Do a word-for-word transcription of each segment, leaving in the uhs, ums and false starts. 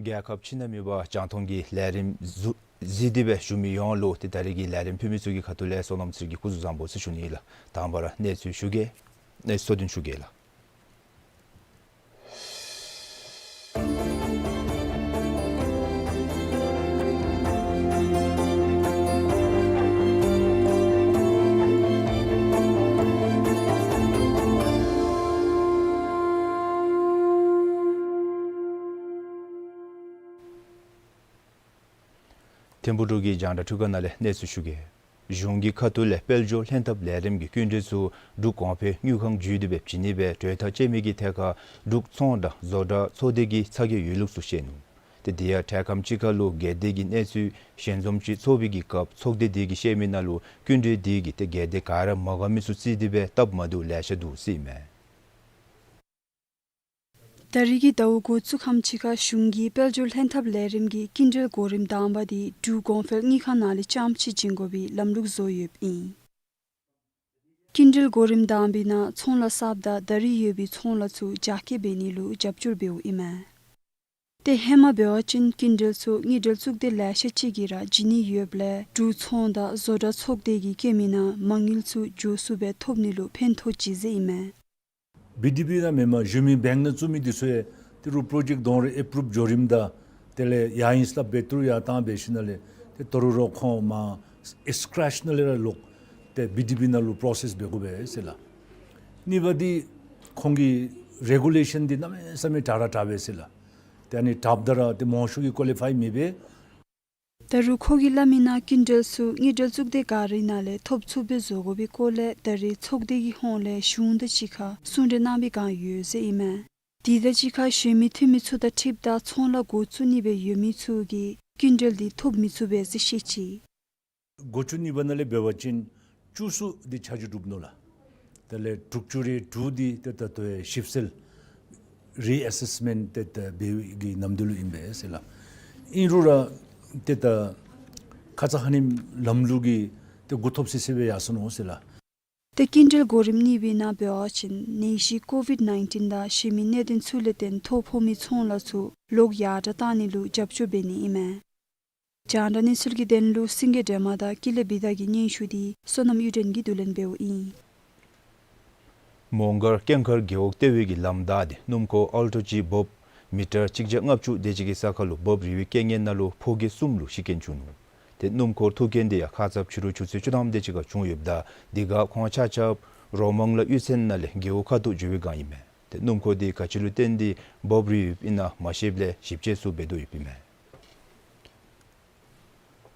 རྒྱལ་ཁབ་ཕྱི་ནང་མེད་པར་རྒྱང་མཐོང་གི་ལས་རིམ་གཟིགས་ཏེ་སྦེ་བཞུགས་མི་ཡོངས་ལུ་ཏེ་ད་རིས་ཀྱི་ལས་རིམ་ཕུལ་མི་ཚུ་གི་ཁ་ཐུག་ལས་བསོད་ནམས་ཚེ་རིང་གིས་སྐུ་གཟུགས་བཟང་པོ་ཟེར་ཞུ་ནི་ལགས། དང་པ་ར་གནས་ཚུལ་ཞུ་གེ། གནས་ཚུལ་བསྡུ་ཞུ་གེ་ལགས། ཐིམ་ཕུག་འབྲུག་གི་རྒྱང་བསྒྲགས་ཐོག་ཁ་ནང་ལས་གནས་ཚུལ་ཞུ་གེ། གཞུང་གི་ཁ་ཐུག་ལས་དཔལ་འབྱོར་ལྷན་ཐབས་ལས་རིམ་གྱི་སྐྱིན་འགྲུལ་ཚུ་འབྲུག་གོང་འཕེལ་དངུལ་ཁང་བརྒྱུད་དེ་སྦེ་བྱིན་ནི་སྦེ་གྲོས་ཐག་བཅད་མི་གི་ཐད་ཁར་འབྲུག་ཚོང་དང་བཟོ་གྲྭ་ཚོགས་སྡེ་གི་ཚ་གྱང་ཡོད་ལུགས་ཚུ་བཤད་ནུག། ཏེ་དེ་ཡང་འཕྲལ་ཁམས་ཅིག་ཁར་ལུ་སྒེར་སྡེ་གི་གནས་ཚུལ་ཞལ་འཛོམས་ཅིག་ཚོགས་པའི་གི་སྐབས་ཚོགས་སྡེ་དེ་གིས་བཤད་མི་ནང་ལུ་སྐྱིན་འགྲུལ་དེ་གིས་ཏེ་སྒེར་སྡེ་ག་ར་མ་དགའ་མི་ཚུ་བརྩིས་ཏེ་སྦེ་སྟབས་མ་བདེཝ་ལེ་ཤ་འདུག་ཟེར་ཨིན་མས། ད་རིས་ཀྱི་ཟླཝ་འགོ་བཙུགས་ཁམས་ཅིག་ཁར་གཞུང་གིས་དཔལ་འབྱོར་ལྷན་ཐབས་ལས་རིམ་གྱི་སྐྱིན་འགྲུལ་གོ་རིམ་དང་པ་དེ་འབྲུག་གོང་འཕེལ་དངུལ་ཁང་ནང་ལས་རྐྱངམ་ཅིག་བྱིན་དགོ་པའི་ལམ་ལུགས་བཟོ་ཡོདཔ་ཨིན། སྐྱིན་འགྲུལ་གོ་རིམ་དང་པའི་ནང་ཚོང་ལཱ་གསརཔ་དང་ད་རིས་ཡོད་པའི་ཚོང་ལཱ་ཚུ་རྒྱ་སྐྱེད་འབད་ནི་ལུ་རྒྱབ་སྐྱོར་འབདཝ་ཨིན་མས། ཏེ་ཧེ་མ་འབད་བ་ཅིན་སྐྱིན་འགྲུལ་ཚུ་དངུལ་འབྲེལ་གཙུག་སྡེ་ལེ་ཤ་ཅིག་གིས་ར་བྱིན་ནི་ཡོདཔ་ལས་འབྲུག་ཚོང་དང་བཟོ་གྲྭ་ཚོགས་སྡེ་གིས་བཀལ་མི་ནང་མ་དངུལ་ཚུ་མགྱོགས་སུ་སྦེ་ཐོབ་ནི་ལུ་ཕན་ཐོགས་ཅི་ཟེར་ཨིན་མས། བི་ཌི་བི་ནང་མེན་པར་གཞན་མི་བེངཀ་ནང་བཙུགས་མི་འདི་ཚུ་ཡང་ཏི་རུ་པྲོ་ཇེཀཊ་དོན་རེ་ཨེ་པྲུབ་འགྱོ་རནམ་ད་དེ་ལས་ཡར་ཨིན་ཟེར་སླབ་སྦེ་ཏི་རུ་ཡར་བཏང་འབད་ཞིནམ་ལས་ཏེ་ད་རུང་རོགས་ཁོང་མར་ཨིསི་ཀེརེཇ་ནང་ལས་ར་ལོག་སྟེ་བི་ཌི་བི་ནང་ལུ་པྲོ་སེསི་འབད་དགོ་པས་ཟེར་ལགས། གཉིས་པ་འདི་ཁོང་གི་རེ་གུ་ལེ་ཤཱན་འདི་གནམ་མེད་ས་མེད་དྲག་ར་དྲག་པས་ཟེར་ལགས། ཏེ་ཨ་ནི་དྲགཔ་ད་ར་ཏེ་མང་ཤོས་ཀྱིས་ཀོ་ལི་ཕའི་མི་འབད། ད་རུང་ཁོ་གིས་སླབ་མི་ནང་སྐྱིན་འགྲུལ་ཚུ་དངུལ་འབྲེལ་གཙུག་སྡེ་ག་རའི་ནང་ལས་ཐོབ་ཚུགསཔ་སྦེ་བཟོ་དགོ་པའི་སྐོར་ལས་ད་རེས་ཚོགས་སྡེ་གི་ཧོངས་ལས་གཞུང་དང་གཅིག་ཁར་གསུང་གྲོས་གནང་བའི་བསྒང་ཡོད་ཟེར་ཨིན་མས། དེ་དང་གཅིག་ཁར་གཞན་མི་འཐུས་མི་ཚུ་དང་འཁྲིལཝ་ད་ཚོང་ལཱ་འགོ་བཙུགས་ནི་སྦེ་ཡོད་མི་ཚུ་གིས་སྐྱིན་འགྲུལ་འདི་ཐོབ་མི་ཚུགས་པས་ཟེར་བཤད་ཅི། འགོ་བཙུགས་ནི་འབད་ནི་ལས་འབད་བ་ཅིན་བཅུ་གསུམ་འདི་ཆ་འཇོག་གྲུབ་ནུག་ལགས། དེ་ལས་དྲུག་ཅུ་རེ་དྲུག་འདི་ཏེ་ད་ལྟོ་ཞིབ་འཚོལ་རི་ཨེ་སེསི་མེནཊ་ཏེ་ད་འབད་བའི་གི་ནམ་དུས་ལུ་ཨིན་པས་ཟེར་ལགས། ཨིན་རུང་ར་ཏེ་ད་ཁ་ཙ་ཁ་ཉིནམ་ལམ་ལུགས་ཀྱིས་ཏེ་འགོ་ཐོག་སི་སི་སྦེ་ཡར་སོ་ནུག་ཟེར་ལགས། ཏེ་སྐྱིན་འགྲུལ་གོ་རིམ་གཉིས་པའི་ནང་འབད་བ་ཅིན་ནད་གཞི་ཀོ་ཝིཌ་ནའིན་ཊིན་དང་གཞན་མི་གནད་དོན་ཚུ་ལས་བརྟེན་ཐོ་ཕོག་མི་ཚོང་ལཱ་ཚུ་ལོག་ཡར་དྲག་བཏང་ནི་ལུ་རྒྱབ་སྐྱོར་འབད་ནི་ཨིན་མས། རྒྱང་བསྒྲགས་གནས་ཚུལ་གྱི་དོན་ལུ་སེང་གེ་སྒྲོལ་མ་དང་ཀུན་ལེགས་བི་དྷ་གི་སྙན་ཞུ་འདི་བསོད་ནམས་གཡུ་སྒྲོན་གྱིས་བསྡུ་ལེན་འབདཝ་ཨིན། མོང་སྒར་ཀེང་ཁར་རྒེད་འོག་ལྟེ་བའི་གི་ལམ་བདའ་སྟེ་སྣུམ་འཁོར་ཨལ་ཊོ་ཅིག་འབོབ་མི་ཊར་གཅིག་བརྒྱ་ལྔ་བཅུ་དེ་ཅིག་གི་ས་ཁར་ལུ་འབབ་རིལ་བའི་རྐྱེན་ངན་ནང་ལུ་ཕོ་སྐྱེས་གསུམ་ལུ་ཤི་རྐྱེན་བྱུང་ནུག། ཏེ་སྣུམ་འཁོར་ཐུག་རྐྱེན་འདི་ཡང་ཁ་ཙ་ཕྱི་རུ་ཆུ་ཚོད་བཅུ་ཐམ་དེ་ཅིག་ཁར་བྱུང་ཡོདཔ་ད་དེ་ཁར་ཁོང་ཆ་ཁྱབ་རོ་མང་ལ་གཡུས་ཚན་ནང་ལས་རྒེད་འོག་ཁ་ཐུག་འགྱོ་བའི་བསྒང་ཨིན་མས། ཏེ་སྣུམ་འཁོར་འདི་ག་ཅི་ལུ་བརྟེན་ཏེ་འབབ་རིལ་ཡོདཔ་ཨིན་ན་མ་ཤེསཔ་ལས་ཞིབ་དཔྱད་ཚུ་འབད་དོ་ཡོདཔ་ཨིན་མས།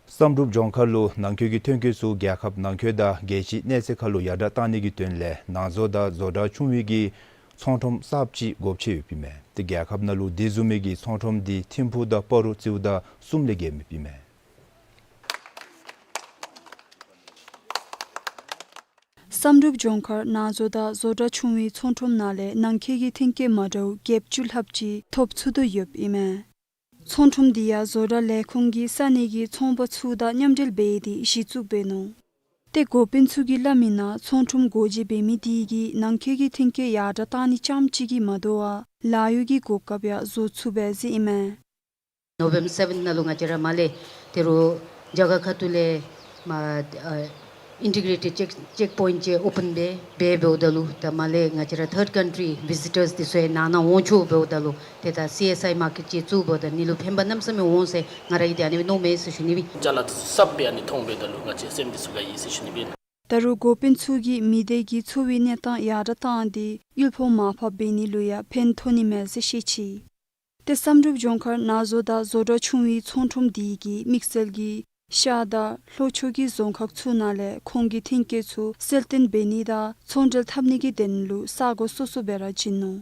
བསམ་གྲུབ་ལྗོངས་མཁར་ལུ་ནང་འཁོད་ཀྱི་ཐོན་སྐྱེད་ཚུ་རྒྱལ་ཁབ་ནང་འཁོད་དང་རྒྱལ་སྤྱིའི་གནས་ཚད་ཁར་ལུ་ཡར་དྲག་བཏང་ནི་གི་དོན་ལས་ནང་བཟོ་དང་བཟོ་གྲྭ་ཆུང་བའི་གི་ཚོང་ཁྲོམ་གསརཔ་ཅིག་སྒོ་ཕྱེ་ཡོདཔ་ཨིན་མས། ཏེ་རྒྱལ་ཁབ་ནང་ལུ་དེ་བཟུམ་མའི་གི་ཚོང་ཁྲོམ་འདི་ཐིམ་ཕུག་དང་སྤ་རོ་རྩེའུ་དང་གསུམ་ལས་བརྒལ་མེདཔ་ཨིན་མས། བསམ་གྲུབ་ལྗོངས་མཁར་ནང་བཟོ་དང་བཟོ་གྲྭ་ཆུང་བའི་ཚོང་ཁྲོམ་ནང་ལས་ནང་འཁོད་ཀྱི་ཐོན་སྐྱེད་མ་འདྲཝ་བརྒྱད་ཅུ་ལྷགཔ་ཅིག་ཐོབ་ཚུགས་དོ་ཡོདཔ་ཨིན་མས། ཚོང་ཁྲོམ་འདི་ཡང་བཟོ་གྲྭ་ལས་ཁུངས་ཀྱིས་ས་གནས་ཀྱི་ཚོང་པ་ཚུ་དང་མཉམ་འབྲེལ་འབད་དེ་གཞི་བཙུགས་འབད་ནུག། ཏེ་འགོ་དཔོན་ཚུ་གིས་སླབ་མི་ནང་ཚོང་ཁྲོམ་སྒོ་འབྱེད་འབད་མི་དེ་གིས་ནང་འཁོད་ཀྱི་ཐོན་སྐྱེད་ཡར་དྲག་བཏང་ནི་རྐྱངམ་ཅིག་གིས་མ་དོ་བར་ལཱ་གཡོག་གི་གོ་སྐབས་ཡང་བཟོ་ཚུགས་པས་ཟེར་ཨིན་མས། ནོ་བེམ་བར་སེ་བེན་ནང་ལུ་ང་བཅས་ར་མར་ལས་ཏེ་རུ་རྒྱ་གར་ཁ་ཐུག་ལས་མར་ཨ་ཨིན་ཊི་གྲེ་ཊེཌ་ཅེཀ་ཅེཀ་པོའིནཊ་ཅིག་ཨོ་པེན་འབད་འབད་འབདཝ་ད་ལུ་ད་མར་ལས་ང་བཅས་ར་ཐརཌ་ཀཱན་ཊི་རི་བི་ཛི་ཊརསི་འདི་ཚུ་ཡང་ནང་ན་འོང་ཆོག་འབདཝ་ད་ལུ་ཏེ་ད་སི་ཨེསི་ཨའི་མར་ཀེཊ་ཅིག་བཙུགས་འབདཝ་ད་ནི་ལུ་ཕན་པ་གནམ་མེད་ས་མེད་འོང་ཟེར་ང་ར་གིས་ཏེ་ཨ་ནི་སྦེ་མནོཝ་མས་ཟེར་ཞུ་ནི་སྦེ། ཅ་ལ་གསརཔ་སྦེ་ཨ་ནི་མཐོང་འབདཝ་ད་ལུ་ང་བཅས་སེམས་འདི་ཚུ་དགའ་ཡི་ཟེར་ཞུ་ནི་སྦེ། ད་རུང་འགོ་དཔོན་ཚུ་གིས་མི་སྡེ་གི་འཚོ་བའི་གནས་སྟངས་ཡར་དྲག་བཏང་སྟེ་གཡུལ་ཕོགས་མར་ཕབ་འབད་ནི་ལུ་ཡང་ཕན་ཐོགས་ནི་མས་ཟེར་བཤད་ཅི། ཏེ་བསམ་གྲུབ་ལྗོངས་མཁར་ན་བཟོ་དང་བཟོ་གྲྭ་ཆུང་བའི་ཚོང་ཁྲོམ་དེ་གིས་དམིགས་བསལ་གྱིས་ཤར་དང་ལྷོ་ཕྱོགས་ཀྱི་རྫོང་ཁག་ཚུ་ནང་ལས་ཁོང་གི་ཐོན་སྐྱེད་ཚུ་གསལ་སྟོན་འབད་ནི་དང་ཚོང་འབྲེལ་འཐབ་ནི་གི་དོན་ལུ་ས་གོ་སོ་སོ་སྦེ་ར་བྱིན་ནུག།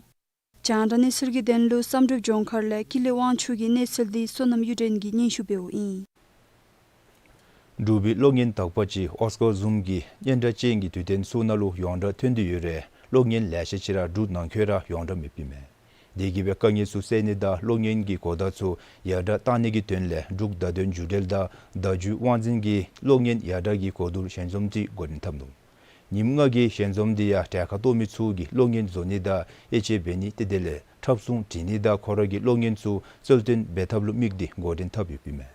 རྒྱང་བསྒྲགས་གནས་ཚུལ་གྱི་དོན་ལུ་བསམ་གྲུབ་ལྗོངས་མཁར་ལས་ཀུན་ལེགས་དབང་ཕྱུག་གི་གནས་ཚུལ་འདི་བསོད་ནམས་གཡུ་སྒྲོན་གྱིས་སྙན་ཞུ་འབདཝ་ཨིན། འབྲུག་པའི་གློག་བརྙན་དག་པ་ཅིག་ཨོསི་ཀར་བཟུམ་གྱི་སྙན་གྲགས་ཅན་གྱི་དུས་སྟོན་ཚུ་ནང་ལུ་ཡོངས་གྲགས་ཐོན་ཏེ་ཡོད་རུང་གློག་བརྙན་ལེ་ཤ་ཅིག་ར་འབྲུག་ནང་འཁོད་ར་ཡོངས་གྲགས་མེདཔ་ཨིན་མས། དེ་གིས་སྦེ་དཀའ་ངལ་ཚུ་སེལ་ནི་དང་གློག་བརྙན་གྱི་གོ་བརྡ་ཚུ་ཡར་དྲགས་གཏང་ནི་གི་དོན་ལས་འབྲུག་བརྡ་དོན་བརྒྱུད་འབྲེལ་དང་བརྡ་བརྒྱུད་དབང་འཛིན་གྱིས་གློག་བརྙན་ཡར་དྲགས་ཀྱི་གོ་བསྡུར་ཞལ་འཛོམས་ཅིག་འགོ་འདྲེན་འཐབ་ནུག། ཉིནམ་ལྔ་གི་ཞལ་འཛོམས་འདི་ཡང་གྲལ་ཁར་གཏོགས་མི་ཚུ་གིས་གློག་བརྙན་བཟོ་ནི་དང་དབྱེ་དཔྱད་འབད་ནི་ཏེ་དེ་ལས་འཁྲབ་གསུང་འབྲི་ནི་དང་ཁོང་ར་གི་གློག་བརྙན་ཚུ་གསལ་སྟོན་འབད་ཐབས་ལུ་དམིགས་ཏེ་འགོ་འདྲེན་འཐབ་ཡོདཔ་ཨིན་མས།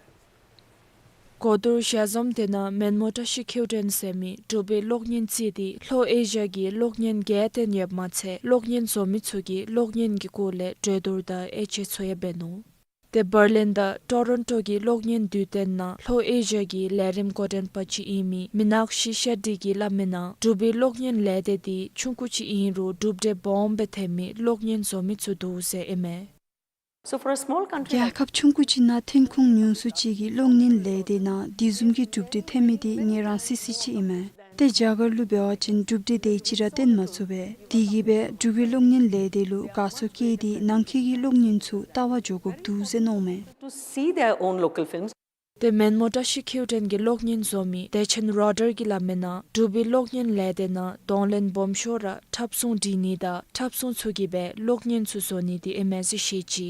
གོ་བསྡུར་ཞལ་འཛོམས་དེ་ནང་མེན་མོ་བཀྲ་ཤིས་ཁྱིའུ་ཏྲེན་ཟེར་མི་འབྲུག་པའི་གློག་བརྙན་རྩིས་ཏེ་ལྷོ་ཨེ་ཤི་ཡ་གི་གློག་བརྙན་རྒྱལ་བསྟན་ཡོདཔ་མ་ཚད་གློག་བརྙན་བཟོ་མི་ཚུ་གིས་གློག་བརྙན་གྱི་སྐོར་ལས་གྲོས་བསྡུར་དང་དབྱེ་དཔྱད་ཚུ་ཡང་འབད་ནུག། ཏེ་འབར་ལིན་དང་ཊོ་རོན་ཊོ་གི་གློག་བརྙན་དུས་སྟོན་ནང་ལྷོ་ཨེ་ཤི་ཡ་གི་ལས་རིམ་འགོ་འདྲེན་པ་ཅིག་ཨིན་མི་མི་ནག་ཤི་ཤ་ཏི་གིས་སླབ་མི་ནང་འབྲུག་པའི་གློག་བརྙན་ལས་སྡེ་འདི་ཆུང་ཀུ་ཅིག་ཨིན་རུང་གྲུབ་འབྲས་སྦོམ་སྦེ་ཐོན་མི་གློག་བརྙན་བཟོ་མི་ཚུ་འདུག་ཟེར་ཨིན་མས། So for a small country རྒྱལ་ཁབ་ཆུང་ཀུ་ཅིག་ནང་ཐོན་ཁུངས་ཉུང་སུ་ཅིག་གི་གློག་བརྙན་ལས་སྡེ་ནང་དེ་བཟུམ་གྱི་གྲུབ་འབྲས་ཐོན་མི་འདི་ངེ་རང་སི་སི་ཅིག་ཨིན་མས། ཏེ་རྒྱ་གར་ལུ་འབད་བ་ཅིན་གྲུབ་འབྲས་དེ་ཅིག་ར་སྟོན་མ་ཚུགས་པས། དེ་གིས་སྦེ་འབྲུག་པའི་གློག་བརྙན་ལས་སྡེ་ལུ་དགའ་ཚོར་སྐྱེས་ཏེ་ནང་འཁོད་ཀྱི་གློག་བརྙན་ཚུ་ལྟ་བར་འགྱོ་དགོཔ་འདུག་ཟེར་མནོཝ་མས། To see their own local films. ཏེ་མེན་མོ་བཀྲ་ཤིས་ཁྱིའུ་ཏྲེན་གྱི་གློག་བརྙན་བཟོ་མི་བདེ་ཆེན་རོ་ཌར་གྱིས་སླབ་མི་ནང་འབྲུག་པའི་གློག་བརྙན་ལས་སྡེ་ནང་གདོང་ལེན་སྦོམ་ཤོས་ར་འཁྲབ་གསུང་འབྲི་ནི་དང་འཁྲབ་གསུང་ཚུ་གིས་སྦེ་གློག་བརྙན་ཚུ་བཟོ་ནི་འདི་ཨིན་མས་ཟེར་བཤད་ཅི།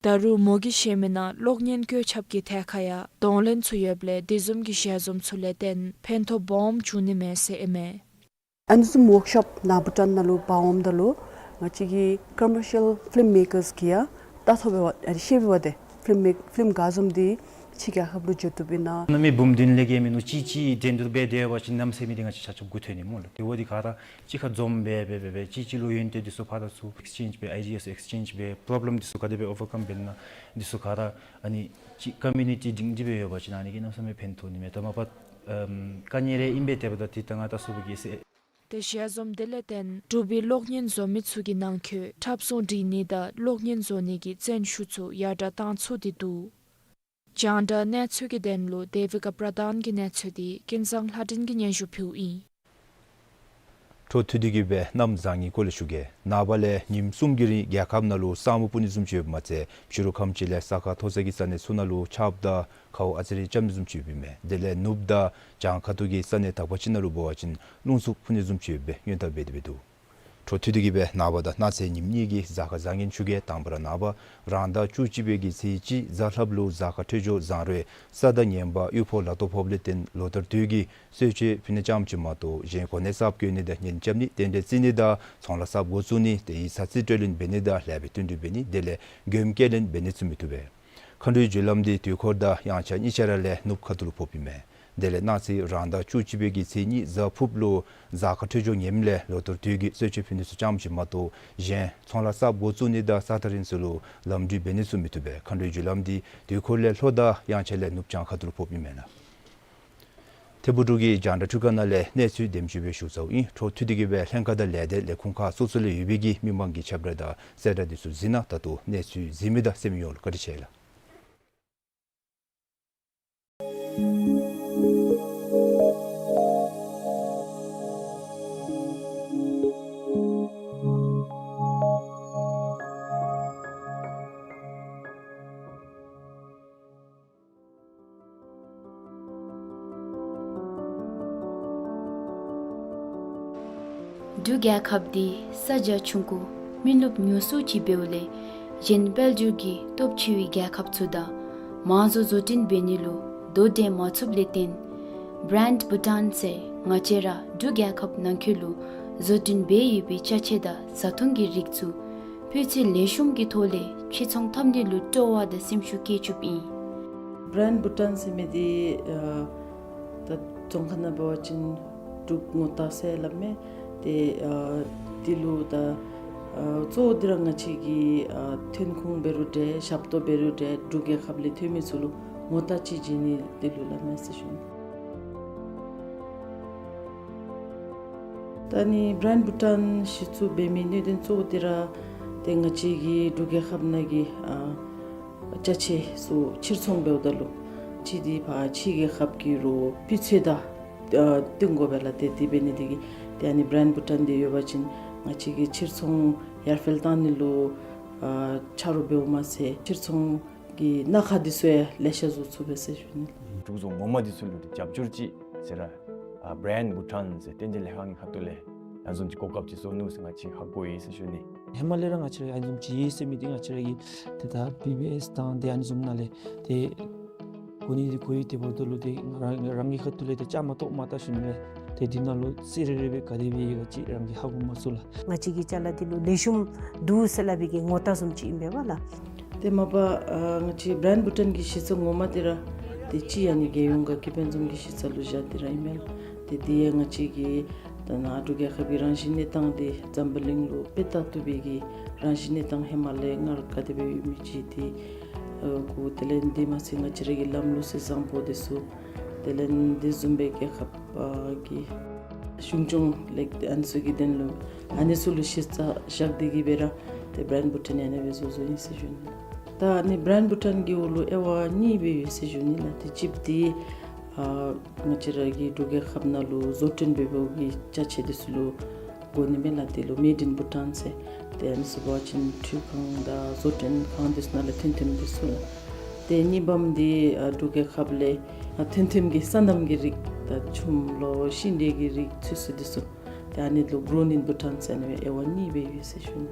ད་རུང་མོ་གིས་བཤད་མི་ནང་གློག་བརྙན་བཀོད་ཁྱབ་ཀྱི་ཐད་ཁར་ཡང་གདོང་ལེན་ཚུ་ཡོདཔ་ལས་དེ་བཟུམ་གྱི་ཞལ་འཛོམས་ཚུ་ལས་བརྟེན་ཕན་ཐོགས་སྦོམ་བྱུང་ནི་མས་ཟེར་ཨིན་མས། ཨ་ནི་བཟུམ་ཝོརཀ་ཤོཔ་ནཱ་བྷུ་ཊཱན་ནང་ལུ་འབག་འོངམ་ད་ལུ་ང་བཅས་ཀྱི་ཀོ་མར་ཤལ་ཕི་ལིམ་མེ་ཀརས་ཀྱིས་ཡང་ད་ཐོབ་པའི་ཨ་ནི་ཤེས་པའི་བ་དེ་ཕི་ལིམ་མེ་ཕི་ལིམ་ག་བཟུམ་འདི་ཕྱི་རྒྱལ་ཁབ་ལུ་བྱོན་བཏུབ་ཨིན་ན། གནམ་མེད་འབུམ་བདུན་ལས་བརྒལ་མི་ནུག། གཅིག་གཅིག་འགྲན་བསྡུར་འབད་དེ་འབད་བ་ཅིན་གནམ་མེད་ས་མེད་འདི་ང་བཅས་ཆ་ཁྱབ་མགུ་འཐོམ་ནི་སྨོ་ལགས། དེ་འབདཝ་ད་ག་ར་གཅིག་ཁར་འཛོམས་སྦེ་སྦེ་སྦེ་སྦེ་གཅིག་གཅིག་ལུ་ཡོན་ཏན་འདི་ཚུ་ཕར་དང་ཚུར་ཨེགསི་ཅེནཇ་འབད་ཨའི་ཌི་ཡཱ་ཚུ་ཨེགསི་ཅེནཇ་འབད་པོརོབ་ལེམ་འདི་ཚུ་ག་དེ་སྦེ་ཨོ་བར་ཀམ་འབད་ན་འདི་ཚུ་ག་ར་ཨ་ནི་གཅིག་ཀོ་མིའུ་ནི་ཊི་སྒྲིང་སྒྲི་སྦེ་ཡོད་པ་ཅིན་ཨ་ནི་གིས་གནམ་མེད་ས་མེད་ཕན་ཐོགས་ནི་མས། ད་མ་པ་ཨམ་དཀའ་ངལ་རེ་ཨིན་པས། དེ་འབདཝ་ད་འདི་ད་ང་ད་སུ་བ་གིས་ཟེར། ཏེ་ཞལ་འཛོམས་དེ་ལས་བརྟེན་འབྲུག་པའི་གློག་བརྙན་བཟོ་མི་ཚུ་གི་ནང་འཁོད་འཁྲབ་གསུང་འབྲི་ནི་དང་གློག་བརྙན་བཟོ་ནི་གི་བརྩོན་ཤུགས་ཚུ་ཡར་དྲགས་བཏང་ཚུགས་ཏེ་འདུག། རྒྱང་བསྒྲགས་གནས་ཚུལ་གྱི་དོན་ལུ་དེ་བི་ཀ་པྲ་དཱན་གྱི་གནས་ཚུལ་འདི་ཀུན་བཟང་ལྷ་སྒྲོན་གྱིས་སྙན་ཞུ་ཕུལཝ་ཨིན། འཕྲོ་མཐུད་དེ་གིས་སྦེ་གནམ་བཟང་ངན་སྐོར་ལས་ཞུ་གེ། ནངས་པ་ལས་ཉིནམ་གསུམ་གྱི་རིང་རྒྱལ་ཁབ་ནང་ལུ་ས་སྨུག་སྤུབ་ནི་བཟུམ་ཅིག་ཡོདཔ་མ་ཚད་ཕྱི་རུ་ཁམས་ཅིག་ལས་ས་ཁ་མཐོ་ས་གི་ས་གནས་ཚུ་ནང་ལུ་ཆརཔ་དང་ཁཝ་ཨ་ཙི་རེ་རྐྱབ་ནི་བཟུམ་ཅིག་ཡོདཔ་ཨིན་མས། དེ་ལས་ནུབ་དང་བྱང་ཁ་ཐུག་གི་ས་གནས་དག་པ་ཅིག་ནང་ལུ་འབད་བ་ཅིན་རླུང་འཚུབ་འཕུ་ནི་བཟུམ་ཅིག་ཡོད་པའི་སྔོན་བརྡ་འབད་དེ་འབད་འདུག། འཕྲོ་མཐུད་དེ་གིས་སྦེ་ནངས་པ་དང་གནངས་ཚེ་ཉིནམ་གཉིས་ཀྱི་གཟའ་སྐར་བཟང་ངན་ཞུ་གེ། དང་པ་ར་ནངས་པ་རང་ཟླ་བཅུ་གཅིག་པའི་གི་ཚེས་གཅིག་གཟའ་ལྷགཔ་ལུ་གཟའ་སྐར་འཕྲོད་སྦྱོར་བཟང་རུང་ས་དང་ངན་པ་གཡུས་ཕོག་ལ་དོགས་ཕོགཔ་ལས་བརྟེན་ལོ་ལྟར་དུས་ཀྱི་གསོལ་མཆོད་ཕུལ་ནི་ཙམ་ཅིག་མ་གཏོགས་གཞན་གོ་གནས་གསརཔ་བསྐོ་ནི་དང་བསྙེན་རྐྱབ་ནི་རྟེན་འབྲེལ་བརྩི་ནི་དང་ཚོང་ལཱ་གསརཔ་འགོ་བཙུགས་ནི་དེ་ཡི་ས་རྩིས་སྤྲོད་ལེན་འབད་ནི་དང་ལེགས་པའི་བསྟུན་གྲོས་འབད་ནི་དེ་ལས་མགྱོནམ་སྐྱེལ་ལེན་འབད་ནི་ཚུ་མི་བཏུབ་པས། མཁའ་འགྲོའི་རྒྱུ་ལམ་འདི་དུས་འཁོར་དང་དབྱངས་འཆར་གཉིས་ཆ་ར་ལས་ནུབ་ཁ་ཐུག་ལུ་ཕོགཔ་ཨིན་མས། དེ་ལས་གནངས་ཚེ་རང་ཟླ་བཅུ་གཅིག་པའི་གི་ཚེས་གཉིས་གཟའ་ཕུརཔ་ལུ་གཟའ་སྐར་འཕྲོད་སྦྱོར་ངནམ་ལས་ལོ་ལྟར་དུས་ཀྱི་གསོལ་མཆོད་ཕུལ་ནི་ཚུ་ཙམ་ཅིག་མ་གཏོགས་གཞན་ཚོང་ལཱ་གསརཔ་འགོ་བཙུགས་ནི་དང་ས་ཐག་རིང་སུ་ལུ་ལམ་འགྲུལ་འབད་ནི་ཚུ་མི་བཏུབ་པས། མཁའ་འགྲོའི་རྒྱུ་ལམ་འདི་དུས་འཁོར་ལས་ལྷོ་དང་དབྱངས་འཆར་ལས་ནུབ་བྱང་ཁ་ཐུག་ལུ་ཕོགཔ་ཨིན་མས་ལགས། ཐིམ་ཕུག་འབྲུག་གི་རྒྱང་བསྒྲགས་འཕྲུལ་ཁང་ནང་ལས་གནས་ཚུལ་དེམ་ཅིག་སྦེ་ཞུ་ཚརཝ་ཨིན། འཕྲོ་མཐུད་དེ་གིས་སྦེ་ལྷན་ཁག་དང་ལས་སྡེ་ལས་ཁུངས་ཁག་སོ་སོ་ལས་ཡོད་པའི་གི་མི་མང་གི་ཁྱབ་བསྒྲགས་དང་གསལ་བསྒྲགས་འདི་ཚུ་གཟིགས་གནང་། ད་ལྟོ་གནས་ཚུལ་གཟིགས་མི་དང་གསན་མི་ཡོངས་ལུ་བཀའ་དྲིན་ཆེ་ལགས། འབྲུག་རྒྱལ་ཁབ་འདི་ས་རྒྱ་ཆུང་ཀུ་མི་ནུབ་ཉུང་སུ་ཅིག་འབདཝ་ལས་གཞན་དཔལ་འབྱོར་གྱི་སྟོབས་ཆེ་བའི་རྒྱལ་ཁབ་ཚུ་དང་མང་གཙོ་བཟོ་སྐྲུན་འབད་ནི་ལུ་དོ་འགྲན་མ་ཚུགསཔ་ལས་བརྟེན་བྷི་རེནཌ་བྷུ་ཊཱན་ཟེར་ང་བཅས་ར་འབྲུག་རྒྱལ་ཁབ་ནང་འཁོད་ལུ་བཟོ་སྐྲུན་འབད་ཡོད་པའི་ཅ་ཆས་དང་བཟའ་འཐུང་གི་རིགས་ཚུ་སྤུས་ཚད་ལེགས་ཤོམ་གྱི་ཐོག་ལས་ཕྱིར་ཚོང་འཐབ་ནི་ལུ་སྤྲོ་བ་དང་སེམས་ཤུགས་བསྐྱེད་བཅུགཔ་ཨིན། བྷི་རེནཌ་བྷུ་ཊཱན་ཟེར་མི་འདི་ཨ་ད་རྫོང་ཁ་ནང་འབད་བ་ཅིན་འབྲུག་ངོ་རྟགས་ཟེར་སླབ་མས། ཏེ་ཨ་འདི་ལུ་ད་ཨ་གཙོ་བོ་འདི་ར་ང་བཅས་ཀྱི་ཨ་ཐོན་ཁུངས་འབད་རུང་འདྲ་ཞབས་ཏོག་འབད་རུང་འདྲ་འབྲུག་རྒྱལ་ཁབ་ལས་ཐོན་མི་ཚུ་ལུ་ངོ་རྟགས་ཅིག་བྱིན་ནི་འདི་ལུ་སླབ་མས་ཟེར་ཞུ་ནི། ད་ནི་བྷི་རེནཌ་བྷུ་ཊཱན་གཞི་བཙུགས་འབད་མི་གནད་དོན་གཙོ་བོ་འདི་ར་ ཏེ་ང་བཅས་ཀྱི་འབྲུག་རྒྱལ་ཁབ་ནང་གི་ཨ་ཅ་ཆས་ཚུ་ཕྱིར་ཚོང་འབདཝ་ད་ལུ་ཅིག་འདི་ཕར་ཕྱི་རྒྱལ་ཁབ་ཀྱི་རོགས་སྤུས་ཚད་དང་ཨ་བསྟུན་དགོ་པས་ལགས། ཏེ་དེ་འབད་ནི་དེ་གིས་ཏེ་ཨ་ནི་བྲཱནཌ་བྷུ་ཊཱན་འདི་ཡོད་པ་ཅིན་ང་བཅས་ཀྱི་ཕྱིར་ཚོང་ཡར་འཕེལ་བཏང་ནི་ལུ་ཨ་ཆ་རོགས་འབདཝ་མ་ཚད་ཕྱིར་ཚོང་གི་སྣ་ཁ་འདི་ཚུ་ཡང་ལེ་ཤ་བཟོ་ཚུགས་པས་ཟེར་ཞུ་ནི། འབྲུག་བཟོ་ངོ་མ་འདི་ཚུ་ལུ་ཏེ་རྒྱབ་སྐྱོར་ཅིག་ཟེར་ར་ཨ་བྲཱནཌ་བྷུ་ཊཱན་ཟེར་རྟེན་འབྲེལ་ལས་ཁང་གི་ཁ་ཐུག་ལས་ཨ་བཟུམ་ཅིག་གོ་སྐབས་ཅིག་བཟོ་ནུག་ཟེར་ང་བཅས་ཧ་གོ་ཡི་ཟེར་ཞུ་ནི། ཧེ་མ་ལས་ར་ང་བཅས་ར་ཨ་བཟུམ་ཅིག་ཡོད་ཟེར་མི་འདི་ང་བཅས་ར་གི་ཏེ་ད་བི་བི་ཨེསི་དང་ཏེ་ཨ་ནི་བཟུམ་ནང་ལས་ཏེ་གོ་ནི་འདི་གོ་ཡི། དེ་འབདཝ་ད་ལུ་ཏེ་རང་རང་གི་ཁ་ཐུག་ལས་ཏེ་བཅའ་མར་གཏོགས་མ་བལྟ་ཞུ་ནི་ལགས། ཏེ་འདི་ནང་ལུ་རྩིས་རེ་རེ་སྦེ་ག་དེ་སྦེ་ཡོད་ག་ཅིག་རང་གིས་ཧ་གོ་མ་ཚུགས་ལགས། ང་བཅས་ཀྱི་ཅ་ལ་འདི་ལུ་ལེགས་ཤོམ་འདུག་ཟེར་སླབ་པའི་གི་ངོ་རྟགས་བཟུམ་ཅིག་ཨིན་པས་ལགས། ཏེ་མ་པ་ཨ་ང་བཅས་བྲཱནཌ་བྷུ་ཊཱན་གྱི་གཞི་རྩ་ངོ་མ་འདི་ར་ཏེ་སྤྱིར་ཨ་ནི་རྒྱལ་ཡོངས་དགའ་སྐྱིད་དཔལ་འཛོམས་ཀྱི་གཞི་རྩ་ལུ་བཞག་སྟེ་ར་ཨིན་མས་ལགས། ཏེ་འདི་ཡང་ང་བཅས་ཀྱི་ད་ནཱ་འབྲུག་རྒྱལ་ཁབ་ཀྱི་རང་བཞིན་གནས་སྟངས་འདི་འཛམ་བུ་གླིང་ལུ་དཔེ་བལྟ་བཏུབ་པའི་གི་རང་བཞིན་གནས་སྟངས་ཧེ་མ་ལས་སྔར་ག་དེ་སྦེ་ཡོད་མི་ཅིག་འདི་ཨ་གོ། དེ་ལས་འདི་མ་ཚད་ང་བཅས་ར་གི་ལམ་ལུགས་ཟེར་བཟང་པོ་འདི་ཚུ་དེ་ལས་འདི་བཟུམ་སྦེ་རྒྱལ་ཁབ་ཨ་གི་གཞུང་སྐྱོང་ལེགས་ཏེ་ཨ་ནི་ཚུ་གི་དོན་ལུ་ཨ་ནི་ཚུ་ལུ་གཞི་རྩ་བཞག་སྟེ་གི་སྦེ་ར་ཏེ་བྲཱནཌ་བྷུ་ཊཱན་ཨ་ནི་སྦེ་བཟོ་བཟོཝ་ཨིན་ཟེར་ཞུ་ནི། ད་ཨ་ནི་བྲཱནཌ་བྷུ་ཊཱན་གྱི་འོག་ལུ་དབྱེ་བ་གཉིས་སྦེ་ཡོད་ཟེར་ཞུ་ནི་ལགས། ཏེ་གཅིག་འདི་ཨ་ང་བཅས་ར་གི་འབྲུག་རྒྱལ་ཁབ་ནང་ལུ་བཟོ་སྐྲུན་འབད་འབདཝ་གི་ཅ་ཆས་འདི་ཚུ་ལུ་གོ་ནི་མས་ལགས། དེ་ལུ་མེཌ་ཨིན་བྷུ་ཊཱན་ཟེར། ཏེ་ཨ་ནི་ཚུ་འབད་བ་ཅིན་འཕྲུལ་ཁང་དང་བཟོ་སྐྲུན་ཁང་འདི་ཚུ་ནང་ལས་ཐོན་ཐོནམ་འདི་ཚུ་ལགས། ཏེ་གཉིས་པམ་འདི་ཨ་འབྲུག་རྒྱལ་ཁབ་ལས་ཨ་ཐོན་ཐོནམ་གི་སོ་ནམ་གྱི་རིགས་དང་ཆུམ་ལོ་ཤིང་འབྲས་ཀྱི་རིགས་ཚུ་ཚུ་འདི་ཚུ་ཏེ་ཨ་ནི་ལུ་གྲོན་ཨིན་བྷུ་ཊཱན་ཟེར་ཨ་ནི་སྦེ་དབྱེ་བ་གཉིས་སྦེ་ཡོད་ཟེར་ཞུ་ནི།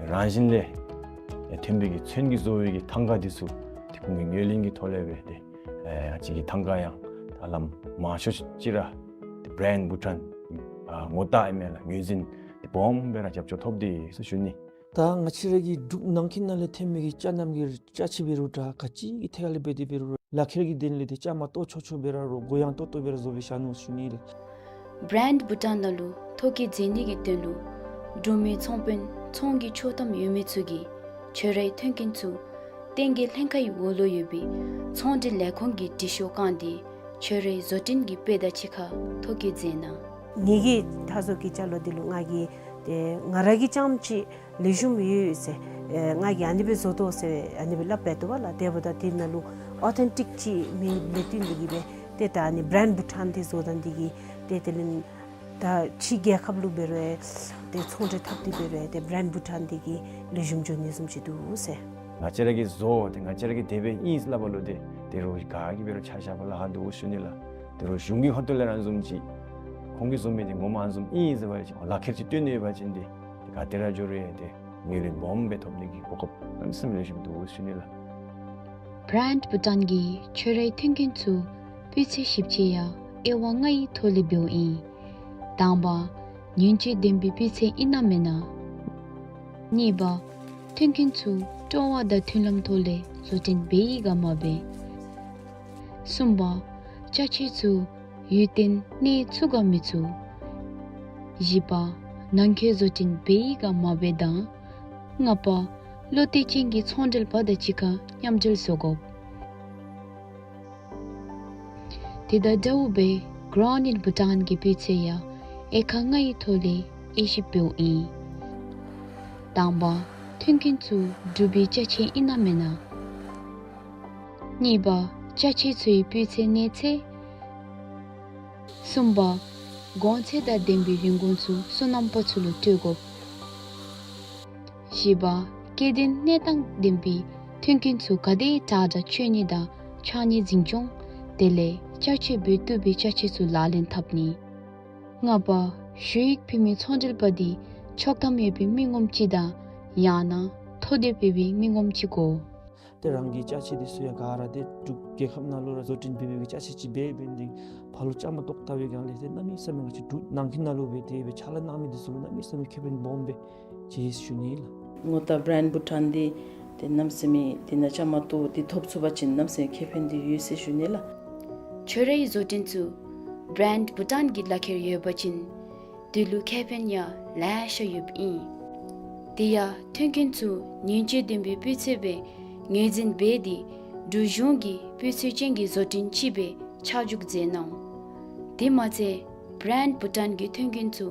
རང་བཞིན་ལས་ཐོན་པའི་གི་ཚོན་གྱིས་བཟོ་བའི་གི་ཐང་ཀ་འདི་ཚུ་ཏེ་ཁོང་གིས་ངོས་ལེན་གྱི་ཐོག་ལས་སྦེ་ཏེ་ཨ་ང་བཅས་ཀྱི་ཐང་ཀ་ཡང་ད་ལམ་མང་ཤོས་ཅིག་ར་ཏེ་བྲཱནཌ་བྷུ་ཊཱན་ཨ་ངོ་རྟགས་ཨིན་མས་ལགས། ངོས་འཛིན་ཏེ་སྦོམ་སྦེ་ར་རྒྱབ་སྐྱོར་ཐོབ་སྟེ་ཡོད་ཟེར་ཞུ་ནི། ད་ང་བཅས་ར་གི་འབྲུག་ནང་འཁོད་ནང་ལས་ཐོན་མི་གི་ཅ་ནམ་གྱི་ཅ་ཆས་འབད་རུང་འདྲ་ག་ཅི་གི་ཐད་ཁར་ལས་འབད་དེ་འབད་རུང་ལག་ཁྱེར་གྱི་དོན་ལས་ཏེ་བཅའ་མར་གཏོགས་ཆོག་ཆོག་སྦེ་ར་རོགས་གུ་ཡངས་ཏོག་ཏོ་སྦེ་ར་བཟོ་སྦེ་བཞག་ནུག་ཟེར་ཞུ་ནི་ལགས། བྲཱནཌ་བྷུ་ཊཱན་ནང་ལུ་ཐོ་བཀོད་མཛད་ནི་གི་དོན་ལུ་འབྲུག་མི་ཚོང་དཔོན་ཚོང་གི་ཆོག་ཐམ་ཡོད་མི་ཚུ་གིས་ཁྱོད་རའི་མཐུན་རྐྱེན་ཚུ་བསྟན་རྒྱས་ལྷན་ཁག་གི་འོག་ལུ་ཡོད་པའི་ཚོང་འབྲེལ་ལས་ཁུངས་ཀྱི་དྲི་ཤོག་བཀང་སྟེ་ཁྱོད་རའི་བཟོ་སྐྲུན་གྱི་དཔེ་དང་གཅིག་ཁར་ཐོ་བཀོད་མཛད་གནང་། ངེ་གི་ད་བཟོ་གི་ཅ་ལ་འདི་ལུ་ང་གིས་ཏེ་ང་ར་གིས་རྐྱངམ་ཅིག་ལེགས་ཤོམ་ཡོད་ཟེར་ཨེ་ང་གིས་ཨ་ནི་སྦེ་བཟོ་དོ་ཟེར་ཨ་ནི་སྦེ་སླབ་འབད་དོ་བ་ལགས། དེ་འབདཝ་ད་དེ་ནང་ལུ་ཨོ་ཐེན་ཊིཀ་ཅིག་མེད་མི་ལས་བརྟེན་ཏེ་གི་སྦེ་ཏེ་ད་ཨ་ནི་བྲཱནཌ་བྷུ་ཊཱན་འདི་བཟོ་དོ་འདི་གིས་ཏེ་དེ་ལས་ད་ཕྱི་རྒྱལ་ཁབ་ལུ་འབད་རུང་ཏེ་ཚོང་འབྲེལ་འཐབ་སྟེ་འབད་རུང་ཏེ་བྲཱནཌ་བྷུ་ཊཱན་འདི་གིས་ལེགས་ཤོམ་འགྱོ་ནི་བཟུམ་ཅིག་འདུག་ཟེར། ང་བཅས་ར་གིས་བཟོ་ཏེ་ང་བཅས་ར་གིས་དེ་སྦེ་ཨིན་ཟེར་སླབ་པ་ལུ་ཏེ་ཏེ་རོགས་ག་གིས་འབད་རུང་ཆ་བཞག་པ་ལཱ་ཁག་འདུག་ཟེར་ཞུ་ནི་ལགས། ཏེ་རོགས་གཞུང་གི་ཁ་ཐུག་ལས་ར་ཨ་བཟུམ་ཅིག་ཁོང་གིས་བཟོ་མི་འདི་ངོ་མ་ཨ་བཟུམ་ཨིན་ཟེར་བ་ཅིན་ལག་ཁྱེར་ཅིག་སྟོན་ནི་ཡོད་པ་ཅིན་ཏེ་ག་ཏེ་ར་འགྱོ་རུང་ཡང་ཏེ་ངོས་ལེན་སྦོམ་སྦེ་ཐོབ་ནི་གི་གོ་སྐབས་གནམ་མེད་ས་མེད་ལེགས་ཤོམ་འདུག་ཟེར་ཞུ་ནི་ལགས། བྲཱནཌ་བྷུ་ཊཱན་གྱིས་ཁྱོད་རའི་མཐུན་རྐྱེན་ཚུ་སྤུས་ཚད་ཞིབ་དཔྱད་ཡང་དབྱེ་བ་ལྔའི་ཐོག་ལས་འབདཝ་ཨིན། དང་པ་ཉེན་བཅོལ་ལྡན་པའི་སྤུས་ཚད་ཨིན་ན་མེན་ན། གཉིས་པ་མཐུན་རྐྱེན་ཚུ་སྤྲོ་བ་དང་མཐུན་ལམ་ཐོག་ལས་བཟོ་སྐྲུན་འབད་ཡི་ག་མ་འབད། གསུམ་པ་ཅ་ཆས་ཚུ་ཡུན་བརྟན་གནས་ཚུགས་ག་མི་ཚུགས། བཞི་པ་ནང་འཁོད་བཟོ་སྐྲུན་འབད་ཡི་ག་མ་འབད་དང་། ལྔ་པ་བློ་གཏད་ཅན་གྱི་ཚོང་འབྲེལ་པ་དང་གཅིག་ཁར་མཉམ་འབྲེལ་བཟོ་དགོ། དེ་དང་འདྲཝ་སྦེ་གྲོན་ཨིན་བྷུ་ཊཱན་གྱི་སྤུས་ཚད་ཡང་དབྱེ་ཁག་ལྔའི་ཐོག་ལས་དབྱེ་ཞིབ་འབདཝ་ཨིན། དང་པ་མཐུན་རྐྱེན་ཚུ་འབྲུག་པའི་ཅ་ཆས་ཨིན་ན་མེན་ན། གཉིས་པ་ཅ་ཆས་ཚུའི་སྤུས་ཚད་གནས་ཚད། གསུམ་པ་གོང་ཚད་དང་ལྡན་པའི་རིན་གོང་ཚུ་སོ་ནམ་པ་ཚུ་ལུ་སྤྲོད་དགོ། བཞི་པ་སྐྱེ་ལྡན་གནས་སྟངས་ལྡན་པའི་མཐུན་རྐྱེན་ཚུ་ག་དེ་དྲག་དྲག་སྤྱོད་ནི་དང་ཆག་ནི་འཛིན་སྐྱོང་དེ་ལས་ཅ་ཆས་འབད་བཏུབ་པའི་ཅ་ཆས་ཚུ་ལག་ལེན་འཐབ་ནི། ལྔ་པ་ཞུ་ཡིག་ཕུལ་མི་ཚོང་འབྲེལ་པ་འདི་ཆོག་ཐམ་ཡོད་པའི་མི་ངོམ་ཅིག་དང་ཡང་ན་ཐོ་དེབ་ཡོད་པའི་མི་ངོམ་ཅིག་དགོ། ཏེ་རང་གི་ཅ་ཆས་འདི་ཚུ་ཡང་ག་ར་ཏེ་འབྲུག་རྒྱལ་ཁབ་ནང་ལུ་ར་བཟོ་སྐྲུན་འབད་བའི་གི་ཅ་ཆས་ཅིག་འབད་འབད་ནི་འདི་ཕར་ལུ་བཅའ་མར་གཏོགས་བལྟ་བའི་སྒང་ལས་ཏེ་གནམ་མེད་ས་མེད་ང་བཅས་འབྲུག་ནང་འཁོད་ནང་ལུ་སྦེ་དེ་སྦེ་ཕྱག་ལཱ་གནང་མི་འདི་ཚུ་ལུ་གནམ་མེད་ས་མེད་ཁེ་ཕན་སྦོམ་སྦེ་ཅིག་ཞུ་ནི་ལགས། ངོ་རྟགས་བྲཱནཌ་བྷུ་ཊཱན་འདི་ཏེ་གནམ་མེད་ས་མེད་དེ་ནང་བཅའ་མར་གཏོགས་ཏེ་ཐོབ་ཚུགས་པ་ཅིན་གནམ་མེད་ས་མེད་ཁེ་ཕན་འདི་ཡོད་ཟེར་ཞུ་ནི་ལགས། ཁྱོད་རའི་བཟོ་སྐྲུན་ཚུ་བྲཱནཌ་བྷུ་ཊཱན་གྱི་ལག་ཁྱེར་ཡོད་པ་ཅིན་དེ་ལུ་ཁེ་ཕན་ཡང་ལེ་ཤ་ཡོདཔ་ཨིན། དེ་ཡང་མཐུན་རྐྱེན་ཚུ་ཉེན་བཅོལ་ལྡན་པའི་སྤུས་ཚད་སྦེ་ངོས་འཛིན་འབད་དེ་འབྲུག་གཞུང་གིས་སྤུས་ཚད་ཅན་གྱི་བཟོ་སྐྲུན་ཅིག་སྦེ་ཆ་འཇོག་མཛད་གནང་། དེ་མ་ཚད་བྲཱནཌ་བྷུ་ཊཱན་གྱི་མཐུན་རྐྱེན་ཚུ་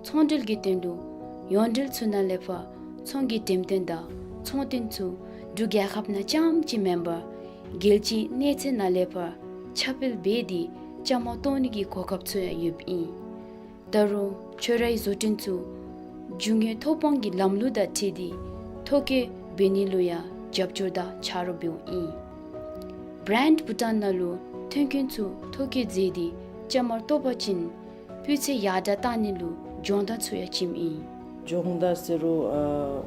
ཚོང་འབྲེལ་གྱི་དོན་ལུ་ཡོངས་འབྲེལ་ཚུ་ནང་ལས་ཕར་ ཚོང་གི་འགྲེམས་སྟོན་དང་ཚོང་དོན་ཚུ་འབྲུག་རྒྱལ་ཁབ་ནང་རྐྱངམ་ཅིག་མེན་པར་རྒྱལ་སྤྱིའི་གནས་ཚད་ནང་ལས་ཕར་ཁྱབ་སྤེལ་འབད་དེ་བཅའ་མར་གཏོགས་ནི་གི་གོ་སྐབས་ཚུ་ཡང་ཡོདཔ་ཨིན། ད་རུང་ཁྱོད་རའི་བཟོ་སྐྲུན་ཚུ་རྒྱུ་དངོས་ཐོབ་དབང་གི་ལམ་ལུགས་དང་འཁྲིལ་ཏེ་ཐོ་བཀོད་འབད་ནི་ལུ་ཡང་རྒྱབ་སྐྱོར་དང་ཆ་རོགས་འབདཝ་ཨིན། བྷི་རེནཌ་བྷུ་ཊཱན་ནང་ལུ་ཐོན་ཁུངས་ཚུ་ཐོ་བཀོད་མཛད་དེ་བཅའ་མར་གཏོགས་པ་ཅིན་སྤུས་ཚད་ཡར་དྲགས་གཏང་ནི་ལུ་སྦྱོང་བརྡར་ཚུ་ཡང་བྱིནམ་ཨིན། སྦྱོང་བརྡར་ཟེར་རུང་ཨ་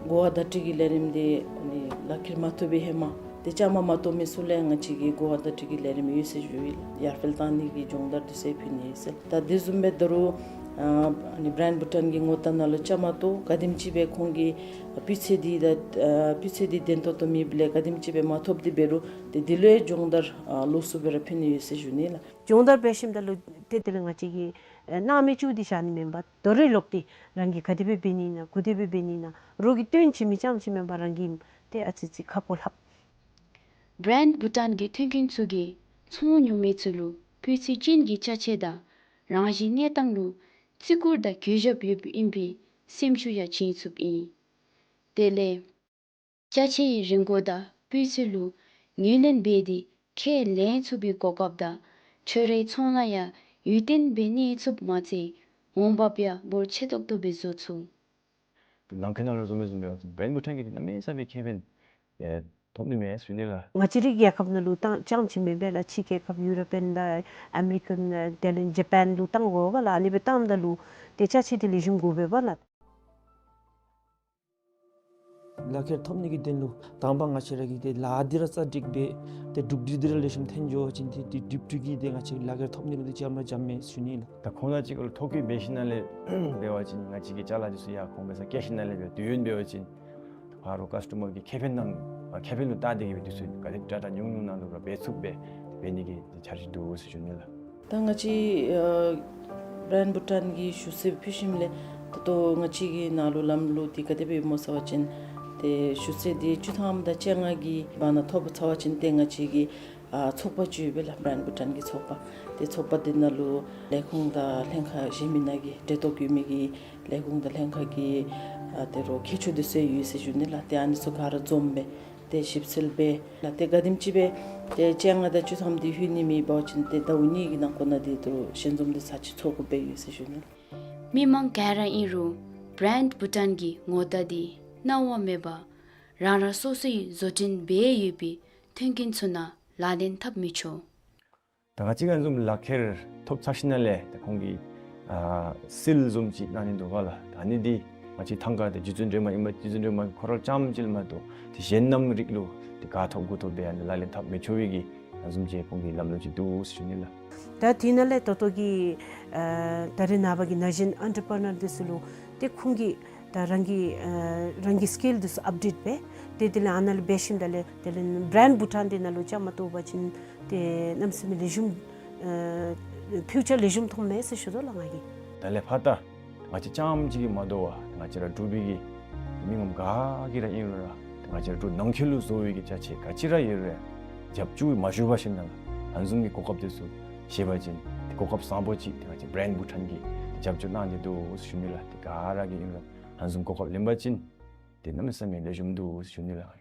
གོ་བ་བརྡ་སྤྲོད་ཀྱི་ལས་རིམ་འདི་ཨ་ནི་ལག་ཁྱེར་མ་ཐོབ་པའི་ཧེ་མ་ཏེ་བཅའ་མར་མ་གཏོགས་མི་ཚུ་ལུ་ཡང་ང་བཅས་ཀྱིས་གོ་བ་བརྡ་སྤྲོད་ཀྱི་ལས་རིམ་ཡོད་ཟེར་ཞུ་ཡི་ལགས། ཡར་འཕེལ་གཏང་ནི་གི་སྦྱོང་བརྡར་འདི་ཚུ་ཡང་ཕུལ་ནི་ཡོད་ཟེར། ད་དེ་བཟུམ་སྦེ་ད་རུང་ཨ་ཨ་ནི་བྷི་རེནཌ་བྷུ་ཊཱན་གྱི་ངོ་རྟགས་ནང་ལུ་བཅའ་མར་གཏོགས་ག་དེམ་ཅིག་སྦེ་ཁོང་གི་སྤུས་ཚད་འདི་ད་ཨ་སྤུས་ཚད་འདི་ལྡན་ཏོག་ཏོ་མེདཔ་ལས་ག་དེམ་ཅིག་སྦེ་མ་ཐོབ་སྟེ་འབད་རུང་ཏེ་འདི་ལུ་ཡང་སྦྱོང་བརྡར་ཨ་ལོགས་སུ་སྦེ་ར་ཕུལ་ནི་ཡོད་ཟེར་ཞུ་ནི་ལགས། སྦྱོང་བརྡར་འབད་ཞིནམ་ད་ལུ་ཏེ་དེ་ལས་ང་བཅས་ཀྱིས་ཨེ་སྣང་མེད་བཅུག་སྟེ་བཞག་ནི་མེན་པར་དོ་རུང་ལོག་སྟེ་རང་གིས་ག་དེ་སྦེ་འབད་ནི་ཨིན་ན་ག་དེ་སྦེ་འབད་ནི་ཨིན་ན་རོགས་ཀྱིས་སྟོན་བྱིན་མི་རྐྱངམ་ཅིག་མེན་པར་རང་གིས་ཏེ་ཨ་ཙི་ཙི་ཁག་པོ་ལྷགཔ། བྷི་རེནཌ་བྷུ་ཊཱན་གྱི་ཐོན་ཁུངས་ཚུ་གིས་ཚོང་ཉོ་མི་ཚུ་ལུ་སྤུས་ཚད་ཅན་གྱི་ཅ་ཆས་དང་རང་བཞིན་གནས་སྟངས་ལུ་བརྩི་བཀུར་དང་གུས་ཞབས་ཡོདཔ་ཨིན་པའི་སེམས་ཤུགས་ཡང་བྱིན་ཚུགསཔ་ཨིན། དེ་ལས་ཅ་ཆས་ཀྱི་རིན་གོང་དང་སྤུས་ཚད་ལུ་ངོས་ལེན་འབད་དེ་ཁས་ལེན་ཚུགས་པའི་གོ་སྐབས་དང་ཁྱོད་རའི་ཚོང་ལཱ་ཡང་ཡུན་བརྟན་སྦེ་གནས་ཚུགསཔ་མ་ཚད་འོང་འབབ་ཡང་འབོར་ཆེ་ཏོག་ཏོ་སྦེ་བཟོ་ཚུགས། ནང་འཁོད་ནང་ལུ་བཟུམ་སྦེ་བཟུམ་སྦེ་བྷི་རེནཌ་བྷུ་ཊཱན་གྱིས་གནམ་མེད་ས་མེད་ཁེ་ཕན་ཨེ་ཐོབ་ནི་མས་ཟེར་ཞུ་ནི་ལགས། ང་བཅས་རའི་རྒྱལ་ཁབ་ནང་ལུ་བཏང་རྐྱངམ་ཅིག་མེན་པས་ལགས། ཕྱི་རྒྱལ་ཁབ་ཡུ་རོཔ་དང་ཨ་མི་རི་ཀན་དེ་ལས་ཇ་པཱན་ལུ་བཏང་དགོ་པས་ལགས། ཨ་ནི་སྦེ་བཏངམ་ད་ལུ་ཏེ་ཅ་ཆས་འདི་ལེགས་ཤོམ་དགོ་པས་པ་ལགས། ལག་ཁྱེར་ཐོབ་ནི་གི་དོན་ལུ་དང་པ་ང་བཅས་ར་གིས་ཏེ་ལཱ་འདི་ར་གཙང་སྒྲིག་འབད་ཏེ་གྲུབ་འབྲས་འདི་ར་ལེགས་ཤོམ་ཐོན་འགྱོ་བ་ཅིན་ཏེ་ཏེ་གྲུབ་འབྲས་ཀྱིས་ཏེ་ང་བཅས་ལག་ཁྱེར་ཐོབ་ནི་ལུ་ཏེ་འཇམ་ར་འཇམ་མས་ཞུ་ནི་ལགས། ད་ཁོང་ར་གཅིག་ལུ་ཐོ་བཀོད་འབད་ཞིནམ་ལས་འབད་བ་ཅིན་ང་བཅས་ཀྱི་ཅ་ལ་འདི་ཚུ་ཡང་ཁོང་འབད་ས་བཀལ་ཞིནམ་ལས་འབད་དུས་ཡུན་འབད་བ་ཅིན་ཕར་ཀཱསི་ཊ་མར་གྱི་ཁེ་ཕན་ནམ་ཨ་ཁེ་ཕན་ལུ་བལྟ་སྟེ་གིས་འབད་དུས་ཚུ་ག་དེ་དྲག་དྲག་ཉུང་ཉུང་ནང་ལུ་ར་འབད་ཚུགསཔ་སྦེ་འབད་ནི་གི་འཆར་གཞི་འདུག་ཟེར་ཞུ་ནི་ལགས། ད་ང་བཅས་ཨ་བྷི་རེནཌ་བྷུ་ཊཱན་གྱི་ཞུ་ཚིག་ཕུལ་ཞིནམ་ལས་ད་ལྟོ་ང་བཅས་ཀྱི་ནང་ལུ་ལམ་ལུགས་འདི་ག་དེ་སྦེ་ཡོདཔ་སྨོ་ཟེར་བ་ཅིན་ཏེ་ཞུ་ཚིག་འདི་བཅུ་ཐམ་དང་བཅོ་ལྔ་གི་བར་ན་ཐོབ་ཚར་བ་ཅིན་ཏེ་ང་བཅས་ཀྱི་ཨ་ཚོགས་པ་ཅིག་ཡོད་པས་ལགས། བྷི་རེནཌ་བྷུ་ཊཱན་གྱི་ཚོགས་པ། ཏེ་ཚོགས་པ་འདི་ནང་ལུ་ལས་ཁུངས་དང་ལྷན་ཁག་གཞན་མི་སྣ་གི་འབྲེལ་གཏོགས་ཡོད་མི་གི་ལས་ཁུངས་དང་ལྷན་ཁག་གི་ཨ་ད་རུང་མཁས་མཆོག་འདི་ཚུ་ཡོད་ཟེར་ཞུ་ནི་ལགས། ཏེ་ཨ་ནི་ཚུ་ག་ར་འཛོམས་སྦེ་ཏེ་ཞིབ་འཚོལ་འབད་ལགས། ཏེ་ག་དེམ་ཅིག་སྦེ་ཏེ་བཅོ་ལྔ་དང་བཅུ་ཐམ་འདི་ལྷོད་ནི་མེད་པ་ཅིན་ཏེ་ཟླཝ་གཉིས་ཀྱི་ནང་འཁོད་ནང་འདི་ད་རུང་ཞལ་འཛོམས་འདི་ཚར་གཅིག་ཚོགས་དགོཔ་སྦེ་ཡོད་ཟེར་ཞུ་ནི་ལགས། མི་མང་ག་ར་ཨིན་རུང་བྷི་རེནཌ་བྷུ་ཊཱན་གྱི་ངོ་རྟགས་འདི་སྣང་བ་མེད་པར་རང་རང་སོ་སོའི་བཟོ་སྐྲུན་འབད་ཡོད་པའི་ཐོན་ཁུངས་ཚུ་ནང་ལག་ལེན་འཐབ་མི་ཆོག། ད་ང་བཅས་ཀྱིས་བཟུམ་ལག་ཁྱེར་ཐོབ་ཚར་ཞིནམ་ལས་ད་ཁོང་གིས་ཨ་སིལ་བཟུམ་ཅིག་གནང་ནི་འདུག་པ་ལགས། ད་ཨ་ནི་འདི་ང་བཅས་ཐང་ཀ་འདི་རྗེ་བཙུན་སྒྲོལ་མ་ཨིན་པ་རྗེ་བཙུན་སྒྲོལ་མ་གི་ཁོ་ར་རྐྱངམ་ཅིག་ལུ་མ་གཏོགས་ཏེ་གཞན་རྣམས་རིགས་ལུ་ཏེ་ག་ཐོབ་དགུ་ཐོབ་སྦེ་ཨ་ནི་ལག་ལེན་འཐབ་མི་ཆོག་པའི་གི་ཨ་བཟུམ་ཅིག་ཁོང་གི་ལམ་ལུགས་ཅིག་འདུག་ཟེར་ཞུ་ནི་ལགས། ད་དེ་ནང་ལས་ད་ལྟོ་གི་ཨ་ད་རེས་ནངས་པ་གི་ན་གཞོན་ཨེན་ཊར་པི་རི་ནར་འདི་ཚུ་ལུ་ཏེ་ཁོང་གིས་ད་རང་གི་ཨ་རང་གི་སི་ཀིལ་འདི་ཚུ་ཨཔ་ཌེཊ་འབད་ཏེ་དེ་ལས་ཨ་ནཱ་ལུ་འབད་ཞིནམ་ད་ལས་དེ་ལས་བྷི་རེནཌ་བྷུ་ཊཱན་འདི་ནང་ལུ་བཅའ་མར་གཏོགས་པ་ཅིན་ཏེ་གནམ་མེད་ས་མེད་ལེགས་ཤོམ་ཨ་ཕིའུ་ཅར་ལེགས་ཤོམ་མཐོངམ་མས་ཟེར་ཞུ་དོ་ལགས་ང་གིས། ད་ལས་ཕར་ད་ང་བཅས་རྐྱངམ་ཅིག་གིས་མ་དོ་བར་ང་བཅས་ར་འབྲུག་པའི་གི་མི་ངོམ་ག་གིས་ར་ཨིན་རུང་ར་ང་བཅས་ར་འབྲུག་ནང་འཁོད་ལུ་བཟོ་བའི་གི་ཅ་ཆས་ག་ཅི་ར་ཡོད་རུང་རྒྱབ་སྐྱོར་མ་ཞུ་བར་ཞིནམ་ལས་ཨ་ནི་བཟུམ་གྱི་གོ་སྐབས་འདི་ཚུ་བཞེས་པ་ཅིན་ཏེ་གོ་སྐབས་བཟང་པོ་ཅིག་ཏེ་ང་བཅས་བྷི་རེནཌ་བྷུ་ཊཱན་གྱིས་རྒྱབ་སྐྱོར་གནང་སྟེ་འདུག་ཟེར་ཞུ་ནི་ལགས། ཏེ་ག་ར་གིས་ཨིན་རུང་ཨ་ནི་བཟུམ་གོ་སྐབས་ལེན་པ་ཅིན་ཏེ་གནམ་མེད་ས་མེད་ལེགས་ཤོམ་འདུག་ཟེར་ཞུ་ནི་ལགས།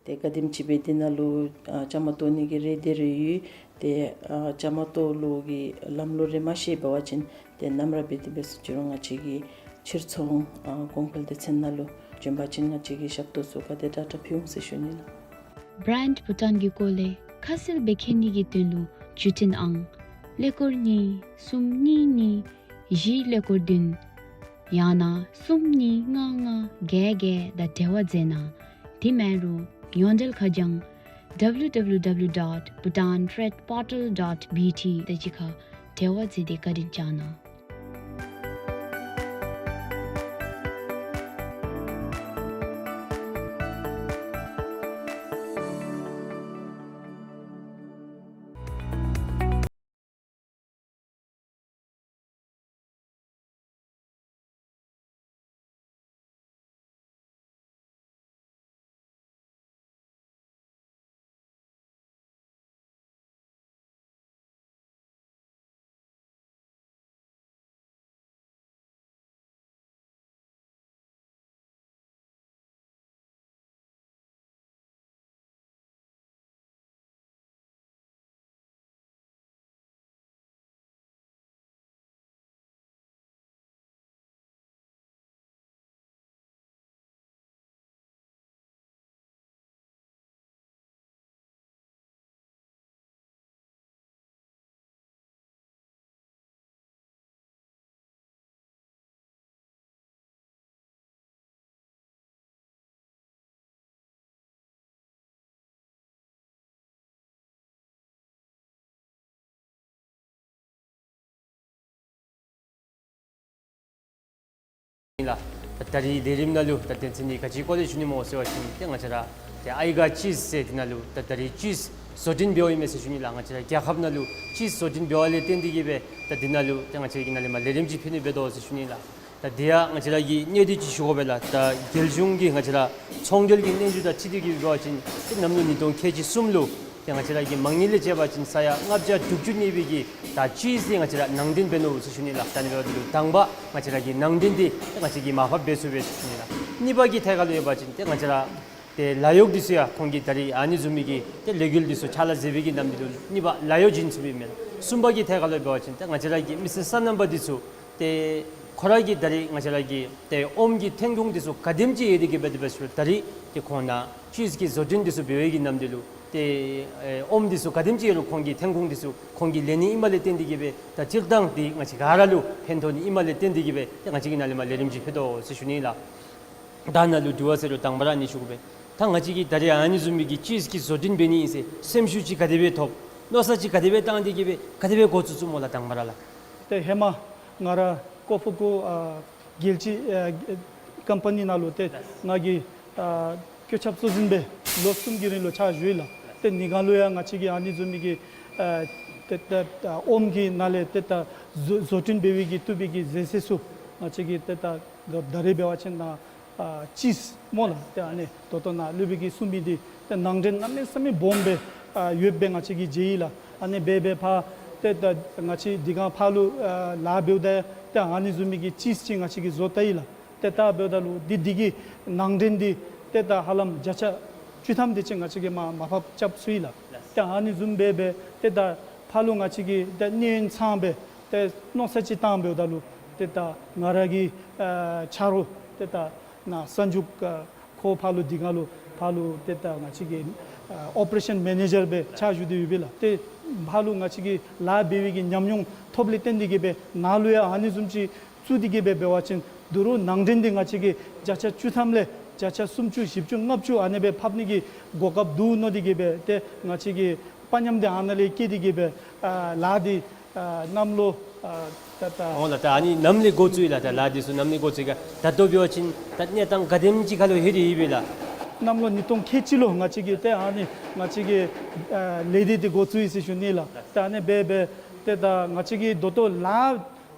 ཏེ་ག་དེམ་ཅིག་སྦེ་འདི་ནང་ལུ་ཨ་བཅའ་མར་གཏོགས་ནི་གི་རེ་འདོད་རེ་ཡོད། ཏེ་ཨ་བཅའ་མར་གཏོགས་ལོ་གི་ལམ་ལུགས་རེ་མ་ཤེས་པ་ཅིན་ཏེ་ནམ་ར་འབད་དེ་འབད་སོང་ཅི་རུང་ང་བཅས་ཀྱི་ཕྱིར་ཚོང་ཨ་གོང་འཕེལ་སྡེ་ཚན་ནང་ལུ་བྱོན་པ་ཅིན་ང་བཅས་ཀྱིས་ཞབས་ཏོག་ཚུ་ག་དེ་དྲག་དྲག་ཕུལ་འོང་ཟེར་ཞུ་ནི་ལགས། བྷི་རེནཌ་བྷུ་ཊཱན་གྱི་སྐོར་ལས་ཁ་གསལ་སྦེ་མཁྱེན་ནི་གི་དོན་ལུ་བརྒྱུད་འཕྲིན་ཨང་ཀླད་ཀོར་གཉིས་གསུམ་གཉིས་གཉིས་བཞི་ཀླད་ཀོར་བདུན་ཡང་ན་གསུམ་གཉིས་ལྔ་ལྔ་བརྒྱད་བརྒྱད་དང་འབྲེལ་བ་མཛད་གནང་། དེ་མིན་རུང་ཡོངས་འབྲེལ་ཁ་བྱང་W W W dot bhutan trade portal dot B T དང་གཅིག་ཁར་འབྲེལ་བ་མཛད་དེ་བཀའ་དྲིན་བསྐྱང་གནང་། ད་ད་རིས་ལས་རིམ་ནང་ལུ་ད་དོན་ཚན་འདི་ག་ཅིའི་སྐོར་ལས་ཞུ་ནི་སྨོ་ཟེར་བ་ཅིན་ཏེ་ང་བཅས་ར་ཏེ་ཨའི་ག་ཅིས་ཟེར་འདི་ནང་ལུ་ད་ད་རིས་ཅིས་བཟོ་སྐྲུན་འབདཝ་ཨིན་མས་ཟེར་ཞུ་ནི་ལགས། ང་བཅས་ར་རྒྱལ་ཁབ་ནང་ལུ་ཅིས་བཟོ་སྐྲུན་འབདཝ་ལས་བརྟེན་ཏེ་གིས་སྦེ་ད་འདི་ནང་ལུ་ཏེ་ང་བཅས་ཀྱིས་ནཱ་ལས་མར་ལས་རིམ་ཅིག་ཕུལ་ནི་འབད་དོ་ཟེར་ཞུ་ནི་ལགས། ད་འདི་ཡང་ང་བཅས་ར་གིས་གནད་དོན་ཅིག་ཞུ་དགོ་པས་ལགས། ད་རྒྱལ་གཞུང་གི་ང་བཅས་ར་ཚོང་འབྲེལ་གྱི་སྙན་ཞུ་དང་འཁྲིལ་ཏེ་གིས་འབད་བ་ཅིན་ཏེ་གནམ་ལོ་ཉིས་སྟོང་ཁལ་གཅིག་གསུམ་ལུ་ཏེ་ང་བཅས་ར་གི་མ་དངུལ་ལས་བཅད་པ་ཅིན་ས་ཡ་ལྔ་བརྒྱ་དྲུག་ཅུ་གནས་པའི་གི་ད་ཅིས་འདི་ང་བཅས་ར་ནང་འདྲེན་འབད་ནུག་ཟེར་ཞུ་ནི་ལགས། ད་ཨ་ནི་འབདཝ་ད་ལུ་དང་པ་ང་བཅས་ར་གི་ནང་འདྲེན་འདི་ཏེ་ང་བཅས་ཀྱིས་མར་ཕབ་འབད་ཚུགས་པས་ཟེར་ཞུ་ནི་ལགས། གཉིས་པ་གི་ཐད་ཁར་ལུ་ཡོད་པ་ཅིན་ཏེ་ང་བཅས་ར་ཏེ་ལཱ་གཡོག་འདི་ཚུ་ཡང་ཁོང་གིས་ད་རིས་ཨ་ནི་བཟུམ་མའི་གི་ཏེ་ལས་འགུལ་འདི་ཚུ་ཕྱག་ལཱ་མཛད་པའི་གི་ནམ་འདི་ལུ་གཉིས་པ་ལཱ་གཡོག་བྱིན་ཚུགས་པས་མེན་ན། གསུམ་པ་གི་ཐད་ཁར་ལུ་འབད་བ་ཅིན་ཏེ་ང་བཅས་ར་གི་མི་སེར་སོ་ནམ་པ་འདི་ཚུ་ཏེ་ཁོ་ར་གིས་ད་རིས་ང་བཅས་ར་གི་ཏེ་ཨོམ་གྱི་ཐོན་ཁུངས་འདི་ཚུ་ག་དེམ་ཅིག་ཡོད་དེ་གིས་འབད་དེ་འབད་ཞུ་ད་རིས་ཏེ་ཁོང་ནཱ་ཅིས་ཀྱི་བཟོ་སྐྲུན་འདི་ཚུ་འབད་བའི་གི་ནམ་འདི་ལུ་ཏེ་ཨེ་ཨོམ་འདི་ཚུ་ག་དེམ་ཅིག་ཡོད་རུང་ཁོང་གི་ཐོན་ཁུངས་འདི་ཚུ་ཁོང་གིས་ལེན་ནི་ཨིནམ་ལས་བརྟེན་ཏེ་གིས་སྦེ་ད་སྤྱིར་བཏང་འདི་ང་བཅས་ག་ར་ལུ་ཕན་ཐོགས་ནི་ཨིནམ་ལས་བརྟེན་ཏེ་གིས་སྦེ་ཏེ་ང་བཅས་ཀྱིས་ནཱ་ལས་མར་ལས་རིམ་ཅིག་ཕུལ་དོ་ཟེར་ཞུ་ནི་ལགས། ད་ནཱ་ལུ་དྲི་བ་ཟེར་རུང་དང་པ་ར་ཨ་ནི་ཞུ་དགོ་པས། ད་ང་བཅས་ཀྱིས་ད་རིས་ཨ་ནི་བཟུམ་མའི་གི་ཅིས་ཀྱི་བཟོ་སྐྲུན་འབད་ནི་ཨིན་ཟེར་སེམས་ཤུགས་ཅིག་ག་དེ་སྦེ་ཐོབ། མནོ་བསམ་ཅིག་ག་དེ་སྦེ་བཏང་སྟེ་གིས་སྦེ་ག་དེ་སྦེ་འགོ་བཙུགས་བཙུགསཔ་སྨོ་ལགས་དང་པ་ར་ལགས། ཏེ་ཧེ་མ་ང་ར་ཀོ་ཕུ་ཀུ་ཨ་རྒྱལ་སྤྱི་ཨ་ཀམ་པ་ནི་ནང་ལུ་ཏེ་ང་གིས་ཨ་བཀོད་ཁྱབ་གཙོ་འཛིན་སྦེ་ལོ་གསུམ་གྱི་རིང་ལུ་ཕྱག་ཞུ་ཡི་ལགས། ཏེ་ནི་ག་ལུ་ཡང་ང་བཅས་ཀྱིས་ཨ་ནི་བཟུམ་མའི་གི་ཨ་ཏེ་ད་ཨོམ་གྱི་ནང་ལས་ཏེ་ད་བཟོ་བཟོ་སྐྲུན་འབད་བའི་གི་བཏུབ་པའི་གི་ཟས་ཟས་ཚུ་ང་བཅས་ཀྱིས་ཏེ་ད་ད་རིས་འབད་བ་ཅིན་ནཱ་ཨ་ཅིས་སྨོ་ལགས། ཏེ་ཨ་ནི་ད་ལྟོ་ནཱ་སློབ་དཔོན་གྱིས་གསུངས་མི་འདི་ཏེ་ནང་འདྲེན་གནམ་མེད་ས་མེད་སྦོམ་སྦེ་ཨ་ཡོདཔ་སྦེ་ང་བཅས་ཀྱིས་མཇལ་ཡི་ལགས། ཨ་ནི་འབད་འབད་ཕར་ཏེ་ད་ང་བཅས་འདི་ག་ཕར་ལུ་ཨ་ལཱ་འབདཝ་ད་ཏེ་ཨ་ནི་བཟུམ་མའི་གི་ཅིས་ཅིག་ང་བཅས་ཀྱིས་བཟོ་བལྟ་ཡི་ལགས། ཏེ་ད་འབདཝ་ད་ལུ་འདི་འདི་གི་ནང་འདྲེན་འདི་ཏེ་ད་ཧ་ལམ་བརྒྱ་ཆ་བཅུ་ཐམ་དེ་ཅིག་ང་བཅས་ཀྱིས་མར་མར་ཕབ་རྐྱབ་ཚུགས་ཡི་ལགས། ཏེ་ཨ་ནི་བཟུམ་སྦེ་སྦེ་ཏེ་ད་ཕར་ལུ་ང་བཅས་ཀྱིས་ཏེ་གནས་ཡུན་ཚང་སྦེ་ཏེ་མནོ་བསམ་ཅིག་བཏང་འབདཝ་ད་ལུ་ཏེ་ད་ང་ར་གི་ཨ་ཆ་རོགས་ཏེ་ད་ནཱ་གསར་འཇུག་ཨ་ཁོ་ཕར་ལུ་འདི་ག་ལུ་ཕར་ལུ་ཏེ་ད་ང་བཅས་ཀྱི་ཨ་ཨོ་པ་རེ་ཤཱན་མེ་ནེ་ཇར་སྦེ་ཕྱག་ཞུ་སྟེ་ཡོད་པས་ལགས། ཏེ་ཕར་ལུ་ང་བཅས་ཀྱི་ལཱ་འབད་བའི་གི་ཉམས་མྱོང་ཐོབ་ལས་བརྟེན་ཏེ་གིས་སྦེ་ནཱ་ལུ་ཡང་ཨ་ནི་བཟུམ་ཅིག་བཙུགས་ཏེ་གིས་སྦེ་འབད་བ་ཅིན་ད་རུང་ནང་འདྲེན་འདི་ང་བཅས་ཀྱིས་བརྒྱ་ཆ་བཅུ་ཐམ་ལས་བརྒྱ་ཆ་སུམ་ཅུ་བཞི་བཅུ་ལྔ་བཅུ་ཨ་ནི་སྦེ་ཕབ་ནི་གི་གོ་སྐབས་འདུག་མནོ་སྟེ་གིས་སྦེ་ཏེ་ང་བཅས་ཀྱིས་དཔའ་ཉམས་འདི་ཨ་ནཱ་ལས་བསྐྱེད་དེ་གིས་སྦེ་ཨ་ལཱ་འདི་ཨ་གནམ་ལོ་ཨ་ད་ད་འོང་ལགས། ད་ཨ་ནི་ནམ་ལས་འགོ་བཙུགས་ཡི་ལགས། ད་ལཱ་འདི་ཚུ་ནམ་ལས་འགོ་བཙུགས་ཡི་ག། ད་ལྟོ་འབད་བ་ཅིན་ད་གནས་སྟངས་ག་དེམ་ཅིག་ཁར་ལུ་ལྷོད་དེ་ཡོད་པས་ལགས། གནམ་ལོ་ཉིས་སྟོང་ཁལ་གཅིག་ལུ་ང་བཅས་ཀྱིས་ཏེ་ཨ་ནི་ང་བཅས་ཀྱིས་ཨ་ལས་སྡེ་འདི་འགོ་བཙུགས་ཡི་ཟེར་ཞུ་ནི་ལགས། ད་ཨ་ནི་འབད་འབད་ཏེ་ད་ང་བཅས་ཀྱིས་ད་ལྟོ་ལཱ་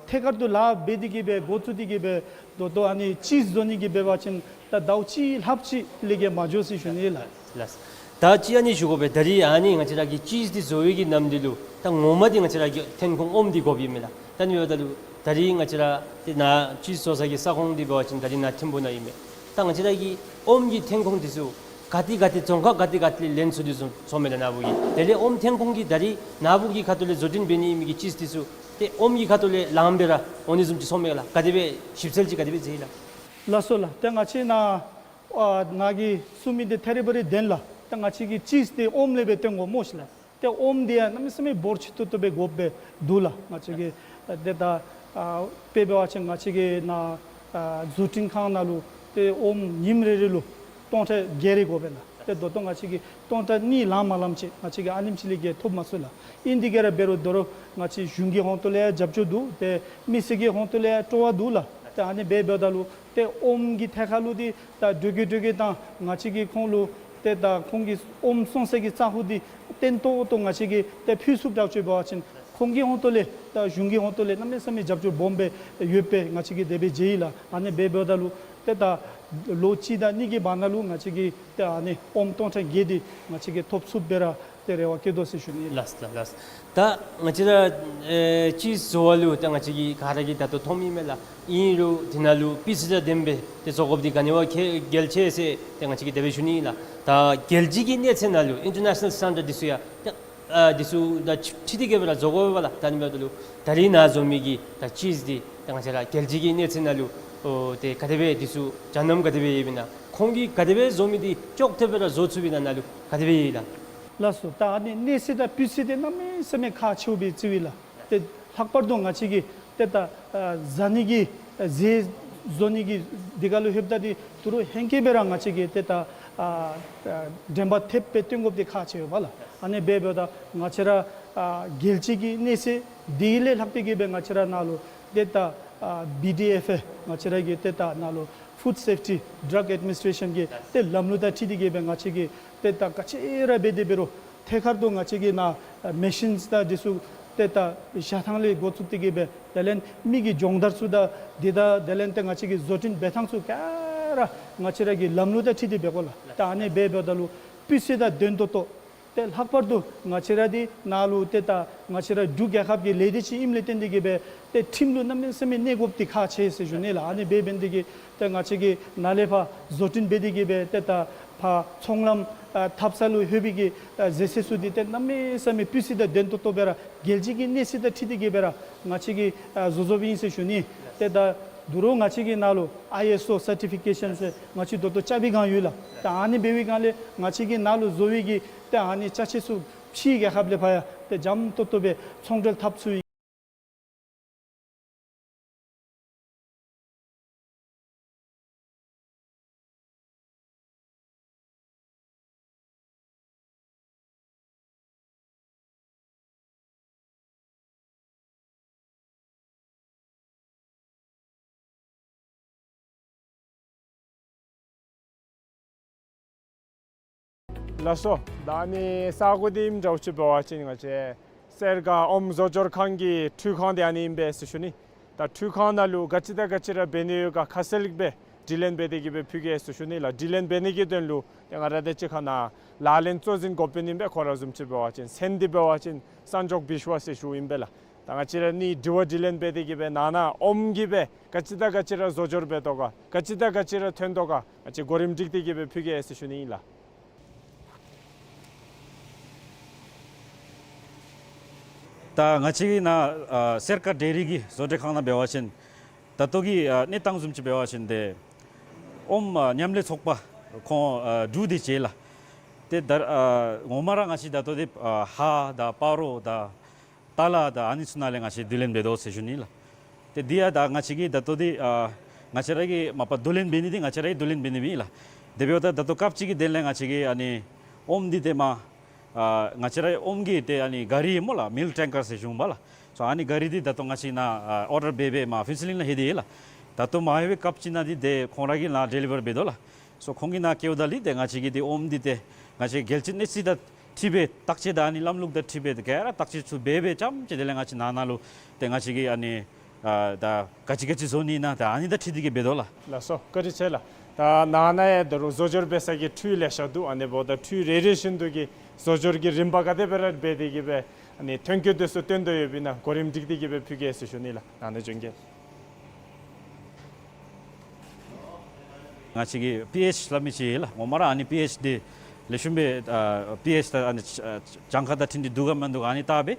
ཐད་ཀར་དུ་ལཱ་འབད་དེ་གིས་སྦེ་འགོ་བཙུགས་ཏེ་གིས་སྦེ་ད་ལྟོ་ཨ་ནི་ཅིས་བཟོ་ནི་གི་འབད་བ་ཅིན་ད་ཟླཝ་གཅིག་ལྷགཔ་ཅིག་ལས་བརྒལ་མ་འགྱོ་ཟེར་ཞུ་ནི་ལགས། ལགས། ད་ཅི་ཨ་ནི་ཞུ་དགོ་པས། ད་རིས་ཨ་ནི་ང་བཅས་ར་གིས་ཅིས་འདི་བཟོ་བའི་གི་ནམ་འདི་ལུ་ད་ངོ་མ་འདི་ང་བཅས་ར་གི་ཐོན་ཁུངས་ཨོམ་འདི་དགོཔ་ཨིན་མས་ལགས། ད་ཨ་ནི་འབདཝ་ད་ལུ་ད་རིས་ང་བཅས་ར་ཏེ་ནཱ་ཅིས་བཟོ་ས་གི་ས་ཁོངས་འདི་འབད་བ་ཅིན་ད་རིས་ནཱ་ཐིམ་ཕུ་ནང་ཨིན་མས། ད་ང་བཅས་ར་གི་ཨོམ་གྱི་ཐོན་ཁུངས་འདི་ཚུ་ག་ཏེ་ག་ཏེ་རྫོང་ཁག་ག་ཏེ་ག་ཏེ་ལས་ལེན་ཚུགས་ཏེ་སོང་སོང་མས་ལགས་ནཱ་བུ་གི། དེ་ལས་ཨོམ་ཐོན་ཁུངས་འདི་ད་རིས་ནཱ་བུ་གི་ཁ་ཐུག་ལས་བཟོ་སྐྲུན་འབད་ནི་ཨིན་མི་གི་ཅིས་འདི་ཚུ་ཏེ་ཨོམ་གྱི་ཁ་ཐུག་ལས་ལངམ་སྦེ་ར་འོང་ནི་བཟུམ་ཅིག་སོང་མས་ལགས། ག་དེ་སྦེ་ཞིབ་འཚོལ་ཅིག་ག་དེ་སྦེ་མཛད་ཡི་ལགས། ལགས་སོ་ལགས། ཏེ་ང་བཅས་ནཱ་ཨ་ནཱ་གིས་གསུངས་མི་འདི་ཐད་རི་བ་རི་བདེན་ལགས། ཏེ་ང་བཅས་ཀྱིས་ཅིས་འདི་ཨོམ་ལས་སྦེ་བཏོན་དགོ་སྨོ་ཤིག་ལགས། ཏེ་ཨོམ་འདི་ཡང་གནམ་མེད་ས་མེད་འབོར་ཆེ་ཏོག་ཏོ་སྦེ་དགོཔ་སྦེ་འདུག་ལགས། ང་བཅས་ཀྱིས་ཨ་ཏེ་ད་ཨ་དཔེ་འབད་བ་ཅིན་ང་བཅས་ཀྱིས་ནཱ་ཨ་བཟོ་སྐྲུན་ཁང་ནང་ལུ་ཏེ་ཨོམ་ཉིནམ་རེ་རེ་ལུ་སྟོང་ཕྲག་བརྒྱད་རེ་དགོ་པས་ལགས། ཏེ་ད་ལྟོ་ང་བཅས་ཀྱིས་སྟོང་ཕྲག་གཉིས་ལང་མ་ལངམ་ཅིག་ང་བཅས་ཀྱིས་ཨ་ནེམ་ཅིག་ལས་བརྒལ་ཐོབ་མ་ཚུགས་ལགས། ཨིན་དེ་གིས་ར་འབད་རུང་ད་རུང་ང་བཅས་གཞུང་གི་ཧོང་ཏོ་ལས་ཡང་རྒྱབ་སྐྱོར་འདུག། ཏེ་མི་སེར་གྱི་ཧོང་ཏོ་ལས་ཡང་སྤྲོ་བ་འདུག་ལགས། ཏེ་ཨ་ནི་འབད་འབདཝ་ད་ལུ་ཏེ་ཨོམ་གྱི་ཐད་ཁར་ལུ་འདི་ད་འགྲོ་གི་འགྲོ་གི་དང་ང་བཅས་ཀྱིས་ཁོང་ལུ་ཏེ་ད་ཁོང་གི་ཨོམ་བཙོང་ས་གི་ས་ཁོངས་འདི་བརྟན་ཏོག་ཏོ་ང་བཅས་ཀྱིས་ཏེ་ཕུལ་ཚུགསཔ་དྲག་ཅིག་འབད་བ་ཅིན་ཁོང་གི་ཧོང་ཏོ་ལས་ད་གཞུང་གི་ཧོང་ཏོ་ལས་གནམ་མེད་ས་མེད་རྒྱབ་སྐྱོར་སྦོམ་སྦེ་ཡོདཔ་སྦེ་ང་བཅས་ཀྱིས་དེ་སྦེ་མཇལ་ཡི་ལགས། ཨ་ནི་འབད་འབདཝ་ད་ལུ་ཏེ་ད་ལོ་གཅིག་དང་གཉིས་ཀྱི་བར་ན་ལུ་ང་བཅས་ཀྱིས་ཏེ་ཨ་ནི་ཨོམ་སྟོང་ཕྲག་བརྒྱད་འདི་ང་བཅས་ཀྱིས་ཐོབ་ཚུགསཔ་སྦེ་ར་ཏེ་རེ་བ་བསྐྱེད་དོ་ཟེར་ཞུ་ནི། ལགས་ལགས་ལགས། ད་ང་བཅས་ར་ཨེ་ཅིས་བཟོ་བ་ལུ་ད་ང་བཅས་ཀྱིས་ག་ར་གིས་ད་ལྟོ་མཐོངམ་ཨིན་མས་ལགས། ཨིན་རུང་དེ་ནང་ལུ་སྤུས་ཚད་དང་ལྡནམ་སྦེ་ཏེ་བཟོ་དགོཔ་འདི་ག་ནི་བ་གལ་གལ་ཆེ་ཟེར་ཏེ་ང་བཅས་ཀྱིས་དེ་སྦེ་ཞུ་ནི་ཨིན་ལགས། ད་རྒྱལ་སྤྱི་གི་གནས་ཚད་ནང་ལུ་ཨིན་ཊར་ནེ་ཤ་ནཱལ་སི་ཊེན་ཌརཌ་འདི་ཚུ་ཡང་ཏེ་ཨ་འདི་ཚུ་དང་འཁྲིལ་ཏེ་གིས་སྦེ་ར་བཟོ་དགོ་པས་ལགས། ད་ཨ་ནི་འབདཝ་ད་ལུ་ད་རིས་ནཱ་བཟོ་མི་གི་ད་ཅིས་འདི་ད་ང་བཅས་ར་རྒྱལ་སྤྱི་གི་གནས་ཚད་ནང་ལུ་ཨོ་ཏེ་ག་དེ་སྦེ་འདི་ཚུ་སྦྱང་གནང་ག་དེ་སྦེ་ཡོདཔ་ཨིན་ན། ཁོང་གིས་ག་དེ་སྦེ་བཟོ་མི་འདི་ཅོག་འཐདཔ་སྦེ་ར་བཟོ་ཚུགསཔ་ཨིན་ན་ནཱ་ལུ་ག་དེ་སྦེ་ཡོད་ལགས། ལགས་སོ། ད་ཨ་ནི་གནས་ཚད་དང་སྤུས་ཚད་འདི་གནམ་མེད་ས་མེད་ཁག་ཆེཝ་སྦེ་བརྩིཝ་ཨིན་ལགས། ཏེ་ལྷག་པར་དུ་ང་བཅས་ཀྱིས་ཏེ་ད་ཨ་བཟའ་ནི་གི་ཨ་ཟས་བཟོ་ནི་གི་འདི་ཁར་ལུ་ལྷོདཔ་ད་འདི་ད་རུང་ཧེང་སྐལ་སྦེ་ར་ང་བཅས་ཀྱིས་ཏེ་ད་ཨ་ཨ་འགྲན་པ་འཐདཔ་སྦེ་བཏོན་དགོཔ་འདི་ཁག་ཆེ་བས་ལགས། ཨ་ནི་འབད་འབདཝ་ད་ང་བཅས་ར་ཨ་རྒྱལ་སྤྱི་གི་གནས་ཚད་འདི་ལས་ལྷག་སྟེ་གིས་སྦེ་ང་བཅས་ར་ནཱ་ལུ་ཏེ་ད་ ཨ་བི་ཌི་ཨེཕ་ཨེ་ང་བཅས་ར་གི་ཏེ་ད་ནཱ་ལུ་ཕུཌ་སེཕ་ཊི་ཌྲག་ཨེཌ་མི་ནིསི་ཊེ་ཤཱན་གྱི་ཏེ་ལམ་ལུགས་དང་འཁྲིལ་ཏེ་གི་སྦེ་ང་བཅས་ཀྱིས་ཏེ་ད་ག་ཅི་ར་འབད་དེ་འབད་རུང་ཐད་ཀར་དུ་ང་བཅས་ཀྱིས་ནཱ་མེ་ཤིནསི་དང་འདི་ཚུ་ཏེ་ད་བཞག་ཐངས་ལས་འགོ་བཙུགས་ཏེ་གི་སྦེ་དེ་ལས་མི་གི་སྦྱོང་བརྡར་ཚུ་དང་འདི་དང་དེ་ལས་ཏེ་ང་བཅས་ཀྱི་བཟོ་སྐྲུན་འབད་ཐངས་ཚུ་ག་ར་ང་བཅས་ར་གི་ལམ་ལུགས་དང་འཁྲིལ་ཏེ་འབད་དགོ་ལགས། ད་ཨ་ནི་འབད་འབདཝ་ད་ལུ་སྤུས་ཚད་དང་ལྡན་ཏོག་ཏོ། ཏེ་ལྷག་པར་དུ་ང་བཅས་ར་འདི་ནཱ་ལུ་ཏེ་ད་ང་བཅས་ར་འབྲུག་རྒྱལ་ཁབ་ཀྱི་ལས་སྡེ་ཅིག་ཨིནམ་ལས་བརྟེན་ཏེ་གི་སྦེ་ཏེ་ཁྲིམས་ལུ་གནམ་མེད་ས་མེད་གནས་དགོཔ་འདི་ཁག་ཆེ་ཟེར་ཞུ་ནི་ལགས། ཨ་ནི་འབད་འབད་ནི་འདི་གིས་ཏེ་ང་བཅས་ཀྱིས་ནཱ་ལས་ཕར་བཟོ་སྐྲུན་འབད་དེ་གི་སྦེ་ཏེ་ད་ཕར་ཚོང་ལམ་ཨ་འཐབ་ས་ལུ་ལྷོད་པའི་གི་ཨ་ཟད་ཚད་ཚུ་འདི་ཏེ་གནམ་མེད་ས་མེད་སྤུས་ཚད་དང་ལྡན་ཏོག་ཏོ་སྦེ་ར་རྒྱལ་སྤྱི་གི་གནས་ཚད་དང་འཁྲིལ་ཏེ་གི་སྦེ་ར་ང་བཅས་ཀྱིས་ཨ་བཟོ་བཟོཝ་ཨིན་ཟེར་ཞུ་ནི། ཏེ་ད་དོ་རུང་ང་བཅས་ཀྱིས་ནཱ་ལུ་ཨའི་ཨེསི་ཨོ་སར་ཊི་ཕི་ཀེ་ཤཱན་ཟེར་ང་བཅས་ད་ལྟོ་རྐྱབ་པའི་སྒང་ཡོད་ལགས། ད་ཨ་ནི་འབད་བའི་སྒང་ལས་ང་བཅས་ཀྱིས་ནཱ་ལུ་བཟོ་བའི་གི་ཏེ་ཨ་ནི་ཅ་ཆས་ཚུ་ཕྱིའི་རྒྱལ་ཁབ་ལས་ཕར་ཡང་ཏེ་འཇམ་ཏོག་ཏོ་སྦེ་ཚོང་འབྲེལ་འཐབ་ཚུགས། ལགས་སོ། ད་ཨ་ནི་ས་གོ་འདི་ཨིནམ་འདྲཝ་ཅིག་འབད་བ་ཅིན་ང་བཅས་སེར་སྒ་ཨོམ་བཟོ་སྦྱོར་ཁང་གི་འཕྲུལ་ཁང་འདི་ཨ་ནི་ཨིན་པས་ཟེར་ཞུ་ནི། ད་འཕྲུལ་ཁང་ནང་ལུ་ག་ཅི་དང་ག་ཅི་ར་འབད་ནི་ཡོད་ག་ཁ་གསལ་སྦེ་དྲི་ལན་འབད་དེ་གི་སྦེ་ཕུལ་གེ་ཟེར་ཞུ་ནི་ལགས། དྲི་ལན་འབད་ནི་གི་དོན་ལུ་ཏེ་ང་ར་དང་གཅིག་ཁར་ནཱ་ལག་ལེན་གཙོ་འཛིན་འགོ་དཔོན་ཨིན་པས། ཁོ་ར་བཟུམ་ཅིག་འབད་བ་ཅིན་མཚན་འདི་འབད་བ་ཅིན་སན་ཇོག་བིཤ་ཝ་ཟེར་ཞུཝ་ཨིན་པས་ལགས། ད་ང་བཅས་ར་ཨ་ནི་དྲི་བ་དྲི་ལན་འབད་དེ་གི་སྦེ་ནང་ན་ཨོམ་གྱིས་སྦེ་ག་ཅི་དང་ག་ཅི་ར་བཟོ་སྦྱོར་འབད་དོ་ག་ག་ཅི་དང་ག་ཅི་ར་ཐོན་དོ་ག་ང་བཅས་གོ་རིམ་སྒྲིག་སྟེ་གི་སྦེ་ཕུལ་གེ་ཟེར་ཞུ་ནི་ཨིན་ལགས། ད་ང་བཅས་ཀྱི་ནཱ་ཨ་སེར་སྒ་ཌེ་རི་གི་བཟོ་གྲྭ་ཁང་ནང་འབད་བ་ཅིན་ད་ལྟོ་གི་ཨ་གནས་སྟངས་བཟུམ་ཅིག་འབད་བ་ཅིན་ཏེ་ཨོམ་ཨ་མཉམ་ལས་ཚོགས་པ་ཁོང་ཨ་དྲུག་འདི་བྱེད་ལགས། ཏེ་ད་ཨ་ངོ་མ་ར་ང་བཅས་ད་ལྟོ་འདི་ཨ་ཧ་དང་སྤ་རོ་དང་ཏ་ལ་དང་ཨ་ནི་ཚུ་ནང་ལས་ང་བཅས་བསྡུ་ལེན་འབད་དོ་ཟེར་ཞུ་ནི་ལགས། ཏེ་འདི་ཡང་ད་ང་བཅས་ཀྱིས་ད་ལྟོ་འདི་ཨ་ང་བཅས་ར་གིས་མ་པ་བསྡུ་ལེན་འབད་ནི་འདི་ང་བཅས་ར་གིས་བསྡུ་ལེན་འབད་ནི་མེན་ལགས། དེ་འབདཝ་ད་ད་ལྟོ་སྐབས་ཅིག་གི་དོན་ལས་ང་བཅས་ཀྱིས་ཨ་ནི་ཨོམ་འདི་ཏེ་མ་ཨ་ང་བཅས་ར་ཨོམ་གྱི་ཏེ་ཨ་ནི་ག་རི་སྨོ་ལགས། མིལཀ་ཊེང་ཀར་ཟེར་ཞུཝ་མས་ལགས། སོ་ཨ་ནི་ག་རི་འདི་ད་ལྟོ་ང་བཅས་ནཱ་ཨ་ཨོར་ཌར་འབད་འབད་མ་ཕུན་ཚོགས་གླིང་ནང་ལྷོད་དེ་ཡོད་ལགས། ད་ལྟོ་མ་ལྷོད་པའི་སྐབས་ཅིག་ནང་འདི་ཏེ་ཁོང་ར་གིས་ནཱ་ཌེ་ལི་བར་འབད་དོ་ལགས། སོ་ཁོང་གིས་ནཱ་བསྐྱལཝ་ད་ལུ་ཏེ་ང་བཅས་ཀྱིས་ཏེ་ཨོམ་འདི་ཏེ་ང་བཅས་རྒྱལ་སྤྱིའི་གནས་ཚད་དང་འཁྲིལ་སྦེ་བརྟག་དཔྱད་དང་ཨ་ནི་ལམ་ལུགས་དང་འཁྲིལ་སྦེ་ཏེ་ག་ར་བརྟག་དཔྱད་ཚུ་འབད་འབད་རྐྱངམ་ཅིག་དེ་ལས་ང་བཅས་ནང་ན་ལུ་ཏེ་ང་བཅས་ཀྱིས་ཨ་ནི་ཨ་ད་ག་ཅི་ག་ཅི་བཟོ་ནི་ཨིན་ན་ད་ཨ་ནི་དང་འཁྲིལ་ཏེ་གི་འབད་དོ་ལགས། ལགས་སོ། བཀའ་དྲིན་ཆེ་ལགས། ད་ནང་ན་ཡང་ད་རུང་བཟོ་སྦྱོར་འབད་ས་གི་འཕྲུལ་ལེ་ཤ་འདུག། ཨ་ནི་འབདཝ་ད་འཕྲུལ་རེ་རེ་བཞིན་དུ་གི་བཟོ་སྦྱོར་གྱི་རིམ་པ་ག་དེ་སྦེ་ར་འབད་དེ་གི་སྦེ་ཨ་ནི་ཐོན་སྐྱེད་དེ་ཚུ་བཏོན་དོ་ཡོདཔ་ཨིན་ན་གོ་རིམ་སྒྲིག་སྟེ་གི་སྦེ་ཕུལ་གེ་ཟེར་ཞུ་ནི་ལགས། ནང་ན་བྱོན་གེ། ང་བཅས་ཀྱི་པི་ཨེཆ་སླབ་མི་ཅིག་ཡོད་ལགས། ངོ་མ་ར་ཨ་ནི་པི་ཨེཆ་འདི་ལེགས་ཤོམ་སྦེ་ཨ་པི་ཨེཆ་ད་ཨ་ནི་ཨ་གྱངས་ཁ་དང་འཁྲིལ་ཏེ་འདུག་ག་མིན་འདུག་ག་ཨ་ནི་བལྟ་སྦེ་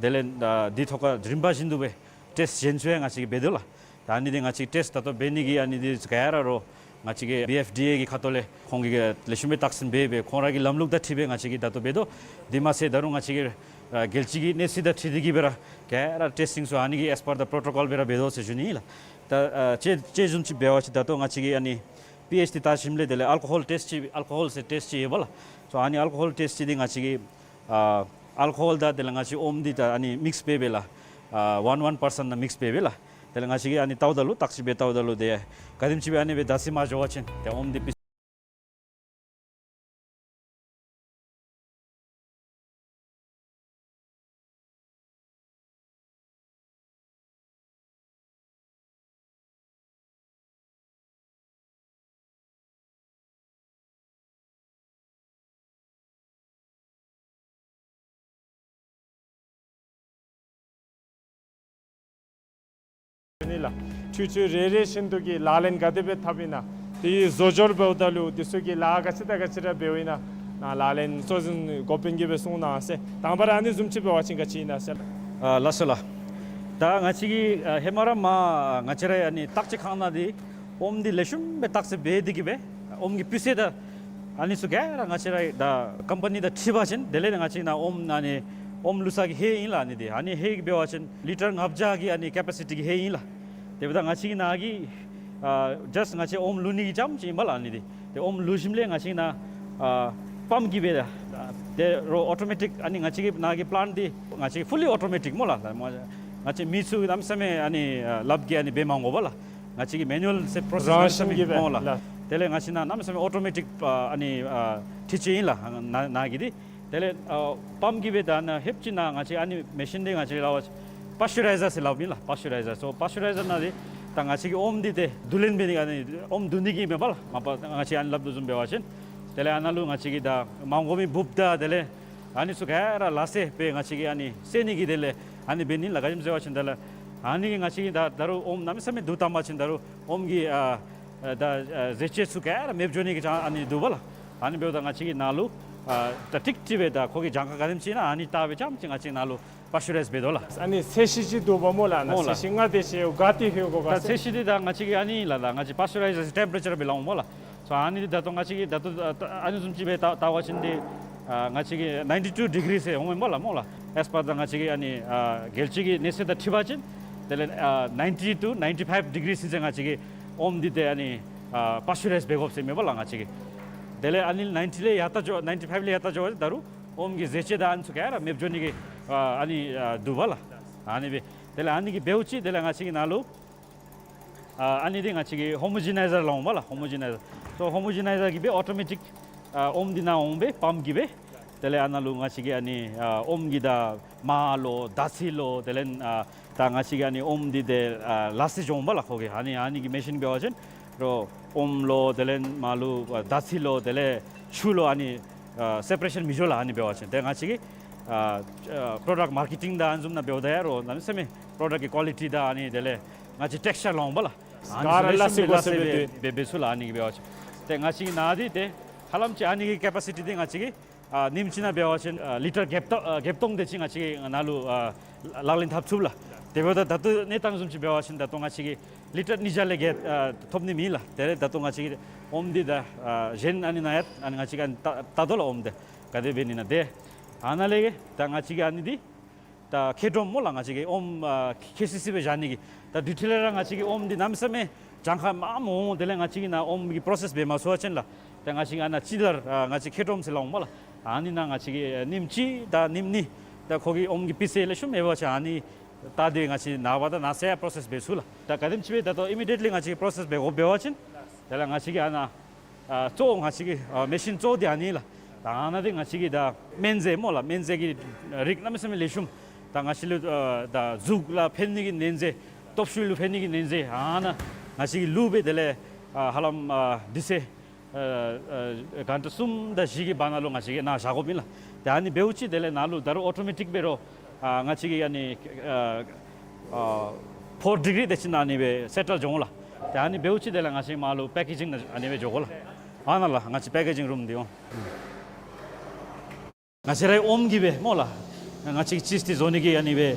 དེ་ལས་ཨ་འདི་ཐོག་ཁར་རིམ་པ་བཞིན་དུ་སྦེ་ཊེསཊ་གཞན་ཚུ་ཡང་ང་བཅས་ཀྱིས་འབད་དོ་ལགས། ད་ཨ་ནི་འདི་ང་བཅས་ཊེསཊ་ད་ལྟོ་འབད་ནི་གི་ཨ་ནི་འདི་ག་ར་རོགས་ང་བཅས་ཀྱི་བི་ཨེཕ་ཌི་ཨེ་གི་ཁ་ཐུག་ལས་ཁོང་གིས་ལེགས་ཤོམ་སྦེ་བརྟག་ཞིབ་འབད་སྦེ་ཁོང་ར་གི་ལམ་ལུགས་དང་འཁྲིལ་སྦེ་ང་བཅས་ཀྱིས་ད་ལྟོ་འབད་དོ། དེ་མ་ཚད་ད་རུང་ང་བཅས་ཀྱིས་ཨ་རྒྱལ་སྤྱི་གི་གནས་ཚད་དང་འཁྲིལ་ཏེ་གི་སྦེ་ར་ག་ར་ཊེསི་ཊིང་ཚུ་ཨ་ནི་གི་ཨེས་པར་དི་པོརོ་ཊོ་ཀོལ་སྦེ་ར་འབད་དོ་ཟེར་ཞུ་ནི་ཨིན་ལགས། ད་ཨ་དཔྱེ་དཔྱེ་བཟུམ་ཅིག་འབད་བ་ཅིན་ད་ལྟོ་ང་བཅས་ཀྱིས་ཨ་ནི་པི་ཨེཆ་འདི་བལྟ་ཞིནམ་ལས་དེ་ལས་ཨལ་ཀོ་ཧོལ་ཊེསཊ་ཅིག་ཨལ་ཀོ་ཧོལ་ཟེར་ཊེསཊ་ཅིག་ཡོད་པ་ལགས། སོ་ཨ་ནི་ཨལ་ཀོ་ཧོལ་ཊེསཊ་ཅིག་འདི་ང་བཅས་ཀྱིས་ཨ་ཨལ་ཀོ་ཧོལ་དང་དེ་ལས་ང་བཅས་ཨོམ་འདི་ད་ཨ་ནི་མིགསི་འབད་འབད་ལགས། ཨ་ཝན་ཝན་པར་སེནཊ་ནང་མིགསི་འབད་འབད་ལགས། དེ་ལས་ང་བཅས་ཀྱིས་ཨ་ནི་བལྟཝ་ད་ལུ་བརྟག་ཞིབ་འབད་བལྟཝ་ད་ལུ་ཏེ་ག་དེམ་ཅིག་སྦེ་ཨ་ནི་སྦེ་ད་སི་མ་འགྱོ་བ་ཅིན་ཏེ་ཨོམ་འདི་པི་ནི་ལགས། འཕྲུལ་ཆས་རེ་རེ་བཞིན་དུ་གི་ལག་ལེན་ག་དེ་སྦེ་འཐབ་ཨིན་ན། དེའི་བཟོ་སྦྱོར་འབདཝ་ད་ལུ་དེ་ཚུ་གི་ལཱ་ག་ཅི་དང་ག་ཅི་ར་འབདཝ་ཨིན་ན། ནཱ་ལག་ལེན་གཙོ་འཛིན་འགོ་དཔོན་གྱིས་སྦེ་གསུང་གནང་ཟེར། དང་པ་ར་ཨ་ནི་བཟུམ་ཅིག་འབད་བ་ཅིན་ག་ཅི་ཨིན་ན་ཟེར་ལགས། ཨ་ལགས་སོ་ལགས། ད་ང་བཅས་ཀྱིས་ཨ་ཧེ་མ་ར་མ་ང་བཅས་ར་ཨ་ནི་བརྟག་དཔྱད་ཁང་ནང་འདི་ཨོམ་འདི་ལེགས་ཤོམ་སྦེ་བརྟག་དཔྱད་འབད་དེ་གི་སྦེ་ཨོམ་གྱི་སྤུས་ཚད་དང་ཨ་ནི་ཚུ་ག་ར་ང་བཅས་ར་ད་ཀམ་པ་ནི་དང་འཁྲིལ་བ་ཅིན་དེ་ལས་ང་བཅས་ནཱ་ཨོམ་ཨ་ནི་ཨོམ་བླུག་ས་གི་ཧེ་ཨིན་ལགས། ཨ་ནི་འདི་ཨ་ནི་ཧེ་གི་འབད་བ་ཅིན་ལི་ཊར་ལྔ་བརྒྱ་གི་ཨ་ནི་ཀེ་པ་སི་ཊི་གི་ཧེ་ཨིན་ལགས། དེ་འབདཝ་ད་ང་བཅས་ཀྱི་ནཱ་གི་ཨ་ཇཱསཊ་ང་བཅས་ཨོམ་བླུག་ནི་གི་རྐྱངམ་ཅིག་ཨིན་པས་ལགས། ཨ་ནི་འདི་ཏེ་ཨོམ་བླུག་ཞིནམ་ལས་ང་བཅས་ཀྱི་ནཱ་ཨ་པམཔ་གིས་སྦེ་ད་ཏེ་རོགས་ཨོ་ཊོ་མེ་ཊིཀ་ཨ་ནི་ང་བཅས་ཀྱི་ནཱ་གི་པི་ལེནཊ་འདི་ང་བཅས་ཕུ་ལི་ཨོ་ཊོ་མེ་ཊིཀ་སྨོ་ལགས། ད་མ་ ང་བཅས་མི་ཚུ་གནམ་མེད་ས་མེད་ཨ་ནི་ཨ་སླབ་གི་ཨ་ནི་འབད་མ་དགོ་པས་ལགས། ང་བཅས་ཀྱི་མེ་ནུ་ཨལ་ཟེར་པྲོ་སེསི་རང་བཞིན་གྱིས་འབད་ལགས། དེ་ལས་ང་བཅས་ནཱ་གནམ་མེད་ས་མེད་ཨོ་ཊོ་མེ་ཊིཀ་ཨ་ཨ་ནི་ཨ་འཕྲུལ་ཆས་ཨིན་ལགས། ནཱ་ནཱ་གི་འདི། དེ་ལས་ཨ་པམཔ་གིས་འབད་ད་ནཱ་ཧེབ་ཅིག་ནཱ་ང་བཅས་ཨ་ནི་མེ་ཤིན་འདི་ང་བཅས་ལགས་པཱ་སི་ཅུ་རའི་ཛར་ཟེར་སླབ་ཨིན་ལགས། པཱ་སི་ཅུ་རའི་ཛར། སོ་པཱ་སི་ཅུ་རའི་ཛར་ནང་འདི་ད་ང་བཅས་ཀྱི་ཨོམ་འདི་ཏེ་བསྡུ་ལེན་འབད་ནི་ཨ་ནི་ཨོམ་བསྡུ་ནི་གི་མེན་པས་ལགས། མ་པ་ང་བཅས་ཨ་ནི་སླབ་དོ་བཟུམ་འབད་བ་ཅིན། དེ་ལས་ཨ་ནཱ་ལུ་ང་བཅས་ཀྱིས་ད་མ་དགོ་མི་འབུཔ་དང་དེ་ལས་ཨ་ནི་ཚུ་ག་ར་ལ་སེ་སྦེ་ང་བཅས་ཀྱིས་ཨ་ནི་བསལ་ནི་གི་དེ་ལས་ཨ་ནི་འབད་ནི་ལགས། ག་ཅི་སྨོ་ཟེར་བ་ཅིན་དེ་ལས་ཨ་ནི་གིས་ང་བཅས་ཀྱིས་ད་ད་རུང་ཨོམ་གནམ་མེད་ས་མེད་བསྡུ་བཏང་པ་ཅིན་ད་རུང་ཨོམ་གྱི་ཨ་ཨ་ད་ཨ་ཟས་བཅུད་ཚུ་ག་ར་མེདཔ་འགྱོ་ནི་གི་ཅང་ཨ་ནི་འདུག་པས་ལགས། ཨ་ནི་འབདཝ་ད་ང་བཅས་ཀྱིས་ནཱ་ལུ་ཨ་ད་ཀྲིག་ཀྲི་སྦེ་ད་ཁོ་གི་གྱངས་ཁ་ག་དེམ་ཅིག་ཨིན་ན་ཨ་ནི་བལྟ་སྦེ་རྐྱངམ་ཅིག་ང་བཅས་ནཱ་ལུ་པཱ་སི་ཅུ་རའིཛ་འབད་དོ་ལགས། ཨ་ནི་ཚད་གཞི་ཅིག་འདུག་པ་སྨོ་ལགས། ནཱ་སྨོ་ལགས། ཚད་གཞི་འདི་ད་ང་བཅས་ཀྱིས་ཨ་ནི་ལགས། ད་ང་བཅས་པཱ་སི་ཅུ་རའིཛ་ཟེར་ཊེམ་པེ་རེ་ཅར་སྦེ་སླབ་འོང་སྨོ་ལགས། སོ་ཨ་ནི་འདི་ད་ལྟོ་ང་བཅས་ཀྱིས་ད་ལྟོ་ཨ་ཨ་ནི་བཟུམ་ཅིག་སྦེ་བལྟ་བལྟ་བ་ཅིན་འདི་ཨ་ང་བཅས་ཀྱིས་ནའིན་ཊི་ཊུ་ཌི་གི་རི་ཟེར་འོང་སྨོ་ལགས། སྨོ་ལགས། ཨེས་པར་ད་ང་བཅས་ཀྱིས་ཨ་ནི་ཨ་རྒྱལ་སྤྱི་གི་གནས་ཚད་དང་འཁྲིལ་བ་ཅིན་དེ་ལས་ཨ་ནའིན་ཊི་ཊུ་ནའིན་ཊི་ཕའིབ་ཌི་གི་རི་ཟིན་ཚེ་ང་བཅས་ཀྱིས་ཨོམ་འདི་ཏེ་ཨ་ནི་ཨ་པཱ་སི་ཅུ་རའིཛ་འབད་དགོཔ་ཟེར་མེད་པས་ལགས་ང་བཅས་ཀྱིས། དེ་ལས་ཨ་ནི་ནའིན་ཊི་ལས་ཡར་ལྟ་འགྱོ་ནའིན་ཊི་ཕའིབ་ལས་ཡར་ལྟ་འགྱོ་བ་ཅིན་ད་རུང་ཨོམ་གྱི་ཟས་བཅུད་དང་ཨ་ནི་ཚུ་ག་ར་མེདཔ་འགྱོ་ནི་གི་ཨ་ཨ་ནི་ཨ་འདུག་པས་ལགས། ཨ་ནི་སྦེ་དེ་ལས་ཨ་ནི་གིས་འབདཝ་ཅིག་དེ་ལས་ང་བཅས་ཀྱིས་ནཱ་ལུ་ཨ་ཨ་ནི་འདི་ང་བཅས་ཀྱིས་ཧོ་མོ་ཇི་ནའི་ཛར་སླབ་འོང་སྨོ་ལགས། ཧོ་མོ་ཇི་ནའི་ཛར། སོ་ཧོ་མོ་ཇི་ནའི་ཛར་གྱིས་སྦེ་ཨོ་ཊོ་མེ་ཊིཀ་ཨ་ཨོམ་འདི་ནཱ་འོང་སྦེ་པམཔ་གིས་སྦེ་དེ་ལས་ཨ་ནཱ་ལུ་ང་བཅས་ཀྱིས་ཨ་ནི་ཨ་ཨོམ་གྱི་ད་མར་ལོ་དར་ཚིལ་ལོ་དེ་ལས་ཨ་ད་ང་བཅས་ཀྱིས་ཨ་ནི་ཨོམ་འདི་ཏེ་ཨ་ལ་སེ་འགྱོ་འོང་པས་ལགས་ཁོ་གིས། ཨ་ནི་ཨ་ནི་གི་མེ་ཤིན་འབད་བ་ཅིན་རོགས་ཨོམ་ལོ་དེ་ལས་མར་ལོ་ཨ་དར་ཚིལ་ལོ་དེ་ལས་ཆུ་ལོ་ཨ་ནི་ཨ་སེ་པ་རེ་ཤཱན་མི་འགྱོ་ལགས། ཨ་ནི་འབད་བ་ཅིན་ཏེ་ང་བཅས་ཀྱིས་ཨ་ཨ་པྲོ་ཌག་མར་ཀེ་ཊིང་དང་ཨ་ནི་བཟུམ་ནང་འབདཝ་ད་ཡང་རོགས་གནམ་མེད་ས་མེད་པྲོ་ཌག་གི་ཀོ་ལི་ཊི་དང་ཨ་ནི་དེ་ལས་ང་བཅས་ཊེགསི་ཅར་སླབ་འོང་པས་ལགས། ཨ་ནི་ག་ར་ཚུ་ལེགས་ཤོམ་སྦེ་ལ་སེ་སྦེ་འབད་འབད་ཚུགས་ལགས། ཨ་ནི་གིས་འབད་བ་ཅིན་ཏེ་ང་བཅས་ཀྱིས་ནཱ་འདི་ཏེ་ཧ་ལམ་ཅིག་ཨ་ནི་གི་ཀེ་པ་སི་ཊི་འདི་ང་བཅས་ཀྱིས་ཨ་ཉིནམ་གཅིག་ནང་འབད་བ་ཅིན་ཨ་ལི་ཊར་བརྒྱད་སྟོང་ཨ་བརྒྱད་སྟོང་དེ་ཅིག་ང་བཅས་ཀྱིས་ནཱ་ལུ་ཨ་ལག་ལེན་འཐབ་ཚུགས་ལགས། དེ་འབདཝ་ད་ད་ལྟོ་གནས་སྟངས་བཟུམ་ཅིག་འབད་བ་ཅིན་ད་ལྟོ་ང་བཅས་ཀྱིས་ལི་ཊར་ཉིས་བརྒྱ་ལས་བརྒལ་ཨ་ཐོབ་ནི་མེད་ལགས། དེ་ལས་ད་ལྟོ་ང་བཅས་ཀྱིས་ཨོམ་འདི་ད་ཨ་གཞན་ཨ་ནི་ནང་ཡང་ཨ་ནི་ང་བཅས་ཀྱིས་ཨ་ནི་བལྟ་བལྟ་དོ་ལགས། ཨོམ་འདི་ག་དེ་འབད་ནི་ན་ཏེ་ཨ་ནཱ་ལས་ད་ང་བཅས་ཀྱིས་ཨ་ནི་འདི་ད་ཁེ་ཌོམ་སྨོ་ལགས། ང་བཅས་ཀྱིས་ཨོམ་ཨ་ཁེ་སི་སི་སྦེ་བཞག་ནི་གི་ད་དུས་ཐོག་ལས་ར་ང་བཅས་ཀྱིས་ཨོམ་འདི་གནམ་མེད་ས་མེད་གྱངས་ཁ་མངམ་འོང་། དེ་ལས་ང་བཅས་ཀྱིས་ནཱ་ཨོམ་གྱི་པྲོ་སེསི་འབད་མ་ཚུགས་པ་ཅིན་ལགས། ད་ང་བཅས་ཀྱིས་ཨ་ནཱ་ཅི་དར་ཨ་ང་བཅས་ཁེ་ཌོམ་ཟེར་སླབ་འོང་སྨོ་ལགས། ཨ་ནི་ནང་ང་བཅས་ཀྱིས་ཨ་ཉིནམ་གཅིག་དང་ཉིནམ་གཉིས་ད་ཁོ་གི་ཨོམ་གྱི་སྤུས་ཚད་ལེགས་ཤོམ་མེད་པ་ཅིན་ཨ་ནི་བལྟ་སྟེ་ང་བཅས་ནངས་པ་དང་གནངས་ཚེ་ཡང་པྲོ་སེསི་འབད་ཚུགས་ལགས། ད་ག་དེམ་ཅིག་སྦེ་ད་ལྟོ་ཨི་མི་ཌི་ཡེཊ་ལི་ང་བཅས་ཀྱིས་པྲོ་སེསི་འབད་དགོཔ་འབད་བ་ཅིན་དེ་ལས་ང་བཅས་ཀྱིས་ཨ་ནཱ་ཨ་གཙོ་བོ་ང་བཅས་ཀྱི་ཨ་མེ་ཤིན་གཙོ་བོ་འདི་ཨ་ནི་ལགས། ད་ཨ་ནཱ་འདི་ང་བཅས་ཀྱིས་ད་སྨན་རྫས་སྨོ་ལགས། སྨན་རྫས་ཀྱི་རིགས་གནམ་མེད་ས་མེད་ལེགས་ཤོམ། ད་ང་བཅས་ལུ་ཨ་ད་གཟུགས་ལུ་ཕན་ནི་གི་སྨན་རྫས་སྟོབས་ཤུགས་ལུ་ཕན་ནི་གི་སྨན་རྫས་ཨ་ནཱ་ང་བཅས་ཀྱིས་བླུགས་སྦེ་དེ་ལས་ཨ་ཧ་ལམ་ཨ་དུས་ཚོད་ཨ་ཨ་གྷན་ཊ་གསུམ་དང་བཞི་གི་བར་ན་ལུ་ང་བཅས་ཀྱིས་ནཱ་བཞག་དགོཔ་ཨིན་ལགས། ཏེ་ཨ་ནི་འབདཝ་ཅིག་དེ་ལས་ནཱ་ལུ་ད་རུང་ཨོ་ཊོ་མེ་ཊིཀ་འབད་རུང་ཨ་ང་བཅས་ཀྱིས་ཨ་ནི་ཨ་ཨ་ཕོར་ཌི་གི་རི་དེ་ཅིག་ནང་ཨ་ནི་སྦེ་སེ་ཊལ་འགྱོ་འོང་ལགས། ཏེ་ཨ་ནི་འབདཝ་ཅིག་དེ་ལས་ང་བཅས་མར་ལུ་པེ་ཀེ་ཇིང་ནང་ཨ་ནི་སྦེ་འགྱོ་དགོ་ལགས། ཨ་ནཱ་ལགས་ང་བཅས་པེ་ཀེ་ཇིང་རུམ་འདི་འོང་། ང་བཅས་རའི་ཨོམ་གྱིས་སྦེ་སྨོ་ལགས། ང་བཅས་ཀྱིས་ཅིསི་འདི་བཟོ་ནི་གི་ཨ་ནི་སྦེ་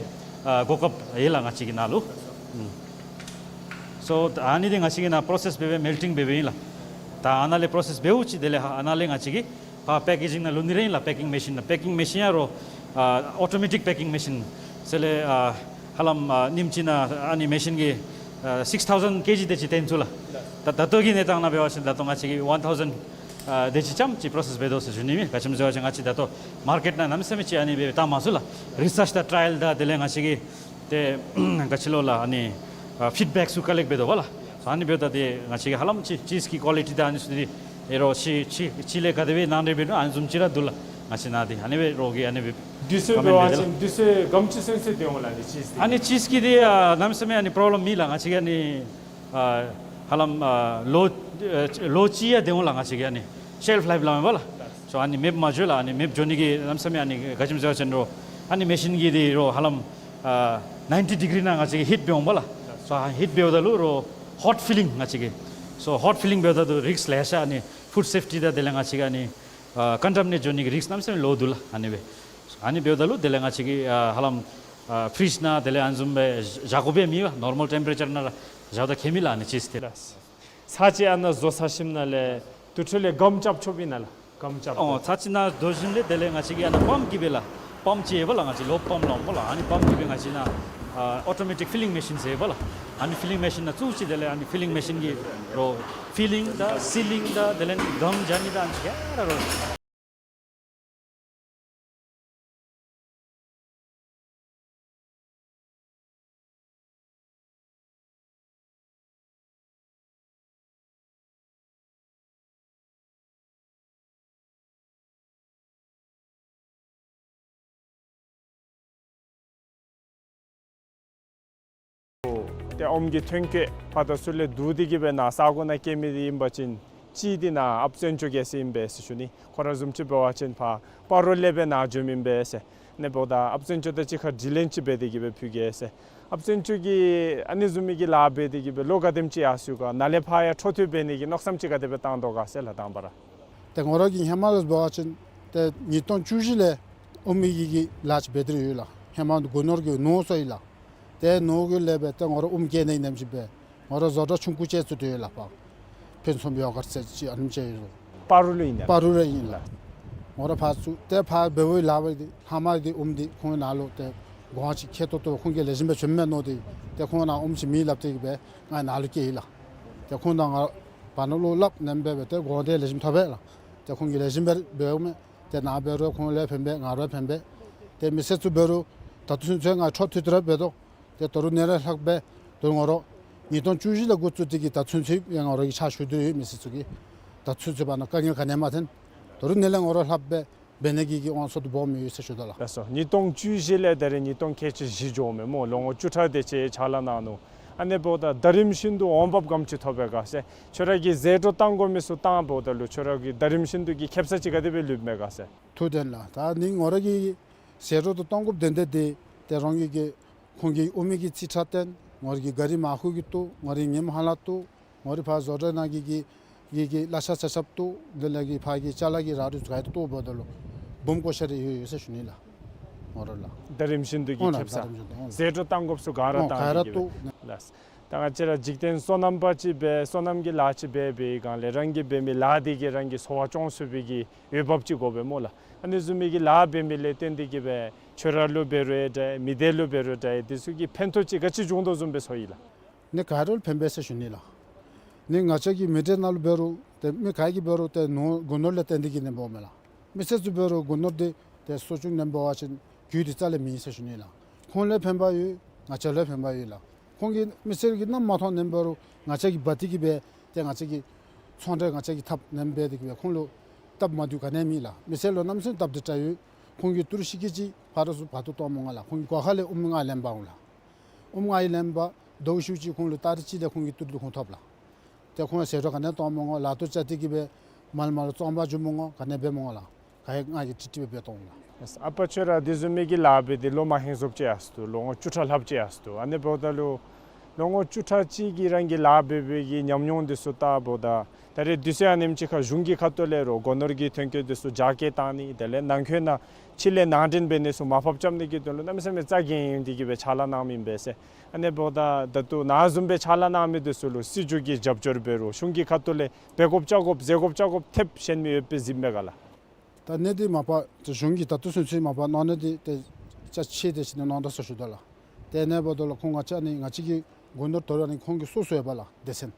ཨ་གོ་སྐབས་ཡོད་ལགས་ང་བཅས་ཀྱི་ནཱ་ལུ། ཨུམ། སོ་ཨ་ནི་འདི་ང་བཅས་ཀྱིས་ནཱ་པྲོ་སེསི་འབད་སྦེ་མེལ་ཊིང་འབད་སྦེ་ཨིན་ལགས། ད་ཨ་ནཱ་ལས་པྲོ་སེསི་འབདཝ་ཅིག་དེ་ལས་ཨ་ནཱ་ལས་ང་བཅས་ཀྱིས་ཕར་པེ་ཀེ་ཇིང་ནང་ལུ་ནི་ར་ཨིན་ལགས། པེ་ཀིང་མེ་ཤིན་ནང་པེ་ཀིང་མེ་ཤིན་ཡང་རོགས་ཨ་ཨོ་ཊོ་མེ་ཊིཀ་པེ་ཀིང་མེ་ཤིན་ཟེར་ལས་ཨ་ཧ་ལམ་ཨ་ཉིནམ་གཅིག་ནང་ཨ་ནི་མེ་ཤིན་གྱིས་ཨ་སིགསི་ཐའུ་ཟེན་ཀེ་ཇི་དེ་ཅིག་བཏོན་ཚུགས་ལགས། ད་ད་ལྟོ་གི་གནས་སྟངས་ནང་འབད་བ་ཅིན་ད་ལྟོ་ང་བཅས་ཀྱིས་ཝན་ཐའུ་ཟེན་ཨ་དེ་ཅིག་ཙམ་ཅིག་པྲོ་སེསི་འབད་དོ་ཟེར་ཞུ་ནི་ཨིན། ག་ཅི་སྨོ་ཟེར་བ་ཅིན་ང་བཅས་ད་ལྟོ་མར་ཀེཊ་ནང་གནམ་མེད་ས་མེད་ཅིག་ཨ་ནི་སྦེ་བཏང་མ་ཚུགས་ལགས། རི་སརཆ་དང་ཊ་ར་ཡལ་དང་དེ་ལས་ང་བཅས་ཀྱིས་ཏེ་ག་ཅི་ལོ་ལགས་ཨ་ནི་ཨ་ཕིཌ་བེཀ་ཚུ་ཀ་ལེཀཊ་འབད་དོ་བ་ལགས། ཨ་ནི་འབདཝ་ད་ཏེ་ང་བཅས་ཀྱིས་ཧ་ལམ་ཅིསི་ཅིསི་གི་ཀོ་ལི་ཊི་དང་ཨ་ནི་ཚུ་འདི་ཨེ་རོགས་ཅིག་ཅིག་ཅིག་ལས་ག་དེ་སྦེ་ནང་འདྲེན་འབད་ནུག་ཨ་ནི་བཟུམ་ཅིག་ར་འདུག་ལགས། ང་བཅས་ནཱ་འདི་ཨ་ནི་སྦེ་རོགས་ཀྱིས་ཨ་ནི་སྦེ་དུས་ཚོད་འབད་བ་ཅིན་དུས་ཚོད་ག་དེམ་ཅིག་ཚུན་ཚོད་སྡོད་འོང་ལགས་ཨ་ནི་ཅིསི་འདི། ཨ་ནི་ཅིསི་གི་འདི་ཨ་གནམ་མེད་ས་མེད་ཨ་ནི་པྲོབ་ལེམ་མེད་ལགས། ང་བཅས་ཀྱིས་ཨ་ནི་ཨ་ཧ་ལམ་ཨ་ལོ་ཨ་ལོ་གཅིག་ཡང་སྡོད་འོང་ལགས། ང་བཅས་ཀྱིས་ཨ་ནི་ཤེལཕ་ལའིཕ་སླབ་མས་པ་ལགས། སོ་ཨ་ནི་མེདཔ་མ་འགྱོ་ལགས། ཨ་ནི་མེདཔ་འགྱོ་ནི་གི་གནམ་མེད་ས་མེད་ཨ་ནི་ག་ཅི་སྨོ་ཟེར་བ་ཅིན་རོགས་ཨ་ནི་མེ་ཤིན་གྱི་འདི་རོགས་ཧ་ལམ་ཨ་ནའིན་ཊི་ཌི་གི་རི་ནང་ང་བཅས་ཀྱིས་ཧིཊ་འབད་འོང་པ་ལགས། སོ་ཧིཊ་འབདཝ་ད་ལུ་རོགས་ཧོཊ་ཕི་ལིང་ང་བཅས་ཀྱིས་སོ་ཧོཊ་ཕི་ལིང་འབདཝ་ད་ལུ་རིསཀ་ལེ་ཤ་ཨ་ནི་ཕུཌ་སེཕ་ཊི་དང་དེ་ལས་ང་བཅས་ཀྱིས་ཨ་ནི་ཨ་ཀོན་ཊ་མི་ནེཊ་འགྱོ་ནི་གི་རིསཀ་གནམ་མེད་ས་མེད་ལོ་འདུག་ལགས། ཨ་ནི་སྦེ་ཨ་ནི་འབདཝ་ད་ལུ་དེ་ལས་ང་བཅས་ཀྱིས་ཨ་ཧ་ལམ་ཨ་ཕི་རིཇ་ནང་དེ་ལས་ཨ་ནི་བཟུམ་སྦེ་བཞག་དགོཔ་ཡང་མེད་པས། ནོར་མཱལ་ཊེམ་པེ་རེ་ཅར་ནང་ར་བཞག་ད་ཁྱད་མེད་ལགས་ཨ་ནི་ཅིསི་འདི། ལགས། ཚར་གཅིག་ཨ་ནཱ་བཟོ་ཚར་ཞིནམ་ལས་དེ་འཕྲོ་ལས་སྒམ་རྐྱབ་ཆོགཔ་ཨིན་ན་ལགས། སྒམ་རྐྱབ། ཨོ་ཚར་གཅིག་ནཱ་བཟོ་ཞིནམ་ལས་དེ་ལས་ང་བཅས་ཀྱིས་ཨ་ནཱ་པམཔ་གིས་སྦེ་ལགས། པམཔ་ཅིག་ཡོད་པ་ལགས། ང་བཅས་ལོབ་པམཔ་སླབ་འོང་པ་ལགས། ཨ་ནི་པམཔ་གིས་སྦེ་ང་བཅས་ནཱ་ཨ་ཨོ་ཊོ་མེ་ཊིཀ་ཕི་ལིང་མེ་ཤིན་ཟེར་ཡོད་པ་ལགས། ཨ་ནི་ཕི་ལིང་མེ་ཤིན་ནང་བཙུགས་ཅི། དེ་ལས་ཨ་ནི་ཕི་ལིང་མེ་ཤིན་གྱིས་རོགས་ཕི་ལིང་དང་སི་ལིང་དང་དེ་ལས་སྒམ་རྐྱབ་ནི་དང་ཨ་ནི་ཚུ་ག་ར་རོགས། ཏེ་ཨོམ་གྱི་ཐོན་སྐྱེད་ཕར་དང་ཚུར་ལས་བསྡུ་སྟེ་གི་སྦེ་ནཱ་ས་གོ་ནང་སྐྱེལ་མི་འདི་ཨིན་པ་ཅིན་གཅིག་འདི་ནཱ་ཨཔ་བཙན་སྐྱོགས་རྒྱལ་མཚན་ཨིན་པས་ཟེར་ཞུ་ནི། ཁོ་ར་བཟུམ་ཅིག་འབད་བ་ཅིན་ཕར་སྤ་རོ་ལས་སྦེ་ནཱ་འབྱོནམ་ཨིན་པས་ཟེར། ཨ་ནི་འབདཝ་ད་ཨཔ་བཙན་སྐྱོགས་དང་གཅིག་ཁར་དྲི་ལན་ཅིག་འབད་དེ་གི་སྦེ་ཕུལ་གེ་ཟེར། ཨཔ་བཙན་སྐྱོགས་ཀྱིས་ཨ་ནི་བཟུམ་མའི་གི་ལཱ་འབད་དེ་གི་སྦེ་ལོ་ག་དེམ་ཅིག་ཡར་སོ་ཡི་ག། ནཱ་ལས་ཕར་ཡང་འཕྲོ་མཐུད་འབད་ནི་གི་མནོ་བསམ་ཅིག་ག་དེ་སྦེ་བཏང་དོ་ག་ཟེར་ལགས་དང་པ་ར། ཏེ་ང་ར་གིས་ཧེ་མ་ལས་འབད་བ་ཅིན་ཏེ་ཉིས་སྟོང་བཅུ་བཞི་ལས་ཨོམ་གྱི་གི་ལཱ་ཅིག་འབད་དེ་ཡོད་ལགས། ཧེ་མ་སྒོ་ནོར་གྱི་ནོར་སོ་ཡི་ལགས། ཏེ་ནོར་གྱི་ལས་སྦེ་ཏེ་ང་ར་ཨོམ་སྐྱེལ་ནི་ནེམ་ཅིག་སྦེ་ང་ར་བཟོ་གྲྭ་ཆུང་ཀུ་ཅིག་བཙུགས་ཏེ་ཡོད་ལགས། ཕར་ཕུན་སུམ་ཡོ་གརཊ་ཟེར་ཅིག་ཨ་ནེམ་ཅིག་ཡོད་ལགས། སྤ་རོ་ལུ་ཨིན་ན། སྤ་རོ་ལུ་ཨིན་ལགས། ང་ར་ཕར་བཙུགས་ཏེ་ཕར་འབད་བའི་ལཱ་འབད་དེ་ལྷག་མ་འདི་ཨོམ་འདི་ཁོང་ནཱ་ལུ་ཏེ་གོང་ཅིག་ཁེ་ཏོག་ཏོ་ཁོང་གིས་ལེགས་ཤོམ་སྦེ་བྱིནམ་མས་མནོ་སྟེ་ཏེ་ཁོང་ནཱ་ཨོམ་ཅིག་མེད་སླབ་སྟེ་གི་སྦེ་ང་ནཱ་ལུ་བསྐྱལ་ཡི་ལགས། ཏེ་ཁོང་དང་ང་བར་ན་བློ་སླབ་ནེམ་སྦེ་སྦེ་ཏེ་གོང་ཏེ་ལེགས་ཤོམ་ཐོབ་པས་ལགས། ཏེ་ཁོང་གིས་ལེགས་ཤོམ་སྦེ་འབདཝ་མས། ཏེ་ནཱ་འབད་རུང་ཁོང་ལུ་ཕན་པས། ང་ར་ཕན་པས། ཏེ་མི་སེར་ཚུ་འབད་རུང་ད་ལྟོ་ཚུན་ཚོད་ང་འཕྲོ་མཐུད་དེ་ར་འབད་དོ། ཏེ་ད་རུང་ནཱ་ལས་ལྷག་སྦེ་ད་རུང་ང་ར་ཉིས་སྟོང་བཅུ་བཞི་ལས་འགོ་བཙུགས་ཏེ་གི་ད་ལྟོ་ཚུན་ཚོད་ཡང་ང་ར་གིས་ཕྱག་ཞུ་དོ་ཡོད། མི་སེར་ཚུ་གི་ད་ལྟོ་ཚུན་ཚོད་བར་ན་དཀའ་ངལ་ག་ནི་ཡང་མ་ཐོན། ད་རུང་ནཱ་ལས་ང་ར་ལྷག་སྦེ་འབད་ནི་གི་གི་དབང་ཚད་དུ་སྦོམ་ཡོད་ཟེར་ཞུ་དོ་ལགས། ལགས་སོ། ཉིས་སྟོང་བཅུ་བཞི་ལས་ད་རེས་ཉིས་སྟོང་ཁལ་གཅིག་བཞི་འགྱོཝ་མས་སྨོ། ལོ་ངོ་བཅུ་ཕྲག་དེ་ཅིག་ཕྱག་ལཱ་གནང་ནུག། ཨ་ནི་འབདཝ་ད་ད་རིམ་བཞིན་དུ་འོང་འབབ་ག་དེམ་ཅིག་ཐོབ་པས་ག་ཟེར། ཁྱོད་ར་གིས་ཟད་འགྲོ་གཏང་དགོ་མི་ཚུ་བཏང་འབདཝ་ད་ལུ་ཁྱོད་ར་གིས་ད་རིམ་བཞིན་དུ་གི་ཁེབ་ས་ཅིག་ག་དེ་སྦེ་ལུསཔ་མས་ག་ཟེར། ཐུགས་བདེན་ལགས། ད་ནི་ང་ར་གིས་ཟད་འགྲོ་དང་གཏང་དགོཔ་དོན་དག་འདི་ཏེ་རང་གི་གི་ཁོང་གི་ཨོམ་གྱི་རྩིས་ཁྲ་བཏོན། ང་ར་གི་གཱ་རི་མར་ཁུ་གི་བཏོག། ང་ར་གི་ངནམ་ཧ་ལམ་བཏོག། ང་ར་ཕར་བཟོ་གྲྭ་ནང་གི་གི་གི་གི་གླ་ཆ་ཆ་ཁྱབ་བཏོག། དེ་ལས་གི་ཕར་གི་ཅ་ལ་གི་རག་རིགས་ག་ཡང་བཏོག་འབདཝ་ད་ལུ་སྦོམ་བཀོ་བཞག་རེ་ཡོད་ཡོད་ཟེར་ཞུ་ནི་ལགས། ང་ར་ལགས། ད་རིམ་བཞིན་དུ་གི་ཨོ་ལགས། ཁེབ་ས། ད་རིམ་བཞིན་དུ་ཨོ་ལགས། ཟད་འགྲོ་གཏང་དགོཔ་ཚུ་ག་ར་ཨོ་གཏང་ག་ར་སྟེ་གི་སྦེ། བཏོག། ལགས། ད་ང་བཅས་ར་འཇིག་རྟེན་སོ་ནམ་པ་ཅིག་འབད་སོ་ནམ་གྱི་ལཱ་ཅིག་འབད་བའི་སྒང་ལས་རང་གིས་འབད་མི་ལཱ་འདི་གིས་རང་གི་འཚོ་བ་སྐྱོང་ཚུགས་པའི་གི་འོས་འབབ་ཅིག་དགོ་པས་སྨོ་ལགས། ཨ་ནི་བཟུམ་མའི་གི་ལཱ་འབད་མི་ལས་བརྟེན་ཏེ་གི་སྦེ་ཁྱོད་ར་ལུ་འབད་རུང་འདྲ་མི་སྡེ་ལུ་འབད་རུང་འདྲ་འདི་ཚུ་གི་ཕན་ཐོགས་ཅིག་ག་ཅི་བྱུང་དོ་བཟུམ་སྦེ་ཚོར་ཡི་ལགས། ནི་ག་ར་ལུ་ཕན་པས་ཟེར་ཞུ་ནི་ལགས། ནི་ང་བཅས་ཀྱི་མི་སྡེ་ནང་ལུ་འབད་རུང་ཏེ་མི་ག་གིས་འབད་རུང་ཏེ་ནོར་སྒོ་ནོར་ལས་བརྟེན་ཏེ་གི་ནི་འབདཝ་མས་ལགས། མི་སེར་ཚུ་འབད་རུང་སྒོ་ནོར་འདི་ཏེ་གསོ་སྐྱོང་ནི་འབད་བ་ཅིན་རྒྱུ་འདི་རྩ་ལས་མེད་ཟེར་ཞུ་ནི་ལགས། ཁོང་ལུ་ཕན་པ་ཡོད། ང་བཅས་ལུ་ཕན་པ་ཡོད་ལགས། ཁོང་གིས་མི་སེར་གྱིས་ནམ་མ་མཐོང་ནི་འབད་རུང་ང་བཅས་ཀྱིས་འབག་སྟེ་གི་སྦེ་ཏེ་ང་བཅས་ཀྱི་ཚོང་འབྲེལ་ང་བཅས་ཀྱིས་འཐབ་ནི་འབད་དེ་གི་སྦེ་ཁོང་ལུ་སྟབས་མ་བདེཝ་ག་ནི་ཡང་མེད་ལགས། མི་སེར་ལུ་གནམ་མེད་ས་མེད་སྟབས་བདེ་དྲགས་ཡོད། ཁོང་གིས་ཏི་རུ་ཤིང་ཀི་ཅིག་ཕར་ཚུར་འབག་སྟེ་གཏང་མི་དགོ་ལགས། ཁོང་གིས་གོ་ཁ་ལས་ཨོམ་ང་ལེན་འབག་འོང་ལགས། ཨོམ་ང་ཡི་ལེན་པ་ཟླཝ་ཤུལ་ཅིག་ཁོང་ལུ་ཏ་རིག་གཅིག་ལས་ཁོང་གི་ཏི་རུ་འདི་ཁོང་ཐོབ་ལགས། ཏེ་ཁོང་ཟད་འགྲོ་ག་ནི་ཡང་གཏང་མི་དགོ། ལཱ་ཐོག་བཅར་ཏེ་གི་སྦེ་མལ་མལ་ལུ་བཙོང་པར་འགྱོ་མི་དགོ། ག་ནི་འབད་མི་དགོ་ལགས། ག་ཡང་ང་གིས་ཀྲིག་ཀྲི་སྦེ་འབད་གཏང་འོང་ལགས། ཨ་པ་ཁྱོད་ར་འདི་བཟུམ་མའི་གི་ལཱ་འབད་དེ་ལོ་མ་ཧེང་སོངཔ་ཅིག་ཡར་སོ་ལོ་ངོ་བཅུ་ཕྲག་ལྷགཔ་ཅིག་ཡར་སོ། ཨ་ནི་འབདཝ་ད་ལུ་ལོ་ངོ་བཅུ་ཕྲག་གཅིག་གི་རང་གི་ལཱ་འབད་བའི་གི་ཉམས་མྱོང་འདི་ཚུ་བལྟཝ་ད་ད་རེས་དུས་ཚོད་ཨ་ནེམ་ཅིག་ཁར་གཞུང་གི་ཁ་ཐུག་ལས་རུང་སྒོ་ནོར་གྱི་ཐོན་སྐྱེད་འདི་ཚུ་རྒྱ་སྐྱེད་གཏང་ནི་དེ་ལས་ནང་འཁོད་ནང་ཕྱི་ལས་ནང་འདྲེན་འབད་ནི་ཚུ་མར་ཕབ་རྐྱབ་ནི་གི་དོན་ལུ་གནམ་མེད་ས་མེད་རྩ་འགེངས་ཏེ་གི་སྦེ་ཕྱག་ལཱ་གནངམ་ཨིན་པས་ཟེར། ཨ་ནི་འབདཝ་ད་ད་ལྟོ་ནཱ་བཟུམ་སྦེ་ཕྱག་ལཱ་གནང་མི་འདི་ཚུ་ལུ་སྲིད་བྱུས་ཀྱི་རྒྱབ་སྐྱོར་འབད་རུང་གཞུང་གི་ཁ་ཐུག་ལས་འབད་དགོཔ་རྐྱབ་དགོཔ་ཟེར་དགོཔ་རྐྱབ་དགོཔ་ཐེབས་གཞན་མི་ཡོདཔ་སྦེ་གཟིགསཔ་མས་ག་ལགས། ད་ནི་འདི་མ་པ་གཞུང་གིས་ད་ལྟོ་ཚུན་ཚོད་མ་པ་གནང་ནི་འདི་ཏེ་ཅ་ཆས་དེ་ཅིག་ནི་གནང་དོ་ཟེར་ཞུ་དོ་ལགས། ཏེ་ཨ་ནི་འབདཝ་ད་ལུ་ཁོང་ང་བཅས་ནི་ང་བཅས་ཀྱི་སྒོ་ནོར་དོ་རུང་ཨ་ནི་ཁོང་གི་སོ་སོ་ཡོད་པ་ལགས། སྡེ་ཚན་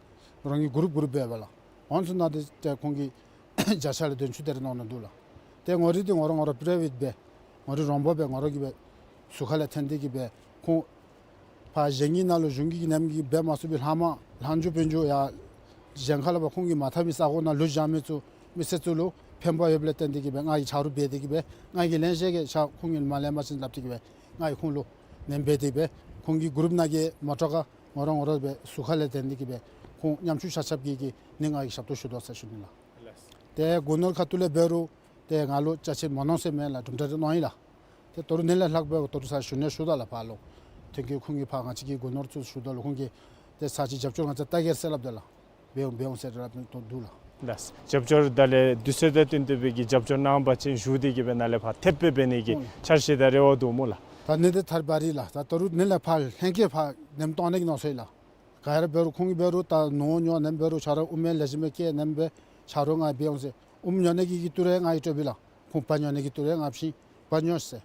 རང་གི་གུ་རུབ་གུ་རུབ་སྦེ་ཡོད་པ་ལགས། ཨོ་ནི་ཚུ་ནང་འདི་ཏེ་ཁོང་གིས་བརྒྱ་ཆ་ལས་བདུན་ཅུ་དེ་རེ་གནང་ནི་འདུག་ལགས། ཏེ་ངོ་རིས་འདི་ང་ར་ང་ར་པི་རའི་ཝེཊ་སྦེ་ངོ་རིས་རོང་པ་སྦེ་ང་ར་གིས་སྦེ་ཟུར་ཁ་ལས་འཐེན་ཏེ་གི་སྦེ་ཁོང་ཕར་གཞན་གྱི་ནང་ལུ་གཞུང་གི་ནེམ་གིས་འབད་མ་ཚུགས་པའི་ལྷག་མ་ལྷག་འགྱོ་འབག་འགྱོ་ཡར་གཞན་ཁ་ལས་ཕར་ཁོང་གིས་མ་འཐབ་མི་ས་གོ་ནང་ལུ་བཞག་མི་ཚུ་མི་སེར་ཚུ་ལུ་ཕན་པ་ཡོདཔ་ལས་བརྟེན་ཏེ་གི་སྦེ་ང་གིས་ཆ་རོགས་འབད་དེ་གི་སྦེ་ང་གིས་ལེན་ཤེས་གེ་ཤ་ཁོང་གིས་མ་ལེན་པ་ཅིན་སླབ་སྟེ་གི་སྦེ་ང་གིས་ཁོང་ལུ་ནེམ་འབད་དེ་སྦེ་ཁོང་གི་གུ་རུབ་ནང་གི་མ་ཏོག་ཁར་ང་ར་ང་ར་སྦེ་ཟུར་ཁ་ལས་འཐེན་ཏེ་གི་སྦེ་ཁོང་ཉམ་ཆུང་ཆ་ཁྱབ་ཀྱི་གི་ནི་ང་གིས་ཞབས་ཏོག་ཞུ་དོ་ཟེར་ཞུ་ནི་ལགས། ལགས། ཏེ་སྒོ་ནོར་ཁ་ཐུག་ལས་འབད་རུང་ཏེ་ང་ལུ་ཅ་ཆས་མ་གནང་ཟེར་མེད་ལགས། གྲུབ་འབྲས་རེ་གནང་ཡི་ལགས། ཏེ་དོ་རུང་ནི་ལས་ལྷག་སྦེ་དོ་རུང་ས་ཞུ་ནི་ཞུ་དོ་ལགས། ཕར་ལུ་ཐོན་སྐྱེད་ཁོང་གིས་ཕར་ང་བཅས་ཀྱི་སྒོ་ནོར་ཚུ་ཞུ་དོ་ལགས། ཁོང་གིས་ཏེ་ས་ཅིག་རྒྱབ་སྐྱོར་ང་བཅས་བལྟ་གེ་ཟེར་སླབ་དོ་ལགས། འབད་འོང་འབད་འོང་ཟེར་སླབ་དོ་འདུག་ལགས། ལགས། རྒྱབ་སྐྱོར་ད་ལས་དུས་ཚོད་དང་བསྟུན་ཏེ་སྦེ་གི་རྒྱབ་སྐྱོར་གནང་པ་ཅིན་བཞུགས་ཏེ་གི་སྦེ་ནཱ་ལས་ཕར་ཐེབས་སྦེ་འབད་ནི་གི་ཨོ་འཆར་གཞི་དང་རེ་བ་འདུག་སྨོ་ལགས། ད་ནི་འདི་ཐད་རི་བ་རི་ལགས། ད་དོ་རུང་ནི་ལས་ཕར་ལྷན་རྒྱས་ཕར་ནེམ་གཏང་ནི་གི་གནང་སོང་ཡི་ལགས། ག་ར་འབད་རུང་ཁོང་གིས་འབད་རུང་ད་ནོར་ཉོ་ནེམ་འབད་རུང་ཆ་རོགས་ཨོམ་ལེགས་ཤོམ་སྦེ་སྐྱེལ་ནེམ་སྦེ་ཆ་རོགས་ང་འབད་འོང་ཟེར། ཨོམ་ཉོ་ནི་གི་གི་ཏི་རུ་ཡང་ང་གིས་སྤྲོད་པས་ལགས། ཁོང་བལ་ཉོ་ནི་གི་ཏི་རུ་ཡང་ང་བྱིན་བལ་ཉོ་ཟེར།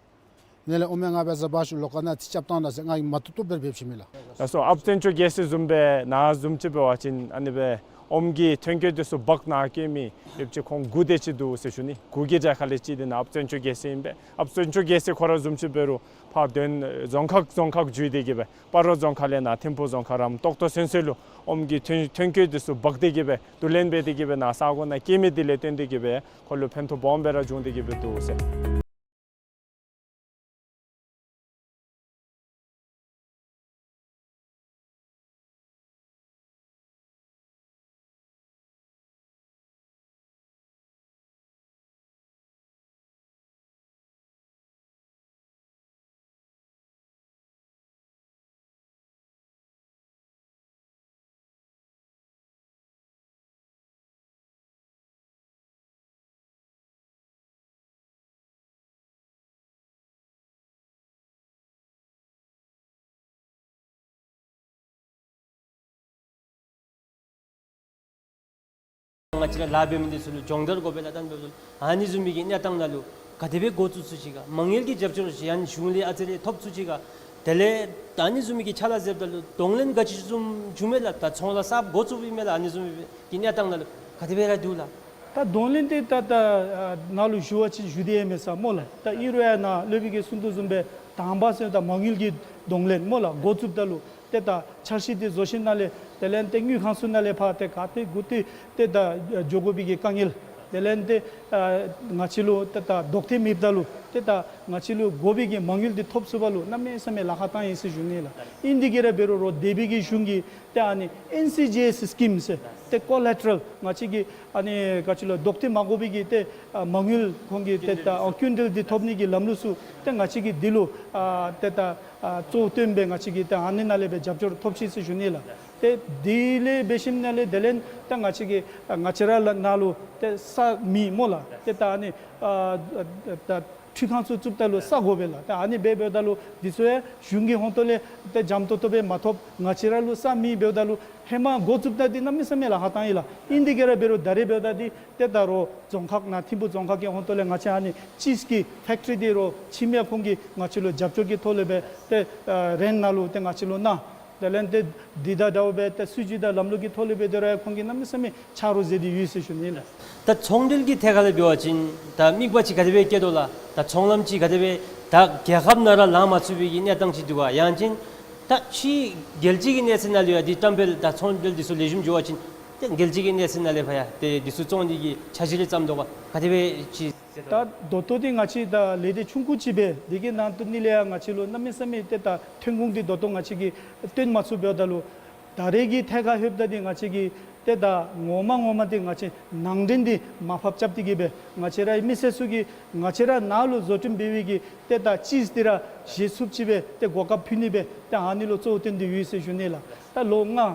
ནི་ལས་ཨོམ་ཡང་ང་འབད་ཟ་བ་ཤུལ་ལོགས་ཁ་ནང་ཏེ་རྐྱབ་བཏང་ད་ཟེར་ང་གིས་མ་བཏུབ་བཏུབ་སྦེ་འབད་བྱིན་མས་ལགས། ལགས་སོ། ཨཔ་བཙན་སྐྱོགས་རྒྱལ་མཚན་བཟུམ་སྦེ་ནཱ་བཟུམ་ཅིག་འབད་བ་ཅིན་ཨ་ནི་སྦེ་ཨོམ་གྱི་ཐོན་སྐྱེད་འདི་ཚུ་འབག་ནཱ་སྐྱེལ་མི་ཡོདཔ་ཅིག་ཁོང་དགུ་དེ་ཅིག་འདུག་ཟེར་ཞུ་ནི། དགུ་གི་གྲས་ཁ་ལས་གཅིག་འདི་ནཱ་ཨཔ་བཙན་སྐྱོགས་རྒྱལ་མཚན་ཨིན་པས། ཨཔ་བཙན་སྐྱོགས་རྒྱལ་མཚན་ཁོ་ར་བཟུམ་ཅིག་འབད་རུང་ཕར་དོན་རྫོང་ཁག་རྫོང་ཁག་བརྒྱུད་དེ་གི་སྦེ་སྤ་རོ་རྫོང་ཁག་ལས་ནཱ་ཐིམ་ཕུ་རྫོང་ཁག་རམ་ཏོག་ཏོ་ཚུན་ཚོད་ལུ་ཨོམ་གྱི་ཐོན་ཐོན་སྐྱེད་འདི་ཚུ་འབག་སྟེ་གི་སྦེ་བསྡུ་ལེན་འབད་དེ་གི་སྦེ་ནཱ་ས་གོ་ནང་སྐྱེལ་མི་འདི་ལས་བརྟེན་ཏེ་གི་སྦེ་ཁོ་ལུ་ཕན་ཐོགས་སྦོམ་སྦེ་ར་བྱུང་སྟེ་གི་སྦེ་འདུག་ཟེར། ང་བཅས་ར་ལཱ་འབད་མི་འདི་ཚུ་ལུ་སྦྱོང་བརྡར་དགོ་པས་ལགས། ད་ཨ་ནི་བཟུམ་མའི་གི་གནས་སྟངས་ནང་ལུ་ག་དེ་སྦེ་འགོ་བཙུགས་ཚུགས་ཅི་ག། མ་དངུལ་གྱི་རྒྱབ་སྐྱོར་ཅིག་ཡང་གཞུང་ལས་ཨ་ཙི་རེ་ཐོབ་ཚུགས་ཅི་ག། དེ་ལས་ད་ཨ་ནི་བཟུམ་མའི་གི་ཕྱག་ལཱ་མཛདཔ་ད་ལུ་གདོང་ལེན་ག་ཅི་བཟུམ་བྱུང་མས་ལགས། ད་ཚོང་ལཱ་གསརཔ་འགོ་བཙུགསཔ་ཨིན་མས་ལགས། ཨ་ནི་བཟུམ་མའི་གི་གནས་སྟངས་ནང་ལུ་ག་དེ་སྦེ་ར་འདུག་ལགས། ད་གདོང་ལེན་འདི་ད་ད་ཨ་ནཱ་ལུ་ཞུ་བ་ཅིན་ཞུ་སྟེ་ཡང་མེད་ས་སྨོ་ལགས། ད་ཨིན་རུང་ཡང་ནཱ་སློབ་དཔོན་གྱིས་གསུང་དོ་བཟུམ་སྦེ་དང་པ་ཟེར་ད་མ་དངུལ་གྱི་གདོང་ལེན་སྨོ་ལགས། འགོ་བཙུགསཔ་ད་ལུ་ཏེ་ད་འཆར་གཞི་འདི་བཟོ་ཞིནམ་ལས་དེ་ལས་ཏེ་དངུལ་ཁང་ཚུ་ནང་ལས་ཕར་ཏེ་ག་ཏེ་གུ་ཏེ་ཏེ་ད་འགྱོ་དགོ་པའི་གི་དཀའ་ངལ། དེ་ལས་ཏེ་ཨ་ང་བཅས་ལུ་ཏེ་ད་ལྡོག་ཐེབས་མེདཔ་ད་ལུ་ཏེ་ད་ང་བཅས་ལུ་དགོ་པའི་གི་མ་དངུལ་འདི་ཐོབ་ཚུགས་པ་ལུ་གནམ་མེད་ས་མེད་ལཱ་ཁག་བཏང་ཡི་ཟེར་ཞུ་ནི་ལགས། ཨིན་དེ་གིས་ར་འབད་རུང་རོགས་འདས་པའི་གི་གཞུང་གིས་ཏེ་ཨ་ནི་ཨེན་སི་ཇི་ཨེསི་སི་ཀིམ་ཟེར་ཏེ་ཀོ་ལེ་ཊ་རཱལ་ང་བཅས་ཀྱི་ཨ་ནི་ག་ཅི་ལོ་ལྡོག་ཐེབས་མ་དགོ་པའི་གི་ཏེ་ཨ་མ་དངུལ་ཁོང་གིས་ཏེ་ད་ཨ་ཀུན་འདུལ་འདི་ཐོབ་ནི་གི་ལམ་ལུགས་ཚུ་ཏེ་ང་བཅས་ཀྱིས་འདི་ལུ་ཨ་ཏེ་ད་ཨ་གཙོ་བོ་བཏོན་སྦེ་ང་བཅས་ཀྱིས་ཏེ་ཨ་ནི་ནང་ལས་སྦེ་རྒྱབ་སྐྱོར་ཐོབ་ཅི་ཟེར་ཞུ་ནི་ལགས། ཏེ་དེ་ལས་འབད་ཞིནམ་ལས་དེ་ལས་ད་ང་བཅས་ཀྱིས་ཨ་ང་བཅས་ར་ལུ་ནཱ་ལུ་ཏེ་ས་མེད་སྨོ་ལགས། ཏེ་ད་ཨ་ནི་ཨ་ད་འཕྲུལ་ཁང་ཚུ་བཙུགསཔ་ད་ལུ་ས་དགོ་པས་ལགས། ཏེ་ཨ་ནི་འབད་འབདཝ་ད་ལུ་འདི་ཚུ་ཡང་གཞུང་གི་ཧོངས་ཏོ་ལས་ཏེ་འཇམ་ཏོང་ཏོ་སྦེ་མ་ཐོབ། ང་བཅས་ར་ལུ་ས་མེད་འབདཝ་ད་ལུ་ཧེ་མ་འགོ་བཙུགསཔ་ད་འདི་གནམ་མེད་ས་མེད་ལཱ་ཁག་བཏང་ཡི་ལགས། ཨིན་དེ་གིས་ར་འབད་རུང་ད་རེས་འབདཝ་ད་འདི་ཏེ་ད་རོགས་རྫོང་ཁག་ནཱ་ཐིམ་ཕུ་རྫོང་ཁག་གི་ཧོངས་ཏོ་ལས་ང་བཅས་ཨ་ནི་ཅིསི་གི་ཕེཀ་ཊི་རི་འདི་རོགས་ཕྱི་མི་ཁོང་གིས་ང་བཅས་ལུ་རྒྱབ་སྐྱོར་གྱི་ཐོག་ལས་སྦེ་ཏེ་ཨ་རེནཊ་ནང་ལུ་ཏེ་ང་བཅས་ལུ་གནང་། དེ་ལས་ཏེ་འདི་དང་འདྲཝ་སྦེ་ཏེ་སྲིད་བྱུས་དང་ལམ་ལུགས་ཀྱི་ཐོག་ལས་སྦེ་དེ་ར་ཁོང་གིས་གནམ་མེད་ས་མེད་ཆ་རོགས་མཛད་དེ་ཡོད་ཟེར་ཞུ་ནི་ལགས། ད་ཚོང་འབྲེལ་གྱི་ཐད་ཁར་ལས་འབད་བ་ཅིན་ད་དམིགས་པ་ཅིག་ག་དེ་སྦེ་བསྐྱེད་དོ་ལགས། ད་ཚོང་ལམ་ཅིག་ག་དེ་སྦེ་ད་རྒྱལ་ཁབ་ནང་ར་ལང་མ་ཚུགས་པའི་གི་གནས་སྟངས་ཅིག་འདུག་ག། ཡང་ཅིན་ད་ཕྱི་རྒྱལ་སྤྱི་གི་གནས་ཚད་ནང་ལུ་ཡང་འདི་བཀྲམ་སྤེལ་དང་ཚོང་འབྲེལ་འདི་ཚུ་ལེགས་ཤོམ་འགྱོ་བ་ཅིན་ཏེ་རྒྱལ་སྤྱི་གི་གནས་ཚད་ནང་ལས་ཕར་ཡང་ཏེ་འདི་ཚུ་བཙོང་ནི་གི་འཆར་གཞི་རེ་བརྩམས་དོ་ག། ག་དེ་སྦེ་ཅིག་ད་ད་ལྟོ་འདི་ང་བཅས་ད་ལས་སྡེ་ཆུང་ཀུ་ཅིག་སྦེ་འདི་གི་ནང་དུ་ནི་ལས་ཡང་ང་བཅས་ལུ་གནམ་མེད་ས་མེད་ཏེ་ད་ཐོན་ཁུངས་འདི་ད་ལྟོ་ང་བཅས་ཀྱིས་བཏོན་མ་ཚུགས་འབདཝ་ད་ལུ་ད་རེས་ཀྱི་ཐད་ཁར་ལྷོདཔ་ད་འདི་ང་བཅས་ཀྱིས་ཏེ་ད་ངོ་མ་ངོ་མ་འདི་ང་བཅས་ནང་འདྲེན་འདི་མར་ཕབ་རྐྱབ་སྟེ་གི་སྦེ་ང་བཅས་རའི་མི་སེར་ཚུ་གིས་ང་བཅས་ར་ནཱ་ལུ་བཟོ་སྐྲུན་འབད་བའི་གི་ཏེ་ད་ཅིསི་འདི་ར་བཞེས་ཚུགསཔ་ཅིག་སྦེ་ཏེ་གོ་སྐབས་ཕུལ་ནི་སྦེ་ཏེ་ཨ་ནི་ལུ་གཙོ་བོ་བཏོན་ཏེ་ཡོད་ཟེར་ཞུ་ནི་ལགས། ད་ལོ་ལྔ་ཨ་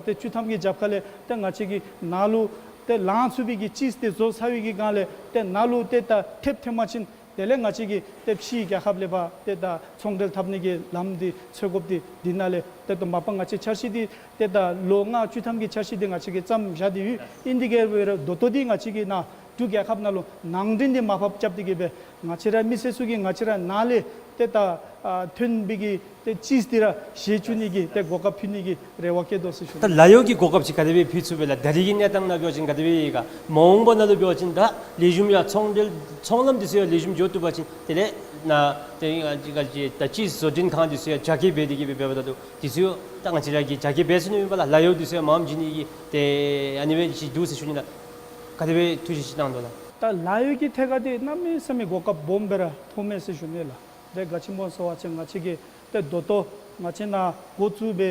ཏེ་བཅུ་ཐམ་གྱི་རྒྱབ་ཁ་ལས་ཏེ་ང་བཅས་ཀྱིས་ནཱ་ལུ་ཏེ་ལང་ཚུགས་པའི་གི་ཅིསི་འདི་བཟོ་ཚར་བའི་གི་སྒང་ལས་ཏེ་ནཱ་ལུ་ཏེ་ད་ཐེབས་ཐོན་པ་ཅིན་དེ་ལས་ང་བཅས་ཀྱིས་ཏེ་ཕྱི་རྒྱལ་ཁབ་ལས་ཕར་ཏེ་ད་ཚོང་འབྲེལ་འཐབ་ནི་གི་ལམ་འདི་འཚོལ་དགོཔ་འདི་འདི་ནང་ལས་ཏེ་ད་མ་པ་ང་བཅས་འཆར་གཞི་འདི་ཏེ་ད་ལོ་ལྔ་བཅུ་ཐམ་གྱི་འཆར་གཞི་འདི་ང་བཅས་ཀྱིས་བརྩམས་བཞག་སྟེ་ཡོད། ཨིན་དེ་གིས་འབད་རུང་ད་ལྟོ་འདི་ང་བཅས་ཀྱིས་ནཱ་འབྲུག་རྒྱལ་ཁབ་ནང་ལུ་ནང་འདྲེན་འདི་མར་ཕབ་རྐྱབ་སྟེ་གི་སྦེ་ང་བཅས་ར་མི་སེར་ཚུ་གིས་ང་བཅས་ར་ནཱ་ལས་ཏེ་ད་ཨ་ཐོན་པའི་གི་ཏེ་ཅིསི་འདི་ར་བཞེས་བཅུག་ནི་གི་ཏེ་གོ་སྐབས་ཕུལ་ནི་གི་རེ་བ་བསྐྱེད་དོ་ཟེར་ཞུ་ནི། ད་ལཱ་གཡོག་གི་གོ་སྐབས་ཅིག་ག་དེ་སྦེ་ཕུལ་ཚུགས་པས་ལགས། ད་རེས་ཀྱི་གནས་སྟངས་ནང་འབད་བ་ཅིན་ག་དེ་སྦེ་ཡོད་ག། མ་འོངས་པ་ནང་ལུ་འབད་བ་ཅིན་ད་ལེགས་ཤོམ་ཡང་ཚོང་འབྲེལ་ཚོང་ལམ་འདི་ཚུ་ཡང་ལེགས་ཤོམ་འགྱོ་བཏུབ་པ་ཅིན་དེ་ལས་ནཱ་ཏེ་ཨ་ཅི་ག་ཅི་ད་ཅིསི་བཟོ་སྐྲུན་ཁང་འདི་ཚུ་ཡང་རྒྱ་སྐྱེད་འབད་དེ་གི་སྦེ་འབདཝ་ད་ལུ་འདི་ཚུ་ཡང་ད་ང་བཅས་ར་གིས་རྒྱ་སྐྱེད་འབད་ཚུགས་ནི་མེན་པ་ལགས། ལཱ་གཡོག་འདི་ཚུ་ཡང་མངམ་བྱིན་ནི་གི་ཏེ་ཨ་ནི་སྦེ་ཅིག་འདུག་ཟེར་ཞུ་ནི་ལགས། ག་དེ་སྦེ་ཐུགས་བཞེད་ཅིག་གནང་དོ་ལགས། ད་ལཱ་གཡོག་གི་ཐད་ཁར་འདི་གནམ་མེད་ས་མེད་གོ་སྐབས་སྦོམ་སྦེ་ར་ཐོབ་མས་ཟེར་ཞུ་ནི་ལགས། ཏེ་ག་ཅི་སྨོ་ཟེར་བ་ཅིན་ང་བཅས་ཀྱིས་ཏེ་ད་ལྟོ་ང་བཅས་ནཱ་འགོ་བཙུགས་སྦེ་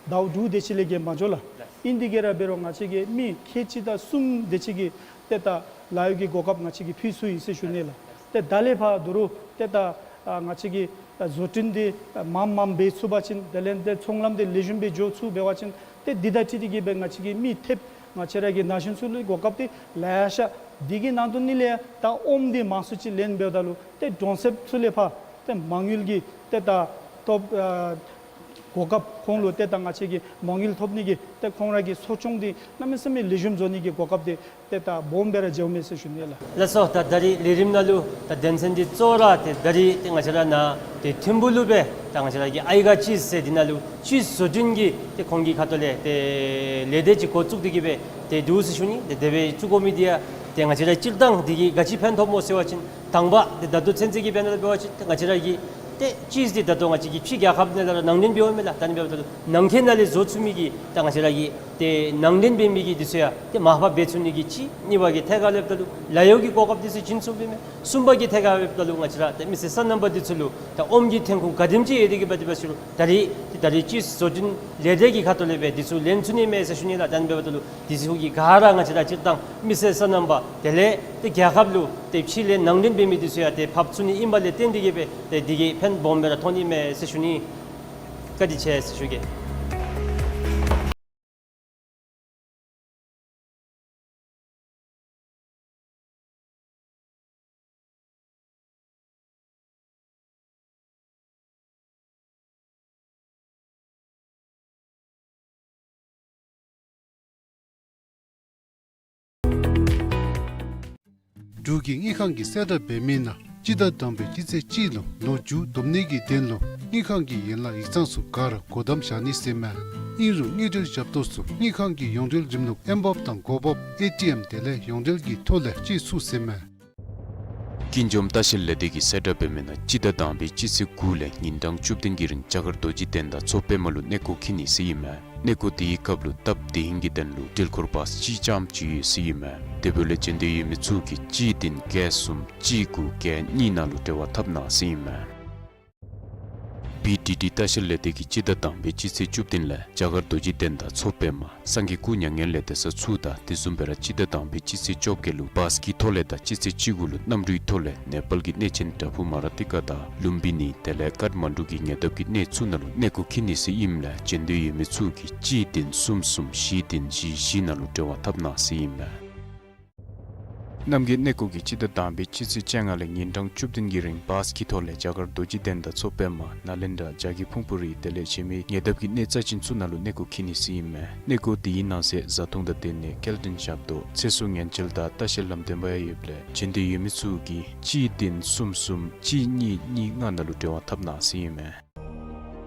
ཟླཝ་དྲུག་དེ་ཅིག་ལས་བརྒལ་མ་འགྱོ་ལགས། ཨིན་དེ་གིས་ར་འབད་རུང་ང་བཅས་ཀྱིས་མི་ཁལ་གཅིག་དང་གསུམ་དེ་ཅིག་གི་ཏེ་ད་ལཱ་གཡོག་གི་གོ་སྐབས་ང་བཅས་ཀྱིས་ཕུལ་ཚུགས་ཡི་ཟེར་ཞུ་ནི་ལགས། ཏེ་ད་ལས་ཕར་ད་རུང་ཏེ་ད་ཨ་ང་བཅས་ཀྱིས་ཨ་བཟོ་སྐྲུན་འདི་ཨ་མངམ་མངམ་འབད་ཚུགས་པ་ཅིན་དེ་ལས་ཏེ་ཚོང་ལམ་འདི་ལེགས་ཤོམ་སྦེ་འགྱོ་ཚུགས་འབད་བ་ཅིན་ཏེ་འདི་དང་འཁྲིལ་ཏེ་གི་སྦེ་ང་བཅས་ཀྱི་མི་ཐེབས་ང་བཅས་ར་གི་ན་གཞོན་ཚུ་ལུ་གོ་སྐབས་འདི་ལེ་ཤ། འདི་གི་ནང་དོན་ནི་ལས་ད་ཨོམ་འདི་མང་སུ་ཅིག་ལེན་འབདཝ་ད་ལུ་ཏེ་གྲོང་གསེབ་ཚུ་ལས་ཕར་ཏེ་མ་དངུལ་གྱི་ཏེ་ད་ཐོབ་ཨ་གོ་སྐབས་ཁོང་ལུ་ཏེ་ད་ང་བཅས་ཀྱིས་མ་དངུལ་ཐོབ་ནི་གི་ཏེ་ཁོང་ར་གི་གསོ་སྐྱོང་འདི་གནམ་མེད་ས་མེད་ལེགས་ཤོམ་བཟོ་ནི་གི་གོ་སྐབས་འདི་ཏེ་ད་སྦོམ་སྦེ་ར་འགྱོཝ་མས་ཟེར་ཞུ་ནི་ལགས། ལགས་སོ། ད་ད་རིས་ལས་རིམ་ནང་ལུ་ད་དོན་ཚན་འདི་གཙོ་བོ་ར་ཏེ་ད་རིས་ཏེ་ང་བཅས་ར་ནཱ་ཏེ་ཐིམ་ཕུ་ལུ་སྦེ་ད་ང་བཅས་ར་གི་ཨའི་ག་ཅིསི་ཟེར་འདི་ནང་ལུ་ཅིསི་བཟོ་སྐྲུན་གྱི་ཏེ་ཁོང་གི་ཁ་ཐུག་ལས་ཏེ་ལས་སྡེ་ཅིག་འགོ་བཙུགས་ཏེ་གི་སྦེ་ཏེ་འདུག་ཟེར་ཞུ་ནི། ཏེ་དེ་སྦེ་བཙུགས་དགོ་མི་འདི་ཡང་ཏེ་ང་བཅས་ར་སྤྱིར་བཏང་འདི་གིས་ག་ཅི་ཕན་ཐོགས་སྨོ་ཟེར་བ་ཅིན་དང་པ་ཏེ་ད་ལྟོ་ཚུན་ཚོད་ཀྱི་དཔེར་ན་ལུ་འབད་བ་ཅིན་ཏེ་ང་བཅས་ར་གི་ཏེ་ཅིསི་འདི་ད་ལྟོ་ང་བཅས་ཀྱི་ཕྱི་རྒྱལ་ཁབ་ནང་ལས་ར་ནང་འདྲེན་འབདཝ་མས་ལགས། ད་ཨ་ནི་འབདཝ་ད་ལུ་ནང་འཁོད་ནང་ལས་བཟོ་ཚུགས་མི་གི་ད་ང་བཅས་ར་གི་ཏེ་ནང་འདྲེན་འབད་མི་གི་འདི་ཚུ་ཡང་ཏེ་མར་ཕབ་འབད་ཚུགས་ནི་གི་གཅིག། གཉིས་པ་གི་ཐད་ཁར་ལྷོདཔ་ད་ལུ་ལཱ་གཡོག་གི་གོ་སྐབས་འདི་ཚུ་བྱིན་ཚུགསཔ་ཨིན་མས། གསུམ་པ་གི་ཐད་ཁར་ལྷོདཔ་ད་ལུ་ང་བཅས་ར་ཏེ་མི་སེར་སོ་ནམ་པ་འདི་ཚུ་ལུ་ད་ཨོམ་གྱི་ཐོན་ཁུངས་ག་དེམ་ཅིག་ཡོད་དེ་གི་འབད་དེ་འབད་ཟེར་རུང་ད་རིས་ཏེ་ད་རིས་ཅིསི་བཟོ་སྐྲུན་ལས་སྡེ་གི་ཁ་ཐུག་ལས་སྦེ་འདི་ཚུ་ལེན་ཚུགས་ནི་མས་ཟེར་ཞུ་ནི་ལགས། ད་ཨ་ནི་འབདཝ་ད་ལུ་འདི་ཚུ་གི་ག་ར་ང་བཅས་ར་སྤྱིར་བཏང་མི་སེར་སོ་ནམ་པ་དེ་ལས་ཏེ་རྒྱལ་ཁབ་ལུ་ཏེ་ཕྱི་ལས་ནང་འདྲེན་འབད་མི་འདི་ཚུ་ཡང་ཏེ་ཕབ་ཚུགས་ནི་ཨིན་པ་ལས་བརྟེན་ཏེ་གི་སྦེ་ཏེ་འདི་གིས་ཕན་སྦོམ་སྦེ་ར་ཐོགས་ནི་མས་ཟེར་ཞུ་ནི། བཀའ་དྲིན་ཆེ་ཟེར་ཞུ་གེ། འབྲུག་གི་དངུལ་ཁང་གིས་གསལ་བསྒྲགས་འབད་མི་ནང་སྤྱི་ཟླ་དང་པའི་སྤྱི་ཚེས་གཅིག་ལུ་ལོ་མཇུག་བསྡོམས་ནི་གི་དོན་ལུ་དངུལ་ཁང་གི་ཡན་ལག་ཡིག་ཚང་ཚུ་ག་ར་སྒོ་བསྡམ་བཞག་ནི་ཟེར་མས། ཨིན་རུང་དངུལ་འབྲེལ་ཞབས་ཏོག་ཚུ་དངུལ་ཁང་གི་ཡོངས་འབྲེལ་རིམ་ལུགས་ཨེམ་བོབ་དང་གོ་བོབ་ཨེ་ཊི་ཨེམ་དེ་ལས་ཡོངས་འབྲེལ་གྱི་ཐོག་ལས་སྤྱོད་ཚུགས་ཟེར་མས། ཀུན་འཇོམས་ལྟ་བཤལ་ལས་སྡེ་གིས་གསལ་བསྒྲགས་འབད་མི་ནང་སྤྱི་ཟླ་དང་པའི་སྤྱི་ཚེས་དགུ་ལས་ཉིན་གྲངས་བཅུ་བདུན་གྱི་རིང་རྒྱ་གར་རྡོ་རྗེ་གདན་དང་མཚོ་པདྨ་ལུ་གནས་སྐོར་འཁྱིད་ནི་ཟེར་ཨིན་མས། གནས་སྐོར་དེའི་སྐབས་ལུ་སྟབས་བདེ་ཧིང་གི་དོན་ལུ་འགྲུལ་འཁོར་བཱསི་གཅིག་རྐྱངམ་ཅིག་ཡོད་ཟེར་ཨིན་མས། དེ་འབདཝ་ལས་འབྱོན་འདོད་ཡོད་མི་ཚུ་གིས་གཅིག་བདུན་བརྒྱད་གསུམ་གཅིག་དགུ་བརྒྱད་གཉིས་ནང་ལུ་འབྲེལ་བ་འཐབ་གནང་ཟེར་ཨིན་མས། བི་ཌི་ཌི་ལྟ་བཤལ་ལས་སྡེ་གིས་སྤྱི་ཟླ་དང་པའི་སྤྱི་ཚེས་བཅུ་བདུན་ལས་རྒྱ་གར་རྡོ་རྗེ་གདན་དང་མཚོ་པདྨ་སངས་རྒྱས་སྐུ་མྱ་ངན་ལས་འདས་ས་ཚུ་དང་དེ་བཟུམ་སྦེ་ར་སྤྱི་ཟླ་དང་པའི་སྤྱི་ཚེས་བཅོ་བརྒྱད་ལུ་བཱསི་གི་ཐོག་ལས་དང་སྤྱི་ཚེས་བཅུ་དགུ་ལུ་གནམ་གྲུའི་ཐོག་ལས་ནེ་པཱལ་གྱི་གནས་ཆེན་བྲག་ཕུག་མ་ར་ཏི་ཀ་དང་ལུམ་བི་ནི་དེ་ལས་ཀཏ་མན་ཌུ་གི་ཉེ་འདབས་ཀྱི་གནས་ཚུ་ནང་ལུ་གནས་སྐོར་འཁྱིད་ནི་ཟེར་ཨིནམ་ལས་འབྱོན་འདོད་ཡོད་མི་ཚུ་གིས་གཅིག་བདུན་གསུམ་གསུམ་བཞི་བདུན་བཞི་བཞི་ནང་ལུ་འབྲེལ་བ་འཐབ་གནང་ཟེར་ཨིན་མས། རྣམ་རྒྱལ་གནས་སྐོར་གྱིས་སྤྱི་ཟླ་དང་པའི་སྤྱི་ཚེས་བཅོ་ལྔ་ལས་ཉིན་གྲངས་བཅུ་བདུན་གྱི་རིང་བཱསི་གི་ཐོག་ལས་རྒྱ་གར་རྡོ་རྗེ་གདན་དང་མཚོ་པདྨ་ནཱ་ལེནྡྲ་བྱ་རྒོད་ཕུང་པོ་རི་དེ་ལས་གཞན་མི་ཉེ་འདབས་ཀྱི་གནས་རྩ་ཆེན་ཚུ་ནང་ལུ་གནས་སྐོར་འཁྱིད་ནི་ཟེར་ཨིན་མས། གནས་སྐོར་དེའི་ནང་གསེས་བཟའ་འཐུང་དང་སྡོད་གནས་སྐྱེལ་འདྲེན་ཞབས་ཏོག་ཚེ་སྲོག་ཉེན་བཅོལ་དང་ལྟ་བཤལ་ལམ་སྟོན་པ་ཡང་ཡོདཔ་ལས་འབྱོན་འདོད་ཡོད་མི་ཚུ་གིས་གཅིག་བདུན་གསུམ་གསུམ་གཅིག་གཉིས་གཉིས་ལྔ་ནང་ལུ་འབྲེལ་བ་འཐབ་གནང་ཟེར་ཨིན་མས།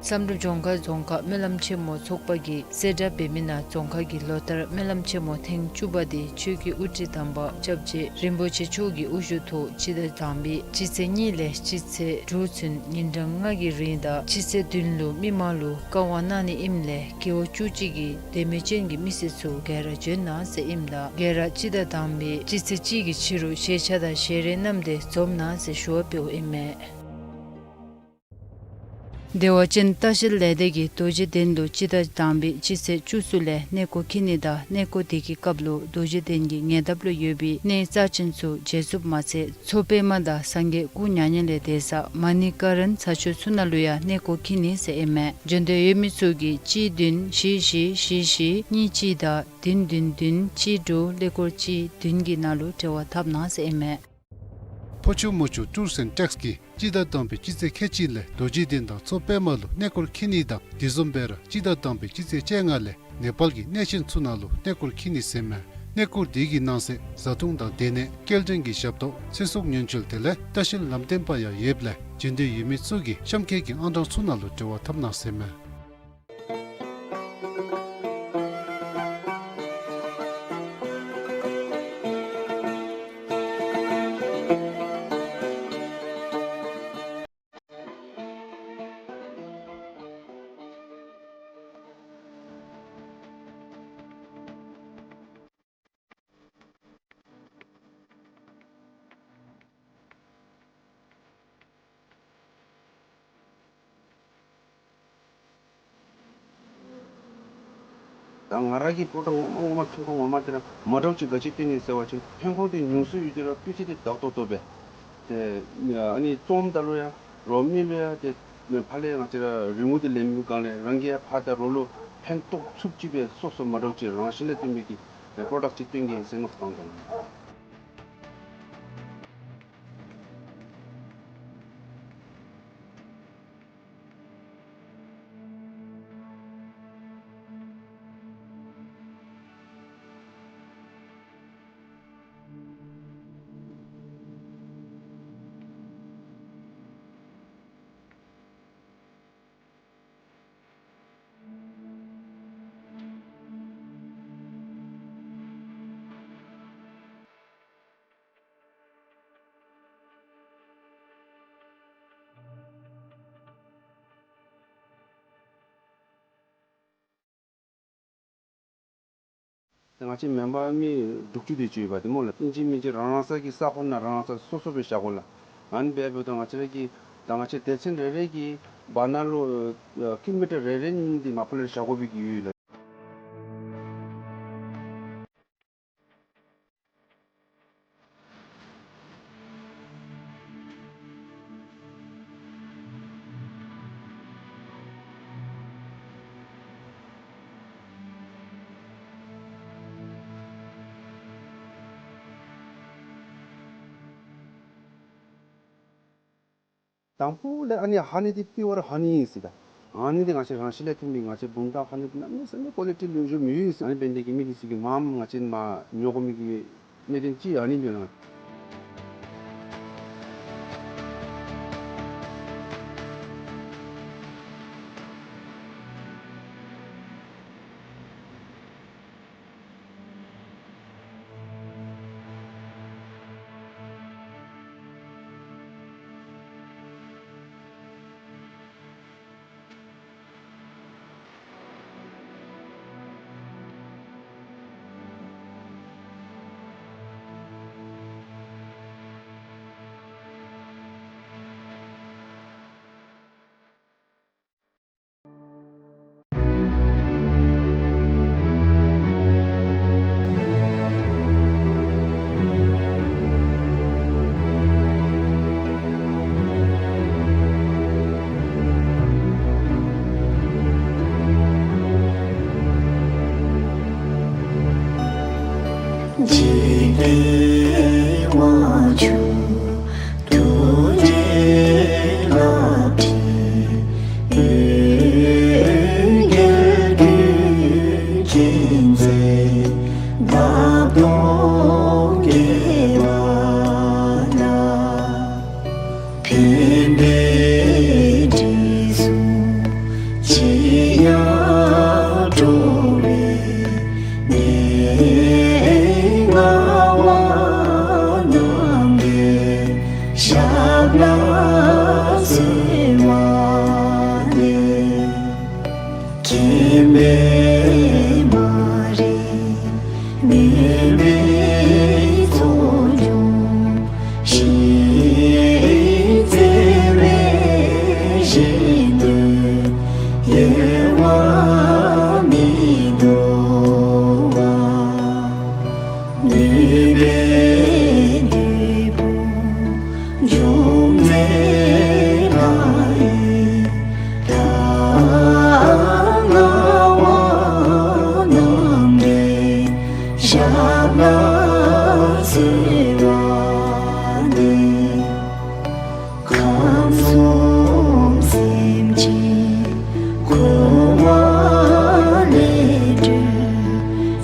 བསམ་གྲུབ་ལྗོངས་མཁར་རྫོང་ཁག་སྨོན་ལམ་ཆེན་མོ་ཚོགས་པ་གིས་གསལ་བསྒྲགས་འབད་མི་ནང་རྫོང་ཁག་གི་ལོ་ལྟར་སྨོན་ལམ་ཆེན་མོ་ཐེངས་བཅུ་པ་དེ་ཆོས་ཀྱི་དབུ་ཁྲིད་དམ་པ་སྐྱབས་རྗེ་རིན་པོ་ཆེ་མཆོག་གི་དབུ་བཞུགས་ཐོག་སྤྱི་ཟླ་དང་པའི་སྤྱི་ཚེས་གཉིས་ལས་སྤྱི་ཚེས་དྲུག་ཚུན་ཉིན་གྲངས་ལྔ་གི་རིང་དང་སྤྱི་ཚེས་བདུན་ལུ་མི་མང་ལུ་བཀའ་དབང་གནང་ནི་ཨིནམ་ལས་རྒེད་འོག་བཅུ་གཅིག་གི་དད་མོས་ཅན་གྱི་མི་སེར་ཚུ་ག་ར་འབྱོན་གནང་ཟེར་ཨིནམ་ད་ག་ར་སྤྱི་ཟླ་དང་པའི་སྤྱི་ཚེས་གཅིག་གི་ཕྱི་རུ་ཞལ་ཆས་དང་ཞལ་རས་བསྣམས་ཏེ་འཛོམས་གནང་ཟེར་ཞུ་བ་འབདཝ་ཨིན་མས། བདེ་བ་ཅན་ལྟ་བཤལ་ལས་སྡེ་གིས་རྡོ་རྗེ་གདན་ལུ་སྤྱི་ཟླ་དང་པའི་སྤྱི་ཚེས་བཅུ་གསུམ་ལས་གནས་སྐོར་འཁྱིད་ནི་དང་གནས་སྐོར་དེ་གི་སྐབས་ལུ་རྡོ་རྗེ་གདན་གྱི་ཉེ་འདབས་ལུ་ཡོད་པའི་གནས་རྩ་ཆེན་ཚུ་བརྗེད་སོངམ་མ་ཚད་མཚོ་པདྨ་དང་སངས་རྒྱས་སྐུ་མྱ་ངན་ལས་འདས་ས་མ་ཎི་ཀ་རན་ས་ཆུ་ཚུ་ནང་ལུ་ཡང་གནས་སྐོར་འཁྱིད་ནི་ཟེར་ཨིན་མས། འབྱོན་འདོད་ཡོད་མི་ཚུ་གིས་གཅིག་བདུན་བཞི་བཞི་བཞི་བཞི་གཉིས་གཅིག་དང་བདུན་བདུན་བདུན་གཅིག་དྲུག་ཀླད་ཀོར་གཅིག་བདུན་གྱི་ནང་ལུ་འབྲེལ་བ་འཐབ་གནང་ཟེར་ཨིན་མས། ཕོ་ཆུ་མོ་ཆུ་ཊུརསི་ཨེནཌ་ཊེགསི་གིས་སྤྱི་ཟླ་དང་པའི་སྤྱི་ཚེས་ཁལ་གཅིག་ལས་རྡོ་རྗེ་གདན་དང་མཚོ་པདྨ་ལུ་གནས་སྐོར་འཁྱིད་ནི་དང་དེ་བཟུམ་སྦེ་ར་སྤྱི་ཟླ་དང་པའི་སྤྱི་ཚེས་བཅོ་ལྔ་ལས་ནེ་པཱལ་གྱི་གནས་ཆེན་ཚུ་ནང་ལུ་གནས་སྐོར་འཁྱིད་ནི་ཟེར་མས། གནས་སྐོར་དེ་གི་ནང་གསེས་བཟའ་འཐུང་དང་སྡོད་གནས་སྐྱེལ་འདྲེན་གྱི་ཞབས་ཏོག་ཚེ་སྲོག་ཉེན་བཅོལ་དེ་ལས་ལྟ་བཤལ་ལམ་སྟོན་པ་ཡང་ཡོདཔ་ལས་འབྱོན་འདོད་ཡོད་མི་ཚུ་གིས་གཤམ་འཁོད་ཀྱི་ཨང་གྲངས་ཚུ་ནང་ལུ་འབྲེལ་བ་འཐབ་གནང་ཟེར་མས། ད་ང་ར་གི་པོ་ཊ་ངོ་མ་ངོ་མ་ཐོན་ཁུངས་ངོ་མ་དེ་ར་མ་འདྲཝ་ཅིག་ག་ཅི་སྟོན་ནི་ཟེར་བ་ཅིན་ཐོན་ཁུངས་དེ་ཉུང་སུ་ཡོད་དེ་ར་སྤུས་ཚད་དེ་དག་ཏོག་ཏོ་སྦེ། ཏེ་ཨ་ནི་བཙོངམ་ད་ལུ་ཡང་རོ་མི་ལུ་ཡང་ཏེ་ཕར་ལས་ང་བཅས་ར་རིན་གོང་དེ་ལེན་མི་སྒང་ལས་རང་གིས་ཡང་ཕར་ད་རོགས་ལུ་ཕན་ཐོགས་ཚུགསཔ་ཅིག་སྦེ་སོ་སོ་མ་འདྲཝ་ཅིག་རང་བཞིན་ལས་བརྟེན་པའི་གི་པོ་རོ་ཌཀཊ་ཅིག་སྟོན་གེ་ཟེར་མནོ་བསམ་བཏང་དོ། ང་བཅས་མེམ་བར་མི་དྲུག་ཅུ་དེ་ཅིག་ཡོདཔ་དེ་སྨོ་ལགས། ཨིན་ཅི་མིན་ཅི་རང་རང་སོ་གི་ས་གོ་ནང་རང་རང་སོ་སོ་སྦེ་བཞག་དགོ་ལགས། ཨ་ནི་སྦེ་འབདཝ་ད་ང་བཅས་ར་གི་ད་ང་བཅས་སྡེ་ཚན་རེ་རེ་གི་བར་ན་ལུ་ཀི་ལོ་མི་ཊར་རེ་རེ་གཉིས་དེ་མ་པ་ལས་བཞག་དགོ་པའི་གི་ཡོད་ལགས། དང་ཕུ་ལས་ཨ་ནི་ཧ་ནི་འདི་པིའུར་ཧ་ནི་ཨིན་ཟེར་ད། ཨ་ནི་འདི་ང་བཅས་རང་བཞིན་ལས་ཐོན་མི་ང་བཅས་བུམ་ཐང་ཧ་ནི་འདི་གནམ་མེད་ས་མེད་ཀོ་ལི་ཊི་ལེགས་ཤོམ་ཡོད་ཟེར། ཨ་ནི་འབད་ནི་དེ་གིས་མི་འདི་ཚུ་གིས་མངམ་ང་བཅས་མ་ཉོ་དགོ་མི་གི་གནད་དོན་ཅིག་ཨ་ནི་ཨིན་པས་ལགས། གསོལ་བ་འདེབས། མཁྱེན་པས་མ་རིག་ནུས་པའི་ཚོགས་འཇོམས་ཤིང་། བརྩེ་བས་གཞན་དོན་གཡེལ་བར་མི་འདོར་བ། ནུས་པས་བདུད་དཔུང་འཇོམས་མཛད་ལྷ་ཡི་ལྷ། ལྔ་པ་རྣམ་འདྲེན་ཞབས་ལ་གསོལ་བ་འདེབས། ཁམས་གསུམ་སེམས་ཅན་འཁོར་བ་ལས་སྒྲོལ་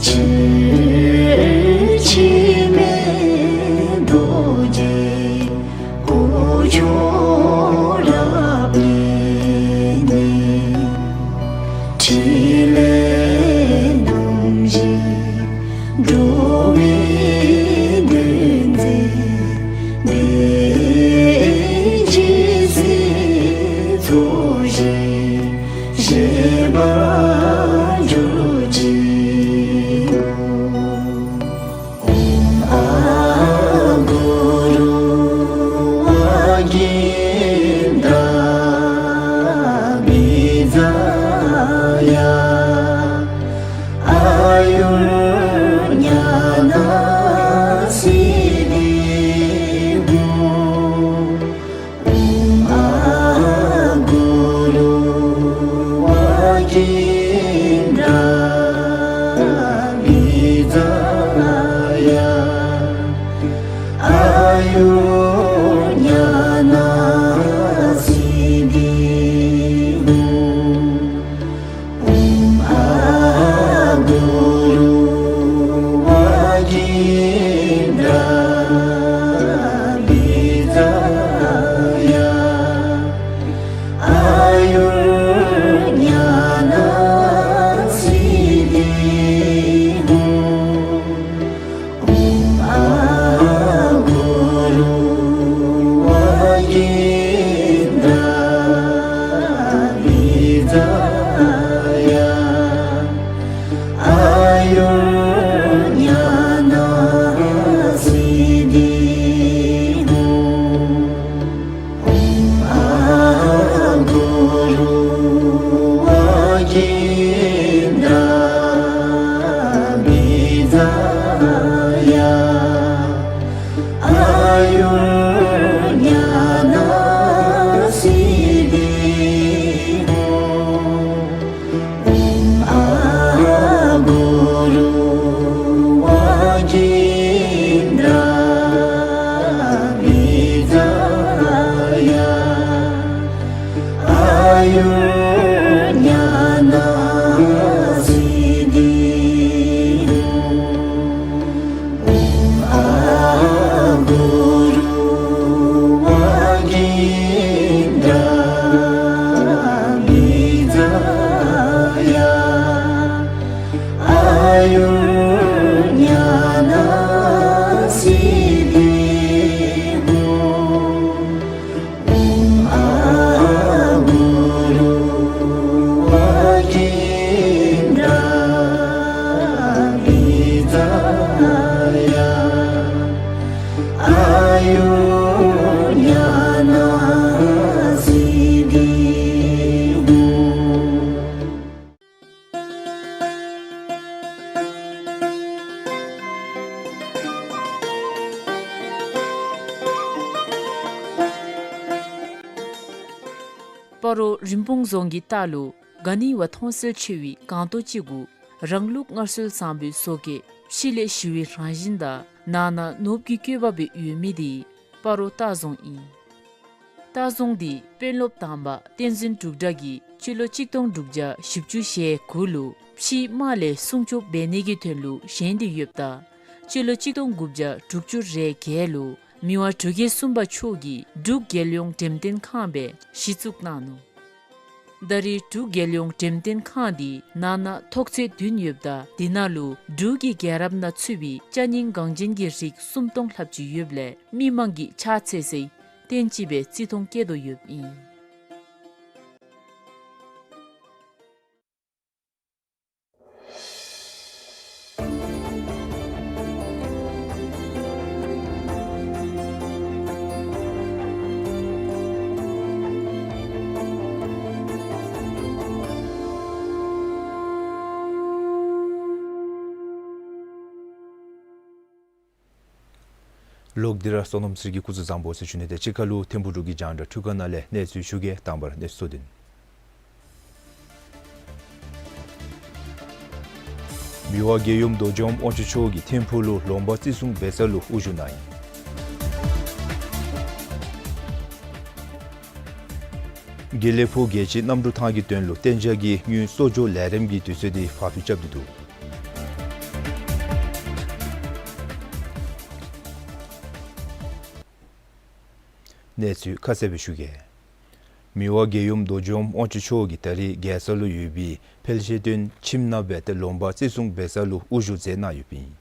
ཕྱིར། འཆི་མེད་རྡོ་རྗེ་སྐུ་མཆོག་རབ་བརླིང་ནས། ཕྲིན་ལས་རྣམ་བཞི་འགྲོ་བའི་དོན་མཛད་པའི། ཇི་སྲིད་ཚོགས་ཞིང་གཤེགས་པར་གྱུར་ཅིག། ཨོཾ་ཨ་གུ་རུ་ཝཱ་ཀིནྡྲ་བི་ཛ་ཡ། ཨཱ་ཡུར་ཉ་ན་སིདྡྷི་ཧཱུྃ། ཨོཾ་ཨ་གུ་རུ་ཝཱ་ཀིནྡྲ་བི་ཛ་ཡ། ཨཱ་ཡུར་ཉ་ན་སིདྡྷི་ཧཱུྃ། ཨོཾ་ཨ་གུ་རུ་ཝཱ་ཀིནྡྲ་བི་ཛ་ཡ། ཨཱ་ཡུར་ཉ་ན་སིདྡྷི་ཧཱུྃ། ཨོཾ་ཨ་གུ་རུ་ཝཱ་ཀིནྡྲ་བི་ཛ་ཡ། ཨཱ་ཡུར་ཉ་ན་སིདྡྷི་ཧཱུྃ། ཨོཾ་ཨ་གུ་རུ་ཝཱ་ཀིནྡྲ་བི་ཛ་ཡ། ཨཱ་ཡུར་ཉ་ན་སིདྡྷི་ཧཱུྃ། ཨོཾ་ཨ་གུ་རུ་ཝཱ་ཀིནྡྲ་བི་ཛ་ཡ། ཨཱ་ཡུར་ཉ་ན་སིདྡྷི་ཧཱུྃ། ཨོཾ་ཨ་གུ་རུ་ཝཱ་ཀིནྡྲ་བི་ཛ་ཡ། ཨཱ་ཡུར་ཉ་ན་སིདྡྷི་ཧཱུྃ། ཨོཾ་ཨ་གུ་རུ་ཝཱ་ཀིནྡྲ་བི་ཛ་ཡ། ཨཱ་ཡུར་ཉ་ན་སིདྡྷི་ཧཱུྃ། སྤ་རོ་རིན་སྤུངས་རྫོང་གི་ལྟག་ལུ་ག་ནི་བ་མཐོང་གསལ་ཆེ་བའི་སྒང་ཏོག་ཅིག་གུ་རང་ལུགས་སྔར་སྲོལ་བཟང་པོའི་བཟོ་བཀོད་ཕྱི་ལས་ཞི་བའི་རང་བཞིན་དང་ནང་ན་ནོར་བུ་གི་བཀོད་པ་སྦེ་ཡོད་མི་དེ་སྤ་རོ་ལྟ་རྫོང་ཨིན། ལྟ་རྫོང་འདི་དཔོན་སློབ་དང་པ་བསྟན་འཛིན་འབྲུག་གྲགས་ཀྱིས་སྤྱི་ལོ་གཅིག་སྟོང་དྲུག་བརྒྱ་བཞི་བཅུ་ཞེ་དགུ་ལུ་ཕྱིའི་དམག་ལས་སྲུང་སྐྱོབ་འབད་ནི་གི་དོན་ལུ་བཞེངས་ཏེ་ཡོདཔ་ད་སྤྱི་ལོ་གཅིག་སྟོང་དགུ་བརྒྱ་དྲུག་ཅུ་རེ་བརྒྱད་ལུ་མི་དབང་འབྲུག་རྒྱལ་གསུམ་པ་མཆོག་གིས་འབྲུག་རྒྱལ་ཡོངས་འགྲེམས་སྟོན་ཁང་སྦེ་གཞི་བཙུགས་གནང་ནུག། ད་རེས་འབྲུག་རྒྱལ་ཡོངས་འགྲེམས་སྟོན་ཁང་འདི་ནང་ན་ཐོག་ཚད་བདུན་ཡོདཔ་ད་དེ་ནང་ལུ་འབྲུག་གི་རྒྱལ་རབས་ནང་ཚུད་པའི་ཅ་རྙིང་འགངས་ཅན་གྱི་རིགས་སུམ་སྟོང་ལྷགཔ་ཅིག་ཡོདཔ་ལས་མི་མང་གིས་ཕྱག་འཚལ་སའི་ རྟེན་ཅིག་སྦེ་བརྩི་མཐོང་བསྐྱེད་དོ་ཡོདཔ་ཨིན། ལོག་སྟེ་ར་བསོད་ནམས་ཚེ་རིང་གི་སྐུ་གཟུགས་བཟང་པོ་ཟེར་ཞུ་ནི་དང་གཅིག་ཁར་ལུ་ཐིམ་ཕུག་འབྲུག་གི་རྒྱང་བསྒྲགས་འཕྲུལ་ཁང་ནང་ལས་གནས་ཚུལ་ཞུ་གེ། དང་པ་ར་གནས་ཚུལ་གཙོ་དོན། མི་དབང་རྒྱལ་ཡུམ་རྡོ་རྗེ་ཨོམ་དབང་ཕྱུག་མཆོག་གིས་ཐིམ་ཕུག་ལུ་ལུང་པ་བརྩི་སྲུང་འབད་ས་ལུ་དབུ་བཞུགས་གནང་ཡི། དགེ་ལེགས་ཕུག་རྒྱལ་གཅེས་གནམ་གྲུ་ཐང་གི་དོན་ལུ་གཏན་འཇགས་ཀྱི་དངུལ་གསོག་འཇོག་ལས་རིམ་གྱི་དུས་ཚོད་འདི་ཕར་འགྱངས་རྐྱབ་སྟེ་འདུག། གནས་ཚུལ་ཁ་གསལ་སྦེ་ཞུ་གེ། མི་དབང་རྒྱལ་ཡུམ་རྡོ་རྗེ་ཨོམ་དབང་ཕྱུག་མཆོག་གིས་ད་རིས་རྒྱལ་ས་ལུ་ཡོད་པའི་འཕེལ་ཤེས་སྟོན་ཁྱིམ་ནང་སྦེ་ཏེ་ལུང་པ་བརྩི་སྲུང་འབད་ས་ལུ་དབུ་བཞུགས་མཛད་གནང་ཡོདཔ་ཨིན།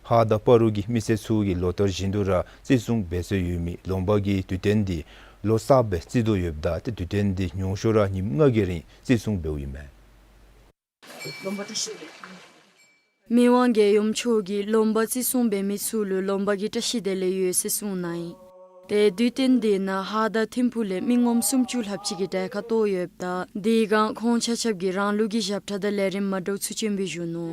ཧཱ་དང་སྤ་རོ་གི་མི་སེར་ཚུ་གིས་ལོ་ལྟར་བཞིན་དུ་ར་བརྩི་སྲུང་འབད་སྲོལ་ཡོད་མི་ལུང་པ་གི་དུས་སྟོན་འདི་ལོ་གསརཔ་སྦེ་བརྩི་དོ་ཡོདཔ་ད་ཏེ་དུས་སྟོན་འདི་ཉུང་ཤོས་ར་ཉིནམ་ལྔ་གི་རིང་བརྩི་སྲུང་འབདཝ་ཨིན་མས། མི་དབང་རྒྱལ་ཡུམ་མཆོག་གིས་ལུང་པ་བརྩི་སྲུང་འབད་མི་ཚུ་ལུ་ལུང་པ་གི་བཀྲ་ཤིས་བདེ་ལེགས་ཡོད་ཟེར་གསུངས་གནང་ཡི། ཏེ་དུས་སྟོན་འདི་ནང་ཧཱ་དང་ཐིམ་ཕུག་ལས་མི་ངོམ་སུམ་ཅུ་ལྷགཔ་ཅིག་གིས་གྲལ་ཁར་གཏོགས་ཡོདཔ་ད་དེ་སྒང་ཁོང་ཆ་ཁྱབ་ཀྱིས་རང་ལུགས་ཀྱི་ཞབས་ཁྲ་དང་ལས་རིམ་མ་འདྲཝ་ཚུ་སྤྱན་འབུལ་བཞུགས་ནུག།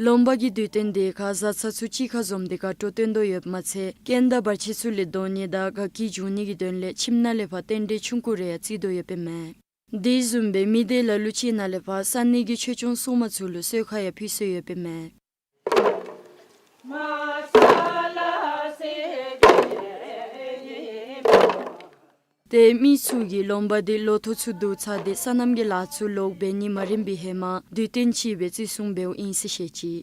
ལུང་པ་གི་དུས་སྟོན་འདི་ཁར་བཟའ་ཚང་ཚུ་གཅིག་ཁར་འཛོམས་ཏེ་དགའ་སྤྲོ་སྟོན་དོ་ཡོདཔ་མ་ཚད་རྐྱེན་དང་བར་ཆད་ཚུ་ལས་ལྡོག་ནི་དང་དགའ་སྐྱིད་འབྱུང་ནི་གི་དོན་ལས་ཁྱིམ་ནང་ལས་ཕར་རྟེན་འབྲེལ་ཆུང་ཀུ་རེ་ཡང་བརྩི་དོ་ཡོདཔ་ཨིན་མས། དེ་བཟུམ་སྦེ་མི་སྡེ་ལ་ལུ་ཅིག་ནང་ལས་ཕར་ས་གནས་ཀྱི་ཆོས་སྐྱོང་སྲུང་མ་ཚུ་ལུ་གསོལ་ཁ་ཡང་ཕུལ་སྲོལ་ཡོདཔ་ཨིན་མས། ཏེ་མི་ཚུ་གིས་ལུང་པ་འདི་ལོ་ཐོག་ཚུ་བསྡུ་ཚར་ཏེ་སོ་ནམ་གྱི་ལཱ་ཚུ་ལོག་འབད་ནི་མ་རན་པའི་ཧེ་མ་དུས་སྟོན་ཅིག་སྦེ་བརྩི་སྲུང་འབདཝ་ཨིན་ཟེར་བཤད་ཅི།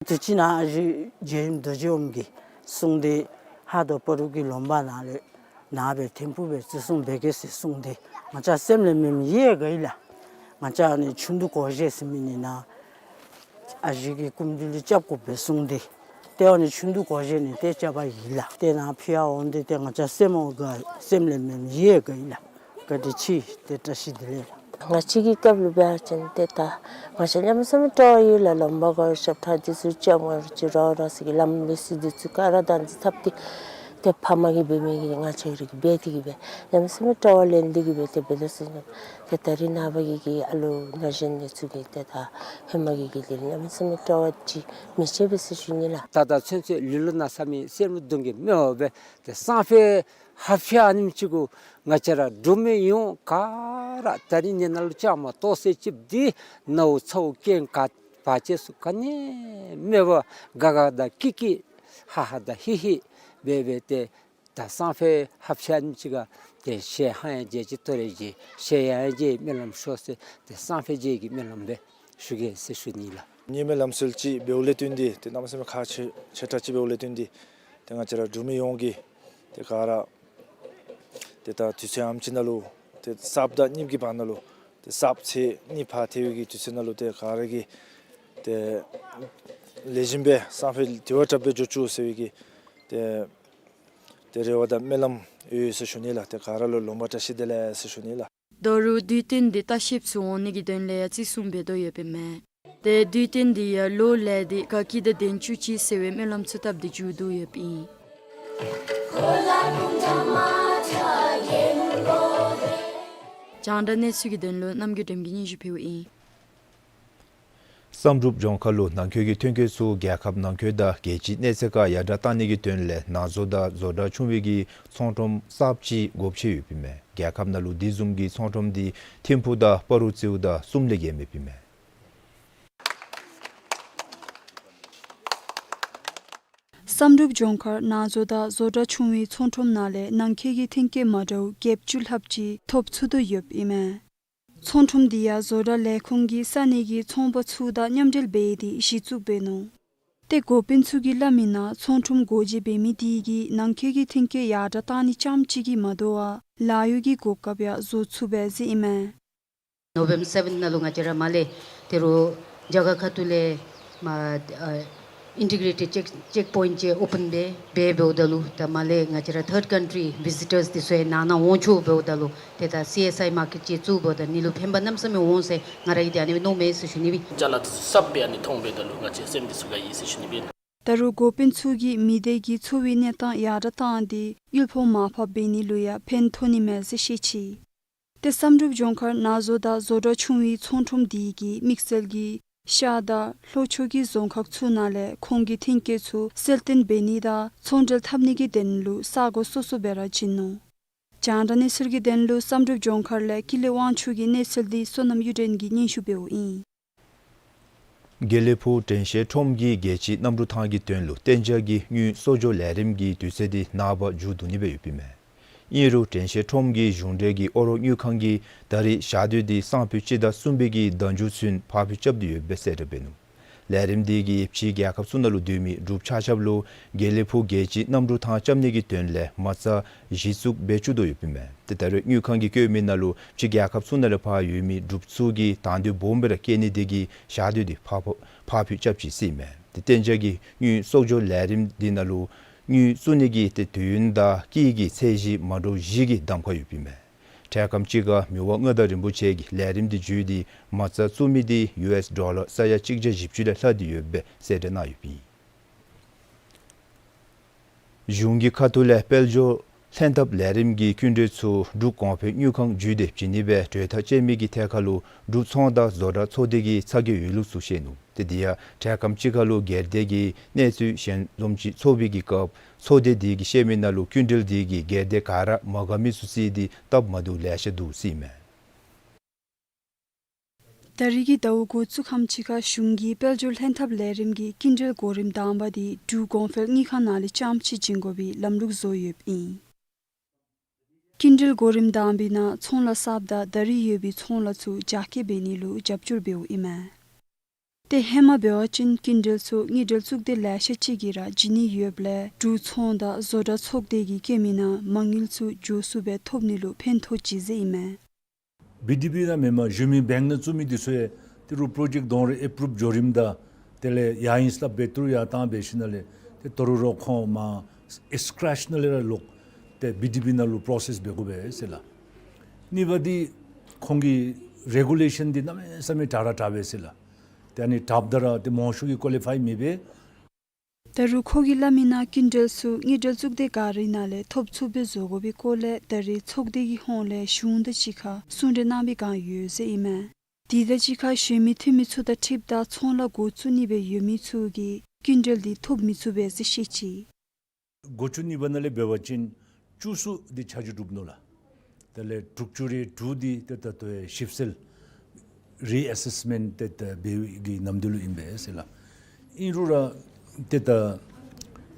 དུས་ཅི་ནང་ཨ་ཞེ་རྒྱལ་ཡུམ་རྡོ་རྗེ་ཨོམ་གྱིས་གསུངས་ཏེ་ཧཱ་དང་སྤ་རོ་གི་ལུང་པ་ནང་ལས་ནཱ་སྦེ་ཐིམ་ཕུག་སྦེ་བརྩི་སྲུང་འབད་གེ་ཟེར་གསུངས་ཏེ་ང་བཅས་སེམས་ལས་མེནམ་ཡི་ཡང་དགའ་ཡི་ལགས། ང་བཅས་ཨ་ནི་ཆུང་དུས་སྒོར་གཞས་ཟེར་མི་ནི་ནཱ་ཨ་ཞེ་གི་སྐུ་མདུན་ལུ་རྐྱབ་དགོཔ་སྦེ་གསུངས་ཏེ་ཏེ་ཨ་ནི་ཆུང་དུས་སྒོར་གཞས་ནི་ཏེ་རྐྱབ་པ་ཡི་ལགས། ཏེ་ནཱ་ཕུལ་ཡར་འོང་སྟེ་ཏེ་ང་བཅས་སེམས་ཨོ་དགའ་སེམས་ལས་མེནམ་ཡི་ཡང་དགའ་ཡི་ལགས། བཀའ་དྲིན་ཆེ། ཏེ་བཀྲ་ཤིས་བདེ་ལེགས་ལགས། ང་བཅས་ཀྱི་སྐབས་ལུ་འབད་བ་ཅིན་ཏེ་ད་ང་བཅས་གནམ་མེད་ས་མེད་སྤྲོ་བ་ཡོད་ལགས། ལུང་པ་གི་ཞབས་ཁྲ་འདི་ཚུ་རྐྱབ་ང་ར་ཅིག་རོགས་རོགས་ཟེར་གྱི་ལམ་ལུགས་སྲོལ་འདི་ཚུ་ག་ར་བདག་འཛིན་འཐབ་སྟེ་ཏེ་ཕམ་གིས་འབད་མི་གིས་ང་བཅས་ར་གིས་འབད་དེ་གི་སྦེ་གནམ་མེད་ས་མེད་སྤྲོ་བ་ལེན་ཏེ་གི་སྦེ་ཏེ་འབད་དོ་ཟེར་ནི། ཏེ་ད་རིས་ནངས་པ་གི་གི་ཨ་ལོ་ན་གཞོན་འདི་ཚུ་གིས་ཏེ་ད་ཧེ་མ་གི་གི་ལས་གནམ་མེད་ས་མེད་སྤྲོ་བ་ཅིག་མི་ཆེ་བས་ཟེར་ཞུ་ནི་ལགས། ད་ད་ཚུན་ཚོད་ལུས་ལུ་ན་ཚ་མེད་སེམས་ལུ་སྡུག་བསྔལ་མེད་པར་སྦེ་ཏེ་སང་ཕོད་ཧ་ཕྱི་ཨ་ནེམ་ཅིག་གུ་ང་བཅས་ར་འབྲུག་མི་ཡོངས་ག་ར་ད་རིས་ནངས་པ་ལུ་བཅའ་མར་གཏོགས་ཟེར་ཅིག་འདི་ནཝ་ཚཝ་རྐྱེན་ག་བར་ཆད་ཚུ་ག་ནི་མེད་པར་དགའ་དགའ་དང་སྐྱིད་སྐྱིད་ཧ་ཧ་དང་ཧི་ཧི་སྦེ་སྦེ་ཏེ་ད་སང་ཕོད་ཧ་ཕྱི་ཨ་ནེམ་ཅིག་ག་ཏེ་གཞས་ཧ་ཡང་མཇལ་ཅིག་ཐོ་རེ་མཇལ་གཞས་ཡང་ཡང་མཇལ་སྨོན་ལམ་ཤོར་ཟེར་ཏེ་སང་ཕོད་མཇལ་གྱི་སྨོན་ལམ་སྦེ་ཞུ་གེ་ཟེར་ཞུ་ནི་ལགས། ངེའི་སྨོན་ལམ་ཚུ་ཅིག་འབདཝ་ལས་བརྟེན་ཏེ་ཏེ་གནམ་མེད་ས་མེད་ཁག་ཆེ་ཆེ་དྲགས་ཅིག་འབདཝ་ལས་བརྟེན་ཏེ་ཏེ་ང་བཅས་ར་འབྲུག་མི་ཡོངས་ཀྱིས་ཏེ་ག་ར་ཏེ་ད་དུས་ཚོད་ཨ་ནེམ་ཅིག་ནང་ལུ་ཏེ་གསརཔ་དང་རྙིངམ་གི་བར་ན་ལུ་ཏེ་གསརཔ་ཚེས་གཉིས་ཕར་ཐལ་བའི་གི་དུས་ཚོད་ནང་ལུ་ཏེ་ག་ར་གིས་ཏེ་ལེགས་ཤོམ་སྦེ་སང་ཕོད་དེ་བ་དྲགཔ་སྦེ་འགྱོ་བཅུག་ཟེར་བའི་གི་ཏེ་ཏེ་རེ་བ་དང་སྨོན་ལམ་ཡོད་ཟེར་ཞུ་ནི་ལགས། ཏེ་ག་ར་ལུ་ལུང་པ་བཀྲ་ཤིས་བདེ་ལེགས་ཟེར་ཞུ་ནི་ལགས། ད་རུང་དུས་སྟོན་འདི་ལྟ་བཤལཔ་ཚུ་འོང་ནི་གི་དོན་ལས་ཡང་བརྩི་སྲུང་འབད་དོ་ཡོདཔ་ཨིན་མས། ཏེ་དུས་སྟོན་འདི་ཡང་ལོ་ལེགས་ཏེ་དགའ་སྐྱིད་དང་ལྡན་བཅུག་ཅིག་ཟེར་བའི་སྨོན་ལམ་ཚུ་བཏབ་སྟེ་མཇུག་བསྡུ་ཡོདཔ་ཨིན། རྒྱང་བསྒྲགས་གནས་ཚུལ་གྱི་དོན་ལུ་རྣམ་རྒྱལ་སྒྲོལམ་གྱིས་སྙན་ཞུ་ཕུལཝ་ཨིན། བསམ་གྲུབ་ལྗོངས་མཁར་ལུ་ནང་འཁོད་ཀྱི་ཐོན་སྐྱེད་ཚུ་རྒྱལ་ཁབ་ནང་འཁོད་དང་རྒྱལ་སྤྱིའི་གནས་ཚད་ཁར་ཡར་དྲགས་གཏང་ནི་གི་དོན་ལས་ནང་བཟོ་དང་བཟོ་གྲྭ་ཆུང་བའི་གི་ཚོང་ཁྲོམ་གསརཔ་ཅིག་སྒོ་ཕྱེ་ཡོདཔ་ཨིན་མས། རྒྱལ་ཁབ་ནང་ལུ་དེ་བཟུམ་གྱི་ཚོང་ཁྲོམ་འདི་ཐིམ་ཕུག་དང་སྤ་རོ་རྩེའུ་དང་གསུམ་ལས་བརྒལ་མེདཔ་ཨིན་མས། བསམ་གྲུབ་ལྗོངས་མཁར་ནང་བཟོ་དང་བཟོ་གྲྭ་ཆུང་བའི་ཚོང་ཁྲོམ་ནང་ལས་ནང་འཁོད་ཀྱི་ཐོན་སྐྱེད་མ་འདྲཝ་བརྒྱད་ཅུ་ལྷགཔ་ཅིག་ཐོབ་ཚུགས་དོ་ཡོདཔ་ཨིན་མས། ཚོང་ཁྲོམ་འདི་ཡང་བཟོ་གྲྭ་ལས་ཁུངས་ཀྱིས་ས་གནས་ཀྱི་ཚོང་པ་ཚུ་དང་མཉམ་འབྲེལ་འབད་དེ་གཞི་བཙུགས་འབད་ནུག། ཏེ་འགོ་དཔོན་ཚུ་གིས་སླབ་མི་ནང་ཚོང་ཁྲོམ་སྒོ་འབྱེད་འབད་མི་དེ་གིས་ནང་འཁོད་ཀྱི་ཐོན་སྐྱེད་ཡར་དྲགས་གཏང་ནི་རྐྱངམ་ཅིག་གིས་མ་དོ་བར་ལཱ་གཡོག་གི་གོ་སྐབས་ཡང་བཟོ་ཚུགས་པས་ཟེར་ཨིན་མས། ནོ་བེམ་བར་སེ་བེན་ནང་ལུ་ང་བཅས་ར་མར་ལས་ཏེ་རུང་རྒྱ་གར་ཁ་ཐུག་ལས་མར་ཨ་ ཨིན་ཊི་གྲེ་ཊེཌ་ཅེཀ་ཅེཀ་པོའིནཊ་ཅིག་ཨོ་པེན་འབད་འབད་འབདཝ་ད་ལུ་ད་མར་ལས་ང་བཅས་ར་ཐཱརཌ་ཀཱན་ཊི་རི་བི་ཟི་ཊརསི་འདི་ཚུ་ཡང་ནང་ན་འོང་ཆོགཔ་འབདཝ་ད་ལུ་ཏེ་ད་སི་ཨེསི་ཨའི་མར་ཀེཊ་ཅིག་བཙུགས་འབདཝ་ད་ནི་ལུ་ཕན་པ་གནམ་མེད་ས་མེད་འོང་ཟེར་ང་ར་གིས་ཏེ་ཨ་ནི་སྦེ་མནོཝ་མས་ཟེར་ཞུ་ནི་སྦེ། ཅ་ལ་འདི་ཚུ་གསརཔ་སྦེ་ཨ་ནི་མཐོང་འབདཝ་ད་ལུ་ང་བཅས་སེམས་འདི་ཚུ་དགའ་ཡི་ཟེར་ཞུ་ནི་སྦེ། ད་རུང་འགོ་དཔོན་ཚུ་གིས་མི་སྡེ་གི་འཚོ་བའི་གནས་སྟངས་ཡར་དྲགས་བཏང་སྟེ་དབུལ་ཕོངས་མར་ཕབ་འབད་ནི་ལུ་ཡང་ཕན་ཐོགས་ནི་མས་ཟེར་བཤད་ཅི། ཏེ་བསམ་གྲུབ་ལྗོངས་མཁར་ནགས་བཟོ་དང་བཟོ་གྲྭ་ཆུང་བའི་ཚོང་ཁྲོམ་འདི་གིས་དམིགས་བསལ་གྱིས་ཤར་དང་ལྷོ་ཕྱོགས་ཀྱི་རྫོང་ཁག་ཚུ་ནང་ལས་ཁོང་གི་ཐོན་སྐྱེད་ཚུ་གསལ་སྟོན་འབད་ནི་དང་ཚོང་འབྲེལ་འཐབ་ནི་གི་དོན་ལུ་ས་གོ་སོ་སོ་སྦེ་ར་བྱིན་ནུག། རྒྱང་བསྒྲགས་གནས་ཚུལ་གྱི་དོན་ལུ་བསམ་གྲུབ་ལྗོངས་མཁར་ལས་ཀུན་ལེགས་དབང་ཕྱུག་གི་གནས་ཚུལ་འདི་བསོད་ནམས་གཡུ་སྒྲོན་གྱིས་སྙན་ཞུ་འབདཝ་ཨིན། དགེ་ལེགས་ཕུག་དྲན་ཤེས་ཁྲོམ་གྱིས་རྒྱལ་སྤྱིའི་གནམ་གྲུ་ཐང་གི་དོན་ལུ་གཏན་འཇགས་ཀྱི་དངུལ་གསོག་འཇོག་ལས་རིམ་གྱི་དུས་ཚོད་འདི་ནངས་པ་མཇུག་བསྡུ་ནི་སྦེ་ཡོདཔ་ཨིན་མས། ཨིན་རུང་དྲན་ཤེས་ཁྲོམ་གྱི་གཞུང་འབྲེལ་གྱི་ཨོ་རོག་དངུལ་ཁང་གིས་ད་རེས་ཞག་སྡོད་འདི་སང་ཕོད་སྤྱི་ཟླ་གསུམ་པའི་གི་ཟླ་མཇུག་ཚུན་ཕར་འགྱངས་རྐྱབ་སྟེ་ཡོདཔ་སྦེ་གསལ་བསྒྲགས་འབད་ནུག། ལས་རིམ་འདི་གིས་ཕྱི་རྒྱལ་ཁབ་ཚུ་ནང་ལུ་སྡོད་མི་འབྲུགཔ་ཆ་ཁྱབ་ལུ་དགེ་ལེགས་ཕུག་རྒྱལ་སྤྱིའི་གནམ་གྲུ་ཐང་རྐྱབ་ནི་གི་དོན་ལས་མ་རྩ་གཞི་བཙུགས་འབད་བཅུག་དོ་ཡོདཔ་ཨིན་མས། ཏེ་ད་རེས་དངུལ་ཁང་གིས་བཀོད་མི་ནང་ལུ་ཕྱི་རྒྱལ་ཁབ་ཚུ་ནང་ལས་ཕར་ཡོད་མི་འབྲུགཔ་ཚུ་གིས་དང་འདོད་སྦོམ་སྦེ་ར་བསྐྱེད་ནི་དེ་གིས་ཞག་སྡོད་འདི་ཕར་ཕར་ཕར་འགྱངས་རྐྱབ་ཅི་ཟེར་ཨིན་མས། ཏེ་གཏན་འཇགས་ཀྱི་དངུལ་གསོག་འཇོག་ལས་རིམ་འདི་ནང་ལུ་དངུལ་བཙུགས་ནི་གི་ཏེ་དུས་ཡུན་དང་དཀྱིལ་གྱི་ཚད་གཞི་མ་འདྲཝ་བཞི་གི་གདམ་ཁ་ཡོདཔ་ཨིན་མས། འཕྲལ་ཁམས་ཅིག་ཁར་མི་དབང་མངའ་བདག་རིན་པོ་ཆེ་གིས་ལས་རིམ་འདི་བརྒྱུད་དེ་མ་རྩ་བཙུགས་མི་འདི་ཡུ་ཨེསི་ཌོ་ལར་ས་ཡ་གཅིག་བརྒྱ་བཞི་བཅུ་ལས་ལྷག་སྟེ་ཡོདཔ་སྦེ་གསལ་བསྒྲགས་གནང་ཡོདཔ་ཨིན། གཞུང་གི་ཁ་ཐུག་ལས་དཔལ་འབྱོར་ལྷན་ཐབས་ལས་རིམ་གྱི་སྐྱིན་འགྲུལ་ཚུ་འབྲུག་གོང་འཕེལ་དངུལ་ཁང་བརྒྱུད་དེ་བྱིན་ནི་སྦེ་གྲོས་ཐག་བཅད་མི་གི་ཐད་ཁར་ལུ་འབྲུག་ཚོང་དང་བཟོ་གྲྭ་ཚོགས་སྡེ་གི་ཚ་གྱང་ཡོད་ལུགས་ཚུ་བཤད་ནུག། ཏེ་དེ་ཡང་འཕྲལ་ཁམས་ཅིག་ཁར་ལུ་སྒེར་སྡེ་གི་གནས་ཚུལ་ཞལ་འཛོམས་ཅིག་ཚོགས་པའི་གི་སྐབས་ཚོགས་སྡེ་དེ་གིས་བཤད་མི་ནང་ལུ་སྐྱིན་འགྲུལ་དེ་གིས་སྒེར་སྡེ་ག་ར་མ་དགའ་མི་ཚུ་བརྩིས་ཏེ་སྟབས་མ་བདེཝ་ལེ་ཤ་འདུག་ཟེར་ཨིན་མས། ད་རེས་ཀྱི་ཟླཝ་འགོ་བཙུགས་ཁམས་ཅིག་ཁར་གཞུང་གིས་དཔལ་འབྱོར་ལྷན་ཐབས་ལས་རིམ་གྱི་སྐྱིན་འགྲུལ་གོ་རིམ་དང་པ་འདི་འབྲུག་གོང་འཕེལ་དངུལ་ཁང་ནང་ལས་རྐྱངམ་ཅིག་བྱིན་དགོ་པའི་ལམ་ལུགས་བཟོ་ཡོདཔ་ཨིན། སྐྱིན་འགྲུལ་གོ་རིམ་དང་པའི་ནང་ཚོང་ལཱ་གསརཔ་དང་ད་རེས་ཡོད་པའི་ཚོང་ལཱ་ཚུ་རྒྱ་སྐྱེད་འབད་ནི་ལུ་རྒྱབ་སྐྱོར་འབདཝ་ཨིན་མས། ཏེ་ཧེ་མ་འབད་བ་ཅིན་སྐྱིན་འགྲུལ་ཚུ་དངུལ་འབྲེལ་གཙུག་སྡེ་ལེ་ཤ་ཅིག་གིས་ར་བྱིན་ནི་ཡོདཔ་ལས་འབྲུག་ཚོང་དང་བཟོ་གྲྭ་ཚོགས་སྡེ་གིས་བཀོད་མི་ནང་མ་དངུལ་ཚུ་མགྱོགས་སུ་སྦེ་ཐོབ་ནི་ལུ་ཕན་ཐོགས་ཅི་ཟེར་ཨིན་མས། བི་ཌི་པི་ནང་མེན་པར་གཞན་མི་བེངཀ་ནང་བཙུགས་མི་འདི་ཚུ་ཡང་ཏི་རུ་པྲོ་ཇེཀཊ་གདོང་རིས་ཨེ་པྲུབ་འགྱོ་རིམ་དང་དེ་ལས་ཡར་ཨིན་སླབ་སྦེ་ཏི་རུ་ཡར་བཏང་འབད་ཞིནམ་ལས་ཏེ་ད་རུང་རོགས་ཁོང་མར་ཨེས་ཀརེཆ་ནང་ལས་ར་ལོག་སྟེ་བི་ཌི་པི་ནང་ལུ་པྲོ་སེསི་འབད་དགོ་པས་ཟེར་ལགས། གཉིས་པ་འདི་ཁོང་གི་རེ་གུ་ལེ་ཤཱན་འདི་གནམ་མེད་ས་མེད་དྲག་ར་དྲག་པས་ཟེར་ལགས། ཏེ་ཨ་ནི་དྲགཔ་ད་ར་ཏེ་མང་ཤོས་ཀྱིས་ཀོ་ལི་ཕའི་མི་འབད། ད་རུང་ཁོ་གིས་སླབ་མི་ནང་སྐྱིན་འགྲུལ་ཚུ་དངུལ་འབྲེལ་གཙུག་སྡེ་ག་རའི་ནང་ལས་ཐོབ་ཚུགསཔ་སྦེ་བཟོ་དགོ་པའི་སྐོར་ལས་ད་རེས་ཚོགས་སྡེ་གི་ཧོངས་ལས་གཞུང་དང་གཅིག་ཁར་གསུང་གྲོས་གནང་པའི་བསྒང་ཡོད་ཟེར་ཨིན་མས། དེ་དང་གཅིག་ཁར་གཞན་མི་འཐུས་མི་ཚུ་དང་འཁྲིལཝ་ད་ཚོང་ལཱ་འགོ་བཙུགས་ནི་སྦེ་ཡོད་མི་ཚུ་གིས་སྐྱིན་འགྲུལ་འདི་ཐོབ་མི་ཚུགས་པས་ཟེར་བཤད་ཅི། འགོ་བཙུགས་ནི་འབད་ནི་ལས་འབད་བ་ཅིན་བཅུ་གསུམ་འདི་ཆ་འཇོག་གྲུབ་ནུག་ལགས། དེ་ལས་དྲུག་ཅུ་རེ་དྲུག་འདི་ཏེ་ད་ལྟོ་ཡང་ཞིབ་འཚོལ་རི་ཨེ་སེསི་མེནཊ་ཏེ་ད་འབད་བའི་གི་ནམ་དུས་ལུ་ཨིན་པས་ཟེར་ལགས། ཨིན་རུང་ར་ཏེ་ད་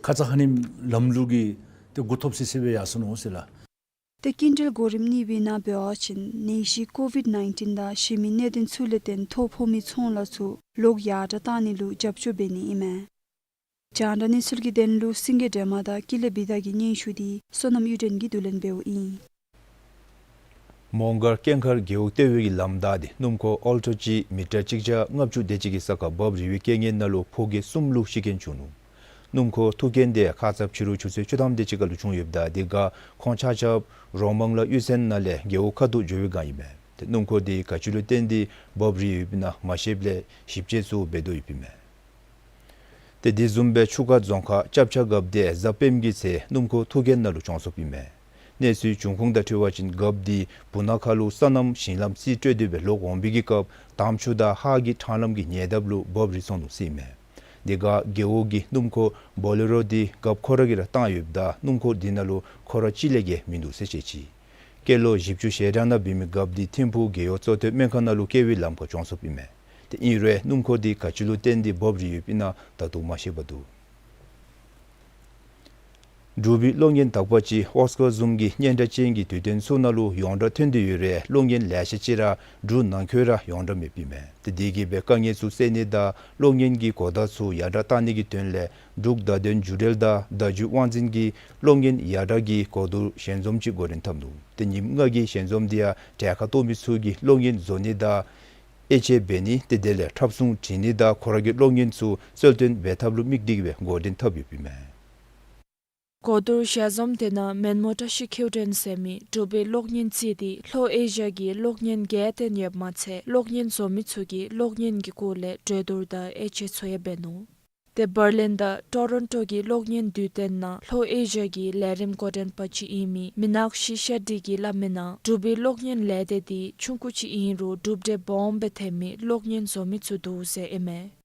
ཁ་ཙ་ཁ་ཉིནམ་ལམ་ལུགས་ཀྱི་ཏེ་འགོ་ཐོབ་སི་སི་སྦེ་ཡར་སོ་ནུག་ཟེར་ལགས། ཏེ་སྐྱིན་འགྲུལ་གོ་རིམ་གཉིས་པའི་ནང་འབད་བ་ཅིན་ནད་གཞི་ཀོ་ཝིཌ་ནའིན་ཊིན་དང་གཞན་མི་གནད་དོན་ཚུ་ལས་བརྟེན་ཐོ་ཕོག་མི་ཚོང་ལཱ་ཚུ་ལོག་ཡར་དྲགས་གཏང་ནི་ལུ་རྒྱབ་སྐྱོར་འབད་ནི་ཨིན་མས། རྒྱང་བསྒྲགས་གནས་ཚུལ་གྱི་དོན་ལུ་སེང་གེ་སྒྲོལ་མ་དང་ཀུན་ལེགས་བི་དྷ་གི་སྙན་ཞུ་འདི་བསོད་ནམས་གཡུ་སྒྲོན་གྱིས་བསྡུ་ལེན་འབདཝ་ཨིན། མོང་སྒར་ཀེང་ཁར་རྒེད་འོག་ལྟེ་བའི་གི་ལམ་བདའ་སྟེ་སྣུམ་འཁོར་ཨོལ་ཊོ་ཅིག་མི་ཊར་གཅིག་བརྒྱ་ལྔ་བཅུ་དེ་ཅིག་གི་ས་ཁར་འབབ་རིལ་བའི་རྐྱེན་ངན་ནང་ལུ་ཕོ་སྐྱེས་གསུམ་ལུ་ཤི་རྐྱེན་བྱུང་ནུག། སྣུམ་འཁོར་ཐུག་རྐྱེན་དེ་ཁ་ཙ་ཕྱི་རུ་ཆུ་ཚོད་བཅུ་ཐམ་དེ་ཅིག་ཁར་ལུ་བྱུང་ཡོདཔ་ད་དེ་ཁར་ཁོང་ཆ་ཁྱབ་རོང་མང་ལ་གཡུས་ཚན་ནང་ལས་རྒེད་འོག་ཁ་ཐུག་འགྱོ་བའི་བསྒང་ཨིན་མས། ཏེ་སྣུམ་འཁོར་དེ་ག་ཅི་ལུ་བརྟེན་ཏེ་འབབ་རིལ་ཡོདཔ་ཨིན་ན་མ་ཤེསཔ་ལས་ཞིབ་དཔྱད་ཚུ་འབད་དོ་ཡོདཔ་ཨིན་མས། ཏེ་དེ་བཟུམ་སྦེ་ཆུ་ཁ་རྫོང་ཁག་ལྕབ་ཆ་རྒཔོ་དེ་གཟའ་སྤེནམ་གི་ཚེ་སྣུམ་འཁོར་ཐུག་རྐྱེན་ནང་ལུ་གྱོངས་སོཔ་ཨིན་མས། གནས་ཚུལ་བྱུང་ཁུངས་དང་འཁྲིལ་བ་ཅིན་རྒཔོ་དེ་སྦུག་ན་ཁ་ལུ་སོ་ནམ་ཞིང་ལམ་རྩིས་སྤྲོད་དེ་སྦེ་ལོག་འོང་བའི་གི་སྐབས་དམ་ཆུ་དང་ཧཱ་གི་ཕྲང་ལམ་གྱི་ཉེ་འདབས་ལུ་འབབ་རིལ་སོང་ནུག་ཟེར་ཨིན་མས། དེ་ཁར་རྒེད་འོག་གི་སྣུམ་འཁོར་བོ་ལེ་རོ་དེ་རྒཔོ་ཁོ་ར་གིས་ར་བཏང་ཡོདཔ་ད་སྣུམ་འཁོར་དེ་ནང་ལུ་ཁོ་ར་གཅིག་ལས་བརྒལ་མིན་འདུག་ཟེར་བཤད་ཅི། སྐྱེས་ལོ་བཞི་བཅུ་ཞེ་གྲངས་ནང་འབད་མི་རྒཔོ་དེ་ཐིམ་ཕུག་རྒེད་འོག་གཙོ་བསྟེན་སྨན་ཁང་ནང་ལུ་བསྐྱལ་བའི་ལམ་ཁར་གྱོངས་སོཔ་ཨིན་མས། ཏེ་ཨིན་རུང་སྣུམ་འཁོར་དེ་ག་ཅི་ལུ་བརྟེན་ཏེ་འབབ་རིལ་ཡོདཔ་ཨིན་ན་ད་རུང་མ་ཤེས་པར་འདུག། འབྲུག་པའི་གློག་བརྙན་དག་པ་ཅིག་ཨོསི་ཀར་བཟུམ་གྱི་སྙན་གྲགས་ཅན་གྱི་དུས་སྟོན་ཚུ་ནང་ལུ་ཡོངས་གྲགས་ཐོན་ཏེ་ཡོད་རུང་གློག་བརྙན་ལེ་ཤ་ཅིག་ར་འབྲུག་ནང་འཁོད་ར་ཡོངས་གྲགས་མེདཔ་ཨིན་མས། ཏེ་དེ་གིས་སྦེ་དཀའ་ངལ་ཚུ་སེལ་ནི་དང་གློག་བརྙན་གྱི་གོ་བརྡ་ཚུ་ཡར་དྲགས་གཏང་ནི་གི་དོན་ལས་འབྲུག་བརྡ་དོན་བརྒྱུད་འབྲེལ་དང་བརྡ་བརྒྱུད་དབང་འཛིན་གྱིས་གློག་བརྙན་ཡར་དྲགས་ཀྱི་གོ་བསྡུར་ཞལ་འཛོམས་ཅིག་འགོ་འདྲེན་འཐབ་ནུག། ཏེ་ཉིནམ་ལྔ་གི་ཞལ་འཛོམས་དེ་ཡང་གྲལ་ཁར་གཏོགས་མི་ཚུ་གིས་གློག་བརྙན་བཟོ་ནི་དང་ དབྱེ་དཔྱད་འབད་ནི་ཏེ་དེ་ལས་འཁྲབ་གསུང་འབྲི་ནི་དང་ཁོ་ར་གི་གློག་བརྙན་ཚུ་གསལ་སྟོན་འབད་ཐབས་ལུ་དམིགས་ཏེ་གིས་སྦེ་འགོ་འདྲེན་འཐབ་ཡོདཔ་ཨིན་མས། གོ་བསྡུར་ཞལ་འཛོམས་དེ་ནང་མེན་མོ་བཀྲ་ཤིས་ཁྱིའུ་ཏྲེན་ཟེར་མི་འབྲུག་པའི་གློག་བརྙན་རྩིས་ཏེ་ལྷོ་ཨེ་ཤི་ཡ་གི་གློག་བརྙན་རྒྱལ་བསྟན་ཡོདཔ་མ་ཚད་གློག་བརྙན་བཟོ་མི་ཚུ་གིས་གློག་བརྙན་གྱི་སྐོར་ལས་གྲོས་བསྡུར་དང་དབྱེ་དཔྱད་ཚུ་ཡང་འབད་ནུག། ཏེ་འབར་ལིན་དང་ཊོ་རོན་ཊོ་གི་གློག་བརྙན་དུས་སྟོན་ནང་ལྷོ་ཨེ་ཤི་ཡ་གི་ལས་རིམ་འགོ་འདྲེན་པ་ཅིག་ཨིན་མི་མི་ནག་ཤི་ཤ་ཏི་གིས་སླབ་མི་ནང་འབྲུག་པའི་གློག་བརྙན་ལས་སྡེ་འདི་ཆུང་ཀུ་ཅིག་ཨིན་རུང་གྲུབ་འབྲས་སྦོམ་སྦེ་ཐོན་མི་གློག་བརྙན་བཟོ་མི་ཚུ་འདུག་ཟེར་ཨིན་མས།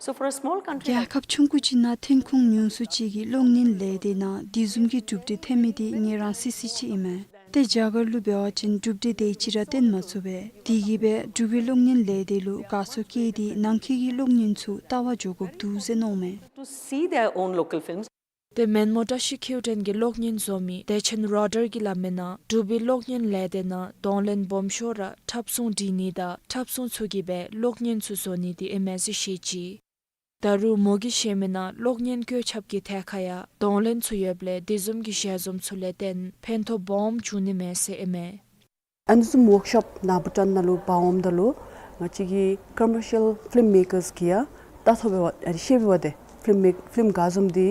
So for a small country རྒྱལ་ཁབ་ཆུང་ཀུ་ཅིག་ནང་ཐོན་ཁུངས་ཉུང་སུ་ཅིག་གི་གློག་བརྙན་ལས་སྡེ་ནང་དེ་བཟུམ་གྱི་གྲུབ་འབྲས་ཐོན་མི་འདི་ངེས་རང་སི་སི་ཅིག་ཨིན་མས། ཏེ་རྒྱ་གར་ལུ་འབད་བ་ཅིན་གྲུབ་འབྲས་དེ་ཅིག་ར་སྟོན་མ་ཚུགས་པས། དེ་གིས་སྦེ་འབྲུག་པའི་གློག་བརྙན་ལས་སྡེ་ལུ་དགའ་ཚོར་སྐྱེས་ཏེ་ནང་འཁོད་ཀྱི་གློག་བརྙན་ཚུ་ལྟ་བར་འགྱོ་དགོཔ་འདུག་ཟེར་མནོཝ་མས། To see their own local films. ཏེ་མེན་མོ་བཀྲ་ཤིས་ཁྱིའུ་ཏྲེན་གྱི་གློག་བརྙན་བཟོ་མི་བདེ་ཆེན་རོ་ཌར་གྱིས་སླབ་མི་ནང་འབྲུག་པའི་གློག་བརྙན་ལས་སྡེ་ནང་གདོང་ལེན་སྦོམ་ཤོས་ར་འཁྲབ་གསུང་འབྲི་ནི་དང་འཁྲབ་གསུང་ཚུ་གིས་སྦེ་གློག་བརྙན་ཚུ་བཟོ་ནི་འདི་ཨིན་མས་ཟེར་བཤད་ཅི། ད་རུང་མོ་གིས་བཤད་མི་ནང་གློག་བརྙན་བཀོད་ཁྱབ་ཀྱི་ཐད་ཁར་ཡང་གདོང་ལེན་ཚུ་ཡོདཔ་ལས་དེ་བཟུམ་གྱི་ཞལ་འཛོམས་ཚུ་ལས་བརྟེན་ཕན་ཐོགས་སྦོམ་འབྱུང་ནི་མས་ཟེར་ཨིན་མས། ཨ་ནི་བཟུམ་ཝོརཀ་ཤོཔ་ནཱ་བུ་ཊཱན་ནང་ལུ་འབག་འོངམ་ད་ལུ་ང་བཅས་ཀྱི་ཀོ་མར་ཤལ་ཕིལམ་མེ་ཀརསི་གིས་ཡང་ད་ཐོབ་པའི་བ་ཨ་ནི་ཤེས་པའི་བ་ཏེ་ཕིལམ་མེ་ཕིལམ་ག་བཟུམ་འདི་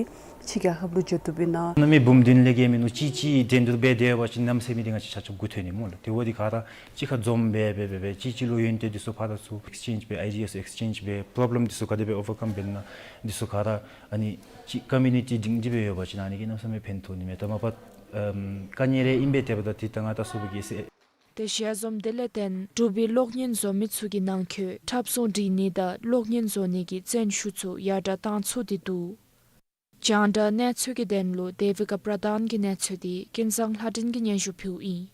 ཕྱི་རྒྱལ་ཁབ་ལུ་འགྱོ་བཏུབ་ཨིན་ན། གནམ་མེད་འབུམ་བདུན་ལས་བརྒལ་མི་ནང་གཅིག་གཅིག་འགྲན་བསྡུར་འབད་དེ་འབད་བ་ཅིན་གནམ་མེད་ས་མེད་འདི་ང་བཅས་ཆ་ཁྱབ་མགུ་འཐོམ་ནི་སྨོ་ལགས། དེ་འབདཝ་ད་ག་ར་གཅིག་ཁར་འཛོམས་སྦེ་སྦེ་སྦེ་སྦེ་གཅིག་གཅིག་ལུ་ཡོན་ཏན་འདི་ཚུ་ཕར་ཚུར་ཨེགསི་ཅེནཇ་འབད་ཨའི་ཌི་ཡཱ་ཚུ་ཨེགསི་ཅེནཇ་འབད་པོརོབ་ལེམ་འདི་ཚུ་ག་དེ་སྦེ་ཨོ་བར་ཀམ་འབད་ནི་ཨ་འདི་ཚུ་ག་ར་ཨ་ནི་གཅིག་ཀོ་མིའུ་ནི་ཊི་སྒྲིང་སྒྲི་སྦེ་ཡོད་པ་ཅིན་ཨ་ནི་གིས་གནམ་མེད་ས་མེད་ཕན་ཐོགས་ནི་མས། ད་མ་པ་ཨམ་དཀའ་ངལ་རེ་ཨིན་པས། དེ་འབདཝ་ད་ཏེ་ད་ང་བལྟ་ས་བུ་གིས་ཟེར། ཏེ་ཞལ་འཛོམས་དེ་ལས་བརྟེན་འབྲུག་པའི་གློག་བརྙན་བཟོ་མི་ཚུ་གི་ནང་འཁོད་འཁྲབ་གསུང་འབྲི་ནི་དང་གློག་བརྙན་བཟོ་ནི་གི་བརྩོན་ཤུགས་ཚུ་ཡར་དྲག་བཏང་ཚུགས་ཏེ་འདུག། རྒྱང་བསྒྲགས་གནས་ཚུལ་གྱི་དོན་ལུ་དེ་བི་ཀ་པྲ་དཱན་གྱི་གནས་ཚུལ་འདི་ཀུན་བཟང་ལྷ་སྒྲོན་གྱིས་སྙན་ཞུ་ཕུལཝ་ཨིན།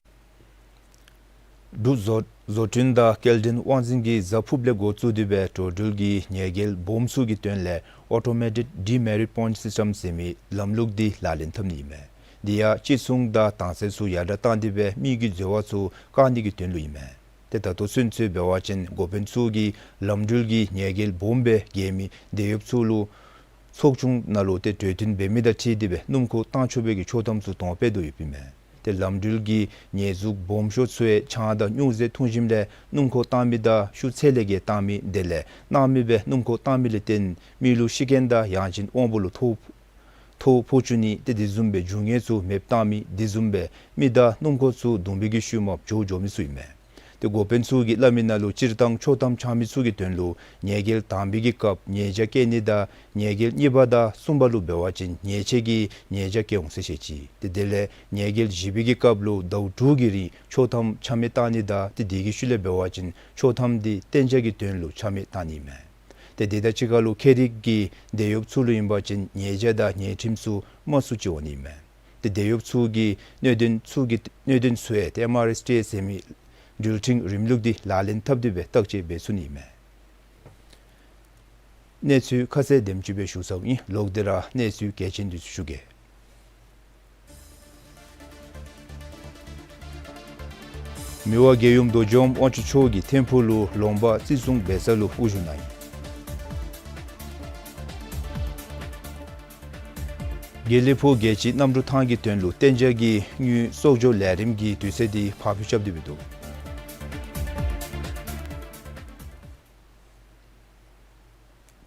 འབྲུག་བཟོ་བཟོ་སྐྲུན་དང་སྐྱེལ་འདྲེན་དབང་འཛིན་གྱིས་གཟའ་ཕུརཔ་ལས་འགོ་བཙུགས་ཏེ་སྦེ་འགྲོ་འགྲུལ་གྱི་ཉེས་འགེལ་སྦོམ་ཚུ་གི་དོན་ལས་ཨོ་ཊོ་མེ་ཊིག་ཌི་མེ་རིཊ་པོའིནཊ་སིསི་ཊམ་ཟེར་མི་ལམ་ལུགས་འདི་ལག་ལེན་འཐབ་ནི་ཨིན་མས། འདི་ཡང་གཅིག་མཚུངས་དང་དྭངས་གསལ་ཚུ་ཡར་དྲག་བཏང་སྟེ་སྦེ་མི་གི་འཛོལ་བ་ཚུ་བཀག་ནི་གི་དོན་ལུ་ཨིན་མས། ཏེ་ད་ལྟོ་ཚུན་ཚོད་འབད་བ་ཅིན་འགོ་དཔོན་ཚུ་གིས་ལམ་འགྲུལ་གྱི་ཉེས་འགེལ་སྦོམ་སྦེ་འགེལ་མི་འདེད་གཡོགཔ་ཚུ་ལུ་ཚོགས་ཆུང་ནང་ལུ་ཏེ་གྲོས་བསྟུན་འབད་མི་དང་འཁྲིལ་ཏེ་སྦེ་སྣུམ་འཁོར་བཏང་ཆོག་པའི་གི་ཆོག་ཐམ་ཚུ་གཏང་སྤེལ་དོ་ཡོདཔ་ཨིན་མས། ཏེ་ལམ་འགྲུལ་གྱི་ཉེས་འཛུགས་སྦོམ་ཤོས་ཚུ་ཡང་ཆང་དང་སྨྱུང་རྫས་འཐུང་ཞིནམ་ལས་སྣུམ་འཁོར་བཏང་མི་དང་ཤུགས་ཚད་ལས་བརྒལ་བཏང་མི་དེ་ལས་སྣང་མེད་སྦེ་སྣུམ་འཁོར་བཏང་མི་ལས་བརྟེན་མི་ལུ་ཤི་རྐྱེན་དང་ཡང་ཅིན་དབང་པོ་ལུ་ཐོ་ཐོ་ཕོག་བཅུག་ནི་ཏེ་དེ་བཟུམ་སྦེ་རྒྱུ་དངོས་ཚུ་མེདཔ་བཏང་མི་དེ་བཟུམ་སྦེ་མི་དང་སྣུམ་འཁོར་ཚུ་བརྡུང་པའི་གི་ཤུལ་མ་བྱོག་འགྱོ་མི་ཚུ་ཨིན་མས། ཏེ་འགོ་དཔོན་ཚུ་གིས་སླབ་མི་ནང་ལུ་སྤྱིར་བཏང་ཆོག་ཐམ་འཆང་མི་ཚུ་གི་དོན་ལུ་ཉེས་འགེལ་དང་པའི་གི་སྐབས་ཉེས་བྱ་བཀལ་ནི་དང་ཉེས་འགེལ་གཉིས་པ་དང་གསུམ་པ་ལུ་འབད་བ་ཅིན་ཉེས་ཆད་ཀྱི་ཉེས་བྱ་བཀལ་འོང་ཟེར་བཤད་ཅི། ཏེ་དེ་ལས་ཉེས་འགེལ་བཞི་པའི་གི་སྐབས་ལུ་ཟླཝ་དྲུག་གི་རིང་ཆོག་ཐམ་འཆང་མི་བཏང་ནི་དང་ཏེ་དེ་གི་ཤུལ་ལས་འབད་བ་ཅིན་ཆོག་ཐམ་འདི་གཏན་འཇགས་ཀྱི་དོན་ལུ་འཆང་མི་བཏང་ནི་ཨིན་མས། ཏེ་དེ་དང་གཅིག་ཁར་ལུ་ཁྱད་རིག་གི་འདེད་གཡོགཔ་ཚུ་ལུ་ཨིན་པ་ཅིན་ཉེས་བྱ་དང་ཉེས་ཁྲིམས་ཚུ་དམའ་སུ་ཅིག་འོང་ནི་ཨིན་མས། ཏེ་འདེད་གཡོགཔ་ཚུ་གི་གནད་དོན་ཚུ་གི་གནད་དོན་ཚུ་ཡང་ཏེ་ཨེམ་ཨར་ཨེསི་ཊི་ཨེསི་ཟེར་མི་འགྲུལ་འཕྲིན་རིམ་ལུགས་འདི་ལག་ལེན་འཐབ་སྟེ་སྦེ་བརྟག་དཔྱད་འབད་ཚུགས་ནི་ཨིན་མས། གནས་ཚུལ་ཁ་གསལ་དེམ་ཅིག་སྦེ་ཞུ་ཚརཝ་ཨིན། ལོག་སྟེ་ར་གནས་ཚུལ་གལ་ཆེན་འདི་ཚུ་ཞུ་གེ། མི་དབང་རྒྱལ་ཡུམ་རྡོ་རྗེ་དབང་ཕྱུག་མཆོག་གིས་ཐིམ་ཕུག་ལུ་ལུང་པ་བརྩི་སྲུང་འབད་ས་ལུ་དབུ་བཞུགས་གནང་ཡི། དགེ་ལེགས་ཕུག་རྒྱལ་སྤྱིའི་གནམ་གྲུ་ཐང་གི་དོན་ལུ་གཏན་འཇགས་ཀྱི་དངུལ་གསོག་འཇོག་ལས་རིམ་གྱི་དུས་ཚོད་འདི་ཕར་འགྱངས་རྐྱབ་སྟེ་སྦེ་འདུག།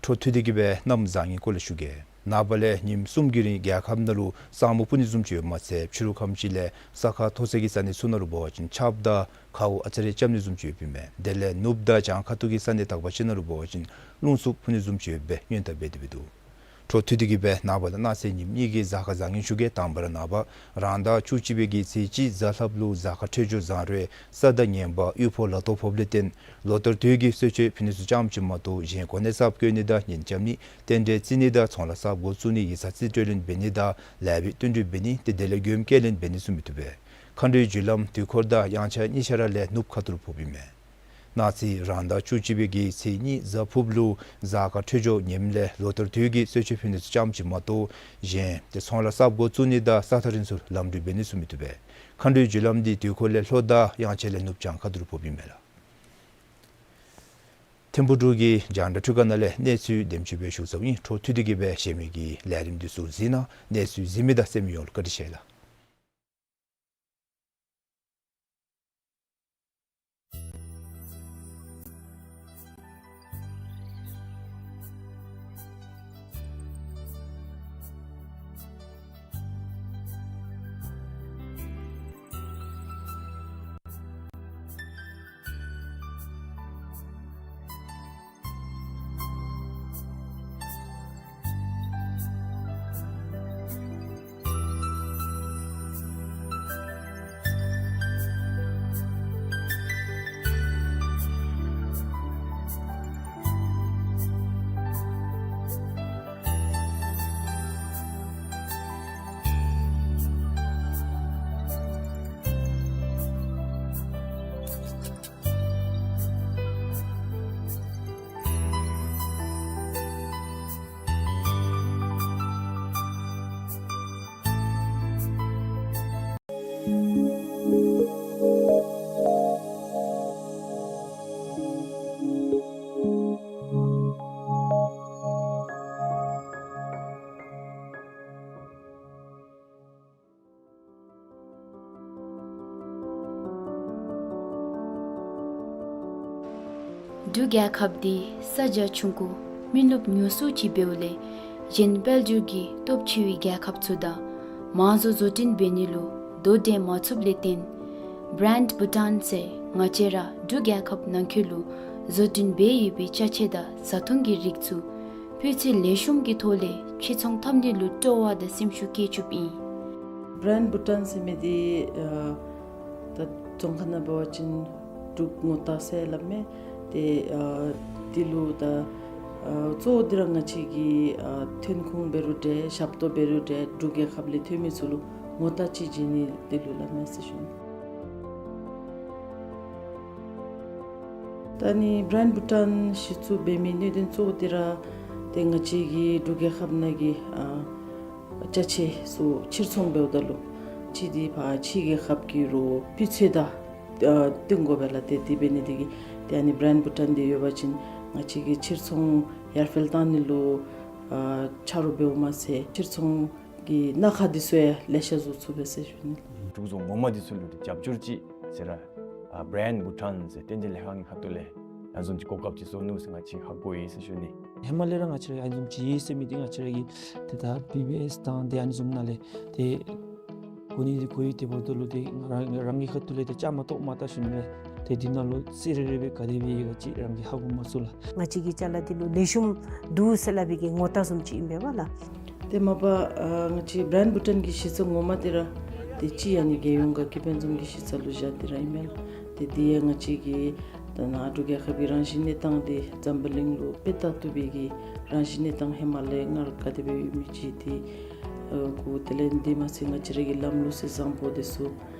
འཕྲོ་མཐུད་དེ་གིས་སྦེ་གནམ་བཟང་ངན་སྐོར་ལས་ཞུ་གེ། ནངས་པ་ལས་ཉིནམ་གསུམ་གྱི་རིང་རྒྱལ་ཁབ་ནང་ལུ་ས་སྨུག་སྤུབ་ནི་བཟུམ་ཅིག་ཡོདཔ་མ་ཚད་ཕྱི་རུ་ཁམས་ཅིག་ལས་ས་ཁ་མཐོ་ས་གི་ས་གནས་ཚུ་ནང་ལུ་འབད་བ་ཅིན་ཆརཔ་དང་ཁཝ་ཨ་ཙི་རེ་རྐྱབ་ནི་བཟུམ་ཅིག་ཡོདཔ་ཨིན་མས། དེ་ལས་ནུབ་དང་བྱང་ཁ་ཐུག་གི་ས་གནས་དག་པ་ཅིག་ནང་ལུ་འབད་བ་ཅིན་རླུང་འཚུབ་འཕུ་ནི་བཟུམ་ཅིག་ཡོད་པའི་སྔོན་བརྡ་འབད་དེ་སྦེ་འདུག། འཕྲོ་མཐུད་དེ་གིས་སྦེ་ནངས་པ་དང་གནངས་ཚེ་ཉིནམ་གཉིས་ཀྱི་གཟའ་སྐར་བཟང་ངན་ཞུ་གེ། དང་པ་ར་ནངས་པ་རང་ཟླ་བཅུ་གཅིག་པའི་གི་ཚེས་གཅིག་གཟའ་ལྷགཔ་ལུ་གཟའ་སྐར་འཕྲོད་སྦྱོར་བཟང་རུང་ས་དང་ངན་པ་གཡུས་ཕོ་ལ་དོག་ཕོགཔ་ལས་བརྟེན་ལོ་བསྟར་དུས་ཀྱི་གསོལ་མཆོད་ཕུལ་ནི་ཚུ་ཙམ་ཅིག་མ་གཏོགས་གཞན་གོ་གནས་གསརཔ་བསྐོ་ནི་དང་གཉེན་རྐྱབ་ནི་རྟེན་འབྲེལ་བརྩི་ནི་དང་ཚོང་ལཱ་གསརཔ་འགོ་བཙུགས་ནི་ཡིག་ཚང་རྩིས་སྤྲོད་ལེན་འབད་ནི་དང་ལེགས་པའི་བསྟུན་གྲོས་འབད་ནི་ཏེ་དེ་ལས་མགྱོནམ་སྐྱེལ་ལེན་འབད་ནི་ཚུ་མི་བཏུབ་པས། མཁའ་འགྲོའི་རྒྱུ་ལམ་དུས་འཁོར་དང་དབྱངས་འཆར་གཉིས་ཆ་ར་ལས་ནུབ་ཁ་ཐུག་ལུ་ཕོགཔ་ཨིན་མས། གནངས་ཚེ་རང་ཟླ་བཅུ་གཅིག་པའི་གི་ཚེས་གཉིས་གཟའ་ཕུརཔ་ལུ་གཟའ་སྐར་འཕྲོད་སྦྱོར་ངནམ་ལས་ལོ་བསྟར་དུས་ཀྱི་གསོལ་མཆོད་ཕུལ་ནི་ཚུ་ཙམ་ཅིག་མ་གཏོགས་གཞན་ཏེ་ཚོང་ལཱ་གསརཔ་འགོ་བཙུགས་ནི་དང་ས་ཐག་རིང་སུ་ལམ་འགྲུལ་འབད་ནི་ཚུ་མི་བཏུབ་པས། མཁའ་འགྲོའི་རྒྱུ་ལམ་འདི་དུས་འཁོར་ལས་ལྷོ་དང་དབྱངས་འཆར་ལས་ནུབ་བྱང་ཁ་ཐུག་ལུ་ཕོགཔ་ཨིན་མས་ལགས། ཐིམ་ཕུག་འབྲུག་གི་རྒྱང་བསྒྲགས་འཕྲུལ་ཁང་ནང་ལས་གནས་ཚུལ་དེམ་ཅིག་སྦེ་ཞུ་ཚརཝ་ཨིན། འཕྲོ་མཐུད་དེ་གིས་སྦེ་གཞན་མི་གི་ལས་རིམ་འདི་ཚུ་གཟིགས་གནང་། གནས་ཚུལ་གཟིགས་མི་དང་གསན་མི་ཡོངས་ལུ་བཀའ་དྲིན་ཆེ་ལགས། འབྲུག་རྒྱལ་ཁབ་འདི་ས་རྒྱ་ཆུང་ཀུ་མི་ནུབ་ཉུང་སུ་ཅིག་འབདཝ་ལས་གཞན་དཔལ་འབྱོར་གྱི་སྟོབས་ཆེ་བའི་རྒྱལ་ཁབ་ཚུ་དང་མང་གཙོ་བཟོ་སྐྲུན་འབད་ནི་ལུ་དོ་འགྲན་མ་ཚུགསཔ་ལས་བརྟེན་བྷྲེནཌ་བྷུ་ཊཱན་ཟེར་ང་བཅས་ར་འབྲུག་རྒྱལ་ཁབ་ནང་འཁོད་ལུ་བཟོ་སྐྲུན་འབད་ཡོད་པའི་ཅ་ཆས་དང་བཟའ་འཐུང་གི་རིགས་ཚུ་སྤུས་ཚད་ལེགས་ཤོམ་གྱི་ཐོག་ལས་ཕྱིར་ཚོང་འཐབ་ནི་ལུ་སྤྲོ་བ་དང་སེམས་ཤུགས་བསྐྱེད་བཅུགཔ་ཨིན། བྷྲེནཌ་བྷུ་ཊཱན་ཟེར་མི་འདི་ཨ་ད་རྫོང་ཁ་ནང་འབད་བ་ཅིན་འབྲུག་ངོ་རྟགས་ཟེར་སླབ་མས། ཏེ་ཨ་འདི་ལུ་ད་ཨ་གཙོ་བོ་འདི་ར་ང་བཅས་ཀྱི་ཨ་ཐོན་ཁུངས་འབད་རུང་འདྲ་ཞབས་ཏོག་འབད་རུང་འདྲ་འབྲུག་རྒྱལ་ཁབ་ལས་ཐོན་མི་ཚུ་ལུ་ངོ་རྟགས་ཅིག་བྱིན་ནི་འདི་ལུ་སླབ་མས་ཟེར་ཞུ་ནི། ད་ནི་བྷྲེནཌ་བྷུ་ཊཱན་གཞི་བཙུགས་འབད་མི་གནད་དོན་གཙོ་བོ་འདི་ར་ཏེ་ང་བཅས་ཀྱི་འབྲུག་རྒྱལ་ཁབ་ནང་གི་ཨ་ཅ་ཆས་ཚུ་ཕྱིར་ཚོང་འབདཝ་ད་ལུ་ཅིག་འདི་ཕར་ཕྱི་རྒྱལ་ཁབ་ཀྱི་རུང་སྤུས་ཚད་དང་ཨ་བསྟུན་དགོ་པས་ལགས། ཏེ་དེ་འབད་ནི་འདི་གིས་ཏེ་ཨ་ནི་བྷྲེནཌ་བྷུ་ཊཱན་འདི་ཡོད་པ་ཅིན་ང་བཅས་ཀྱི་ཕྱིར་ཚོང་ཡར་འཕེལ་བཏང་ནི་ལུ་ཨ་ཆ་རོགས་འབདཝ་མ་ཚད་ཕྱིར་ཚོང་གི་སྣ་ཁ་འདི་ཚུ་ཡང་ལེ་ཤ་བཟོ་ཚུགས་པས་ཟེར་ཞུ་ནི། འབྲུག་རྫོང་ངོ་མ་འདི་ཚུ་ལུ་ཏེ་རྒྱབ་སྐྱོར་ཅིག་ཟེར་ར་ཨ་བྷྲེནཌ་བྷུ་ཊཱན་ཟེར་རྟེན་འབྲེལ་ལས་ཁང་གི་ཁ་ཐུག་ལས་ཨ་ནི་བཟུམ་ཅིག་གོ་སྐབས་ཅིག་བཟོ་ནུག་ཟེར་ང་བཅས་ཧ་གོ་ཡི་ཟེར་ཞུ་ནི། ཧེ་མ་ལས་ར་ང་བཅས་ར་ཨ་ནི་བཟུམ་ཅིག་ཡོད་ཟེར་མི་འདི་ང་བཅས་ར་གིས་ཏེ་ད་བི་བི་ཨེསི་དང་ཏེ་ཨ་ནི་བཟུམ་ནང་ལས་ཏེ་གོ་ནི་འདི་གོ་ཡི། དེ་འབདཝ་ད་ལུ་ཏེ་རང་རང་གི་ཁ་ཐུག་ལས་ཏེ་བཅའ་མར་གཏོགས་མ་བལྟ་ཞུ་ནི་ལགས། ཏེ་འདི་ནང་ལུ་རྩིས་རེ་རེ་སྦེ་ག་དེ་སྦེ་ཡོད་ག་ཅིག་རང་གིས་ཧ་གོ་མ་ཚུགས་ལགས། ང་བཅས་ཀྱི་ཅ་ལ་འདི་ལུ་ལེགས་ཤོམ་འདུག་ཟེར་སླབ་པའི་གི་ངོ་རྟགས་བཟུམ་ཅིག་ཨིན་པས་ལགས། ཏེ་མ་པ་ཨ་ང་བཅས་བྷྲེནཌ་བྷུ་ཊཱན་གྱི་གཞི་རྩ་ངོ་མ་འདི་ར་ཏེ་གཅིག་ཨ་ནི་རྒྱལ་ཡོངས་དགའ་སྐྱིད་ཕུན་སུམ་ཚོགས་ཀྱི་གཞི་རྩ་ལུ་བཞག་སྟེ་ར་ཨིན་མས་ལགས། ཏེ་འདི་ཡང་ང་བཅས་ཀྱི་ད་ནཱ་འབྲུག་རྒྱལ་ཁབ་ཀྱི་རང་བཞིན་གནས་སྟངས་འདི་འཛམ་བུ་གླིང་ལུ་དཔེ་ལྟ་བཏུབ་པའི་གི་རང་བཞིན་གནས་སྟངས་ཧེ་མ་ལས་སྔར་ག་དེ་སྦེ་ཡོད་མི་ཅིག་འདི་ཨ་གོ། དེ་ལས་འདི་མ་ཚད་ང་བཅས་ར་གི་ལམ་ལུགས་སྲོལ་བཟང་པོ་འདི་ཚུ་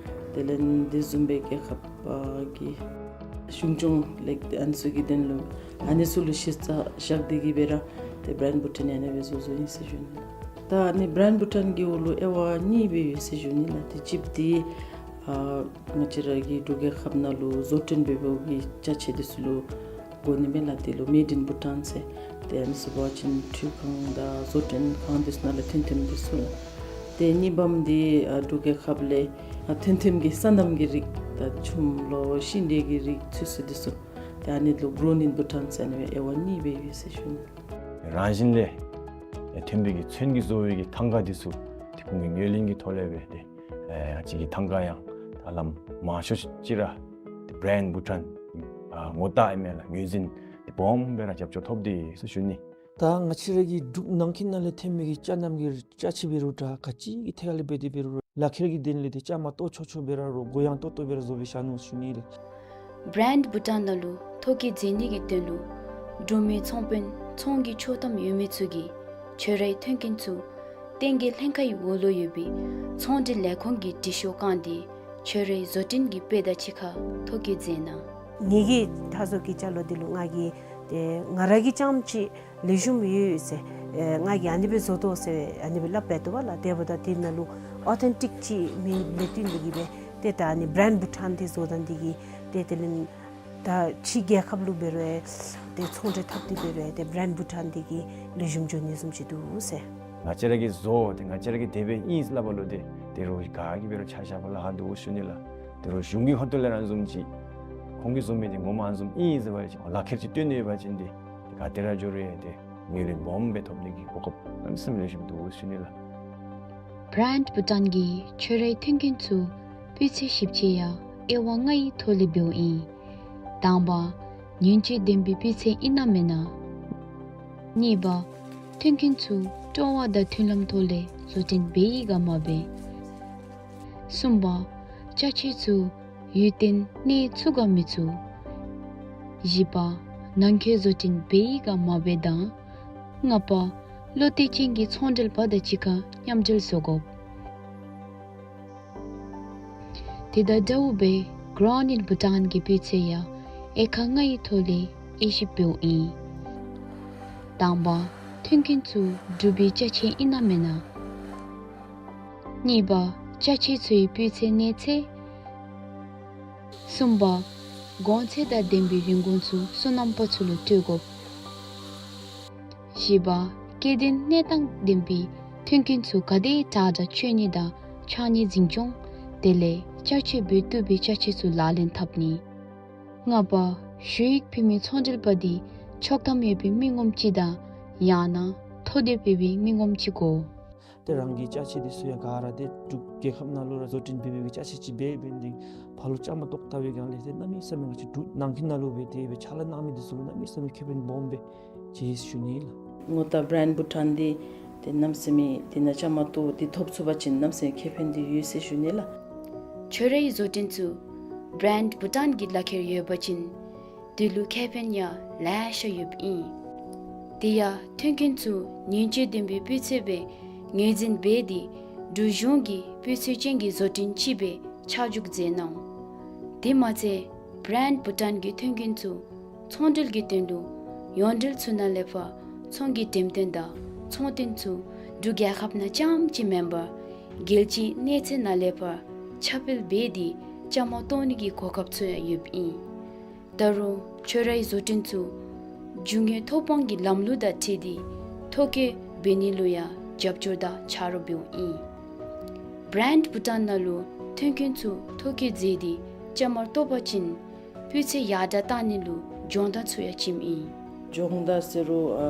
དེ་ལས་འདི་བཟུམ་སྦེ་རྒྱལ་ཁབ་ཨ་གི་གཞུང་སྐྱོང་ལེགས་ཨ་ནི་ཚུ་གི་དོན་ལུ་ཨ་ནི་ཚུ་ལུ་གཞི་རྩ་བཞག་སྟེ་གི་སྦེ་ར་ཏེ་བྷྲེནཌ་བྷུ་ཊཱན་ཨ་ནི་སྦེ་བཟོ་བཟོཝ་ཨིན་ཟེར་ཞུ་ནི། ད་ཨ་ནི་བྷྲེནཌ་བྷུ་ཊཱན་གྱི་འོག་ལུ་དབྱེ་བ་གཉིས་སྦེ་ཡོད་ཟེར་ཞུ་ནི་ལགས། ཏེ་གཅིག་འདི་ཨ་ང་བཅས་ར་གི་འབྲུག་རྒྱལ་ཁབ་ནང་ལུ་བཟོ་སྐྲུན་འབད་འབདཝ་གི་ཅ་ཆས་འདི་ཚུ་ལུ་གོ་ནི་མས་ལགས། དེ་ལུ་མེཌ་ཨིན་བྷུ་ཊཱན་ཟེར། ཏེ་ཨ་ནི་ཚུ་འབད་བ་ཅིན་འཕྲུལ་ཁང་དང་བཟོ་སྐྲུན་ཁང་འདི་ཚུ་ནང་ལས་ཐོན་ཐོནམ་འདི་ཚུ་ལགས། ཏེ་གཉིས་པམ་འདི་ཨ་འབྲུག་རྒྱལ་ཁབ་ལས་ཨ་ཐོན་ཐོནམ་གི་སོ་ནམ་གྱི་རིགས་དང་ཆུམ་ལོ་ཤིང་འབྲས་ཀྱི་རིགས་ཚུ་ཚུ་འདི་ཚུ་ཏེ་ཨ་ནི་ལུ་གྲོན་ཨིན་བྷུ་ཊཱན་ཟེར་ཨ་ནི་སྦེ་དབྱེ་བ་གཉིས་སྦེ་ཡོད་ཟེར་ཞུ་ནི། རང་བཞིན་ལས་ཐོན་པའི་གི་ཚོན་གྱིས་བཟོ་བའི་གི་ཐང་ག་འདི་ཚུ་ཏེ་ཁོང་གིས་ངོས་ལེན་གྱི་ཐོག་ལས་སྦེ་ཏེ་ཨ་ང་བཅས་ཀྱི་ཐང་ག་ཡང་ད་ལམ་མང་ཤོས་ཅིག་ར་ཏེ་བྷྲེནཌ་བྷུ་ཊཱན་ཨ་ངོ་རྟགས་ཨིན་མས་ལགས། ངོས་འཛིན་ཏེ་སྦོམ་སྦེ་ར་རྒྱབ་སྐྱོར་ཐོབ་སྟེ་ཟེར་ཞུ་ནི། ད་ང་བཅས་ར་གི་འབྲུག་ནང་འཁོད་ནང་ལས་ཐོན་མི་གི་ཅ་ནམ་གྱི་ཅ་ཆས་འབད་རུང་འདྲ་ག་ཅི་གི་ཐད་ཁར་ལས་འབད་དེ་འབད་རུང་ལག་ཁྱེར་གྱི་དོན་ལས་ཏེ་བཅའ་མར་གཏོགས་ཆོག་ཆོག་སྦེ་ར་རུང་གུ་ཡངས་ཏོག་ཏོ་སྦེ་ར་བཟོ་སྦེ་བཞག་ནུག་ཞུ་ནི་ལགས། བྷྲེནཌ་བྷུ་ཊཱན་ནང་ལུ་ཐོ་བཀོད་མཛད་ནི་གི་དོན་ལུ་འབྲུག་མི་ཚོང་དཔོན་ཚོང་གི་ཆོག་ཐམ་ཡོད་མི་ཚུ་གིས་ཁྱོད་རའི་ཐོན་སྐྱེད་ཚུ་བསྟན་རྒྱས་ལྷན་ཁག་གི་འོག་ལུ་ཡོད་པའི་ཚོང་འབྲེལ་ལས་ཁུངས་ཀྱི་དྲི་ཤོག་བཀང་སྟེ་ཁྱོད་རའི་བཟོ་སྐྲུན་གྱི་དཔེ་དང་གཅིག་ཁར་ཐོ་བཀོད་མཛད་གནང་། ངེ་གི་ད་བཟོ་གི་ཅ་ལ་འདི་ལུ་ང་གིས་ཏེ་ང་ར་གིས་རྐྱངམ་ཅིག་ལེགས་ཤོམ་ཡོད་ཟེར་ཨེ་ང་གིས་ཨ་ནི་སྦེ་བཟོ་དོ་ཟེར་ཨ་ནི་སྦེ་སླབ་འབད་དོ་བ་ལགས། དེ་འབདཝ་ད་དེ་ནང་ལུ་ཨོ་ཐེན་ཊིཀ་ཅིག་མེད་ལས་བརྟེན་ཏེ་གིས་སྦེ་ཏེ་ད་ཨ་ནི་བྷྲེནཌ་བྷུ་ཊཱན་འདི་བཟོ་ད་འདི་གིས་ཏེ་དེ་ལས་ད་ཕྱི་རྒྱལ་ཁབ་ལུ་འབད་རུང་ཏེ་ཚོང་འབྲེལ་འཐབ་སྟེ་འབད་རུང་ཏེ་བྷྲེནཌ་བྷུ་ཊཱན་འདི་གིས་ལེགས་ཤོམ་འགྱོ་ནི་བཟུམ་ཅིག་འདུག་ཟེར། ང་བཅས་ར་གིས་བཟོ་ཏེ་ང་བཅས་ར་གིས་དེ་སྦེ་ཨིན་ཟེར་སླབ་པ་ལུ་ཏེ་དེ་རུང་ག་གིས་འབད་རུང་ཆ་བཞག་པ་ལཱ་ཁག་འདུག་ཞུ་ནི་ལགས། དེ་རུང་གཞུང་གི་ཁ་ཐུག་ལས་ར་ཨ་ནི་བཟུམ་ཅིག་ཁོང་གིས་བཟོ་མི་འདི་ངོ་མ་ཨ་ནི་བཟུམ་ཨིན་ཟེར་བ་ཅིན་ལག་ཁྱེར་ཅིག་སྟོན་ནི་ཡོད་པ་ཅིན་ཏེ་ག་ཏེ་ར་འགྱོ་རུང་ཡང་ཏེ་ངོས་ལེན་སྦོམ་སྦེ་ཐོབ་ནི་གི་གོ་སྐབས་གནམ་མེད་ས་མེད་ལེགས་ཤོམ་འདུག་ཞུ་ནི་ལགས། བྷྲེནཌ་བྷུ་ཊཱན་གྱིས་ཁྱོད་རའི་ཐོན་སྐྱེད་ཚུ་སྤུས་ཚད་ཞིབ་དཔྱད་ཡང་དབྱེ་བ་ལྔའི་ཐོག་ལས་འབདཝ་ཨིན། དང་པ་ཉིན་བཅད་ལྡན་པའི་སྤུས་ཚད་ཨིན་ན་མེན་ན། གཉིས་པ་ཐོན་སྐྱེད་ཚུ་སྤྲོ་བ་དང་མཐུན་ལམ་ཐོག་ལས་བཟོ་སྐྲུན་འབད་ཡི་ག་མ་འབད། གསུམ་པ་ཅ་ཆས་ཚུ་ཡུན་བརྟན་གནས་ཚུགས་ག་མི་ཚུགས། བཞི་པ་ནང་འཁོད་བཟོ་སྐྲུན་འབད་ཡི་ག་མ་འབད་དང་། ལྔ་པ་བློ་གཏད་ཅན་གྱི་ཚོང་འབྲེལ་པ་དང་གཅིག་ཁར་མཉམ་འབྲེལ་བཟོ་དགོ། དེ་དང་འདྲཝ་སྦེ་གྲོན་ཨིན་བྷུ་ཊཱན་གྱི་སྤུས་ཚད་ཡང་དབྱེ་ཁག་ལྔའི་ཐོག་ལས་དབྱེ་ཞིབ་འབདཝ་ཨིན། དང་པ་ཐོན་སྐྱེད་ཚུ་འབྲུག་པའི་ཅ་ཆས་ཨིན་ན་མེན་ན། གཉིས་པ་ཅ་ཆས་ཚུའི་སྤུས་ཚད་གནས་ཚད། གསུམ་པ་གོང་ཚད་དང་ལྡན་པའི་རིན་གོང་ཚུ་སོ་ནམ་པ་ཚུ་ལུ་སྤྲོད་དགོ། བཞི་པ་སྐྱེ་ལྡན་གནས་སྟངས་ལྡན་པའི་ཐོན་སྐྱེད་ཚུ་ག་དེ་དྲག་དྲག་སྤྱོད་ནི་དང་འཆང་ནི་འཛིན་སྐྱོང་དེ་ལས་ཅ་ཆས་འབད་བཏུབ་པའི་ཅ་ཆས་ཚུ་ལག་ལེན་འཐབ་ནི། ལྔ་པ་ ཞུ་ཡིག་ཕུལ་མི་ཚོང་འབྲེལ་པ་འདི་ཆོག་ཐམ་ཡོད་པའི་མི་ངོམ་ཅིག་དང་ཡང་ན་ཐོ་དེབ་ཡོད་པའི་མི་ངོམ་ཅིག་དགོ། ཏེ་རང་གི་ཅ་ཆས་འདི་ཚུ་ཡང་ག་ར་ཏེ་འབྲུག་རྒྱལ་ཁབ་ནང་ལུ་ར་བཟོ་སྐྲུན་འབད་བའི་གི་ཅ་ཆས་ཅིག་འབད་འབད་ནི་འདི་ཕར་ལུ་བཅའ་མར་གཏོགས་ད་བའི་སྒང་ལས་ཏེ་གནམ་མེད་ས་མེད་ང་བཅས་འབྲུག་ནང་འཁོད་ནང་ལུ་སྦེ་དེ་སྦེ་ཕྱག་ལཱ་གནང་མི་འདི་ཚུ་ལུ་གནམ་མེད་ས་མེད་ཁེ་ཕན་སྦོམ་སྦེ་ཅིག་ཞུ་ནི་ལགས། ངོ་རྟགས་བི་རེནཌ་བྷུ་ཊཱན་འདི་ཏེ་གནམ་མེད་ས་མེད་འདི་ནང་བཅའ་མར་གཏོགས་འདི་ཐོབ་ཚུགས་པ་ཅིན་གནམ་མེད་ས་མེད་ཁེ་ཕན་འདི་ཡོད་ཟེར་ཞུ་ནི་ལགས། ཁྱོད་རའི་བཟོ་སྐྲུན་ཚུ་བི་རེནཌ་བྷུ་ཊཱན་གྱི་ལག་ཁྱེར་ཡོད་པ་ཅིན་དེ་ལུ་ཁེ་ཕན་ཡང་ལེ་ཤ་ཡོདཔ་ཨིན། དེ་ཡང་ཐོན་ཁུངས་ཚུ་ཉེན་བཅོལ་ལྡན་པའི་སྤུས་ཚད་སྦེ་ངོས་འཛིན་འབད་དེ་འབྲུག་གཞུང་གི་སྤུས་ཚད་ཅན་གྱི་བཟོ་སྐྲུན་ཅིག་སྦེ་ཆ་འཇོག་མཛད་གནང་། དེ་མ་ཚད་བི་རེནཌ་བྷུ་ཊཱན་གྱི་ཐོན་ཁུངས་ཚུ་ཚོང་འབྲེལ་གྱི་དོན་ལུ་ཡོངས་འབྲེལ་ཚུ་ནང་ལས་ཕར་ཚོང་གི་འགྲེམས་སྟོན་དང་ཚོང་དོན་ཚུ་འབྲུག་རྒྱལ་ཁབ་ནང་རྐྱངམ་ཅིག་མེན་པར་རྒྱལ་སྤྱིའི་གནས་ཚད་ནང་ལས་ཕར་ཁྱབ་སྤེལ་འབད་དེ་བཅའ་མར་གཏོགས་ནི་གི་གོ་སྐབས་ཚུ་ཡང་ཡོདཔ་ཨིན། ད་རུང་ཁྱོད་རའི་བཟོ་སྐྲུན་ཚུ་རྒྱུ་དངོས་ཐོབ་དབང་གི་ལམ་ལུགས་དང་འཁྲིལ་ཏེ་ཐོ་བཀོད་འབད་ནི་ལུ་ཡང་རྒྱབ་སྐྱོར་དང་ཆ་རོགས་འབདཝ་ཨིན། བི་རེནཌ་བྷུ་ཊཱན་ནང་ལུ་ཐོན་ཁུངས་ཚུ་ཐོ་བཀོད་མཛད་དེ་བཅའ་མར་གཏོགས་པ་ཅིན་སྤུས་ཚད་ཡར་དྲག་བཏང་ནི་ལུ་སྦྱོང་བརྡར་ཚུ་ཡང་བྱིནམ་ཨིན། སྦྱོང་བརྡར་ཟེར་རུང་ཨ་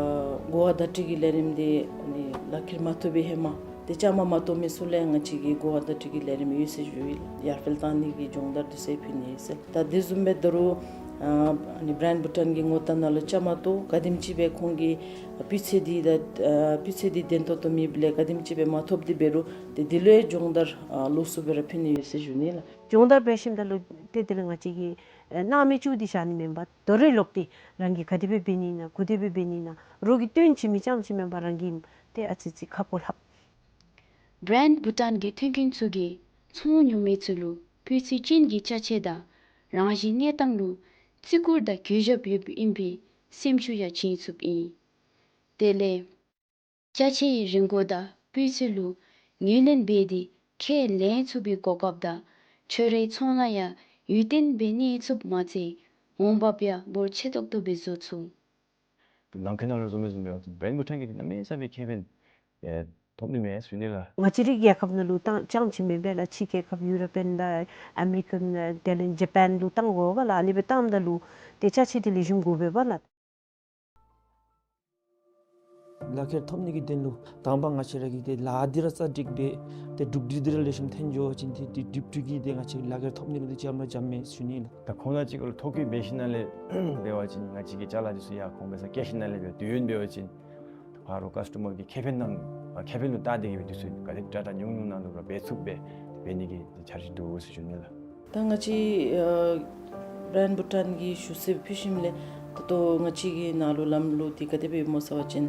གོ་བ་བརྡ་སྤྲོད་ཀྱི་ལས་རིམ་འདི་ཨ་ནི་ལག་ཁྱེར་མ་ཐོབ་པའི་ཧེ་མ་ཏེ་བཅའ་མར་མ་གཏོགས་མི་ཚུ་ལུ་ཡང་ང་བཅས་ཀྱིས་གོ་བ་བརྡ་སྤྲོད་ཀྱི་ལས་རིམ་ཡོད་ཟེར་ཞུ་ཡི་ལགས། ཡར་འཕེལ་བཏང་ནི་གི་སྦྱོང་བརྡར་འདི་ཚུ་ཡང་ཕུལ་ནི་ཟེར། ད་དེ་བཟུམ་སྦེ་ད་རུང་ཨ་ཨ་ནི་བི་རེནཌ་བྷུ་ཊཱན་གྱི་ངོ་རྟགས་ནང་ལུ་བཅའ་མར་གཏོགས་ག་དེམ་ཅིག་སྦེ་ཁོང་གི་སྤུས་ཚད་འདི་ད་ཨ་སྤུས་ཚད་འདི་ལྡན་ཏོག་ཏོ་མེདཔ་ལས་ག་དེམ་ཅིག་སྦེ་མ་ཐོབ་སྟེ་འབད་རུང་ཏེ་འདི་ལུ་ཡང་སྦྱོང་བརྡར་ཨ་ལོགས་སུ་སྦེ་ར་ཕུལ་ནི་ཡོད་ཟེར་ཞུ་ནི་ལགས། སྦྱོང་བརྡར་འབད་ཞིནམ་ད་ལུ་ཏེ་དེ་ལས་ང་བཅས་ཀྱིས་ཨ་སྣང་མེད་བཅུག་སྟེ་བཞག་ནི་མེན་པར་དོ་རུང་ལོག་སྟེ་རང་གིས་ག་དེ་སྦེ་འབད་ནི་ཨིན་ན་ག་དེ་སྦེ་འབད་ནི་ཨིན་ན་རོགས་ཀྱིས་སྟོན་བྱིན་མི་རྐྱངམ་ཅིག་མེན་པར་རང་གིས་ཏེ་ཨ་ཙི་ཅིག་ཁ་སྤོ་ལྷབ། བི་རེནཌ་བྷུ་ཊཱན་གྱི་ཐོན་ཁུངས་ཚུ་གིས་ཚོང་ཉོ་མི་ཚུ་ལུ་སྤུས་ཚད་ཅན་གྱི་ཅ་ཆས་དང་རང་བཞིན་གནས་སྟངས་ལུ་བརྩི་བཀུར་དང་གུས་ཞབས་ཡོདཔ་ཨིན་པའི་སེམས་ཤུགས་ཡང་བྱིན་ཚུགསཔ་ཨིན། དེ་ལས་ཅ་ཆས་ཀྱི་རིན་གོང་དང་སྤུས་ཚད་ལུ་ངོས་ལེན་འབད་དེ་ཁས་ལེན་ཚུགས་པའི་གོ་སྐབས་དང་ཁྱོད་རའི་ཚོང་ལཱ་ཡང་ཡུན་བརྟན་སྦེ་གནས་ཚུགསཔ་མ་ཚད་འོང་འབབ་ཡང་འབོར་ཆེ་ཏོག་ཏོ་སྦེ་བཟོ་ཚུགས། ནང་འཁོད་ནང་ལུ་བཟུམ་སྦེ་བཟུམ་སྦེ་བི་རེནཌ་བྷུ་ཊཱན་གྱི་འདི་གནམ་མེད་ས་མེད་ཁེ་ཕན་ཨེ་ཐོབ་ནི་མས་ཟེར་ཞུ་ནི་ལགས། ང་བཅས་རའི་རྒྱལ་ཁབ་ནང་ལུ་བཏང་རྐྱངམ་ཅིག་མེན་པར་ལགས་ཕྱི་རྒྱལ་ཁབ་ཡུ་རོ་པཱན་དང་ཨ་མི་རི་ཀཱན་དེ་ལས་ཇ་པཱན་ལུ་བཏང་དགོ་ག་ལགས། ཨ་ནི་སྦེ་བཏངམ་ད་ལུ་ཏེ་ཅ་ཆས་འདི་ལེགས་ཤོམ་དགོ་པས་པ་ལགས། ལག་ཁྱེར་ཐོབ་ནི་གི་དོན་ལུ་དང་པ་ང་བཅས་ར་གིས་ཏེ་ལཱ་འདི་ར་རྩ་འགྲིག་སྦེ་ཏེ་འབྲུག་འདི་འདི་ར་ལེགས་ཤོམ་ཐོན་འགྱོ་བ་ཅིན་ཏེ་ཏེ་འགྲིག་འགྲིག་གི་ཏེ་ང་བཅས་ལག་ཁྱེར་ཐོབ་ནི་ལུ་ཏེ་འཇམ་ར་འཇམ་མས་ཟེར་ཞུ་ནི་ལགས། ད་ཁོང་ར་གཅིག་ལུ་ཐོ་བཀོད་འབད་ཞིནམ་ལས་འབད་བ་ཅིན་ང་བཅས་ཀྱི་ཅ་ལ་འདི་ཚུ་ཡང་ཁོང་འབད་ས་བཀལ་ཞིནམ་ལས་འབད་དུས་ཡུན་འབད་བ་ཅིན་ཕར་རོགས་ཀཱསི་ཊོ་མར་གྱི་ཁེ་ཕན་ནང་ཨ་ཁེ་ཕན་ལུ་བལྟ་སྟེ་གི་སྦེ་དུས་ཚོད་ག་དེ་དྲག་དྲག་ཉུང་ཉུང་ནང་ལུ་ར་འབད་ཚུགསཔ་སྦེ་འབད་ནི་གི་འཆར་གཞི་འདུག་ཟེར་ཞུ་ནི་ལགས། ད་ང་བཅས་ཨ་བི་རེནཌ་བྷུ་ཊཱན་གྱི་ཞུ་ཚིག་ཕུལ་ཞིནམ་ལས་ད་ལྟོ་ང་བཅས་ཀྱི་ནང་ལུ་ལམ་ལུགས་འདི་ག་དེ་སྦེ་ཡོདཔ་སྨོ་ཟེར་བ་ཅིན་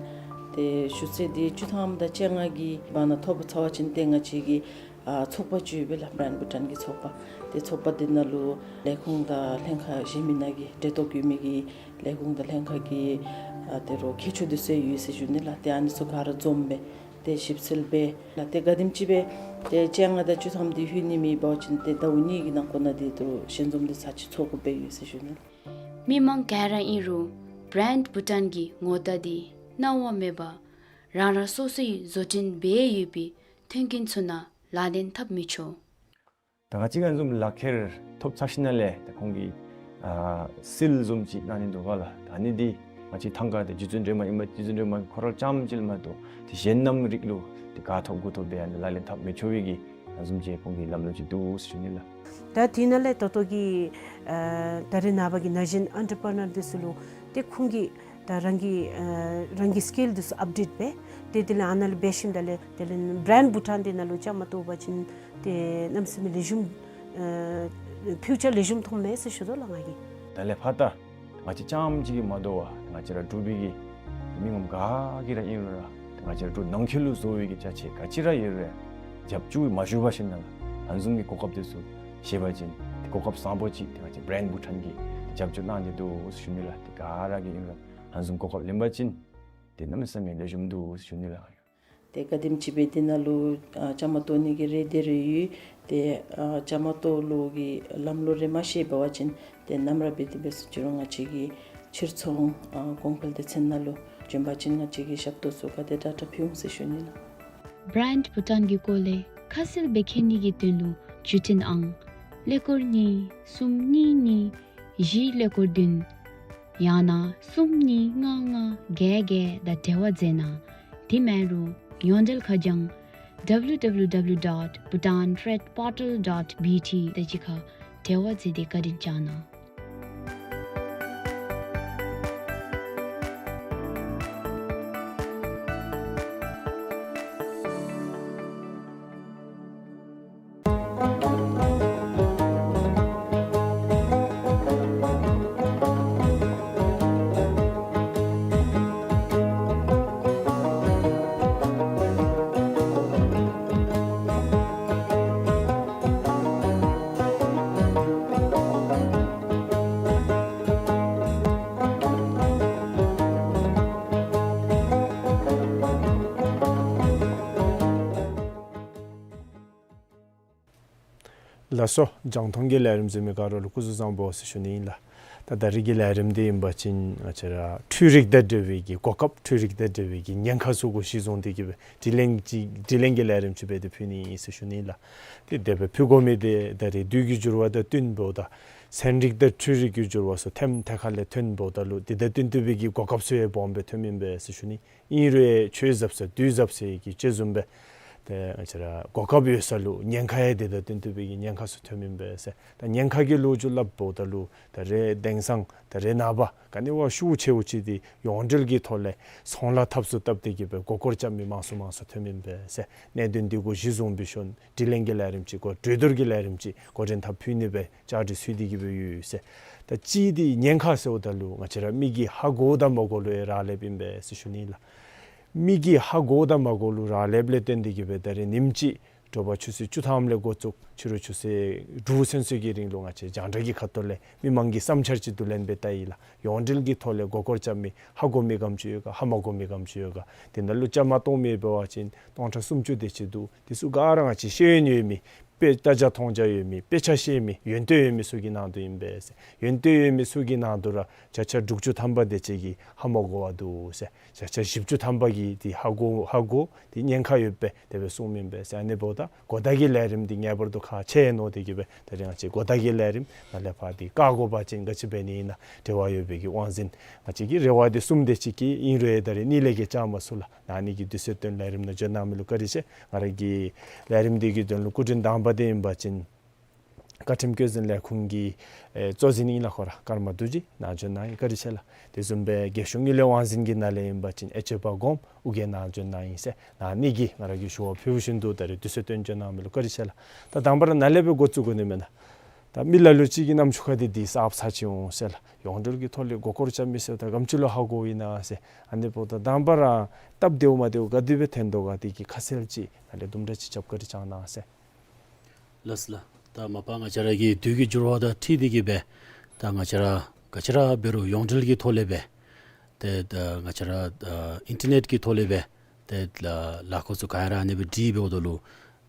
ཏེ་ཞུ་ཚིག་འདི་བཅུ་ཐམ་དང་བཅོ་ལྔ་གི་བར་ན་ཐོབ་ཚར་བ་ཅིན་ཏེ་ང་བཅས་ཀྱི་ཨ་ཚོགས་པ་ཅིག་ཡོད་པས་ལགས། བི་རེནཌ་བྷུ་ཊཱན་གྱི་ཚོགས་པ། ཏེ་ཚོགས་པ་འདི་ནང་ལུ་ལས་ཁུངས་དང་ལྷན་ཁག་གཞན་མི་སྣ་གི་འབྲེལ་གཏོགས་ཡོད་མི་གི་ལས་ཁུངས་དང་ལྷན་ཁག་གི་ཨ་ཏེ་རོགས་མཁས་མཆོག་འདི་ཚུ་ཡོད་ཟེར་ཞུ་ནི་ལགས། ཏེ་ཨ་ནི་ཚུ་ག་ར་འཛོམས་སྦེ་ཏེ་ཞིབ་འཚོལ་འབད་ལགས། ཏེ་ག་དེམ་ཅིག་སྦེ་ཏེ་བཅོ་ལྔ་དང་བཅུ་ཐམ་འདི་ལྷོད་ནི་མེད་པ་ཅིན་ཏེ་ཟླཝ་གཉིས་ཀྱི་ནང་འཁོད་ནང་འདི་ཏེ་རོགས་ཞལ་འཛོམས་འདི་ཚར་གཅིག་ཚོགས་དགོ་པས་ཡོད་ཟེར་ཞུ་ནི་ལགས། མི་མང་ག་ར་ཨིན་རུང་བི་རེནཌ་བྷུ་ཊཱན་གྱི་ངོ་རྟགས་འདི་སྣང་བ་མེད་པར་རང་རང་སོ་སོའི་བཟོ་སྐྲུན་འབད་ཡོད་པའི་ཐོན་ཁུངས་ཚུ་ནང་ལག་ལེན་འཐབ་མི་ཆོག། ད་ང་བཅས་ཀྱིས་བཟུམ་ལག་ཁྱེར་ཐོབ་ཚར་ཞིནམ་ལས་ད་ཁོང་གིས་ཨ་སིལ་བཟུམ་ཅིག་གནང་ནི་འདུག་ག་ལགས། ད་ཨ་ནི་འདི་ང་བཅས་ཐང་ཀ་འདི་རྗེ་བཙུན་སྒྲོལ་མ་ཨིན་པ་རྗེ་བཙུན་སྒྲོལ་མ་ཁོ་ར་རྐྱངམ་ཅིག་ལས་མ་གཏོགས་ཏེ་གཞན་རྣམས་རིགས་ལུ་ཏེ་ག་ཐོབ་དགུ་ཐོབ་སྦེ་ཨ་ནི་ལག་ལེན་འཐབ་མི་ཆོག་པའི་གི་ཨ་བཟུམ་ཅིག་ཁོང་གི་ལམ་ལུགས་ཅིག་འདུག་ཟེར་ཞུ་ནི་ལགས། ད་དེ་ནང་ལས་ད་ལྟོ་གི་ཨ་ད་རེས་ནངས་པ་གི་ནཱ་གཞོན་ཨེན་ཊར་པི་རི་ནར་འདི་ཚུ་ལུ་ཏེ་ཁོང་གིས་ད་རང་གི་ཨ་རང་གི་སི་ཀིལ་འདི་ཚུ་ཨཔ་ཌེཊ་འབད་དེ་དེ་ལས་ཨ་ནཱ་ལས་འབད་ཞིནམ་ད་ལས་དེ་ལས་བི་རེནཌ་བྷུ་ཊཱན་འདི་ནང་ལུ་བཅའ་མར་གཏོགས་པ་ཅིན་ཏེ་གནམ་མེད་ས་མེད་ལེགས་ཤོམ་ཨ་ཕིའུ་ཅར་ལེགས་ཤོམ་ཐོབ་མས་ཟེར་ཞུ་དོ་ལགས་ང་གིས། ད་ལས་ཕར་ད་ང་བཅས་རྐྱངམ་ཅིག་གིས་མ་དོ་བར་ང་བཅས་ར་འབྲུག་པའི་གི་མི་ངོམ་ག་གིས་ར་ཨིན་རུང་ར་ང་བཅས་ར་འབྲུག་ནང་འཁོད་ལུ་བཟོ་བའི་གི་ཅ་ཆས་ག་ཅི་ར་ཡོད་རུང་རྒྱབ་སྐྱོར་མ་ཞུ་བར་ཞིནམ་ལས་ཨ་བཟུམ་གྱི་གོ་སྐབས་འདི་ཚུ་བཞེས་པ་ཅིན་ཏེ་གོ་སྐབས་བཟང་པོ་ཅིག་ཏེ་ང་བཅས་བི་རེནཌ་བྷུ་ཊཱན་གྱིས་རྒྱབ་སྐྱོར་གནང་སྟེ་འདུག་ཟེར་ཞུ་ནི་ལགས། ཏེ་ག་ར་གིས་ཨིན་རུང་ཨ་བཟུམ་གོ་སྐབས་ལེན་པ་ཅིན་ཏེ་གནམ་མེད་ས་མེད་ལེགས་ཤོམ་འདུག་ཟེར་ཞུ་ནི་ལགས། ཏེ་ག་དེམ་ཅིག་སྦེ་འདི་ནང་ལུ་ཨ་བཅའ་མར་གཏོགས་ནི་གི་རེ་འདོད་རེ་ཡོད། ཏེ་ཨ་བཅའ་མར་གཏོགས་ལུགས་ཀྱི་ལམ་ལུགས་རེ་མ་ཤེས་པ་འབད་བ་ཅིན་ཏེ་ནམ་ར་འབད་དེ་འབད་སོང་ཅི་རུང་ང་བཅས་ཀྱི་ཕྱིར་ཚོང་ཨ་གོང་འཕེལ་སྡེ་ཚན་ནང་ལུ་བྱོན་པ་ཅིན་ང་བཅས་ཀྱིས་ཞབས་ཏོག་ཚུ་ག་དེ་དྲག་དྲག་ཕུལ་འོང་ཟེར་ཞུ་ནི་ལགས། བི་རེནཌ་བྷུ་ཊཱན་གྱི་སྐོར་ལས་ཁ་གསལ་སྦེ་མཁྱེན་ནི་གི་དོན་ལུ་བརྒྱུད་འཕྲིན་ཨང་ཀླད་ཀོར་གཉིས་གསུམ་གཉིས་གཉིས་ བཞི་ཀླད་ཀོར་བདུན་ཡང་ན་གསུམ་གཉིས་ལྔ་ལྔ་བརྒྱད་བརྒྱད་དང་འབྲེལ་བ་མཛད་གནང་། དེ་མིན་རུང་ཡོངས་འབྲེལ་ཁ་བྱང་W W W dot bhutan trade portal dot B T དང་གཅིག་ཁར་འབྲེལ་བ་མཛད་དེ་བཀའ་དྲིན་བསྐྱང་གནང་། ལགས་སོ། རྒྱང་མཐོང་གི་ལས་རིམ་གཟིགས་མི་ག་ར་ལུ་སྐུ་གཟུགས་བཟང་པོ་ཟེར་ཞུ་ནི་ཨིན་ལགས། ད་ད་རིས་ཀྱི་ལས་རིམ་འདི་ཨིན་པ་ཅིན་ང་བཅས་ར་འཕྲུལ་རིག་དང་འབྲེལ་བའི་གི་གོ་སྐབས་འཕྲུལ་རིག་དང་འབྲེལ་བའི་གི་ཉེན་ཁ་ཚུ་གུ་གཞི་བཟུང་སྟེ་གི་སྦེ་དྲི་ལན་ཅིག་དྲི་ལན་གྱི་ལས་རིམ་ཅིག་འབད་དེ་ཕུལ་ནི་ཨིན་ཟེར་ཞུ་ནི་ཨིན་ལགས། ཏེ་དེ་སྦེ་ཕུལ་དགོ་མི་འདི་ད་རེས་དུས་ཀྱི་འགྱུར་བ་དང་བསྟུན་འབདཝ་ད་ཚན་རིག་དང་འཕྲུལ་རིག་གི་འགྱུར་བ་ཚུ་ཐེམ་ཐེ་ཁ་ལས་ཐོན་འབདཝ་ད་ལུ་འདི་དང་བསྟུན་ཏེ་སྦེ་གི་གོ་སྐབས་ཚུ་ཡང་སྦོམ་སྦེ་ཐོནམ་ཨིན་པས་ཟེར་ཞུ་ནི། ཨིན་རུང་ཆོས་ཟབ་ས་དུས་ཟབ་ས་གི་དཔྱེ་བཟུམ་སྦེ་ཏེ་ང་བཅས་ར་གོ་སྐབས་ཡོད་ས་ལུ་ཉེན་ཁ་ཡང་དེ་དང་བསྟུན་ཏེ་སྦེ་གི་ཉེན་ཁ་ཚུ་ཐོནམ་ཨིན་པས་ཟེར། ད་ཉེན་ཁ་གི་ལོ་རྒྱུས་སླབ་འབདཝ་ད་ལུ་ད་རེས་དེང་སང་ད་རེས་ནངས་པ་ག་ནི་བ་ཤུགས་ཆེཝ་ཅིག་འདི་ཡོངས་འབྲེལ་གྱི་ཐོག་ལས་ཚོང་ལཱ་འཐབ་སུ་བཏབ་སྟེ་གི་སྦེ་མགུ་སྐོར་རྐྱབ་མི་མང་སུ་མང་སུ་ཐོནམ་ཨིན་པས་ཟེར། གནད་དོན་འདི་གུ་གཞི་བཟུང་འབད་ཞིནམ་དྲི་ལན་གྱི་ལས་རིམ་ཅིག་གོ་གྲོས་བསྡུར་གྱི་ལས་རིམ་ཅིག་གོ་དྲན་ཐབས་ཕུལ་ནི་སྦེ་བཅའ་སྒྲིག་ཚུད་དེ་གི་སྦེ་ཡོད་ཟེར། ད་ཅི་འདི་ཉེན་ཁ་ཟེརཝ་ད་ལུ་ང་བཅས་ར་མི་གིས་ཧ་གོ་དང་མ་གོ་ལུ་ཡང་རག་ལསཔ་ཨིན་པས་ཟེར་ཞུ་ནི་ལགས། མི་གིས་ཧ་གོ་དང་མ་གོ་ལུ་རག་ལསཔ་ལས་བརྟེན་ཏེ་གི་སྦེ་ད་རེས་ཉིནམ་གཅིག་དྲོ་པ་ཆུ་ཚོད་བཅུ་ཐམ་ལས་འགོ་བཙུགས་ཕྱི་རུ་ཆུ་ཚོད་དྲུག་ཚུན་ཚོད་ཀྱི་རིང་ལུ་ང་བཅས་རྒྱང་བསྒྲགས་ཀྱི་ཁ་ཐུག་ལས་མི་མང་གི་བསམ་འཆར་ཅིག་བསྡུ་ལེན་འབད་བལྟ་ཡི་ལགས། ཡོངས་འབྲེལ་གྱི་ཐོག་ལས་མགུ་སྐོར་རྐྱབ་མི་ཧ་གོ་མི་ག་དེམ་ཅིག་ཡོད་ག་ཧ་མ་གོ་མི་ག་དེམ་ཅིག་ཡོད་ག། དེ་ནང་ལུ་བཅའ་མར་གཏོགས་མི་འབད་བ་ཅིན་སྟོང་ཕྲག་སུམ་ཅུ་དེ་ཅིག་འདུག། དེ་ཚུ་ག་ར་ང་བཅས་ཤེས་ཡོན་ཡོད་མི་དཔེ་ལྟ་རྒྱ་མཐོང་རྒྱ་ཡོད་མི་དཔེ་ཆ་ཤེས་མི་ཡོན་ཏན་ཡོད་མི་ཚུ་གི་ནང་དུ་ཨིན་པས་ཟེར། ཡོན་ཏན་ཡོད་མི་ཚུ་གི་ནང་དུ་ར་བརྒྱ་ཆ་དྲུག་ཅུ་ཐམ་པ་དེ་ཅིག་གིས་ཧ་མ་གོ་བར་འདུག་ཟེར། བརྒྱ་ཆ་བཞི་བཅུ་ཐམ་པ་གིས་དེ་ཧ་གོ་ཧ་གོ་དེ་ཉེན་ཁ་ཡོདཔ་སྦེ་དེ་སྦེ་གསུངམ་ཨིན་པས་ཟེར། ཨ་ནི་འབདཝ་ད་གོ་བརྡ་གི་ལས་རིམ་འདི་ངེས་པར་དུ་ཁག་ཆེ་ནུག། དེ་གིས་སྦེ་ད་རེས་ང་བཅས་གོ་བརྡ་གི་ལས་རིམ་ནཱ་ལས་ཕར་འདི་བཀག་དགོ་པ་ཅིན་ག་ཅི་འབད་ནི་ཨིན་ན་འབྲེལ་བ་ཡོད་པའི་གི་དབང་འཛིན་ང་བཅས་ཀྱིས་རེ་བ་འདི་གསུངམ་དེ་ཅིག་གིས་ཨིན་རུང་ད་རེས་གཉིད་ལས་ཀྱི་བཅའ་མར་ཚུད་ལགས། ཨ་ནི་གི་དུས་ཚོད་བཏོན་ལས་རིམ་ནང་འབྱོན་གནང་མི་ལུ་བཀའ་དྲིན་ཆེ། ང་ར་གི་ལས་རིམ་འདི་གི་དོན་ལུ་སྐུ་མགྲོན་དང་པ་འདི་ཨིན་པ་ཅིན་བཀའ་ཁྲིམས་བཀོད་འཛིན་ལས་ཁུངས་ཀྱི་ཨེ་གཙོ་འཛིན་ཨིན་ལགས། ཁོ་ར་ཀརྨ་རྡོ་རྗེ་ནཱ་འབྱོན་གནང་ཡི། བཀའ་དྲིན་ཆེ་ལགས། དེ་བཟུམ་སྦེ་རྒྱལ་གཞུང་དངུལ་ལས་དབང་འཛིན་གྱི་ནང་ལས་ཨིན་པ་ཅིན་ཨེ་ཆོས་པ་གོངམ་ཨོ་རྒྱན་ནཱ་འབྱོན་གནང་ཡི་ཟེར། ཨ་ནི་གིས་ང་ར་གིས་ཞུ་བ་ཕུལཝ་བཞིན་དུ་ད་རེས་དུས་ཚོད་བཏོན་འབྱོན་གནང་མི་ལུ་བཀའ་དྲིན་ཆེ་ལགས། ད་དང་པ་ར་ནཱ་ལས་སྦེ་འགོ་བཙུགས་དགོ་ནི་མེན་ན། ད་མི་ལ་ལུ་ཅིག་གི་ནམ་ཞག་ཁར་འདི་འདི་གསརཔ་ཚར་ཅིག་འོང་ཟེར་ལགས། ཡོངས་འབྲེལ་གྱི་ཐོག་ལས་མགུ་སྐོར་རྐྱབ་མི་ཟེརཝ་ད་ག་དེམ་ཅིག་ལུ་ཧ་གོཝ་ཨིན་ན་ཟེར། ཨ་ནི་འབདཝ་ད་དང་པ་ར་སྟབས་བདེཝ་མ་བདེཝ་ག་དེ་སྦེ་ཐོན་དོ་ག་དེ་གི་ཁ་གསལ་ཅིག་ནཱ་ལས་དུམ་གྲ་ཅིག་རྐྱབ་བཀའ་དྲིན་བསྐྱང་གནང་ཟེར། ལགས་སོ་ལགས། ད་མ་པ་ང་བཅས་ར་གི་དུས་ཀྱི་འགྱུར་བ་དང་འཁྲིལ་ཏེ་གི་སྦེ་ད་ང་བཅས་ར་ག་ཅི་ར་འབད་རུང་ཡོངས་འབྲེལ་གྱི་ཐོག་ལས་སྦེ་ཏེ་ད་ང་བཅས་ར་ཨ་ཨིན་ཊར་ནེཊ་ཀྱི་ཐོག་ལས་སྦེ་ཏེ་ལ་ལཱ་འགོ་ཚུ་ག་ར་ཨ་ནི་སྦེ་སྒྲིག་འབདཝ་ད་ལུ་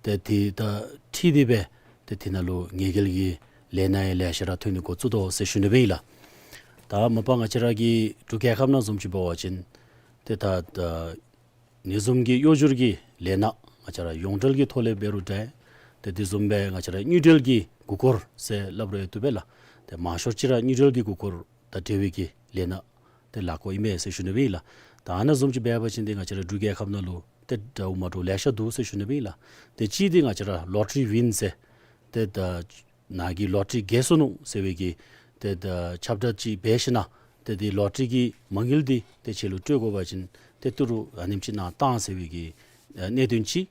ཏེ་དེ་དང་འཁྲིལ་ཏེ་སྦེ་ཏེ་དེ་ནང་ལུ་ངེས་གེལ་གྱི་ལས་སྣ་ཡང་ལེ་ཤ་ར་ཐོན་ནི་འགོ་བཙུགས་དོ་ཟེར་ཞུ་ནི་སྦེ་ཨིན་ལགས། ད་མ་པ་ང་བཅས་ར་གི་འབྲུག་རྒྱལ་ཁབ་ནང་བཟུམ་ཅིག་འབད་བ་ཅིན་ཏེ་ད་ད་ཨ་ནི་བཟུམ་གྱི་གཡོ་སྒྱུར་གྱི་ལས་སྣ་ང་བཅས་ར་ཡོངས་འབྲེལ་གྱི་ཐོག་ལས་འབད་རུང་འདྲ། ཏེ་དེ་བཟུམ་སྦེ་ང་བཅས་ར་དངུལ་འབྲེལ་གྱི་མགུ་སྐོར་ཟེར་སླབ་རུང་ཡང་བཏུབ་པས་ལགས། ཏེ་མང་ཤོས་ཅིག་ར་དངུལ་འབྲེལ་གྱི་མགུ་སྐོར་དང་འབྲེལ་བའི་གི་ལས་སྣ་ཏེ་ལཱ་འགོ་ཨིན་མས་ཟེར་ཞུ་ནི་སྦེ་ཨིན་ལགས། ད་ཨ་ནི་བཟུམ་ཅིག་འབད་བ་ཅིན་ཏེ་ང་བཅས་ར་འབྲུག་རྒྱལ་ཁབ་ནང་ལུ་ཏེ་འདྲཝ་མ་འདྲཝ་ལེ་ཤ་འདུག་ཟེར་ཞུ་ནི་སྦེ་ཨིན་ལགས། ཏེ་གཅིག་འདི་ང་བཅས་ར་ལོ་ཊ་རི་ཝིན་ཟེར་ཏེ་ད་ནཱ་གི་ལོ་ཊ་རི་རྒྱལ་སོ་ནུག་ཟེར་བའི་གི་ཏེ་ད་ཁྱབ་བསྒྲགས་ཅིག་འབད་ཞིན་ན་ཏེ་དེ་ལོ་ཊ་རི་གི་མ་དངུལ་འདི་ཏེ་ཁྱེད་ལུ་སྤྲོད་དགོ་པ་ཅིན་ཏེ་ཏི་རུ་ཨ་ནེམ་ཅིག་ནཱ་བཏང་ཟེར་བའི་གི་ཨ་གནད་དོན་ཅིག།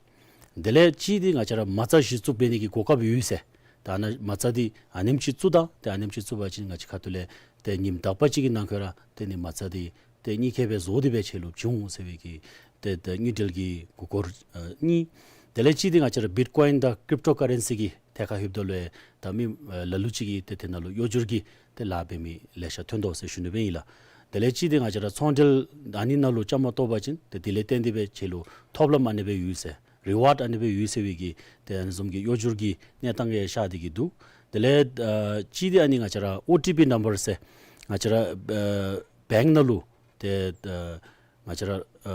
དེ་ལས་གཅིག་འདི་ང་བཅས་ར་མ་རྩ་གཞི་བཙུགས་འབད་ནི་གི་གོ་སྐབས་ཡོད་ཟེར། ད་ནཱ་མ་རྩ་འདི་ཨ་ནེམ་ཅིག་བཙུགས་ད་ཏེ་ཨ་ནེམ་ཅིག་བཙུགས་པ་ཅིན་ང་བཅས་ཁ་ཐུག་ལས་ཏེ་ཉིནམ་དག་པ་ཅིག་གི་ནང་འཁོད་ར་ཏེ་ནི་མ་རྩ་འདི་ཏེ་གཉིས་ཁེ་སྦེ་བཟོ་སྟེ་སྦེ་ཁྱེད་ལུ་བྱིན་འོང་ཟེར་བའི་གི་ཏེ་ད་དངུལ་འབྲེལ་གྱི་མགུ་སྐོར་ཨ་གཉིས། དེ་ལས་གཅིག་འདི་ང་བཅས་ར་བིཊ་ཀོ་ཡིན་དང་ཀྲིབ་ཊོ་ཀ་རེན་སི་གི་ཐད་ཁར་ལྷོདཔ་ད་ལུ་ཡང་ད་མི་ཨ་ལ་ལུ་ཅིག་གིས་ཏེ་དེ་ནང་ལུ་གཡོ་སྒྱུར་གྱི་ཏེ་ལཱ་འབད་མི་ལེ་ཤ་ཐོན་དོ་ཟེར་ཞུ་ནི་སྦེ་ཨིན་ལགས། དེ་ལས་གཅིག་འདི་ང་བཅས་ར་ཚོང་འབྲེལ་ཨ་ནི་ནང་ལུ་བཅའ་མར་གཏོགས་པ་ཅིན་ཏེ་དེ་ལས་བརྟེན་ཏེ་སྦེ་ཁྱེད་ལུ་ཐོབ་ལམ་ཨ་ནི་སྦེ་ཡོད་ཟེར། རི་ཝཱརཌ་ཨ་ནི་སྦེ་ཡོད་ཟེར་བའི་གི་ཏེ་ཨ་ནི་བཟུམ་གྱི་གཡོ་སྒྱུར་གྱི་གནས་སྟངས་ཡང་ཤར་ཏེ་གི་འདུག། དེ་ལས་ཨ་གཅིག་འདི་ཨ་ནི་ང་བཅས་ར་ཨོ་ཊི་པི་ནམ་བར་ཟེར་ང་བཅས་ར་ཨ་བེངཀ་ནང་ལུ་ཏེ་ཨ་ང་བཅས་ར་ཨ་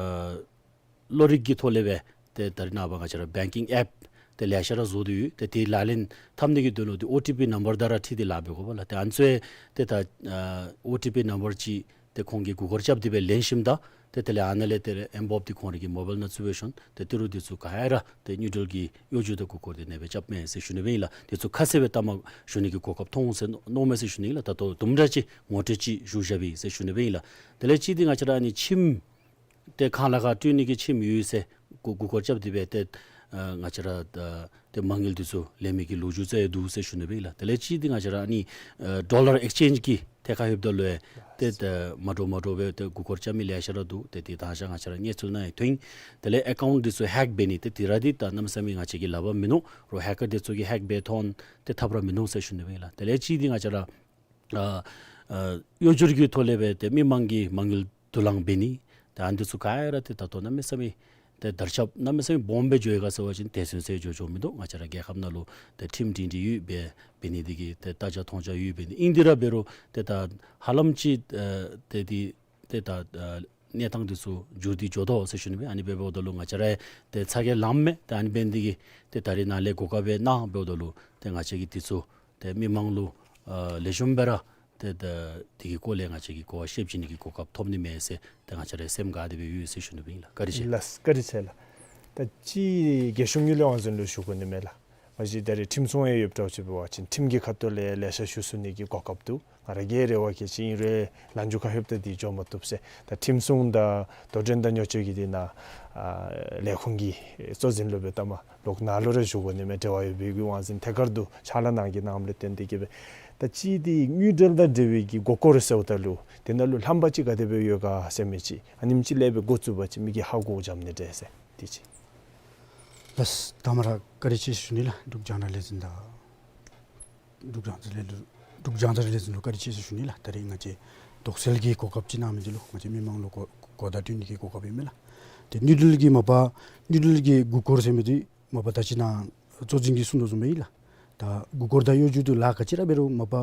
གློག་རིག་གི་ཐོག་ལས་སྦེ་ཏེ་ད་རེས་ནངས་པ་ང་བཅས་ར་བེངཀ་ཀིང་ཨེཔ་ ཏེ་ལེ་ཤ་ར་བཟོ་སྟེ་ཡོད། ཏེ་དེ་ལག་ལེན་འཐབ་ནི་གི་དོན་ལུ་ཏེ་ཨོ་ཊི་པི་ནམ་བར་དང་ར་འཁྲིལ་ཏེ་ལཱ་འབད་དགོ་པས་ལགས། ཏེ་ཨ་ནི་ཚུ་ཏེ་ད་ཨ་ཨོ་ཊི་པི་ནམ་བར་ཅིག་ཏེ་ཁོང་གིས་གུར་སྐོར་རྐྱབ་སྟེ་སྦེ་ལེན་ཞིནམ་ད་ཏེ་དེ་ལས་ཨ་ནཱ་ལས་ཏེ་ཨེམ་བོབ་འདི་ཁོང་རའི་གི་མོ་བཱའིལ་ནང་བཙུགས་སྦེ་ཞིནམ་ཏེ་ཏི་རུ་འདི་ཚུ་ག་ར་ཏེ་དངུལ་འབྲེལ་གྱི་གཡོ་སྒྱུ་དང་མགུ་སྐོར་འདི་ཨ་ནེ་སྦེ་རྐྱབ་མས་ཟེར་ཞུ་ནི་སྦེ་ཨིན་ལགས། འདི་ཚུ་ཁ་གསལ་སྦེ་བལྟ་མ་ཞུ་ནི་གི་གོ་སྐབས་ཐོབ་འོང་ཟེར་མནོ་མས་ཟེར་ཞུ་ནི་ལགས། ད་ལྟོ་དུམ་གྲ་ཅིག་ངོ་སྤྲོད་ཅིག་ཞུ་བཞག་པས་ཟེར་ཞུ་ནི་སྦེ་ཨིན་ལགས། དེ་ལས་གཅིག་འདི་ང་བཅས་ར་ཨ་ནི་ཁྱིམ་ཏེ་ཁང་གླ་ཁར་སྤྲོད་ནི་གི་ཁྱིམ་ཡོད་ཟེར་མགུ་མགུ་སྐོར་རྐྱབ་སྟེ་སྦེ་ཏེ་ཨ་ང་བཅས་ར་ད་ཏེ་མ་དངུལ་འདི་ཚུ་ལེན་མི་གི་ལོ་རྒྱུས་རྩ་ཡང་འདུག་ཟེར་ཞུ་ནི་སྦེ་ཨིན་ལགས། དེ་ལས་གཅིག་འདི་ང་བཅས་ར་ཨ་ནི་ཨ་ཌོ་ལར་ཨེགསི་ཅེནཇ་གི་ཐད་ཁར་ལྷོདཔ་ད་ལུ་ཡང་ཏེ་ད་མ་འདྲཝ་མ་འདྲཝ་སྦེ་ཏེ་མགུ་སྐོར་རྐྱབ་མི་ལེ་ཤ་ར་འདུག། ཏེ་དེ་ད་ང་བཅས་ར་གནས་ཚུལ་ནང་ཡང་ཐོན། དེ་ལས་ཨེ་ཀའུནཊ་འདི་ཚུ་ཧེག་འབད་ནི་ཏེ་དེ་ར་འདི་ད་གནམ་མེད་ས་མེད་ང་བཅས་ཀྱིས་ལག་པར་མིན་ནུག། རོགས་ཧེ་ཀར་འདི་ཚུ་གིས་ཧེག་འབད་ཐོན་ཏེ་འཐབ་ར་མིན་ནུག་ཟེར་ཞུ་ནི་སྦེ་ཨིན་ལགས། དེ་ལས་གཅིག་འདི་ང་བཅས་ར་ཨ་ཨ་གཡོ་སྒྱུ་གི་ཐོག་ལས་སྦེ་ཏེ་མི་མང་གི་མ་དངུལ་བསྡུ་ལེན་འབད་ནི། ཏེ་ཨ་ནི་འདི་ཚུ་ག་ར་ཏེ་ད་ལྟོ་གནམ་མེད་ས་མེད་ཏེ་དར་ཁྱབ་གནམ་མེད་ས་མེད་སྦོམ་སྦེ་འགྱོ་ཡི་ག་ཟེར་བ་ཅིན་དེ་ཚུན་ཚོད་འགྱོ་འགྱོཝ་མིན་འདུག། ང་བཅས་ར་རྒྱལ་ཁབ་ནང་ལུ་ཏེ་ཁྲིམས་སྒྲིང་སྒྲི་ཡོདཔ་སྦེ་འབད་ནི་འདི་གིས་ཏེ་ལྟ་རྒྱ་མཐོང་རྒྱ་ཡོདཔ་སྦེ་ཨིན། ཨིན་ཏེ་ར་འབད་རུང་ཏེ་ད་ཧ་ལམ་ཅིག་ཨ་ཏེ་འདི་ཏེ་ད་ཨ་གནས་སྟངས་འདི་ཚུ་འགྱུར་ཏེ་འགྱོ་དོ་ཟེར་ཞུ་ནི་སྦེ། ཨ་ནི་སྦེ་འབདཝ་ད་ལུ་ང་བཅས་ར་ཏེ་ཚ་གྱང་ལངམ་མས། ཏེ་ཨ་ནི་འབད་ནི་འདི་གིས་ཏེ་ད་རིས་ནཱ་ལས་གོ་སྐབས་སྦེ་གནང་འབདཝ་ད་ལུ་ཏེ་ང་བཅས་ཀྱིས་འདི་ཚུ་ཏེ་མི་མང་ལུ་ཨ་ལེགས་ཤོམ་སྦེ་ར་ཏེ་ད་འདི་གི་སྐོར་ལས་ང་བཅས་ཀྱིས་གོ་བ་བཤད་བྱིན་ནི་གི་གོ་སྐབས་ཐོབ་ནི་མས་ཟེར་ཏེ་ང་བཅས་ར་སེམས་དགའ་སྟེ་སྦེ་ཡོད་ཟེར་ཞུ་ནི་སྦེ་ཨིན་ལགས། བཀའ་དྲིན་ཆེ། ལགས་བཀའ་དྲིན་ཆེ་ལགས། ད་ཅི་རྒྱལ་གཞུང་དངུལ་ལས་དབང་འཛིན་ལུ་ཞུ་དགོ་ནི་མས་ལགས། མ་གཞི་ད་རིས་ཁྲིམས་སྲུང་ཡང་ཡོདཔ་འདྲཝ་ཅིག་འབད་བ་ཅིན་ཁྲིམས་ཀྱི་ཁ་ཐུག་ལས་ལེ་ཤ་ཞུ་ཚུགས་ནི་གི་གོ་སྐབས་འདུག། ང་ར་གིས་རེ་བ་བསྐྱེད་ཅི། ཨིན་རུང་ལན་འཇུ་ཁར་ལྷོདཔ་ད་འདི་འགྱོ་མ་བཏུབ་ཟེར། ད་ཁྲིམས་སྲུང་དང་དོ་འགྲན་དང་ཉོ་སྤྱོད་ཀྱི་འདི་ནང་ཨ་ལས་ཁུངས་ཀྱི་གཙོ་འཛིན་ལུ་སྦེ་ད་མ་ལོག་ནཱ་ལུ་ར་ཞུ་དགོ་ནི་མས། འབྲེལ་བ་ཡོད་པའི་གི་དབང་འཛིན་ཐད་ཀར་དུ་ཕྱག་ལཱ་གནང་གི་གནངམ་ལས་བརྟེན་ཏེ་གིས་སྦེ། ད་ཅི་འདི་དངུལ་འབྲེལ་དང་འབྲེལ་བའི་གི་མགུ་སྐོར་ཟེརཝ་ད་ལུ་དེ་ནང་ལུ་རྣམ་པ་ཅིག་ག་དེ་སྦེ་ཡོད་ག་ཟེར་མི་ཅིག་ཨ་ནེམ་ཅིག་ལས་སྦེ་འགོ་བཙུགས་པ་ཅིན་མི་གིས་ཧ་གོ་འཇམ་ནི་འདྲས་ཟེར། དེ་ཅིག། ལགས་ད་མ་ར་བཀའ་དྲིན་ཆེ་ཞུ་ནི་ལགས། འབྲུག་རྒྱང་བསྒྲགས་ལས་འཛིན་དང་འབྲུག་རྒྱང་བསྒྲགས་ལས་འབྲུག་རྒྱང་བསྒྲགས་ལས་འཛིན་ལུ་བཀའ་དྲིན་ཆེ་ཞུ་ནི་ལགས། ད་རིས་ང་བཅས་དོགས་སེལ་གྱི་གོ་སྐབས་ཅིག་གནང་མི་འདི་ལུ་ང་བཅས་མི་མང་ལུ་གོ་གོ་བརྡ་སྤྲོད་ནི་གི་གོ་སྐབས་ཨིན་མས་ལགས། ཏེ་དངུལ་འབྲེལ་གྱི་མ་པ་དངུལ་འབྲེལ་གྱི་མགུ་སྐོར་ཟེར་མི་འདི་མ་པ་ད་ཅི་ནཱ་གཙོ་འཛིན་གྱིས་གསུངས་དོ་བཟུམ་སྦེ་ཨིན་ལགས། ད་མགུ་སྐོར་དང་གཡོ་སྒྱུ་འདི་ལཱ་ག་ཅི་ར་འབད་རུང་མ་པ་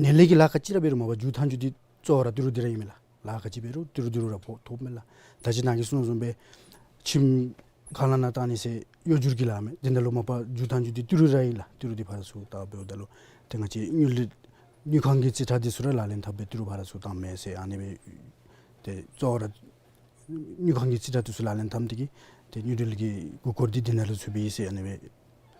ནཱ་ལས་ཀྱི་ལཱ་ག་ཅི་ར་འབད་རུང་མ་པ་མཇུག་མཐའ་མཇུག་འདི་གཙོ་བོ་ར་ཏི་རུ་འདི་ར་ཨིན་མས་ལགས། ལཱ་ག་ཅི་འབད་རུང་ཏི་རུ་འདི་རུ་ར་ཕོག་ཐོབ་མས་ལགས། ད་ཅི་ནཱ་གིས་གསུངས་དོ་བཟུམ་སྦེ་ཁྱིམ་ཁང་གླ་ནང་བཏང་ནི་ཟེར་གཡོ་སྒྱུ་གི་ལཱ་མས། དེ་ནང་ལུ་མ་པ་མཇུག་མཐའ་མཇུག་འདི་ཏི་རུ་ར་ཨིན་ལགས། ཏི་རུ་འདི་ཕར་ཚུར་བཏང་འབདཝ་ད་ལུ་ཏེ་ང་བཅས་དངུལ་དངུལ་ཁང་གི་རྩིས་ཁྲ་འདི་ཚུ་ར་ལག་ལེན་འཐབ་སྦེ་ཏི་རུ་ཕར་ཚུར་བཏངམ་མས་ཟེར་ཨ་ནི་སྦེ་ཏེ་གཙོ་བོ་ར་དངུལ་ཁང་གི་རྩིས་ཁྲ་འདི་ཚུ་ལག་ལེན་འཐབ་ནི་དེ་གིས་ཏེ་དངུལ་འབྲེལ་གྱི་མགུ་སྐོར་འདི་དེ་ནང་ལུ་ཚུད་པས་ཟེར་ཨ་ནི་སྦེ་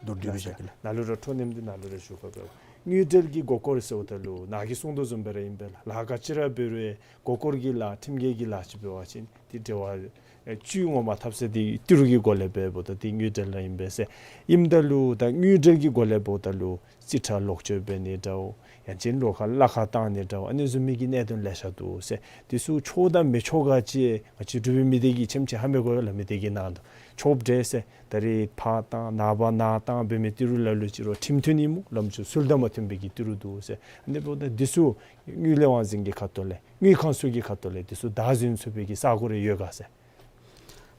མདོར་བསྡུས་སྦེ་བཤད་གེ་ལགས། ནཱ་ལུ་ར་འཕྲོ་མཐུད་དེ་ནཱ་ལུ་ར་ཞུ་དགོ་པས། དངུལ་འབྲེལ་གྱི་མགུ་སྐོར་ཟེརཝ་ད་ལུ་ནཱ་གིས་གསུངས་དོ་བཟུམ་སྦེ་ར་ཨིན་པས་ལགས། ལཱ་ག་ཅི་ར་འབད་རུང་མགུ་སྐོར་གྱི་ལཱ་ཁྲིམས་འགལ་གྱི་ལཱ་ཅིག་འབད་བ་ཅིན་ཏེ་འབྲེལ་བ་ཨེ་བཅུད་ངོ་མ་འཐབ་ས་འདི་ཏི་རུ་གི་སྒོ་ལས་འབདཝ་ད་ཏེ་དངུལ་འབྲེལ་ནང་ཨིན་པས་ཟེར། ཨིནམ་ད་ལུ་ད་དངུལ་འབྲེལ་གྱི་སྒོ་ལས་འབདཝ་ད་ལུ་རྩིས་ཁྲ་ལོག་སྤྱོད་འབད་ནི་འདྲཝ་ཡང་ཅིན་ལོག་ཁར་གླ་ཁར་བཏང་ནི་འདྲཝ་ཨ་ནི་བཟུམ་མའི་གི་གནད་དོན་ལེ་ཤ་འདུག་ཟེར། འདི་ཚུ་ཆོག་དང་མི་ཆོག་ག་ཅིག་ང་བཅས་འབྲུག་པའི་མི་སྡེ་གིས་ཆེམ་ཆེ་ཧ་མི་གོ་ལགས། མི་སྡེ་གི་ནང་དུ་ཆོགཔ་འདྲས་ཟེར། ད་རིས་ཕར་བཏང་ནཱ་ཕར་ནཱ་བཏང་འབད་མི་ཏི་རུ་ལ་ལུ་ཅིག་རོགས་ཁྲིམས་མཐུན་ཨིན་སྨོ། ལམ་ཅིག་ཚུལ་དང་མ་མཐུན་པའི་གི་ཏི་རུ་འདུག་ཟེར། ཨ་ནི་འབདཝ་ད་འདི་ཚུ་དངུལ་ལས་དབང་འཛིན་གྱི་ཁ་ཐུག་ལས་དངུལ་ཁང་ཚུ་གི་ཁ་ཐུག་ལས་འདི་ཚུ་བདའ་ཟུན་ཚུགས་པའི་གི་ས་གོ་རེ་ཡོད་ག་ཟེར།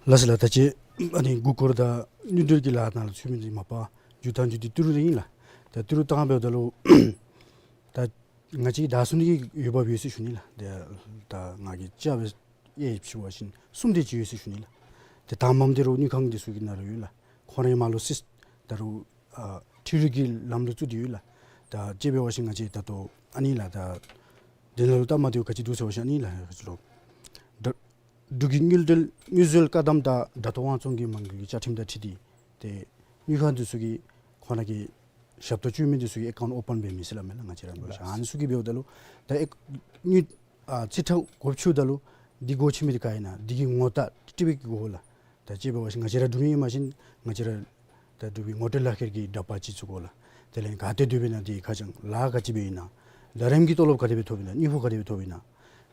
ལགས་སོ་ལགས། ད་ཅི་ཨ་ནི་མགུ་སྐོར་དང་དངུལ་འབྲེལ་གྱི་ལཱ་ནང་ལུ་ཚུད་མི་འདི་མ་པ་མཇུག་མཐའ་མཇུག་འདི་ཏི་རུ་ར་ཨིན་ལགས། ད་ཏི་རུ་བཏང་འབདཝ་ད་ལུ་ད་ང་བཅས་ཀྱིས་བདའ་ཚུགས་ནི་གི་འོས་འབབ་ཡོད་ཟེར་ཞུ་ནི་ལགས། ཏེ་ད་ང་གིས་དཔྱད་སྦེ་དབྱེ་ཞིབ་ཞུ་བ་ཅིན་གསུམ་དེ་ཅིག་ཡོད་ཟེར་ཞུ་ནི་ལགས། ཏེ་དང་པམ་འདི་རུ་དངུལ་ཁང་འདི་ཚུ་གི་ནང་ལུ་ཡོད་ལགས། ཁོང་རའི་མར་ལུ་སིས་ད་རུང་ཨ་འཕྲུལ་རིག་གི་ལམ་ལུགས་བཙུགས་ཏེ་ཡོད་ལགས། ད་དཔྱེ་འབད་བ་ཅིན་ང་བཅས་ད་ལྟོ་ཨ་ནི་ལགས། ད་དེ་ནང་ལུ་ད་མ་བདེཝ་ག་ཅི་འདུག་ཟེར་བ་ཅིན་ཨ་ནི་ལགས། ད་འབྲུག་གི་དངུལ་འབྲེལ་དངུལ་འཛོལ་བཀག་སྡོམ་དང་དྲ་ཐོག་དབང་བཙོང་གི་མ་དངུལ་གྱི་བཅའ་ཁྲིམས་དང་འཁྲིལ་ཏེ་ཏེ་དངུལ་ཁང་འདི་ཚུ་གིས་ཁོང་ར་གི་ཞབས་ཏོག་སྤྱོད་མི་འདི་ཚུ་གིས་ཨེ་ཀའུནཊ་ཨོ་པཱན་འབད་མི་ཟེར་སླབ་མས་ལགས། ང་བཅས་ར་འབད་བ་ཅིན་ཨ་ནི་ཚུ་གིས་འབདཝ་ད་ལུ་ད་ཨེ་དངུལ་ཨ་རྩིས་ཁྲ་གོ་ཕྱུག་ད་ལུ་འདི་སྒོ་ཕྱེ་མི་འདི་ག་ཨིན་ན་འདི་གི་ངོ་རྟགས་ཏི་རུ་གི་དགོ་ལགས། ད་དཔྱེ་འབད་བ་ཅིན་ང་བཅས་ར་འབྲུག་མི་ཨིན་པ་ཅིན་ང་བཅས་ར་ད་འབྲུག་པའི་ངོ་སྤྲོད་ལག་ཁྱེར་གྱི་འདྲ་པར་ཅིག་བཙུགས་དགོ་ལགས། དེ་ལས་ག་ཏེ་སྡོད་པས་ན་འདི་ཁ་བྱང་ལཱ་ག་ཅི་འབད་ཨིན་ན། ཟླ་རིམ་གྱི་ཏོ་ལོབ་ག་དེ་སྦེ་ཐོབ་ཨིན་ན། དངུལ་ཕོགས་ག་དེ་སྦེ་ཐོབ་ཨིན་ན།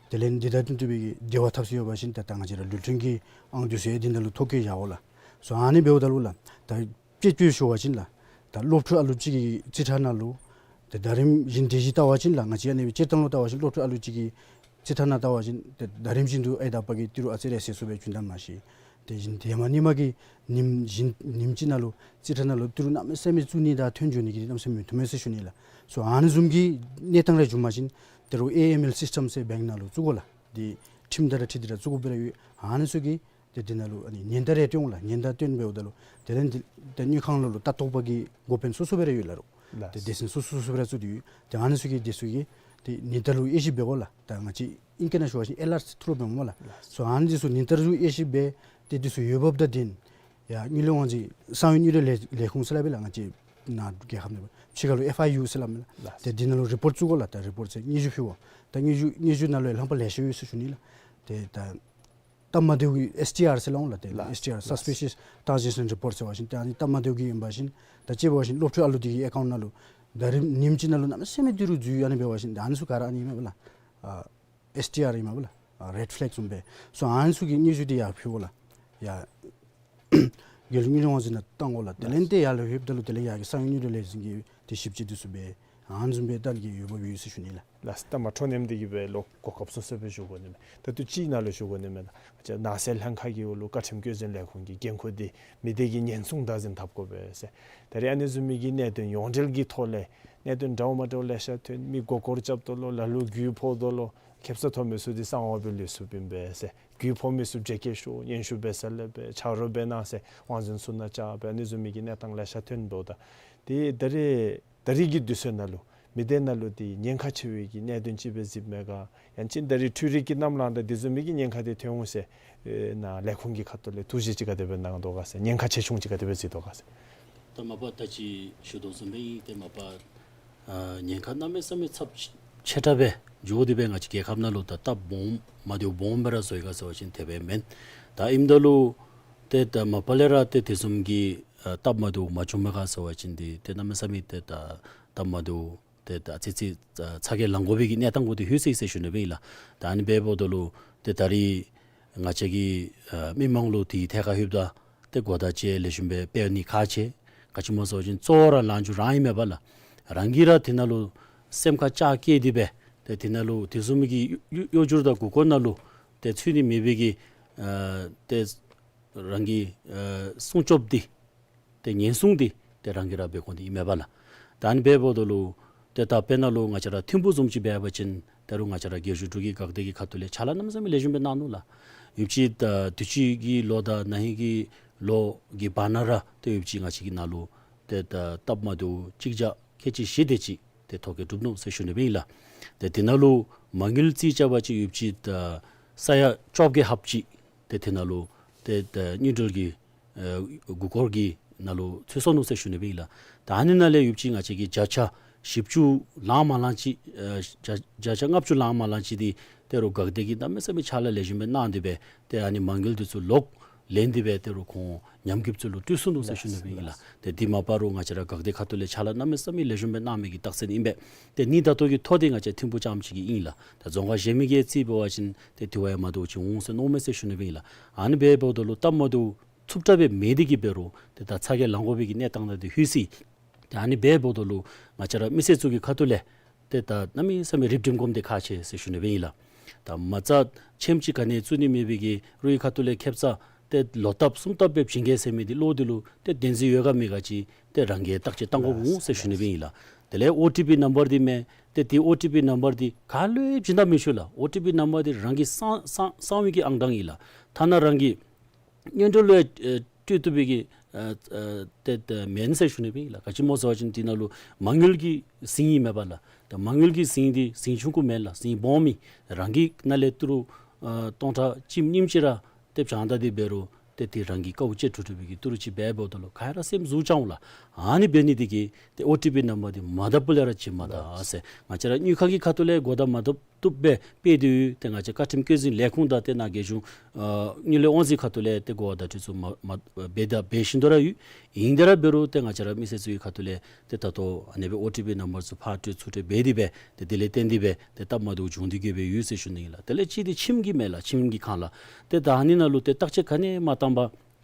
དེ་ལས་འདི་དང་བསྟུན་ཏེ་སྦེ་འབྲེལ་བ་འཐབ་ས་ཡོད་པ་ཅིན་ད་ལྟོ་ང་བཅས་ར་ལུ་ཕྲན་གྱི་ཨང་འདི་ཚུ་ཡང་འདི་ནང་ལུ་ཐོ་བཀོད་བཞག་དགོ་ལགས། སོ་ཨ་ནི་འབདཝ་ད་ལུ་ལགས། ད་དཔྱེ་དཔྱེ་ཞུ་བ་ཅིན་ལགས། ད་སློབ་ཕྲུག་ཨ་ལུ་ཅིག་གི་རྩིས་ཁྲ་ནང་ལུ་ད་ཟླ་རིམ་བཞིན་དེ་བཞིན་བལྟ་བ་ཅིན་ལགས། ང་བཅས་ཨ་ནི་སྦེ་སྤྱིར་བཏང་ལུ་བལྟ་བ་ཅིན་སློབ་ཕྲུག་ཨ་ལུ་ཅིག་གི་རྩིས་ཁྲ་ནང་བལྟ་བ་ཅིན་ཏེ་ཟླ་རིམ་བཞིན་དུ་ཨའི་དང་ཨ་པ་གིས་ཏི་རུ་ཨ་ཙི་རེ་ཟད་སོང་སྦེ་བྱུངམ་ད་མ་གཞི་དེ་བཞིན་ཏེ་མ་ཉིནམ་གི་ཉིནམ་བཞིན་ཉིནམ་གཅིག་ནང་ལུ་རྩིས་ཁྲ་ནང་ལུ་ཏི་རུ་གནམ་མེད་ས་མེད་བཙུགས་ནི་དང་ཐོན་འགྱོ་ནི་གི་གནམ་མེད་ས་མེད་མི་བཏུབ་མས་ཟེར་ཞུ་ནི་ལགས། སོ་ཨ་ནི་བཟུམ་གྱི་གནས་སྟངས་རེ་བྱུང་པ་ཅིན་ཏི་རུ་ཨེ་ཨེམ་ཨེལ་སིསི་ཊམ་ཟེར་བེངཀ་ནང་ལུ་བཙུགས་དགོ་ལགས། འདི་ཁྲིམས་དང་འཁྲིལ་ཏེ་ར་བཙུགས་དགོཔ་ར་ཡོད། ཨ་ནི་ཚུ་གིས་ ཏེ་འདི་ནང་ལུ་ཨ་ནི་ཉེན་བརྡ་རེ་སྟོན་འོང་ལགས། ཉེན་བརྡ་སྟོན་འབདཝ་ད་ལུ་དེ་ལས་འདི་ཏེ་དངུལ་ཁང་ནང་ལུ་ལྟ་རྟོག་པ་གི་འགོ་དཔོན་སོ་སོ་སྦེ་ར་ཡོད་ལགས་རོགས། ལགས། ཏེ་སྡེ་ཚན་སོ་སོ་སོ་སོ་སྦེ་ར་བཙུགས་ཏེ་ཡོད། ཏེ་ཨ་ནི་ཚུ་གིས་འདི་ཚུ་གི་ཏེ་ཉེན་བརྡ་ལུ་དབྱེ་ཞིབ་འབད་དགོ་ལགས། ད་ང་བཅས་ཨིང་སྐད་ནང་ཞུ་བ་ཅིན་ཨེ་ལརཊ་ཐུག་རུང་འབད་སྨོ་ལགས། ལགས། སོ་ཨ་ནི་འདི་ཚུ་ཉེན་བརྡ་ལུ་དབྱེ་ཞིབ་འབད་ཏེ་འདི་ཚུ་ཡོདཔ་ད་འདི་ཡར་དངུལ་ལས་དབང་འཛིན་གསང་བའི་དངུལ་འབྲེལ་ལས་ལས་ཁུངས་ཟེར་སླབ་ཨིན་ལགས། ང་བཅས་ནཱ་རྒྱལ་ཁབ་ནང་ཕྱི་ཁ་ལུ་ཨེཕ་ཨའི་ཡུ་ཟེར་སླབ་ཨིན་ལགས། ལགས། ཏེ་འདི་ནང་ལུ་རི་པོརཊ་བཙུགས་དགོ་ལགས། ད་རི་པོརཊ་ཟེར་སྙན་ཞུ་ཕུལ་དགོ། ད་སྙན་ཞུ་སྙན་ཞུ་ནང་ལུ་ཡང་ལྷག་པ་ལེ་ཤ་ཡོད་ཟེར་ཞུ་ནི་ལགས། ཏེ་ད་སྟབས་མ་བདེཝ་གི་ཨེསི་ཊི་ཨར་ཟེར་སླབ་འོང་ལགས། ཏེ་ལགས། ཨེསི་ཊི་ཨར། ལགས། སཱས་པི་ཤཱས་ཊེན་ཛེག་ཤཱན་རི་པོརཊ་ཟེར་བ་ཅིན་ཏེ་ཨ་ནི་སྟབས་མ་བདེཝ་གི་ཨིན་པ་ཅིན་ད་ཅི་འབད་བ་ཅིན་བློག་འཕྲོག་ཨ་ལུ་འདི་གི་ཨེ་ཀའུནཊ་ནང་ལུ་ད་རིམ་ཉིནམ་གཅིག་ནང་ལུ་གནམ་མེད་ས་མེད་འདི་རུ་འཛུལ་ཨ་ནི་འབད་བ་ཅིན་ད་ཨ་ནི་ཚུ་ག་ར་ཨ་ནི་ཨིན་མས་པ་ལགས། ཨ་ཨེསི་ཊི་ཨར་ཨིན་མས་པ་ལགས། ཨ་རེཌ་ཕ་ལེག་བཟུམ་སྦེ། སོ་ཨ་ནི་ཚུ་གི་སྙན་ཞུ་འདི་ཡར་ཕུལ་དགོ་ལགས། ཡར་རྒྱལ་ཡོངས་དངུལ་ལས་དབང་འཛིན་ནང་བཏང་དགོ་ལགས། དེ་ལས་ཏེ་ཡར་ལས་ལྷོདཔ་ད་ལུ་དེ་ལས་ཡར་གྱི་གསང་བའི་དངུལ་འབྲེལ་ལས་འཛིན་གྱིས་ཏེ་ཞིབ་དཔྱད་འདི་ཚུ་འབད་ཨ་ནི་བཟུམ་སྦེ་ལྟ་ནི་གི་འོས་འབབ་ཡོད་ཟེར་ཞུ་ནི་ལགས། ལགས། ད་མ་འཕྲོ་ནེམ་འདི་གིས་སྦེ་ལོག་གོ་སྐབས་སོ་སོ་སྦེ་ཞུ་དགོ་ནི་མས། ད་ལྟོ་ཅིག་ནཱ་ལུ་ཞུ་དགོ་ནི་མས། ང་བཅས་ནགས་ཚལ་ལྷན་ཁག་གི་འོག་ལུ་བཀའ་ཁྲིམས་བཀོད་འཛིན་ལས་ཁུངས་ཀྱི་འགན་ཁུར་འདི་མི་སྡེ་གི་ཉེན་སྲུང་བདག་འཛིན་འཐབ་དགོ་པས་ཟེར། ད་རེས་ཨ་ནི་བཟུམ་མའི་གི་གནད་དོན་ཡོངས་འབྲེལ་གྱི་ཐོག་ལས་གནད་དོན་འདྲཝ་མ་འདྲཝ་ལེ་ཤ་ཐོན། མི་མགུ་སྐོར་རྐྱབ་དོ་ལོ། ལ་ལུ་རྒུད་ཕོག་དོ་ལོ། ཁེབ་ས་ཐོབ་མི་ཚུ་འདི་གསང་བ་སྦེ་ལུས་སོཔ་ཨིན་པས་ཟེར། རྒུད་ཕོག་མི་ཚུ་བརྗེ་སྐྱེལ་ཞུ། སྙན་ཞུ་འབད་ས་ལས་འབད་ཆ་རོགས་འབད་གནང་ཟེར་དབང་འཛིན་ཚུ་ནང་བཅར་འབད་ཨ་ནི་བཟུམ་མའི་གི་གནས་སྟངས་ལེ་ཤ་ཐོན་འདུག། ད་ཏེ་ད་རེས་ད་རེས་ཀྱི་དུས་ཚོད་ནང་ལུ་མི་སྡེ་ནང་ལུ་འདི་ཉེན་ཁ་ཆེ་བའི་གི་གནད་དོན་ཅིག་སྦེ་གཟིགསཔ་མས་ག། ཡང་ཅིན་ད་རེས་འཕྲུལ་རིག་གི་གནམ་ལངམ་ད་འདི་བཟུམ་མའི་གི་ཉེན་ཁ་འདི་ཐོན་འོང་ཟེར་ཨེ་ནཱ་ལས་ཁུངས་ཀྱི་ཁ་ཐུག་ལས་ཐུགས་བཞེད་ཅིག་ག་དེ་སྦེ་གནང་དོ་ག་ཟེར། ཉེན་ཁ་ཆེ་ཆུང་ཅིག་ག་དེ་སྦེ་གཟིགས་དོ་ག་ཟེར། ད་མ་པ་ད་ཅི་ཞུ་དོ་བཟུམ་སྦེ་ཨིན། ཏེ་མ་པ་ཨ་ཉེན་ཁ་གནམ་མེད་ས་མེད་ཚབས་ཆེ་དྲགས་སྦེ་འགྱོ་སྟེ་སྦེ་ང་བཅས་རྒྱལ་ཁབ་ནང་ལུ་ད་སྟབས་སྦོམ་མ་བདེཝ་སྦོམ་སྦེ་ར་བཟོ་ཡི་ག་ཟེར་བ་ཅིན་དེ་སྦེ་མེན། ད་ཨིནམ་ད་ལུ་ཏེ་ད་མ་པ་ལས་ར་ཏེ་དེ་བཟུམ་གྱི་ཨ་སྟབས་མ་བདེཝ་མ་བྱུངམ་མས་ག་ཟེར་བ་ཅིན་འདི་ཏེ་གནམ་མེད་ས་མེད་ཏེ་ད་སྟབས་མ་བདེཝ་ཏེ་ད་ཨ་ཙི་ཙི་ཨ་ཚ་གྱང་ལང་དགོ་པའི་གི་གནས་སྟངས་གུ་འདི་ལྷོད་སོ་ཡི་ཟེར་ཞུ་ནི་སྦེ་ཨིན་ལགས། ད་ཨ་ནི་འབདཝ་ད་ལུ་ཏེ་ད་རེས་ང་བཅས་ཀྱི་ཨ་མི་མང་ལུ་འདི་ཐད་ཁར་ལྷོདཔ་ད་ཏེ་གོ་བརྡ་ཅིག་ལེགས་ཤོམ་སྦེ་སྤེལ་ནི་ཁག་ཆེ། ག་ཅི་སྨོ་ཟེར་བ་ཅིན་གཙོ་བོ་ར་ལངས་རྒྱུ་རང་ཨིན་མས་པ་ལགས། རང་གིས་ར་འདི་ནང་ལུ་སེམས་ཁར་བཅའ་བཀལ་ཏེ་སྦེ་ཏེ་འདི་ནང་ལུ་དེ་བཟུམ་མའི་གི་གཡོ་གཡོ་སྒྱུ་དང་མགུ་སྐོར་ནང་ལུ་ཏེ་ཚུད་ནི་མེད་པའི་གི་ཨ་ཏེ་རང་གི་ཨ་སྲུང་སྐྱོབ་འདི་ཏེ་ཉེན་སྲུང་འདི་ཏེ་རང་གིས་ར་འབད་དགོ་ནི་ཨིན་མས་པ་ལགས། ད་ཨ་ནི་འབདཝ་ད་ལུ་ཏེ་ད་དཔེར་ན་ལུ་ང་བཅས་ར་ཐིམ་ཕུག་བཟུམ་ཅིག་འབད་བ་ཅིན་ད་རུང་ང་བཅས་ར་རྒྱལ་བཞུགས་འབྲུག་གི་འགག་སྡེ་གི་ཁ་ཐུག་ལས་ཕྱག་ལཱ་གནམ་མེད་ས་མེད་ལེགས་ཤོམ་སྦེ་གནང་ནུག་ལགས། ཡུདཔ་ཅིག་ད་དུས་ཅི་གི་ལོ་དང་ན་ཧིང་གི་ལོ་གི་བར་ན་ར་ཏེ་ཡུདཔ་ཅིག་ང་བཅས་ཀྱི་ནང་ལུ་ཏེ་ད་སྟབས་མ་བདེཝ་གཅིག་བརྒྱ་ཁལ་གཅིག་བཞི་དེ་ཅིག་ཏེ་ཐོ་བཀོད་གྲུབ་ནུག་ཟེར་ཞུ་ནི་སྦེ་ཨིན་ལགས། ཏེ་འདི་ནང་ལུ་མ་དངུལ་རྩིས་རྐྱབ་པ་ཅིན་ཡུདཔ་ཅིག་ད་ས་ཡ་བཅོ་བརྒྱད་ལྷགཔ་ཅིག་ཏེ་འདི་ནང་ལུ་ཏེ་ད་དངུལ་འབྲེལ་གྱི་ཨེ་མགུ་སྐོར་གྱི་ནང་ལུ་ཚུད་སོ་ནུག་ཟེར་ཞུ་ནི་སྦེ་ཨིན་ལགས། ད་ཨ་ནི་ནང་ལས་ཡུདཔ་ཅིག་ང་བཅས་ཀྱིས་བརྒྱ་ཆ་བཞི་བཅུ་ལང་མ་ལང་ཅིག་ཨེ་བརྒྱ་བརྒྱ་ཆ་ལྔ་བཅུ་ལང་མ་ལང་ཅིག་འདི་ད་རུང་འགག་སྡེ་གིས་གནམ་མེད་ས་མེད་ཕྱག་ལཱ་ལེགས་ཤོམ་སྦེ་གནང་སྟེ་སྦེ་ཏེ་ཨ་ནི་མ་དངུལ་འདི་ཚུ་ལོག་ལེན་ཏེ་སྦེ་ད་རུང་ཁོང་ཉམས་རྒུདཔ་ཚུ་ལུ་སྤྲོད་སོ་ནུག་ཟེར་ཞུ་ནི་སྦེ་ཨིན་ལགས། ཏེ་འདི་མ་པ་རུང་ང་བཅས་ར་འགག་སྡེ་ཁ་ཐུག་ལས་ཕྱག་ལཱ་གནམ་མེད་ས་མེད་ལེགས་ཤོམ་སྦེ་གནང་མི་གི་རྟགས་མཚན་ཨིན་པས། ཏེ་ཨ་ནི་ད་ལྟོ་གི་ཐོ་འདི་ང་བཅས་ཐིམ་ཕུག་རྐྱངམ་ཅིག་གི་ཨིན་ལགས། ད་རྫོང་ཁག་གཞན་མི་གིས་རྩིས་འབད་བ་ཅིན་ཏེ་དེ་བ་ཡང་མ་བདེཝ་ཅིག་འོང་ཟེར་མནོཝ་མས་ཟེར་ཞུ་ནི་སྦེ་ཨིན་ལགས། ཨ་ནི་འབདཝ་ད་ལུ་སྟབས་མ་བདེཝ་ཚུབ་དྲགས་སྦེ་མེད་དེ་གིས་འབད་རུང་ཏེ་ད་ཚ་གྱང་ལང་དགོ་པའི་གི་གནས་སྟངས་ནང་འདི་ལྷོད་སོ་ཡི། ཏེ་ཨ་ནི་འབདཝ་ད་ལུ་ང་བཅས་ར་མི་སེར་ཚུ་གི་ཁ་ཐུག་ལས་ཏེ་ད་གནམ་མེད་ས་མེད་རིགཔ་འགྲེམས་སྒོམ་འདི་ཁག་ཆེ་ཟེར་ཞུ་ནི་སྦེ་ཨིན་ལགས། ད་མ་རྩ་ཁྱིམ་ཅིག་ག་ནི་བཙུགས་ནི་མེད་པའི་གི་རུང་གི་ཁ་ཐུག་ལས་ཁེབ་ས་ཏེ་ལོ་བཏབ་གསུམ་བཏབ་སྦེ་བྱིན་གེ་ཟེར་མི་འདི་ལོག་སྟེ་ལུ་ཏེ་བདེན་འཛིན་ཡོད་ག་མེད་ག་ཅིག་ཏེ་རང་གིས་བརྟག་དཔྱད་གཏང་དགོཔ་འོང་ཟེར་ཞུ་ནི་སྦེ་ཨིན་ལགས། དེ་ལས་ཨོ་ཊི་པི་ནམ་བར་འདི་མས། ཏེ་འདི་ཨོ་ཊི་པི་ནམ་བར་འདི་ག་ལུ་ཡང་བྱིན་ད་མི་ཆོག་ལགས། ཨོ་ཊི་པི་ནམ་བར་འདི་རང་གི་གསང་གསང་གསང་བའི་གི་ཨང་གྲངས་ཨིན་ལགས། ཐ་ན་རང་གི་གཉེན་གྲོགས་ལུ་ཡང་ཨེ་སྤྲོད་བཏུབ་པའི་གི་ཨ་ཨ་ཏེ་ཏེ་མེན་ཟེར་ཞུ་ནི་སྦེ་ཨིན་ལགས། ག་ཅི་སྨོ་ཟེར་བ་ཅིན་འདི་ནང་ལུ་མ་དངུལ་གྱི་ཟིང་ཨིན་མས་པ་ལགས། ད་མ་དངུལ་གྱི་ཟིང་འདི་ཟིང་ཆུང་ཀུ་མེན་ལགས། ཟིང་སྦོམ་ཨིན། རང་གི་ནང་ལས་ཏི་རུ་ཨ་སྟོང་ཕྲག་གཅིག་གཉིས་ཅིག་ར་ཏེ་བྱང་ད་འདི་འབད་རུང་ཏེ་འདི་རང་གི་དཀའཝ་སྤྱད་འགྲོ་འགྲོ་བའི་གི་ཏི་རུ་ཅིག་འབད་འབདཝ་ད་ལུ་ག་ར་སེམས་ཟུག་ཅིག་འོང་ལགས། ཨ་ནི་འབད་ནི་འདི་གིས་ཏེ་ཨོ་ཊི་པི་ནམ་བར་འདི་མ་བཏབ་པ་ལས་ར་བྱིན་མ་ད་ཟེར། ང་བཅས་ར་དངུལ་ཁང་གི་ཁ་ཐུག་ལས་གོ་བརྡ་མ་བཏུབ་བཏུབ་སྦེ་སྤེལ་ཏེ་ཡོད། ཏེ་ང་བཅས་བཀའ་ཁྲིམས་བཀོད་འཛིན་ལས་ཁུངས་དང་ཏེ་ནཱ་རྒྱལ་གཞུང་ཨ་དངུལ་ལས་དབང་འཛིན་ཁ་ཐུག་ལས་ཏེ་གོ་བ་བརྡ་སྤྲོད་ཚུ་མ་མ་འབད་དང་འབད་བཞིན་དུ་ར་ཡོད། ཨིན་དེ་ར་འབད་རུང་ཏེ་ང་བཅས་ར་མི་སེར་ཚུ་གི་ཁ་ཐུག་ལས་ཏེ་ད་ལྟོ་ཨ་ནི་སྦེ་ཨོ་ཊི་པི་ནམ་བར་ཚུ་ཕར་སྤྲོད་ཚུར་སྤྲོད་འབད་དེ་སྦེ་ཏེ་དེ་ལས་བརྟེན་ཏེ་སྦེ་ཏེ་སྟབས་མ་བདེཝ་བྱུང་སྟེ་གིས་སྦེ་ཡོད་ཟེར་ཞུ་ནི་ཨིན་ལགས། དེ་ལས་གཅིག་འདི་ཁྱིམ་གྱི་མས་ལགས། ཁྱིམ་གྱི་ཁར་ལགས། ཏེ་ད་ཨ་ནི་ནང་ལུ་ཏེ་བརྟག་དཔྱད་ག་ནི་མ་བཏང་པར་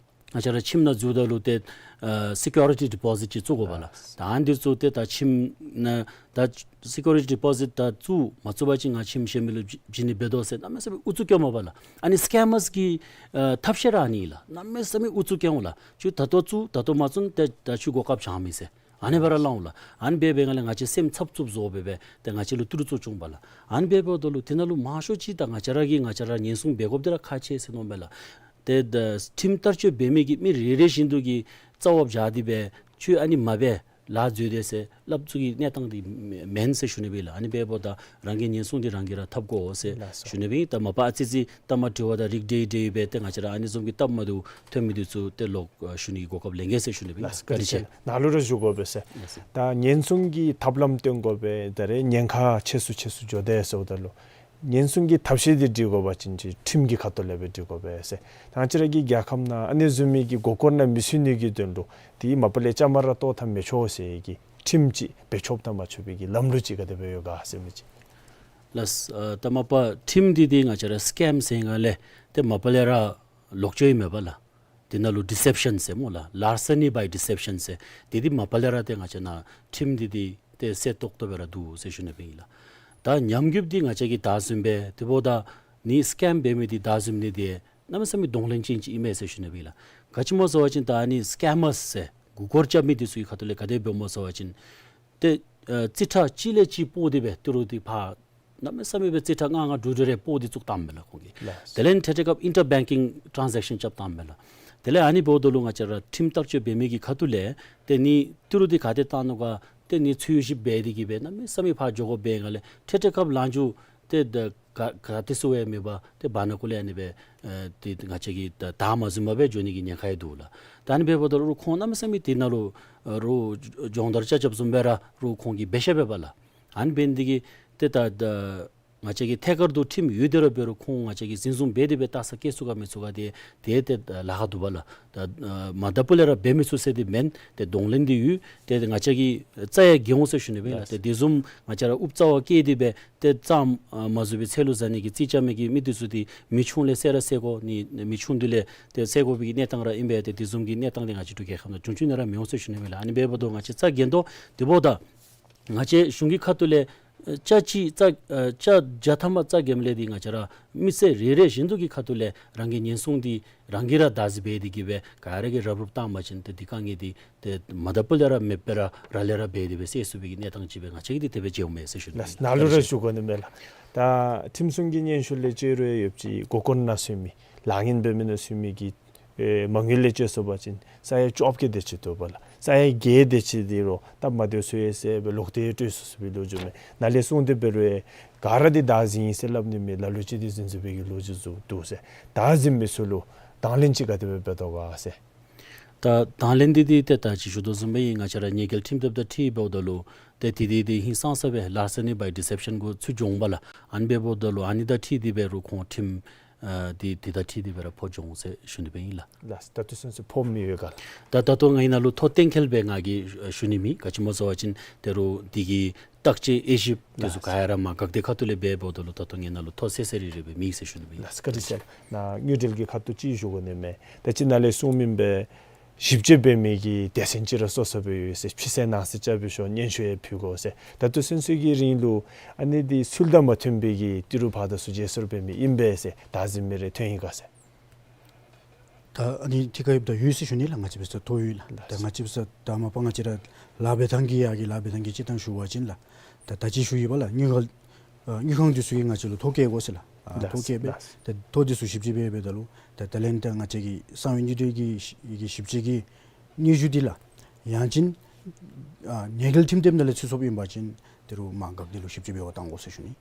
ང་བཅས་ར་ཁྱིམ་ནང་འཛུལཝ་ད་ལུ་ཏེ་ཨ་སི་ཀུ་རི་ཊི་ཌི་པོ་ཟིཊ་ཅིག་བཙུགས་དགོ་པས་ལགས། ད་ཨ་ནི་འདི་བཙུགས་ཏེ་ད་ཁྱིམ་ནང་ད་སི་ཀུ་རི་ཊི་ཌི་པོ་ཟིཊ་ད་བཙུགས་མ་བཙུགས་པ་ཅིན་ང་ཁྱིམ་གཞན་མི་ལུ་བྱིན་ནི་འབད་དོ་ཟེར་གནམ་མེད་ས་མེད་ཨུ་ཚུགས་སྐྱེཝ་མས་པ་ལགས། ཨ་ནི་སི་ཀེམ་མརས་ཀྱི་ཨ་ཐབས་ཤེས་ར་ཨ་ནི་ཨིན་ལགས། གནམ་མེད་ས་མེད་ཨུ་ཚུགས་སྐྱེཝ་ལགས། ཁྱོད་ད་ལྟོ་བཙུགས་ད་ལྟོ་མ་བཙུགས་ན་ཏེ་ད་ཁྱོད་གོ་སྐབས་བྱང་མེད་ཟེར་ཨ་ནི་སྦེ་ར་སླབ་འོང་ལགས། ཨ་ནི་འབད་འབད་སྒང་ལས་ང་བཅས་སེམས་འཚབ་འཚུབ་བཟོ་འབད་འབད་ཏེ་ང་བཅས་ལུ་ཏི་རུ་ཚུ་བྱུང་པས་ལགས། ཨ་ནི་འབད་འབདཝ་ད་ལུ་དེ་ནང་ལུ་མང་ཤོས་ཅིག་ད་ང་བཅས་ར་གིས་ང་བཅས་ར་ཉེན་སྲུང་འབད་དགོཔ་འདི་ར་ཁག་ཆེ་ཟེར་མནོཝ་མས་ལགས། ཏེ་ད་ཁྲིམས་བསྟར་སྤྱོད་འབད་མི་གི་མི་རེ་རེ་བཞིན་དུ་གིས་རྩ་བ་བཞག་སྟེ་སྦེ་ཁྱོད་ཨ་ནི་མ་འབད་ལཱ་འཛོལ་དེས་ཟེར་སླབ་ཚུགས་ཀྱི་གནས་སྟངས་འདི་མེན་ཟེར་ཞུ་ནི་སྦེ་ལགས། ཨ་ནི་འབདཝ་ད་རང་གི་ཉེན་སྲུང་འདི་རང་གིས་ར་འཐབ་དགོ་ཟེར་ལགས་སོ། ཞུ་ནི་སྦེ། ད་མ་པ་ཨ་ཙི་ཙི་ད་མ་དྲི་བ་དང་རིགས་འདྲ་འདྲ་སྦེ་ཏེ་ང་བཅས་ར་ཨ་ནི་བཟུམ་གྱི་སྟབས་མ་བདེཝ་ཐོན་མི་འདི་ཚུ་ཏེ་ལོག་ཞུ་ནི་གི་གོ་སྐབས་ལེན་གེ་ཟེར་ཞུ་ནི་སྦེ་ལགས། བཀའ་དྲིན་ཆེ། ནཱ་ལུ་ར་ཞུ་དགོ་པས་ཟེར། ལགས་སོ། ད་ཉེན་སྲུང་གི་ཐབས་ལམ་སྟོན་དགོ་པས། ད་རེས་ཉེན་ཁ་ཆེ་སུ་ཆེ་སུ་འགྱོ་དེས་ཟེརཝ་ད་ལུ་ཉེན་སྲུང་གི་ཐབས་ཤེས་འདི་སྒྲིག་དགོ་པ་ཅིན་ཅིག་ཁྲིམས་ཀྱི་ཁ་ཐུག་ལས་སྦེ་སྒྲིག་དགོ་པས་ཟེར། ང་བཅས་ར་གི་རྒྱལ་ཁབ་ནང་ཨ་ནི་བཟུམ་མའི་གི་མགུ་སྐོར་ནང་མི་ཚུད་ནི་གི་དོན་ལུ་དེ་མ་པ་ལས་བཅའ་མར་ར་གཏོགས་ད་མི་ཆོག་ཟེར་གྱི་ཁྲིམས་ཅིག་འབད་ཆོགཔ་དང་མ་ཆོག་པའི་གི་ལམ་ལུགས་ཅིག་ག་དེ་སྦེ་ཡོད་ག་ཟེར་མི་ཅིག། ལགས། ཨ་ད་མ་པ་ཁྲིམས་འདི་འདི་ང་བཅས་ར་སི་ཀེམ་ཟེར་སྒང་ལས་ཏེ་མ་པ་ལས་ར་ལོག་སྤྱོད་ཨིན་མས་པ་ལགས། དེ་ནང་ལུ་ཌི་སེབ་ཤཱན་ཟེར་སྨོ་ལགས། ལཱར་སི་ནི་བའི་ཌི་སེབ་ཤཱན་ཟེར། དེ་འདི་མ་པ་ལས་ར་ཏེ་ང་བཅས་ནཱ་ཁྲིམས་འདི་འདི་ཏེ་གསལ་ཏོག་ཏོ་སྦེ་ར་འདུག་ཟེར་ཞུ་ནི་སྦེ་ཨིན་ལགས། ད་ཉམས་རྒུདཔ་འདི་ང་བཅས་ཀྱིས་ད་བཟུམ་སྦེ་དེ་འབདཝ་ད་ནི་སི་ཀེམ་འབད་མི་འདི་ད་བཟུམ་ནི་འདི་གནམ་མེད་ས་མེད་གདོང་ལེན་ཅན་ཅིག་ཨིན་མས་ཟེར་ཞུ་ནི་སྦེ་ཨིན་ལགས། ག་ཅི་སྨོ་ཟེར་བ་ཅིན་ད་ཨ་ནི་སི་ཀེམ་མརསི་ཟེར་མགུ་སྐོར་རྐྱབ་མི་འདི་ཚུ་གི་ཁ་ཐུག་ལས་ག་དེ་སྦེ་སྨོ་ཟེར་བ་ཅིན་ཏེ་ཨ་རྩིས་ཁྲ་གཅིག་ལས་གཅིག་སྤོ་སྟེ་སྦེ་ཏི་རུ་འདི་ཕར་གནམ་མེད་ས་མེད་སྦེ་རྩིས་ཁྲ་ལྔ་ལྔ་དྲུག་དྲུག་རེ་སྤོ་སྟེ་བཙུགས་བཏངམ་མས་ལགས་ཁོང་གིས། ལགས། དེ་ལས་ཐད་ཐད་སྐབས་ཨིན་ཊར་བེང་ཀིང་ཊཱན་ཟེག་ཤཱན་རྐྱབ་བཏངམ་མས་ལགས། དེ་ལས་ཨ་ནི་འབདཝ་ད་ལུ་ང་བཅས་ར་ཁྲིམས་བསྟར་སྤྱོད་འབད་མི་གི་ཁ་ཐུག་ལས་ཏེ་ནི་ཏི་རུ་འདི་ག་ཏེ་བཏང་ནུག་ག་ཏེ་ནི་འཚོལ་ཞིབ་འབད་དེ་གིས་སྦེ་གནམ་མེད་ས་མེད་ཕར་འགྱོ་དགོཔ་འབད་སྒང་ལས་ཐད་ཐད་སྐབས་ལངས་འགྱོ་ཏེ་ད་ག་ག་ཏེ་ཚུ་ཡང་མེད་པར་ཏེ་བར་ན་ཀུ་ལས་ཨ་ནི་སྦེ་ཨ་ཏེ་ང་བཅས་ཀྱིས་ད་བདའ་མ་ཟུན་པར་སྦེ་འགྱོ་ནི་གི་ཉེན་ཁ་ཡང་འདུག་ལགས། ད་ཨ་ནི་འབདཝ་ད་ལུ་ཁོང་གནམ་མེད་ས་མེད་དེ་ནང་ལུ་ཨ་རུང་སྦྱོང་བརྡར་རྐྱབ་རྐྱབ་བཟུམ་སྦེ་ར་རུང་ཁོང་གིས་འབད་ཤེས་པས་པ་ལགས། ཨ་ནི་འབད་ནི་འདི་གིས་ཏེ་ད་ད་ང་བཅས་ཀྱིས་ཐད་ཀར་དུ་ཁྲིམས་ཡོད་དེ་ར་འབད་རུང་ཁོང་ང་བཅས་ཀྱིས་འཛིན་བཟུང་འབད་དེ་སྦེ་ལྟ་ས་སྐྱེལ་ཚུགས་ག་མི་ཚུགས་ག་དེ་དེ་ཏེ་ལཱ་ཁག་འདུག་པ་ལགས། ད་ཨ་མ་དང་ཕུ་ལས་ར་འབད་མི་ཚུགས་ཟེར་འདི་མེན། ཏེ་གདོང་ལེན་འདི་ཡོད། ཏེ་ང་བཅས་ཀྱིས་རྩ་ཡང་འགེལ་འོང་ཟེར་ཞུ་ནི་སྦེ་ཨིན་ལགས། ཏེ་དེ་བཟུམ་ང་བཅས་ར་ཨུབ་རྩ་བ་བཀལ་ཏེ་སྦེ་ཏེ་རྩ་ཨ་མ་བཟོ་བའི་ཚལ་ལུ་བཟའ་ནི་གི་རྩིས་རྐྱབ་མི་གི་མི་འདི་ཚུ་འདི་མི་ཆུང་ལས་བསད་ར་བསད་དགོ་ནི། མི་ཆུང་འདི་ལས་ཏེ་བསད་དགོ་པའི་གི་གནས་སྟངས་ར་ཨིན་པས། ཏེ་དེ་བཟུམ་གྱི་གནས་སྟངས་འདི་ང་བཅས་འབྲུག་རྒྱལ་ཁབ་ནང་བྱུང་བྱུངམ་ནི་ར་མི་འོང་ཟེར་ཞུ་ནི་སྦེ་ཨིན་ལགས། ཨ་ནི་འབདཝ་ད་ང་བཅས་གཞུང་གི་ཁ་ཐུག་ལས་ཨ་ང་བཅས་གཞུང་གི་ཁ་ཐུག་ལས་ཨ་རྩ་གཅིག་རྩ་ཨ་རྩ་བརྒྱ་ཐམ་པ་རྩ་བརྒྱད་ལས་འདི་ང་བཅས་ར་མི་སེར་རེ་རེ་བཞིན་དུ་གི་ཁ་ཐུག་ལས་རང་གི་ཉེན་སྲུང་འདི་རང་གིས་ར་བདག་འཛིན་འབད་དེ་གིས་སྦེ་ག་ར་གིས་རུབ་རུབ་བཏང་པ་ཅིན་ཏེ་འདི་དཀའ་ངལ་འདི་ཏེ་མ་དང་ཕུ་ལས་ར་མེདཔ་སྦེ་ར་ར་ལས་ར་འབད་དེ་སྦེ་སེལ་ཚུགས་པའི་གི་གནས་སྟངས་ཅིག་སྦེ་ང་བཅས་ཀྱིས་འདི་དེ་སྦེ་མཇལཝ་མས་ཟེར་ཞུ་ནི། ལགས། ནཱ་ལུ་ར་ཞུ་དགོ་ནི་མས་ལགས། ད་ཁྲིམས་སྲུང་གི་སྙན་ཞུ་ལས་བཅས་རུང་ཡོདཔ་ཅིག་མགུ་སྐོར་ནང་ཚུད་མི་ལཱ་ངན་འབད་མི་ནང་ཚུད་མི་གི་ཨེ་མ་དངུལ་ལས་བཅད་སོང་པ་ཅིན་ས་ཡ་བཅོ་བརྒྱད་དེ་ཅིག་འདུག་པ་ལགས། ས་ཡ་བརྒྱད་དེ་ཅིག་འདི་རུང་སྟབས་མ་བདེཝ་ཚུ་ཡོད་ཟེར་སྦེ་ལོག་སྟེ་སྤྲོད་སོང་ཟེར་བའི་ལོ་རྒྱུས་མས། ནཱ་ལས་གསུངས་ཏེ་འབད་རུང་ཡང་ག་ར་འདི་བདག་འཛིན་ཨིན་ཟེར་སླབ་ནི་མེད། ལ་ལུ་ཅིག་འདི་འཛིན་འཛིན་པའི་གི་ལོ་རྒྱུས་ཚུ་འདུག་ཟེར། བདག་འཛིན་མི་ཚུ་ལུ་དང་ལེན་ཅིག་ག་དེ་སྦེ་འབད་དོ་ག་ཟེར། ད་དང་ལེན་འདི་འདི་ཏེ་ད་ཅི་ཞུ་དོ་བཟུམ་སྦེ་ཨིན། ང་བཅས་ར་ཉེས་འགེལ་ཁྲིམས་དེབ་དང་འཁྲིལ་འབདཝ་ད་ལུ་ཏེ་དེ་དེ་དེ་ཧིང་སངས་ས་སྦེ་ལཱར་སི་ནི་བའི་ཌི་སེབ་ཤཱན་གུ་ཚུད་འགྱོ་འོང་པ་ལགས། ཨ་ནི་འབདཝ་ད་ལུ་ཨ་ནི་དང་འཁྲིལ་ཏེ་འབད་རུང་ཁོང་ཁྲིམས་ཨ་དེ་དེ་དང་འཁྲིལ་ཏེ་འབད་ར་ཕོག་འགྱོ་འོང་ཟེར་ཞུ་ནི་སྦེ་ཨིན་ལགས། ལགས། ད་ལྟོ་ཚུན་ཚོད་ཕོག་མི་ཡོད་ག་ལགས། ད་ད་ལྟོ་ང་ཨ་ནཱ་ལུ་ཐོ་གཏན་འཁེལ་སྦེ་ང་གིས་ཞུ་ནི་མེད། ག་ཅི་སྨོ་ཟེར་བ་ཅིན་ཏེ་རུང་འདི་གི་བརྟག་དཔྱད་དབྱེ་ཞིབ་དེ་ཚུ་ག་ཡ་ར་མ་འགག་སྟེ་ཁ་ཐུག་ལས་འབད་འབདཝ་ད་ལུ་ད་ལྟོ་ང་ཨ་ནཱ་ལུ་ཐོ་གསལ་གསལ་རི་རི་སྦེ་མེད་ཟེར་ཞུ་ནི་སྦེ་ཨིན་ལགས། ལགས། བཀའ་དྲིན་ཆེ། ནཱ་དངུལ་འབྲེལ་གྱི་ཁ་ཐུག་ཅིག་ཞུ་དགོ་ནི་མས། ད་ཅི་ནཱ་ལས་གསུངས་མི་སྦེ་ཞིབ་དཔྱད་འབད་མི་གི་སྡེ་ཚན་ཅིག་ར་གསོ་སོང་སྦེ་ཡོད་ཟེར། ཕྱི་གསལ་ནང་གསལ་རྐྱབ་སྦེ་ཤོག། སྙན་ཞུ་ཡང་ཕུལ་དགོ་ཟེར། ད་ལྟོ་ཚུན་ཚོད་ཀྱི་རིང་ལུ་ཨ་ནི་འདི་ཚུལ་དང་མ་མཐུན་པའི་གི་ཏི་རུ་ཕར་དང་ཚུར་བརྗེ་སོར་འབད་མི་ཨིན་པས་ཟེར་བདག་འཛིན་མི་རེ་ཐོན་ཡི་ག་ཟེར། ད་ཨ་ནི་ཐད་ཀར་ཡོདཔ་ད་ཡོད་ཟེར་ཞུ་ནི་ལགས། ང་བཅས་འབད་སར་ཐོ་ཡོད་ལགས། ད་ང་བཅས་འབད་སར་ད་མ་པ་ང་བཅས་ར་ལཱ་འབད་ཐངས་ཀྱི་ཡ་གི་ལཱ་འབད་ཐངས་ཀྱི་སྤྱིར་བཏང་ཞུ་བ་ཅིན་ལགས། ད་ད་ཅི་ཞུ་ཡི་པ་ལགས། དངུལ་ཁང་ཨ་དངུལ་ཁང་འདི་ཚུ་གིས་ང་བཅས་ལུ་ཐོ་བཀོད་དགོ་ཟེར་ལགས། ཨ་ལགས། ཐོ་བཀོད་སྦེ། ལགས། ད་ཐོ་འདི་ཚུ་ཞིབ་དཔྱད་འབད་འབདཝ་ད་ལུ་ད་ད་ལན་ད་ང་བཅས་ཀྱི་གསང་བའི་དངུལ་འབྲེལ་གྱི་ཞིབ་དཔྱད་ཀྱི་སྙན་ཞུ་འདི་ལགས། ཡང་ཅིན་ཨ་ཉེས་འགེལ་ཁྲིམས་དེབ་ནང་ལས་ཚུད་སོངམ་ཨིན་པ་ཅིན་ཏི་རུ་མ་འགག་འདི་ལུ་ཞིབ་དཔྱད་འབད་བར་བཏང་དགོ་ཟེར་ཞུ་ནི།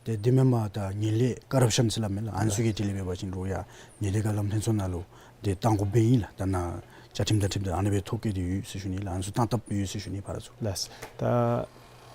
ཏེ་དེ་མེན་པར་ད་ངན་ལྷད་ཀོ་རབ་ཤཱན་ཟེར་སླབ་མས་ལགས། ཨ་ནི་ཚུ་གི་དེ་ལས་འབད་བ་ཅིན་རུང་ཡང་ཉེས་དོན་ཀ་ལམ་སྟོན་ཚུ་ནང་ལུ་ཏེ་བཏང་དགོཔ་སྦེ་ཨིན་ལགས། ད་ནཱ་བཅའ་ཁྲིམས་དང་འཁྲིལཝ་ད་ཨ་ནི་སྦེ་ཐོ་བཀོད་དེ་ཡོད་ཟེར་ཞུ་ནི་ལགས། ཨ་ནི་ཚུ་བཏང་བཏངམ་ཡོད་ཟེར་ཞུ་ནི་ཕར་ཚུར། ལགས། ད་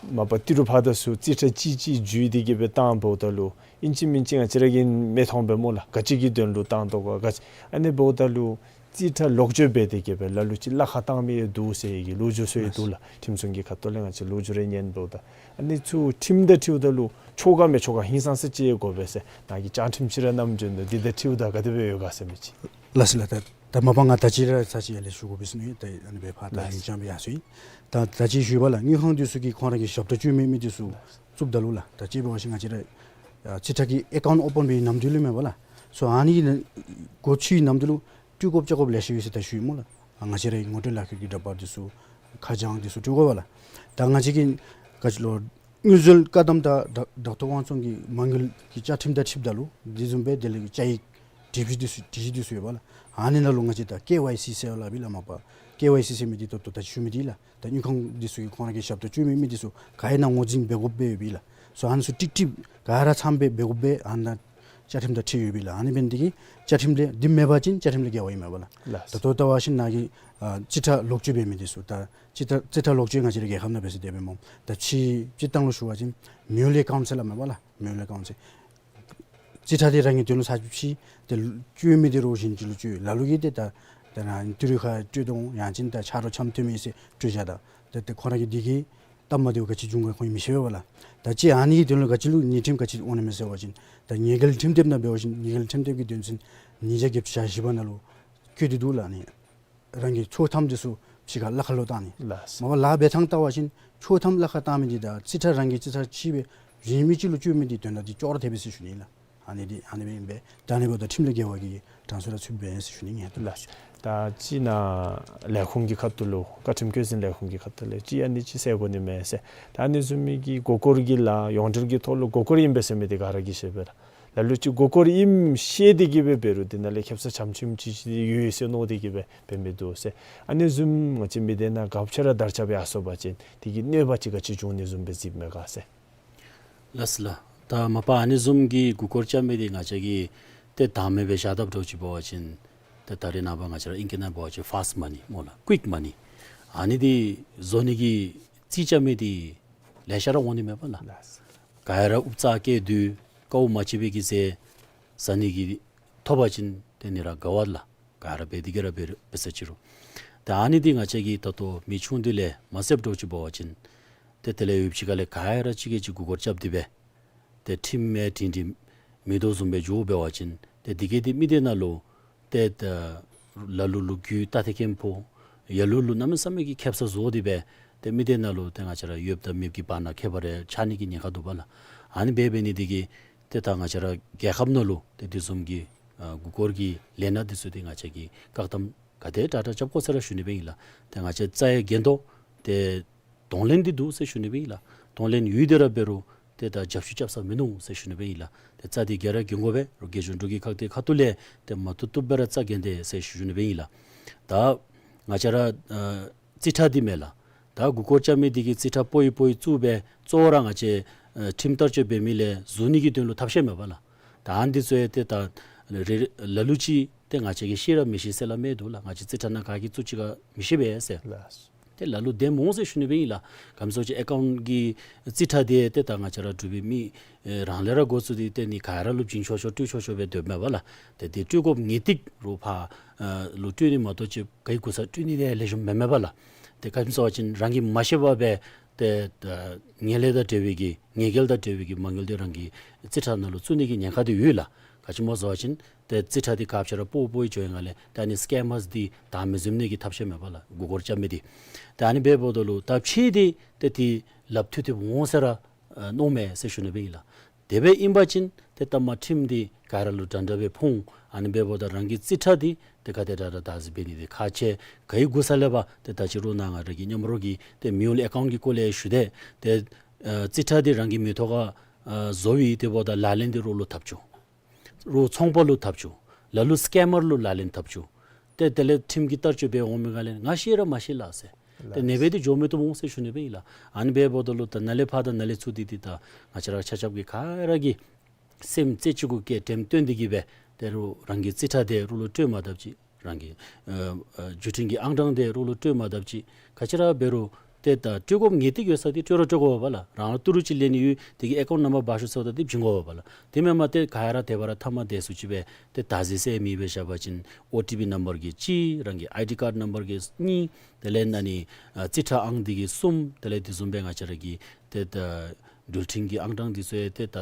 མ་པ་ཏི་རུ་ཕར་དང་ཚུར་རྩིས་ཁྲ་གཅིག་གཅིག་འཇུས་ཏེ་གིས་སྦེ་བཏངམ་འབདཝ་ད་ལུ་ཨིན་ཅི་མིན་ཅི་ང་བཅས་ར་གིས་མི་མཐོང་པས་སྨོ་ལགས། ག་ཅི་གི་དོན་ལུ་བཏང་དོ་ག་ག་ཅི། ཨ་ནི་འབདཝ་ད་ལུ་རྩིས་ཁྲ་ལོག་སྤྱོད་འབད་དེ་གིས་སྦེ་ལ་ལུ་ཅིག་གླ་ཁར་བཏང་མི་ཡང་འདུག་ཟེར་གྱི་ལོ་རྒྱུས་ཚུ་ཡང་འདུག་ལགས། ཁྲིམས་སྲུང་གི་ཁ་ཐུག་ལས་ང་བཅས་ལོ་རྒྱུས་རེ་ཉན་འབདཝ་ད་ཨ་ནི་ཚུ་ཁྲིམས་དང་འཁྲིལཝ་ད་ལུ་ཆོག་ག་མི་ཆོག་ག་ཧིང་སངས་ས་ཅིག་ཡང་དགོ་པས་ཟེར། ནཱ་གིས་བཅའ་ཁྲིམས་ཅིག་ར་བསྣམས་བྱོན་ནུག། འདི་དང་འཁྲིལཝ་ད་ག་དེ་སྦེ་ཡོད་ག་ཟེར་མི་ཅིག། ལགས་སོ་ལགས། ད་ད་མ་པ་ང་ད་ཅི་ར་ཚར་གཅིག་ཡར་ལས་ཞུ་དགོ་པས་ཟེར་ནི། ད་ཨ་ནི་སྦེ་ཕར་ད་ལགས། ཉིན་རྐྱང་སྦེ་ཡར་སོང་ཡི། ད་ད་ཅི་ཞུ་བ་ལགས། དངུལ་ཁང་འདི་ཚུ་གིས་ཁོང་ར་གི་ཞབས་ཏོག་སྤྱོད་མི་མི་འདི་ཚུ་བཙུགསཔ་ད་ལུ་ལགས། ད་ཅི་འབད་བ་ཅིན་ང་བཅས་ར་ཨ་རྩིས་ཁྲ་གི་ཨེ་ཀའུནཊ་ཨོ་པཱན་འབད་བའི་ནམ་དུས་ལུ་མེན་པ་ལགས། སོ་ཨ་ནི་གི་ནང་སྒོ་ཕྱེ་བའི་ནམ་དུས་ལུ་སྤྲོད་དགོཔ་རྐྱབ་དགོཔ་ལེ་ཤ་ཡོད་ཟེར་ད་ཞུ་ཡི་སྨོ་ལགས། ཨ་ང་བཅས་ར་གི་ངོ་སྤྲོད་ལག་ཁྱེར་གྱི་འདྲ་པར་འདི་ཚུ་ཁ་བྱང་འདི་ཚུ་སྤྲོད་དགོ་པ་ལགས། ད་ང་བཅས་ཀྱི་ག་ཅི་ལོ་དངུལ་འཛོལ་བཀག་སྡོམ་དང་བདག་བདག་ཐོ་དབང་བཙོང་གི་མ་དངུལ་གྱི་བཅའ་ཁྲིམས་དང་འཁྲིལཝ་ད་ལུ་དེ་བཟུམ་སྦེ་དེ་ལས་བཅའ་ཡིག་ སྒྲིག་གཞི་འདི་ཚུ་སྒྲིག་གཞི་འདི་ཚུ་ཡོད་པ་ལགས། ཨ་ནི་ནང་ལུ་ང་བཅས་ད་ཀེ་ཝའི་སི་ཟེར་སླབ་ཨིན་ལགས་མ་པ། ཀེ་ཝའི་སི་ཟེར་མི་འདི་ད་ལྟོ་ད་ཅི་ཞུ་མི་འདི་ལགས། ད་དངུལ་ཁང་འདི་ཚུ་གིས་ཁོང་ར་གི་ཞབས་ཏོག་སྤྱོད་མི་མི་འདི་ཚུ་ག་ཡི་ནང་ངོས་འཛིན་འབད་དགོཔ་སྦེ་ཡོདཔ་ཨིན་ལགས། སོ་ཨ་ནི་ཚུ་ཀྲིག་ཀྲི་ག་ར་ཚངམ་སྦེ་འབད་དགོཔ་སྦེ་ཨ་ནཱ་བཅའ་ཁྲིམས་དང་འཁྲིལ་ཡོདཔ་ཨིན་ལགས། ཨ་ནི་འབད་ནི་འདི་གིས་བཅའ་ཁྲིམས་ལས་འདི་མེད་པ་ཅིན་བཅའ་ཁྲིམས་ལས་འགལ་བ་ཨིན་མས་པ་ལགས། ལགས། ད་ལྟོ་ལྟ་བ་ཅིན་ནཱ་གི་ཨ་རྩིས་ཁྲ་ལོག་སྤྱོད་འབད་མི་འདི་ཚུ་ད་རྩིས་ཁྲ་རྩིས་ཁྲ་ལོག་སྤྱོད་ང་བཅས་རའི་རྒྱལ་ཁབ་ནང་འབད་ས་དེ་སྦེ་སྨོ། ད་ཕྱི་སྤྱིར་བཏང་ལུ་ཞུ་བ་ཅིན་མིའུལ་ཨེ་ཀའུནཊ་ཟེར་སླབ་མས་པ་ལགས། མིའུལ་ཨེ་ཀའུནཊ་ཟེར། རྩིས་ཁྲ་འདི་རང་གི་དོན་ལུ་ཚར་གཅིག་ཕྱེ་སྟེ་སྤྱོད་མི་འདི་རོགས་གཞན་ཅིག་ལུ་སྤྱོད། ལ་ལུ་གིས་ཏེ་ད་ད་ནཱ་ཏི་རུ་ཁར་སྤྲོད་དོ་ཡང་ཅིན་ད་ཆ་རོགས་འཆམ་མཐུན་མི་ཟེར་སྤྲོད་བཞག་ད། ཏེ་ཏེ་ཁོང་ར་གིས་འདི་གི་སྟབས་མ་བདེཝ་ག་ཅི་འབྱུང་ག་ཁོང་གིས་མི་ཤེས་པས་པ་ལགས། ད་ཅི་ཨ་ནི་གི་དོན་ལུ་ག་ཅི་ལུ་ཉེས་ཁྲིམས་ག་ཅི་འོང་ནི་མས་ཟེར་བ་ཅིན་ད་ཉེས་འགེལ་ཁྲིམས་དེབ་ནང་འབད་བ་ཅིན་ཉེས་འགེལ་ཁྲིམས་དེབ་ཀྱི་དོན་ཚན་ཉིས་བརྒྱ་བརྒྱད་ཅུ་གྱ་བཞི་པ་ནང་ལུ་བཀོད་དེ་འདུག་ལགས། ཨ་ནི་རང་གི་ཆོག་ཐམ་འདི་ཚུ་ཕྱི་ཁར་གླ་ཁར་ལུ་བཏང་ནི། ལགས། མ་པ་ལཱ་འབད་ཐངས་བལྟ་བ་ཅིན་ཆོག་ཐམ་གླ་ཁར་བཏང་མི་འདི་དང་རྩིས་ཁྲ་རང་གི་རྩིས་ཁྲ་ཕྱེ་སྦེ་གཞན་མི་ཅིག་ལུ་སྤྱོད་མི་འདི་དོན་དག་འདི་ཅོག་ར་འཐད་པས་ཟེར་ཞུ་ནི་ལགས། ཨ་ནི་འདི་ཨ་ནི་སྦེ་ཨིན་པས། ད་ཨ་ནི་འབདཝ་ད་ཁྲིམས་ལས་འགལ་བ་གི་གྲངས་སུ་ར་ཚུདཔ་ཨིན་ཟེར་ཞུ་ནི་ཨིན། ལགས། ད་ཅི་ནཱ་ལས་ཁུངས་ཀྱི་ཁ་ཐུག་ལུ་བཀའ་ཁྲིམས་བཀོད་འཛིན་ལས་ཁུངས་ཀྱི་ཁ་ཐུག་ལས་ཅིག་ཨ་ནི་ཅིག་གསལ་དགོ་ནི་མས་ཟེར། ད་ཨ་ནི་བཟུམ་མའི་གི་མགུ་སྐོར་གྱི་ལཱ་ཡོངས་འབྲེལ་གྱི་ཐོག་ལུ་མགུ་སྐོར་ཨིན་པས་ཟེར་མི་འདི་ག་ར་གིས་ཤེས་པས་ལགས། ལ་ལུ་ཅིག་མགུ་སྐོར་ཨིནམ་ཤེས་ཏེ་གིས་སྦེ་འབད་རུང་འདི་ནང་ལས་ཁེབ་ས་ཆམ་ཆིམ་ཅིག་ཅིག་ཡོད་ཟེར་མནོ་སྟེ་གིས་སྦེ་འབད་མི་འདུག་ཟེར། ཨ་ནི་བཟུམ་ང་བཅས་མི་སྡེ་ནང་ག་ཅི་ར་དར་ཁྱབ་ཡར་སོང་པ་ཅིན་དེ་གིས་གནོད་པ་ཅིག་ག་ཅི་འབྱུང་ནི་བཟུམ་སྦེ་གཟིགསཔ་མས་ག་ཟེར། ལགས་སོ་ལགས། ད་མ་པ་ཨ་ནི་བཟུམ་གྱི་མགུ་སྐོར་རྐྱབ་མི་འདི་ང་བཅས་ཀྱིས་ཏེ་དང་མེད་སྦེ་བཞག་དཔ་འདྲཝ་ཅིག་འབད་བ་ཅིན་ཏེ་ད་རེས་ནངས་པ་ང་བཅས་ར་ཨིང་སྐད་ནང་འབད་བ་ཅིན་ཕཱསཊ་མ་ནི་སྨོ་ལགས། ཀུའིཀ་མ་ནི། ཨ་ནི་འདི་བཟོ་ནི་གི་རྩིས་རྐྱབ་མི་འདི་ལེ་ཤ་ར་འོང་ནི་མས་པ་ལགས། ལགས། ག་ར་ཨུབ་རྩ་བཀལ་དོ་དཀའཝ་མ་སྤྱད་པའི་གི་ཟས་ཟ་ནི་གི་ཐོབ་པ་ཅིན་ཏེ་ནི་ར་དགའ་བ་ལགས། ག་ར་འབད་དེ་གིས་ར་འབད་འབད་ས་ཅིག་རུང་། ད་ཨ་ནི་འདི་ང་བཅས་ཀྱིས་ད་ལྟོ་མི་ཆུང་དུས་ལས་མ་བསདཔ་འདྲཝ་ཅིག་འབད་བ་ཅིན་ཏེ་དེ་ལས་ཡུདཔ་ཅིག་ཁ་ལས་ག་ར་གཅིག་གིས་གཅིག་མགུ་སྐོར་རྐྱབ་སྟེ་སྦེ་ཏེ་ཁྲིམས་མེད་དྲིན་དྲི་མེད་དོ་བཟུམ་སྦེ་འགྱོ་འབད་བ་ཅིན་ཏེ་འདི་གིས་ཏེ་མི་སྡེ་ནང་ལུ་ཏེ་ད་ལ་ལུ་ལུ་རྒྱུ་ད་ཏེ་ཁེམ་ཕོ་ཡ་ལུ་ལུ་གནམ་མེད་ས་མེད་ཀྱི་ཁེབ་ས་བཟོ་སྟེ་སྦེ་ཏེ་མི་སྡེ་ནང་ལུ་ཏེ་ང་བཅས་ར་ཡོདཔ་དང་མེདཔ་གི་བར་ན་ཁྱད་པར་རེ་ཆགས་ནི་གི་ཉེན་ཁ་འདུག་པ་ལགས། ཨ་ནི་འབད་འབད་ནི་འདི་གིས་ཏེ་ད་ང་བཅས་ར་རྒྱལ་ཁབ་ནང་ལུ་ཏེ་དེ་བཟུམ་གྱི་ཨ་མགུ་སྐོར་གྱི་ལས་སྣ་འདི་ཚུ་འདི་ང་བཅས་ཀྱིས་བཀག་དམ་ག་དེ་དྲག་དྲག་རྐྱབ་དགོ་ཟེར་ར་ཞུ་ནི་སྦེ་ཨིན་ལགས། ཏེ་ང་བཅས་རྩ་ཡི་འགན་དོ་ཏེ་གདོང་ལེན་འདི་འདུག་ཟེར་ཞུ་ནི་སྦེ་ཨིན་ལགས། གདོང་ལེན་ཡོད་དེ་ར་འབད་རུང་ཏེ་ད་རྒྱབ་བཤུད་རྐྱབ་ས་མིན་ནུག་ཟེར་ཞུ་ནི་སྦེ་ཨིན་ལགས། ཏེ་རྩ་འདི་ག་ར་འགེངས་དགོ་པས། རོགས་རྒྱལ་གཞུང་འབྲུག་གི་ཁག་དེ་ཁ་ཐུག་ལས་ཏེ་མ་བཏུབ་བཏུབ་སྦེ་ར་རྩ་འགེངས་ཏེ་ཟེར་ཞུ་ནི་སྦེ་ཨིན་ལགས། ད་ང་བཅས་ར་ཨ་རྩིས་ཁྲ་འདི་མས་ལགས། ད་མགུ་སྐོར་རྐྱབ་མི་འདི་གིས་རྩིས་ཁྲ་པོ་ཡི་པོ་ཡི་བཙུགས་སྦེ་གཙོ་བོ་ར་ང་བཅས་ཨ་ཁྲིམས་བསྟར་སྤྱོད་འབད་མི་ལས་བཟོ་ནི་གི་དོན་ལུ་ཐབས་ཤེས་མས་པ་ལགས། ད་ཨ་ནི་འདི་ཚུ་ཡང་ཏེ་ད་རེ་ལ་ལུ་ཅིག་ཏེ་ང་བཅས་ཀྱིས་ཤེས་ར་མི་ཤེས་ཟེར་སླབ་མི་འདུག་ལགས། ང་བཅས་རྩིས་ཁྲ་ནང་ག་གིས་བཙུགས་ཅི་ག་མི་ཤེས་པས་ཟེར། ལགས། ཏེ་ལ་ལུ་བདེན་མོ་ཟེར་ཞུ་ནི་སྦེ་ཨིན་ལགས། ག་ཅི་སྨོ་ཟེར་བ་ཅིན་ཨེ་ཀའུནཊ་གི་རྩིས་ཁྲ་འདི་ཏེ་ད་ང་བཅས་ར་འབྲུག་པའི་མི་ཨེ་རང་ལས་ར་འགོ་བཙུགས་ཏེ་ཏེ་ནི་ག་ར་ལུ་བྱིན་ཆོག་ཆོག་སྤྲོད་ཆོག་ཆོག་སྦེ་སྡོདཔ་མས་པ་ལགས། ཏེ་འདི་སྤྲོད་དགོཔ་ངེས་ཏིག་རོགས་ཕར་ཨ་ལུ་སྤྲོད་ནི་མ་གཏོགས་ཅིག་ག་གི་གུ་ས་སྤྲོད་ནི་འདི་ལེགས་ཤོམ་མེན་མས་པ་ལགས། ཏེ་ག་ཅི་སྨོ་ཟེར་བ་ཅིན་རང་གིས་མ་ཤེས་པར་སྦེ་ཏེ་ད་ངན་ལྷད་དང་འབྲེལ་བའི་གི་ཉེས་འགེལ་དང་འབྲེལ་བའི་གི་མ་དངུལ་འདི་རང་གི་རྩིས་ཁྲ་ནང་ལུ་བཙུགས་ནི་གི་ཉེན་ཁ་འདི་ཡོད་ལགས། ག་ཅི་སྨོ་ཟེར་བ་ཅིན་ཏེ་རྩིས་ཁྲ་འདི་ག་ཅི་ར་པོ་པོ་ཡི་འགྱོ་ཡི་ནང་ལས་ད་ནི་སི་ཀེམ་མརས་འདི་བདའ་མི་བཟུམ་ནི་གི་ཐབས་ཤེས་མས་པ་ལགས། མགུ་སྐོར་རྐྱབ་མི་འདི། ད་ཨ་ནི་འབདཝ་ད་ལུ་ད་ཕྱི་འདི་ཏེ་འདི་ལགཔ་མཐུད་དེ་འོང་ཟེར་ར་ཨ་མནོཝ་མས་ཟེར་ཞུ་ནི་སྦེ་ཨིན་ལགས། དེ་སྦེ་ཨིན་པ་ཅིན་ཏེ་ད་མ་ཁྲིམས་འདི་ག་ར་ལུ་འདྲ་འདྲ་སྦེ་ཕོག་འོང་། ཨ་ནི་འབདཝ་ད་རང་གི་རྩིས་ཁྲ་འདི་ཏེ་ག་དེ་དྲག་དྲག་བདའ་ཟུན་འབད་ནི་འདི་ཁག་ཆེ། ག་གི་གུ་ས་ལས་ཕར་ཏེ་ད་ཅི་རོགས་ནཱ་ང་ར་གི་མཉམ་རོགས་ཀྱིས་ཏེ་མིའུལ་ཨེ་ཀའུནཊ་གི་སྐོར་ལས་ཞུ་དེས། ཏེ་ཨ་རྩིས་ཁྲ་འདི་རང་གི་མིང་ཐོག་ཁར་ཨ་བཟོ་བའི་དེ་འབདཝ་ད་ལག་ལེན་འདི་རོགས་ལུ་འཐབ་བཅུག། རོགས་ཚོང་པ་ལུ་འཐབ་བཅུག། ལ་ལུ་སི་ཀེམ་མར་ལུ་ལག་ལེན་འཐབ་བཅུག། ཏེ་དེ་ལས་ཁྲིམས་ཀྱི་བསྟར་སྤྱོད་འབད་འོང་མི་ག་ལས་ང་ཤེས་ར་མ་ཤེས་ལགས་ཟེར། ཏེ་ཨ་ནི་སྦེ་འདི་འགྱོ་མི་བཏུབ་འོང་ཟེར་ཞུ་ནི་སྦེ་ཨིན་ལགས། ཨ་ནི་འབདཝ་ད་ལུ་ད་ནཱ་ལས་ཕར་དང་ནཱ་ལས་ཚུར་འདི་འདི་ད་ང་བཅས་ར་ཆ་ཁྱབ་ཀྱིས་ག་ར་གིས་སེམས་རྩེ་གཅིག་གུ་བསྐྱེད་དྲནམ་བཏོན་ཏེ་གིས་སྦེ་ད་རུང་རང་གི་རྩིས་ཁྲ་འདི་རོགས་ལུ་སྤྲོད་མ་བཏུབ་ཅིག། རང་གི་ཨ་ཨ་བརྒྱུད་འཕྲིན་གྱི་ཨང་གྲངས་འདི་རོགས་ལུ་སྤྲོད་མ་བཏུབ་ཅིག། ག་ཅི་ར་འབད་རུང་ཏེ་ད་སྤྲོད་དགོཔ་ངེས་ཏིག་ཡོད་ས་འདི་སྤྲོད་ར་སྤྲོད་དགོ་པས་ལགས། རང་ལུ་ཏི་རུ་ཅིག་ལེན་ནི་ཡོད། དེ་གི་ཨེ་ཀའུནཊ་ནམ་བར་འབག་ཤོག་ཟེརཝ་ད་འདི་བྱིན་དགོ་པས་ལགས། དེ་མེན་པར་ཏེ་ག་ར་དེ་སྦེ་ར་མཐའ་མ་དེ་ཚུ་ཅིག་སྦེ་ཏེ་བདའ་ཟུན་ཟེར་མི་སྦེ་བཞག་པ་ཅིན་ཨོ་ཊི་པི་ནམ་བར་གི་གཅིག། རང་གི་ཨའི་ཌི་ཀཱཌ་ནམ་བར་གི་གཉིས། དེ་ལས་ཨ་ནི་ཨ་རྩིས་ཁྲ་ཨང་འདི་གི་གསུམ། དེ་ལས་དེ་བཟུམ་སྦེ་ང་བཅས་ར་གི་ཏེ་ད་འགྲུལ་འཕྲིན་གྱི་ཨང་གྲངས་འདི་ཚུ་ཡང་ཏེ་ད་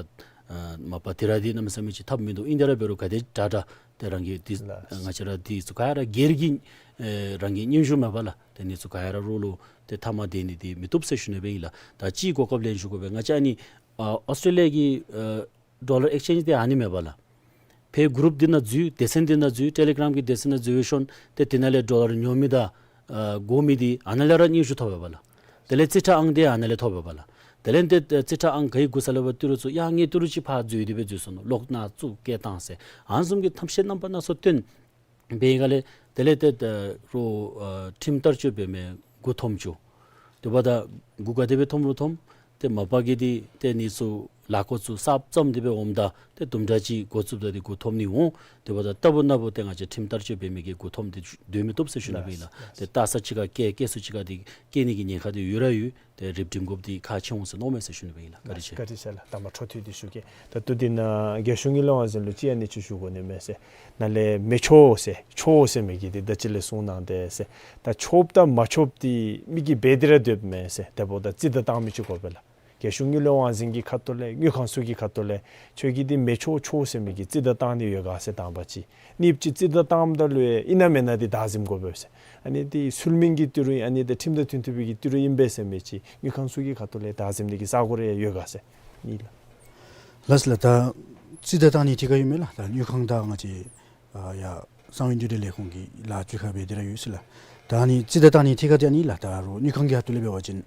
ཨ་མ་པ་དེ་ར་འདི་གནམ་མེད་ས་མེད་ཅིག་ཐབས་མིན་འདུག། ཨིན་དེ་ར་འབད་རུང་ག་དེ་དྲག་དྲག་ཏེ་རང་གི་འདི་ལགས། ང་བཅས་ར་འདི་ཚུ་ག་ར་སྒེར་གྱི་ཨེ་རང་གི་སྙན་ཞུ་མས་པ་ལགས། ཏེ་འདི་ཚུ་ག་ར་རོགས་ལུ་ཏེ་མཐའ་མ་དེ་ནི་འདི་མི་བཏུབ་ཟེར་ཞུ་ནི་སྦེ་ཨིན་ལགས། ད་ཅིག་གོ་སྐབས་ལེན་ཞུ་དགོ་པས། ང་བཅས་ཨ་ནི་ཨ་ཨོསི་ཊྲེ་ལི་ཡ་གི་ཨ་ཌོ་ལར་ཨེགསི་ཅེནཇ་འདི་ཨ་ནི་མས་པ་ལགས། ཕར་གུ་རུབ་འདི་ནང་འཛུལ། སྡེ་ཚན་འདི་ནང་འཛུལ། ཊེ་ལི་གྲམ་གྱི་སྡེ་ཚན་ནང་འཛུལ་ཞིནམ་ཏེ་དེ་ནང་ལས་ཌོ་ལར་ཉོ་མི་དང་ཨ་དགོ་མི་འདི་ཨ་ནཱ་ལས་ར་སྙན་ཞུ་ཐོབ་པས་པ་ལགས། དེ་ལས་རྩིས་ཁྲ་ཨང་འདི་ཨ་ནཱ་ལས་ཐོབ་པས་པ་ལགས། དེ་ལས་ཏེ་རྩིས་ཁྲ་ཨང་ག་གི་བསྒུག་ས་ལས་འབད་ཏི་རུ་ཚུ་ཡང་ངེའི་ཏི་རུ་ཅིག་ཕར་འཛུལ་ཏེ་སྦེ་འཛུལ་སོ་ནུག། ལོག་ནཱ་བཙུགས་བསྐྱལ་བཏང་ཟེར། ཨ་ནི་བཟུམ་གྱི་ཐབས་ཤེས་རྣམ་པ་སྣ་ཚོགས་སྟོན་འབད་ཡི་ག་ལས། དེ་ལས་ཏེ་ད་རུང་ཨ་ཁྲིམས་བསྟར་སྤྱོད་འབད་མི་འགོ་འཐོམ་བཅུག། དེ་འབདཝ་ད་འགོ་ག་དེ་སྦེ་འཐོམ་རུང་འཐོམ། ཏེ་མ་པ་གི་འདི་ཏེ་ཨ་ནི་ཚུ་ལཱ་འགོ་ཚུ་གསརཔ་བརྩམས་ཏེ་སྦེ་འོངམ་ད་ཏེ་དུམ་གྲ་ཅིག་འགོ་བཙུགསཔ་ད་འདི་འགོ་འཐོམ་ནི་འོང་། དེ་འབདཝ་ད་རྟག་བུ་ནམ་བུ་ཏེ་ང་བཅས་ཁྲིམས་བསྟར་སྤྱོད་འབད་མི་གིས་འགོ་འཐོམ་སྟེ་སྡོད་མི་བཏུབ་ཟེར་ཞུ་ནི་སྦེ་ཨིན་ལགས། ལགས། ཏེ་ལྟ་ས་ཅིག་ཁར་བསྐྱལ་བསྐྱལ་ས་ཅིག་ཁར་འདི་བསྐྱལ་ནི་གི་ཉེན་ཁ་འདི་ཡོད་ར་ཡོད། ཏེ་རིགཔ་སྒྲིམ་དགོཔ་འདི་ཁག་ཆེ་འོང་ཟེར་མནོཝ་མས་ཟེར་ཞུ་ནི་སྦེ་ཨིན་ལགས། བཀའ་དྲིན་ཆེ། བཀའ་དྲིན་ཆེ་ལགས། དང་པ་འཕྲོ་མཐུད་དེ་ཞུ་གེ། ད་ལྟོ་འདི་ནང་རྒྱལ་གཞུང་དངུལ་ལས་དབང་འཛིན་ལུ་ཅིག་ཨ་ནི་ཅིག་ཞུ་དགོ་ནི་མས་ཟེར། ནཱ་ལས་མི་ཆོག་ཟེར་ཆོག་ཟེར་མི་གི་འདི་ད་ཅི་ལས་གསུངས་གནང་དེ་ཟེར། ད་ཆོགཔ་དང་མ་ཆོགཔ་འདི་མི་གིས་འབད་དེ་ར་སྡོདཔ་མས་ཟེར། དེ་འབདཝ་ད་རྩིས་བདའ་བཏང་མི་ཅིག་དགོ་པས་ལགས། རྒྱལ་གཞུང་དངུལ་ལས་དབང་འཛིན་གྱི་ཁ་ཐུག་ལས་དངུལ་ཁང་ཚུ་གི་ཁ་ཐུག་ལས་ཁྱོད་ཀྱིས་འདི་མི་ཆོག་ཆོག་ཟེར་མི་གི་རྩིས་བདའ་བཏང་ནི་ཡོད་ག་ཟེར་དང་པ་ཅིག། གཉིས་པ་ཅིག་རྩིས་བདའ་བཏངམ་ད་ལུ་ཡང་ཨིན་ན་མེན་ན་འདི་བདའ་ཟིམ་དགོ་པས་ཟེར། ཨ་ནི་འདི་ཚུལ་མིན་གྱི་ཏི་རུ་ཨིན་ཨ་ནི་འདི་ཁྲིམས་དང་མཐུན་མཐུན་པའི་གི་ཏི་རུ་ཨིན་པས་ཟེར་མི་ཅིག་དངུལ་ཁང་ཚུ་གི་ཁ་ཐུག་ལས་བདའ་ཟིམ་ནི་གི་ས་གོ་རེ་ཡང་ཡོད་ག་ཟེར་ཨིན་ལགས། ལགས་ལགས། ད་རྩིས་བདའ་བཏང་ནི་ཐད་ཁར་ཡོད་མས་ལགས། ད་དངུལ་ཁང་དང་ང་བཅས་ཨ་ཡ་གསང་བའི་དངུལ་འབྲེལ་ལས་ཁུངས་ཀྱི་ལཱ་གཅིག་ཁར་འབད་དེ་ར་ཡོད་ཟེར་ལགས། ད་ཨ་ནི་རྩིས་བདའ་བཏང་ནི་ཐད་ཁར་འདི་ཨ་ནི་ལགས། ད་རུང་དངུལ་ཁང་གི་ཁ་ཐུག་ལས་འབད་བ་ཅིན་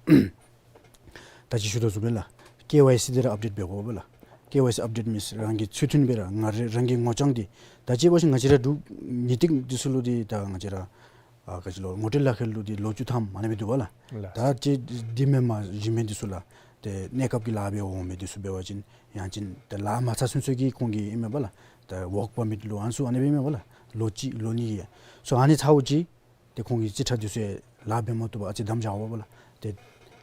ད་ཅི་ཞུ་དོ་བཟུམ་སྦེ་ལགས། ཀེ་ཝའི་སི་འདི་ར་ཨཔ་ཌེཊ་འབད་དགོ་པས་ལགས། ཀེ་ཝའི་སི་ཨཔ་ཌེཊ་མིནསི་རང་གི་ཚུལ་མཐུན་སྦེ་ར་ང་ར་རང་གི་ངོ་རྐྱང་འདི་ད་ཅི་འབད་བ་ཅིན་ང་བཅས་ར་འབྲུག་ཉེས་རྡུང་འདི་ཚུ་ལུ་འདི་ད་ང་བཅས་ར་ཨ་ག་ཅི་ལོ་ངོ་སྤྲོད་ལག་ཁྱེར་ལུ་འདི་ལོ་བཅུ་ཐམ་ཨ་ནི་སྦེ་འདུག་པ་ལགས། ལགས། ད་ཅི་འདི་མེན་མ་གཞན་མི་འདི་ཚུ་ལགས། ཏེ་གནས་སྐབས་ཀྱི་ལཱ་འབད་འོང་མི་འདི་ཚུ་འབད་བ་ཅིན་ཡང་ཅིན་ད་ལཱ་མ་ཚར་ཚུན་ཚོད་ཀྱི་ཁོང་གི་ཨིན་མས་པ་ལགས། ད་ཝོརཀ་པར་མིཊ་ལུ་ཨ་ནི་ཚུ་ཨ་ནི་སྦེ་ཨིན་མས་པ་ལགས། ལོ་གཅིག་ལོ་གཉིས་ཀྱི་སོ་ཨ་ནི་ཚརཝ་ཅིག་ཏེ་ཁོང་གི་རྩིས་ཁྲ་འདི་ཚུ་ཡང་ལཱ་འབད་མ་བཏུབ་པར་ཨ་ཙི་བསྡམ་བཞག་འོང་པ་ལགས། ཏེ་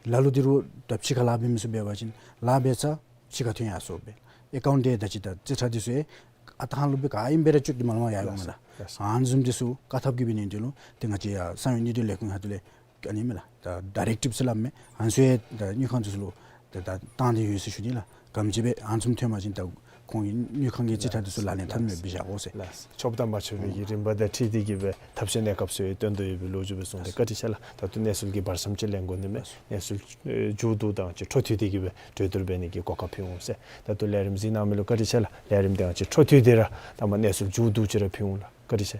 ལ་ལུ་འདི་རུང་ད་ཕྱི་ཁར་ལཱ་འབད་མི་ཚུ་འབད་བ་ཅིན་ལཱ་འབད་ཚར་ཕྱི་ཁར་ཐོན་ཡར་སོང་སྦེ་ཨེ་ཀའུནཊ་འདི་ད་ཅི་ད་རྩིས་ཁྲ་འདི་ཚུ་ཡང་ཨ་ཐང་ལུ་སྦེ་ག་ཨིནམ་སྦེ་ར་བཅུག་སྟེ་མ་ལོང་ཡར་འོང་མས་ལགས། ལགས། ཨ་ནི་བཟུམ་འདི་ཚུ་བཀག་ཐབས་ཀྱི་འབད་ནི་འདི་ལུ་ཏེ་ང་བཅས་ཡ་གསང་བའི་དངུལ་འབྲེལ་ལས་ཁུངས་ཁ་ཐུག་ལས་ཨ་ནི་མས་ལགས། ད་ཌའི་རེག་ཊིབ་ཟེར་སླབ་མས། ཨ་ནི་ཚུ་ཡང་ད་དངུལ་ཁང་འདི་ཚུ་ལུ་ད་ད་བཏང་སྟེ་ཡོད་ཟེར་ཞུ་ནི་ལགས། ག་དེམ་ཅིག་སྦེ་ཨ་ནི་བཟུམ་ཐོན་པ་ཅིན་ད་ཁོང་གི་དངུལ་ཁང་གི་རྩིས་ཁྲ་འདི་ཚུ་ལག་ལེན་འཐབ་ནི་སྦེ་བཞག་དགོ་ཟེར། ལགས། ཆོགཔ་དང་མ་ཆོག་པའི་གི་རིམ་པ་དང་འཁྲིལ་ཏེ་གི་སྦེ་ཐབས་ཤེས་གནས་སྐབས་ཚུ་ཡང་སྟོན་དོ་ཡོད་པའི་ལོ་རྒྱུས་སྦེ་གསུངས་ཏེ་བཀའ་དྲིན་ཆེ་ལགས། ད་ལྟོ་གནས་ཚུལ་གྱི་བར་མཚམས་ཅིག་ལེན་དགོ་ནི་མས། གནས་ཚུལ་ཨེ་མཇུག་བསྡུ་དང་ཅིག་འཕྲོ་མཐུད་དེ་གི་སྦེ་གྲོས་བསྡུར་འབད་ནི་གི་གོ་སྐབས་ཕུལ་འོང་ཟེར། ད་ལྟོ་ལས་རིམ་གཟིགས་གནང་མི་ལུ་བཀའ་དྲིན་ཆེ་ལགས། ལས་རིམ་འདི་ཡང་ཅིག་འཕྲོ་མཐུད་དེ་ར་ད་མ་གནས་ཚུལ་མཇུག་བསྡུ་ཅིག་ར་ཕུལ་འོང་ལགས། བཀའ་དྲིན་ཆེ།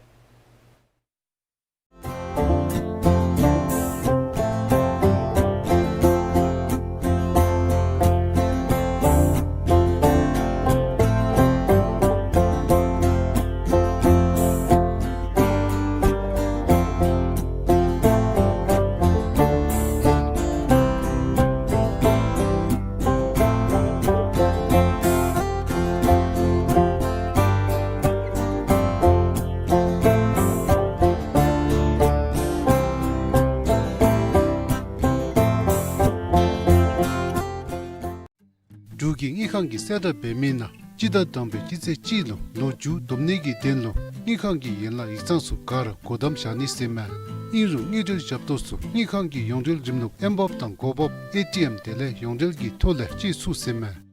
འབྲུག་གི་དངུལ་ཁང་གི་གསལ་བསྒྲགས་འབད་མི་ནང་སྤྱི་ཟླ་དང་པའི་སྤྱི་ཚེས་གཅིག་ལུ་ལོ་མཇུག་བསྡོམས་ནི་གི་དོན་ལུ་དངུལ་ཁང་གི་ཡན་ལག་ཡིག་ཚང་ཚུ་ག་ར་སྒོ་བསྡམ་བཞག་ནི་ཟེར་མས། ཨིན་རུང་དངུལ་འབྲེལ་ཞབས་ཏོག་ཚུ་དངུལ་ཁང་གི་ཡོངས་འབྲེལ་རིམ་ལུགས་ཨེམ་བོབ་དང་གོ་བོབ་ཨེ་ཊི་ཨེམ་དེ་ལས་ཡོངས་འབྲེལ་གྱི་ཐོག་ལས་སྤྱོད་ཚུགས་ཟེར་མས།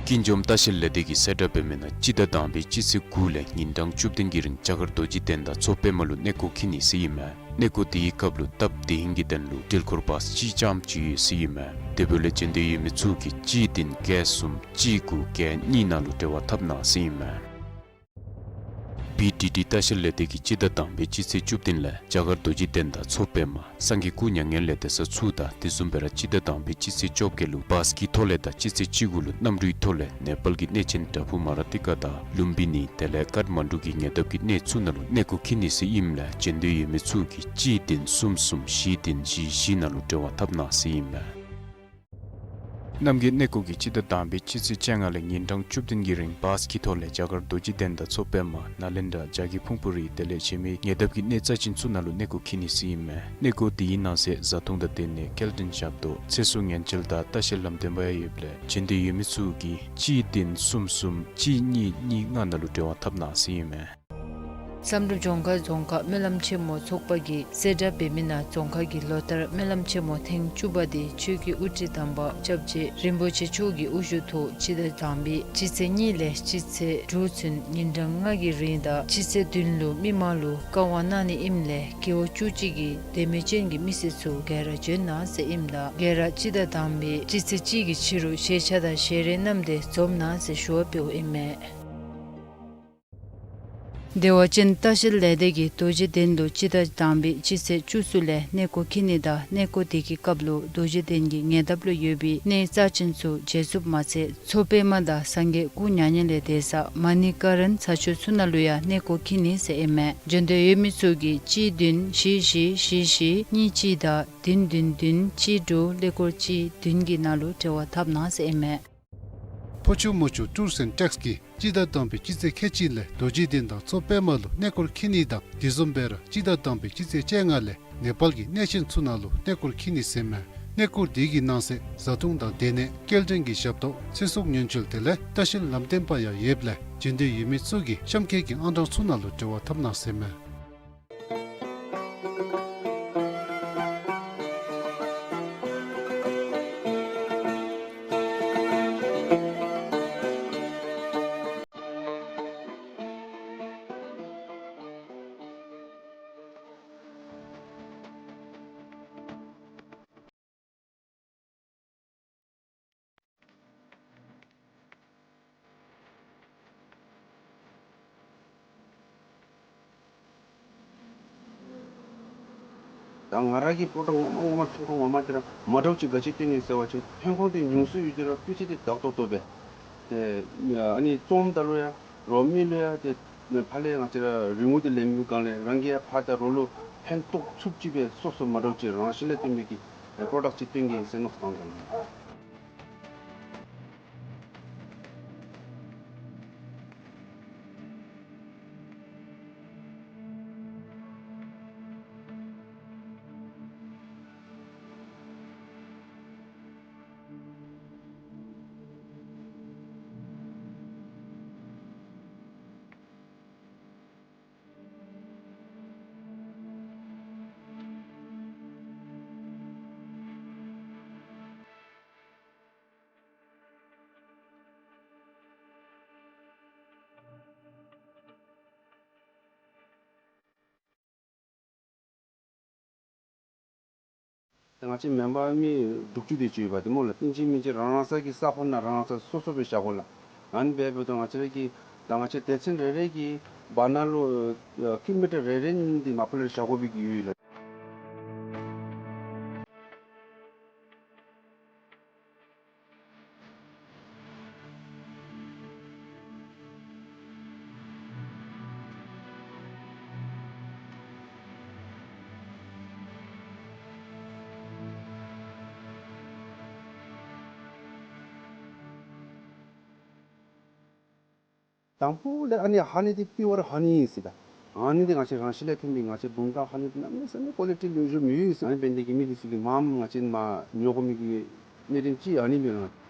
སྐྱིན་འཇོམས་ལྟ་བཤལ་ལས་སྡེ་གི་གསལ་བསྒྲགས་འབད་མི་ནང་སྤྱི་ཟླ་དང་པའི་སྤྱི་ཚེས་དགུ་ལས་ཉིན་གྲངས་བཅུ་བདུན་གྱི་རིང་རྒྱ་གར་རྡོ་རྗེ་གདན་དང་མཚོ་པདྨ་ལུ་གནས་སྐོར་འཁྱིད་ནི་ཟེར་ཨིན་མས། གནས་སྐོར་དེའི་སྐབས་ལུ་སྟབས་བདེ་ཧིང་གི་དོན་ལུ་འགྲུལ་འཁོར་བཱསི་གཅིག་རྐྱངམ་ཅིག་ཡོད་ཟེར་ཨིན་མས། དེ་འབདཝ་ལས་འབྱོན་འདོད་ཡོད་མི་ཚུ་གིས་གཅིག་བདུན་བརྒྱད་གསུམ་གཅིག་དགུ་བརྒྱད་གཉིས་ནང་ལུ་འབྲེལ་བ་འཐབ་གནང་ཟེར་ཨིན་མས། བི་ཌི་ཌི་ལྟ་བཤལ་ལས་སྡེ་གིས་སྤྱི་ཟླ་དང་པའི་སྤྱི་ཚེས་བཅུ་བདུན་ལས་རྒྱ་གར་རྡོ་རྗེ་གདན་དང་མཚོ་པདྨ་སངས་རྒྱས་སྐུ་མྱ་ངན་ལས་འདས་ས་ཚུ་དང་དེ་བཟུམ་སྦེ་ར་སྤྱི་ཟླ་དང་པའི་སྤྱི་ཚེས་བཅོ་བརྒྱད་ལུ་བཱསི་གི་ཐོག་ལས་དང་སྤྱི་ཚེས་བཅུ་དགུ་ལུ་གནམ་གྲུའི་ཐོག་ལས་ནེ་པཱལ་གྱི་གནས་ཆེན་བྲག་ཕུག་མ་ར་ཏི་ཀ་དང་ལུམ་བི་ནི་དེ་ལས་ཀཏ་མན་ཌུ་གི་ཉེ་འདབས་ཀྱི་གནས་ཚུ་ནང་ལུ་གནས་སྐོར་འཁྱིད་ནི་ཟེར་ཨིནམ་ལས་འབྱོན་འདོད་ཡོད་མི་ཚུ་གིས་གཅིག་བདུན་གསུམ་གསུམ་བཞི་བདུན་བཞི་བཞི་ནང་ལུ་འབྲེལ་བ་འཐབ་གནང་ཟེར་ཨིན་མས། རྣམ་རྒྱལ་གནས་སྐོར་གྱིས་སྤྱི་ཟླ་དང་པའི་སྤྱི་ཚེས་བཅོ་ལྔ་ལས་ཉིན་གྲངས་བཅུ་བདུན་གྱི་རིང་བཱསི་གི་ཐོག་ལས་རྒྱ་གར་རྡོ་རྗེ་གདན་དང་མཚོ་པདྨ་ནཱ་ལེནྡྲ་བྱ་རྒོད་ཕུང་པོ་རི་དེ་ལས་ཕྱི་མི་ཉེ་འདབས་ཀྱི་གནས་རྩ་ཆེན་ཚུ་ནང་ལུ་གནས་སྐོར་འཁྱིད་ནི་ཟེར་ཨིན་མས། གནས་སྐོར་དེའི་ནང་གསེས་བཟའ་འཐུང་དང་སྡོད་གནས་སྐྱེལ་འདྲེན་ཞབས་ཏོག་ཚེ་སྲོག་ཉེན་བཅོལ་དང་ལྟ་བཤལ་ལམ་སྟོན་པ་ཡང་ཡོདཔ་ལས་འབྱོན་འདོད་ཡོད་མི་ཚུ་གིས་གཅིག་བདུན་གསུམ་གསུམ་གཅིག་གཉིས་གཉིས་ལྔ་ནང་ལུ་འབྲེལ་བ་འཐབ་གནང་ཟེར་ཨིན་མས། བསམ་གྲུབ་ལྗོངས་མཁར་རྫོང་ཁག་སྨོན་ལམ་ཆེན་མོ་ཚོགས་པ་གིས་གསལ་བསྒྲགས་འབད་མི་ནང་རྫོང་ཁག་གི་ལོ་ལྟར་སྨོན་ལམ་ཆེན་མོ་ཐེངས་བཅུ་པ་དེ་ཆོས་ཀྱི་དབུ་ཁྲིད་དམ་པ་སྐྱབས་རྗེ་རིན་པོ་ཆེ་མཆོག་གི་དབུ་བཞུགས་ཐོག་སྤྱི་ཟླ་དང་པའི་སྤྱི་ཚེས་གཉིས་ལས་སྤྱི་ཚེས་དྲུག་ཚུན་ཉིན་གྲངས་ལྔ་གི་རིང་དང་སྤྱི་ཚེས་བདུན་ལུ་མི་མང་ལུ་བཀའ་དབང་གནང་ནི་ཨིནམ་ལས་རྒེད་འོག་བཅུ་གཅིག་གི་དད་མོས་ཅན་གྱི་མི་སེར་ཚུ་ག་ར་འབྱོན་གནང་ཟེར་ཨིནམ་ད་ག་ར་སྤྱི་ཟླ་དང་པའི་སྤྱི་ཚེས་གཅིག་གི་ཕྱི་རུ་ཞལ་ཆད་དང་ཞལ་རས་བསྣམས་ཏེ་འཛོམས་གནང་ཟེར་ཞུ་བ་འབདཝ་ཨིན་མས། བདེ་བ་ཅན་ལྟ་བཤལ་ལས་སྡེ་གིས་རྡོ་རྗེ་གདན་ལུ་སྤྱི་ཟླ་དང་པའི་སྤྱི་ཚེས་བཅུ་གསུམ་ལས་གནས་སྐོར་འཁྱིད་ནི་དང་གནས་སྐོར་དེ་གི་སྐབས་ལུ་རྡོ་རྗེ་གདན་གྱི་ཉེ་འདབས་ལུ་ཡོད་པའི་གནས་རྩ་ཆེན་ཚུ་མཇལ་ཚུགསཔ་མ་ཚད་མཚོ་པདྨ་དང་སངས་རྒྱས་སྐུ་མྱ་ངན་ལས་འདས་ས་མ་ཎི་ཀ་རན་ས་ཆུ་ཚུ་ནང་ལུ་ཡང་གནས་སྐོར་འཁྱིད་ནི་ཟེར་ཨིན་མས། འབྱོན་འདོད་ཡོད་མི་ཚུ་གིས་གཅིག་བདུན་བཞི་བཞི་བཞི་བཞི་གཉིས་གཅིག་དང་བདུན་བདུན་བདུན་གཅིག་དྲུག་ཀླད་ཀོར་གཅིག་བདུན་གྱི་ནང་ལུ་འབྲེལ་བ་འཐབ་གནང་ཟེར་ཨིན་མས། ཕོ་ཆུ་མོ་ཆུ་ཊུརསི་ཨེནཌ་ཊེགསི་གིས་སྤྱི་ཟླ་དང་པའི་སྤྱི་ཚེས་ཁལ་གཅིག་ལས་རྡོ་རྗེ་གདན་དང་མཚོ་པདྨ་ལུ་གནས་སྐོར་འཁྱིད་ནི་དང་དེ་བཟུམ་སྦེ་ར་སྤྱི་ཟླ་དང་པའི་སྤྱི་ཚེས་བཅོ་ལྔ་ལས་ནེ་པཱལ་གྱི་གནས་ཆེན་ཚུ་ནང་ལུ་གནས་སྐོར་འཁྱིད་ནི་ཟེར་མས། གནས་སྐོར་དེ་གི་ནང་གསེས་བཟའ་འཐུང་དང་སྡོད་གནས་སྐྱེལ་འདྲེན་གྱི་ཞབས་ཏོག་ཚེ་སྲོག་ཉེན་བཅོལ་དེ་ལས་ལྟ་བཤལ་ལམ་སྟོན་པ་ཡང་ཡོདཔ་ལས་འབྱོན་འདོད་ཡོད་མི་ཚུ་གིས་གཤམ་འཁོད་ཀྱི་ཨང་གྲངས་ཚུ་ནང་ལུ་འབྲེལ་བ་འཐབ་གནང་ཟེར་མས། ད་ང་ར་གི་པོ་ཊོ་ངོ་མ་ངོ་མ་ཐོན་ཁུངས་ངོ་མ་དེ་ར་མ་འདྲཝ་ཅིག་ག་ཅི་སྟོན་ནི་ཟེར་བ་ཅིན་ཐོན་ཁུངས་དེ་ཉུང་སུ་ཡོད་དེ་ར་སྤུས་ཚད་དེ་དག་ཏོག་ཏོ་སྦེ། ཏེ་ཨ་ནི་བཙོངམ་ད་ལུ་ཡང་རོ་མི་ལུ་ཡང་ཏེ་ཕར་ལས་ང་བཅས་ར་རིན་གོང་དེ་ལེན་མི་སྒང་ལས་རང་གིས་ཡང་ཕར་ད་རོགས་ལུ་ཕན་ཐོགས་ཚུགསཔ་ཅིག་སྦེ་སོ་སོ་མ་འདྲཝ་ཅིག་རང་བཞིན་ལས་བརྟེན་པའི་གི་པོ་རོ་ཌཀཊ་ཅིག་སྟོན་གེ་ཟེར་མནོ་བསམ་བཏང་དོ། ད་ང་བཅས་མེམ་བར་མི་དྲུག་ཅུ་དེ་ཅིག་ཡོདཔ་འདི་སྨོ་ལགས། ཨིན་ཅི་མིན་ཅི་རང་རང་སོ་གི་ས་ཁོངས་ནང་རང་རང་སོ་སོ་སོ་སྦེ་བཞག་དགོ་ལགས། ཨ་ནི་སྦེ་འབདཝ་ད་ང་བཅས་ར་གི་ད་ང་བཅས་སྡེ་ཚན་རེ་རེ་གི་བར་ན་ལུ་ཨ་ཀི་ལོ་མི་ཊར་རེ་རེ་གཉིས་འདི་མ་པ་ལས་བཞག་དགོ་པའི་གི་ཡོད་ལགས། དང་པོ་ལས་ཨ་ནི་ཧ་ནི་འདི་པིའུ་ཨར་ཧ་ནི་ཨིན་ཟེར། ད་ཨ་ནི་འདི་ང་བཅས་རང་བཞིན་ལས་ཐོན་པའི་ང་བཅས་བུམ་ཐང་ཧ་ནི་འདི་གནམ་མེད་ས་མེད་ཀོ་ལི་ཊི་ལེགས་ཤོམ་ཡོད་ཟེར། ཨ་ནི་འབད་ནི་དེ་གིས་མི་འདི་ཚུ་གིས་མངམ་ང་བཅས་མ་ཉོ་དགོ་མི་གི་གནད་དོན་ཅིག་ཨ་ནི་སྦེ་ཨིན་ལགས།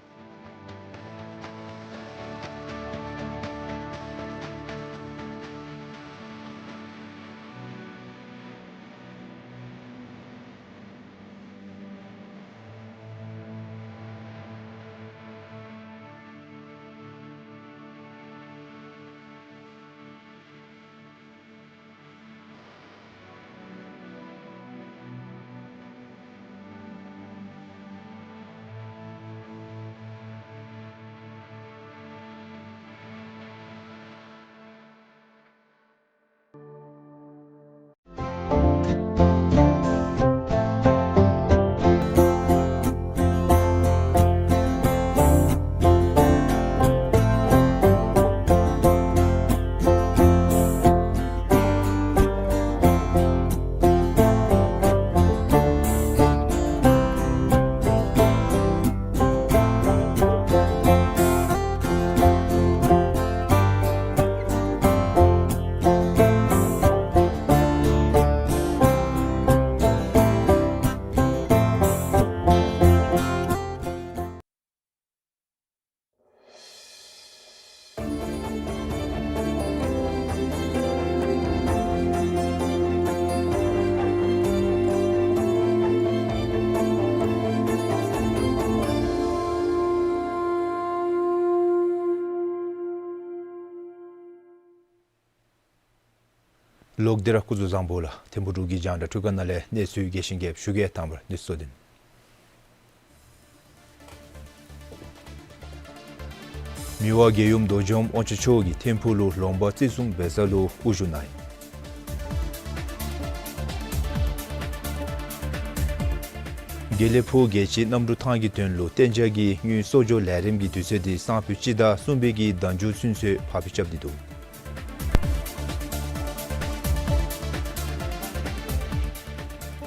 ལོག་སྟེ་ར་སྐུ་གཟུགས་བཟང་པོ་ལགས། ཐིམ་ཕུ་འབྲུག་གི་རྒྱང་བསྒྲགས་འཕྲུལ་ཁང་ནང་ལས་གནས་ཚུལ་རྒྱས་ཤིང་རྒྱསཔ་ཞུ་གེ། དང་པ་ར་གནས་ཚུལ་གཙོ་དོན། མི་དབང་རྒྱལ་ཡུམ་རྡོ་རྗེ་ཨོམ་དབང་ཕྱུག་མཆོག་གིས་ཐིམ་ཕུག་ལུ་ལུང་པ་བརྩི་སྲུང་འབད་ས་ལུ་དབུ་བཞུགས་གནང་ཡི། དགེ་ལེགས་ཕུག་རྒྱལ་སྤྱིའི་གནམ་གྲུ་ཐང་གི་དོན་ལུ་གཏན་འཇགས་ཀྱི་དངུལ་གསོག་འཇོག་ལས་རིམ་གྱི་དུས་ཚོད་འདི་སང་ཕོད་སྤྱི་ཟླ་གསུམ་པའི་གི་ཟླ་མཇུག་ཚུན་ཚོད་ཕར་འགྱངས་རྐྱབ་སྟེ་འདུག།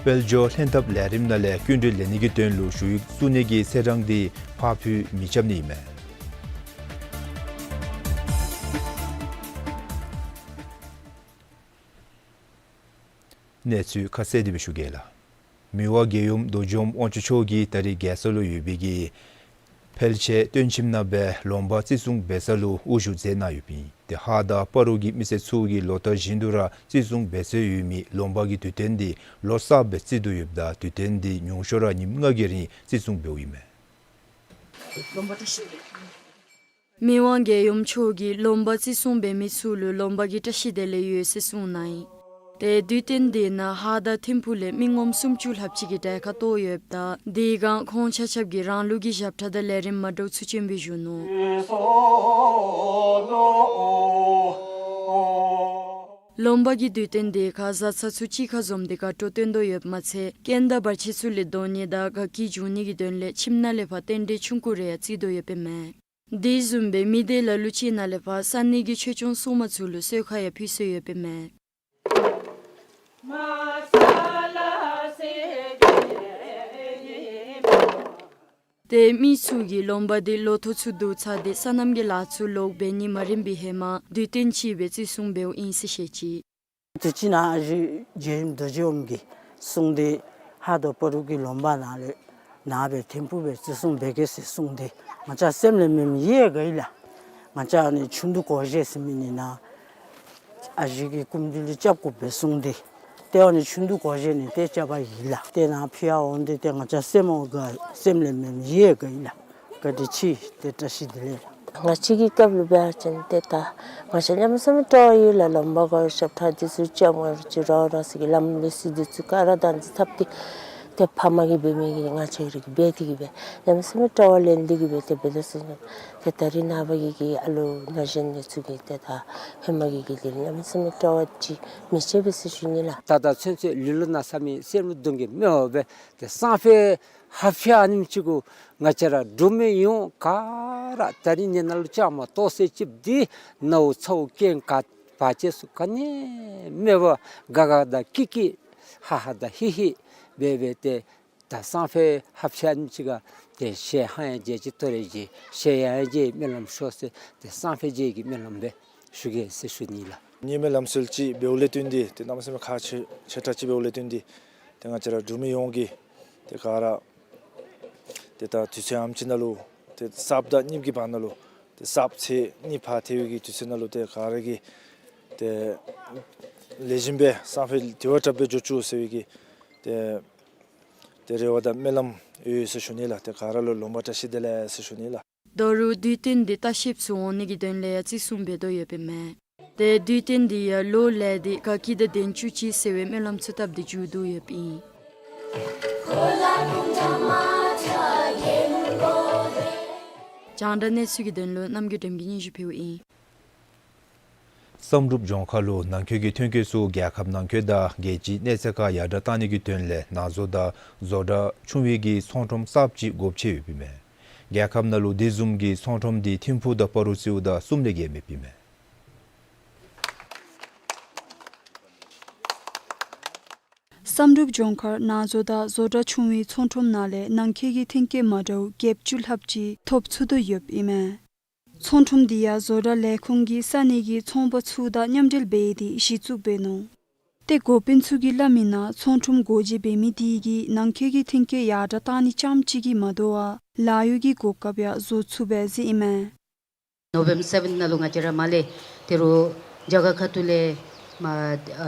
དཔལ་འབྱོར་ལྷན་ཐབས་ལས་རིམ་ནང་ལས་སྐྱིན་འགྲུལ་ལེན་ནི་གི་དོན་ལུ་ཞུ་ཡིག་བཙུགས་ནི་གི་ཚེས་གྲངས་འདི་ཕར་འགྱངས་མི་རྐྱབ་ནི་ཨིན་མས། གནས་ཚུལ་ཁ་གསལ་དེ་སྦེ་ཞུ་གེ་ལགས། མི་དབང་རྒྱལ་ཡུམ་རྡོ་རྗེ་ཨོམ་དབང་ཕྱུག་མཆོག་གིས་ད་རིས་རྒྱལ་ས་ལུ་ཡོད་པའི་གི་ཕལ་ཆེར་སྟོན་ཁྱིམ་ནང་སྦེ་ལུང་པ་བརྩི་སྲུང་འབད་ས་ལུ་དབུ་བཞུགས་མཛད་གནང་ཡོདཔ་ཨིན། ཏེ་ཧཱ་དང་སྤ་རོ་གི་མི་སེར་ཚུ་གིས་ལོ་ལྟར་བཞིན་དུ་ར་བརྩི་སྲུང་འབད་སྲོལ་ཡོད་མི་ལུང་པ་གི་དུས་སྟོན་འདི་ལོ་གསརཔ་སྦེ་བརྩི་དོ་ཡོདཔ་ད་དུས་སྟོན་འདི་ཉུང་ཤོས་ར་ཉིནམ་ལྔ་གི་རིང་བརྩི་སྲུང་འབདཝ་ཨིན་མས། མི་དབང་རྒྱལ་ཡུམ་མཆོག་གིས་ལུང་པ་བརྩི་སྲུང་འབད་མི་ཚུ་ལུ་ལུང་པ་གི་བཀྲ་ཤིས་བདེ་ལེགས་ཡོད་ཟེར་གསུངས་གནང་ཡི། ཏེ་དུས་སྟོན་འདི་ནང་ཧཱ་དང་ཐིམ་ཕུག་ལས་མི་ངོམ་སུམ་ཅུ་ལྷགཔ་ཅིག་གིས་གྲལ་ཁར་གཏོགས་ཡོདཔ་ད་དེ་སྒང་ཁོང་ཆ་ཁྱབ་ཀྱིས་རང་ལུགས་ཀྱི་ཞབས་ཁྲ་དང་ལས་རིམ་མ་འདྲཝ་ཚུ་སྤྱན་འབུལ་བཞུགས་ནུག། ལུང་པ་གི་དུས་སྟོན་འདི་ཁར་བཟའ་ཚང་ཚུ་གཅིག་ཁར་འཛོམས་ཏེ་དགའ་སྤྲོ་སྟོན་དོ་ཡོདཔ་མ་ཚད་རྐྱེན་དང་བར་ཆད་ཚུ་ལས་བཟློག་ནི་དང་དགའ་སྐྱིད་འབྱུང་ནི་གི་དོན་ལས་ཁྱིམ་ནང་ལས་ཕར་རྟེན་འབྲེལ་ཆུང་ཀུ་རེ་ཡང་བརྩི་དོ་ཡོདཔ་ཨིན་མས། དེ་བཟུམ་སྦེ་མི་སྡེ་ལ་ལུ་ཅིག་ནང་ལས་ཕར་ས་གནས་ཀྱི་ཆོས་སྐྱོང་སྲུང་མ་ཚུ་ལུ་གསོལ་ཁ་ཡང་ཕུལ་སྲོལ་ཡོདཔ་ཨིན་མས། ཏེ་མི་ཚུ་གིས་ལུང་པ་འདི་ལོ་ཐོག་ཚུ་བསྡུ་ཚར་ཏེ་སོ་ནམ་གྱི་ལཱ་ཚུ་ལོག་འབད་ནི་མ་རན་པའི་ཧེ་མ་དུས་སྟོན་ཅིག་སྦེ་བརྩི་སྲུང་འབདཝ་ཨིན་ཟེར་བཤད་ཅི། དུས་ཅི་ནཱ་ཨ་ཞེ་རྒྱལ་ཡུམ་རྡོ་རྗེ་ཨོམ་གྱིས་གསུངས་ཏེ་ཧཱ་དང་སྤ་རོ་གི་ལུང་པ་ནང་ལས་ནཱ་སྦེ་ཐིམ་ཕུག་སྦེ་བརྩི་སྲུང་འབད་གེ་ཟེར་གསུངས་ཏེ་ང་བཅས་སེམས་ལས་མེནམ་ཡི་ཡང་དགའ་ཡི་ལགས། ང་བཅས་ཨ་ནི་ཆུང་དུས་གོ་ཤེས་ཟེར་མི་ནི་ནཱ་ཨ་ཞེ་གི་སྐུ་མདུན་ལུ་རྐྱབ་དགོ་པས་གསུངས་ཏེ་ཏེ་ཨ་ནི་ཆུང་དུས་གོ་ཤེས་ནི་ཏེ་རྐྱབ་པ་ཡི་ལགས། ཏེ་ནཱ་ཕུལ་ཡར་འོང་སྟེ་ཏེ་ང་བཅས་སེམས་འོ་དགའ་སེམས་ལས་མེནམ་ཡི་ཡང་དགའ་ཡི་ལགས། བཀའ་དྲིན་ཆེ། ཏེ་བཀྲ་ཤིས་བདེ་ལེགས་ལགས། ང་བཅས་ཀྱི་སྐབས་ལུ་འབད་བ་ཅིན་ཏེ་ད་ང་བཅས་གནམ་མེད་ས་མེད་སྤྲོ་བ་ཡོད་ལགས། ལུང་པ་གུ་ཞབས་ཁྲ་འདི་ཚུ་རྐྱབ་ང་བཅས་ར་ར་ཟེར་གི་ལམ་ལུགས་སྲོལ་འདི་ཚུ་ག་ར་བདག་འཛིན་འཐབ་སྟེ་ཏེ་ཕམ་གིས་འབད་མི་གིས་ང་བཅས་ར་གིས་འབད་དེ་གིས་སྦེ་གནམ་མེད་ས་མེད་སྤྲོ་བ་ལེན་ཏེ་གིས་སྦེ་ཏེ་འབད་དོ་ཟེར་ནི། ཏེ་ད་རིས་ནངས་པ་གི་གི་ཨ་ལོ་ན་གཞོན་འདི་ཚུ་གིས་ཏེ་ད་ཧེ་མ་གི་གི་འདི་གནམ་མེད་ས་མེད་སྤྲོ་བ་ཅིག་མི་ཆེ་བས་ཟེར་ཞུ་ནི་ལགས། ད་ལྟོ་ཚུན་ཚོད་ལུས་ལུ་ན་ཚ་མེད་སེམས་ལུ་སྡུག་བསྔལ་མེད་པར་སྦེ་ཏེ་སང་ཕོད་ཧ་ཕྱི་ཨ་ནེམ་ཅིག་གུ་ང་བཅས་ར་འབྲུག་མི་ཡོངས་ག་ར་ད་རིས་ནངས་པ་ལུ་བཅའ་མར་གཏོགས་ཚར་ཅི། འདི་ནཝ་ཚཝ་རྐྱེན་ག་བར་ཆད་ཚུ་ག་ནི་མེད་པར་དགའ་དགའ་དང་སྐྱིད་སྐྱིད་ཧ་ཧ་དང་ཧི་ཧི་སྦེ་སྦེ་ཏེ་ད་སང་ཕོད་ཧ་ཕྱི་ཨ་ནེམ་ཅིག་ག་ཏེ་གཞས་ཧ་ཡང་བརྗེད་ཅི་ཐོ་རེ་བརྗེད་གཞས་ཡང་ཡང་བརྗེད་སྨོན་ལམ་ཤོར་ཟེར་ཏེ་སང་ཕོད་བརྗེད་ཀྱི་སྨོན་ལམ་སྦེ་ཞུ་གེ་ཟེར་ཞུ་ནི་ལགས། ནི་སྨོན་ལམ་སྲོལ་ཅིག་འབདཝ་ལས་བརྟེན་ཏེ་ཏེ་གནམ་མེད་ས་མེད་ཁག་ཆེ་ཆེ་དྲགས་ཅིག་འབདཝ་ལས་བརྟེན་ཏེ་ཏེ་ང་བཅས་ར་འབྲུག་མི་ཡོངས་ཀྱིས་ཏེ་ག་ར་ཏེ་ད་དུས་ཚོད་ཨ་ནེམ་ཅིག་ནང་ལུ་ཏེ་གསརཔ་དང་རྙིངམ་གི་བར་ན་ལུ་ཏེ་གསརཔ་ཚེས་གཉིས་ཕར་ཐལ་བའི་གི་དུས་ཚོད་ནང་ལུ་ཏེ་ག་ར་གིས་ཏེ་ལེགས་ཤོམ་སྦེ་སང་ཕོད་དེ་བ་དྲགཔ་སྦེ་འགྱོ་བཅུག་ཟེར་བའི་གི་ཏེ་ཏེ་རེ་བ་དང་སྨོན་ལམ་ཡོད་ཟེར་ཞུ་ནི་ལགས། ཏེ་ག་ར་ལུ་ལུང་པ་བཀྲ་ཤིས་བདེ་ལེགས་ཟེར་ཞུ་ནི་ལགས། ད་རུང་དུས་སྟོན་འདི་ལྟ་བཤལཔ་ཚུ་འོང་ནི་གི་དོན་ལས་ཡང་བརྩི་སྲུང་འབད་དོ་ཡོདཔ་ཨིན་མས། ཏེ་དུས་སྟོན་འདི་ཡང་ལོ་ལེགས་ཏེ་དགའ་སྐྱིད་དང་ལྡན་བཅུག་ཅིག་ཟེར་བའི་སྨོན་ལམ་ཚུ་བཏབ་སྟེ་མཇུག་བསྡུ་ཡོདཔ་ཨིན། རྒྱང་བསྒྲགས་གནས་ཚུལ་གྱི་དོན་ལུ་རྣམ་རྒྱལ་སྒྲོལམ་གྱིས་སྙན་ཞུ་ཕུལཝ་ཨིན། བསམ་གྲུབ་ལྗོངས་མཁར་ལུ་ནང་འཁོད་ཀྱི་ཐོན་སྐྱེད་ཚུ་རྒྱལ་ཁབ་ནང་འཁོད་དང་རྒྱལ་སྤྱིའི་གནས་ཚད་ཁར་ཡར་དྲགས་གཏང་ནི་གི་དོན་ལས་ནང་བཟོ་དང་བཟོ་གྲྭ་ཆུང་བའི་གི་ཚོང་ཁྲོམ་གསརཔ་ཅིག་སྒོ་ཕྱེ་ཡོདཔ་ཨིན་མས། རྒྱལ་ཁབ་ནང་ལུ་དེ་བཟུམ་གྱི་ཚོང་ཁྲོམ་འདི་ཐིམ་ཕུག་དང་སྤ་རོ་རྩེའུ་དང་གསུམ་ལས་བརྒལ་མེདཔ་ཨིན་མས། བསམ་གྲུབ་ལྗོངས་མཁར་ནང་བཟོ་དང་བཟོ་གྲྭ་ཆུང་བའི་ཚོང་ཁྲོམ་ནང་ལས་ནང་འཁོད་ཀྱི་ཐོན་སྐྱེད་མ་འདྲཝ་བརྒྱད་ཅུ་ལྷགཔ་ཅིག་ཐོབ་ཚུགས་དོ་ཡོདཔ་ཨིན་མས། ཚོང་ཁྲོམ་འདི་ཡང་བཟོ་གྲྭ་ལས་ཁུངས་ཀྱིས་ས་གནས་ཀྱི་ཚོང་པ་ཚུ་དང་མཉམ་འབྲེལ་འབད་དེ་གཞི་བཙུགས་འབད་ནུག། ཏེ་འགོ་དཔོན་ཚུ་གིས་སླབ་མི་ནང་ཚོང་ཁྲོམ་སྒོ་འབྱེད་འབད་མི་འདི་གིས་ནང་འཁོད་ཀྱི་ཐོན་སྐྱེད་ཡར་དྲགས་གཏང་ནི་རྐྱངམ་ཅིག་གིས་མ་དོ་བར་ལཱ་གཡོག་གི་གོ་སྐབས་ཡང་བཟོ་ཚུགས་པས་ཟེར་ཨིན་མས། November seven ནང་ལུ་ང་བཅས་ར་མར་ལས་ཏེ་རུང་རྒྱ་གར་ཁ་ཐུག་ལས་མར་ཨ་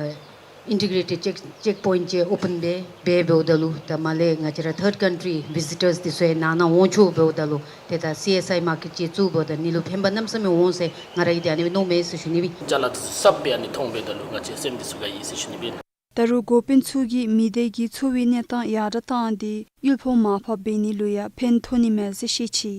ཨིན་ཊི་གེ་རེ་ཊེཌ་ཅེཀ་ཅེཀ་པོའིནཊ་ཅིག་ཨོ་པེན་འབད་འབད་འབདཝ་ད་ལུ་ད་མར་ལས་ང་བཅས་ར་ཐཱརཌ་ཀཱན་ཊི་རི་བི་ཟི་ཊརསི་འདི་ཚུ་ཡང་ནང་ན་འོང་ཆོགཔ་འབདཝ་ད་ལུ་ཏེ་ད་སི་ཨེསི་ཨའི་མར་ཀེཊ་ཅིག་བཙུགས་འབདཝ་ད་ནི་ལུ་ཕན་པ་གནམ་མེད་ས་མེད་འོང་ཟེར་ང་ར་གིས་ཏེ་ཨ་ནི་སྦེ་མནོཝ་མས་ཟེར་ཞུ་ནི་སྦེ། ཅ་ལ་འདི་ཚུ་གསརཔ་སྦེ་ཨ་ནི་མཐོང་འབདཝ་ད་ལུ་ང་བཅས་སེམས་འདི་ཚུ་དགའ་ཡི་ཟེར་ཞུ་ནི་སྦེ། ད་རུང་འགོ་དཔོན་ཚུ་གིས་མི་སྡེ་གི་འཚོ་བའི་གནས་སྟངས་ཡར་དྲགས་བཏང་སྟེ་དབུལ་ཕོངས་མར་ཕབ་འབད་ནི་ལུ་ཡང་ཕན་ཐོགས་ནི་མས་ཟེར་བཤད་ཅི།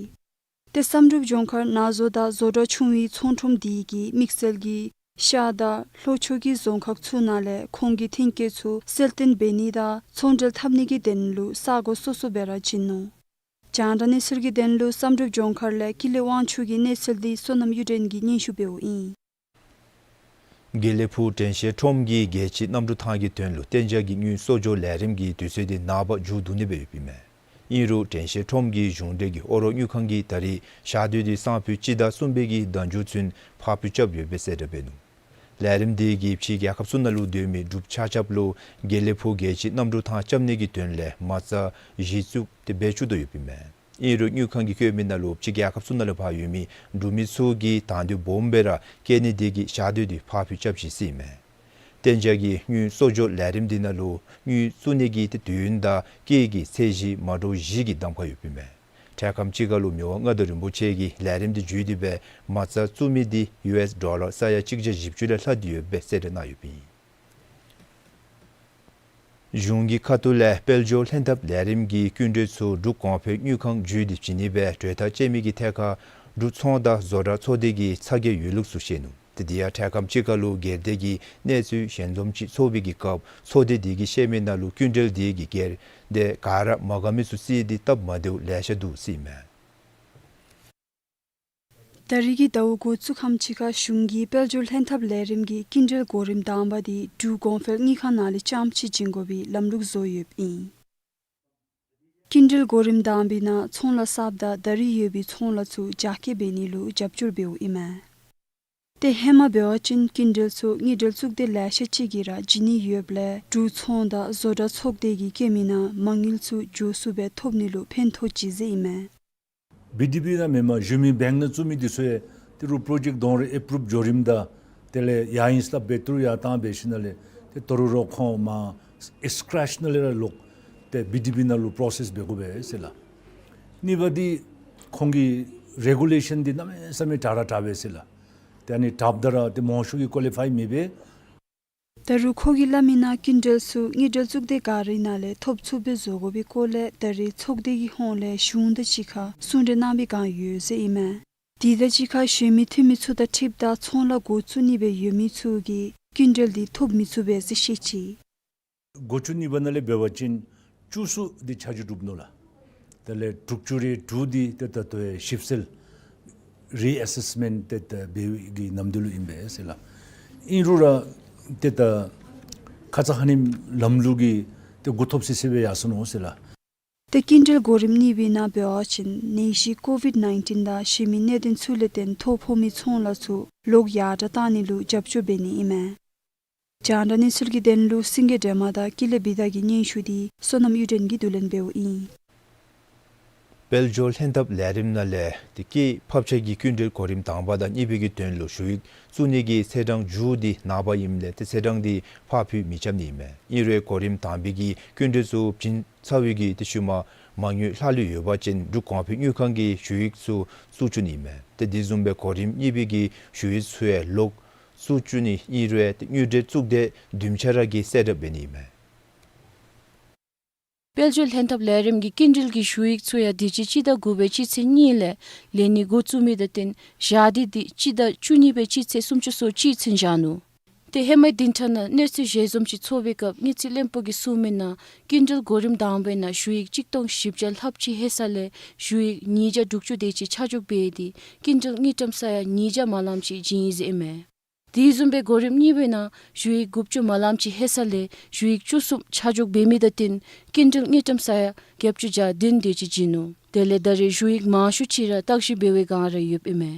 ཏེ་བསམ་གྲུབ་ལྗོངས་མཁར་ན་བཟོ་དང་བཟོ་གྲྭ་ཆུང་བའི་ཚོང་ཁྲོམ་དེ་གིས་དམིགས་བསལ་གྱིས་ཤར་དང་ལྷོ་ཕྱོགས་ཀྱི་རྫོང་ཁག་ཚུ་ནང་ལས་ཁོང་གི་ཐོན་སྐྱེད་ཚུ་གསལ་སྟོན་འབད་ནི་དང་ཚོང་འབྲེལ་འཐབ་ནི་གི་དོན་ལུ་ས་གོ་སོ་སོ་སྦེ་ར་བྱིན་ནུག། རྒྱང་བསྒྲགས་གནས་ཚུལ་གྱི་དོན་ལུ་བསམ་གྲུབ་ལྗོངས་མཁར་ལས་ཀུན་ལེགས་དབང་ཕྱུག་གི་གནས་ཚུལ་འདི་བསོད་ནམས་གཡུ་སྒྲོན་གྱིས་སྙན་ཞུ་འབདཝ་ཨིན། དགེ་ལེགས་ཕུག་དྲན་ཤེས་ཁྲོམ་གྱི་རྒྱལ་སྤྱི་གནམ་གྲུ་ཐང་གི་དོན་ལུ་གཏན་འཇགས་ཀྱི་དངུལ་གསོག་འཇོག་ལས་རིམ་གྱི་དུས་ཚོད་འདི་ནངས་པ་མཇུག་བསྡུ་ནི་སྦེ་ཡོདཔ་ཨིན་མས། ཨིན་རུང་དྲན་ཤེས་ཁྲོམ་གྱི་གཞུང་འབྲེལ་གྱི་ཨོ་རོག་དངུལ་ཁང་གིས་ད་རེས་ཞག་སྡོད་འདི་སང་ཕོད་སྤྱི་ཟླ་གསུམ་པའི་གི་ཟླ་མཇུག་ཚུན་ཕར་འགྱངས་རྐྱབ་ཡོད་པའི་གསལ་བསྒྲགས་འབད་ནུག། ལས་རིམ་འདི་གིས་ཕྱི་རྒྱལ་ཁབ་ཚུ་ནང་ལུ་སྡོད་མི་འབྲུགཔ་ཆ་ཁྱབ་ལུ་དགེ་ལེགས་ཕུག་རྒྱལ་སྤྱི་གནམ་གྲུ་ཐང་རྐྱབ་ནི་གི་དོན་ལས་མ་རྩ་གཞི་བཙུགས་ཏེ་འབད་བཅུག་དོ་ཡོདཔ་ཨིན་མས། ཨིན་རུང་དངུལ་ཁང་གིས་བཀོད་མི་ནང་ལུ་ཕྱི་རྒྱལ་ཁབ་ཚུ་ནང་ལས་ཕར་ཡོད་མི་འབྲུག་མི་ཚུ་གིས་དང་འདོད་སྦོམ་སྦེ་ར་བསྐྱལ་ནི་དེ་གིས་ཞག་སྡོད་འདི་ཕར་འགྱངས་རྐྱབ་ཅི་ཟེར་ཨིན་མས། གཏན་འཇགས་ཀྱི་དངུལ་གསོག་འཇོག་ལས་རིམ་འདི་ནང་ལུ་དངུལ་བཙུགས་ནི་གི་ཏེ་དུས་ཡུན་དང་སྐྱེད་ཀྱི་ཚད་གཞི་མ་འདྲཝ་བཞི་གི་གདམ་ཁ་ཡོདཔ་ཨིན་མས། འཕྲལ་ཁམས་ཅིག་ཁར་ལུ་མི་དབང་མངའ་བདག་རིན་པོ་ཆེ་གིས་ལས་རིམ་འདི་བརྒྱུད་དེ་སྦེ་མ་རྩ་བཙུགས་མི་འདི་ཡུ་ཨེསི་ཌོ་ལར་ས་ཡ་གཅིག་བརྒྱ་བཞི་བཅུ་ལས་ལྷག་སྟེ་ཡོད་པའི་གསལ་བསྒྲགས་གནང་ཡོདཔ་ཨིན། གཞུང་གི་ཁ་ཐུག་ལས་དཔལ་འབྱོར་ལྷན་ཐབས་ལས་རིམ་གྱི་སྐྱིན་འགྲུལ་ཚུ་འབྲུག་གོང་འཕེལ་དངུལ་ཁང་བརྒྱུད་དེ་བྱིན་ནི་སྦེ་གྲོས་ཐག་བཅད་མི་གི་ཐད་ཁར་འབྲུག་ཚོང་དང་བཟོ་གྲྭ་ཚོགས་སྡེ་གིས་ཚ་གྱང་ཡོད་ལུགས་ཚུ་བཤད་ནུག། ཏེ་དེ་ཡང་འཕྲལ་ཁམས་ཅིག་ཁར་ལུ་སྒེར་སྡེ་གི་གནས་ཚུལ་ཞལ་འཛོམས་ཅིག་ཚོགས་པའི་གི་སྐབས་ཚོགས་སྡེ་དེ་གིས་བཤད་མི་ནང་ལུ་སྐྱིན་འགྲུལ་དེ་གིས་སྒེར་སྡེ་ག་ར་མ་དགའ་མི་ཚུ་བརྩིས་ཏེ་སྟབས་མ་བདེཝ་ལེ་ཤ་འདུག་ཟེར་ཨིན་མས། ད་རེས་ཀྱི་ཟླཝ་འགོ་བཙུགས་ཁམས་ཅིག་ཁར་གཞུང་གིས་དཔལ་འབྱོར་ལྷན་ཐབས་ལས་རིམ་གྱི་སྐྱིན་འགྲུལ་གོ་རིམ་དང་པ་འདི་འབྲུག་གོང་འཕེལ་དངུལ་ཁང་ནང་ལས་རྐྱངམ་ཅིག་བྱིན་དགོ་པའི་ལམ་ལུགས་བཟོ་ཡོདཔ་ཨིན། སྐྱིན་འགྲུལ་གོ་རིམ་དང་པའི་ནང་ཚོང་ལཱ་གསརཔ་དང་ད་རེས་ཡོད་པའི་ཚོང་ལཱ་ཚུ་རྒྱ་སྐྱེད་འབད་ནི་ལུ་རྒྱབ་སྐྱོར་འབདཝ་ཨིན་མས། ཏེ་ཧེ་མ་འབད་བ་ཅིན་སྐྱིན་འགྲུལ་ཚུ་དངུལ་འབྲེལ་གཙུག་སྡེ་ལེ་ཤ་ཅིག་གིས་ར་བྱིན་ནི་ཡོདཔ་ལས་འབྲུག་ཚོང་དང་བཟོ་གྲྭ་ཚོགས་སྡེ་གིས་བཀོད་མི་ནང་མ་དངུལ་ཚུ་མགྱོགས་སུ་སྦེ་ཐོབ་ནི་ལུ་ཕན་ཐོགས་ཅི་ཟེར་ཨིན་མས། བི་ཌི་བི་ནང་མེན་པར་གཞན་མི་བེངཀ་ནང་བཙུགས་མི་འདི་ཚུ་ཡང་ཏི་རུ་པྲོ་ཇེཀཊ་དོན་རེ་ཨེ་པྲུབ་འགྱོ་རིམ་དང་དེ་ལས་ཡར་ཨིན་སླབ་སྦེ་ཏི་རུ་ཡར་བཏང་འབད་ཞིནམ་ལས་ཏེ་ད་རུང་རོགས་ཁོང་མར་ཨིས་ཀྲེཤ་ནང་ལས་ར་ལོག་ཏེ་བི་ཌི་བི་ནང་ལུ་པྲོ་སེསི་འབད་དགོ་པས་ཟེར་ལགས། གཉིས་པ་འདི་ཁོང་གི་རེ་གུ་ལེ་ཤཱན་འདི་གནམ་མེད་ས་མེད་དྲག་ར་དྲག་པས་ཟེར་ལགས། ཏེ་ཨ་ནི་དྲགཔ་ད་ར་ཏེ་མང་ཤོས་ཀྱིས་ཀོ་ལི་ཕའི་མི་འབད། ད་རུང་ཁོ་གིས་སླབ་མི་ནང་སྐྱིན་འགྲུལ་ཚུ་དངུལ་འབྲེལ་གཙུག་སྡེ་ག་རའི་ནང་ལས་ཐོབ་ཚུགསཔ་སྦེ་བཟོ་དགོ་པའི་སྐོར་ལས་ད་རེས་ཚོགས་སྡེ་གི་ཧོངས་ལས་གཞུང་དང་གཅིག་ཁར་གསུང་གྲོས་གནང་པའི་བསྒང་ཡོད་ཟེར་ཨིན་མས། དེ་དང་གཅིག་ཁར་གཞན་མི་འཐུས་མི་ཚུ་དང་འཁྲིལཝ་ད་ཚོང་ལཱ་འགོ་བཙུགས་ནི་སྦེ་ཡོད་མི་ཚུ་གིས་སྐྱིན་འགྲུལ་འདི་ཐོབ་མི་ཚུགས་པས་ཟེར་བཤད་ཅི། འགོ་བཙུགས་ནི་འབད་ནི་ལས་འབད་བ་ཅིན་བཅུ་གསུམ་འདི་ཆ་འཇོག་གྲུབ་ནུག་ལགས། དེ་ལས་དྲུག་ཅུ་རེ་དྲུག་འདི་ཏེ་ད་ལྟོ་ཞིབ་འཚོལ་རི་ཨེ་སེསི་མེནཊ་ཏེ་ད་འབད་བའི་གི་ནམ་དུས་ལུ་ཨིན་པས་ཟེར་ལགས། ཨིན་རུང་ར་ཏེ་ད་ཁ་ཙ་ཁ་ཉིནམ་ལམ་ལུགས་ཀྱི་ཏེ་འགོ་ཐོག་སི་སི་སྦེ་ཡར་སོ་ནུག་ཟེར་ལགས། ཏེ་སྐྱིན་འགྲུལ་གོ་རིམ་གཉིས་པའི་ནང་འབད་བ་ཅིན་ནད་གཞི་ཀོ་བིཌ་ནའིན་ཊིན་དང་གཞན་མི་གནད་དོན་ཚུ་ལས་བརྟེན་ཐོ་ཕོག་མི་ཚོང་ལཱ་ཚུ་ལོག་ཡར་དྲག་གཏང་ནི་ལུ་རྒྱབ་སྐྱོར་འབད་ནི་ཨིན་མས། རྒྱང་བསྒྲགས་གནས་ཚུལ་གྱི་དོན་ལུ་སེང་གེ་སྒྲོལ་མ་དང་ཀུན་ལེགས་བི་དྷ་གི་སྙན་ཞུ་འདི་བསོད་ནམས་གཡུ་སྒྲོན་གྱིས་བསྡུ་ལེན་འབདཝ་ཨིན། དཔལ་འབྱོར་ལྷན་ཐབས་ལས་རིམ་ནང་ལས་ཏེ་སྐྱེད་ཕབ་ཆ་གི་སྐྱིན་འགྲུལ་གོ་རིམ་དང་པ་དང་གཉིས་པའི་གི་དོན་ལུ་ཞུ་ཡིག་བཙུགས་ནི་གི་ཚེས་གྲངས་མཇུག་འདི་ནངས་པ་ཨིནམ་ལས་ཏེ་ཚེས་གྲངས་འདི་ཕར་འཕུལ་མི་རྐྱབ་ནི་ཨིན་མས། ཨིན་རུང་གོ་རིམ་དང་པའི་གི་སྐྱིན་འགྲུལ་ཚུ་བྱིན་ཚར་བའི་གི་ཏེ་ཤུལ་མ་མ་དངུལ་ལྷག་ལུས་ཡོད་པ་ཅིན་འབྲུག་གོང་འཕེལ་དངུལ་ཁང་གི་ཞུ་ཡིག་ཚུ་བཙུགས་བཅུག་ནི་ཨིན་མས། ཏེ་དེ་བཟུམ་སྦེ་གོ་རིམ་གཉིས་པའི་གི་ཞུ་ཡིག་ཚུ་ཡང་ལོག་བཙུགས་བཅུག་ནི་ཨིན་རུང་ཏེ་དངུལ་འབྲེལ་གཙུག་སྡེ་བདུན་ཆ་ར་གིས་གསལ་བསྒྲགས་འབད་ནི་ཨིན་མས། དཔལ་འབྱོར་ལྷན་ཐབས་ལས་རིམ་གྱི་སྐྱིན་འགྲུལ་གྱི་ཞུ་ཡིག་ཚུ་ཡང་དུས་ཅི་སྤྱི་ཟླ་དགུ་པའི་སྤྱི་ཚེས་གཉིས་ལས་ལེན་ནི་འགོ་བཙུགས་མི་དང་བསྟུན་ཞག་སྡོད་འདི་སྤྱི་ཟླ་བཅུ་གཉིས་པའི་སྤྱི་ཚེས་སུམ་ཅུ་སོ་གཅིག་ཚུན་བཞག་ནུག། ཏེ་ཧེ་མའི་བདུན་ཕྲག་ནང་གནས་ཚུལ་ཞལ་འཛོམས་ཅིག་ཚོགས་པའི་སྐབས་དངུལ་རྩིས་བློན་པོ་གིས་གསུངས་མི་ནང་སྐྱིན་འགྲུལ་གོ་རིམ་དང་པའི་ནང་ཞུ་ཡིག་གཅིག་སྟོང་བཞི་བརྒྱ་ལྷགཔ་ཅིག་ལྷོད་ས་ལས་ཞུ་ཡིག་ཉིས་བརྒྱ་དྲུག་ཅུ་དེ་ཅིག་ཆ་འཇོག་འབད་དེ་སྐྱིན་འགྲུལ་དངུལ་ཀྲམ་ས་ཡ་ཉིས་བརྒྱ་མ་ལངམ་ཅིག་བྱིན་ཡི་ཟེར་ཨིན་མས། དེ་བཟུམ་སྦེ་གོ་རིམ་གཉིས་པའི་ནང་ཞུ་ཡིག་དགུ་བཅུ་མ་ལངམ་ཅིག་ལྷོད་ས་ལས་ཞུ་ཡིག་བཅུ་གསུམ་ཆ་འཇོག་འབད་མི་དང་བསྟུན་སྐྱིན་འགྲུལ་དངུལ་ཀྲམ་ས་ཡ་བརྒྱད་ཅུ་གྱ་བདུན་དེ་ཅིག་བྱིན་ནུག། དེ་ལས་ད་རེས་ཞུ་ཡིག་མང་ཤོས་ཅིག་ར་བརྟག་ཞིབ་འབད་བའི་བསྒང་ར་ཡོདཔ་ཨིན་མས།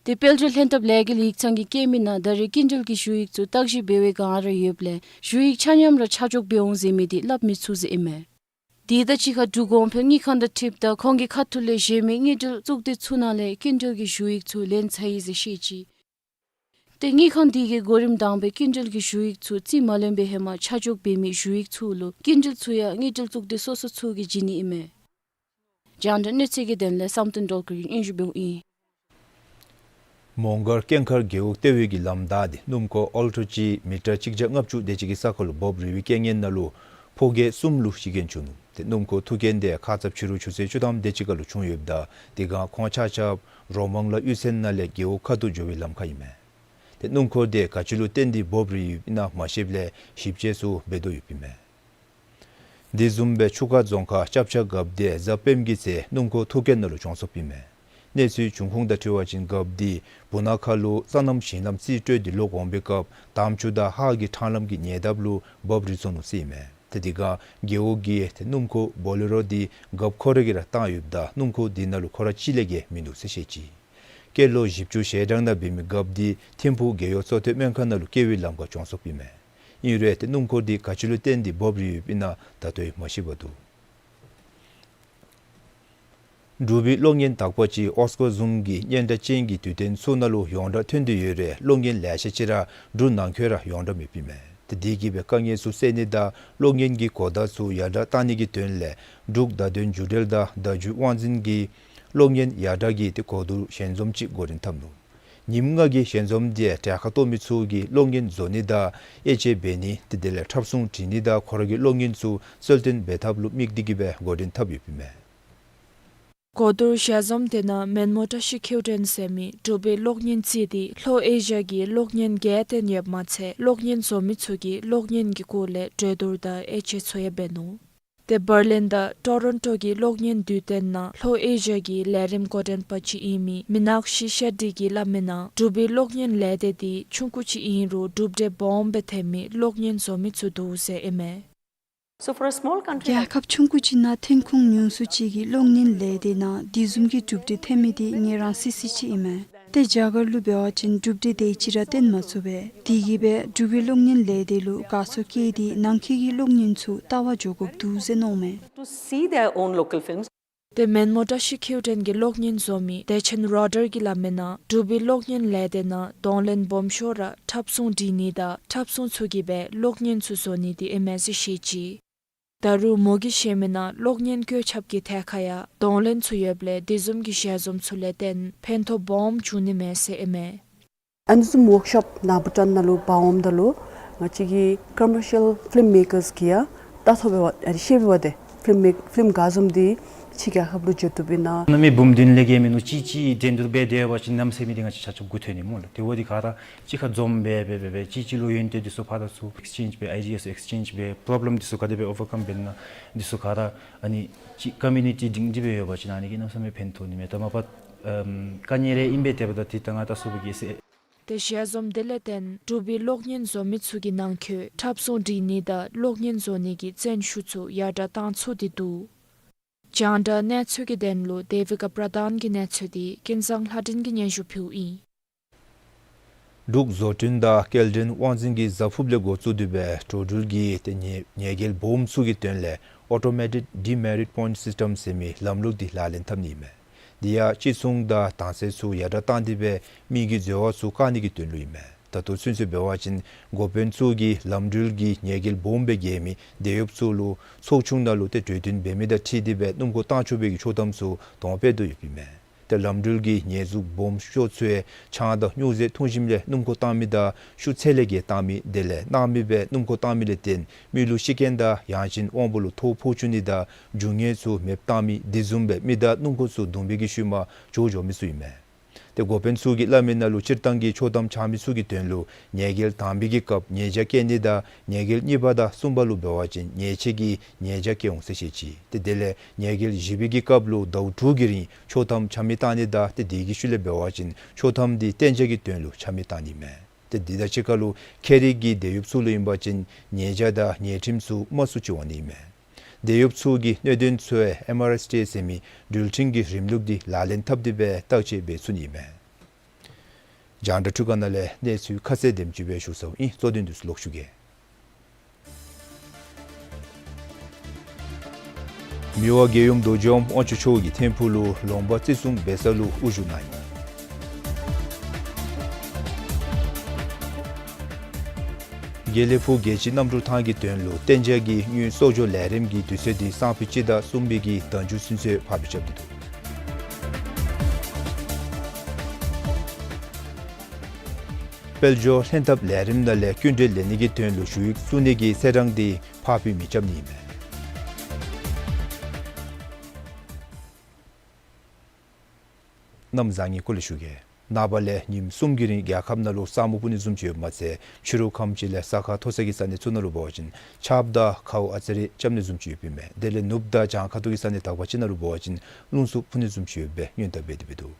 ཏེ་དཔལ་འབྱོར་ལྷན་ཐབས་ལས་འགུལ་ཡིག་ཚང་གིས་བཀོད་མི་ནང་ད་རེས་སྐྱིན་འགྲུལ་གྱི་ཞུ་ཡིག་ཚུ་བརྟག་ཞིབ་འབད་བའི་བསྒང་ར་ཡོདཔ་ལས་ཞུ་ཡིག་ཆ་མཉམ་ར་ཆ་འཇོག་འབད་འོང་ཟེར་མི་འདི་སླབ་མི་ཚུགས་ཟེར་ཨིན་མས། དེ་དང་གཅིག་ཁར་འབྲུག་གོང་འཕེལ་དངུལ་ཁང་དང་འཁྲིལཝ་ད་ཁོང་གི་ཁ་ཐུག་ལས་གཞན་མི་དངུལ་འབྲེལ་གཙུག་སྡེ་ཚུ་ནང་ལས་སྐྱིན་འགྲུལ་གྱི་ཞུ་ཡིག་ཚུ་ལེན་ཚར་ཡི་ཟེར་བཤད་ཅི། ཏེ་དངུལ་ཁང་དེ་གིས་གོ་རིམ་དང་པའི་སྐྱིན་འགྲུལ་གྱི་ཞུ་ཡིག་ཚུ་རྩིས་མ་ལེན་པའི་ཧེ་མ་ཆ་འཇོག་འབད་མི་ཞུ་ཡིག་ཚུ་ལུ་སྐྱིན་འགྲུལ་ཚུ་ཡང་དངུལ་འབྲེལ་གཙུག་སྡེ་སོ་སོ་ཚུ་གིས་བྱིན་ནི་ཨིན་མས། རྒྱང་བསྒྲགས་གནས་ཚུལ་གྱི་དོན་ལས་བསམ་གཏན་སྒྲོལ་དཀར་གྱིས་སྙན་ཞུ་འབདཝ་ཨིན། མོང་སྒར་ཀེང་མཁར་རྒེད་འོག་ལྟེ་བའི་གི་ལམ་བདའ་སྟེ་སྣུམ་འཁོར་ཨལ་ཊོ་ཅིག་མི་ཊར་གཅིག་བརྒྱ་ལྔ་བཅུ་དེ་ཅིག་གི་ས་ཁར་ལུ་འབབ་རིལ་བའི་རྐྱེན་ངན་ནང་ལུ་ ཕོ་རྒས་གསུམ་ལུ་ཤི་རྐྱེན་བྱུང་ནུག། ཏེ་སྣུམ་འཁོར་ཐུག་རྐྱེན་དེ་ཁ་ཙ་ཕྱི་རུ་ཆུ་ཚོད་བཅུ་ཐམ་དེ་ཅིག་ཁར་ལུ་བྱུང་ཡོདཔ་ད་དེ་སྒང་ཁོང་ཆ་ཁྱབ་རོ་མང་ལ་གཡུས་ཚན་ནང་ལས་རྒེད་འོག་ཁ་ཐུག་འགྱོ་བའི་ལམ་ཁར་ཨིན་མས། ཏེ་སྣུམ་འཁོར་དེ་ག་ཅི་ལུ་བརྟེན་ཏེ་འབབ་རིལ་ཡོདཔ་ཨིན་ན་མ་ཤེསཔ་ལས་ཞིབ་དཔྱད་ཚུ་འབད་དོ་ཡོདཔ་ཨིན་མས། དེ་བཟུམ་སྦེ་ཆུ་ཁ་རྫོང་ཁག་ལྕབ་ཆ་རྒཔོ་དེ་གཟའ་སྤེནམ་གི་ཚེ་སྣུམ་འཁོར་ཐུག་རྐྱེན་ནང་ལུ་གྱོངས་སོཔ་ཨིན་མས། གནས་ཚུལ་བྱུང་ཁུངས་དང་འཁྲིལ་བ་ཅིན་རྒཔོ་དེ་སྦུག་ན་ཁ་ལུ་སོ་ནམ་ཞིང་ལམ་རྩིས་སྤྲོད་དེ་ལོག་འོང་པའི་སྐབས་དམ་ཆུ་དང་ཧཱ་གི་ཕྲང་ལམ་གྱི་ཉེ་འདབས་ལུ་འབབ་རིལ་སོ་ནུག་ཟེར་ཨིན་མས། ཏེ་དེ་སྒང་རྒེད་འོག་གིས་ཏེ་སྣུམ་འཁོར་བོ་ལེ་རོ་དེ་རྒཔོ་ཁོ་ར་གིས་ར་བཏང་ཡོདཔ་ད་སྣུམ་འཁོར་དེ་ནང་ལུ་ཁོ་ར་གཅིག་ལས་བརྒལ་མིན་འདུག་ཟེར་བཤད་ཅི། སྐྱེས་ལོ་བཞི་བཅུ་ཞེ་གྲངས་ནང་འབད་མི་རྒཔོ་དེ་ཐིམ་ཕུག་རྒེད་འོག་གཙོ་བསྟེན་སྨན་ཁང་ནང་ལུ་སྐྱེལ་བའི་ལམ་ཁར་གྱོངས་སོཔ་ཨིན་མས། ཨིན་རུང་ཏེ་སྣུམ་འཁོར་དེ་ག་ཅི་ལུ་བརྟེན་ཏེ་འབབ་རིལ་ཡོདཔ་ཨིན་ན་ད་ལྟོ་ཡང་མ་ཤེས་པར་འདུག། འབྲུག་པའི་གློག་བརྙན་དག་པ་ཅིག་ཨོ་སི་ཀར་བཟུམ་གྱི་སྙན་གྲགས་ཅན་གྱི་དུས་སྟོན་ཚུ་ནང་ལུ་ཡོངས་གྲགས་ཐོན་ཏེ་ཡོད་རུང་གློག་བརྙན་ལེ་ཤ་ཅིག་ར་འབྲུག་ནང་འཁོད་ར་ཡོངས་གྲགས་མེདཔ་ཨིན་མས། ཏེ་དེ་གིས་སྦེ་དཀའ་ངལ་ཚུ་སེལ་ནི་དང་གློག་བརྙན་གྱི་གོ་བརྡ་ཚུ་ཡར་དྲགས་གཏང་ནི་གི་དོན་ལས་འབྲུག་བརྡ་དོན་བརྒྱུད་འབྲེལ་དང་བརྡ་བརྒྱུད་དབང་འཛིན་གྱིས་གློག་བརྙན་ཡར་དྲགས་ཀྱི་ཏེ་གོ་བསྡུར་ཞལ་འཛོམས་ཅིག་འགོ་འདྲེན་འཐབ་ནུག། ཉིནམ་ལྔ་གི་ཞལ་འཛོམས་དེ་གྲལ་ཁར་གཏོགས་མི་ཚུ་གིས་གློག་བརྙན་བཟོ་ནི་དང་དབྱེ་དཔྱད་འབད་ནི་ཏེ་དེ་ལས་འཁྲབ་གསུང་འབྲི་ནི་དང་ཁོ་ར་གི་གློག་བརྙན་ཚུ་གསོལ་སྟོན་འབད་ཐབས་ལུ་དམིགས་ཏེ་གིས་སྦེ་འགོ་འདྲེན་འཐབ་ཡོདཔ་ཨིན་མས། གོ་བསྡུར་ཞལ་འཛོམས་དེ་ནང་མེན་མོ་བཀྲ་ཤིས་ཁྱིའུ་ཏྲེན་ཟེར་མི་འབྲུག་པའི་གློག་བརྙན་རྩིས་ཏེ་ལྷོ་ཨེ་ཤི་ཡ་གི་གློག་བརྙན་རྒྱལ་བསྟན་ཡོདཔ་མ་ཚད་གློག་བརྙན་བཟོ་མི་ཚུ་གིས་གློག་བརྙན་གྱི་སྐོར་ལས་གྲོས་བསྡུར་དང་དབྱེ་དཔྱད་ཚུ་ཡང་འབད་ནུག། ཏེ་བར་ལིན་དང་ཊོ་རོན་ཊོ་གི་གློག་བརྙན་དུས་སྟོན་ནང་ལྷོ་ཨེ་ཤི་ཡ་གི་ལས་རིམ་འགོ་འདྲེན་པ་ཅིག་ཨིན་མི་མི་ནག་ཤི་ཤ་ཏི་གིས་སླབ་མི་ནང་འབྲུག་པའི་གློག་བརྙན་ལས་སྡེ་དེ་ཆུང་ཀུ་ཅིག་ཨིན་རུང་གྲུབ་འབྲས་སྦོམ་སྦེ་ཐོན་མི་གློག་བརྙན་བཟོ་མི་ཚུ་འདུག་ཟེར་ཨིན་མས། So for a small country རྒྱལ་ཁབ་ཆུང་ཀུ་ཅིག་ནང་ཐོན་ཁུངས་ཉུང་སུ་ཅིག་གི་གློག་བརྙན་ལས་སྡེ་ནང་དེ་བཟུམ་གྱི་གྲུབ་འབྲས་ཐོན་མི་དེ་ངལ་རངས་སི་སི་ཅིག་ཨིན་མས། ཏེ་རྒྱ་གར་ལུ་འབད་བ་ཅིན་གྲུབ་འབྲས་དེ་ཅིག་ར་སྟོན་མ་ཚུགས་པས། དེ་གིས་སྦེ་འབྲུག་པའི་གློག་བརྙན་ལས་སྡེ་ལུ་དགའ་ཚོར་སྐྱེས་ཏེ་ནང་འཁོད་ཀྱི་གློག་བརྙན་ཚུ་ལྟ་བར་འགྱོ་དགོཔ་འདུག་ཟེར་མནོཝ་མས། To see their own local films. ཏེ་མེན་མོ་བཀྲ་ཤིས་ཁྱིའུ་ཏྲེན་གྱི་གློག་བརྙན་བཟོ་མི་བདེ་ཆེན་རོ་ཌར་གྱིས་སླབ་མི་ནང་འབྲུག་པའི་གློག་བརྙན་ལས་སྡེ་ནང་གདོང་ལེན་སྦོམ་ཤོས་ར་འཁྲབ་གསུང་འབྲི་ནི་དང་འཁྲབ་གསུང་ཚུ་གིས་སྦེ་གློག་བརྙན་ཚུ་བཟོ་ནི་དེ་ཨིན་མས་ཟེར་བཤད་ཅི། ད་རུང་མོ་གིས་བཤད་མི་ནང་གློག་བརྙན་བཀོད་ཁྱབ་ཀྱི་ཐད་ཁར་ཡང་གདོང་ལེན་ཚུ་ཡོདཔ་ལས་དེ་བཟུམ་གྱི་ཞལ་འཛོམས་ཚུ་ལས་བརྟེན་ཕན་ཐོགས་སྦོམ་བྱུང་ནི་མས་ཟེར་ཨིན་མས། ཨ་ནི་བཟུམ་ཝརཀ་ཤོཔ་ནཱ་བུ་ཊོན་ནང་ལུ་འབག་འོངམ་ད་ལུ་ང་བཅས་ཀྱི་ཀོ་མར་ཤལ་ཕི་ལིམ་མེ་ཀརས་ཀྱིས་ཡང་བལྟ་ཐོབ་པས་པ། ཨ་ནི་ཤེས་པས་པ། ཏེ་ཕི་ལིམ་མེ་ཕི་ལིམ་ག་བཟུམ་འདི་ཕྱི་རྒྱལ་ཁབ་ལུ་འགྱོ་བཏུབ་ཨིན་ན། ནང་མི་འབུམ་བདུན་ལས་བརྒལ་མི་ནང་གཅིག་གཅིག་འགྲན་བསྡུར་འབད་དེ་འབད་བ་ཅིན་གནམ་མེད་ས་མེད་འདི་ང་བཅས་ཆ་ཁྱབ་མགུ་འཐོམ་ནི་སྨོ་ལགས། དེ་འབདཝ་ད་ག་ར་གཅིག་ཁར་འཛོམས་སྦེ་སྦེ་སྦེ་སྦེ་གཅིག་གཅིག་ལུ་ཡོན་ཏན་འདི་ཚུ་ཕར་དང་ཚུར་ཨེགསི་ཅེནཇ་འབད་ཨའི་ཌི་ཡཱ་ཚུ་ཨེགསི་ཅེནཇ་འབད་པོརོབ་ལེམ་འདི་ཚུ་ག་དེ་སྦེ་ཨོ་བར་ཀམ་འབད་ནི་འདི་ཚུ་ག་ར་ཨ་ནི་གཅིག་ཀོ་མིའུ་ནི་ཊི་སྒྲིང་སྒྲི་སྦེ་ཡོད་པ་ཅིན་ཨ་ནི་གིས་གནམ་མེད་ས་མེད་ཕན་ཐོགས་ནི་མས། ད་མ་པ་ཨམ་དཀའ་ངལ་རེ་ཨིན་པས། དེ་འབདཝ་ད་ཏེ་ད་ང་བལྟ་ས་བུ་གིས་ཟེར། ཏེ་ཞལ་འཛོམས་དེ་ལས་བརྟེན་འབྲུག་པའི་གློག་བརྙན་བཟོ་མི་ཚུ་གི་ནང་འཁོད་འཁྲབ་གསུང་འབྲི་ནི་དང་གློག་བརྙན་བཟོ་ནི་གི་བརྩོན་ཤུགས་ཚུ་ཡར་དྲགས་བཏང་ཚུགས་ཏེ་འདུག། རྒྱང་བསྒྲགས་གནས་ཚུལ་གྱི་དོན་ལུ་དེ་བི་ཀ་པྲ་དཱན་གྱི་གནས་ཚུལ་དེ་ཀུན་བཟང་ལྷ་སྒྲོན་གྱིས་སྙན་ཞུ་ཕུལཝ་ཨིན། འབྲུག་བཟོ་སྐྲུན་དང་སྐྱེལ་འདྲེན་དབང་འཛིན་གྱིས་གཟའ་ཕུརཔ་ལས་འགོ་བཙུགས་ཏེ་སྦེ་འགྲོ་འགྲུལ་གྱི་ཏེ་ཉེས་ཉེས་འགེལ་སྦོམ་ཚུ་གི་དོན་ལས་ཨོ་ཊོ་མེ་ཊིག་ཌི་མེ་རིཊ་པོའིནཊ་སིསི་ཊེམ་ཟེར་མི་ལམ་ལུགས་འདི་ལག་ལེན་འཐབ་ནི་ཨིན་མས། དེ་ཡང་ཅི་གསུང་དང་དྭངས་གསལ་ཚུ་ཡར་དྲགས་བཏང་སྟེ་སྦེ་མི་གི་འཛོལ་བ་ཚུ་བཀག་ནི་གི་དོན་ལུ་ཨིན་མས། ད་ལྟོ་ཚུན་ཚོད་འབད་བ་ཅིན་འགོ་དཔོན་ཚུ་གིས་ལམ་འགྲུལ་གྱི་ཉེས་འགེལ་སྦོམ་སྦེ་འགེལ་མི་དེད་གཡོགཔ་ཚུ་ལུ་ཚོགས་ཆུང་ནང་ལུ་ཏེ་གྲོས་བསྟུན་འབད་མི་དང་འཁྲིལ་ཏེ་སྦེ་སྣུམ་འཁོར་བཏང་ཆོག་པའི་གི་ཆོག་ཐམ་ཚུ་དོ་འཕང་འབད་དོ་ཡོདཔ་ཨིན་མས། ཏེ་ལམ་འགྲུལ་གྱི་ཉེས་འཛུགས་སྦོམ་ཤོས་ཚུ་ཡང་ཆང་དང་སྨྱོ་རྫས་འཐུང་ཞིནམ་ལས་སྣུམ་འཁོར་བཏང་མི་དང་ཤུགས་ཚད་ལས་བརྒལ་བཏང་མི་དེ་ལས་སྣང་མེད་སྦེ་སྣུམ་འཁོར་བཏང་མི་ལས་བརྟེན་མི་ལུ་ཤི་རྐྱེན་དང་ཡང་ཅིན་དབང་པོ་ལུ་ཐོ་ཕོག་བཅུག་ནི་དང་རྒྱུ་ངན་ཚུ་མེདཔ་བཏང་མི་དེ་བཟུམ་སྦེ་མི་དང་སྣུམ་འཁོར་ཚུ་བརྡུང་བའི་གི་ཤུལ་མ་བྱོག་འགྱོ་མི་ཚུ་ཨིན་མས། ཏེ་འགོ་དཔོན་ཚུ་གིས་སླབ་མི་ནང་ལུ་སྤྱིར་བཏང་གི་ཆོག་ཐམ་འཆང་མི་ཚུ་གི་དོན་ལུ་ཉེས་འགེལ་དང་པའི་གི་སྐབས་ཉེས་བྱ་བཀལ་ནི་དང་ཉེས་འགེལ་གཉིས་པ་དང་གསུམ་པ་ལུ་འབད་བ་ཅིན་ཉེས་ཆད་ཀྱི་ཉེས་བྱ་བཀལ་འོང་ཟེར་བཤད་ཅི། ཏེ་དེ་ལས་ཉེས་འགེལ་བཞི་པའི་གི་སྐབས་ལུ་ཟླཝ་དྲུག་གི་རིང་ཆོག་ཐམ་འཆང་མི་བཏང་ནི་དང་ཏེ་དེ་གི་ཤུལ་ལས་འབད་བ་ཅིན་ཆོག་ཐམ་འདི་གཏན་འཇགས་ཀྱི་དོན་ལུ་འཆང་མི་བཏང་ནི་མས། ཏེ་དེ་དང་གཅིག་ཁར་ལུ་ཁྱད་རིག་གི་དེད་གཡོགཔ་ཚུ་ལུ་ཨིན་པ་ཅིན་ཉེས་བྱ་དང་ཉེས་ཁྲིམས་ཚུ་དམའ་སུ་ཅིག་འོང་ནི་མས། དེད་གཡོགཔ་ཚུ་གི་གནད་དོན་ཚུ་ཡང་ཨེམ་ཨར་ཨེསི་ཊི་ཟེར་མི་འགྲུལ་འཕྲིན་གྱི་རིམ་ལུགས་འདི་ལག་ལེན་འཐབ་སྟེ་སྦེ་བརྟག་དཔྱད་འབད་ཚུགས་ནི་མས། རྒྱང་བསྒྲགས་འཕྲུལ་ཁང་ནང་ལས་གནས་ཚུལ་ཁ་གསལ་དེམ་ཅིག་སྦེ་ཞུ་ཚརཝ་ཨིན། རྩོད་དོན་འདི་ཚུ་ལོག་ཞུ་གེ། མི་དབང་རྒྱལ་ཡུམ་རྡོ་རྗེ་དབང་མཆོག་གིས་ཐིམ་ཕུག་ལུ་ལུང་པ་བརྩི་སྲུང་འབད་ས་ལུ་དབུ་བཞུགས་གནང་ཡི། དགེ་ལེགས་ཕུག་རྒྱལ་སྤྱིའི་གནམ་གྲུ་ཐང་གི་དོན་ལུ་གཏན་འཇགས་ཀྱི་དངུལ་གསོག་འཇོག་ལས་རིམ་གྱི་དུས་ཚོད་འདི་སང་ཕོད་སྤྱི་ཟླ་གསུམ་པའི་གི་ཟླ་མཇུག་ཚུན་ཚོད་ཕར་འགྱངས་རྐྱབ་སྟེ་འདུག། དཔལ་འབྱོར་ལྷན་ཐབས་ལས་རིམ་ནང་ལས་སྐྱིན་འགྲུལ་ལེན་ནི་གི་དོན་ལུ་ཞུ་ཡིག་བཙུགས་ནི་གི་གསལ་བསྒྲགས་འདི་ཕར་འབུལ་མི་རྐྱབ་ནི་ཨིན་མས། གནམ་བཟང་ངན་སྐོར་ལས་ཞུ་གེ། ནངས་པ་ལས་ཉིནམ་གསུམ་གྱི་རིང་རྒྱལ་ཁབ་ནང་ལུ་ས་སྨུག་སྤུབ་ནི་བཟུམ་ཅིག་ཡོདཔ་མ་ཚད་ཕྱི་རུ་ཁམས་ཅིག་ལས་ས་ཁ་མཐོ་ས་གི་ས་གནས་ཚུ་ནང་ལུ་འབད་བ་ཅིན་ཆརཔ་དང་ཁཝ་ཨ་ཙི་རེ་རྐྱབ་ནི་བཟུམ་ཅིག་ཡོདཔ་ཨིན་མས། དེ་ལས་ནུབ་དང་བྱང་ཁ་ཐུག་གི་ས་གནས་དག་པ་ཅིག་ནང་ལུ་འབད་བ་ཅིན་རླུང་འཚུབ་འཕུ་ནི་བཟུམ་ཅིག་ཡོདཔ་སྦེ་སྔོན་བརྡ་འབད་དེ་འབད་དོ།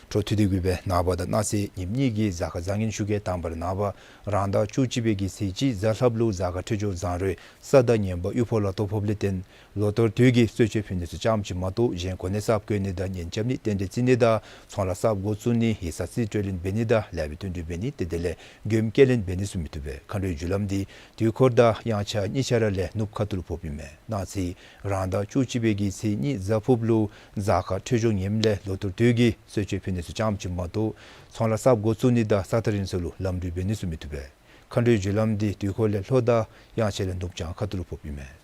འཕྲོ་མཐུད་དེ་གུ་སྦེ་ནངས་པ་དང་གནངས་ཚེ་ཉིནམ་གཉིས་ཀྱི་གཟའ་སྐར་བཟང་ངན་ཞུ་གེ། དང་པ་ར་ནངས་པ་རང་ཟླ་བཅུ་གཅིག་པའི་གི་ཚེས་གཅིག་གཟའ་ལྷགཔ་ལུ་གཟའ་སྐར་འཕྲོད་སྦྱོར་བཟང་རུང་ས་དང་ངན་པ་གཡུས་ཕོག་ལ་གཏོར་ཕོགཔ་ལས་བརྟེན་ལོ་གཏོར་དུས་ཀྱི་གསོལ་མཆོད་ཕུལ་ནི་ཚུ་ཙམ་ཅིག་མ་གཏོགས་གཞན་གོ་གནས་གསརཔ་བསྐོ་ནི་དང་གཉེན་རྐྱབ་ནི་རྟེན་འབྲེལ་བརྩི་ནི་དང་ཚོང་ལཱ་གསརཔ་འགོ་བཙུགས་ནི་ཡིག་ཚང་རྩིས་སྤྲོད་ལེན་འབད་ནི་དང་ལེགས་པའི་དོན་འགྲུབ་འབད་ནི་ཏེ་དེ་ལས་མགྱོནམ་སྐྱེལ་ལེན་འབད་ནི་ཚུ་མི་བཏུབ་པས། མཁའ་འགྲོའི་རྒྱུ་ལམ་འདི་དུས་འཁོར་དང་དབྱངས་འཆར་གཉིས་ཆ་ར་ལས་ནུབ་ཁ་ཐུག་ལུ་ཕོགཔ་ཨིན་མས། གནངས་ཚེ་རང་ཟླ་བཅུ་གཅིག་པའི་གི་ཚེས་གཉིས་གཟའ་ཕུརཔ་ལུ་གཟའ་སྐར་འཕྲོད་སྦྱོར་ངནམ་ལས་ལོ་གཏོར་དུས་ཀྱི་གསོལ་མཆོད་ཕུལ་ནི་ཚུ་ཙམ་ཅིག་མ་གཏོགས་ཚོང་ལཱ་གསརཔ་འགོ་བཙུགས་ནི་དང་ས་ཐག་རིང་སུ་ལུ་ལམ་འགྲུལ་འབད་ནི་ཚུ་མི་བཏུབ་པས། མཁའ་འགྲོའི་རྒྱུ་ལམ་འདི་དུས་འཁོར་ལས་ལྷོ་དང་དབྱངས་འཆར་ལས་ནུབ་བྱང་ཁ་ཐུག་ལུ་ཕོགཔ་ཨིན་མས།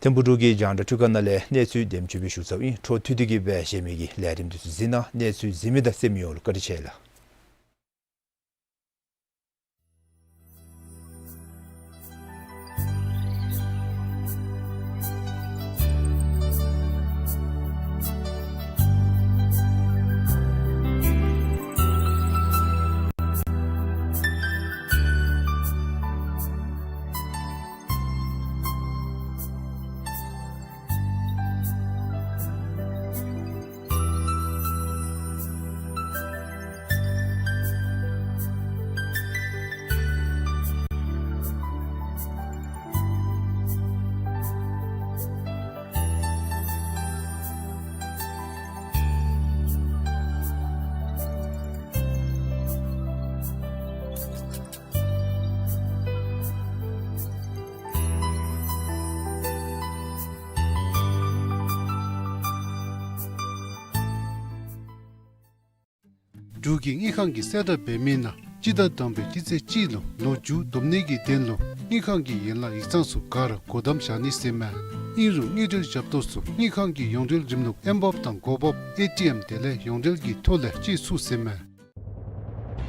ཐིམ་ཕུག་འབྲུག་གི་རྒྱང་བསྒྲགས་འཕྲུལ་ཁང་ནང་ལས་གནས་ཚུལ་དེམ་ཅིག་སྦེ་ཞུ་ཚརཝ་ཨིན། འཕྲོ་མཐུད་དེ་གི་སྦེ་གཞན་མི་གི་ལས་རིམ་འདི་ཚུ་གཟིགས་གནང་། གནས་ཚུལ་གཟིགས་མི་དང་གསན་མི་ཡོངས་ལུ་བཀའ་དྲིན་ཆེ་ལགས། འབྲུག་གི་དངུལ་ཁང་གིས་གསལ་བསྒྲགས་འབད་མི་ནང་སྤྱི་ཟླ་དང་པའི་སྤྱི་ཚེས་གཅིག་ལུ་ལོ་མཇུག་བསྡོམས་ནི་གི་དོན་ལུ་དངུལ་ཁང་གི་ཡན་ལག་ཡིག་ཚང་ཚུ་ག་ར་སྒོ་བསྡམ་བཞག་ནི་ཟེར་མས། ཨིན་རུང་དངུལ་འབྲེལ་ཞབས་ཏོག་ཚུ་དངུལ་ཁང་གི་ཡོངས་འབྲེལ་རིམ་ལུགས་ཨེམ་བོབ་དང་གོ་བོབ་ཨེ་ཊི་ཨེམ་དེ་ལས་ཡོངས་འབྲེལ་གྱི་ཐོག་ལས་སྤྱོད་ཚུགས་ཟེར་མས།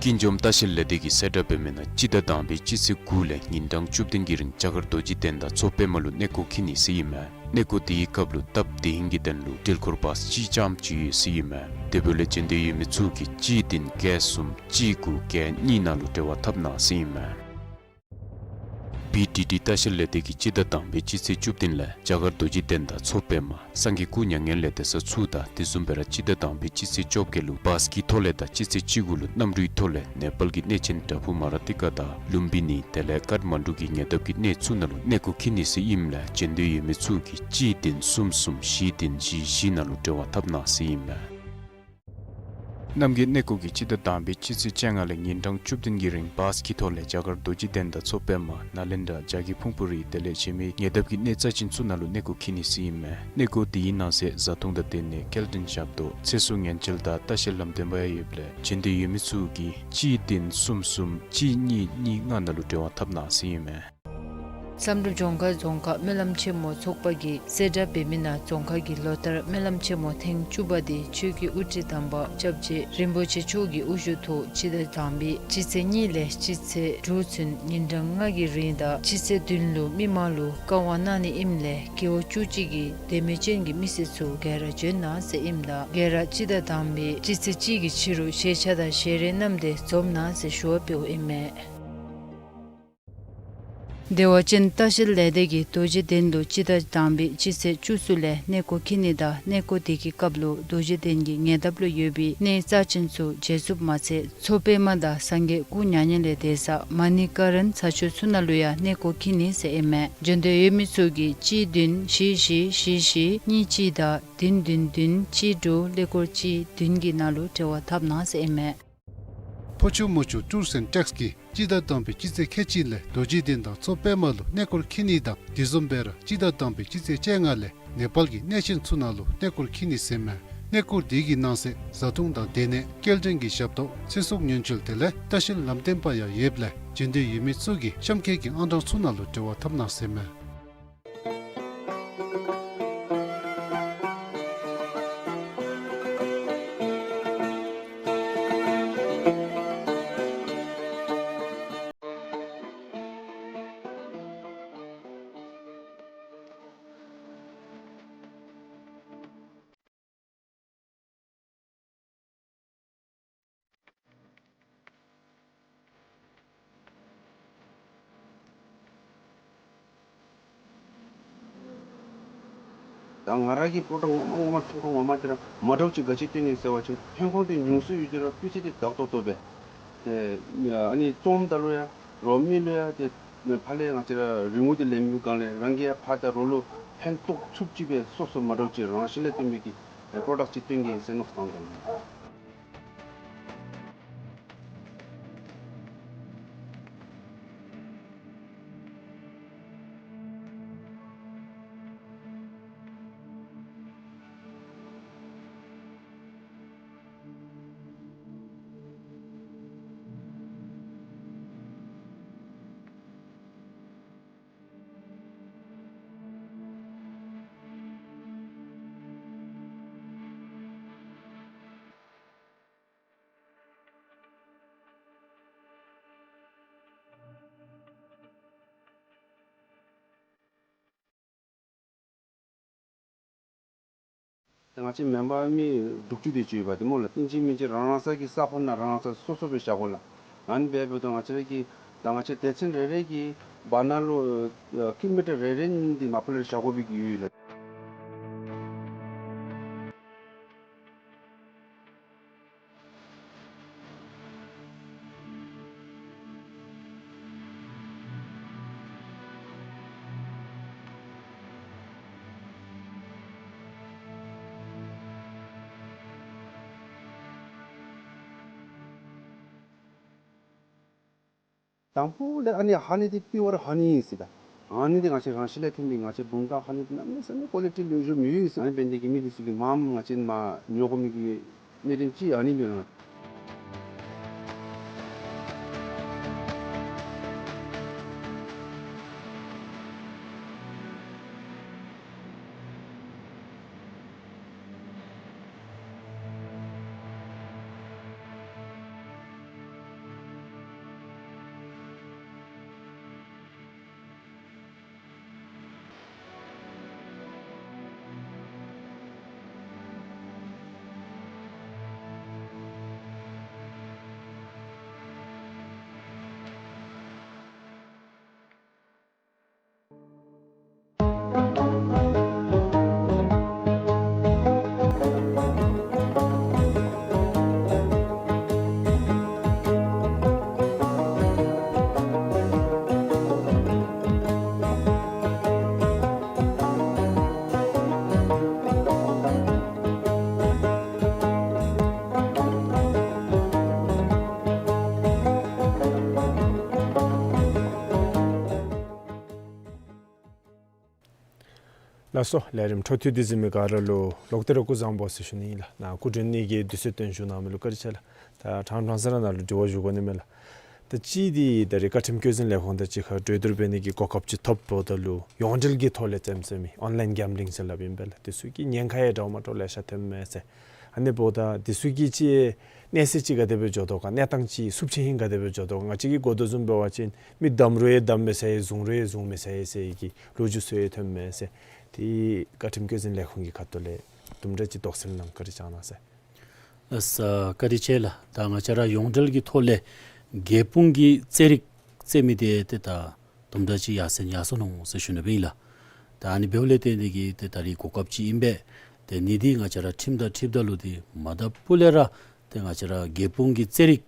ཀུན་འབྱུང་ལྟ་བཤལ་ལས་སྡེ་གིས་གསལ་བསྒྲགས་འབད་མི་ནང་སྤྱི་ཟླ་དང་པའི་སྤྱི་ཚེས་དགུ་ལས་ཉིན་གྲངས་བཅུ་བདུན་གྱི་རིང་རྒྱ་གར་རྡོ་རྗེ་གདན་དང་མཚོ་པདྨ་ལུ་གནས་སྐོར་འཁྱིད་ནི་ཟེར་ཨིན་མས། གནས་སྐོར་དེའི་སྐབས་ལུ་སྟབས་བདེ་ཧིང་གི་དོན་ལུ་འགྲུལ་འཁོར་བཱས་གཅིག་རྐྱངམ་ཅིག་ཡོད་ཟེར་ཨིན་མས། དེ་འབདཝ་ལས་འབྱོན་འདོད་ཡོད་མི་ཚུ་གིས་གཅིག་བདུན་བརྒྱད་གསུམ་གཅིག་དགུ་བརྒྱད་གཉིས་ནང་ལུ་འབྲེལ་བ་འཐབ་གནང་ཟེར་ཨིན་མས། བི་ཌི་ཌི་ལྟ་བཤལ་ལས་སྡེ་གིས་སྤྱི་ཟླ་དང་པའི་སྤྱི་ཚེས་བཅུ་བདུན་ལས་རྒྱ་གར་རྡོ་རྗེ་གདན་དང་མཚོ་པདྨ་སངས་རྒྱས་སྐུ་མྱ་ངན་ལས་འདས་ས་ཚུ་དང་དེ་བཟུམ་སྦེ་ར་སྤྱི་ཟླ་དང་པའི་སྤྱི་ཚེས་བཅོ་བརྒྱད་ལུ་བཱས་ཀྱི་ཐོག་ལས་དང་སྤྱི་ཚེས་བཅུ་དགུ་ལུ་གནམ་གྲུའི་ཐོག་ལས་ནེ་པཱལ་གྱི་གནས་ཆེན་བྲག་ཕུག་མ་ར་ཏི་ཀ་དང་ལུམ་བི་ནི་དེ་ལས་ཀཏ་མན་ཌུ་གི་ཉེ་འདབས་ཀྱི་གནས་ཚུ་ནང་ལུ་གནས་སྐོར་འཁྱིད་ནི་ཟེར་ཨིནམ་ལས་འབྱོན་འདོད་ཡོད་མི་ཚུ་གིས་གཅིག་བདུན་གསུམ་གསུམ་བཞི་བདུན་བཞི་བཞི་ནང་ལུ་འབྲེལ་བ་འཐབ་གནང་ཟེར་ཨིན་མས། རྣམ་རྒྱལ་གནས་སྐོར་གྱིས་སྤྱི་ཟླ་དང་པའི་སྤྱི་ཚེས་བཅོ་ལྔ་ལས་ཉིན་གྲངས་བཅུ་བདུན་གྱི་རིང་བཱས་ཀྱི་ཐོག་ལས་རྒྱ་གར་རྡོ་རྗེ་གདན་དང་མཚོ་པདྨ་ནཱ་ལེནྡྲ་ཇ་ཀི་ཕུང་པོ་རི་དེ་ལས་གཞན་མི་ཉེ་འདབས་ཀྱི་གནས་རྩ་ཅན་ཚུ་ནང་ལུ་གནས་སྐོར་འཁྱིད་ནི་ཟེར་ཨིན་མས། གནས་སྐོར་དེའི་ནང་གསེས་བཟའ་འཐུང་དང་སྡོད་གནས་སྐྱེལ་འདྲེན་ཞབས་ཏོག་ཚེ་སྲོག་ཉེན་བཅོལ་དང་ལྟ་བཤལ་ལམ་སྟོན་པ་ཡང་ཡོདཔ་ལས་འབྱོན་འདོད་ཡོད་མི་ཚུ་གིས་གཅིག་བདུན་གསུམ་གསུམ་གཅིག་གཉིས་གཉིས་ལྔ་ནང་ལུ་འབྲེལ་བ་འཐབ་གནང་ཟེར་ཨིན་མས། བསམ་གྲུབ་ལྗོངས་མཁར་རྫོང་ཁག་སྨོན་ལམ་ཆེན་མོ་ཚོགས་པ་གིས་གསལ་བསྒྲགས་འབད་མི་ནང་རྫོང་ཁག་གི་ལོ་ལྟར་སྨོན་ལམ་ཆེན་མོ་ཐེངས་བཅུ་པ་དེ་ཆོས་ཀྱི་དབུ་ཁྲིད་དམ་པ་སྐྱབས་རྗེ་རིན་པོ་ཆེ་མཆོག་གི་དབུ་བཞུགས་ཐོག་སྤྱི་ཟླ་དང་པའི་སྤྱི་ཚེས་གཉིས་ལས་སྤྱི་ཚེས་དྲུག་ཚུན་ཉིན་གྲངས་ལྔ་གི་རིང་དང་སྤྱི་ཚེས་བདུན་ལུ་མི་མང་ལུ་བཀའ་དབང་གནང་ནི་ཨིནམ་ལས་སྐྱེ་བོ་བཅུ་གཅིག་གི་དད་མོས་ཅན་གྱི་མི་སེར་ཚུ་ག་ར་འབྱོན་གནང་ཟེར་ཨིནམ་ད་ག་ར་སྤྱི་ཟླ་དང་པའི་སྤྱི་ཚེས་གཅིག་གི་ཕྱི་རུ་ཞལ་ཆས་དང་ཞལ་རས་བསྣམས་ཏེ་འཛོམས་གནང་ཟེར་ཞུ་བ་འབདཝ་ཨིན་མས། བདེ་བ་ཅན་ལྟ་བཤལ་ལས་སྡེ་གིས་རྡོ་རྗེ་གདན་དུ་སྤྱི་ཟླ་དང་པའི་སྤྱི་ཚེས་བཅུ་གསུམ་ལས་གནས་སྐོར་འཁྱིད་ནི་དང་གནས་སྐོར་དེ་གི་སྐབས་ལུ་རྡོ་རྗེ་གདན་གྱི་ཉེ་འདབས་ལུ་ཡོད་པའི་གནས་རྩ་ཅན་ཚུ་མཇལ་ཚུགསཔ་མ་ཚད་མཚོ་པདྨ་དང་སངས་རྒྱས་སྐུ་མྱ་ངན་ལས་འདས་ས་མ་ཎི་ཀ་རན་ཚ་ཆུ་ཚུ་ནང་ལུ་ཡང་གནས་སྐོར་འཁྱིད་ནི་ཟེར་ཨིན་མས། འབྱོན་འདོད་ཡོད་མི་ཚུ་གིས་གཅིག་བདུན་བཞི་བཞི་བཞི་བཞི་གཉིས་གཅིག་དང་བདུན་བདུན་བདུན་གཅིག་དྲུག་ཀླད་ཀོར་གཅིག་བདུན་གྱི་ནང་ལུ་འབྲེལ་བ་འཐབ་གནང་ཟེར་ཨིན་མས། ཕོ་ཆུ་མོ་ཆུ་ཊུརསི་ཨེནཌ་ཊེགསི་གིས་སྤྱི་ཟླ་དང་པའི་སྤྱི་ཚེས་ཁལ་གཅིག་ལས་རྡོ་རྗེ་གདན་དང་མཚོ་པདྨ་ལུ་གནས་སྐོར་འཁྱིད་ནི་དང་དེ་བཟུམ་སྦེ་ར་སྤྱི་ཟླ་དང་པའི་སྤྱི་ཚེས་བཅོ་ལྔ་ལས་ནེ་པཱལ་གྱི་གནས་ཆེན་ཚུ་ནང་ལུ་གནས་སྐོར་འཁྱིད་ནི་ཟེར་ཨིན་མས། གནས་སྐོར་དེ་གི་ནང་གསེས་བཟའ་འཐུང་དང་སྡོད་གནས་སྐྱེལ་འདྲེན་གྱི་ཞབས་ཏོག་ཚེ་སྲོག་ཉེན་བཅོལ་དེ་ལས་ལྟ་བཤལ་ལམ་སྟོན་པ་ཡང་ཡོདཔ་ལས་འབྱོན་འདོད་ཡོད་མི་ཚུ་གིས་གཤམ་འཁོད་ཀྱི་ཨང་གྲངས་ཚུ་ནང་ལུ་འབྲེལ་བ་འཐབ་གནང་ཟེར་ཨིན་མས། ད་ང་ར་གི་པོ་ཊ་ངོ་མ་ངོ་མ་ཐོན་ཁུངས་ངོ་མ་འདི་ར་མ་འདྲཝ་ཅིག་ག་ཅི་སྟོན་ནི་ཟེར་བ་ཅིན་ཐོན་ཁུངས་འདི་ཉུང་སུ་ཡོད་དེ་ར་སྤུས་ཚད་འདི་དག་ཏོག་ཏོ་སྦེ། ཏེ་ཨ་ནི་བཙོངམ་ད་ལུ་ཡང་རོ་མི་ལུ་ཡང་ཏེ་ཕར་ལས་ང་བཅས་ར་རིན་གོང་འདི་ལེན་མི་སྒང་ལས་རང་གིས་ཡང་ཕར་ད་རོ་ལུ་ཕན་ཐོགས་ཚུགསཔ་ཅིག་སྦེ་སོ་སོ་མ་འདྲཝ་ཅིག་རང་བཞིན་ལས་སྟོན་མི་གི་པོ་ཊ་ཅིག་སྟོན་གེ་ཟེར་མནོ་བསམ་བཏང་དོ། ད་ང་བཅས་མེམ་བར་མི་དྲུག་ཅུ་དེ་ཅིག་ཡོདཔ་འདི་སྨོ་ལགས། ཨིན་ཅི་མིན་ཅི་རང་རང་སོ་གི་ས་ཁོངས་ནང་རང་རང་སོ་སོ་སོ་སྦེ་བཞག་དགོ་ལགས། ཨ་ནི་འབདཝ་ད་ང་བཅས་ར་གི་ད་ང་བཅས་སྡེ་ཚན་རེ་རེ་གི་བར་ན་ལུ་ཀི་ལོ་མི་ཊར་རེ་རེ་གཉིས་འདི་མ་པ་ལས་བཞག་དགོ་པའི་གི་ཡོད་ལགས། དང་པོ་ལས་ཨ་ནི་ཧ་ནི་འདི་པིའུར་ཧ་ནི་ཨིན་ཟེར་ད། ཨ་ནི་འདི་ང་བཅས་རང་བཞིན་ལས་ཐོན་མི་ང་བཅས་བུམ་ཐང་ཧ་ནི་འདི་གནམ་མེད་ས་མེད་ཀོ་ལི་ཊི་ལེགས་ཤོམ་ཡོད་ཟེར། ཨ་ནི་འབད་ནི་དེ་གིས་མི་འདི་ཚུ་གིས་མངམ་ང་བཅས་མ་ཉོ་དགོ་མི་གི་གནད་དོན་ཅིག་ཨ་ནི་ཨིན་ལགས། ལགས་སོ། ལས་རིམ་འཕྲོ་མཐུད་དེ་གཟིགས་མི་ག་ར་ལུ་ལོག་སྟེ་ར་སྐུ་གཟུགས་བཟང་པོ་ཟེར་ཞུ་ནི་ཨིན་ལགས། ནཱ་སྐུ་མགྲོན་གཉིས་ཀྱིས་དུས་ཚོད་བཏོན་བཞུགས་གནང་མི་ལུ་བཀའ་དྲིན་ཆེ་ལགས། ད་ཕྲང་ཕྲང་ས་ར་ནཱ་ལུ་དྲི་བ་ཞུ་དགོ་ནི་མས་ལགས། ད་གཅིག་འདི་ད་རེས་བཀའ་ཁྲིམས་བཀོད་འཛིན་ལས་ཁུངས་དང་གཅིག་ཁར་གྲོས་བསྡུར་འབད་ནི་གི་གོ་སྐབས་ཅིག་ཐོབ་འབདཝ་ད་ལུ་ཡོངས་འབྲེལ་གྱི་ཐོག་ལས་རྩེདམོ་རྩེ་མི་ཨོན་ལཱའིན་གེམ་བི་ལིང་ཟེར་སླབ་ཨིན་པས་ལགས། དེ་ཚུ་གི་ཉེན་ཁ་ཡང་འདྲཝ་མ་འདྲཝ་ལེ་ཤ་ཐོནམ་མས་ཟེར། ཨ་ནི་འབདཝ་ད་དེ་ཚུ་གི་ཅིག་གནས་ཚད་ཅིག་ག་དེ་སྦེ་འགྱོ་དོ་ག། གནས་སྟངས་ཅིག་ཚབས་ཆེན་ཧིང་ག་དེ་སྦེ་འགྱོ་དོ་ག། ང་བཅས་ཀྱིས་གོ་དོ་བཟུམ་འབད་བ་ཅིན་མི་བསྡམ་རུང་ཡང་བསྡམ་མི་ཚར་ཡི་བཟུང་རུང་ཡང་བཟུང་མི་ཚར་ཡི་ཟེར་གྱི་ལོ་རྒྱུས་ཚུ་ཡང་ཐོནམ་མས་ཟེར། དེ་བཀའ་ཁྲིམས་བཀོད་འཛིན་ལས་ཁུངས་ཀྱི་ཁ་ཐུག་ལས་དུམ་གྲ་ཅིག་དོགས་སེལ་གནང་བཀའ་དྲིན་བསྐྱང་གནང་ཟེར། ལགས་སོ། བཀའ་དྲིན་ཆེ་ལགས། ད་ང་བཅས་ར་ཡོངས་འབྲེལ་གྱི་ཐོག་ལས་རྒྱལ་སྤུངས་ཀྱི་རྩེད་རིགས་རྩེད་མི་འདི་ཏེ་ད་དུམ་གྲ་ཅིག་ཡར་སེང་ཡར་སོང་ནུག་ཟེར་ཞུ་ནི་སྦེ་ཨིན་ལགས། ད་ཨ་ནི་འབདཝ་ལས་བརྟེན་ཏེ་གིས་ཏེ་ད་རེས་གོ་སྐབས་ཅིག་ཨིན་པས། ཏེ་ཨ་ནི་འདི་ང་བཅས་ར་ཁྲིམས་དང་འཁྲིལཝ་ད་ལུ་འདི་མ་དང་པོ་ལས་ར་ཏེ་ང་བཅས་ར་རྒྱལ་སྤུངས་ཀྱི་རྩེད་རིགས་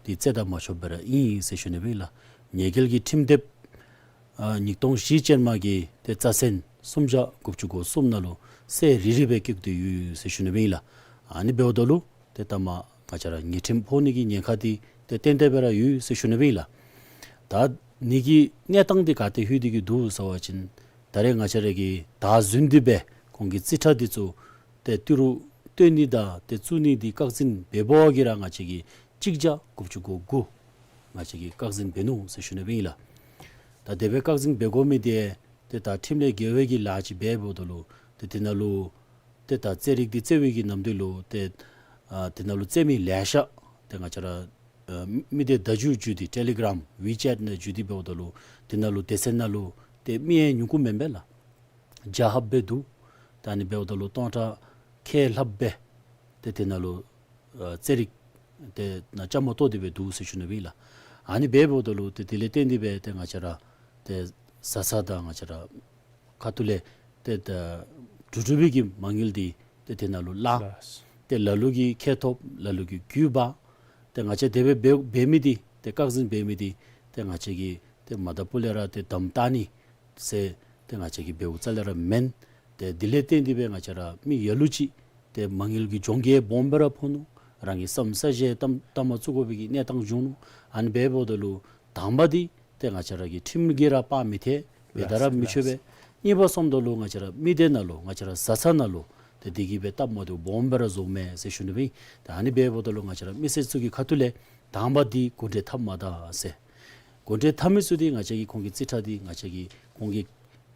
འདི་རྩེ་ད་མ་ཆོགཔ་སྦེ་ར་ཨིན་ཟེར་ཞུ་ནི་སྦེ་ཨིན་ལགས། ཉེས་འགེལ་གྱི་ཁྲིམས་དེབ་ཨ་ཉིས་སྟོང་བཞི་ཅན་མ་གི་ཏེ་རྩ་ཚན་སུམ་བརྒྱ་དགུ་བཅུ་གོ་གསུམ་ནང་ལུ་གསལ་རི་རི་སྦེ་བཀོད་དེ་ཡོད་ཟེར་ཞུ་ནི་སྦེ་ཨིན་ལགས། ཨ་ནི་འབདཝ་ད་ལུ་ཏེ་ད་མ་ང་བཅས་ར་ཉེས་ཁྲིམས་ཕོག་ནི་གི་ཉེན་ཁ་འདི་ཏེ་ཏན་ཏན་སྦེ་ར་ཡོད་ཟེར་ཞུ་ནི་སྦེ་ཨིན་ལགས། ད་ཨ་ནི་གི་གནས་སྟངས་འདི་ག་ཏེ་ལྷོད་དེ་གིས་འདུག་ཟེར་བ་ཅིན་ད་རེས་ང་བཅས་ར་གིས་ད་བཟུམ་འདི་སྦེ་ཁོང་གི་རྩིས་ཁྲ་འདི་ཚུ་ཏེ་ཏི་རུ་བཏོན་ནི་དང་ཏེ་བཙུགས་ནི་འདི་བཀག་འཛིན་འབད་བའི་ར་ང་བཅས་ཀྱིས་གཅིག་བརྒྱ་དགུ་བཅུ་གོ་དགུ་ང་བཅས་ཀྱིས་བཀག་འཛིན་འབད་ནུག་ཟེར་ཞུ་ནི་སྦེ་ཨིན་ལགས། ད་དེ་སྦེ་བཀག་འཛིན་འབད་དགོ་མི་འདི་ཏེ་ད་ཁྲིམས་ལས་འགལ་བའི་གི་ལཱ་ཅིག་འབདཝ་ད་ལུ་ཏེ་དེ་ནང་ལུ་ཏེ་ད་རྩེད་རིགས་འདི་རྩེ་བའི་གི་ནམ་དུས་ལུ་ཏེ་ཨ་དེ་ནང་ལུ་རྩེད་མི་ལེ་ཤ་ཏེ་ང་བཅས་ར་ཨ་མི་སྡེ་བརྡ་བརྒྱུད་བརྒྱུད་དེ་ཊེ་ལི་གརམ་ཝི་ཅེཊ་ནང་བརྒྱུད་དེ་འབདཝ་ད་ལུ་དེ་ནང་ལུ་སྡེ་ཚན་ནང་ལུ་ཏེ་མི་ཡང་ཉུང་ཀུ་མེན་པས་ལགས། བརྒྱ་ལྷགཔ་སྦེ་འདུག། ད་ཨ་ནི་འབདཝ་ད་ལུ་སྟོང་ཕྲག་ཁལ་ལྷགཔ་སྦེ་ཏེ་དེ་ནང་ལུ་ཨ་རྩེད་རིགས་ཏེ་ནང་བཅའ་མར་གཏོགས་ཏེ་སྦེ་འདུག་ཟེར་ཞུ་ནི་སྦེ་ཨིན་ལགས། ཨ་ནི་འབདཝ་ད་ལུ་ཏེ་དེ་ལས་བརྟེན་ཏེ་སྦེ་ཏེ་ང་བཅས་ར་ཏེ་བཟའ་ཚང་དང་ང་བཅས་ར་ཁ་ཐུག་ལས་ཏེ་ད་ གྲུབ་གྲུབ་པའི་གི་མ་དངུལ་འདི་ཏེ་དེ་ནང་ལུ་བླངས། ལགས། ཏེ་ལ་ལུ་གིས་ཁེ་ཐོབ་ལ་ལུ་གིས་རྒུད་འབག། ཏེ་ང་བཅས་དེ་སྦེ་འབད་འབད་མི་འདི་ཏེ་བཀག་འཛིན་འབད་མི་འདི་ཏེ་ང་བཅས་ཀྱི་ཏེ་མ་དང་པོ་ལས་ར་ཏེ་དམ་བཏགས་ནི་ཟེར་ཏེ་ང་བཅས་ཀྱིས་འབདཝ་རྩ་ལས་ར་མེན། ཏེ་དེ་ལས་བརྟེན་ཏེ་སྦེ་ང་བཅས་ར་མི་ལ་ལུ་ཅིག་ཏེ་མ་དངུལ་གྱི་གྱོང་གུད་སྦོམ་སྦེ་ར་ཕོག་ནུག། རང་གི་བསམ་ས་བཞིན་ཏམ་ཏམ་མ་བཙུགས་དགོ་པའི་གི་གནས་སྟངས་བྱུང་ནུག། ཨ་ནི་འབདཝ་ད་ལུ་དང་པ་འདི་ཏེ་ང་བཅས་ར་གི་ཁྲིམས་ཀྱིས་ར་དཔག་མི་ཐེག། འབད་ད་ར་ལགས་མི་ཆོག་པས། ལགས། གཉིས་པ་སོངམ་ད་ལུ་ང་བཅས་ར་མི་སྡེ་ནང་ལུ་ང་བཅས་ར་བཟའ་ཚང་ནང་ལུ་ཏེ་དེ་གིས་སྦེ་སྟབས་མ་བདེཝ་སྦོམ་སྦེ་ར་བཟོཝ་མས་ཟེར་ཞུ་ནི་སྦེ་ཨིན། ཏེ་ཨ་ནི་འབདཝ་ད་ལུ་ང་བཅས་ར་མི་སེར་ཚུ་གི་ཁ་ཐུག་ལས་དང་པ་འདི་གུང་ཁྲན་འཐབ་མ་ད་ཟེར། གུང་ཁྲན་འཐབ་མི་ཚུ་འདི་ང་བཅས་ཀྱིས་ཁོང་གི་རྩིས་ཁྲ་འདི་ང་བཅས་ཀྱིས་ཁོང་གིས་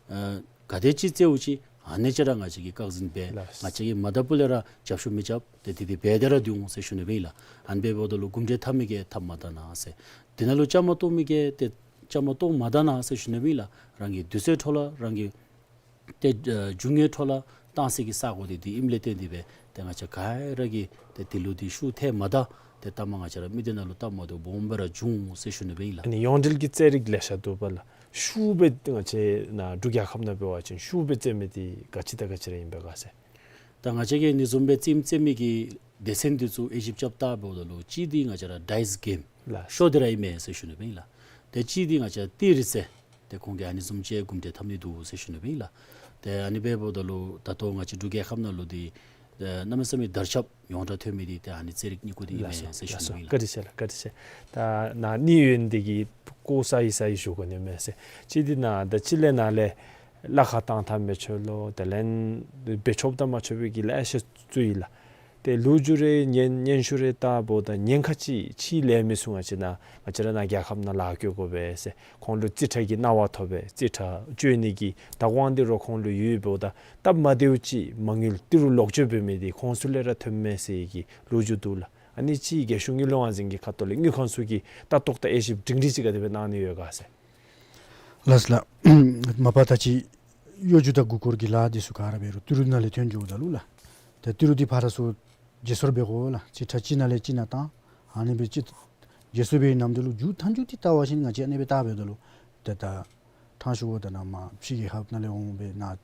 ཨ་ག་དེ་ཅིག་བཙལཝ་ཅིག་ཨ་ནི་ཅིག་ར་ང་བཅས་ཀྱིས་བཀག་འཛིན་འབད། ལགས། ང་བཅས་ཀྱིས་མ་དང་པོ་ལས་ར་རྒྱབ་སྐྱོར་མི་རྐྱབ། ཏེ་དེ་འདི་འབད་དེ་ར་སྡོད་འོང་ཟེར་ཞུ་ནི་སྦེ་ཨིན་ལགས། ཨ་ནི་འབདཝ་ད་ལུ་གུང་ཁྲན་འཐབ་མི་གིས་འཐབ་མ་ད་ན་ཟེར། དེ་ནང་ལུ་བཅའ་མར་གཏོགས་མི་གིས་ཏེ་བཅའ་མར་གཏོགས་མ་ད་ན་ཟེར་ཞུ་ནི་སྦེ་ཨིན་ལགས། རང་གི་དུས་ཚོད་འཕྲོ་བརླག་རང་གི་ཏེ་ཨ་རྒྱུ་དངོས་འཕྲོ་བརླག་བཏང་སའི་གི་ས་གོ་འདི་དེ་ཨིནམ་ལས་བརྟེན་ཏེ་སྦེ་ཏེ་ང་བཅས་ག་ར་གིས་ཏེ་དེ་ལུ་འདི་ཤུགས་ཐལ་མ་ད། ཏེ་ལྟ་མ་ང་བཅས་ར་མི་སྡེ་ནང་ལུ་སྟབས་མ་བདེཝ་སྦོམ་སྦེ་ར་བྱུང་ཟེར་ཞུ་ནི་སྦེ་ཨིན་ལགས། ཨ་ནི་ཡོངས་འབྲེལ་གྱི་རྩེད་རིགས་ལེ་ཤ་འདུག་པ་ལགས། ཤུགས་སྦེ་ང་བཅས་ནཱ་འབྲུག་རྒྱལ་ཁབ་ནང་འབད་བ་ཅིན་ཤུགས་སྦེ་རྩེད་མི་འདི་ག་ཅི་དང་ག་ཅི་ར་ཨིན་པས་ག་ཟེར། ད་ང་བཅས་ཀྱིས་ཨ་ནི་བཟུམ་སྦེ་རྩེདམོ་རྩེད་མི་གི་སྡེ་ཚན་འདི་ཚུ་དབྱེ་ཞིབ་རྐྱབ་ད་འབདཝ་ད་ལུ་གཅིག་འདི་ང་བཅས་ར་ཌའིསི་གེམ་ལགས། ཤོ་འདི་ར་ཨིན་མས་ཟེར་ཞུ་ནི་སྦེ་ཨིན་ལགས། ཏེ་གཅིག་འདི་ང་བཅས་ར་ཏི་རི་རྩེད། ཏེ་ཁོང་གིས་ཨ་ནི་བཟུམ་ཅིག་གུང་ཁྲན་འཐབ་ནི་འདུག་ཟེར་ཞུ་ནི་སྦེ་ཨིན་ལགས། ཏེ་ཨ་ནི་འབདཝ་ད་ལུ་ད་ལྟོ་ང་བཅས་འབྲུག་རྒྱལ་ཁབ་ནང་ལུ་འདི་ཨེ་གནམ་མེད་ས་མེད་དར་ཁྱབ་ཡོངས་གྲགས་ཐོན་མི་འདི་ཏེ་ཨ་ནི་རྩེད་རིགས་གཉིས་ཀོ་འདི་ཨིན་ལགས་སོ། མས་ཟེར་ཞུ་ནི་སྦེ་ཨིན་ལགས། བཀའ་དྲིན་ཆེ་ལགས། བཀའ་དྲིན་ཆེ། ད་ནཱ་ནི་ཡོན་འདི་གིས་ཀོ་ས་ཡི་ས་ཡི་ཞུ་དགོ་ནི་མས་ཟེར། གཅིག་འདི་ནཱ་ད་ཅི་ལས་ནཱ་ལས་གླ་ཁར་བཏང་ཐངས་མི་ཆོག་ལོ། དེ་ལས་འབད་ཆོགཔ་དང་མ་ཆོག་པའི་གི་ལེ་ཤ་ཚུ་ཡོད་ལགས། ཏེ་ལོ་རྒྱུས་རེ་སྙན་སྙན་ཞུ་རེ་བལྟཝ་ད་ཉེན་ཁ་ཅིག་ཕྱི་ལས་མི་ཚུ་ང་བཅས་ནཱ་ང་བཅས་ར་ནཱ་རྒྱལ་ཁབ་ནང་ལཱ་བཀོད་དགོ་པས་ཟེར། ཁོང་ལུ་རྩིས་ཁྲ་གི་གནང་བ་ཐོབ་པས། རྩིས་ཁྲ་སྤྱོད་ནི་གི་བདག་དབང་འདི་ར་ཁོང་ལུ་ཡོད་འབདཝ་ད་སྟབས་མ་བདེཝ་ཅིག་མ་དངུལ་ཏི་རུ་ལོག་སྤྱོད་འབད་མི་འདི་ཁོང་ཚུ་ལས་ར་ཐོནམ་མས་ཟེར་གྱི་ལོ་རྒྱུས་འདུག་ལགས། ཨ་ནི་ཅིག་རྒྱལ་གཞུང་དངུལ་ལས་དབང་འཛིན་གྱི་ཁ་ཐུག་ལས་དངུལ་ཁང་ཚུ་གིས་ལྟ་རྟོག་དང་དབྱེ་ཞིབ་སྒྲིང་སྒྲི་ཅིག་ག་དེ་སྦེ་གནང་ནི་ཡོད་ག་ཟེར། ལགས་ལགས། མ་པ་ད་ཅི་གཡོ་སྒྱུ་དང་མགུ་སྐོར་གྱི་ལཱ་འདི་ཚུ་ག་ར་འབད་རུང་ཏི་རུ་ནང་ལས་ཐོན་འགྱོཝ་ད་ལུ་ལགས། ཏེ་ཏི་རུ་འདི་ཕར་ཚུར་བརྗེ་སོར་འབད་དགོ་ལགས། རྩིས་ཁྲ་གཅིག་ནང་ལས་གཅིག་ནང་བཏང་། ཨ་ནི་སྦེ་ཅིག་བརྗེ་སོར་འབད་ནི་ནམ་དུས་ལུ་མཇུག་མཐའ་མཇུག་འདི་བལྟ་བ་ཅིན་ང་བཅས་ཨ་ནི་སྦེ་བལྟ་འབདཝ་ད་ལུ་ཏེ་ད་ཐང་ཤུ་བོ་ད་ནཱ་མར་ཕྱི་རྒྱལ་ཁབ་ནང་ལས་འོང་སྦེ་ནཱ་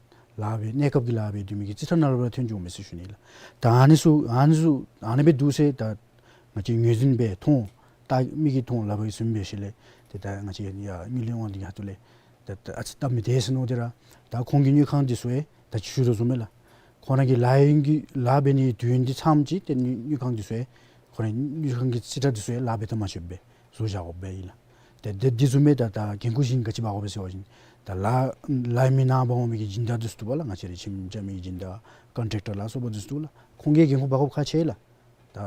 ལཱ་འབད་གནས་སྐབས་ཀྱི་ལཱ་འབད་སྡོད་མི་གི་རྩིས་ཁྲ་ནང་ལུ་ར་ཐོན་འགྱོཝ་མས་ཟེར་ཞུ་ནི་ལགས། ད་ཨ་ནི་ཚུ་ཨ་ནི་ཚུ་ཨ་ནི་སྦེ་འདུག་ཟེར་ད་ང་བཅས་ངོས་འཛིན་འབད་མཐོང་ད་མིག་གིས་མཐོང་ལག་པ་གིས་བཟུང་འབད་ཞིནམ་ལས་ཏེ་ད་ང་བཅས་ཡ་དངུལ་ལས་དབང་འདི་ཁ་ཐུག་ལས་ད་ད་ཨ་ཙི་སྟབས་མི་བདེ་ཟེར་མནོ་སྟེ་ར་ད་ཁོང་གི་དངུལ་ཁང་འདི་ཚུ་ཡང་ད་ཅི་ཞུ་དོ་བཟུམ་སྦེ་ལགས། ཁོང་ར་གི་ལཱ་ཡུན་གྱི་ལཱ་འབད་ནི་དུས་ཡུན་འདི་ཚངམ་ཅིག་ཏེ་དངུལ་དངུལ་ཁང་འདི་ཚུ་ཡང་ཁོང་ར་དངུལ་ཁང་གི་རྩིས་ཁྲ་འདི་ཚུ་ཡང་ལཱ་འབད་ད་མ་ཆོགཔ་སྦེ་བཟོ་བཞག་དགོཔ་སྦེ་ཨིན་ལགས། ཏེ་དེ་འདི་བཟུམ་སྦེ་ད་ད་འགན་ཁུར་གཞན་ག་ཅི་འབག་དགོ་པས་ཟེར་བ་ཅིན་ད་ལཱ་ལཱ་མི་ནང་འབག་འོང་མི་གི་སྦྱིན་བདག་འདི་ཚུ་འདུག་པ་ལགས། ང་བཅས་ར་ཁྱིམ་རྐྱབ་མི་གི་སྦྱིན་བདག་ཀོན་ཊེག་ཊར་ལ་སོགས་པ་འདི་ཚུ་འདུག་ལགས། ཁོང་གིས་འགན་ཁུར་འབག་དགོཔ་ཁག་ཆེ་ལགས། ད་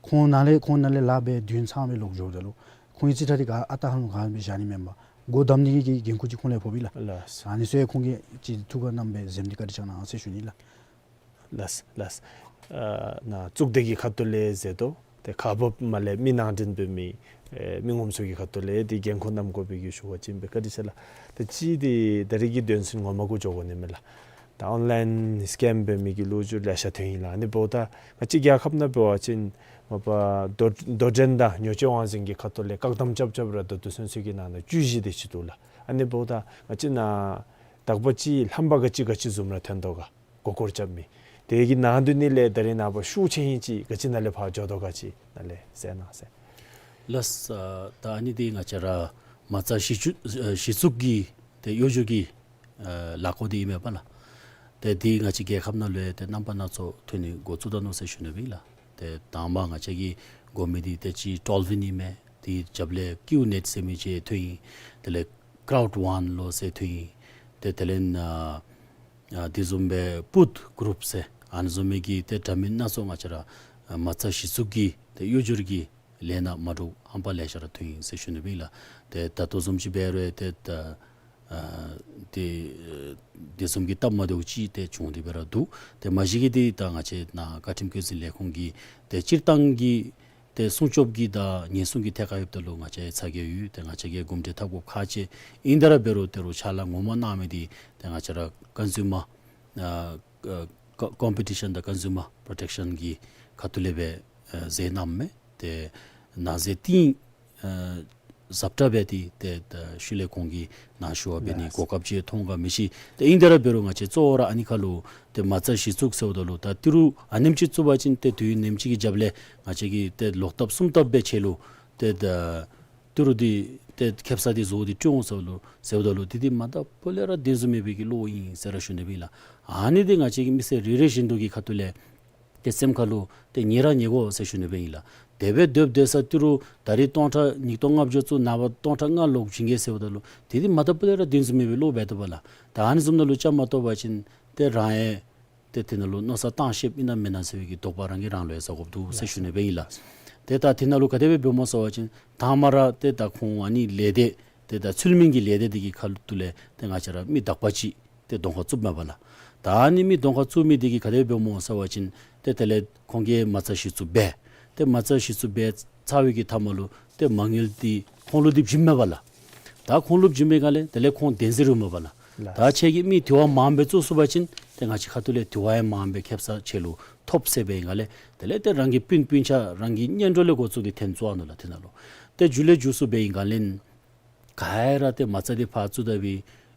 ཁོང་ནཱ་ལས་ཁོང་ནཱ་ལས་ལཱ་འབད་དུས་ཡུན་ཚངམ་སྦེ་ལོག་འགྱོཝ་ད་ལུ་ཁོང་གི་རྩིས་ཁྲ་འདི་ག་ཨ་རྟག་ཧ་ལམ་ག་སྦེ་བཞག་ནི་མེན་པར་སྒོ་བསྡམ་ནི་གི་འགན་ཁུར་ཅིག་ཁོང་ལས་ཕོགཔ་ཨིན་ལགས། ལགས། ཨ་ནི་ཚུ་ཡང་ཁོང་གིས་ཅིག་ཐུགས་ཁར་བསྣམས་སྦེ་གཟིམ་སྟེ་བཀའ་དྲིན་བསྐྱང་གནང་ཟེར་ཞུ་ནི་ལགས། ལགས་ལགས། ཨ་ནཱ་གཙུག་སྡེ་གི་ཁ་ཐུག་ལས་ཟེར་དོ། ཏེ་ཁག་འབགཔ་མ་ལས་མི་ནང་འདྲེན་འབད་མི་ཨེ་མི་ངོམ་ཚུ་གི་ཁ་ཐུག་ལས་འདི་འགན་ཁུར་བསྣམ་དགོ་པའི་གི་ཞུ་བ་ཅིན་སྦེ་བཀའ་དྲིན་ཆེ་ལགས། ད་ཅི་འདི་ད་རིས་ཀྱི་དོན་ཚན་ངོ་མ་གུ་འགྱོ་དགོ་ནི་མས་ལགས། ད་ཨོན་ལཱའིན་སི་ཀེམ་འབད་མི་གི་ལོ་རྒྱུས་ལེ་ཤ་ཐོན་ཡི་ལགས། ཨ་ནི་འབདཝ་ད་ང་བཅས་རྒྱལ་ཁབ་ནང་འབད་བ་ཅིན་མ་པ་དོ་དོ་འགྲན་དང་ཉོ་སྤྱོད་དབང་འཛིན་གྱི་ཁ་ཐུག་ལས་བཀག་དམ་རྐྱབ་རྐྱབ་ར་ད་ལྟོ་ཚུན་ཚོད་ཀྱི་ནང་ན་བཅུ་བཞི་དེ་ཅིག་འདུག་ལགས། ཨ་ནི་འབདཝ་ད་ང་བཅས་ནཱ་དག་པ་ཅིག་རྣམ་པ་ག་ཅི་ག་ཅི་བཟུམ་ར་ཐོན་དོ་ག། མགུ་སྐོར་རྐྱབ་མི་དེ་གི་ནང་དོན་ནི་ལས་ད་རིས་ནངས་པ་ཤུགས་ཆེ་ཧིང་ཅིག་ག་ཅི་ནང་ལས་ཕར་འགྱོ་དོ་ག་ཅིག་ནཱ་ལས་ཟེར་གནང་ཟེར། ལགས། ཨ་ད་ཨ་ནི་འདི་ང་བཅས་ར་མ་རྩ་གཞི་བཙུགས་ཨ་གཞི་བཙུགས་ཀྱི་ཏེ་གཡོ་སྒྱུ་གི་ཨ་ལཱ་བཀོད་འདི་ཨིན་མས་པ་ལགས། ཏེ་འདི་ང་བཅས་རྒྱལ་ཁབ་ནང་ལུ་ཡང་ཏེ་རྣམ་པ་སྣ་ཚོགས་ཐོན་ནི་འགོ་བཙུགས་ད་ནུག་ཟེར་ཞུ་ནི་སྦེ་ཨིན་ལགས། ཏེ་དང་པ་ང་བཅས་ཀྱིས་དགོ་མི་འདི་ཏེ་ཅིག་ཊོལ་ཝིན་ཨིན་མས། དེ་རྒྱབ་ལས་ཀིའུ་ནེཊ་ཟེར་མི་ཅིག་ཐོན་ཡི། དེ་ལས་ཀརའུཌ་ཝཱན་ལོ་ཟེར་ཐོན་ཡི། ཏེ་དེ་ལས་ཨ་ཨ་དེ་བཟུམ་སྦེ་པུཊ་གུ་རུབ་ཟེར་ཨ་ནི་བཟུམ་མའི་གི་ཏེ་འདྲ་མིན་སྣ་ཚོགས་ང་བཅས་ར་ཨ་མ་རྩ་གཞི་བཙུགས་ཀྱི་ཏེ་གཡོ་སྒྱུ་གི་ལས་སྣ་མ་འདྲཝ་ཧམ་པ་ལེ་ཤ་ར་ཐོན་ཡི་ཟེར་ཞུ་ནི་སྦེ་ཨིན་ལགས། ཏེ་ད་ལྟོ་བཟུམ་ཅིག་འབད་རུང་ཏེ་ད་ཨ་ཏེ་དེ་བཟུམ་གྱི་སྟབས་མ་བདེཝ་ཅིག་ཏེ་བྱུང་སྟེ་སྦེ་ར་འདུག། ཏེ་མ་གཞི་གི་འདི་ད་ང་བཅས་ནཱ་བཀའ་ཁྲིམས་བཀོད་འཛིན་ལས་ཁུངས་ཀྱི་ཏེ་སྤྱིར་བཏང་གི་ཏེ་སྲུང་སྐྱོབ་ཀྱི་དང་ཉེན་སྲུང་གི་ཐད་ཁར་ཡོདཔ་ད་ལུ་ང་བཅས་ཚ་གྱང་ཡོད། ཏེ་ང་བཅས་ཀྱིས་གུང་ཁྲན་འཐབ་དགོཔ་ཁག་ཆེ། ཨིན་ཏེ་ར་འབད་རུང་ཏེ་རུང་ཕྱག་ལཱ་ངོ་མ་གནང་མི་འདི་ཏེ་ང་བཅས་ར་ཀོན་སིའུ་མར་ཨ་ཀོ་ཀོམ་པི་ཊི་ཤཱན་དང་ཀོན་སིའུ་མར་པོརོ་ཊེག་ཤཱན་གྱི་ཁ་ཐུག་ལས་སྦེ་ཨ་མཛད་གནངམ་མས། ཏེ་ནང་གཟེར་ཏིང་ཨ་ ཟབ་དྲགས་འབད་དེ་ཏེ་ད་ཤུལ་ལས་ཁོང་གིས་ནཱ་ཞུ་བ་འབད་ནི་གོ་སྐབས་ཅིག་མཐོང་ག་མི་ཤེས། ཏེ་ཨིན་དེ་ར་འབད་རུང་ང་བཅས་གཙོ་བོ་ར་ཨ་ནི་ཁར་ལུ་ཏེ་མ་རྩ་གཞི་བཙུགས་ཟེརཝ་ད་ལུ་ད་ཏི་རུ་ཨ་ནེམ་ཅིག་བཙུགས་པ་ཅིན་ཏེ་དུས་ཡུན་ནེམ་ཅིག་གི་རྒྱབ་ལས་ང་བཅས་ཀྱིས་ཏེ་ལོག་ལྟབ་གསུམ་ལྟབ་འབད་ཆེ་ལུ་ཏེ་ད་ཏི་རུ་འདི་ཏེ་ཁེབ་ས་འདི་བཟོ་སྟེ་སྤྲོད་འོང་ཟེརཝ་ད་ལུ་ཟེརཝ་ད་ལུ་དེ་འདི་མ་ད་པོ་ལས་ར་བདེན་བཟུམ་མེད་པའི་གི་བློ་ཨིན་ཟེར་ར་ཞུ་ནི་སྦེ་ཨིན་ལགས། ཨ་ནི་འདི་ང་བཅས་ཀྱི་མི་སེར་རེ་རེ་བཞིན་དུ་གི་ཁ་ཐུག་ལས་ཏེ་སེམས་ཁར་ལུ་ཏེ་ཉར་ར་ཉར་དགོ་ཟེར་ཞུ་ནི་སྦེ་ཨིན་ལགས། དེ་སྦེ་སྡོད་སྡོད་ས་ཏི་རུ་ད་རིས་སྟོང་ཕྲག་ཉིས་སྟོང་ལྔ་བརྒྱ་བཙུགས་ནངས་པ་སྟོང་ཕྲག་ལྔ་ལོག་བྱིན་གེ་ཟེརཝ་ད་ལུ་དེ་འདི་མ་ད་པོ་ལས་ར་བདེན་བཟུམ་མེད་པའི་བློ་འབད་དོ་བ་ལགས། ད་ཨ་ནི་བཟུམ་ནང་ལུ་བཅའ་མར་གཏོགས་པ་ཅིན་ཏེ་རང་ཡང་ཏེ་དེ་ནང་ལུ་མནོ་བསམ་བཏང་ཤེསཔ་ཨིན་ན་མེན་ན་ཟེར་བའི་གི་དོགས་པ་རང་གིས་རང་ལུ་ཡང་ཟ་དགོཔ་འདུག་ཟེར་ཞུ་ནི་སྦེ་ཨིན་ལགས། ཏེ་ད་དེ་ནང་ལུ་ག་དེ་སྦེ་འབདཝ་སྨོ་ཟེར་བ་ཅིན་དང་པ་ར་ཏེ་ད་ཁོང་ཨ་ནི་ལས་སྡེ་ཏེ་ད་ཚུལ་མིན་གྱི་ལས་སྡེ་འདི་གི་ཁ་ཐུག་ལས་ཏེ་ང་བཅས་ར་མི་དག་པ་ཅིག་ཏེ་གདོང་ཁར་བཙུགསཔ་མས་པ་ལགས། ད་ཨ་ནི་མི་གདོང་ཁར་བཙུགས་མི་འདི་གིས་ག་དེ་སྦེ་འབདཝ་སྨོ་ཟེར་བ་ཅིན་ཏེ་དེ་ལས་ཁོང་གིས་མ་རྩ་གཞི་བཙུགས་འབད། ཏེ་མ་རྩ་གཞི་བཙུགས་འབད་ཚར་བའི་གི་མཐའ་མ་ལུ་ཏེ་མ་དངུལ་འདི་ཁོང་ལུ་འདི་བྱིནམ་མས་པ་ལགས། ད་ཁོང་ལུ་བྱིན་པའི་སྒང་ལས་དེ་ལས་ཁོང་བདེན་འཛིན་ར་མས་པ་ལགས། ལགས། ད་ཁྱེད་ཀྱིས་མི་དེ་བ་མངམ་སྦེ་བཙུགས་ཚུགས་པ་ཅིན་ཏེ་ང་བཅས་ཁ་ཐུག་ལས་དེ་བ་ཡང་མངམ་སྦེ་ཁེབ་ས་ཁྱེད་ལུ་ཐོབ་ཟེར་བའི་སྒང་ལས་དེ་ལས་ཏེ་རང་གི་སྤུན་སྤུན་ཆ་རང་གི་གཉེན་གྲོགས་ལས་འགོ་བཙུགས་ཏེ་འཐོན་བཙུགས་ནུག་ལགས། དེ་ནང་ལུ་ཏེ་མཇུག་ལས་མཇུག་སུ་འབད་བའི་སྒང་ལས་ག་ར་ཏེ་མ་རྩ་འདི་ཕར་བཙུགས་ད་སྦེ་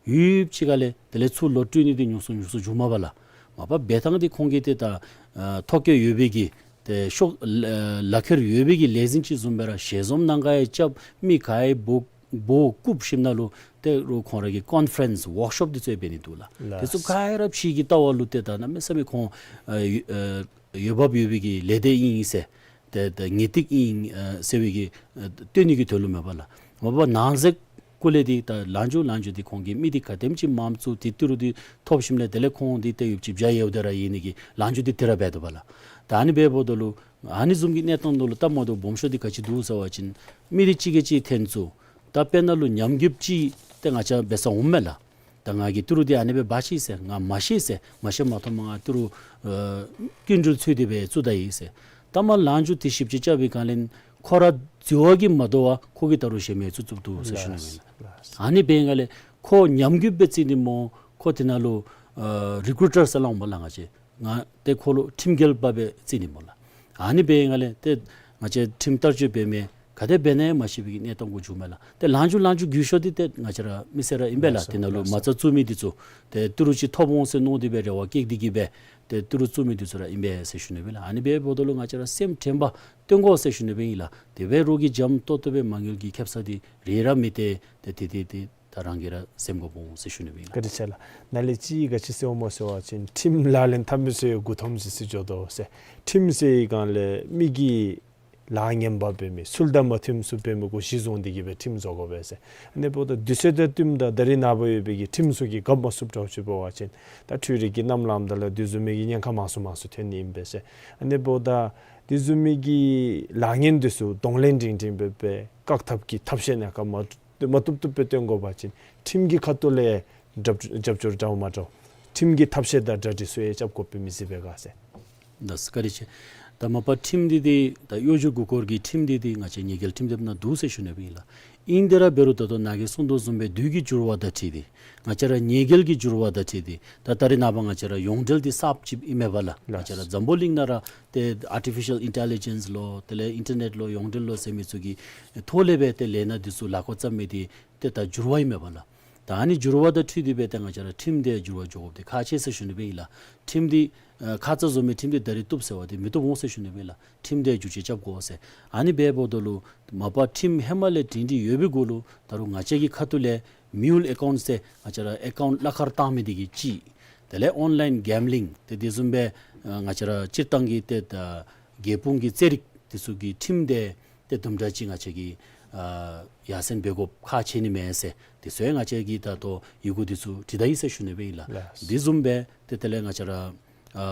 ཡུདཔ་ཅིག་ཁ་ལས་དེ་ལས་ཚུར་ལོག་སྤྲོད་ནི་འདི་ཉུང་སུ་ཉུང་སུ་འགྱོཝ་མས་པ་ལགས། མ་པ་འབད་ཐངས་འདི་ཁོང་གིས་ཏེ་ད་ཨ་ཐོ་བཀོད་ཡོད་པའི་གི་ཏེ་ཤོག་ལག་ཁྱེར་ཡོད་པའི་གི་ལས་འཛིན་ཅིག་བཟུམ་སྦེ་ར་ཞལ་འཛོམས་གནང་ག་ཡང་རྐྱབ། མི་ག་ཡང་འབོ་འབོ་བཀུག་ཞིནམ་ལས་ཏེ་རུང་ཁོང་ར་གི་ཀོན་ཕ་རེནསི་ཝརཀ་ཤོབ་འདི་ཚུ་ཡང་འབད་ནི་འདུག་ལགས། ལགས། དེ་ཚུ་ག་ར་ཕྱི་གི་ལྟ་བ་ལུ་ཏེ་ད་གནམ་མེད་ས་མེད་ཁོང་ཨ་ཡོ་ཨ་འོས་འབབ་ཡོད་པའི་གི་ལས་སྡེ་ཨིན་ཟེར་ཏེ་ད་ངེས་ཏིག་ཨིན་ཨ་ཟེར་བའི་གི་ཨ་སྟོན་ནི་གི་དོན་ལུ་མས་པ་ལགས། མ་པ་ནང་གསེས་ཀུན་ལས་འདི་ད་ལང་ཇུ་ལང་ཇུ་འདི་ཁོང་གིས་མི་འདི་ག་དེམ་ཅིག་མངམ་བཙུགས་ཏེ་ཏི་རུ་འདི་ཐོབ་ཞིནམ་ལས་དེ་ལས་ཁོང་འདི་ཏེ་ཡུདཔ་ཅིག་བྱ་ཡོདཔ་དེ་ར་ཡོད་ནི་གི་ལང་ཇུ་འདི་དེ་ར་འབད་དོ་བ་ལགས། ད་ཨ་ནི་འབདཝ་ད་ལུ་ཨ་ནི་བཟུམ་གྱི་གནས་སྟངས་ནང་ལུ་སྟབས་མ་བདེཝ་སྦོམ་ཤོས་འདི་ག་ཅི་འདུག་ཟེར་བ་ཅིན་མི་འདི་གཅིག་གིས་གཅིག་འཐོན་བཙུགས། ད་དཔེར་ན་ལུ་ཉམས་རྒུདཔ་ཅིག་ཏེ་ང་བཅས་འབད་ས་འོངམ་མས་ལགས། ད་ང་གིས་ཏི་རུ་འདི་ཨ་ནི་སྦེ་འབག་ཅི་ཟེར་ང་མ་ཤེས་ཟེར་མ་ཤེས་མ་མཐོངམ་ང་ཏི་རུ་ཨ་སྐྱིན་འགྲུལ་ཚུད་དེ་སྦེ་བཙུགས་ད་ཡི་ཟེར། ད་མ་ལང་ཇུ་འདི་ཞིབ་དཔྱད་རྐྱབ་པའི་སྒང་ལས་ཁོ་ར་རྩིས་པ་གིས་མ་དོ་བར་ཁོ་གིས་ད་རུང་གཞན་མི་བཙུགས་བཙུགསཔ་འདུག་ཟེར་ཞུ་ནི་ཨིན། ལགས། ཨ་ནི་འབད་བའི་སྒང་ལས་ཁོ་ཉམས་རྒུད་སྦེ་བརྩི་ནི་སྨོ། ཁོ་དེ་ནང་ལུ་ཨ་རི་ཀུ་རུ་ཊར་ཟེར་སླབ་འོང་སྨོ་ལགས་ང་བཅས། ང་ཏེ་ཁོ་ལུ་ཁྲིམས་འགལ་པ་སྦེ་བརྩི་ནི་སྨོ་ལགས། ཨ་ནི་འབད་བའི་སྒང་ལས་ཏེ་ང་བཅས་ཁྲིམས་བསྟར་སྤྱོད་འབད་མི་ག་དེ་འབད་ནི་ཡང་མ་ཤེས་པའི་གི་གནས་སྟངས་གུ་འགྱོཝ་མས་ལགས། ཏེ་ལང་ཇུ་ལང་ཇུ་རྒུད་ཤོས་འདི་ཏེ་ང་བཅས་ར་མི་སེར་ར་ཨིན་པས་ལགས། ལགས་སོ། དེ་ནང་ལུ་ལགས་སོ། མ་རྩ་བཙུགས་མི་འདི་ཚུ་ཏེ་ཏི་རུ་ཅིག་ཐོབ་འོང་ཟེར་མནོ་སྟེ་སྦེ་རེ་བ་བསྐྱེད་དེ་གིས་སྦེ་ཏེ་ཏི་རུ་བཙུགས་མི་འདི་ཚུ་ར་ཨིན་པས་ཟེར་ཞུ་ནི་སྦེ་ལགས། ཨ་ནི་འབདཝ་ད་ལུ་ང་བཅས་ར་སེམས་དྲན་པ་སྟོན་དགོ་ཟེར་ཞུ་ནི་སྦེ་ཨིན་ལགས། དེ་སྦེ་རོགས་ཀྱིས་འཇམ་ཏོག་ཏོ་སྦེ་མ་དངུལ་གྱི་ཁེབ་ས་འདི་རེ་ར་མི་སྟེར། ཏེ་དེ་དེ་དེ་ད་རང་གིས་ར་སེམས་དགོཔ་འོང་ཟེར་ཞུ་ནི་སྦེ་ཨིན་ལགས། བཀའ་དྲིན་ཆེ་ལགས། ནཱ་ལས་ཅིག་ག་ཅི་ཟེར་འོང་སྨོ་ཟེར་བ་ཅིན་ཁྲིམས་ལག་ལེན་འཐབ་མི་ཚུ་ཡང་མགུ་འཐོམ་ཅི་ཟེར་འགྱོ་དོ་ཟེར། ཁྲིམས་ཟེར་བའི་སྒང་ལས་མི་གིས་ལཱ་ངན་པ་འབད་མི་ཚུལ་དང་མ་མཐུནམ་ཚུ་འབད་མི་གུ་གཞི་བཟུང་སྟེ་གིས་སྦེ་ཁྲིམས་བཟོ་དགོ་པས་ཟེར། ཨ་ནི་འབདཝ་ད་དུས་ཚོད་དང་བསྟུནམ་ད་ད་རིས་ནངས་པ་ཡོད་པའི་གི་ཁྲིམས་ཚུ་གིས་འགབ་མ་ཚུགསཔ་འདྲཝ་ཅིག་འབད་བ་ཅིན་ད་འཕྲུལ་རིག་གི་གནམ་ལངམ་ད་ལུ་དེ་བཟུམ་མའི་གི་ཉེན་ཁ་མང་སུ་མང་སུ་ཐོན་ནི་ཨིན་པས་ཟེར། ཨ་ནི་འབདཝ་ད་དེ་བཟུམ་མའི་གི་ལཱ་ངན་འདི་ཚུ་གདོང་ལེན་སྒྲིང་སྒྲིང་འབད་སྦེ་བཀག་ཐབས་ཀྱི་ཐབས་ཤེས་ནམ་མཁའ་མ་མ་བཏུབ་བཏུབ་སྦེ་སྟོན་དགོ་པ་ཅིན་ཁྲིམས་ཀྱི་ཁ་ཐུག་ལས་རྒྱབ་རྒྱབ་སྐྱོར་འདྲཝ་མ་འདྲཝ་ཁྲིམས་ཀྱི་ཐབས་ཤེས་དང་གྲ་སྒྲིག་ཚུ་ཡང་རྐྱབ་དགོཔ་སྦེ་མི་གཟིགས་པས་ག་ཟེར། ད་ས་བཀའ་དྲིན་ཆེ། ད་མ་པ་ཁྲིམས་འདི་འདི་ད་གཡོ་སྒྱུ་མགུ་སྐོར་གྱི་ཁྲིམས་འདི་འདི་ང་བཅས་ཉེས་འགེལ་ཁྲིམས་དེབ་ནང་འདུག་ཟེར་ཞུ་ནི་སྦེ་ཨིན་ལགས། ཨིན་དེ་ར་འབད་རུང་ད་ལྟོ་ནཱ་གིས་གསུངས་དོ་བཟུམ་སྦེ་དུས་ཀྱི་འགྱུར་བ་དང་འཁྲིལ་ཏེ་ང་བཅས་ར་ཉེས་འགེལ་གྱི་འགྱུར་བ་དང་འཁྲིལ་ཏེ་ད་ད་རིས་ནངས་པ་ང་བཅས་ར་ཡོངས་འབྲེལ་འདི་གསརཔ་ཅིག་ཨིན་མས་པ་ལགས། ལགས། ང་བཅས་ར་འཛམ་བུ་གླིང་ནང་ར་ཏེ་ཨར་ཊི་ཕི་ཤལ་ཨིན་ཊེ་ལི་ཇེནསི་ལོ་དེ་ལས་ཨིན་ཊར་ནེཊ་ལོ་ཡོངས་འབྲེལ་ལོ་ཟེར་མི་ཚུ་གི་ཐོག་ལས་སྦེ་ཏེ་ལས་སྣ་འདི་ཚུ་ལཱ་འགོ་བརྩམས་མི་འདི་ཏེ་ད་འགྱུར་བ་ཨིན་མས་པ་ལགས། ད་ཨ་ནི་འགྱུར་བ་དང་འཁྲིལ་ཏེ་སྦེ་ཏེ་ང་བཅས་ར་ཁྲིམས་འདི་འགྱུར་བ་འགྱོ་དགོཔ་འདི་ཁག་ཆེ་ཟེར་ཞུ་ནི་སྦེ་ཨིན་ལགས། ཁྲིམས་འདི་ཨ་ཁ་ཙ་བཟོ་མི་ཁྲིམས་འདི་ད་རིས་བཏུབ་ཟེར་བ་འདི་མི་བཏུབ་འོང་ཟེར་ཞུ་ནི་སྦེ་ཨིན་ལགས། ཁྲིམས་འདི་འགྱུར་བཅོས་རྐྱབ་དགོ་ཟེར། ཨ་ནི་འབདཝ་ད་ལུ་མ་པ་ཁྲིམས་ཧེ་མ་ལས་སྒྲིང་སྒྲིང་ཡོད་པའི་གུ་ལུ་ད་རུང་ང་བཅས་ཀྱི་ཁ་ཐུག་ལས་མིའུལ་ཨེ་ཀའུནཊ་ཟེར་ང་བཅས་ར་ཨེ་ཀའུནཊ་གླ་ཁར་བཏང་མི་འདི་གིས་གཅིག། དེ་ལས་ཨོན་ལའིན་གེམ་བི་ལིང་ཏེ་དེ་བཟུམ་སྦེ་ཨ་ང་བཅས་ར་སྤྱིར་བཏང་གི་ཏེ་ད་རྒྱལ་སྤུངས་ཀྱི་རྩེད་རིགས་འདི་ཚུ་གི་ཁྲིམས་འདི་ཏེ་དུམ་གྲ་ཅིག་ང་བཅས་ཀྱིས་ཨ་ཡར་སེང་འབད་དགོཔ་ཁག་ཆེ་ནི་མས་ཟེར། དེ་ཚུ་ཡང་ང་བཅས་ཀྱིས་ད་ལྟོ་ཡི་གུ་འདི་ཚུ་བྲིས་ད་ཡི་ཟེར་ཞུ་ནི་སྦེ་ཨིན་ལགས། ལགས། དེ་བཟུམ་སྦེ་ཏེ་དེ་ལས་ང་བཅས་ར་ཨ་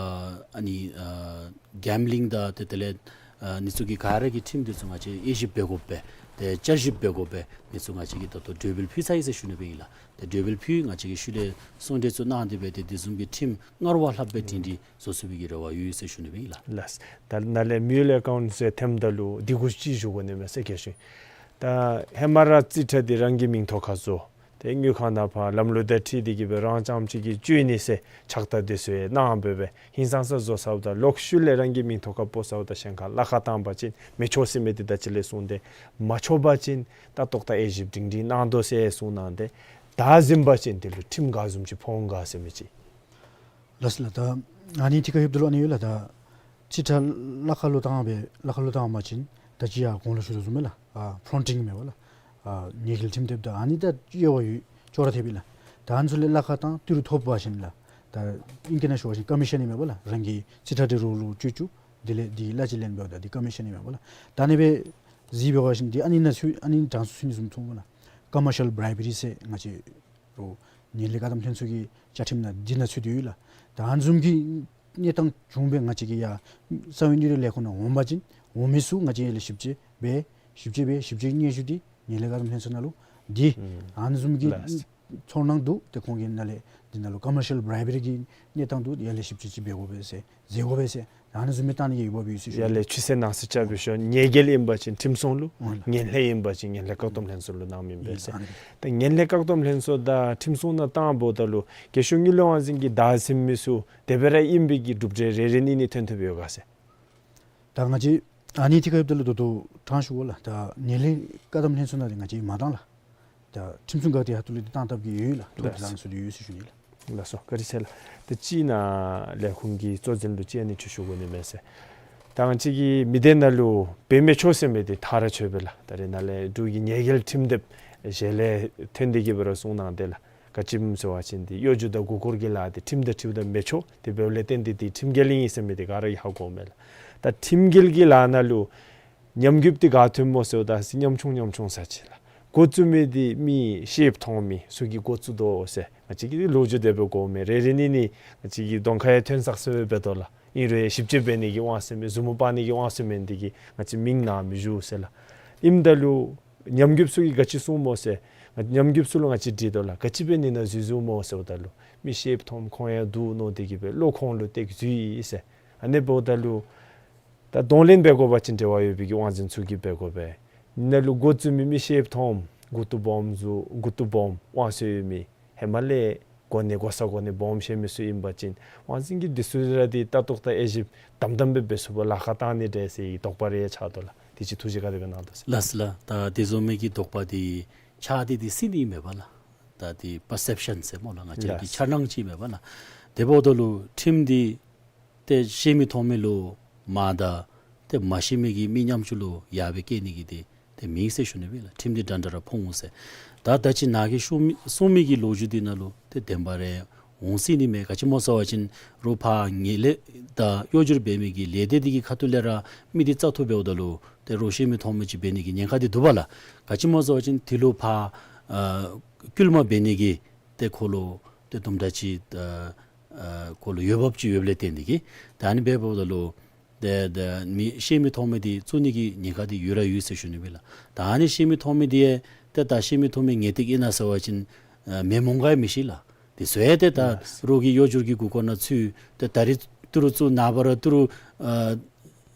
ཨ་ནི་ཨ་གེམ་བི་ལིང་དང་ཏེ་དེ་ལས་ཨ་ཨ་ནི་ཚུ་གི་ག་ར་གི་ཁྲིམས་འདི་ཚུ་ང་བཅས་དབྱེ་ཞིབ་འབད་དགོ་པས། ཏེ་བསྐྱར་ཞིབ་འབད་དགོ་པས། འདི་ཚུ་ང་བཅས་ཀྱིས་ད་ལྟོ་གྲོས་འབུལ་ཕུལ་ཚར་ཡི་ཟེར་ཞུ་ནི་སྦེ་ཨིན་ལགས། ཏེ་གྲོས་འབུལ་ཕུལ་ང་བཅས་ཀྱིས་ཤུལ་ལས་གསུང་གྲོས་ཚུ་གནང་སྟེ་སྦེ་ཏེ་དེ་བཟུམ་གྱི་ཁྲིམས་སྔར་བ་ལྷགཔ་སྦེ་སྒྲིང་སྒྲིང་བཟོ་ཚུགས་པའི་གི་རེ་བ་ཡོད་ཟེར་ཞུ་ནི་སྦེ་ཨིན་ལགས། ལགས། ད་ནཱ་ལས་མིའུལ་ཨེ་ཀའུནཊ་ཟེར་ཐོནམ་ད་ལུ་འདི་གུ་ཅིག་ཞུ་དགོ་ནི་མས་ཟེར་ཁྱེར་ཞུ། ད་ཧེ་མ་ར་རྩིས་ཁྲ་འདི་རང་གི་མིང་ཐོག་ཁར་བཟོ། ཏེ་དངུལ་ཁང་ནང་ཕར་ལམ་ལུགས་དང་འཁྲིལ་ཏེ་གི་སྦེ་རང་རྐྱངམ་གཅིག་གིས་བཅོ་ནི་ཟེར་ཕྱག་རྟགས་འདི་ཚུ་ཡང་གནང་སྦེ་སྦེ་ཧིང་སངས་ས་བཟོ་ཚརཝ་ད་ལོག་ཤུལ་ལས་རང་གི་མིང་ཐོ་ཁར་ཕོག་ཚརཝ་ད་གཞན་ཁར་གླ་ཁར་བཏང་པ་ཅིན་མི་ཆོག་ཟེར་མི་འདི་ད་ཅི་ལས་གསུངས་ཏེ། མ་ཆོག་པ་ཅིན་ད་ཏོག་ཏ་དབྱེ་ཞིབ་སྒྲིང་སྒྲིང་གནང་དོ་ཟེར་གསུངས་གནང་སྟེ། བདའ་ཟུན་པ་ཅིན་དེ་ལུ་ཁྲིམས་ག་བཟུམ་ཅིག་ཕོག་འོང་ག་ཟེར་མི་ཅིག། ལགས་སོ་ལགས། ད་ཨ་ནི་ཐད་ཁར་ཡོདཔ་ད་ལུ་ཨ་ནི་ཡོད་ལགས། ད་རྩིས་ཁྲ་གླ་ཁར་ལུ་བཏང་སྦེ་གླ་ཁར་ལུ་བཏང་པ་ཅིན་ད་ཅི་ཡར་གོང་ལུ་ཞུ་དོ་བཟུམ་སྦེ་ལགས། ཨ་ཕོ་རོན་ཊིང་མེན་པ་ལགས། ཨ་ཉེས་འགེལ་ཁྲིམས་དེབ་དང་ཨ་ནི་ད་དབྱེ་བ་ཡོད་ཅོག་ར་འཐདཔ་ཨིན་ལགས། ད་ཨ་ནི་ཚུ་ལས་གླ་ཁར་བཏང་ཏི་རུ་ཐོབ་པ་ཅིན་ལགས། ད་ཨིང་སྐད་ནང་ཞུ་བ་ཅིན་ཀོ་མི་ཤཱན་ཨིན་མས་པ་ལགས། རང་གི་རྩིས་ཁྲ་འདི་རོགས་ལུ་སྤྱོད་བཅུག། དེ་ལས་འདི་གླ་ཅིག་ལེན་འབདཝ་ད་འདི་ཀོ་མི་ཤཱན་ཨིན་མས་པ་ལགས། ད་ཨ་ནི་སྦེ་གཟིགས་འབད་བ་ཅིན་འདི་ཨ་ནི་ནང་ཚུད་ཨ་ནི་གྲངས་སུ་ཚུད་ནི་བཟུམ་མཐོང་པ་ལགས། ཀོ་མར་ཤཱལ་བི་རའིབ་རི་ཟེར་ང་བཅས་རོགས་ངན་ལྷད་བཀག་སྡོམ་ལྷན་ཚོགས་ཀྱི་བཅའ་ཁྲིམས་ནང་འདི་ནང་ཚུད་དེ་ཡོད་ལགས། ད་ཨ་ནི་བཟུམ་གྱི་གནས་སྟངས་བྱུང་སྦེ་ང་བཅས་ཀྱི་ཡར་ས་གནས་ཨུ་ཡོན་ལས་ཁུངས་ནང་འོང་པ་ཅིན་འོང་མི་ཚུ་ང་བཅས་ཡར་ལས་ཞིབ་དཔྱད་འབད་ཞིབ་དཔྱད་འབད་ཞིབ་དཔྱད་སྙན་ཞུ་འདི་ངན་ལྷད་བཀག་སྡོམ་ལྷན་ཚོགས་ནང་ལུ་འདི་ཨུམ་ཨ་ནི་བཟུམ་གྱི་ལགས། ཚོར་སྣང་འདུག། ཏེ་ཁོང་གི་ནང་ལས་འདི་ནང་ལུ་ཀོ་མར་ཤཱལ་བི་རའིབ་རི་གི་གནས་སྟངས་འདུག། ཡར་ལས་ཞིབ་དཔྱད་ཅིག་འབད་དགོ་པས་ཟེར་མཛད་དགོ་པས་ཟེར་ཨ་ནི་བཟུམ་མའི་བཏང་ནི་གི་འོས་འབབ་ཡོད་ཟེར་ཞུ་ཡ། ཡར་ལས་ཆུ་ཚོད་ནང་ཟེར་བཅའ་བའི་ཤུལ་ཉེས་འགེལ་ཨིན་པ་ཅིན་ཁྲིམས་སྲུང་ལུ། འོང་ལགས། ངན་ལྷད་ཨིན་པ་ཅིན་ངན་ལྷད་བཀག་སྡོམ་ལྷན་ཚོགས་ལུ་གནངམ་ཨིན་པས་ཟེར། ཨ་ནི་ད་ངན་ལྷད་བཀག་སྡོམ་ལྷན་ཚོགས་དང་ཁྲིམས་སྲུང་ནང་བཏངམ་ད་ལུ་རྒྱལ་གཞུང་དངུལ་ལས་དབང་འཛིན་གྱི་བདའ་ཟུན་མི་ཚུ་དེ་སྦེ་ར་ཨིན་པའི་གི་གྲུབ་འབྲས་རེ་རེ་གཉིས་གཉིས་ཐོན་ཐོབ་ཡོད་ག་ཟེར། ད་ང་བཅས་ཨ་ནི་ཐད་ཁར་ཡོདཔ་ད་ལུ་ད་ལྟོ་དྲང་ཞུ་དགོ་ལགས། ད་ངན་ལྷད་བཀག་སྡོམ་ལྷན་ཚོགས་ནང་ལས་ང་བཅས་མ་བཏང་ལགས། ད་ཁྲིམས་སྲུང་འགག་སྡེ་ཁ་ཐུག་ལས་འདི་བཏང་བཏངམ་གི་ཡོད་ལགས། ཐུགས་ལགས། བདེ་ཐང་ཚུ་འདི་ཡོད་ཟེར་ཞུ་ནི་ལགས། ལགས་སོ། བཀའ་དྲིན་ཆེ་ལགས། ད་ཅི་ནཱ་ལས་ཁུངས་ཀྱི་གཙོ་འཛིན་ལུ་ཅིག་ཨ་ནི་ཅིག་ཞུ་དགོ་ནི་མས་ཟེར། ད་ང་བཅས་ཀྱི་མི་སྡེ་ནང་ལུ་འབད་མི་ཆོག་ཟེར་མི་འདི་ཐག་ར་ཆོད་པས་ལགས། ད་རེས་ནཱ་ལས་འབྲུག་གི་ཉེས་འགེལ་ཁྲིམས་དེབ་ཞལ་ལས་ཐོན་ཏེ་གི་སྦེ་ར་གསུངས་གནང་སྟེ་ལགས། ག་ཅི་སྨོ་ཟེར་བ་ཅིན་འདི་གཡོ་སྒྱུ་དང་མགུ་སྐོར་གྱི་ལཱ་འདི་ཁྲིམས་དང་འཁྲིལཝ་ད་མི་ཆོག། དེ་འབདཝ་ལས་བརྟེན་ཏེ་འདི་ཁྲིམས་འགལ་ཨིན་ཟེར་མི་འདི་ག་ར་གིས་ཧ་གོཝ་མས་ལགས། ད་ཁྲིམས་འགལ་གྱི་ལཱ་ནང་ལུ་ཉམས་རྒུདཔ་འདི་ག་ཐོནམ་སྨོ་ཟེརཝ་ད་ཟེར་ཉམ་ཆུང་ཉམ་ཆུང་ས་ཅིག་ལགས། འགོ་བཙུགས་མི་འདི་མི་ཤེསཔ་མཐོང་མི་ཚུ་གིས་འགོ་བཙུགས་དོ་ཟེར་ང་བཅས་ཀྱིས་ལོ་རྒྱུས་དེ་སྦེ་གོཝ་མས། རེ་རེ་གཉིས་གཉིས་ང་བཅས་ཀྱི་གདོང་ཁར་ཡང་ཐོན་ས་ཟེར་སྦེ་འབད་དོ་ལགས། ཨིན་རུང་ཞིབ་དཔྱད་འབད་ནི་གི་དབང་ཚད་མེད་མཛུབ་མོ་དཔག་ནི་གི་དབང་ཚད་མེད་འདི་གིས་ང་བཅས་མིང་ནང་མི་ཞུ་ཟེར་ལགས། ཨིནམ་ད་ལུ་ཉམས་རྒུདཔ་ཚུ་གིས་ག་ཅི་གསུངས་སྨོ་ཟེར། ཉམས་རྒུདཔ་ཚུ་ལུ་ང་བཅས་དྲིས་དོ་ལགས། ག་ཅི་འབད་ནི་ནང་འཛུལ་འཛུལཝ་སྨོ་ཟེརཝ་ད་ལུ་མི་ཤེསཔ་མཐོངམ་ཁོང་ཡང་འདུག་མནོ་སྟེ་གི་སྦེ་བློ་ཁོང་ལུ་གཏད་འཛུལ་ཡི་ཟེར། ཨ་ནི་འབདཝ་ད་ལུ་ད་གདོང་ལེན་འབད་དགོ་པ་ཅིན་འབྲེལ་བ་ཡོད་པའི་གི་དབང་འཛིན་ཚུ་གིས་འབད་དགོ་པས། ནཱ་ལུ་འགོ་བཙུགས་མི་མི་ཤེསཔ་མཐོངམ་མགུ་ཏོ་སྦོམ་ཚུ་མགུ་ཏོ་སྦོམ་དབང་ཚད་ཡོད་མི་ཧེ་མ་ལས་གོ་གནས་གོ་ས་གོ་གནས་སྦོམ་བཞེས་མི་ཚུ་ཨིན་པ་ཅིན་དབང་འཛིན་གྱིས་འདི་ཚུ་ར་འདི་ལྟ་རྟོག་དང་དབྱེ་ཞིབ་དམ་དམ་སྦེ་འབད་ཚུགས་པར་ལཱ་ཁག་བཏང་ནི་འདྲས་ཟེར་དོགས་པ་རེ་ཆགས་དོ་ལགས། དེ་ཅིག་ཐུགས་བཞེད་ག་དེ་སྦེ་གནང་དོ་ཟེར། ལགས་སོ་ལགས། ད་དེ་བཟུམ་མའི་གི་དོགས་པ་འདི་ཆགས་ཏེ་འདི་སྲིད་ནི་མས་པ་ལགས། ད་འདི་པར་སེབ་ཤཱན་ཟེར་སྨོ་ལགས། ང་བཅས་ཀྱི་ལགས། འཆར་སྣང་ཅིག་མས་པ་ལགས། དེ་འབདཝ་ད་ལུ་ཁྲིམས་འདི་ཏེ་ཤེས་མི་མཐོང་མི་ལུ་མ་དང་ཏེ་མ་ཤེས་མི་གི་མི་ཉམ་ཆུང་ལུ་ཡར་སྦེ་བཀལ་ནི་གི་འདི་ཏེ་མེད་ཟེར་ཞུ་ནི་སྦེ་ལགས། ཁྲིམས་འདི་འདྲ་འདྲ་ར་ཕོག་འོང་ཟེར། ད་ད་ཅི་ནཱ་གིས་ཞུ་མི་གསུང་མི་གི་ལོ་རྒྱུས་འདི་ནང་ལུ་ཏེ་བདེན་པ་ར་འོང་སྲིད་ནི་མས། ག་ཅི་སྨོ་ཟེར་བ་ཅིན་རོགས་ཕར་ངན་ལྷད་དང་གཡོ་སྒྱུ་འབད་མི་གི་ལས་སྡེ་འདི་གི་ཁ་ཐུག་ལས་ར་མི་འདི་བཙག་འཐུ་འབདཝ་ད་ལུ་ཏེ་རོགས་ཤེས་མི་མཐོང་མི་ཅིག་འབད་ནི་གི་ཉེན་ཁ་འདི་འདུག་པ་ལགས། ག་ཅི་སྨོ་ཟེར་བ་ཅིན་དེ་ལུ་ཕར་ཨ་བསྐུལ་མ་འབད་ནི་གི་ཏེ་ཁོ་ལུ་ཏེ་དུམ་གྲ་ཅིག་ཨ་ཨ་ཁོ་ལུ་འོས་འབབ་ཅིག་ཡོདཔ་ལས་བརྟེན་ཏེ་གི་ད་ཨ་ནི་འབདཝ་ད་ལུ་ཏེ་ཏེ་མི་ཤེས་མི་མཐོང་མི་འདི་བཙུགས་ནི་གི་ཉེན་ཁ་འདི་ཡོད་ར་ཡོད་ཟེར་ཞུ་ནི་སྦེ་ལགས། ད་ཨ་ནི་ཤེས་མི་མཐོང་མི་འདི་ཡང་ཏེ་ད་ཤེས་མི་མཐོང་མི་ངེས་ཏིག་ཨིན་ན་ཟེར་བ་ཅིན་ཨ་མེན་མོང་ག་ཡང་མི་ཤེས་ལགས། དེ་ཚུ་ཡང་ཏེ་ད་ལགས། རོགས་ཀྱི་གཡོ་སྒྱུ་གི་མགུ་སྐོར་ནང་ཚུད་ཏེ་ད་རིས་ཏི་རུ་བཙུགས་ནངས་པ་ར་ཏི་རུ་ཨ་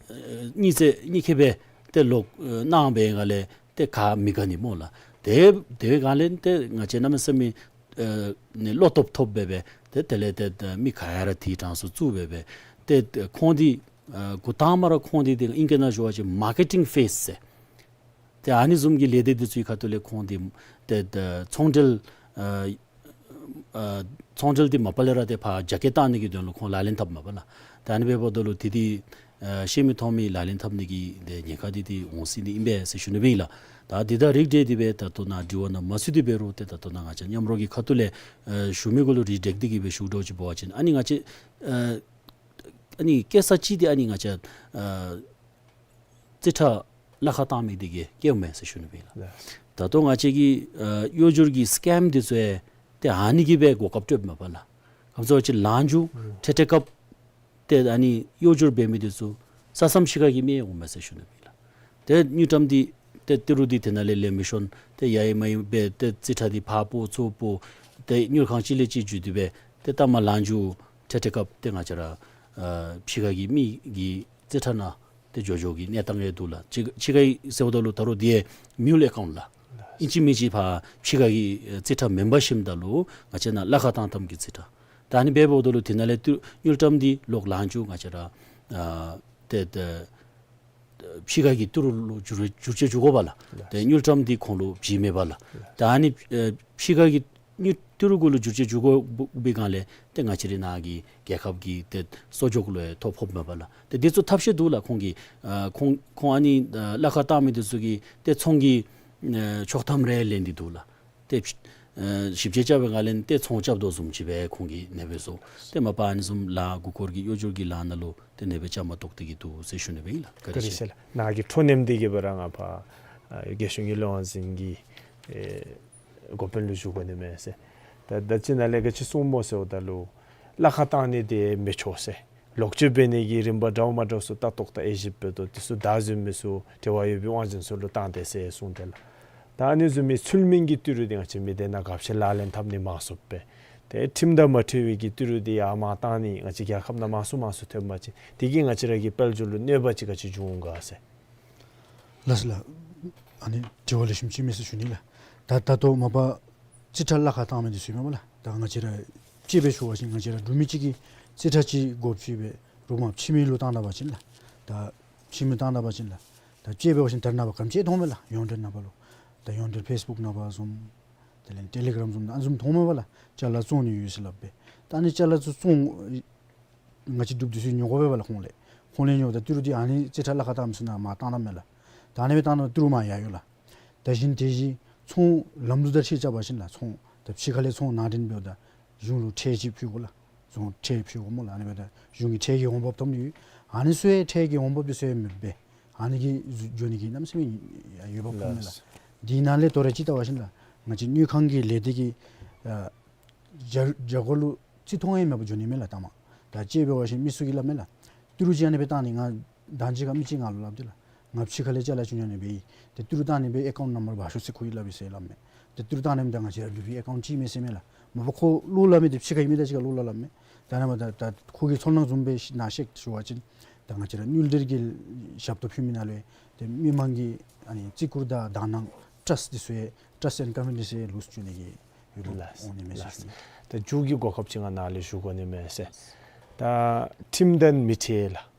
གཉིས་ཚེ་གཉིས་ཁེ་སྦེ་ཏེ་ལོག་ཨ་གནང་བའི་སྒང་ལས་ཏེ་ག་མི་དགའ་ནི་སྨོ་ལགས། ཏེ་དེ་སྒང་ལས་ཏེ་ང་བཅས་གནམ་མེད་ས་མེད་ཨ་ནི་བློ་སྟོབས་ཐོབ་སྦེ་སྦེ་ཏེ་དེ་ལས་ཏེ་ཏེ་མི་ག་ཡ་ར་དེའི་གྲངས་སུ་བཙུགས་སྦེ་སྦེ་ཏེ་ཏེ་ཁོང་འདི་ཨ་འགོ་དང་པ་ར་ཁོང་འདི་ཏེ་ཨིང་སྐད་ནང་ཞུ་བ་ཅིན་མར་ཀེ་ཊིང་ཕེསི་ཟེར། ཏེ་ཨ་ནི་བཟུམ་གྱི་ལས་སྡེ་འདི་ཚུ་གི་ཁ་ཐུག་ལས་ཁོང་འདི་ཏེ་ཏེ་ཚོང་འབྲེལ་ཨ་ཨ་ཚོང་འབྲེལ་འདི་མ་པ་ལས་ར་ཏེ་ཕར་རྒྱ་སྐྱེད་བཏང་ནི་གི་དོན་ལུ་ཁོང་ལག་ལེན་འཐབ་མས་པ་ལགས། ད་ཨ་ནི་འབདཝ་ད་ལུ་དེ་འདི་ཨ་ཤེས་མི་མཐོང་མི་ལག་ལེན་འཐབ་ནི་གི་ཏེ་ཉེན་ཁ་འདི་འདི་འོང་སྲིད་ནི་ཨིན་པས་ཟེར་ཞུ་ནི་སྦེ་ཨིན་ལགས། ད་འདི་དང་རིགས་བསྒྲེས་ཏེ་སྦེ་ད་ལྟོ་ནཱ་དྲི་བ་ནང་མ་ཚུད་དེ་འབད་རུང་ཏེ་ད་ལྟོ་ནཱ་ང་བཅས་མཉམ་རོགས་ཀྱི་ཁ་ཐུག་ལས་ཨ་ཞུ་མི་གུ་ལུ་རིགས་བསྒྲེས་ཏེ་གི་སྦེ་ཞུ་དོ་ཅིག་འབད་བ་ཅིན་ཨ་ནི་ང་བཅས་ཨ་ཨ་ནི་སྐྱེལ་ས་ཅིག་འདི་ཨ་ནི་ང་བཅས་ཨ་རྩིས་ཁྲ་གླ་ཁར་བཏང་མི་འདི་གིས་སྐྱེལཝ་མས་ཟེར་ཞུ་ནི་སྦེ་ཨིན་ལགས། ལགས། ད་ལྟོ་ང་བཅས་ཀྱི་ཨ་གཡོ་སྒྱུ་གི་སི་ཀེམ་འདི་ཚུ་ཡང་ཏེ་ཨ་ནི་གིས་སྦེ་གོ་སྐབས་སྤྲོདཔ་མས་པ་ལགས། ག་ཅི་སྨོ་ཟེར་བ་ཅིན་ལངས་རྒྱུ་ཨུམ་ཁྲེ་ཁྲེ་སྐབས་ཏེ་ཨ་ནི་གཡོ་སྒྱུ་འབད་མི་འདི་ཚུ་ས་མཚམས་ཕྱི་ཁ་གི་མི་ཡང་འོང་མས་ཟེར་ཞུ་ནི་སྦེ་ཨིན་ལགས། ཏེ་དངུལ་ཀྲམ་འདི་ཏེ་ཏི་རུ་འདི་དེ་ནང་ལས་ལེན་མི་ཤོང་། ཏེ་ཡར་ཡི་མར་ཡི་སྦེ་ཏེ་རྩིས་ཁྲ་འདི་ཕར་སྤོ་ཚུར་སྤོ་ཏེ་དངུལ་ཁང་གཅིག་ལས་གཅིག་བརྒྱུད་དེ་སྦེ་ཏེ་ལྟ་མ་ལངས་རྒྱུ་ཁྲེ་ཁྲེ་སྐབས་ཏེ་ང་བཅས་ར་ཨ་ཕྱི་ཁ་གི་མི་གི་རྩིས་ཁྲ་ནང་ཏེ་འགྱོ་འགྱོ་གི་གནས་སྟངས་ཡང་འདུག་ལགས། ཕྱི་ཕྱི་ཁ་གི་ཟེརཝ་ད་ལུ་ད་རུང་འདི་ཡང་མིའུལ་ཨེ་ཀའུནཊ་ལགས། ཨིན་ཅི་མིན་ཅི་ཕར་ཕྱི་ཁ་གི་རྩིས་ཁྲ་མེན་པར་ཞིནམ་ད་ལུ་ང་བཅས་ནཱ་གླ་ཁར་བཏང་བཏངམ་གི་རྩིས་ཁྲ། ད་ཨ་ནི་འབདཝ་ད་ལུ་དེ་ནང་ལས་ཏི་རུ་དངུལ་ཀྲམ་འདི་ལོག་ལངམ་ཅིག་ང་བཅས་ར་ཨ་ཏེ་ཏེ་ཕྱི་ཁ་གི་ཏི་རུ་ལུ་བསྒྱུར་བསྒྱུར་བཅོས་འགྱོ་དགོ་པས་ལགས། ཏེ་དངུལ་ཀྲམ་འདི་ཁོང་ལུ་བྱིན་མེད་པས་ལགས། ད་ཨ་ནི་ཨེ་ཕྱི་ཁ་གི་དངུལ་ཏི་རུ་གུ་ལུ་བསྒྱུར་བཅོས་འགྱོ་དགོ་པའི་སྒང་ལས་ཏེ་ང་བཅས་རའི་ནཱ་གི་རྒྱལ་ཁབ་ཀྱི་ཏེ་གསོག་འཇོག་ལུ་ཡང་ཐོ་ཕོགཔ་མས་པ་ལགས། ཏེ་འདི་ཚུ་ཐབས་ཤེས་འདུག་ལགས། ཁོང་གིས་ཨ་ཁོང་ཁོང་ཨ་ནི་ཨ་གླ་ཁར་བཏང་མི་འདི་ཚུ་གིས་ཏེ་ཚོང་གི་ཨ་ཆོག་ཐམ་རེ་ལེན་ཏེ་འདུག་ལགས། ཏེ་ཨ་ཞིབ་དཔྱད་རྐྱབ་པའི་སྒང་ལས་ཏེ་ཚོང་རྐྱབ་དོ་བཟུམ་ཅིག་སྦེ་ཁོང་གིས་ཨ་ནེ་སྦེ་བཟོ། ཏེ་མ་པ་ཨ་ནི་བཟུམ་ལཱ་མགུ་སྐོར་གྱི་གཡོ་སྒྱུ་གི་ལཱ་ནང་ལུ་ཏེ་ཨ་ནེ་སྦེ་བཅའ་མར་གཏོགས་ཏེ་གི་འདུག་ཟེར་ཞུ་ནི་སྦེ་ཨིན་ལགས། བཀའ་དྲིན་ཆེ། བཀའ་དྲིན་ཆེ་ལགས། ནཱ་གི་འཕྲོ་མཉམ་འདི་གིས་སྦེ་ར་ང་ཕར་ཨ་རྒྱལ་གཞུང་གི་ལས་དབང་འཛིན་གྱི་ཨེ་འགོ་དཔོན་ལུ་ཞུ་དགོ་ནི་མས་ཟེར། ད་ད་ཅི་ནཱ་ལས་ག་ཅི་གསུངམ་སྨོ་ཟེརཝ་ད་ལུ་གླ་ཁར་བཏང་ནི་འདི་མི་ཆོག་ཟེར། ལོག་སྤྱོད་འབད་ནི་གི་རིམ་པ་འདྲཝ་མ་འདྲཝ་ཚུ་ལྟ་རྟོག་དང་དབྱེ་ཞིབ་འབད་དོ། དེ་ཚུ་བདའ་འཛིན་མི་ཚུ་འབྲེལ་བ་ཡོད་པའི་དབང་འཛིན་ཚུ་ལུ་བཏང་སྟེ་ཟེར་གསུངས་ཏེ་ལགས། ད་ཨ་ནི་བཟུམ་མའི་ཚུལ་མིན་གྱི་ཏི་རུ་འདི་ང་བཅས་མི་སྡེ་ནང་ག་ཅི་ལག་ལེན་འཐབ་ནི་མང་སུ་སྦེ། ཏེ་ཁྲིམས་དང་མ་འཁྲིལ་བའི་གི་ཏི་རུ་འདི་ཡར་མར་བཏང་ནི་ང་བཅས་རྒྱལ་ཁབ་ནང་མང་སུ་མང་སུ་ཐོན་པ་ཅིན་དེ་གིས་ང་བཅས་ར་གི་དཔལ་འབྱོར་ལུ་གནོད་པ་ཅིག་ག་ཅི་འབྱུང་ག་ཟེར། ལགས་སོ་ལགས། ཨ་ནི་དྲི་བ་ལེགས་ཤོམ་ཅིག་མས་ཟེར་ཞུ་ནི་ལགས། ད་ད་ལྟོ་མ་པ་རྩིས་ཁྲ་གླ་ཁར་བཏང་མི་འདི་ཚུ་ཨིན་མས་པ་ལགས། ད་ང་བཅས་ར་དཔྱེ་སྦེ་ཞུ་བ་ཅིན་ང་བཅས་ར་འབྲུག་མི་གཅིག་གིས་རྩིས་ཁྲ་ཅིག་དགོཔ་ཅིག་སྦེ་རུ་མ་ཕྱི་མི་ལུ་བཏང་ད་པ་ཅིན་ལགས། ད་ཕྱི་མི་བཏང་ད་པ་ཅིན་ལགས། ད་དཔྱེ་འབད་བ་ཅིན་ད་རེས་ནངས་པ་ག་དེམ་ཅིག་མཐོངམ་མས་ལགས། ཡོངས་འབྲེལ་ནང་པ་ལུ། ད་ཡོངས་འབྲེལ་ཕེསི་བུཀ་ནང་པ་བཟུམ། དེ་ལས་ཊེ་ལི་གརམ་བཟུམ་ད་ཨ་ནི་བཟུམ་མཐོངམ་མས་པ་ལགས། ཅ་ལ་བཙོང་ནི་ཡོད་ཟེར་སླབ་སྦེ། ད་ཨ་ནི་ཅ་ལ་ཚུ་བཙོང་ང་བཅས་འབྲུགཔ་འདི་ཚུ་ཉོ་དགོ་པས་པ་ལགས་ཁོང་ལས། ཁོང་ལས་ཉོཝ་ད་ཏི་རུ་འདི་ཨ་ནི་རྩིས་ཁྲ་གླ་ཁར་བཏངམ་ཚུ་ནང་མར་བཏང་ད་མས་ལགས། ད་ཨ་ནི་སྦེ་བཏང་ད་ཏི་རུ་མར་ཡར་འགྱོ་ལགས། ད་གཞན་དེ་བཞིན་ཚོང་ལམ་ལུགས་དང་འཁྲིལ་རྐྱབ་པ་ཅིན་ལགས། ཚོང་ད་ཕྱི་ཁ་ལས་ཚོང་ནང་འདྲེན་འབདཝ་ད་གཞུང་ལུ་ཁྲལ་ཅིག་ཕུལ་དགོ་ལགས། རྫོང་ཁྲལ་ཕུལ་དགོ་སྨོ་ལགས། ཨ་ནི་འབདཝ་ད་གཞུང་གི་ཁྲལ་གྱི་འོང་འབབ་ཐོབ་ནི་ཡོད། ཨ་ནི་ཚུ་ཡང་ཁྲལ་གྱི་འོང་འབབ་འདི་ཚུ་ཡང་མེདཔ་སྦེ་ཨ་ནི་གིས་འགྱོ་ནི་གི་གནམ་མེད་ས་མེད་འོས་འབབ་ཐོབ་མས་ལགས། འདི་ནང་ལས་དོ་རུང་ཅིག་བལྟ་བ་ཅིན་ལགས། ང་བཅས་དངུལ་ཁང་གི་ལས་སྡེ་གི་ཨ་རྒྱ་རྒྱ་སྒོ་ལུ་རྩིས་མཐོང་ཡང་མེདཔ་འགྱོ་ནི་མས་ལགས་ད་མ། ད་དཔྱེ་འབད་བ་ཅིན་མི་ཚུ་གིས་སླབ་མས་ལགས། ཏི་རུ་ཅིག་ཨ་ནི་སྦེ་བཏང་ནི་ང་ད་ཅི་ཁར་མི་ཅིག་ང་ལུ་སླབ་སྟེ་ལགས། ང་ཕྱི་ཁ་ལས་ཅ་ལ་ཅིག་ཉོ་ནི་སྦེ་ཨིན། ཏེ་ཏི་རུ་བཏང་ནི་སྦེ་ཨེ་ཀའུནཊ་ནམ་བར་འབག་ཤོག་ཟེར་ཁོ་གིས་སླབ་ཡི་ཟེར་སླབ་མས། ཏེ་ཏི་རུ་བཏང་ནི་ད་ང་བཅས་ར་འབྲུག་པའི་ཨེ་ཀའུནཊ་ཅིག་མས་ཟེར་མས་ལགས། མ་པ་ཁོ་ལུ་སླབ་མི་འདི་ཕྱི་ཁ་གི་མི་དང་གཅིག་ཁར་ལུ་སླབ་སླབ་མས། ད་ནཱ་མ་ད་ད་ཁོ་གི་ཚོར་སྣང་བཟུམ་སྦེ་ནཱ་བཤད་ཞུ་བ་ཅིན་ད་ང་བཅས་ར་དངུལ་འབྲེལ་གྱི་ཞབས་ཏོག་ཕུལ་མི་ནང་ལས་ཏེ་མི་མང་གི་ཨ་ནི་བརྩི་བཀུར་དང་དག་སྣང་ཊརསཊ་འདི་ཚུ་ཡང་ཊརསཊ་ཨེནཌ་ཀོན་ཕི་ཌེནསི་ཡང་ལུསི་འགྱོ་ནི་གི་ཡོད་ལགས། འོང་ནི་མས་ཟེར་ཞུ་ནི། ད་མཇུག་གི་གོ་སྐབས་ཅིག་ང་ནཱ་ལས་ཞུ་དགོ་ནི་མས་ཟེར། ད་ཁྲིམས་དང་མི་འཁྲིལ་ལགས།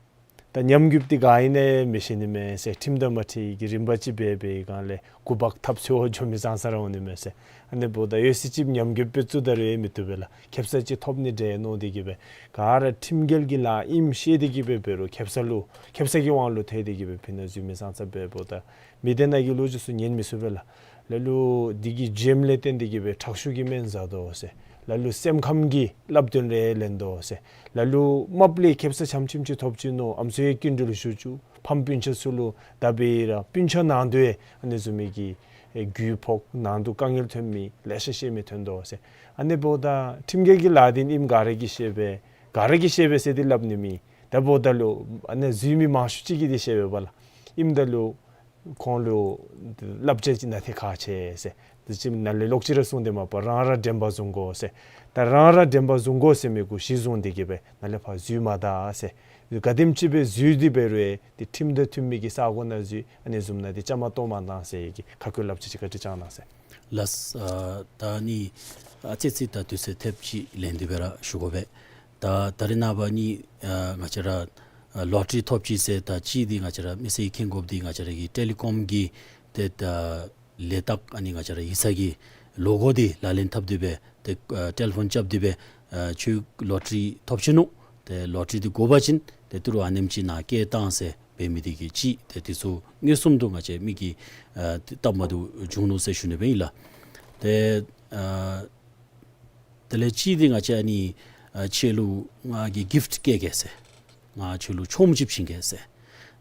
ད་ཉམས་རྒུདཔ་འདི་ག་ཨིན་ན་ཡང་མི་ཤེས་ནི་མས་ཟེར། ཁྲིམས་དང་མ་འཁྲིལ་གྱི་རིམ་པ་ཅིག་འབད་བའི་སྒང་ལས་འགོ་འབག་ཐབས་འཚོལ་བར་འགྱོ་མི་ཙང་ཙ་ར་འོང་ནི་མས་ཟེར། ཨ་ནི་འབདཝ་ད་ཡོད་ཚད་ཅིག་ཉམས་རྒུདཔ་སྦེ་བཙུགས་ད་རུང་ཡང་མི་བཏུབ་པས་ལགས། ཁེབ་ས་ཅིག་ཐོབ་ནི་འདྲས་མནོ་སྟེ་གི་སྦེ་ག་ར་ཁྲིམས་འགལ་གྱི་ལཱ་ཨིནམ་ཤེས་ཏེ་གི་སྦེ་འབད་རུང་ཁེབ་ས་ལུ་ཁེབ་ས་གི་དབང་ལུ་ཐལ་ཏེ་གི་སྦེ་ཕི་ནཱ་འཛུལ་མི་ཙང་ཙ་འབདཝ་ད་མི་སྡེ་ནང་གི་ལོ་རྒྱུས་ཚུ་ཉན་མི་ཚུགས་པས་ལགས། ལ་ལུ་འདི་གི་བྱེམ་ལས་བརྟེན་ཏེ་གི་སྦེ་ཁྲག་ཤུགས་ཀྱི་སྨན་ཟ་དོ་ཟེར། ལ་ལུ་སེམས་ཁམས་ཀྱི་བསླབ་སྟོན་རེ་ལེན་དོ་ཟེར། ལ་ལུ་རྨགཔ་ལས་ཁེབ་ས་ཆམ་ཆིམ་ཅིག་ཐོབ་ཅི་མནོ་ཨམ་སྲུ་ཡང་སྐྱིན་འགྲུལ་ཞུ་བཅུག། ཕམ་སྤུན་ཆ་ཚུ་ལུ་ད་འབད་ར་སྤུན་ཆ་ནང་དུ་ཡང་ཨ་ནི་བཟུམ་མའི་གི་ཨེ་རྒུད་ཕོག་ནང་དུ་དཀའ་ངལ་ཐོན་མི་ལེ་ཤ་ཤེས་མི་ཐོན་དོ་ཟེར། ཨ་ནི་འབདཝ་ད་ཁྲིམས་འགལ་གྱི་ལཱ་འདི་ཨིནམ་ག་ར་གིས་ཤེས་པས། ག་ར་གིས་ཤེས་པས་ཟེར་འདི་སླབ་ནི་མེད། ད་འབདཝ་ད་ལུ་ཨ་ནི་འཛུལ་མི་མང་ཤོས་ཅིག་གིས་འདི་ཤེས་པས་པ་ལགས། ཨིནམ་ད་ལུ་ཁོང་ལུ་བསླབ་བྱ་ཅིག་གནང་སྟེ་ཁག་ཆེ་ཟེར། དེ་ཅིག་ནཱ་ལས་ལོག་ཅི་ར་གསུངས་ཏེ་མ་པ་རང་ར་དྲན་པ་བཟུང་དགོ་ཟེར། ད་རང་ར་དྲན་པ་བཟུང་དགོ་ཟེར་མི་གུ་གཞི་བཟུང་སྟེ་གི་སྦེ་ནཱ་ལས་ཕར་འཛུལ་མ་ད་ཟེར། ག་དེམ་ཅིག་སྦེ་འཛུལ་ཏེ་འབད་རུང་ཡང་དེ་ཁྲིམས་དང་མཐུན་མི་གི་ས་གོ་ནང་འཛུལ་ཨ་ནི་བཟུམ་ནང་དེ་བཅའ་མར་གཏོགས་མ་གཏང་ཟེར་གྱི་ཁ་བཀོད་བསླབ་བྱ་ཅིག་བཀའ་དྲིན་བསྐྱང་གནང་ཟེར། ལགས། ཨ་ད་ནི་ཨ་ཙི་ཙི་ད་དུས་ཚོད་ཐེབས་ཅིག་ལེན་ཏེ་སྦེ་ར་ཞུ་དགོ་པས། ད་ད་རེས་ནངས་པ་ནི་ཨ་ང་བཅས་ར་ཨ་ལོ་ཊ་རི་ཐོབ་ཅི་ཟེར་ད་ཅི་འདི་ང་བཅས་ར་མི་སེར་གྱིས་མཁྱེན་དགོཔ་འདི་ང་བཅས་ར་གི་ཊེ་ལི་ཀོམ་གྱི་ཏེ་ད་ལས་རྟགས་ཨ་ནི་ང་བཅས་ར་ཡིག་ཚང་གི་ལོ་གོ་འདི་ལག་ལེན་འཐབ་སྟེ་སྦེ་ཏེ་ཨ་ཊེ་ལི་ཕོན་རྐྱབ་སྟེ་སྦེ་ཨ་ཁྱོད་ལོ་ཊ་རི་ཐོབ་ཅི་ནུག། ཏེ་ལོ་ཊ་རི་འདི་དགོ་པ་ཅིན་ཏེ་ཏི་རུ་ཨ་ནེམ་ཅིག་ནཱ་བསྐྱལ་བཏང་ཟེར་འབད་མི་འདི་གིས་ཅིག་ཏེ་འདི་ཚུ་མངོན་སུམ་དུ་ང་བཅས་མི་གིས་ཨ་སྟབས་མ་བདེཝ་བྱུང་ནུག་ཟེར་ཞུ་ནི་སྦེ་ཨིན་ལགས། ཏེ་ཨ་དེ་ལས་ཅིག་འདི་ང་བཅས་ཨ་ནི་ཨ་ཁྱོད་ལུ་ང་གིས་གིཕཊ་བསྐྱལ་གེ་ཟེར། ང་ཁྱོད་ལུ་ཆོངམ་ཅིག་བྱིན་གེ་ཟེར།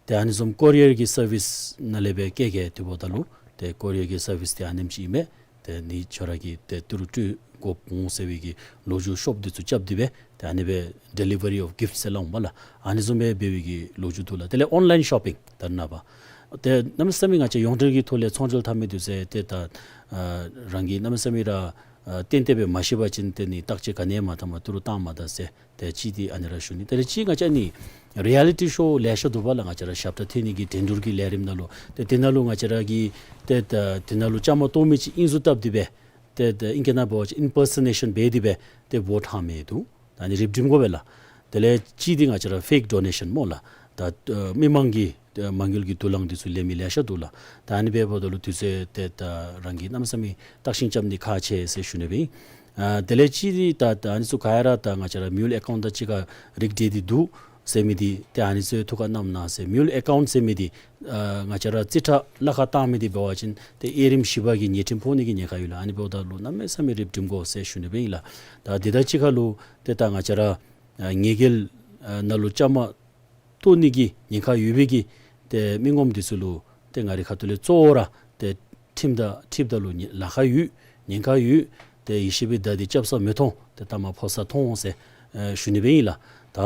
ཏེ་ཨ་ནི་བཟུམ་ཀོ་རི་ཡར་གྱི་སར་བིསི་ནང་ལས་སྦེ་བསྐྱལ་གེ་དེ་འབདཝ་ད་ལུ་ཏེ་ཀོ་རི་ཡར་གྱི་སར་བིསི་འདི་ཨ་ནེམ་ཅིག་ཨིན་མས། ཏེ་ནི་ཁྱོད་ར་གིས་ཏེ་ཏི་རུ་སྤྲོད་དགོཔ་འོང་ཟེར་བའི་གི་ལོ་རྒྱུས་ཤོབ་འདི་ཚུ་རྐྱབ་སྟེ་སྦེ་ཏེ་ཨ་ནི་སྦེ་ཌེ་ལི་ཝ་རི་ཨོཕ་གིཕཊ་ཟེར་སླབ་འོང་པ་ལགས། ཨ་ནི་བཟུམ་སྦེ་འབད་བའི་གི་ལོ་རྒྱུས་འདུག་ལགས། དེ་ལས་ཨོན་ལའིན་ཤོ་པིང་ད་ནཱ་པ་ཏེ་གནམ་མེད་ས་མེད་ང་བཅས་ཡོངས་འབྲེལ་གྱི་ཐོག་ལས་ཚོང་འབྲེལ་འཐབ་མི་འདི་ཚུ་ཏེ་ད་ཨ་རང་གི་གནམ་མེད་ས་མེད་ར་ ཨ་ཏན་ཏན་སྦེ་མ་ཤེས་པ་ཅིན་ཏེ་ནི་བརྟག་དཔྱད་ག་ནི་ཡང་མ་བཏང་པར་ཏི་རུ་བཏང་མ་ད་ཟེར། ཏེ་གཅིག་འདི་ཨ་ནི་ར་ཞུ་ནི། ཏེ་རེ་གཅིག་ང་བཅས་ནི་རི་ཨེ་ལི་ཊི་ཤོ་ལེ་ཤ་འདུག་པ་ལགས། ང་བཅས་ར་ཞབས་ཁྲ་འཐེན་ནི་གི་འགྲན་བསྡུར་གྱི་ལས་རིམ་ནང་ལུ། ཏེ་དེ་ནང་ལུ་ང་བཅས་ར་གིས་ཏེ་ད་དེ་ནང་ལུ་བཅའ་མར་གཏོགས་མི་ཅིག་ཨིན་ཟུག་བཏབ་སྟེ་སྦེ། ཏེ་ད་ཨིང་སྐད་ནང་འབད་བ་ཅིན་ཨིམ་པར་སོ་ནེ་ཤཱན་འབད་དེ་སྦེ་ཏེ་བོཊ་ལྷངམ་འདུག། ད་ཨ་ནི་རིགཔ་སྒྲིམ་དགོ་པས་ལགས། དེ་ལས་གཅིག་འདི་ང་བཅས་ར་ཕེཀ་ཌོ་ནེ་ཤཱན་སྨོ་ལགས། ད་ཨ་མི་མང་གི་ཨ་མ་དངུལ་གྱི་དུག་རླངས་འདི་ཚུ་ལེན་མི་ལེ་ཤ་འདུག་ལགས། ད་ཨ་ནི་འབདཝ་ད་ལུ་དུས་ཚོད་ཏེ་ད་རང་གིས་གནམ་མེད་ས་མེད་བརྟག་ཤིང་རྐྱབ་ནི་ཁག་ཆེ་ཟེར་ཞུ་ནི་སྦེ་ཨིན། ཨ་དེ་ལས་གཅིག་འདི་ད་ད་ཨ་ནི་ཚུ་ག་ར་ད་ང་བཅས་ར་མིའུལ་ཨེ་ཀའུནཊ་དང་གཅིག་ཁར་རིགས་འདྲེས་ཏེ་འདུག་ཟེར་མི་འདི་ཏེ་ཨ་ནི་ཚུ་ཐུགས་ཁར་བསྣམས་གནང་ཟེར། མིའུལ་ཨེ་ཀའུནཊ་ཟེར་མི་འདི་ཨ་ང་བཅས་ར་རྩིས་ཁྲ་གླ་ཁར་བཏང་མི་འདི་འབད་བ་ཅིན་ཏེ་དབྱེ་རིམ་བཞི་པ་གི་ཉེས་ཁྲིམས་ཕོག་ནི་གི་ཉེན་ཁ་ཡོད་ལགས། ཨ་ནི་འབདཝ་ད་ལུ་གནམ་མེད་ས་མེད་རིགཔ་སྒྲིམ་དགོ་ཟེར་ཞུ་ནི་སྦེ་ཨིན་ལགས། ད་དེ་དང་གཅིག་ཁར་ལུ་ཏེ་ད་ང་བཅས་ར་ཨ་ཉེས་འགེལ་ཨ་ནང་ལུ་བཅའ་མར་གཏོགས་ནི་གི་ཉེན་ཁ་ཡོད་པའི་གི་ཏེ་མི་ངོམ་འདི་ཚུ་ལུ་ཏེ་ང་རའི་ཁ་ཐུག་ལས་གཙོ་བོ་ར་ཏེ་ཁྲིམས་དང་འཁྲིལཝ་ད་ལུ་ཉེ་ལཱ་ཁག་ཡོད། ཉེན་ཁ་ཡོད། ཏེ་ཡེ་ཤེས་པའི་མདའ་འདི་རྐྱབ་ས་མི་མཐོང་། ཏེ་ཐ་མ་ཕོག་ས་མཐོང་ཟེར་ཨེ་ཞུ་ནི་སྦེ་ཨིན་ལགས། ད་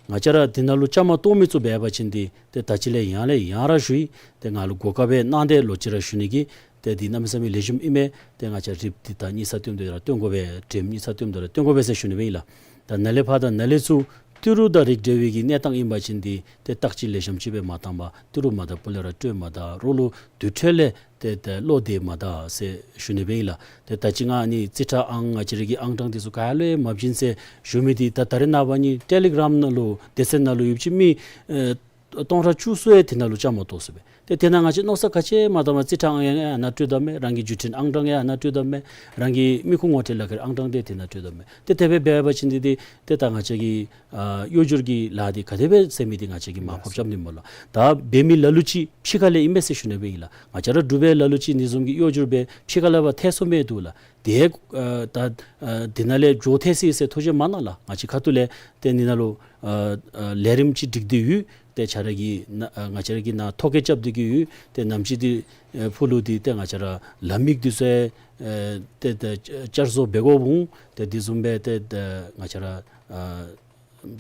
ང་བཅས་ར་དེ་ནང་ལུ་བཅའ་མར་གཏོགས་མི་ཚུ་འབད་བ་ཅིན་འདི་ཏེ་ད་ཅི་ལས་ཡང་ལས་ཡང་ར་ཞུ་ཡི། ཏེ་ང་ལུ་གོ་སྐབས་སྦེ་གནང་སྟེ་ལོག་ཅི་ར་ཞུ་ནི་གི་ཏེ་འདི་གནམ་མེད་ས་མེད་ལེགས་ཤོམ་ཨིན་མས། ཏེ་ང་བཅས་རིགཔ་འདི་ད་གཉིས་ས་སྟོན་དོ་ར་སྟོན་དགོ་པས། འགྲེམ་གཉིས་ས་སྟོན་དོ་ར་སྟོན་དགོ་པས་ཟེར་ཞུ་ནི་སྦེ་ཨིན་ལགས། ད་ནཱ་ལས་ཕར་ད་ནཱ་ལས་ཚུར་ཏི་རུ་དང་རིགས་འདྲེས་པའི་གི་གནས་སྟངས་ཨིན་པ་ཅིན་འདི་ཏེ་བརྟག་དཔྱད་ལེགས་ཤོམ་ཅིག་སྦེ་མ་བཏང་པར་ཏི་རུ་མ་ད་སྤུ་ལས་ར་སྤྲོད་མ་ད་རོགས་ལུ་དུར་ཁྲོད་ལས་ཏེ་ཏེ་བློ་གཏད་མ་ད་ཟེར་ཞུ་ནི་སྦེ་ཨིན་ལགས། ཏེ་ད་ཅི་ང་ཨ་ནི་རྩིས་ཁྲ་ཨང་ང་བཅས་ར་གི་ཨང་གྲངས་འདི་ཚུ་ག་ལུ་ཡང་མ་བྱིན་ཟེར་ཞུ་མི་འདི་ད་ད་རེས་ནངས་པ་ནི་ཊེ་ལི་གྲམ་ནང་ལུ་སྡེ་ཚན་ནང་ལུ་ཡོདཔ་ཅིག་མི་ཨེ་སྟོང་ཕྲག་བཅུ་གསུམ་ཡང་དེ་ནང་ལུ་བཅའ་མར་གཏོགས་སོ་སྦེ། ཏེ་དེ་ནང་ང་བཅས་མནོ་བསམ་ག་ཅི་མ་བཏངམ་རྩིས་ཁྲ་ཨང་ཡང་ཨ་ནཱ་སྤྲོད་དོ་མས། རང་གི་བརྒྱུད་འཕྲིན་ཨང་གྲངས་ཡང་ཨ་ནཱ་སྤྲོད་དོ་མས། རང་གི་མི་ཁུངས་ངོ་སྤྲོད་ལག་ཁྱེར་ཨང་གྲངས་འདི་དེ་ནང་སྤྲོད་དོ་མས། ཏེ་དེ་སྦེ་འབད་བ་ཅིན་འདི་ཏེ་ད་ང་བཅས་ཀྱི་ཨ་གཡོ་སྒྱུར་གྱི་ལཱ་འདི་ག་དེ་སྦེ་ཟེར་མི་འདི་ང་བཅས་ཀྱིས་མར་ཕབ་རྐྱབ་ནི་སྨོ་ལགས། ད་འབད་མི་ལ་ལུ་ཅིག་ཕྱི་ཁ་ལས་ཨིན་མས་ཟེར་ཞུ་ནི་སྦེ་ཨིན་ལགས། ང་བཅས་ར་འབྲུག་པའི་ལ་ལུ་ཅིག་ནི་བཟུམ་གྱི་གཡོ་སྒྱུར་སྦེ་ཕྱི་ཁ་ལས་ཕར་ཐལ་སོང་མི་འདུག་ལགས། དེ་ཨ་ད་ཨ་དེ་ནང་ལས་འགྱོ་ཐལ་སོ་ཡི་ཟེར་ཐུགས་བཞེད་མ་གནང་ལགས། ང་བཅས་ཁ་ཐུག་ལས་ཏེ་ནི་ནཱ་ལུ་ཨ་ཨ་ལས་རིམ་ཅིག་སྒྲིག་སྟེ་ཡོད། ཏེ་ཁྱེད་ར་གིས་ནཱ་ཨ་ང་བཅས་ར་གིས་ནཱ་ཐོ་བཀོད་རྐྱབ་སྟེ་གི་ཡོད། ཏེ་ནམ་ཅིག་འདི་ཨེ་ཕུལ་ལུ་འདི་ཏེ་ང་བཅས་ར་ལམ་ཡིག་འདི་ཚུ་ཨེ་ཏེ་ཏེ་བསྐྱར་བཟོ་འབད་དགོཔ་འོང་། ཏེ་འདི་བཟུམ་སྦེ་ཏེ་ཏེ་ང་བཅས་ར་ཨ་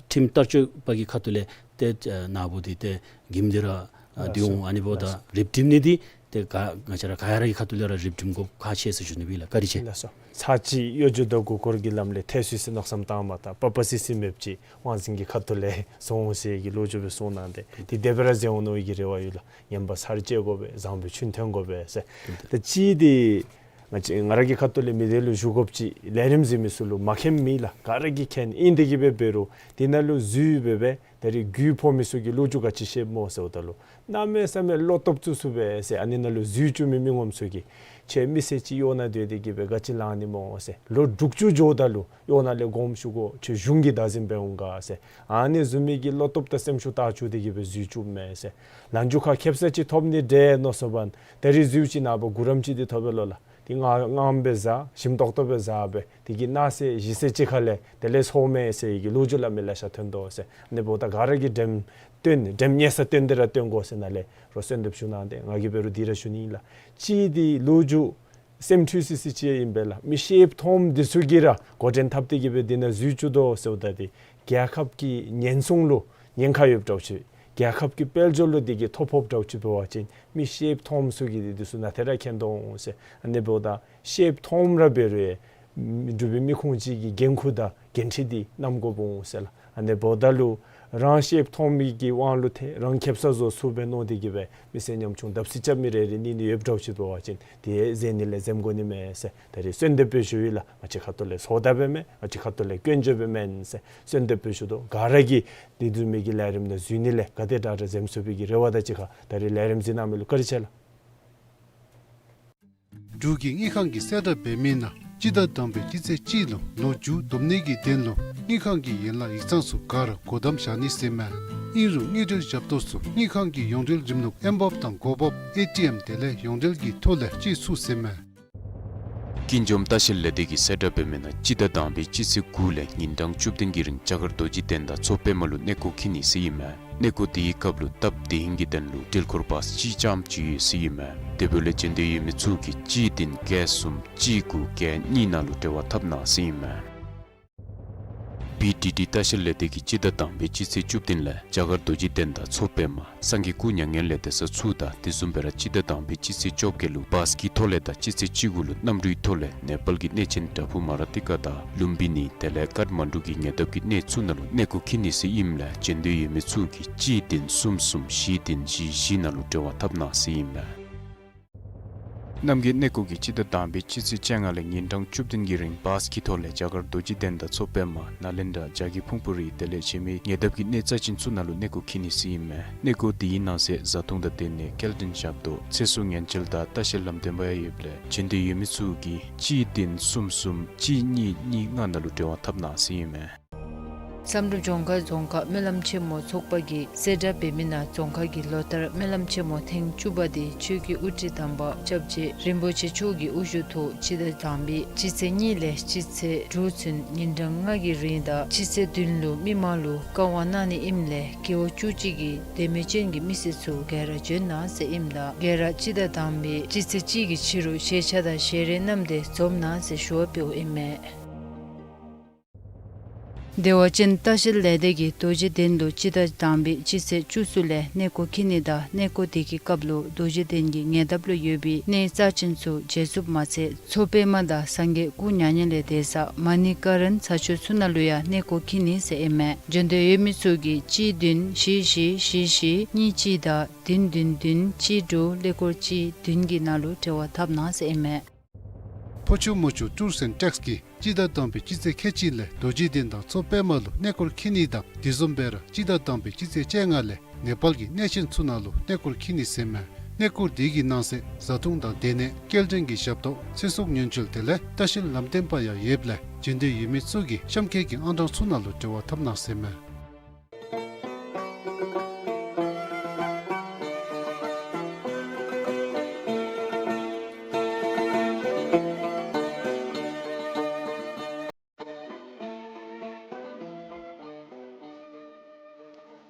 ཁྲིམས་བསྟར་སྤྱོད་པ་གི་ཁ་ཐུག་ལས་ཏེ་ཨ་ནཱ་བུ་འདི་ཏེ་གིམ་འདི་ར་ཨ་ལགས་སོ། འདི་འོང་། ཨ་ནི་འབདཝ་ད་ལགས་སོ། རིགཔ་སྒྲིམ་ནི་འདི་ཏེ་ག་ང་བཅས་ར་ག་ར་གི་ཁ་ཐུག་ལས་ར་རིགཔ་སྒྲིམ་དགོཔ་ཁག་ཆེ་ཟེར་ཞུ་ནི་སྦེ་ཨིན་ལགས། བཀའ་དྲིན་ཆེ། ལགས་སོ། ཚར་གཅིག་གཡོ་སྒྱུ་དང་མགུ་སྐོར་གྱི་ལམ་ལས་ཐལ་སོ་ཡི་ཟེར་མནོ་བསམ་བཏངམ་ད་པ་པ་སི་སི་མེདཔ་ཅིག་དབང་འཛིན་གྱི་ཁ་ཐུག་ལས་སོང་ཟེར་གྱི་ལོ་རྒྱུས་སྦེ་གསུངས་གནང་སྟེ་ཏེ་དེ་སྦེ་ར་མཛད་འོང་མནོ་བའི་གི་རེ་བ་ཡོད་ལགས། ངན་པ་ཚར་བཅད་དགོ་པས། བཟང་པོའི་ཆུ་འཐོན་དགོ་པས་ཟེར། ད་ཅི་འདི་ང་བཅས་ང་ར་གི་ཁ་ཐུག་ལས་མི་སྡེ་ལུ་བཞུགས་དགོཔ་ཅིག་ལས་རིམ་གཟིགས་མི་ཚུ་ལུ་མ་མཁྱེནམ་མེད་ལགས། ག་ར་གིས་མཁྱེན། ཨིན་དེ་གིས་སྦེ་འབད་རུང་དེ་ནང་ལུ་འཛུལ་སྦེ་སྦེ་ད་རེས་རྒུད་ཕོག་མི་ཚུ་གིས་ལོ་རྒྱུས་ག་ཅི་ཤེསཔ་སྨོ་ཟེརཝ་ད་ལུ་གནམ་མེད་ས་མེད་བློ་སྟོབས་བཙུགས་སོ་སྦེ་ཟེར། ཨ་ནི་ནང་ལུ་འཛུལ་བཅུག་མི་མི་ངོམ་ཚུ་གིས་ཁྱོད་མི་སེར་ཅིག་གཡོག་ནང་སྡོད་དེ་གིས་སྦེ་ག་ཅི་ལང་ནི་སྨོ་ཟེར། ལོ་དྲུག་ཅུ་འགྱོཝ་ད་ལུ་གཡོག་ནང་ལས་དགོངསམ་ཞུ་དགོ། ཁྱོད་གཞུང་གི་བདག་འཛིན་འབད་འོང་ག་ཟེར། ཨ་ནི་བཟུམ་མའི་གི་བློ་སྟོབས་དང་སེམས་ཤུགས་བཏགས་བཅུག་སྟེ་གིས་སྦེ་འཛུལ་བཅུགཔ་མས་ཟེར། ལམ་འཇུག་ཁར་ཁེབ་ས་ཅིག་ཐོབ་ནི་འདྲས་མནོ་སོ་བ་ད་རེས་འཛུལ་ཅི་ནངས་པ་གུ་རམ་ཅིག་འདི་ཐོབ་པས་ལོ་ལགས། དེ་ངང་ངམ་སྦེ་བཟའ། ཞིམ་ཏོག་ཏོ་སྦེ་བཟའ་སྦེ་དེ་གིས་གནངས་ཚེ་གཞེས་ཚེ་ཅིག་ཁ་ལས་དེ་ལས་སོང་མས་ཟེར་གྱི་ལོ་རྒྱུས་སླབ་མི་ལེ་ཤ་ཐོན་དོ་ཟེར། ཨ་ནི་འབདཝ་ད་ག་ར་གིས་འགྲེམས་སྟོན་འགྲེམས་ཉེས་ས་སྟོན་ཏེ་ར་སྟོན་དགོ་ཟེར་ནཱ་ལས་རོགས་གསོལ་འདེབས་ཞུ་གནང་སྟེ་ང་གིས་འབད་རུང་འདི་ར་ཞུ་ནི་ཨིན་ལགས། གཅིག་འདི་ལོ་རྒྱུས་སེམས་འཁྲུལ་སི་སི་ཅིག་ཨིན་པས་ལགས། མི་ཤེསཔ་མཐོངམ་འདི་ཚུ་གིས་ར་འགོ་འདྲེན་འཐབ་སྟེ་གིས་སྦེ་འདི་ནང་འཛུལ་བཅུག་དོ་ཟེརཝ་ད་འདི་རྒྱལ་ཁབ་ཀྱི་ཉེན་སྲུང་ལུ་ཉེན་ཁ་ཡོདཔ་འདྲཝ་ཅིག་རྒྱལ་ཁབ་ཀྱི་དཔལ་འབྱོར་ལུ་འདི་གིས་ཐོ་ཕོགཔ་འདྲཝ་ཅིག་འབད་བ་ཅིན་མི་ཤེསཔ་མཐོངམ་ཚུ་གིས་འདི་འདི་ཚུ་ནང་ཏེ་ར་མཁྱེན་དོ་འོང་ཟེར། ཨ་ནི་འབདཝ་ད་ཤེསཔ་མཐོངམ་ར་འབད་རུང་ཡང་འབྲུག་པའི་མི་ཁུངས་ཅིག་གི་འགན་ཁུར་དང་འགན་འཁྲི་འདི་བསྣམ་དགོཔ་འོང་ཟེར་ལགས། ཨ་ནི་འབདཝ་ད་ལུ་རང་ཤེསཔ་མཐོང་མི་གི་དབང་ལུ་ཏེ་རང་ཁེབ་ས་བཟོ་ཚུགསཔ་སྦེ་མནོ་སྟེ་གིས་སྦེ་མི་སེར་ཉམ་ཆུང་བརྡབ་གསིག་རྐྱབ་མི་རེ་རེ་གཉིས་གཉིས་ཡོདཔ་འདྲཝ་ཅིག་འབད་བ་ཅིན་དེ་འཛེམ་ནི་ལས་འཛེམ་དགོ་ནི་མས་ཟེར་ད་རེས་གསོལ་འདེབས་སྦེ་ཞུ་ཡི་ལགས། ང་བཅས་ཁ་ཐུག་ལས་སོ་བརྡབ་འབདཝ་མེན། ང་བཅས་ཁ་ཐུག་ལས་སྐྱོན་བརྗོད་འབདཝ་མེན་ཟེར་གསོལ་འདེབས་སྦེ་ཞུ་དོ། ག་ར་གིས་འདི་བཟུམ་མའི་གི་ལས་རིམ་ནང་འཛུལ་ནི་ལས་ག་དེ་དྲག་དྲག་འཛེམ་ཚུགས་པའི་གི་རེ་བ་དང་གཅིག་ཁར་ད་རེས་ལས་རིམ་གཟིགས་གནང་མི་ལུ་བཀའ་དྲིན་ཆེ་ལགས། འབྲུག་གི་དངུལ་ཁང་གིས་གསལ་བསྒྲགས་འབད་མི་ནང་སྤྱི་ཟླ་དང་པའི་སྤྱི་ཚེས་གཅིག་ལུ་ལོ་མཇུག་བསྡོམས་ནི་གི་དོན་ལུ་དངུལ་ཁང་གི་ཡན་ལག་ཡིག་ཚང་ཚུ་ག་ར་སྒོ་བསྡམ་བཞག་ནི་ཟེར་མས། ཨིན་རུང་དངུལ་འབྲེལ་ཞབས་ཏོག་ཚུ་དངུལ་ཁང་གི་ཡོངས་འབྲེལ་རིམ་ལུགས་ཨེམ་བོབ་དང་གོ་བོབ་ཨེ་ཊི་ཨེམ་དེ་ལས་ཡོངས་འབྲེལ་གྱི་ཐོག་ལས་སྤྱོད་ཚུགས་ཟེར་མས། ཀུན་འཇོམས་ལྟ་བཤལ་ལས་སྡེ་གིས་གསལ་བསྒྲགས་འབད་མི་ནང་སྤྱི་ཟླ་དང་པའི་སྤྱི་ཚེས་དགུ་ལས་ཉིན་གྲངས་བཅུ་བདུན་གྱི་རིང་རྒྱ་གར་རྡོ་རྗེ་གདན་དང་མཚོ་པདྨ་ལུ་གནས་སྐོར་འཁྱིད་ནི་ཟེར་ཨིན་མས། གནས་སྐོར་དེའི་སྐབས་ལུ་སྟབས་བདེ་ཧིང་གི་དོན་ལུ་འགྲུལ་འཁོར་བཱས་གཅིག་རྐྱངམ་ཅིག་ཡོད་ཟེར་ཨིན་མས། དེ་འབདཝ་ལས་འབྱོན་འདོད་ཡོད་མི་ཚུ་གིས་གཅིག་བདུན་བརྒྱད་གསུམ་གཅིག་དགུ་བརྒྱད་གཉིས་ནང་ལུ་འབྲེལ་བ་འཐབ་གནང་ཟེར་ཨིན་མས། པི་ཌི་ཌི་ལྟ་བཤལ་ལས་སྡེ་གིས་སྤྱི་ཟླ་དང་པའི་སྤྱི་ཚེས་བཅུ་བདུན་ལས་རྒྱ་གར་རྡོ་རྗེ་གདན་དང་མཚོ་པདྨ་སངས་རྒྱས་སྐུ་མྱ་ངན་ལས་འདས་ས་ཚུ་དང་དེ་བཟུམ་སྦེ་ར་སྤྱི་ཟླ་དང་པའི་སྤྱི་ཚེས་བཅོ་བརྒྱད་ལུ་བཱས་ཀྱི་ཐོག་ལས་དང་སྤྱི་ཚེས་བཅུ་དགུ་ལུ་གནམ་གྲུའི་ཐོག་ལས་ནེ་པཱལ་གྱི་གནས་ཆེན་བྲག་ཕུག་མ་ར་ཏི་ཀ་དང་ལུམ་བི་ནི་དེ་ལས་ཀཱཐ་མན་ཌུ་གི་ཉེ་འདབས་ཀྱི་གནས་ཚུ་ནང་ལུ་གནས་སྐོར་འཁྱིད་ནི་ཟེར་ཨིནམ་ལས་བྱོན་འདོད་ཡོད་མི་ཚུ་གིས་གཅིག་བདུན་གསུམ་གསུམ་བཞི་བདུན་བཞི་བཞི་ནང་ལུ་འབྲེལ་བ་འཐབ་གནང་ཟེར་ཨིན་མས། རྣམ་རྒྱལ་གནས་སྐོར་གྱིས་སྤྱི་ཟླ་དང་པའི་སྤྱི་ཚེས་བཅོ་ལྔ་ལས་ཉིན་གྲངས་བཅུ་བདུན་གྱི་རིང་བཱས་ཀྱི་ཐོག་ལས་རྒྱ་གར་རྡོ་རྗེ་གདན་དང་མཚོ་པདྨ་ནཱ་ལེནྡྲ་བྱ་རྒོད་ཕུང་པོ་རི་དེ་ལས་གཞན་མི་ཉེ་འདབས་ཀྱི་གནས་རྩ་ཆེན་ཚུ་ནང་ལུ་གནས་སྐོར་འཁྱིད་ནི་ཟེར་ཨིན་མས། གནས་སྐོར་དེའི་ནང་གསེས་བཟའ་འཐུང་དང་སྡོད་གནས་སྐྱེལ་འདྲེན་ཞབས་ཏོག་ཚེ་སྲོག་ཉེན་བཅོལ་དང་ལྟ་བཤལ་ལམ་སྟོན་པ་ཡང་ཡོདཔ་ལས་བྱོན་འདོད་ཡོད་མི་ཚུ་གིས་གཅིག་བདུན་གསུམ་གསུམ་གཅིག་གཉིས་གཉིས་ལྔ་ནང་ལུ་འབྲེལ་བ་འཐབ་གནང་ཟེར་ཨིན་མས། བསམ་གྲུབ་ལྗོངས་མཁར་རྫོང་ཁག་སྨོན་ལམ་ཆེན་མོ་ཚོགས་པ་གིས་གསལ་བསྒྲགས་འབད་མི་ནང་རྫོང་ཁག་གི་ལོ་ལྟར་སྨོན་ལམ་ཆེན་མོ་ཐེངས་བཅུ་པ་དེ་ཆོས་ཀྱི་དབུ་ཁྲིད་དམ་པ་སྐྱབས་རྗེ་རིན་པོ་ཆེ་མཆོག་གི་དབུ་བཞུགས་ཐོག་སྤྱི་ཟླ་དང་པའི་སྤྱི་ཚེས་གཉིས་ལས་སྤྱི་ཚེས་དྲུག་ཚུན་ཉིན་གྲངས་ལྔ་གི་རིང་དང་སྤྱི་ཚེས་བདུན་ལུ་མི་མང་ལུ་བཀའ་དབང་གནང་ནི་ཨིནམ་ལས་རྒེད་འོག་བཅུ་གཅིག་གི་དད་མོས་ཅན་གྱི་མི་སེར་ཚུ་ག་ར་བྱོན་གནང་ཟེར་ཨིནམ་ད་ག་ར་སྤྱི་ཟླ་དང་པའི་སྤྱི་ཚེས་གཅིག་གི་ཕྱི་རུ་ཞལ་ཆད་དང་ཞལ་རས་བསྣམས་ཏེ་འཛོམས་གནང་ཟེར་ཞུ་བ་འབདཝ་ཨིན་མས། བདེ་བ་ཅན་ལྟ་བཤལ་ལས་སྡེ་གིས་རྡོ་རྗེ་གདན་ལུ་སྤྱི་ཟླ་དང་པའི་སྤྱི་ཚེས་བཅུ་གསུམ་ལས་གནས་སྐོར་འཁྱིད་ནི་དང་གནས་སྐོར་དེ་གི་སྐབས་ལུ་རྡོ་རྗེ་གདན་གྱི་ཉེ་འདབས་ལུ་ཡོད་པའི་གནས་རྩ་ཆེན་ཚུ་མཇལ་ཚུགསཔ་མ་ཚད་མཚོ་པདྨ་དང་སངས་རྒྱས་སྐུ་མྱ་ངན་ལས་འདས་ས་མ་ཎི་ཀ་རན་ས་ཆ་ཚུ་ནང་ལུ་ཡང་གནས་སྐོར་འཁྱིད་ནི་ཟེར་ཨིན་མས། བྱོན་འདོད་ཡོད་མི་ཚུ་གིས་གཅིག་བདུན་བཞི་བཞི་བཞི་བཞི་གཉིས་གཅིག་དང་བདུན་བདུན་བདུན་གཅིག་དྲུག་ཀླད་ཀོར་གཅིག་བདུན་གྱི་ནང་ལུ་འབྲེལ་བ་འཐབ་གནང་ཟེར་ཨིན་མས། ཕོ་ཆུ་མོ་ཆུ་ཊུརསི་ཨེནཌ་ཊེགསི་གིས་སྤྱི་ཟླ་དང་པའི་སྤྱི་ཚེས་ཁལ་གཅིག་ལས་རྡོ་རྗེ་གདན་དང་མཚོ་པདྨ་ལུ་གནས་སྐོར་འཁྱིད་ནི་དང་དེ་བཟུམ་སྦེ་ར་སྤྱི་ཟླ་དང་པའི་སྤྱི་ཚེས་བཅོ་ལྔ་ལས་ནེ་པཱལ་གྱི་གནས་ཆེན་ཚུ་ནང་ལུ་གནས་སྐོར་འཁྱིད་ནི་ཟེར་མས། གནས་སྐོར་དེ་གི་ནང་གསེས་བཟའ་འཐུང་དང་སྡོད་གནས་སྐྱེལ་འདྲེན་གྱི་ཞབས་ཏོག་ཚེ་སྲོག་ཉེན་བཅོལ་དེ་ལས་ལྟ་བཤལ་ལམ་སྟོན་པ་ཡང་ཡོདཔ་ལས་བྱོན་འདོད་ཡོད་མི་ཚུ་གིས་གཤམ་འཁོད་ཀྱི་ཨང་གྲངས་ཚུ་ནང་ལུ་འབྲེལ་བ་འཐབ་གནང་ཟེར་མས།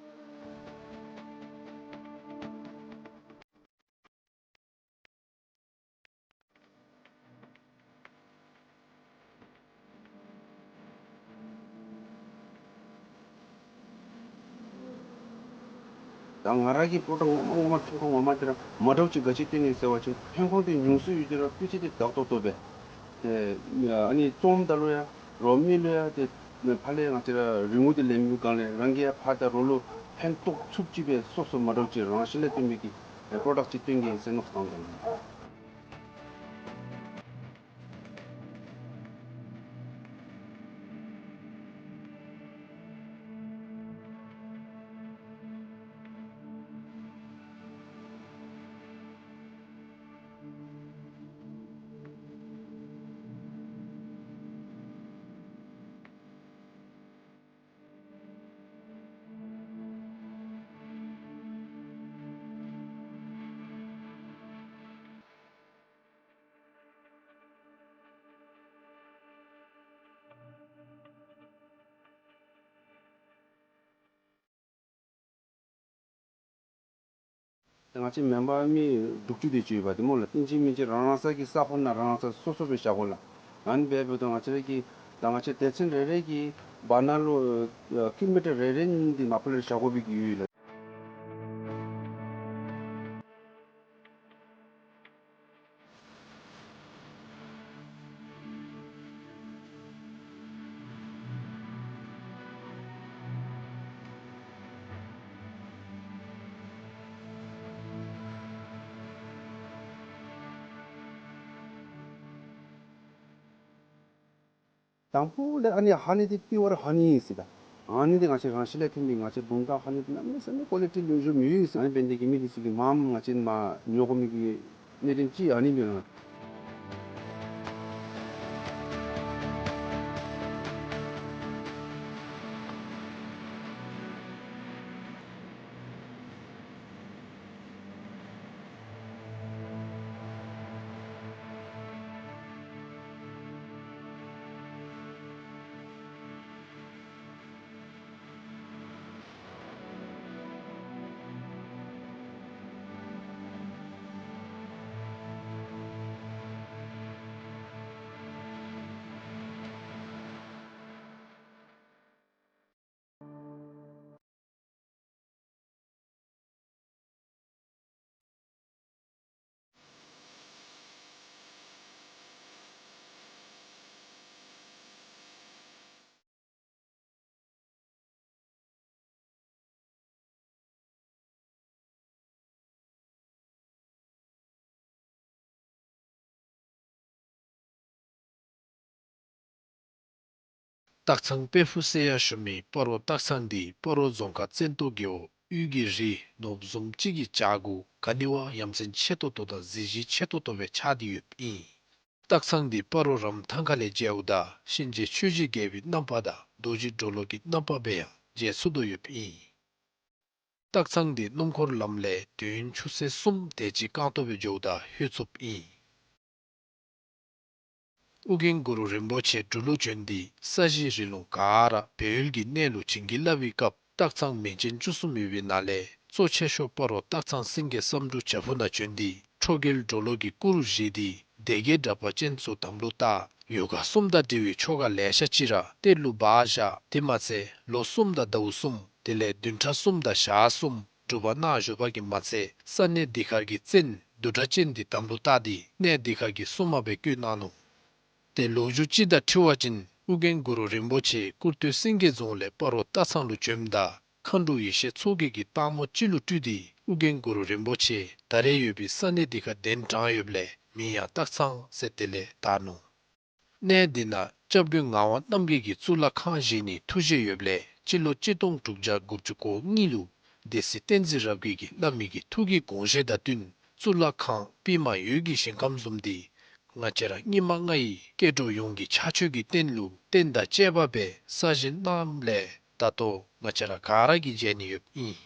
ད་ང་ར་གི་པོ་ཊོ་ངོ་མ་ངོ་མ་ཐོན་ཁུངས་ངོ་མ་དེ་ར་མ་འདྲཝ་ཅིག་ག་ཅི་སྟོན་ནི་ཟེར་བ་ཅིན་ཐོན་ཁུངས་དེ་ཉུང་སུ་ཡོད་དེ་ར་སྤུས་ཚད་དེ་དག་ཏོག་ཏོ་སྦེ། ཏེ་ཨ་ནི་བཙོངམ་ད་ལུ་ཡང་རོགས་མི་ལུ་ཡང་ཏེ་ཕར་ལས་ང་བཅས་ར་རིན་གོང་དེ་ལེན་མི་སྒང་ལས་རང་གིས་ཡང་ཕར་ད་རོགས་ལུ་ཕན་ཐོགས་ཚུགསཔ་ཅིག་སྦེ་སོ་སོ་མ་འདྲཝ་ཅིག་རང་བཞིན་ལས་བརྟེན་པའི་གི་པོ་རོ་ཌཀཊ་ཅིག་སྟོན་གེ་ཟེར་མནོ་བསམ་བཏང་དོ། ང་བཅས་མེན་པར་མི་དྲུག་ཅུ་དེ་ཅིག་ཡོདཔ་འདི་སྨོ་ལགས། ཨིན་ཅི་མིན་ཅི་རང་རང་སོ་གི་ས་ཁོངས་ནང་རང་རང་སོ་སོ་སོ་སྦེ་བཞག་དགོ་ལགས། ཨ་ནི་འབདཝ་ད་ང་བཅས་ར་གི་ད་ང་བཅས་སྡེ་ཚན་རེ་རེ་གི་བར་ན་ལུ་ཀི་ལོ་མི་ཊར་རེ་རེ་གཉིས་འདི་མ་པ་ལས་བཞག་དགོ་པའི་གི་ཡོད་ལགས། དང་པ་ལས་ཨ་ནི་ཧ་ནི་འདི་པིའུར་ཧ་ནི་ཨིན་ཟེར་ད། ཨ་ནི་འདི་ང་བཅས་རང་བཞིན་ལས་བརྟེན་པའི་ང་བཅས་བུམ་ཐང་ཧ་ནི་འདི་གནམ་མེད་ས་མེད་ཀོ་ལི་ཊི་ལེགས་ཤོམ་ཡོད་ཟེར། ཨ་ནི་འབད་ནི་དེ་གིས་མི་འདི་ཚུ་གིས་མངམ་ང་བཅས་མ་ཉོ་དགོ་མི་གི་གནད་དོན་ཅིག་ཨ་ནི་ཨིན་ལགས། སྟག་ཚང་དཔལ་ཕུག་ཟེར་ཡང་ཞུ་མི་སྤ་རོ་སྟག་ཚང་འདི་སྤ་རོ་རྫོང་ཁག་བཙན་ཏོ་རྒེད་འོག་དབུས་ཀྱི་རི་ནོར་བུ་བཟུམ་ཅིག་གི་བྱག་གུ་ག་ནི་བ་ཡ་མཚན་ཆེ་ཏོག་ཏོ་དང་གཟི་བརྗིད་ཆེ་ཏོག་ཏོ་སྦེ་ཆགས་ཏེ་ཡོདཔ་ཨིན། སྟག་ཚང་འདི་སྤ་རོ་རམ་ཐང་ཁ་ལས་མཇལཝ་ད་གཤིན་རྗེ་ཆོས་ཀྱི་རྒྱལ་པོའི་རྣམ་པ་དང་རྡོ་རྗེ་གྲོ་ལོད་ཀྱི་རྣམ་པ་སྦེ་ཡང་མཇལ་ཚུགས་དོ་ཡོདཔ་ཨིན། སྟག་ཚང་འདི་སྣུམ་འཁོར་ལམ་ལས་དུས་ཡུན་ཆུ་ཚོད་གསུམ་དེ་ཅིག་རྐང་སྟོང་སྦེ་འགྱོཝ་ད་ལྷོད་ཚུགསཔ་ཨིན། ཨོ་རྒྱན་གུ་རུ་རིན་པོ་ཆེ་འབྲུག་ལུ་བྱོན་ཏེ་ས་གཞི་རི་ལུང་ག་ར་སྦས་ཡུལ་གྱི་གནས་ལུ་བྱིན་གྱིས་བརླབས་པའི་སྐབས་སྟག་ཚང་མིང་ཅན་བཅུ་གསུམ་ཡོད་པའི་ནང་ལས་གཙོ་ཆེ་ཤོས་སྤ་རོ་སྟག་ཚང་སེང་གེ་བསམ་འགྲུབ་བྱག་ཕུག་ནང་བྱོན་ཏེ་ཁྲོ་རྒྱལ་གྲོ་ལོད་ཀྱི་སྐུ་རུ་བཞེངས་ཏེ་སྡེ་བརྒྱད་འདྲ་པར་ཅན་ཚུ་དམ་ལུ་བཏགས། ཡོ་ག་གསུམ་དང་འབྲེལ་བའི་ཆོ་ག་ལེ་ཤ་ཅིག་ར་གཏེར་ལུ་སྦ་བཞག། དེ་མ་ཚད་ལོ་གསུམ་དང་ཟླཝ་གསུམ་དེ་ལས་བདུན་ཕྲག་གསུམ་དང་ཞག་གསུམ་སྒྲུབ་པ་གནང་བཞུགས་པ་གིས་མ་ཚད་ས་གནས་འདི་ཁར་གྱི་བཙན་བདུད་དྲག་ཅན་འདི་དམ་ལུ་བཏགས་ཏེ་གནས་འདི་ཁར་གྱི་སྲུང་མ་སྦེ་བསྐོས་གནང་ནུག། ཏེ་ལོ་རྒྱུས་ཅིག་དང་འཁྲིལ་བ་ཅིན་ཨོ་རྒྱན་གུ་རུ་རིན་པོ་ཆེ་སྐུར་སྟོད་སེང་གེ་རྫོང་ལས་སྤ་རོ་སྟག་ཚང་ལུ་བྱོནམ་ད་མཁའ་འགྲོ་ཡེ་ཤེས་མཚོ་རྒྱལ་གྱིས་སྟག་མོ་ཅིག་ལུ་སྤྲུལ་ཏེ་ཨོ་རྒྱན་གུ་རུ་རིན་པོ་ཆེ་ད་རེས་ཡོད་པའི་ས་གནས་འདི་ཁར་གདན་དྲངས་ཡོདཔ་ལས་མིང་ཡང་སྟག་ཚང་ཟེར་དེ་ལས་བཏགས་ནུག། གནས་འདི་ནང་སྐྱབས་མགོན་ངག་དབང་རྣམ་རྒྱལ་གྱིས་གཙུག་ལག་ཁང་བཞེངས་ནིའི་ཐུགས་བཞེད་ཡོདཔ་ལས་སྤྱི་ལོ་གཅིག་སྟོང་དྲུག་བརྒྱ་དགུ་བཅུ་གོ་གཉིས་ལུ་སྡེ་སྲིད་བསྟན་འཛིན་རབ་རྒྱས་ཀྱིས་བླ་མའི་གི་ཐུགས་ཀྱི་དགོངས་བཞེད་དང་བསྟུན་གཙུག་ལག་ཁང་པདྨ་འོད་ཀྱི་ཞིང་ཁམས་བཟུམ་འདི་ང་བཅས་ར་སྙིགས་མ་ལྔ་ཡི་སྐྱེ་འགྲོ་ཡོངས་ཀྱི་ཕྱག་མཆོད་ཀྱི་རྟེན་ལུ་རྟེན་དང་བཅས་པ་སྦེ་གསར་བཞེངས་གནངམ་ལས་ད་ལྟོ་ང་བཅས་ར་ག་ར་གིས་མཇལ་ནི་ཡོདཔ་ཨིན།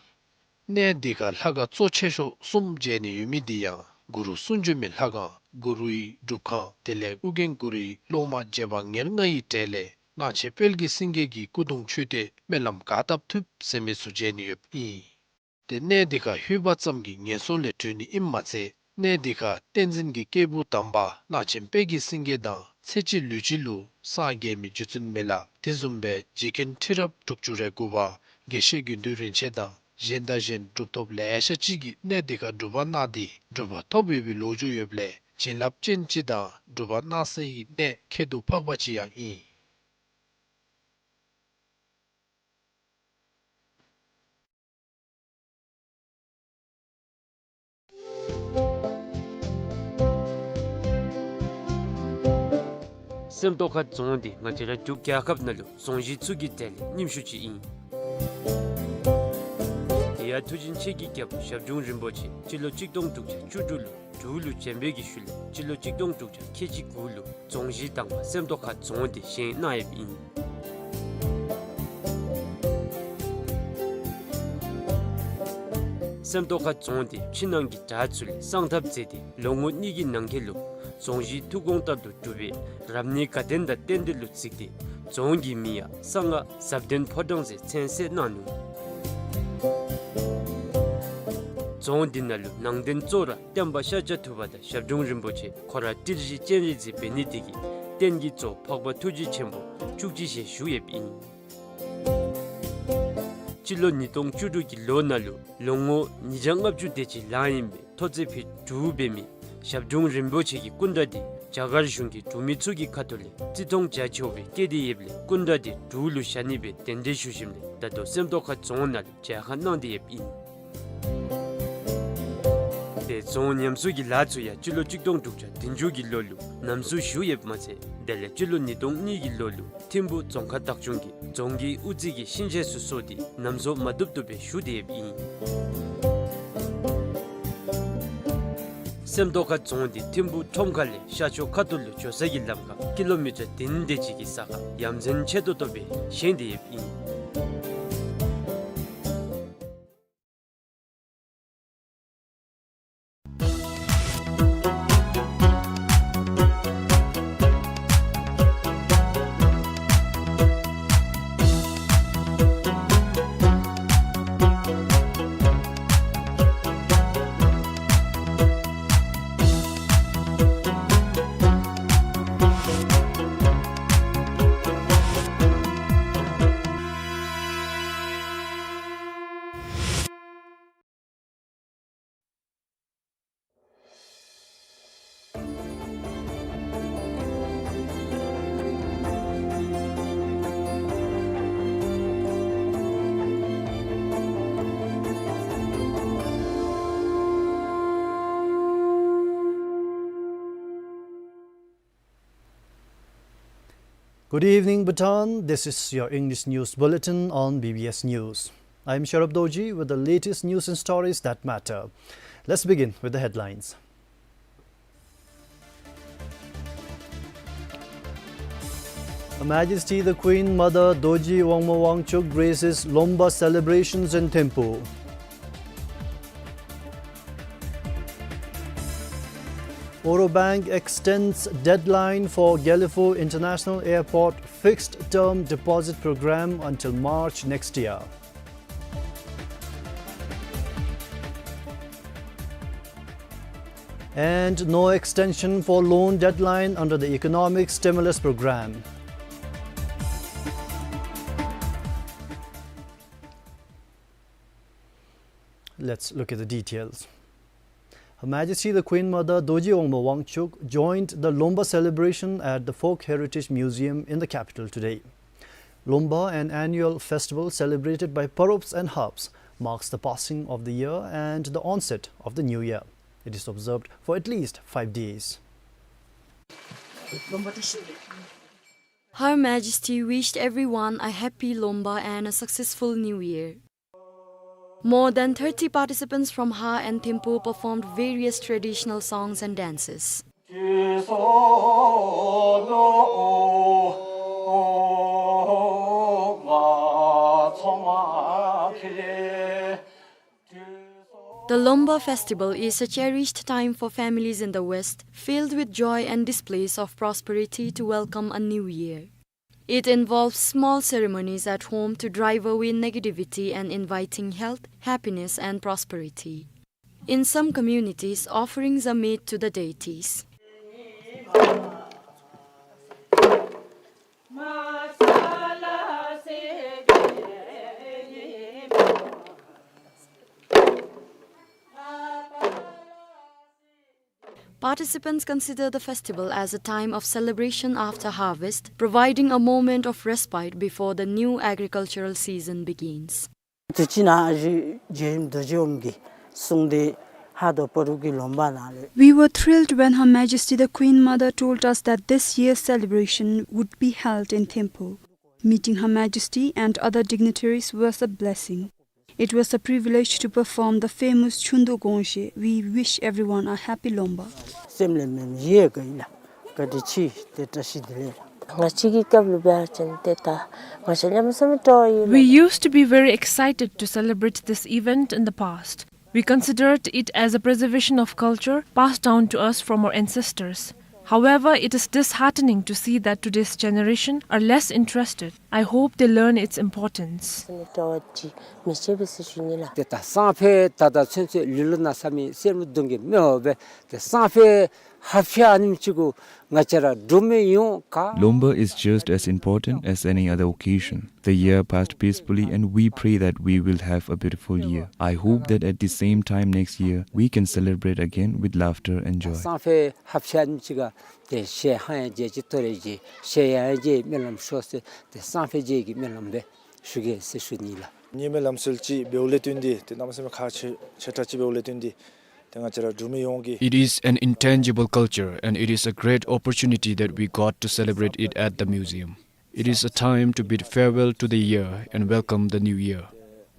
གནས་འདི་ཁར་ལྷ་ཁང་གཙོ་ཆེ་ཤོས་གསུམ་མཇལ་ནི་ཡོད་མི་འདི་ཡང་གུ་རུ་གསུང་བྱོན་མའི་ལྷ་ཁང་གུ་རུའི་སྒྲུབ་ཁང་དེ་ལས་ཨོ་རྒྱན་གུ་རུའི་སློབ་མ་རྗེ་འབངས་ཉེར་ལྔ་ཡི་གྲས་ལས་གླང་ཆེན་དཔལ་གྱི་སེང་གེ་གི་སྐུ་གདུང་མཆོད་རྟེན་སྨོན་ལམ་ག་བཏབ་ཐུབ་ཟེར་མི་ཚུ་མཇལ་ནི་ཡོདཔ་ཨིན། ཏེ་གནས་འདི་ཁར་ལྷོད་པ་ཙམ་གྱིས་ངན་སོང་ལས་གྲོལ་ནི་ཨིནམ་མ་ཚད་གནས་འདི་ཁར་བསྟན་འཛིན་གྱི་སྐྱེས་བུ་དམ་པ་གླང་ཆེན་དཔལ་གྱི་སེང་གེ་དང་ཚེ་གཅིག་ལུས་གཅིག་ལུ་སངས་རྒྱས་མི་རྗེ་བཙུན་མི་ལ་དེ་བཟུམ་སྦེ་རྗེ་མཁན་ཁྲི་རབས་དྲུག་ཅུ་རེ་དགུ་པ་དགེ་བཤེས་དགེ་འདུན་རིན་ཆེན་དང་གཞན་དང་གཞན་གྲུབ་ཐོབ་ལེ་ཤ་ཅིག་གིས་གནས་འདི་ཁར་སྒྲུབ་པ་གནང་སྟེ་གྲུབ་པ་ཐོབ་ཡོད་པའི་ལོ་རྒྱུས་ཡོདཔ་ལས་བྱིན་རླབས་ཅན་ཅིག་དང་སྒྲུབ་པ་གནང་སའི་གནས་ཁྱད་དུ་འཕགས་པ་ཅིག་ཡང་ཨིན། སེམས་རྟོགས་ཁ་རྫོང་འདི་ང་བཅས་ར་འབྲུག་རྒྱལ་ཁབ་ནང་ལུ་རྫོང་གཞི་ཚུ་གི་གྲས་ལས་རྙིངམ་ཤོས་ཅིག་ཨིན། དེ་ཡང་མཐུ་ཆེན་ཆེ་གི་རྒྱལ་པོ་ཞབས་དྲུང་རིན་པོ་ཆེ་སྤྱི་ལོ་གཅིག་སྟོང་དྲུག་བརྒྱ་བཅུ་དྲུག་ལུ་འབྲུག་ལུ་བྱོན་པའི་གི་ཤུལ་ལས་སྤྱི་ལོ་གཅིག་སྟོང་དྲུག་བརྒྱ་ཁལ་གཅིག་དགུ་ལུ་རྫོང་གཞི་དང་པ་སེམས་རྟོགས་ཁ་རྫོང་འདི་བཞེངས་གནང་ཡོདཔ་ཨིན། སེམས་རྟོགས་ཁ་རྫོང་འདི་ཕྱི་ནང་གི་བྲག་ཚུ་ལས་གསང་ཐབས་མཛད་དེ་ལོ་ངོ་གཉིས་ཀྱི་ནང་འཁོད་ལུ་རྫོང་གཞི་ཐུགས་དགོངས་ལྟར་དུ་གྲུབ་པའི་རབ་གནས་དགའ་ལྡན་དང་རྟེན་འབྲེལ་ལུ་གཟིགས་ཏེ་རྫོང་གི་མིང་ཡང་གསང་སྔགས་ཟབ་དོན་ཕོ་བྲང་ཟེར་མཚན་གསོལ་གནང་ནུག། རྫོང་འདི་ནང་ལུ་ནང་རྟེན་གཙོ་བོ་ར་བསྟན་པ་ཤཱཀྱ་ཐུབ་པ་དང་ཞབས་དྲུང་རིན་པོ་ཆེ་ཁོ་ར་ཏི་རི་སྤྱན་རས་གཟིགས་འབད་ནི་དེ་གིས་རྟེན་གྱི་གཙོ་བོ་འཕགས་པ་ཐུགས་རྗེ་ཆེན་པོ་བཅུ་གཅིག་ཞལ་བཞུགས་ཡོདཔ་ཨིན། སྤྱི་ལོ་ཉིས་སྟོང་བཅུ་དྲུག་གི་ལོ་ནང་ལུ་ལོ་ངོ་ཉིས་བརྒྱ་ལྔ་བཅུ་དེ་ཅིག་ལང་ཡི་མཐོ་ཚད་ཕིཊ་དྲུག་འབད་མི་ཞབས་དྲུང་རིན་པོ་ཆེ་གི་སྐུ་འདྲ་འདི་རྒྱ་གར་གཞུང་གི་འབྲུག་མི་ཚུ་གི་ཁ་ཐུག་ལས་བརྩི་མཐོང་རྒྱ་ཆེཝ་སྦེ་བསྐྱེད་དེ་ཡོདཔ་ལས་སྐུ་འདྲ་འདི་འབྲུག་ལུ་བཞག་ནི་སྦེ་གདན་འདྲེན་ཞུ་ཞིནམ་ལས་ད་ལྟོ་སེམས་རྟོགས་ཁ་རྫོང་ནང་ལུ་མཇལ་ཁ་གནང་སྟེ་ཡོདཔ་ཨིན། དེ་རྫོང་ཉམས་གསོ་གི་ལཱ་ཚུ་ཡང་སྤྱི་ལོ་གཅིག་སྟོང་དྲུག་བརྒྱ་བདུན་ཅུ་གི་ལོ་ལུ་ལམ་བཟོ་ཞུ་ཡོདཔ་མ་ཚད་དེ་ལས་སྤྱི་ལོ་ཉིས་སྟོང་གཉིས་ཀྱི་ལོ་ལུ་ཐིམ་ཕུ་རྫོང་ཁག་བདག་སྐྱོང་གིས་རྫོང་གི་དབུ་རྩེ་གི་ཤིང་ཆས་ཚུ་བཟོ་སྟེ་ལམ་བཟོ་མ་བཏུབ་བཏུབ་སྦེ་ཞུ་སྟེ་ཡོདཔ་ཨིན། སེམས་རྟོགས་ཁ་རྫོང་འདི་ཐིམ་ཕུ་ཁྲོམ་ཁ་ལས་ཤར་ཕྱོགས་ཁ་ཐུག་ལུ་འགྱོ་ས་གི་ལམ་ཁར་ཀི་ལོ་མི་ཊར་བདུན་དེ་ཅིག་གི་ས་ཁར་ཡ་མཚན་ཆེ་ཏོག་ཏོ་སྦེ་བཞེངས་ཏེ་ཡོདཔ་ཨིན། Good evening, Bhutan. This is your English news bulletin on B B S News. I'm Sharab Dorji with the latest news and stories that matter. Let's begin with the headlines. Her Majesty the Queen Mother Dorji Wangmo Wangchuck graces Lomba celebrations in Thimphu. Oro Bank extends deadline for Gelephu International Airport fixed term deposit program until March next year. And no extension for loan deadline under the economic stimulus program. Let's look at the details. Her Majesty the Queen Mother Dorji Wangmo Wangchuck joined the Lomba celebration at the Folk Heritage Museum in the capital today. Lomba, an annual festival celebrated by Parobs and Haps, marks the passing of the year and the onset of the new year. It is observed for at least five days. Her Majesty wished everyone a happy Lomba and a successful New Year. More than thirty participants from Ha and Thimphu performed various traditional songs and dances. The Lomba festival is a cherished time for families in the West, filled with joy and displays of prosperity to welcome a new year. It involves small ceremonies at home to drive away negativity and inviting health, happiness, and prosperity. In some communities, offerings are made to the deities. Participants consider the festival as a time of celebration after harvest, providing a moment of respite before the new agricultural season begins. དུས་ཅི་ནང་རྗེ་ཡུམ་རྡོ་རྗེ་འོམ་གྱིས་གསུངས་ཏེ་ཧ་དོ་པ་རུ་གི་ལོམ་པ་ནང་ལས། We were thrilled when Her Majesty the Queen Mother told us that this year's celebration would be held in Thimphu. Meeting Her Majesty and other dignitaries was a blessing. It was a privilege to perform the famous Chundu Gongxie. We wish everyone a happy Lomba. སེམས་ལས་མེད་ཡེ་ག་ཡིན་ལ། བཀའ་དྲིན་ཆེ་སྟེ་བཀྲ་ཤིས་བདེ་ལེགས་ལ། ང་བཅས་ཀྱི་སྐབས་ལུ་འབད་བ་ཅིན་ཏེ་ད་ང་བཅས་གནམ་མེད་ས་མེད་སྤྲོ་བ་ཡོད་ལགས། We used to be very excited to celebrate this event in the past. We considered it as a preservation of culture passed down to us from our ancestors. However, it is disheartening to see that today's generation are less interested. I hope they learn its importance. ཏེ་ད་སང་ཕོད་ད་ད་ཚུན་ཚོད་ལུས་ལུ་ན་ས་མི་སེར་མོ་གདོང་གི་མི་འོ་བས་ཏེ་སང་ཕོད་ཧབ་ཤ་ཨ་ནེམ་ཅིག་གུ་ང་བཅས་ར་འབྲུག་མི་ཡོངས་ཀ། Lomba is just as important as any other occasion. The year passed peacefully, and we pray that we will have a beautiful year. I hope that at the same time next year, we can celebrate again with laughter and joy. སང་ཕོད་ཧབ་ཤ་ཨ་ནེམ་ཅིག་ག་ཏེ་ཤེ་ཧ་ཡང་ཇེ་ཅིག་ཏོ་རེ་ཇེ་ཤེ་ཡང་ཇེ་སྨོན་ལམ་ཤོར་ཟེར་ཏེ་སང་ཕོད་ཇེ་གི་སྨོན་ལམ་སྦེ་ཞུ་གེ་ཟེར་ཞུ་ནི་ལགས། ཉི་མའི་ལམ་སྲོལ་ཅིག་འབདཝ་ལས་བརྟེན་ཏེ་ཏེ་གནམ་མེད་ས་མེད་ཁག་ཆེ་ཆེ་དྲགས་ཅིག་འབདཝ་ལས་བརྟེན་ཏེ་ཏེ་ང་བཅས་ར་འབྲུག་མི་ཡོངས་ཀྱིས། It is an intangible culture, and it is a great opportunity that we got to celebrate it at the museum. It is a time to bid farewell to the year and welcome the new year,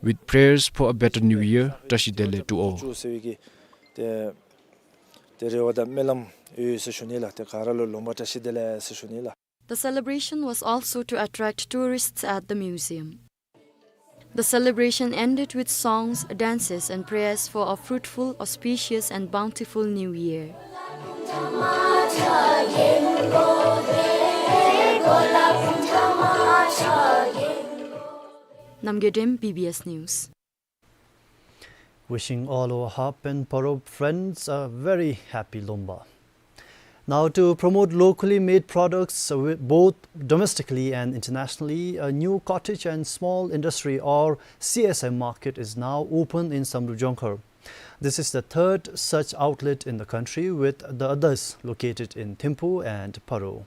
with prayers for a better new year. བཀྲ་ཤིས་བདེ་ལེགས་to all. ཏེ་ཏེ་རེ་བ་དང་སྨོན་ལམ་ཡོད་ཟེར་ཞུ་ནི་ལགས། ཏེ་ག་ར་ལུ་ལོམ་པ་བཀྲ་ཤིས་བདེ་ལེགས་ཟེར་ཞུ་ནི་ལགས། The celebration was also to attract tourists at the museum. The celebration ended with songs, dances, and prayers for a fruitful, auspicious, and bountiful new year. Namgay Dem, B B S News. Wishing all our Hap and Parab friends a very happy Lomba. Now, to promote locally made products, uh, wi-, both domestically and internationally, a new cottage and small industry, or C S I market, is now open in Samdrup Jongkhar. This is the third such outlet in the country, with the others located in Thimphu and Paro.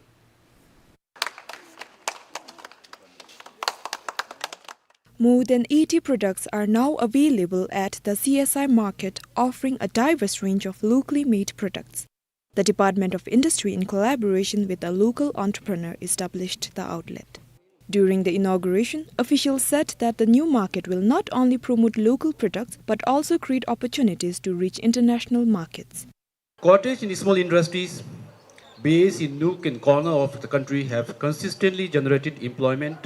More than eighty products are now available at the C S I market, offering a diverse range of locally made products. The Department of Industry, in collaboration with a local entrepreneur, established the outlet. During the inauguration, officials said that the new market will not only promote local products but also create opportunities to reach international markets. Cottage and small industries based in nook and corner of the country have consistently generated employment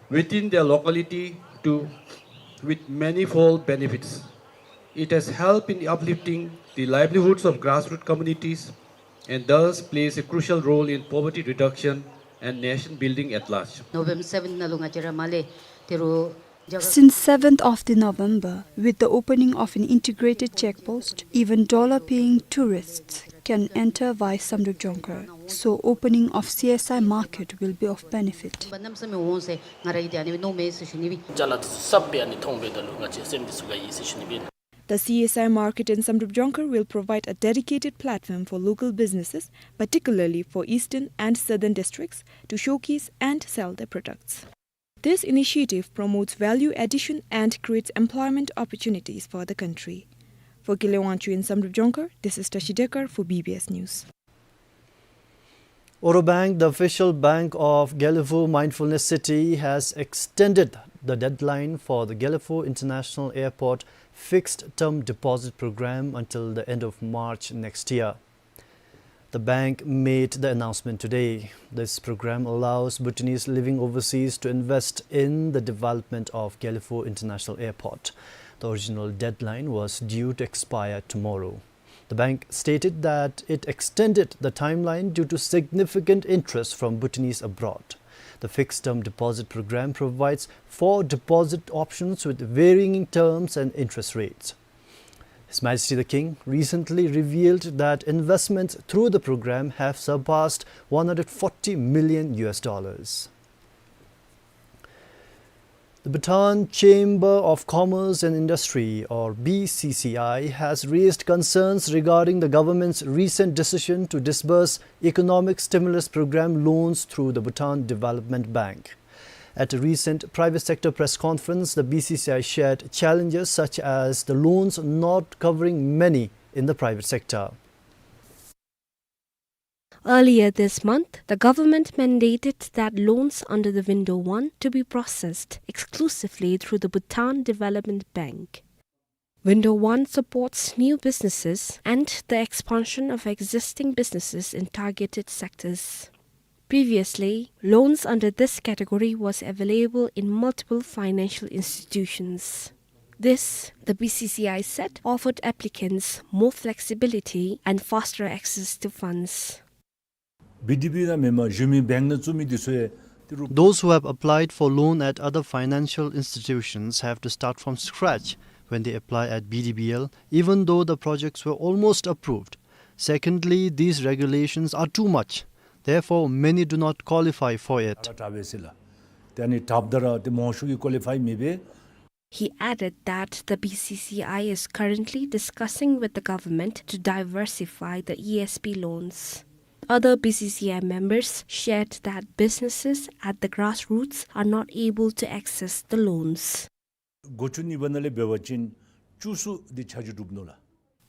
within their locality to, with manifold benefits. It has helped in uplifting the livelihoods of grassroots communities and thus plays a crucial role in poverty reduction and nation building at large. November seven ནང་ལུ་ང་བཅས་ར་མར་ལས་ཏེ་རུ་Since seventh of the November, with the opening of an integrated check post, even dollar-paying tourists can enter via Samdrup Jongkhar. So opening of C S I market will be of benefit. ཅ་ལ་འདི་ཚུ་གསརཔ་སྦེ་ཨ་ནི་མཐོང་འབདཝ་ད་ལུ་ང་བཅས་སེམས་འདི་ཚུ་དགའ་ཡི་ཟེར་ཞུ་ནི་སྦེ། The C S I market in Samdrup Jongkhar will provide a dedicated platform for local businesses, particularly for eastern and southern districts, to showcase and sell their products. This initiative promotes value addition and creates employment opportunities for the country. For Kile Wangchuk in Samdrup Jongkhar, this is Tashi Dekar for B B S News. Oro Bank, the official bank of Gelephu Mindfulness City, has extended the deadline for the Gelephu International Airport fixed-term deposit program until the end of March next year. The bank made the announcement today. This program allows Bhutanese living overseas to invest in the development of Gelephu International Airport. The original deadline was due to expire tomorrow. The bank stated that it extended the timeline due to significant interest from Bhutanese abroad. The fixed-term deposit program provides four deposit options with varying terms and interest rates. His Majesty the King recently revealed that investments through the program have surpassed one hundred forty million U S dollars. The Bhutan Chamber of Commerce and Industry, or B C C I, has raised concerns regarding the government's recent decision to disburse Economic Stimulus Program loans through the Bhutan Development Bank. At a recent private sector press conference, the B C C I shared challenges such as the loans not covering many in the private sector. Earlier this month, the government mandated that loans under the Window one to be processed exclusively through the Bhutan Development Bank. Window one supports new businesses and the expansion of existing businesses in targeted sectors. Previously, loans under this category was available in multiple financial institutions. This, the B C C I said, offered applicants more flexibility and faster access to funds. B D B ནང་མེན་པར་གཞན་མི་བེངཀ་ནང་བཙུགས་མི་འདི་ཚུ་ཡང་ཏི་རུ། Those who have applied for loan at other financial institutions have to start from scratch when they apply at B D B L, even though the projects were almost approved. Secondly, these regulations are too much. Therefore, many do not qualify for it. དྲག་པས་ཟེར་ལགས། ཏེ་ཨ་ནི་དྲགཔ་ད་ར་ཏེ་མང་ཤོས་ཀྱིས་ཀོ་ལི་ཕའི་མེད་པས། He added that the B C C I is currently discussing with the government to diversify the E S B loans. Other B C C I members shared that businesses at the grassroots are not able to access the loans. འགོ་བཅུ་གཉིས་པ་ནང་ལས་འབད་བ་ཅིན་བཅུ་གསུམ་འདི་ཆ་འཇོག་གྲུབ་ནུག་ལགས།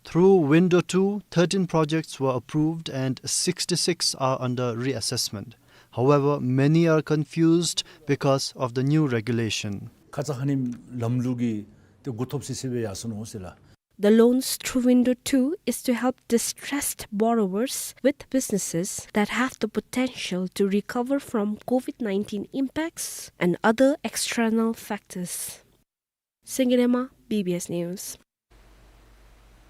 Through Window two, thirteen projects were approved and sixty-six are under reassessment. However, many are confused because of the new regulation. ཁ་ཙ་ཧ་ནི་ལམ་ལུགས་ཀྱི་ཏེ་འགོ་ཐོབ་སི་སི་སྦེ་ཡར་སོང་ནུག་ཟེར་ལགས། The loans through Window two is to help distressed borrowers with businesses that have the potential to recover from COVID nineteen impacts and other external factors. Singirema, B B S News.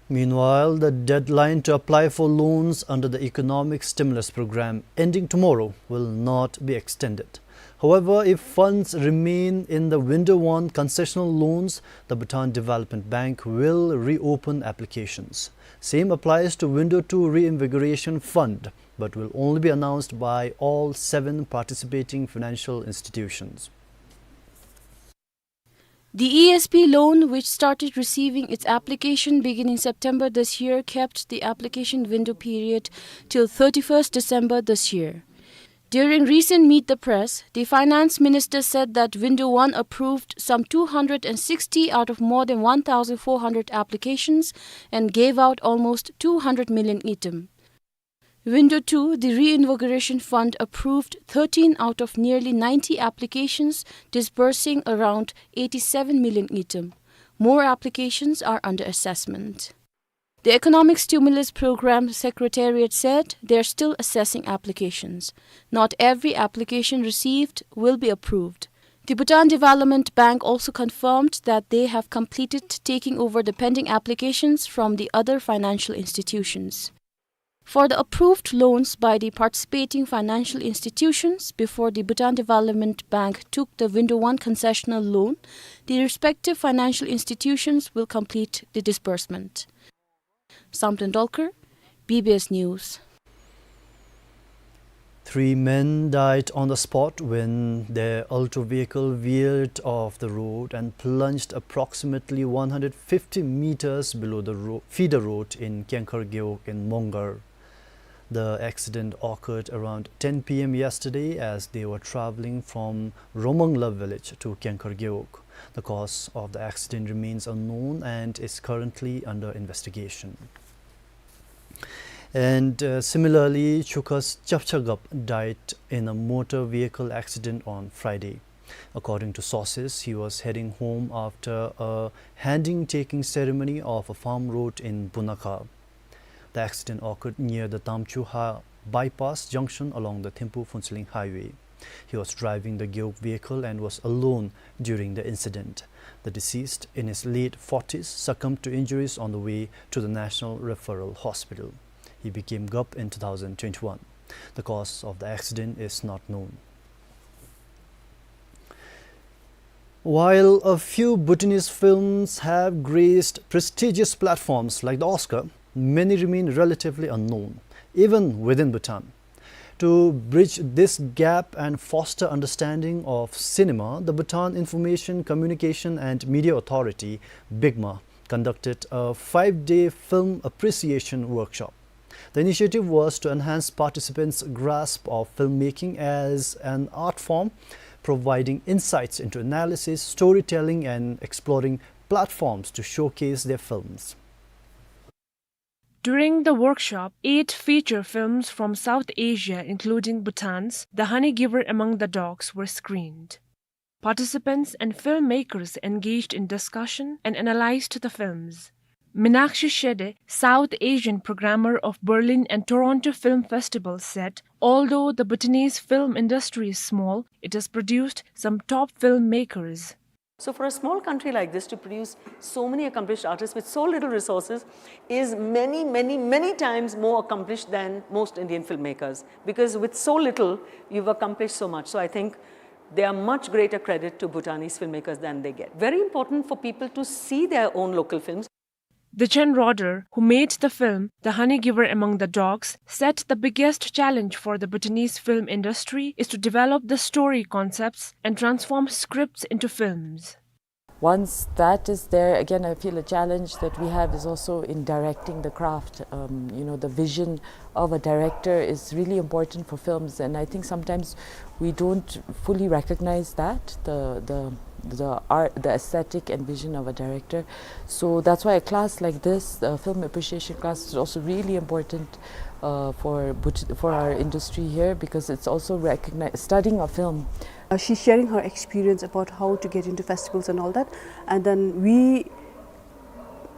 Meanwhile, the deadline to apply for loans under the Economic Stimulus Program ending tomorrow will not be extended. However, if funds remain in the Window one concessional loans, the Bhutan Development Bank will reopen applications. Same applies to Window two Reinvigoration Fund, but will only be announced by all seven participating financial institutions. The E S B loan, which started receiving its application beginning September this year, kept the application window period till thirty-first December this year. During recent Meet the Press, the finance minister said that Window one approved some two hundred sixty out of more than one thousand four hundred applications and gave out almost two hundred million ngultrum. Window two, the reinvigoration fund, approved thirteen out of nearly ninety applications, disbursing around eighty-seven million ngultrum. More applications are under assessment. The Economic Stimulus Program Secretariat said they are still assessing applications. Not every application received will be approved. The Bhutan Development Bank also confirmed that they have completed taking over the pending applications from the other financial institutions. For the approved loans by the participating financial institutions, before the Bhutan Development Bank took the Window one concessional loan, the respective financial institutions will complete the disbursement. Samten Dolkar, B B S News. Three men died on the spot when their Alto vehicle veered off the road and plunged approximately one hundred fifty meters below the ro-, feeder road in Kengkhar Gewog in Mongar. The accident occurred around ten P M yesterday as they were traveling from Romangla village to Kengkhar Gewog. The cause of the accident remains unknown and is currently under investigation. And, uh, similarly, Chukhas Chapchagap died in a motor vehicle accident on Friday. According to sources, he was heading home after a handing-taking ceremony of a farm road in Bunakha. The accident occurred near the Tamchuha bypass junction along the Thimphu-Phuentsholing highway. He was driving the Gewog vehicle and was alone during the incident. The deceased, in his late forties, succumbed to injuries on the way to the National Referral Hospital. He became Gap in two thousand twenty-one. The cause of the accident is not known. While a few Bhutanese films have graced prestigious platforms like the Oscar, many remain relatively unknown, even within Bhutan. To bridge this gap and foster understanding of cinema, the Bhutan Information, Communication and Media Authority, BICMA, conducted a five-day film appreciation workshop. The initiative was to enhance participants' grasp of filmmaking as an art form, providing insights into analysis, storytelling, and exploring platforms to showcase their films. During the workshop, eight feature films from South Asia, including Bhutan's The Honey Giver Among the Dogs, were screened. Participants and filmmakers engaged in discussion and analyzed the films. Minakshi Shede, South Asian programmer of Berlin and Toronto Film Festival, said, although the Bhutanese film industry is small, it has produced some top filmmakers. So for a small country like this to produce so many accomplished artists with so little resources is many, many, many times more accomplished than most Indian filmmakers. Because with so little, you've accomplished so much. So I think they are much greater credit to Bhutanese filmmakers than they get. Very important for people to see their own local films. The Chen Roder, who made the film The Honey Giver Among the Dogs, said the biggest challenge for the Bhutanese film industry is to develop the story concepts and transform scripts into films. Once that is there, again, I feel a challenge that we have is also in directing the craft. Um, you know, the vision of a director is really important for films, and I think sometimes we don't fully recognize that, the, the, the art, the aesthetic and vision of a director. So that's why a class like this, the film appreciation class, is also really important, uh, for Bhut-, for our industry here, because it's also recogni-, studying a film. Uh, she's sharing her experience about how to get into festivals and all that. And then we,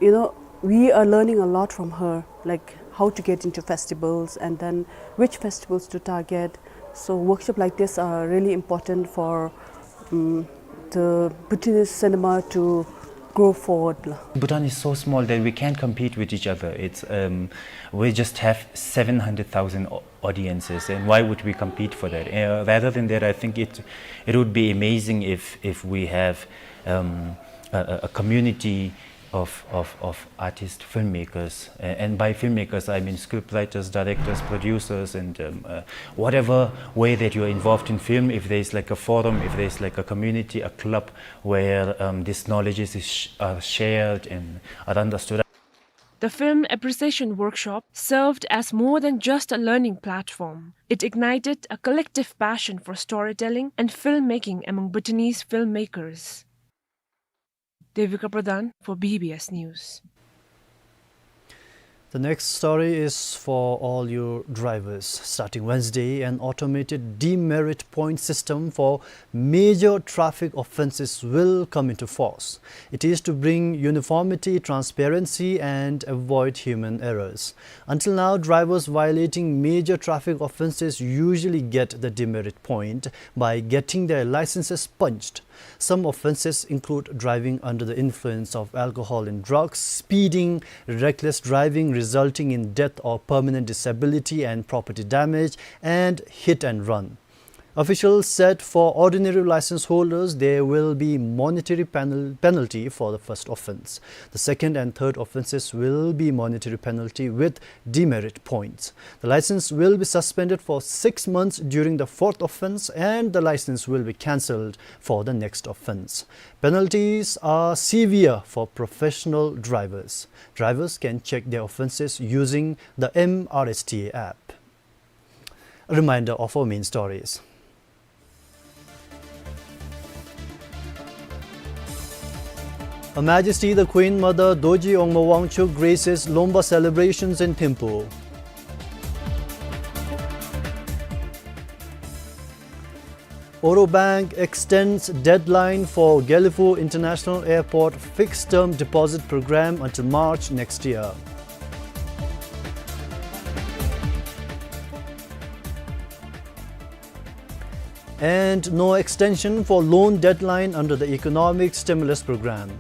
you know, we are learning a lot from her, like, how to get into festivals and then which festivals to target. So workshop like this are really important for, um, the Bhutanese cinema to grow forward. Bhutan is so small that we can't compete with each other. It's, um, we just have seven hundred thousand o-, audiences, and why would we compete for that? Uh, rather than that, I think it, it would be amazing if, if we have, um, a, a, a community of, of, of artists, filmmakers, a-, and by filmmakers I mean script writers, directors, producers, and, um, uh, whatever way that you're involved in film, if there's, like, a forum, if there's, like, a community, a club where, um, these knowledges is sh-, are shared and are understood. The Film Appreciation Workshop served as more than just a learning platform. It ignited a collective passion for storytelling and filmmaking among Bhutanese filmmakers. Devika Pradhan for B B S News. The next story is for all your drivers. Starting Wednesday, an automated demerit point system for major traffic offences will come into force. It is to bring uniformity, transparency, and avoid human errors. Until now, drivers violating major traffic offences usually get the demerit point by getting their licenses punched. Some offences include driving under the influence of alcohol and drugs, speeding, reckless driving resulting in death or permanent disability and property damage, and hit and run. Officials said for ordinary license holders, there will be monetary penal-, penalty for the first offence. The second and third offences will be monetary penalty with demerit points. The license will be suspended for six months during the fourth offence, and the license will be cancelled for the next offence. Penalties are severe for professional drivers. Drivers can check their offences using the M R S T A app. A reminder of our main stories. Her Majesty the Queen Mother Dorji Yongma Wangchuck graces Lomba celebrations in Thimphu. Oro Bank extends deadline for Gelephu International Airport fixed-term deposit program until March next year. And no extension for loan deadline under the economic stimulus program.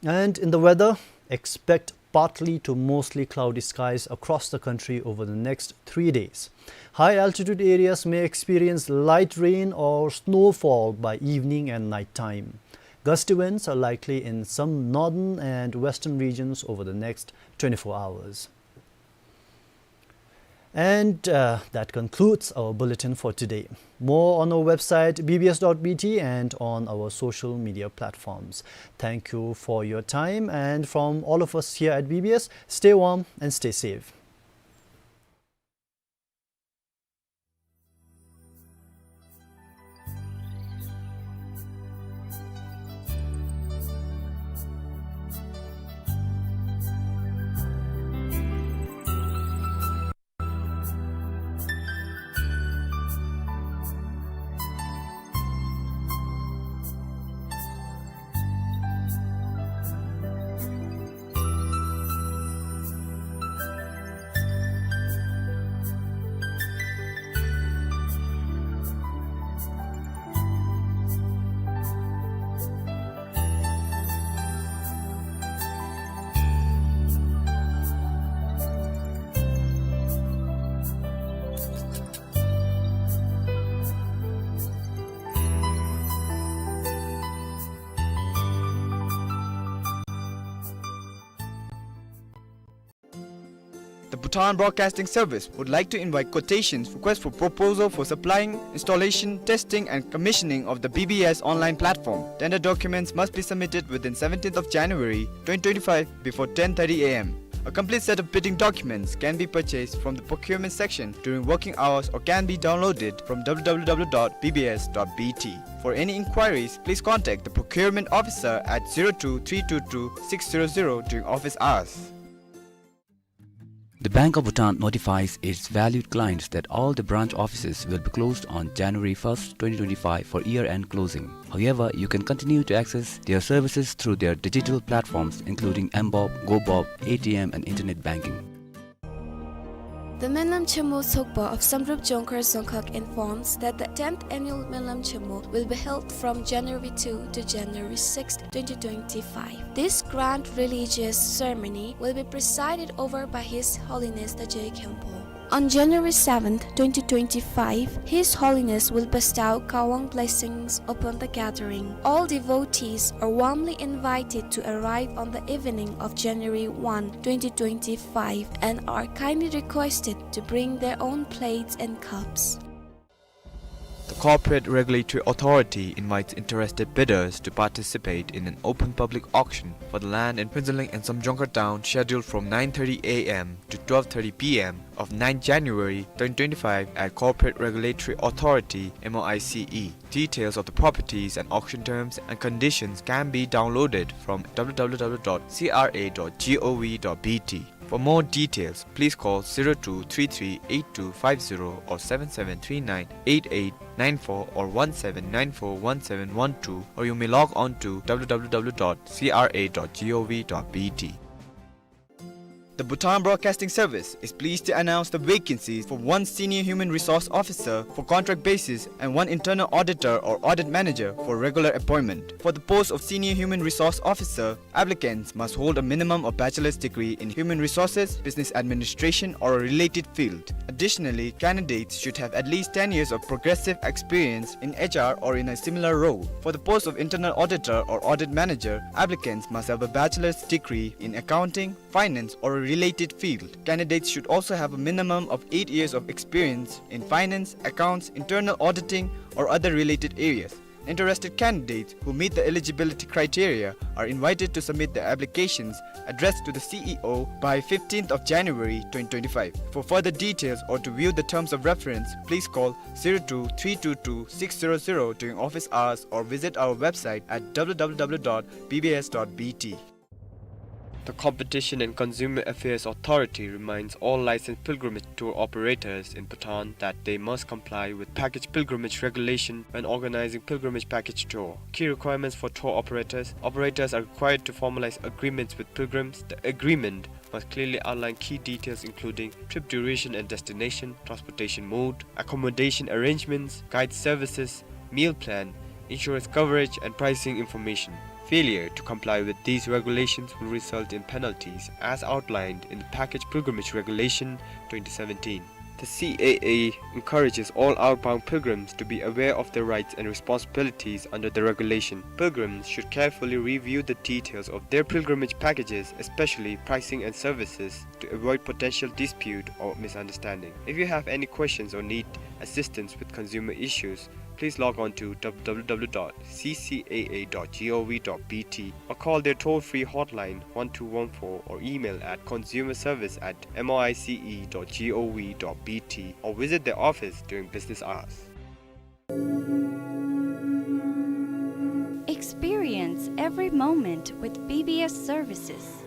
And in the weather, expect partly to mostly cloudy skies across the country over the next three days. High altitude areas may experience light rain or snowfall by evening and night time. Gusty winds are likely in some northern and western regions over the next twenty-four hours. And, uh, that concludes our bulletin for today. More on our website, B B S dot B T, and on our social media platforms. Thank you for your time, and from all of us here at B B S, stay warm and stay safe. The Bhutan Broadcasting Service would like to invite quotations, request for proposal for supplying, installation, testing, and commissioning of the B B S online platform. Tender documents must be submitted within seventeenth of January twenty twenty-five before ten thirty A M. A complete set of bidding documents can be purchased from the procurement section during working hours or can be downloaded from W W W dot B B S dot B T. For any inquiries, please contact the procurement officer at zero two three two two six zero zero during office hours. The Bank of Bhutan notifies its valued clients that all the branch offices will be closed on January first, twenty twenty-five for year-end closing. However, you can continue to access their services through their digital platforms, including mBob, GoBob, A T M, and internet banking. The Menlam Chemo Sokpa of Samdrup Jongkhar Dzongkhag informs that the tenth annual Menlam Chemo will be held from January two to January sixth, twenty twenty-five. This grand religious ceremony will be presided over by His Holiness the Je Khenpo. On January seventh, twenty twenty-five, His Holiness will bestow Kawang blessings upon the gathering. All devotees are warmly invited to arrive on the evening of January one, twenty twenty-five, and are kindly requested to bring their own plates and cups. Corporate Regulatory Authority invites interested bidders to participate in an open public auction for the land in Phuentsholing and Samjongkhar Town, scheduled from nine thirty a m to twelve thirty p m of ninth January twenty twenty-five at Corporate Regulatory Authority, M O I C E. Details of the properties and auction terms and conditions can be downloaded from w w w dot c r a dot g o v dot b t. For more details, please call zero two three three eight two five zero or seven seven three nine eight eight nine four or one seven nine four one seven one two, or you may log on to w w w dot c r a dot g o v dot b t. The Bhutan Broadcasting Service is pleased to announce the vacancies for one Senior Human Resource Officer for contract basis and one Internal Auditor or Audit Manager for regular appointment. For the post of Senior Human Resource Officer, applicants must hold a minimum of bachelor's degree in human resources, business administration, or a related field. Additionally, candidates should have at least ten years of progressive experience in H R or in a similar role. For the post of Internal Auditor or Audit Manager, applicants must have a bachelor's degree in accounting, finance, or a related field. Candidates should also have a minimum of eight years of experience in finance, accounts, internal auditing, or other related areas. Interested candidates who meet the eligibility criteria are invited to submit their applications addressed to the C E O by fifteenth of January twenty twenty-five. For further details or to view the terms of reference, please call zero two three two two six zero zero during office hours or visit our website at w w w dot b b s dot b t. The Competition and Consumer Affairs Authority reminds all licensed pilgrimage tour operators in Bhutan that they must comply with package pilgrimage regulation when organizing pilgrimage package tour. Key requirements for tour operators: operators are required to formalize agreements with pilgrims. The agreement must clearly outline key details including trip duration and destination, transportation mode, accommodation arrangements, guide services, meal plan, insurance coverage, and pricing information. Failure to comply with these regulations will result in penalties as outlined in the Package Pilgrimage Regulation twenty seventeen. The C A A encourages all outbound pilgrims to be aware of their rights and responsibilities under the regulation. Pilgrims should carefully review the details of their pilgrimage packages, especially pricing and services, to avoid potential dispute or misunderstanding. If you have any questions or need assistance with consumer issues, please log on to w w w dot c c a a dot g o v dot b t or call their toll-free hotline one two one four or email at consumer service at m o i c e dot g o v dot b t or visit their office during business hours. Experience every moment with B B S services.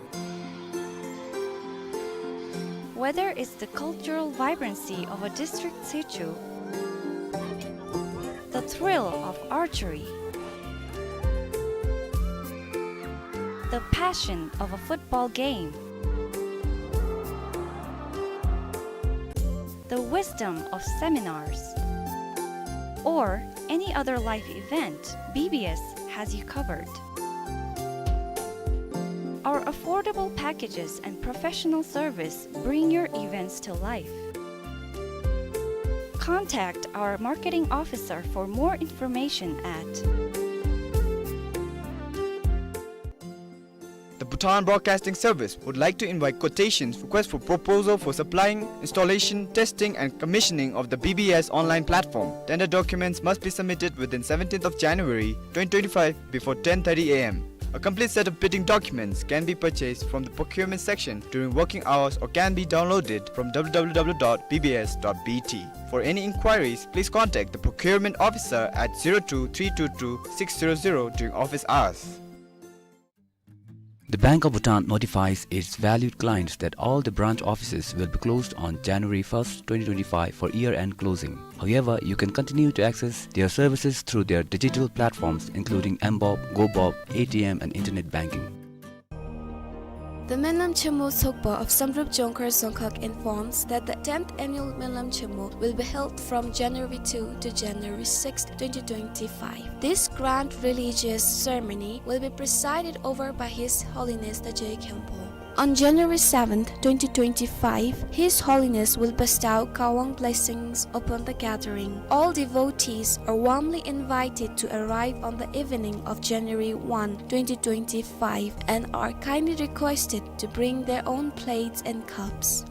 Whether it's the cultural vibrancy of a district situ, the thrill of archery, the passion of a football game, the wisdom of seminars, or any other life event, B B S has you covered. Our affordable packages and professional service bring your events to life. Contact our marketing officer for more information at The Bhutan Broadcasting Service would like to invite quotations, request for proposal for supplying, installation, testing, and commissioning of the B B S online platform. Tender documents must be submitted within seventeenth of January twenty twenty-five before ten thirty a m. A complete set of bidding documents can be purchased from the procurement section during working hours or can be downloaded from w w w dot b b s dot b t. For any inquiries, please contact the procurement officer at zero two three two two six zero zero during office hours. The Bank of Bhutan notifies its valued clients that all the branch offices will be closed on January first, twenty twenty-five for year-end closing. However, you can continue to access their services through their digital platforms, including mBob, GoBob, A T M, and internet banking. The Menlam Chenmo Sokpa of Samdrup Jongkhar Dzongkhag informs that the tenth annual Menlam Chenmo will be held from January two to January sixth, twenty twenty-five. This grand religious ceremony will be presided over by His Holiness the Je Khenpo. On January seventh, twenty twenty-five, His Holiness will bestow Kawang blessings upon the gathering. All devotees are warmly invited to arrive on the evening of January one, twenty twenty-five, and are kindly requested to bring their own plates and cups.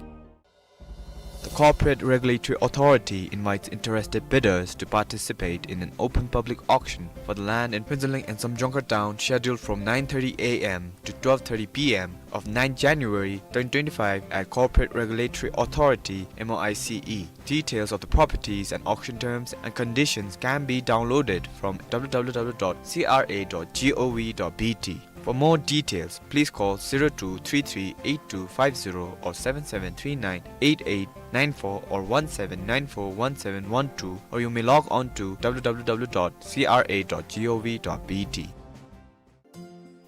The Corporate Regulatory Authority invites interested bidders to participate in an open public auction for the land in Phuentsholing and Samdruangkha Town, scheduled from nine thirty a m to twelve thirty p m of ninth January twenty twenty-five at Corporate Regulatory Authority, M O I C E. Details of the properties and auction terms and conditions can be downloaded from w w w dot c r a dot g o v dot b t. For more details, please call zero two three three eight two five zero or seven seven three nine eight eight nine four or one seven nine four one seven one two, or you may log on to w w w dot c r a dot g o v dot b t.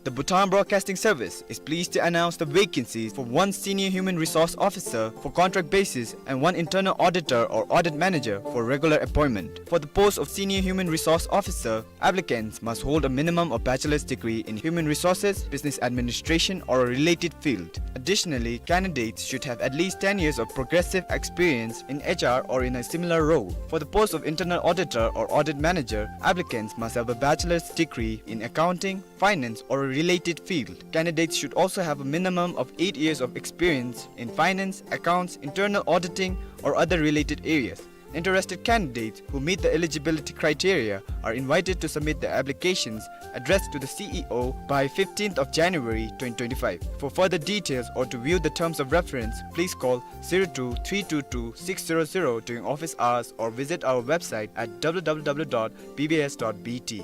The Bhutan Broadcasting Service is pleased to announce the vacancies for one Senior Human Resource Officer for contract basis and one Internal Auditor or Audit Manager for regular appointment. For the post of Senior Human Resource Officer, applicants must hold a minimum of bachelor's degree in human resources, business administration, or a related field. Additionally, candidates should have at least ten years of progressive experience in H R or in a similar role. For the post of Internal Auditor or Audit Manager, applicants must have a bachelor's degree in accounting, finance, or a related field. Candidates should also have a minimum of eight years of experience in finance, accounts, internal auditing, or other related areas. Interested candidates who meet the eligibility criteria are invited to submit their applications addressed to the C E O by fifteenth of January twenty twenty-five. For further details or to view the terms of reference, please call zero two three two two six zero zero during office hours or visit our website at w w w dot b b s dot b t.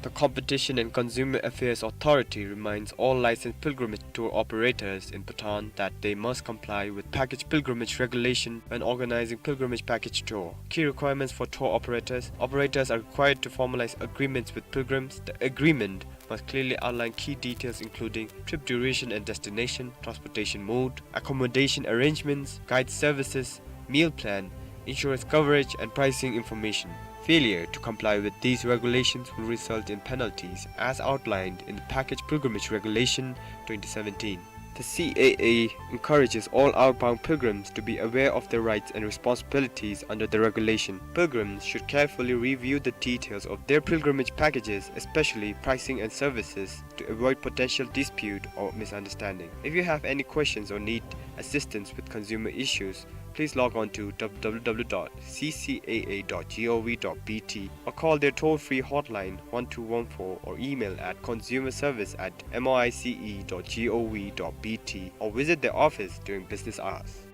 The Competition and Consumer Affairs Authority reminds all licensed pilgrimage tour operators in Bhutan that they must comply with package pilgrimage regulation when organizing pilgrimage package tour. Key requirements for tour operators: operators are required to formalize agreements with pilgrims. The agreement must clearly outline key details including trip duration and destination, transportation mode, accommodation arrangements, guide services, meal plan, insurance coverage, and pricing information. Failure to comply with these regulations will result in penalties as outlined in the Package Pilgrimage Regulation twenty seventeen. The C A A encourages all outbound pilgrims to be aware of their rights and responsibilities under the regulation. Pilgrims should carefully review the details of their pilgrimage packages, especially pricing and services, to avoid potential dispute or misunderstanding. If you have any questions or need assistance with consumer issues, please log on to w w w dot c c a a dot g o v dot b t or call their toll-free hotline one two one four or email at consumer service at m o i c e dot g o v dot b t or visit their office during business hours.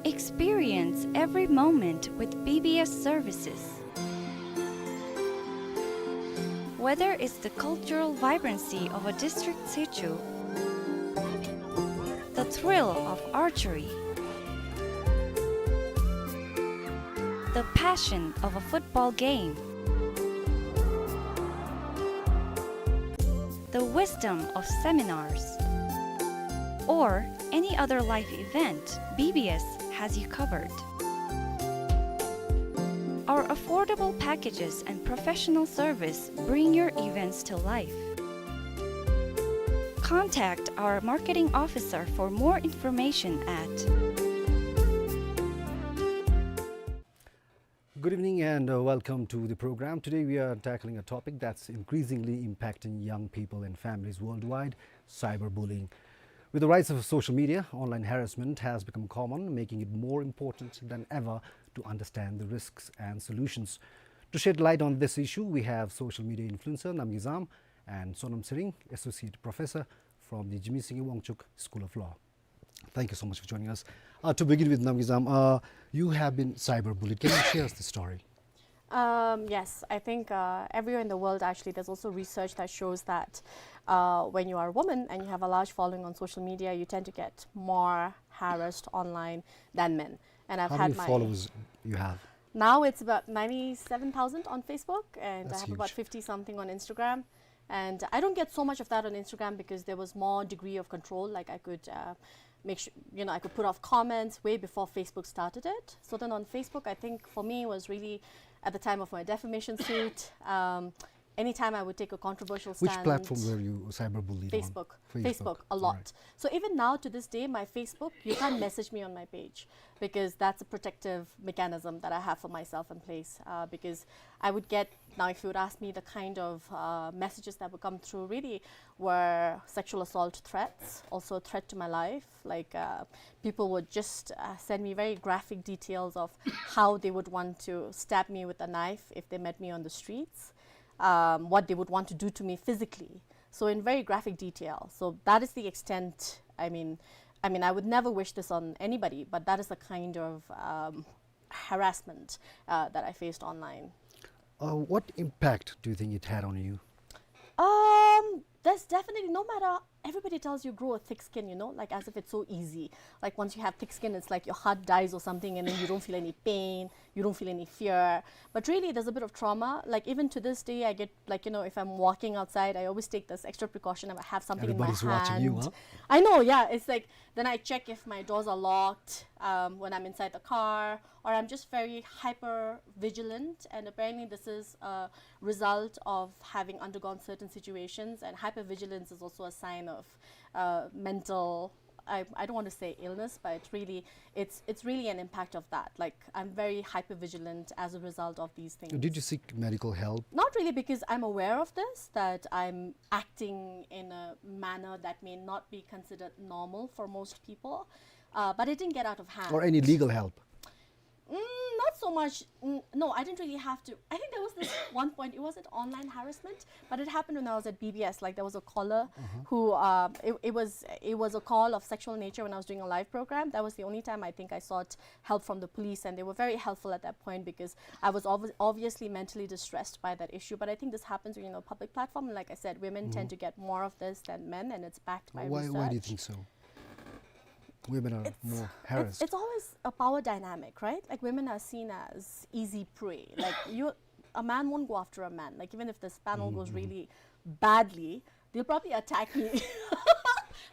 Experience every moment with B B S services. Whether it's the cultural vibrancy of a district situ, the thrill of archery, the passion of a football game, the wisdom of seminars, or any other life event, B B S has you covered. Our affordable packages and professional service bring your events to life. Contact our marketing officer for more information at Good evening and, uh, welcome to the program. Today we are tackling a topic that's increasingly impacting young people and families worldwide, cyberbullying. With the rise of social media, online harassment has become common, making it more important than ever to understand the risks and solutions. To shed light on this issue, we have social media influencer Namgay Zam and Sonam Tshering, Associate Professor from the Jigme Singye Wangchuck School of Law. Thank you so much for joining us. Uh, to begin with, Namgay Zam, uh, you have been cyberbullied. Can you share us the story? Um, yes, I think, uh, everywhere in the world, actually, there's also research that shows that, uh, when you are a woman and you have a large following on social media, you tend to get more harassed online than men. And I've How had many my followers you have? Now it's about ninety-seven thousand on Facebook, and That's I have about huge. fifty something on Instagram. And I don't get so much of that on Instagram because there was more degree of control. Like, I could, uh, make sure, you know, I could put off comments way before Facebook started it. So then on Facebook, I think for me it was really at the time of my defamation suit. Um, anytime I would take a controversial Which stand. Platform were you cyberbullied on? Facebook. Facebook, a lot. All right. So even now to this day, my Facebook, you can't message me on my page because that's a protective mechanism that I have for myself in place. Uh, because I would get, now if you would ask me, the kind of uh, messages that would come through really were sexual assault threats, also a threat to my life. Like uh, people would just uh, send me very graphic details of how they would want to stab me with a knife if they met me on the streets, um, what they would want to do to me physically. So in very graphic detail. So that is the extent, I mean, I mean, I would never wish this on anybody, but that is the kind of um, harassment uh, that I faced online. Uh, what impact do you think it had on you? Um, there's definitely, no matter, everybody tells you grow a thick skin, you know, like as if it's so easy. Like once you have thick skin, it's like your heart dies or something, and then you don't feel any pain, you don't feel any fear. But really, there's a bit of trauma. Like even to this day, I get, like, you know, if I'm walking outside, I always take this extra precaution. I have something in my hand. Everybody's watching you, huh? I know, yeah. It's like, then I check if my doors are locked um, when I'm inside the car, or I'm just very hyper vigilant. And apparently, this is a result of having undergone certain situations. And hyper vigilance is also a sign of uh, mental, I, I don't want to say illness, but it's really, it's, it's really an impact of that. Like, I'm very hypervigilant as a result of these things. Did you seek medical help? Not really, because I'm aware of this, that I'm acting in a manner that may not be considered normal for most people. Uh, but it didn't get out of hand. Or any legal help? Mm, not so much. Mm, no, I didn't really have to. I think there was this one point. It wasn't online harassment, but it happened when I was at B B S. Like there was a caller who, um, it, it was it was a call of sexual nature when I was doing a live program. That was the only time I think I sought help from the police, and they were very helpful at that point because I was obvi- obviously mentally distressed by that issue. But I think this happens when you're in a public platform, and like I said, women tend to get more of this than men, and it's backed by research. Why do you think so? Women are more harassed. It's, it's always a power dynamic, right? Like women are seen as easy prey. Like you, a man won't go after a man. Like even if this panel goes really badly, they'll probably attack me.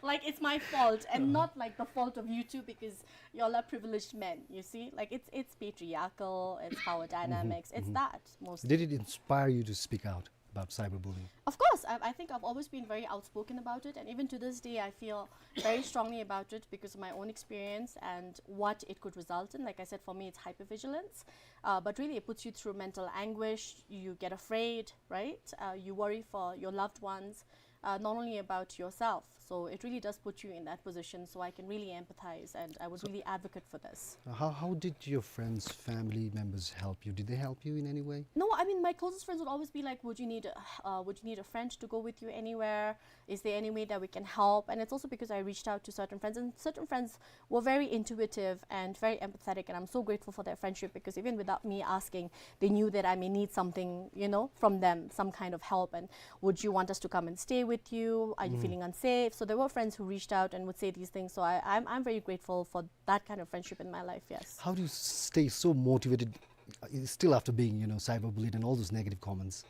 Like it's my fault and not like the fault of you two because y'all are privileged men. You see, like it's it's patriarchal, it's power dynamics, it's that mostly. Did it inspire you to speak out about cyberbullying? Of course, I, I think I've always been very outspoken about it, and even to this day, I feel very strongly about it because of my own experience and what it could result in. Like I said, for me, it's hypervigilance, uh, but really it puts you through mental anguish. You get afraid, right? Uh, you worry for your loved ones, uh, not only about yourself. So it really does put you in that position. So I can really empathize, and I would really advocate for this. Uh, how, how did your friends, family members help you? Did they help you in any way? No, I mean, my closest friends would always be like, "Would you need a, uh, would you need a friend to go with you anywhere? Is there any way that we can help?" And it's also because I reached out to certain friends, and certain friends were very intuitive and very empathetic, and I'm so grateful for their friendship because even without me asking, they knew that I may need something, you know, from them, some kind of help. And, "Would you want us to come and stay with you? Are you feeling unsafe?" So there were friends who reached out and would say these things. So I, I'm, I'm very grateful for that kind of friendship in my life, yes. How do you stay so motivated, uh, still after being, you know, cyberbullied and all those negative comments?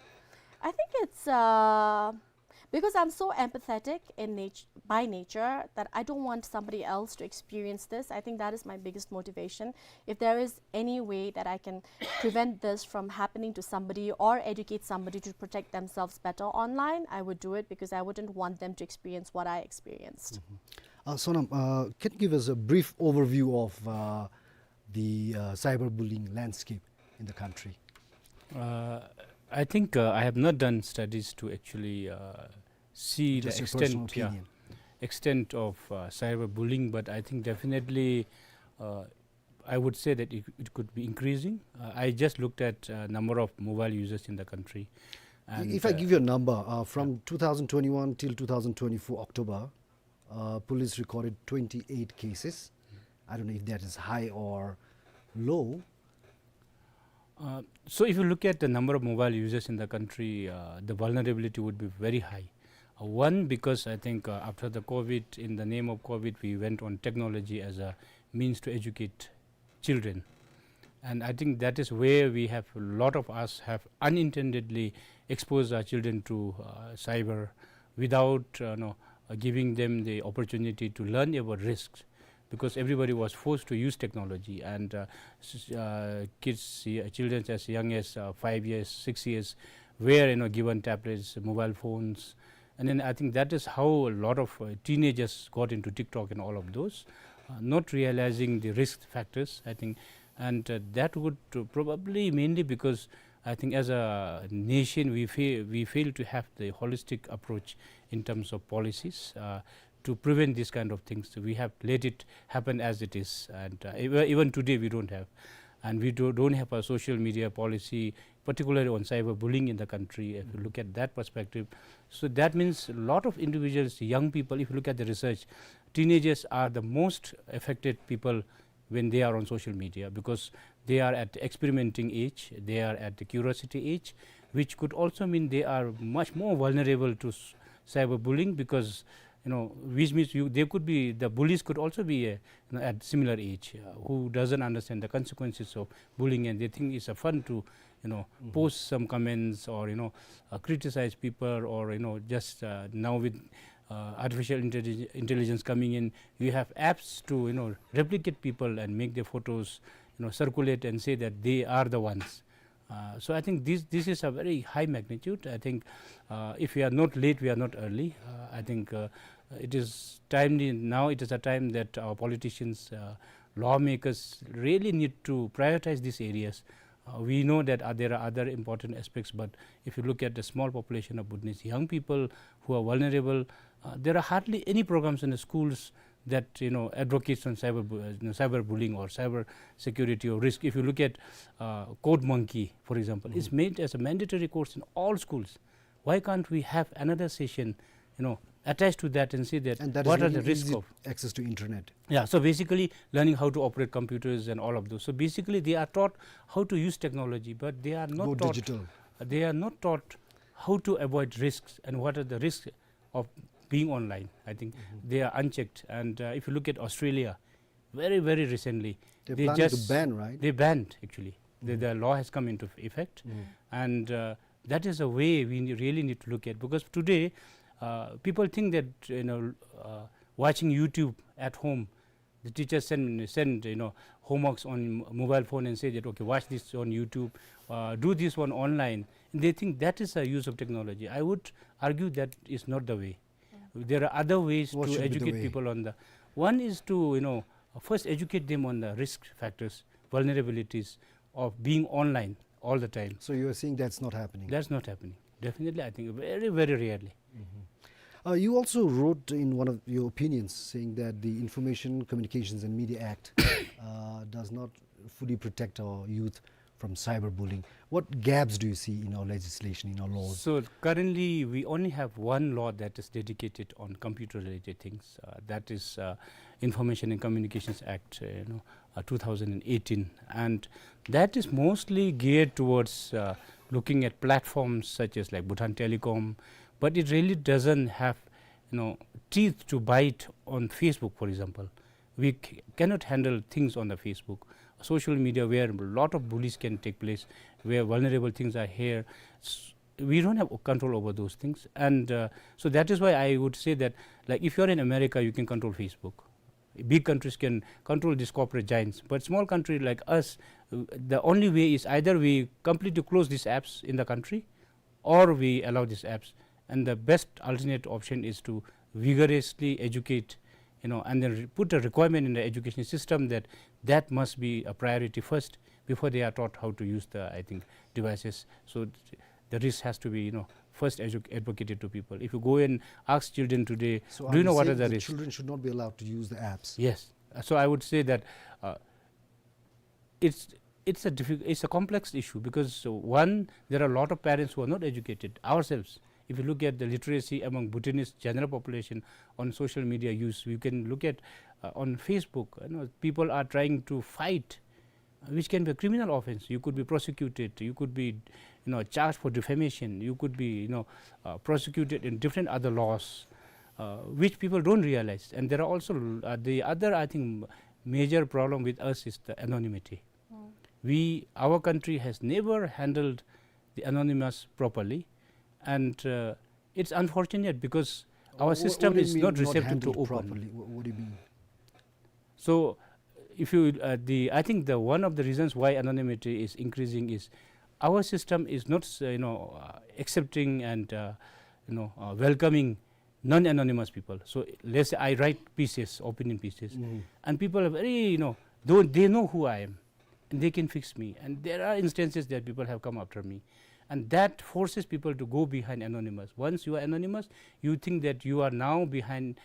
I think it's uh, because I'm so empathetic in nat- by nature that I don't want somebody else to experience this. I think that is my biggest motivation. If there is any way that I can prevent this from happening to somebody or educate somebody to protect themselves better online, I would do it because I wouldn't want them to experience what I experienced. Uh, Sonam, uh, can you give us a brief overview of uh, the uh, cyberbullying landscape in the country? Uh, I think uh, I have not done studies to actually uh, see the extent, yeah, extent of uh, cyberbullying, but I think definitely uh, I would say that it, it could be increasing. Uh, I just looked at uh, number of mobile users in the country. And, if I uh, give you a number, uh, from two thousand twenty-one till two thousand twenty-four October, uh, police recorded twenty-eight cases. I don't know if that is high or low. Uh, so if you look at the number of mobile users in the country, uh, the vulnerability would be very high. Uh, one, because I think uh, after the COVID, in the name of COVID, we went on technology as a means to educate children. And I think that is where we have, a lot of us have unintendedly exposed our children to uh, cyber without uh, no, uh, giving them the opportunity to learn about risks, because everybody was forced to use technology, and uh, s- uh, kids, uh, children as young as uh, five years, six years, were, you know, given tablets, mobile phones, and then I think that is how a lot of, uh, teenagers got into TikTok and all of those, uh, not realizing the risk factors, I think, and, uh, that would, uh, probably mainly because I think as a nation we fail, we fail to have the holistic approach in terms of policies, uh, to prevent these kind of things. We have let it happen as it is, and, uh, even, even today we don't have, and we do, don't have a social media policy, particularly on cyberbullying in the country. If you look at that perspective, so that means a lot of individuals, young people, if you look at the research, teenagers are the most affected people when they are on social media, because they are at the experimenting age, they are at the curiosity age, which could also mean they are much more vulnerable to s-, cyberbullying, because, you know, which means you, they could be, the bullies could also be, uh, you know, at similar age, uh, who doesn't understand the consequences of bullying, and they think it's a fun to, you know, post some comments or, you know, uh, criticize people, or, you know, just, uh, now with, uh, artificial intellig-, intelligence coming in, you have apps to, you know, replicate people and make their photos, you know, circulate and say that they are the ones. Uh, so I think this, this is a very high magnitude. I think, uh, if we are not late, we are not early. Uh, I think, uh, it is timely now. It is a time that our politicians, uh, lawmakers really need to prioritize these areas. Uh, we know that, uh, there are other important aspects, but if you look at the small population of Bhutanese young people who are vulnerable, uh, there are hardly any programs in the schools that, you know, advocates on cyber bu-, uh, you know, cyberbullying or cyber security or risk. If you look at, uh, Code Monkey, for example, it's made as a mandatory course in all schools. Why can't we have another session, you know, attached to that and see that And that is what are the really risk easy of access to internet. Yeah, so basically learning how to operate computers and all of those. So basically they are taught how to use technology, but they are not Go taught, digital. They are not taught how to avoid risks and what are the risks of being online. I think they are unchecked. And, uh, if you look at Australia, very, very recently, They they planning to just ban, right? They banned, actually. The, the law has come into effect. And, uh, that is a way we ne-, really need to look at, because today, uh, people think that, you know, uh, watching YouTube at home, the teachers send, send, you know, homeworks on m-, mobile phone and say that, "Okay, watch this on YouTube, uh, do this one online." And they think that is a use of technology. I would argue that is not the way. There are other ways What to should be the educate way? people on the, one is to, you know, first educate them on the risk factors, vulnerabilities of being online all the time. So you are saying that's not happening? That's not happening. Definitely, I think very, very rarely. Uh, you also wrote in one of your opinions saying that the Information, Communications and Media Act, uh, does not fully protect our youth from cyberbullying. What gaps do you see in our legislation, in our laws? So currently, we only have one law that is dedicated on computer-related things. Uh, that is, uh, Information and Communications Act, uh, you know, uh, two thousand and eighteen, and that is mostly geared towards, uh, looking at platforms such as, like, Bhutan Telecom, but it really doesn't have, you know, teeth to bite on Facebook, for example. We c-, cannot handle things on the Facebook, social media, where a lot of bullies can take place, where vulnerable things are here. S-, we don't have control over those things, and, uh, so that is why I would say that, like, if you're in America, you can control Facebook. Big countries can control these corporate giants, but small country like us, uh, the only way is either we completely close these apps in the country, or we allow these apps. And the best alternate option is to vigorously educate, you know, and then re-, put a requirement in the education system that that must be a priority first before they are taught how to use the, I think, devices. So th-, the risk has to be, you know, first edu-, advocated to people. If you go and ask children today, So "Do you are know you what are saying the the risks?" children should not be allowed to use the apps? Yes. Uh, so I would say that, uh, it's, it's a diffi-, it's a complex issue because, uh, one, there are a lot of parents who are not educated ourselves. If you look at the literacy among Bhutanese general population on social media use, you can look at, uh, on Facebook, you know, people are trying to fight, uh, which can be a criminal offense. You could be prosecuted, you could be, you know, charged for defamation, you could be, you know, uh, prosecuted in different other laws, uh, which people don't realize. And there are also, uh, the other, I think, major problem with us is the anonymity. We, our country has never handled the anonymous properly, and, uh, it's unfortunate because our Wha-, system what do you is mean not not receptive to handled open. properly? Wha-, what do you mean? So, if you, uh, the, I think the, one of the reasons why anonymity is increasing is Our system is not, uh, you know, uh, accepting and, uh, you know, uh, welcoming non-anonymous people. So let's say I write pieces, opinion pieces, and people are very, you know, though they know who I am, and they can fix me. And there are instances that people have come after me, and that forces people to go behind anonymous. Once you are anonymous, you think that you are now behind,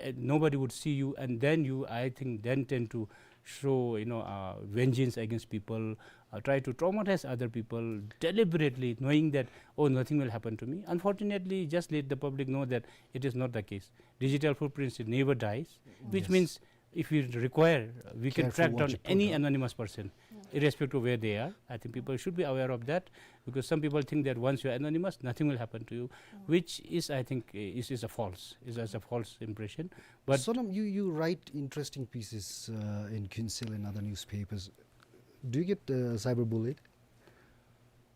uh, nobody would see you, and then you, I think, then tend to show, you know, uh, vengeance against people, uh, try to traumatize other people deliberately, knowing that, "Oh, nothing will happen to me." Unfortunately, just let the public know that it is not the case. Digital footprints, it never dies, which means if we require, uh, we can track down any anonymous person, irrespective of where they are. I think people should be aware of that, because some people think that once you are anonymous, nothing will happen to you, which is, I think, is, is a false, is, is a false impression. But Sonam, you, you write interesting pieces, uh, in Kuensel and other newspapers. Do you get, uh, cyberbullied?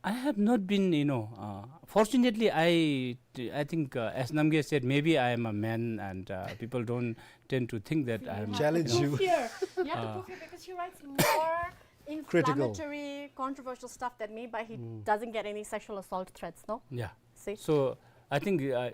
I have not been, you know, uh, fortunately, I, I think, uh, as Namgay said, maybe I am a man and, uh, people don't tend to think that I am, Challenge you. Fear. You have to prove it because he writes more inflammatory, controversial stuff than me, but he doesn't get any sexual assault threats, no? Yeah. See? So I think, uh,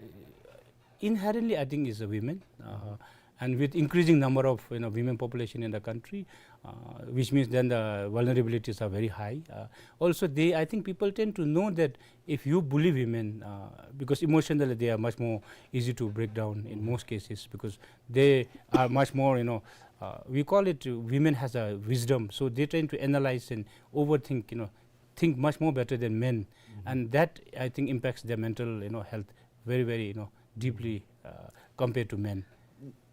inherently, I think, is a women, uh, and with increasing number of, you know, women population in the country, uh, which means then the vulnerabilities are very high. Uh, also, they, I think people tend to know that if you bully women, uh, because emotionally they are much more easy to break down in most cases, because they are much more, you know, uh, we call it, uh, women has a wisdom, so they tend to analyze and overthink, you know, think much more better than men, and that, I think, impacts their mental, you know, health very, very, you know, deeply, uh, compared to men.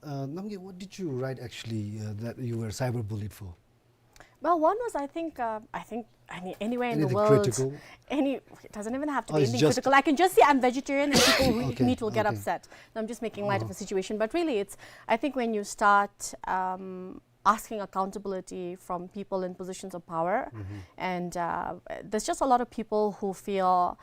Uh, Namgay, what did you write actually, uh, that you were cyberbullied for? Well, one was, I think, uh, I think, I mean, anywhere in the world, any, it doesn't even have to be anything critical. I can just say I'm vegetarian and people who eat meat will get upset. No, I'm just making light of a situation. But really, it's, I think when you start, um, asking accountability from people in positions of power, and, uh, there's just a lot of people who feel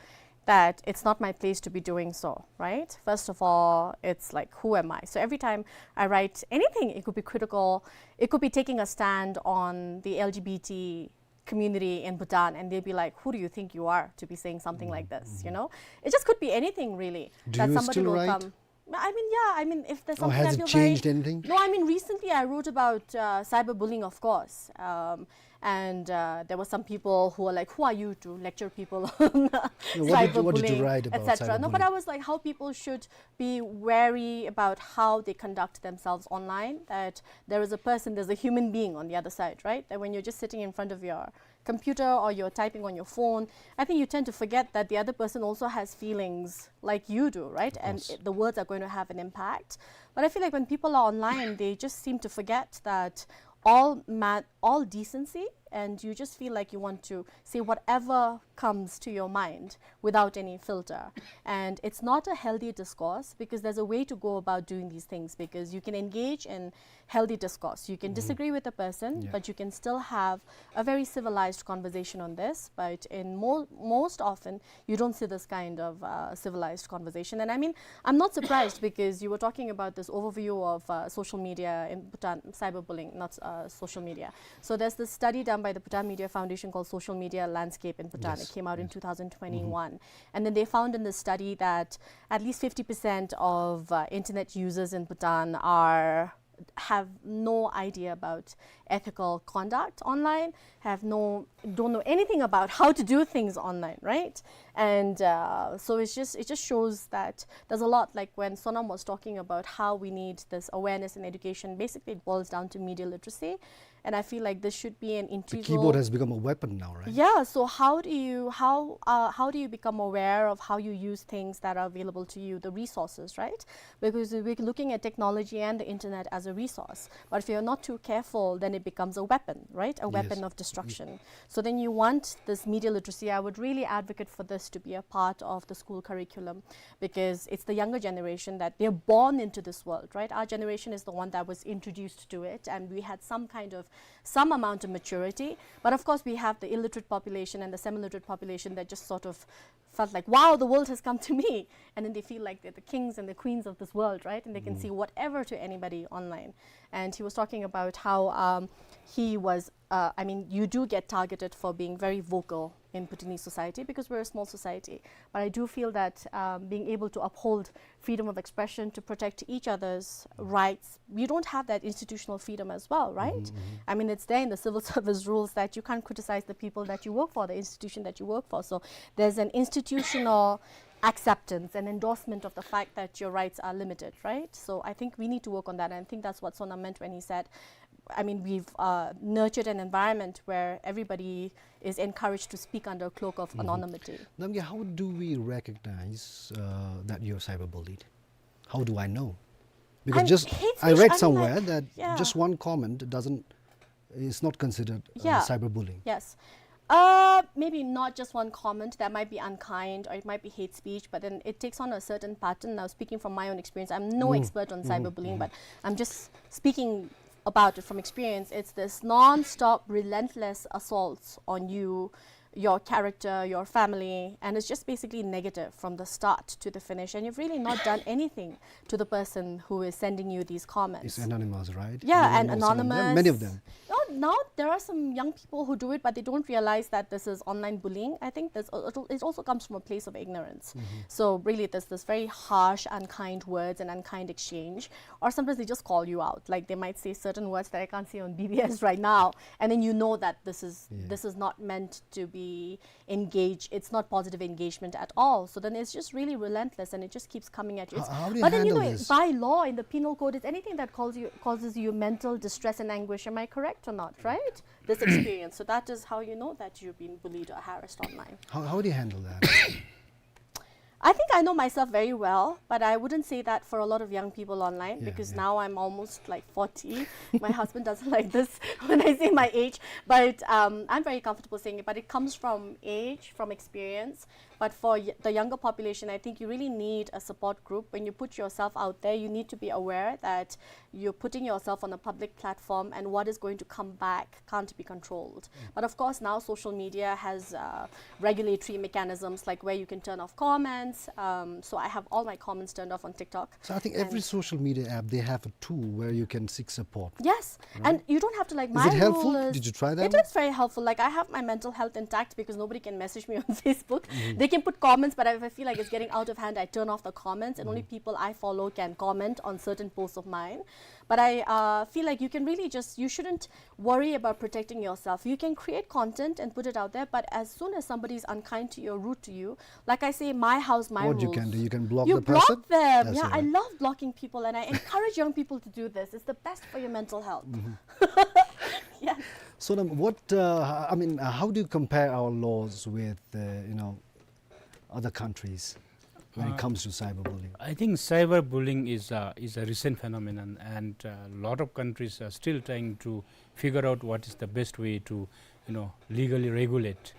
that it's not my place to be doing so, right? First of all, it's like, who am I? So every time I write anything, it could be critical, it could be taking a stand on the L G B T community in Bhutan, and they'd be like, "Who do you think you are to be saying something like this?" You know, it just could be anything really. Do you still write? I mean, yeah, I mean, if there's something I feel very, no, I mean, recently I wrote about, uh, cyberbullying, of course. Um, and, uh, there were some people who were like, "Who are you to lecture people on cyberbullying, et cetera?" No, but I was like, how people should be wary about how they conduct themselves online, that there is a person, there's a human being on the other side, right? That when you're just sitting in front of your computer or you're typing on your phone, I think you tend to forget that the other person also has feelings like you do, right? And it, the words are going to have an impact. But I feel like when people are online, they just seem to forget that all ma-, all decency, and you just feel like you want to say whatever comes to your mind without any filter. And it's not a healthy discourse, because there's a way to go about doing these things, because you can engage in healthy discourse. You can disagree with a person, but you can still have a very civilized conversation on this. But in mo-, most often, you don't see this kind of, uh, civilized conversation. And I mean, I'm not surprised because you were talking about this overview of, uh, social media in Bhutan, cyberbullying, not, uh, social media. So there's this study done by the Bhutan Media Foundation called Social Media Landscape in Bhutan. It came out in two thousand twenty-one. And then they found in the study that at least fifty percent of, uh, internet users in Bhutan are have no idea about ethical conduct online, have no, don't know anything about how to do things online, right? And, uh, so it's just, it just shows that there's a lot, like when Sonam was talking about how we need this awareness and education, basically it boils down to media literacy. And I feel like this should be an integral. The keyboard has become a weapon now, right? Yeah, so how do you, how, uh, how do you become aware of how you use things that are available to you, the resources, right? Because we're looking at technology and the internet as a resource. But if you're not too careful, then it becomes a weapon, right? A weapon of destruction. So then you want this media literacy. I would really advocate for this to be a part of the school curriculum, because it's the younger generation that they're born into this world, right? Our generation is the one that was introduced to it, and we had some kind of, some amount of maturity. But of course, we have the illiterate population and the semi-literate population that just sort of felt like, "Wow, the world has come to me." And then they feel like they're the kings and the queens of this world, right? And they can say whatever to anybody online. And he was talking about how, um, he was uh, I mean, you do get targeted for being very vocal in Bhutanese society because we're a small society. But I do feel that, um, being able to uphold freedom of expression, to protect each other's rights, we don't have that institutional freedom as well, right? I mean, it's there in the civil service rules that you can't criticize the people that you work for, the institution that you work for. So there's an institutional acceptance and endorsement of the fact that your rights are limited, right? So I think we need to work on that, and I think that's what Sonam meant when he said, I mean, we've, uh, nurtured an environment where everybody is encouraged to speak under a cloak of anonymity. Namgay, how do we recognize, uh, that you're cyberbullied? How do I know? Because just I read somewhere that just one comment doesn't, is not considered, uh, cyberbullying. Yes. Uh, maybe not just one comment that might be unkind or it might be hate speech, but then it takes on a certain pattern. Now, speaking from my own experience, I'm no expert on cyberbullying, but I'm just speaking about it from experience. It's this non-stop, relentless assaults on you, your character, your family, and it's just basically negative from the start to the finish. And you've really not done anything to the person who is sending you these comments. It's anonymous, right? Yeah, and anonymous. Many of them. No, now there are some young people who do it, but they don't realize that this is online bullying. I think this, it also comes from a place of ignorance. So really, there's this very harsh, unkind words and unkind exchange. Or sometimes they just call you out. Like, they might say certain words that I can't say on B B S right now, and then you know that this is, this is not meant to be engage, it's not positive engagement at all. So then it's just really relentless and it just keeps coming at you. How do you handle this? But then, you know, by law, in the penal code, it's anything that calls you, causes you mental distress and anguish. Am I correct or not, right? This experience. So that is how you know that you've been bullied or harassed online. How, how do you handle that? I think I know myself very well, but I wouldn't say that for a lot of young people online, because now I'm almost, like, forty. My husband doesn't like this when I say my age, but, um, I'm very comfortable saying it. But it comes from age, from experience. But for y-, the younger population, I think you really need a support group. When you put yourself out there, you need to be aware that you're putting yourself on a public platform, and what is going to come back can't be controlled. But of course, now social media has, uh, regulatory mechanisms, like, where you can turn off comments. Um, so I have all my comments turned off on TikTok. So I think every social media app, they have a tool where you can seek support. Yes, and you don't have to, like, my rule is, is it helpful? Did you try that? It is very helpful. Like, I have my mental health intact because nobody can message me on Facebook. They can put comments, but if I feel like it's getting out of hand, I turn off the comments, and only people I follow can comment on certain posts of mine. But I, uh, feel like you can really just, you shouldn't worry about protecting yourself. You can create content and put it out there, but as soon as somebody is unkind to you or rude to you, like I say, my house, my rules. What you can do, you can block the person. You block them. Yeah, I love blocking people, and I encourage young people to do this. It's the best for your mental health. Yeah. So then, what, uh, I mean, uh, how do you compare our laws with, uh, you know, other countries when it comes to cyberbullying? I think cyberbullying is a, is a recent phenomenon, and a lot of countries are still trying to figure out what is the best way to, you know, legally regulate.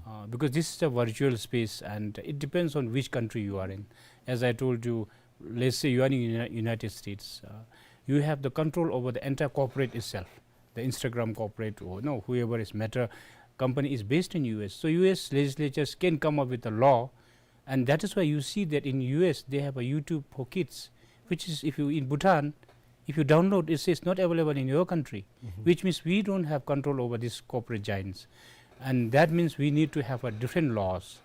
Uh, because this is a virtual space, and it depends on which country you are in. As I told you, let's say you are in Uni-, United States, uh, you have the control over the entire corporate itself. The Instagram corporate, or, no, whoever is, Meta company is based in U S. So U S legislatures can come up with a law, and that is why you see that in U S they have a YouTube for kids, which is, if you, in Bhutan, if you download, it says not available in your country, which means we don't have control over these corporate giants. And that means we need to have a different laws.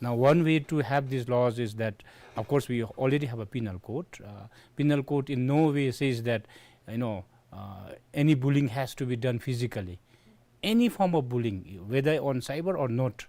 Now, one way to have these laws is that, of course, we already have a penal code. Uh, penal code in no way says that, you know, uh, any bullying has to be done physically. Any form of bullying, whether on cyber or not,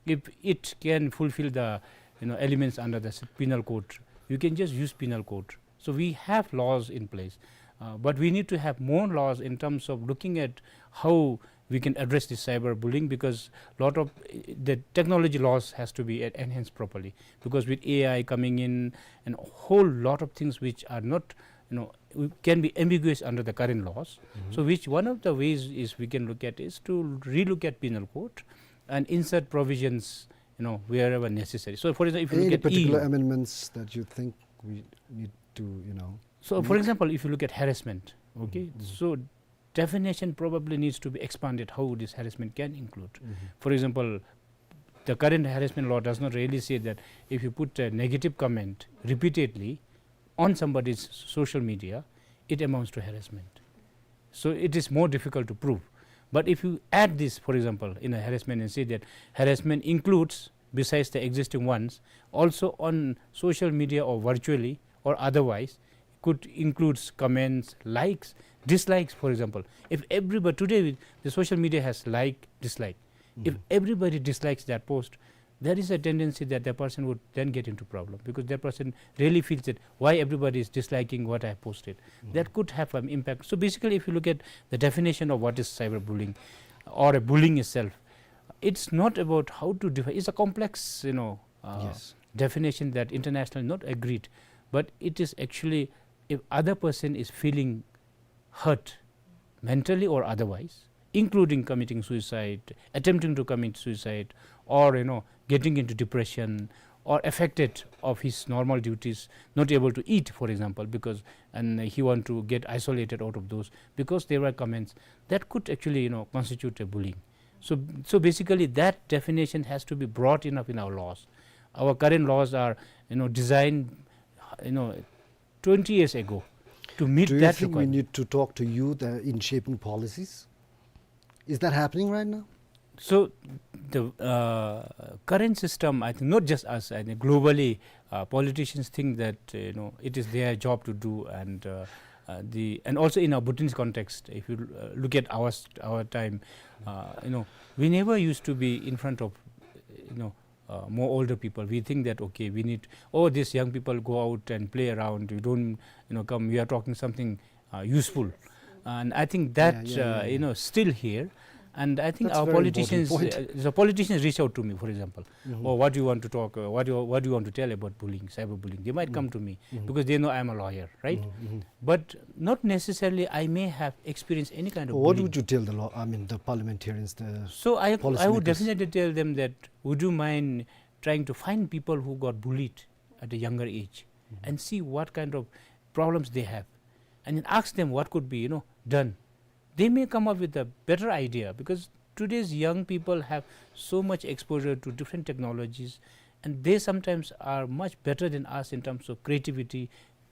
if it can fulfill the, you know, elements under the s-, penal code, you can just use penal code. So we have laws in place, uh, but we need to have more laws in terms of looking at how we can address this cyberbullying, because lot of, uh, the technology laws has to be en-, enhanced properly, because with A I coming in and a whole lot of things which are not, you know, we, can be ambiguous under the current laws. So which one of the ways is we can look at is to relook at penal code and insert provisions, you know, wherever necessary. So, for example, if you look at E U, any particular amendments that you think we need to, you know, so, for example, if you look at harassment, okay, so definition probably needs to be expanded, how this harassment can include. For example, the current harassment law does not really say that if you put a negative comment repeatedly on somebody's social media, it amounts to harassment. So it is more difficult to prove. But if you add this, for example, in a harassment and say that harassment includes, besides the existing ones, also on social media or virtually or otherwise, could includes comments, likes, dislikes, for example. If everybody, today the social media has like, dislike. If everybody dislikes that post, there is a tendency that that person would then get into problem, because that person really feels that why everybody is disliking what I have posted. That could have an impact. So basically, if you look at the definition of what is cyberbullying or a bullying itself, it's not about how to define. It's a complex, you know, uh, Yes. definition that internationally not agreed, but it is actually if other person is feeling hurt mentally or otherwise, including committing suicide, attempting to commit suicide, or, you know, getting into depression, or affected of his normal duties, not able to eat, for example, because, and he want to get isolated out of those because there were comments that could actually, you know, constitute a bullying. So, so basically, that definition has to be broad enough in our laws. Our current laws are, you know, designed, you know, twenty years ago to meet Do you that think we requirement. Need to talk to youth, uh, in shaping policies? Is that happening right now? So the, uh, current system, I think, not just us, I think globally, uh, politicians think that, uh, you know, it is their job to do, and, uh, uh, the, and also in our Bhutanese context, if you, uh, look at our st-, our time, uh, you know, we never used to be in front of, you know, uh, more older people. We think that, okay, we need, oh, these young people go out and play around. We don't, you know, come, we are talking something, uh, useful. And I think that, Yeah, yeah, uh, yeah, you yeah. know, still here. And I think That's our a very important politicians, point. uh, the politicians reach out to me, for example. Mm-hmm. "Oh, what do you want to talk? Uh, what do you, what do you want to tell about bullying, cyberbullying?" They might Mm. come to me Mm-hmm. because they know I'm a lawyer, right? Mm-hmm, mm-hmm. But not necessarily I may have experienced any kind of What bullying. Would you tell the law, I mean, the parliamentarians, the So I, I would policymakers? Definitely tell them that, would you mind trying to find people who got bullied at a younger age Mm-hmm. and see what kind of problems they have, and then ask them what could be, you know, done. They may come up with a better idea, because today's young people have so much exposure to different technologies, and they sometimes are much better than us in terms of creativity,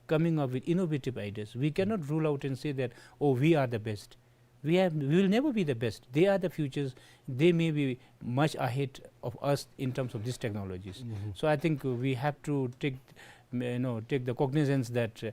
coming up with innovative ideas. We cannot rule out and say that, "Oh, we are the best." We have, we will never be the best. They are the futures. They may be much ahead of us in terms of these technologies. Mm-hmm. So I think we have to take, you know, take the cognizance that, uh,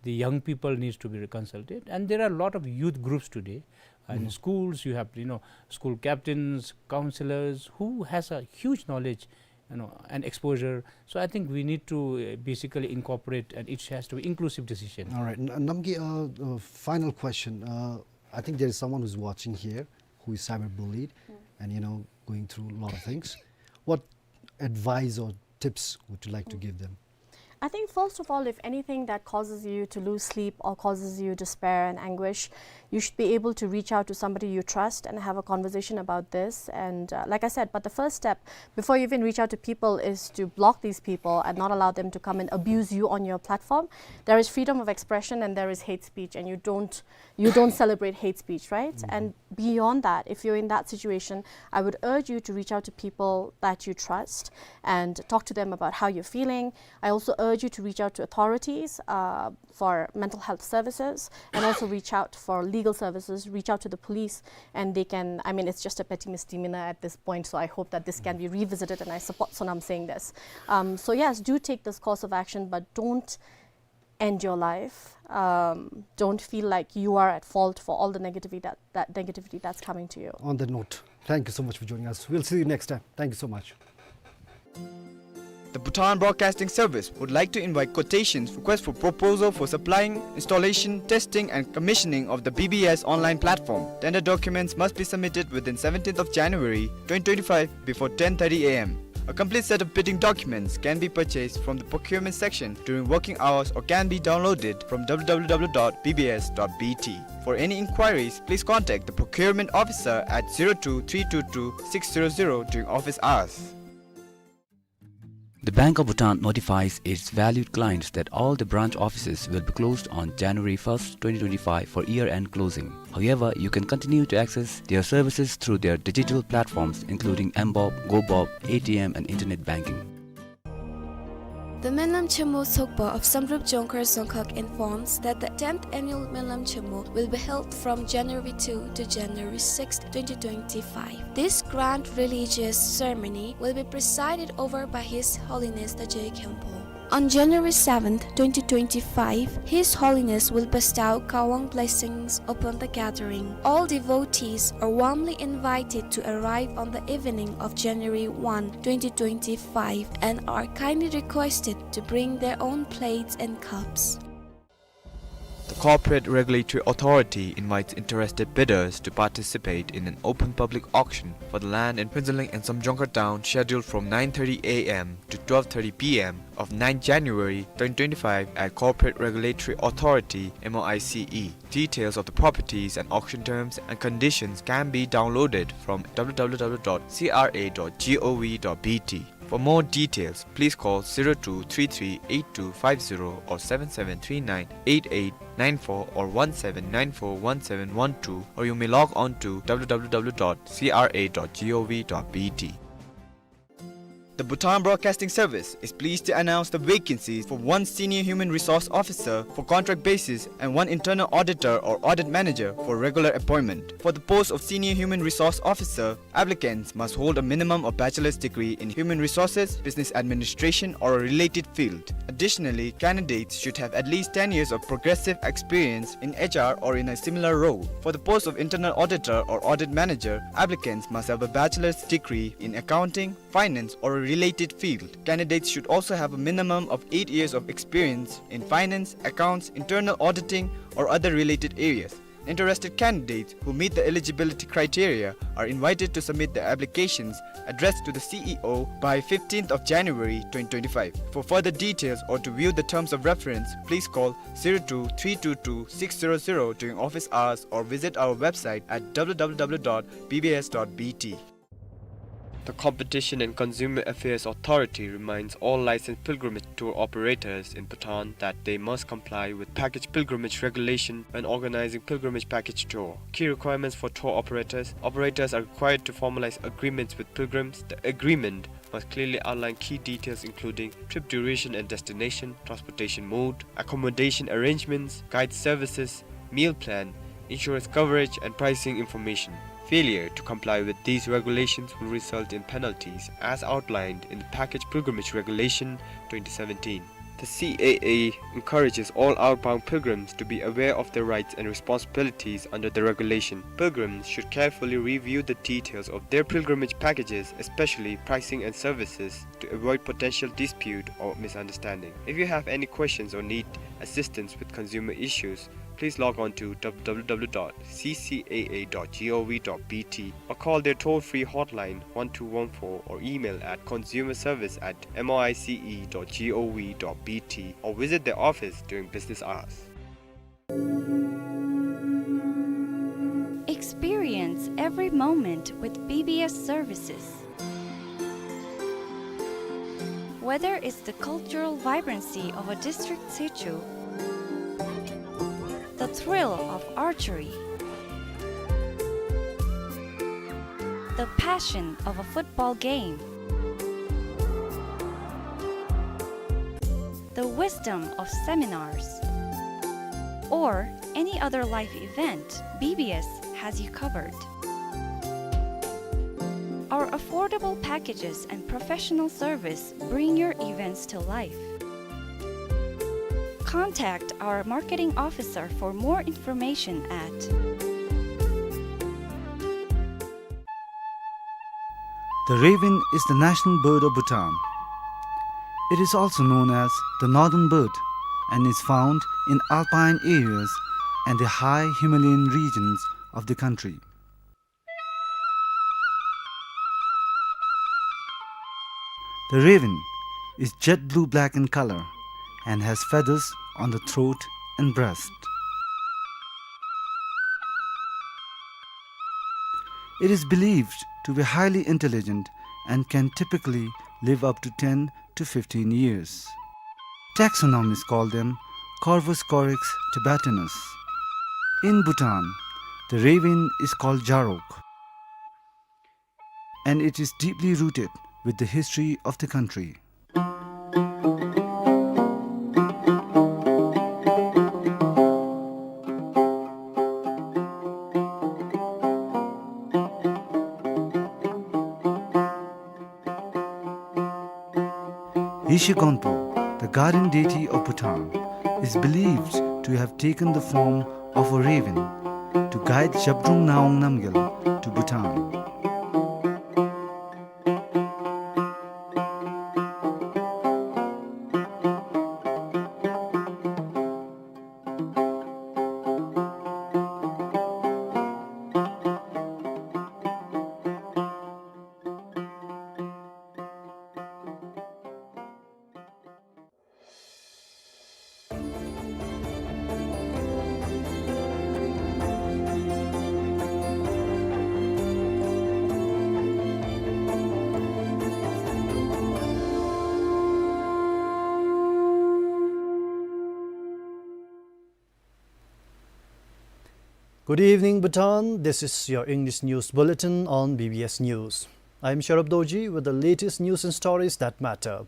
the young people needs to be consulted. And there are a lot of youth groups today. And Mm-hmm. schools, you have, you know, school captains, counselors, who has a huge knowledge, you know, and exposure. So I think we need to, uh, basically incorporate, and it has to be inclusive decision. All right. N-, Namgay, uh, uh, final question. Uh, I think there is someone who's watching here who is cyberbullied Mm. and, you know, going through a lot of things. What advice or tips would you like to Mm. give them? I think, first of all, if anything that causes you to lose sleep or causes you despair and anguish, you should be able to reach out to somebody you trust and have a conversation about this. And, uh, like I said, but the first step before you even reach out to people is to block these people and not allow them to come and abuse you on your platform. There is freedom of expression and there is hate speech, and you don't, you don't celebrate hate speech, right? Mm-hmm. And beyond that, if you're in that situation, I would urge you to reach out to people that you trust and talk to them about how you're feeling. I also urge you to reach out to authorities, uh, for mental health services, and also reach out for legal services, reach out to the police, and they can, I mean, it's just a petty misdemeanor at this point, so I hope that this can be revisited, and I support Sonam saying this. Um, so yes, do take this course of action, but don't end your life. Um, don't feel like you are at fault for all the negativity that, that negativity that's coming to you. On that note, thank you so much for joining us. We'll see you next time. Thank you so much. The Bhutan Broadcasting Service would like to invite quotations, request for proposal for supplying, installation, testing and commissioning of the B B S online platform. Tender documents must be submitted within seventeenth of January twenty twenty-five before ten thirty A M. A complete set of bidding documents can be purchased from the procurement section during working hours or can be downloaded from W W W dot B B S dot B T. For any inquiries, please contact the procurement officer at zero two three two two six zero zero during office hours. The Bank of Bhutan notifies its valued clients that all the branch offices will be closed on January first, twenty twenty-five for year-end closing. However, you can continue to access their services through their digital platforms, including mBob, GoBob, A T M, and internet banking. The Menlam Chemo Sokpo of Samdrup Jongkhar Dzongkhag informs that the tenth annual Menlam Chemo will be held from January two to January sixth, twenty twenty-five. This grand religious ceremony will be presided over by His Holiness the Je Khenpo. On January seventh, twenty twenty-five, His Holiness will bestow Kawang blessings upon the gathering. All devotees are warmly invited to arrive on the evening of January one, twenty twenty-five, and are kindly requested to bring their own plates and cups. The Corporate Regulatory Authority invites interested bidders to participate in an open public auction for the land in Phuentsholing and Samdrup Jongkhar Town, scheduled from nine thirty A M to twelve thirty P M of ninth January twenty twenty-five at Corporate Regulatory Authority, M O I C E. Details of the properties and auction terms and conditions can be downloaded from W W W dot C R A dot gov dot B T. For more details, please call zero two three three eight two five zero or seven seven three nine eight eight nine four or one seven nine four one seven one two, or you may log on to W W W dot C R A dot gov dot B T. The Bhutan Broadcasting Service is pleased to announce the vacancies for one Senior Human Resource Officer for contract basis and one Internal Auditor or Audit Manager for regular appointment. For the post of Senior Human Resource Officer, applicants must hold a minimum of bachelor's degree in human resources, business administration, or a related field. Additionally, candidates should have at least ten years of progressive experience in H R or in a similar role. For the post of Internal Auditor or Audit Manager, applicants must have a bachelor's degree in accounting, finance, or a related field. Candidates should also have a minimum of eight years of experience in finance, accounts, internal auditing, or other related areas. Interested candidates who meet the eligibility criteria are invited to submit their applications addressed to the C E O by fifteenth of January twenty twenty-five. For further details or to view the terms of reference, please call zero two three two two six zero zero during office hours or visit our website at W W W dot B B S dot B T. The Competition and Consumer Affairs Authority reminds all licensed pilgrimage tour operators in Bhutan that they must comply with package pilgrimage regulation when organizing pilgrimage package tour. Key requirements for tour operators: operators are required to formalize agreements with pilgrims. The agreement must clearly outline key details including trip duration and destination, transportation mode, accommodation arrangements, guide services, meal plan, insurance coverage, and pricing information. Failure to comply with these regulations will result in penalties as outlined in the Package Pilgrimage Regulation twenty seventeen. The C A A encourages all outbound pilgrims to be aware of their rights and responsibilities under the regulation. Pilgrims should carefully review the details of their pilgrimage packages, especially pricing and services, to avoid potential dispute or misunderstanding. If you have any questions or need assistance with consumer issues, please log on to W W W dot C C A A dot gov dot B T or call their toll-free hotline one two one four or email at consumer service at M O I C E dot gov dot B T or visit their office during business hours. Experience every moment with B B S services. Whether it's the cultural vibrancy of a district sichu, the thrill of archery, the passion of a football game, the wisdom of seminars, or any other life event, B B S has you covered. Our affordable packages and professional service bring your events to life. Contact our marketing officer for more information at The raven is the national bird of Bhutan. It is also known as the northern bird and is found in alpine areas and the high Himalayan regions of the country. The raven is jet blue-black in color and has feathers on the throat and breast. It is believed to be highly intelligent and can typically live up to ten to fifteen years. Taxonomists call them Corvus corax tibetanus. In Bhutan, the raven is called Jarok, and it is deeply rooted with the history of the country. Yeshe Gonpo, the guardian deity of Bhutan, is believed to have taken the form of a raven to guide Zhabdrung Ngawang Namgyal to Bhutan. Good evening, Bhutan. This is your English news bulletin on B B S News. I am Sharab Dorji with the latest news and stories that matter.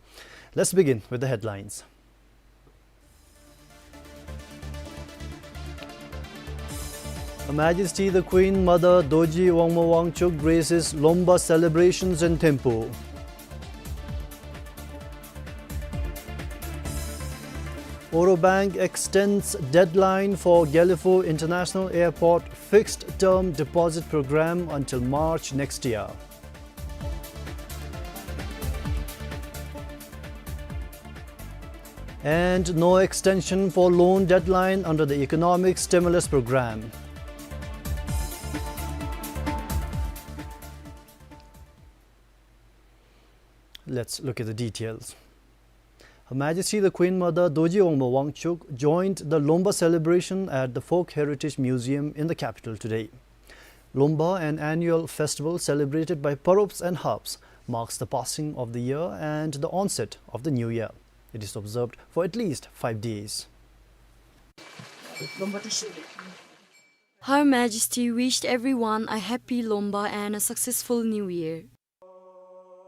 Let's begin with the headlines. Her Majesty the Queen Mother Dorji Wangmo Wangchuck graces Lomba celebrations in Thimphu. Oro Bank extends deadline for Gelephu International Airport fixed term deposit program until March next year. And no extension for loan deadline under the economic stimulus program. Let's look at the details. Her Majesty the Queen Mother Dorji Wangmo Wangchuck joined the Lomba celebration at the Folk Heritage Museum in the capital today. Lomba, an annual festival celebrated by Parops and Haps, marks the passing of the year and the onset of the new year. It is observed for at least five days. Her Majesty wished everyone a happy Lomba and a successful new year.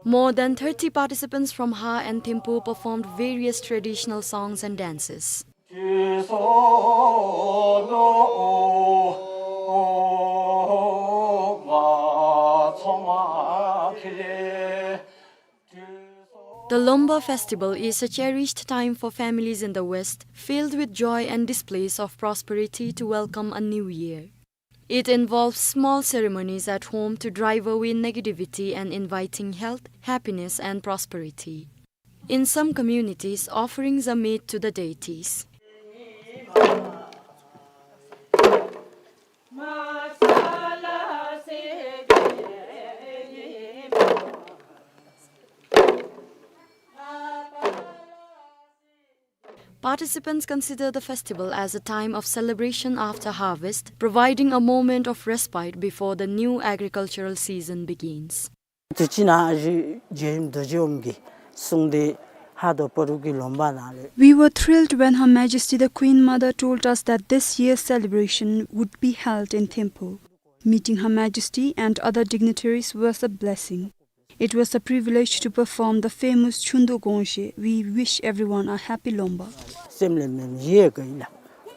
More than thirty participants from Ha and Thimphu performed various traditional songs and dances. The Lomba festival is a cherished time for families in the West, filled with joy and displays of prosperity to welcome a new year. It involves small ceremonies at home to drive away negativity and inviting health, happiness, and prosperity. In some communities, offerings are made to the deities. Participants consider the festival as a time of celebration after harvest, providing a moment of respite before the new agricultural season begins. དུས་ཅི་ནང་ཨ་ཞེ་རྗེ་རིམ་རྡོ་རྗེ་འོམ་གྱིས་གསུངས་ཏེ་ཧ་དོ་པ་རུ་གི་ལོམ་པ་ནང་ལས། We were thrilled when Her Majesty the Queen Mother told us that this year's celebration would be held in Thimphu. Meeting Her Majesty and other dignitaries was a blessing. It was a privilege to perform the famous Chundu Gongshe. We wish everyone a happy Lomba. སེམས་ལས་མེད་མི་ཡེ་ག་ཡིན་ལ།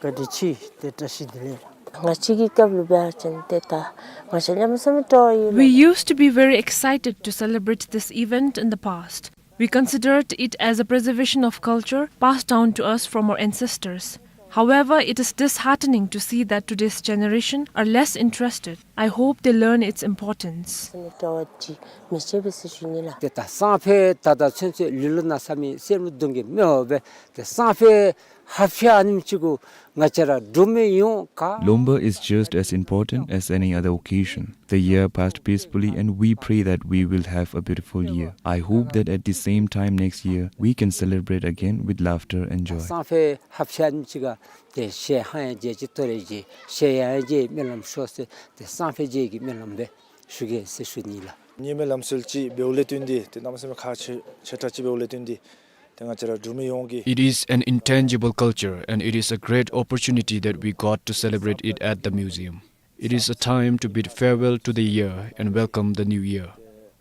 བཀའ་དྲིན་ཆེ། ཏེ་བཀྲ་ཤིས་བདེ་ལེགས་ལ། ང་བཅས་ཀྱི་སྐབས་ལུ་འབད་བ་ཅིན་ཏེ་ད་ང་བཅས་ཉམས་སམ་སྤྲོ་བ་ཡོད་ལགས། We used to be very excited to celebrate this event in the past. We considered it as a preservation of culture passed down to us from our ancestors. However, it is disheartening to see that today's generation are less interested. I hope they learn its importance. ཏེ་ད་སང་ཕོད་ད་ད་ཚུན་ཚོད་ལུས་ལུ་ན་ས་མི་སེར་མོ་གདོང་གི་མི་འོ་བས། ཏེ་སང་ཕོད་ཧབ་ཤ་ཨ་ནེམ་ཅིག་གུ་ང་བཅས་ར་འབྲུག་མི་ཡོངས་ཀ། Lomba is just as important as any other occasion. The year passed peacefully and we pray that we will have a beautiful year. I hope that at the same time next year, we can celebrate again with laughter and joy. སང་ཕོད་ཧབ་ཤ་ཨ་ནེམ་ཅིག་ག་ཏེ་ཤེ་ཧང་ཡང་རྗེ་ཅིག་ཏོ་རེ་རྗེ་ཤེ་ཡང་རྗེ་སྨོན་ལམ་ཤོར་ཟེར་ཏེ་སང་ཕོད་རྗེ་གི་སྨོན་ལམ་སྦེ་ཞུ་གེ་ཟེར་ཞུ་ནི་ལགས། གཉིས་སྨོན་ལམ་སྲོལ་ཅིག་འབདཝ་ལས་བརྟེན་ཏེ་ཏེ་གནམ་མེད་ས་མེད་ཁག་ཆེ་ཆེ་དྲགས་ཅིག་འབདཝ་ལས་བརྟེན་ཏེ་ཏེ་ང་བཅས་ར་འབྲུག་མི་ཡོངས་ཀྱིས། It is an intangible culture and it is a great opportunity that we got to celebrate it at the museum. It is a time to bid farewell to the year and welcome the new year.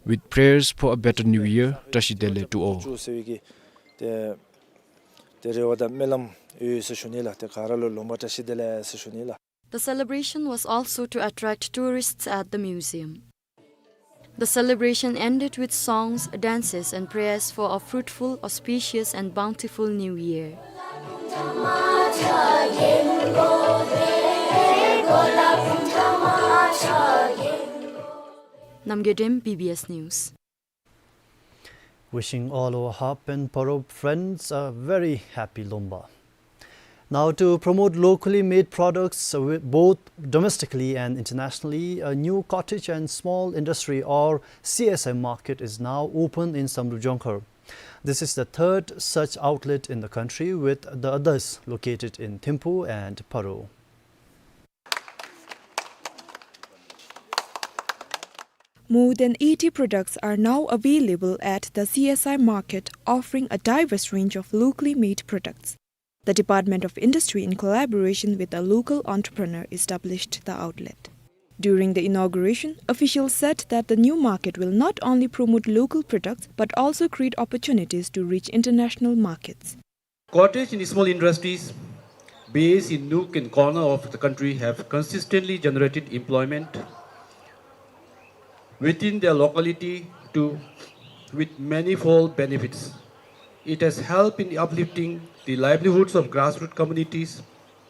With prayers for a better new year, བཀྲ་ཤིས་བདེ་ལེགས་to all. ཅིག་ཟེར་བའི་གི་ཏེ་ཏེ་རེ་བ་དང་སྨོན་ལམ་ཡོད་ཟེར་ཞུ་ནི་ལགས། ཏེ་ག་ར་ལུ་ལོམ་པ་བཀྲ་ཤིས་བདེ་ལེགས་ཟེར་ཞུ་ནི་ལགས། The celebration was also to attract tourists at the museum. The celebration ended with songs, dances, and prayers for a fruitful, auspicious, and bountiful New Year. Namgay Dem, B B S News. Wishing all our Hap and Paro friends a very happy Longba. Now, to promote locally made products, uh, wi-, both domestically and internationally, a new cottage and small industry, or C S I market, is now open in Samdrup Jongkhar. This is the third such outlet in the country, with the others located in Thimphu and Paro. More than eighty products are now available at the C S I market, offering a diverse range of locally made products. The Department of Industry, in collaboration with a local entrepreneur, established the outlet. During the inauguration, officials said that the new market will not only promote local products but also create opportunities to reach international markets. Cottage and small industries based in nook and corner of the country have consistently generated employment within their locality to, with manifold benefits. It has helped in uplifting the livelihoods of grassroots communities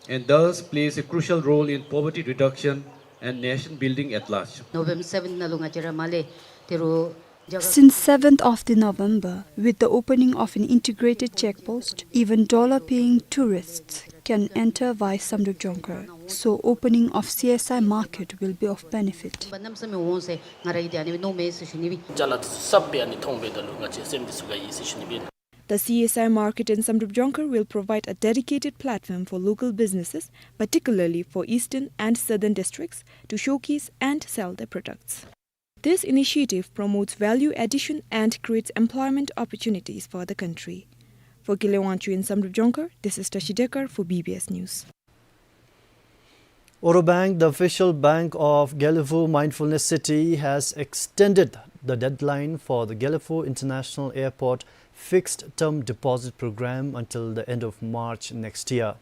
and thus plays a crucial role in poverty reduction and nation building at large. November seven na lu nga chera male teru Since seventh of the November, with the opening of an integrated check post, even dollar-paying tourists can enter via Samdrup Jongkhar. So, opening of C S I market will be of benefit. Banam sami wong se ngara idi ani no me se shuni bi. Chala sab be ani thong be da lu nga che sem di suga yi se shuni bi. The C S I market in Samdrup Jongkhar will provide a dedicated platform for local businesses, particularly for eastern and southern districts, to showcase and sell their products. This initiative promotes value addition and creates employment opportunities for the country. For Gile Wangchuk in Samdrup Jongkhar, this is Tashi Dekar for B B S News. Oro Bank, the official bank of Gelephu Mindfulness City, has extended the deadline for the Gelephu International Airport fixed-term deposit program until the end of March next year.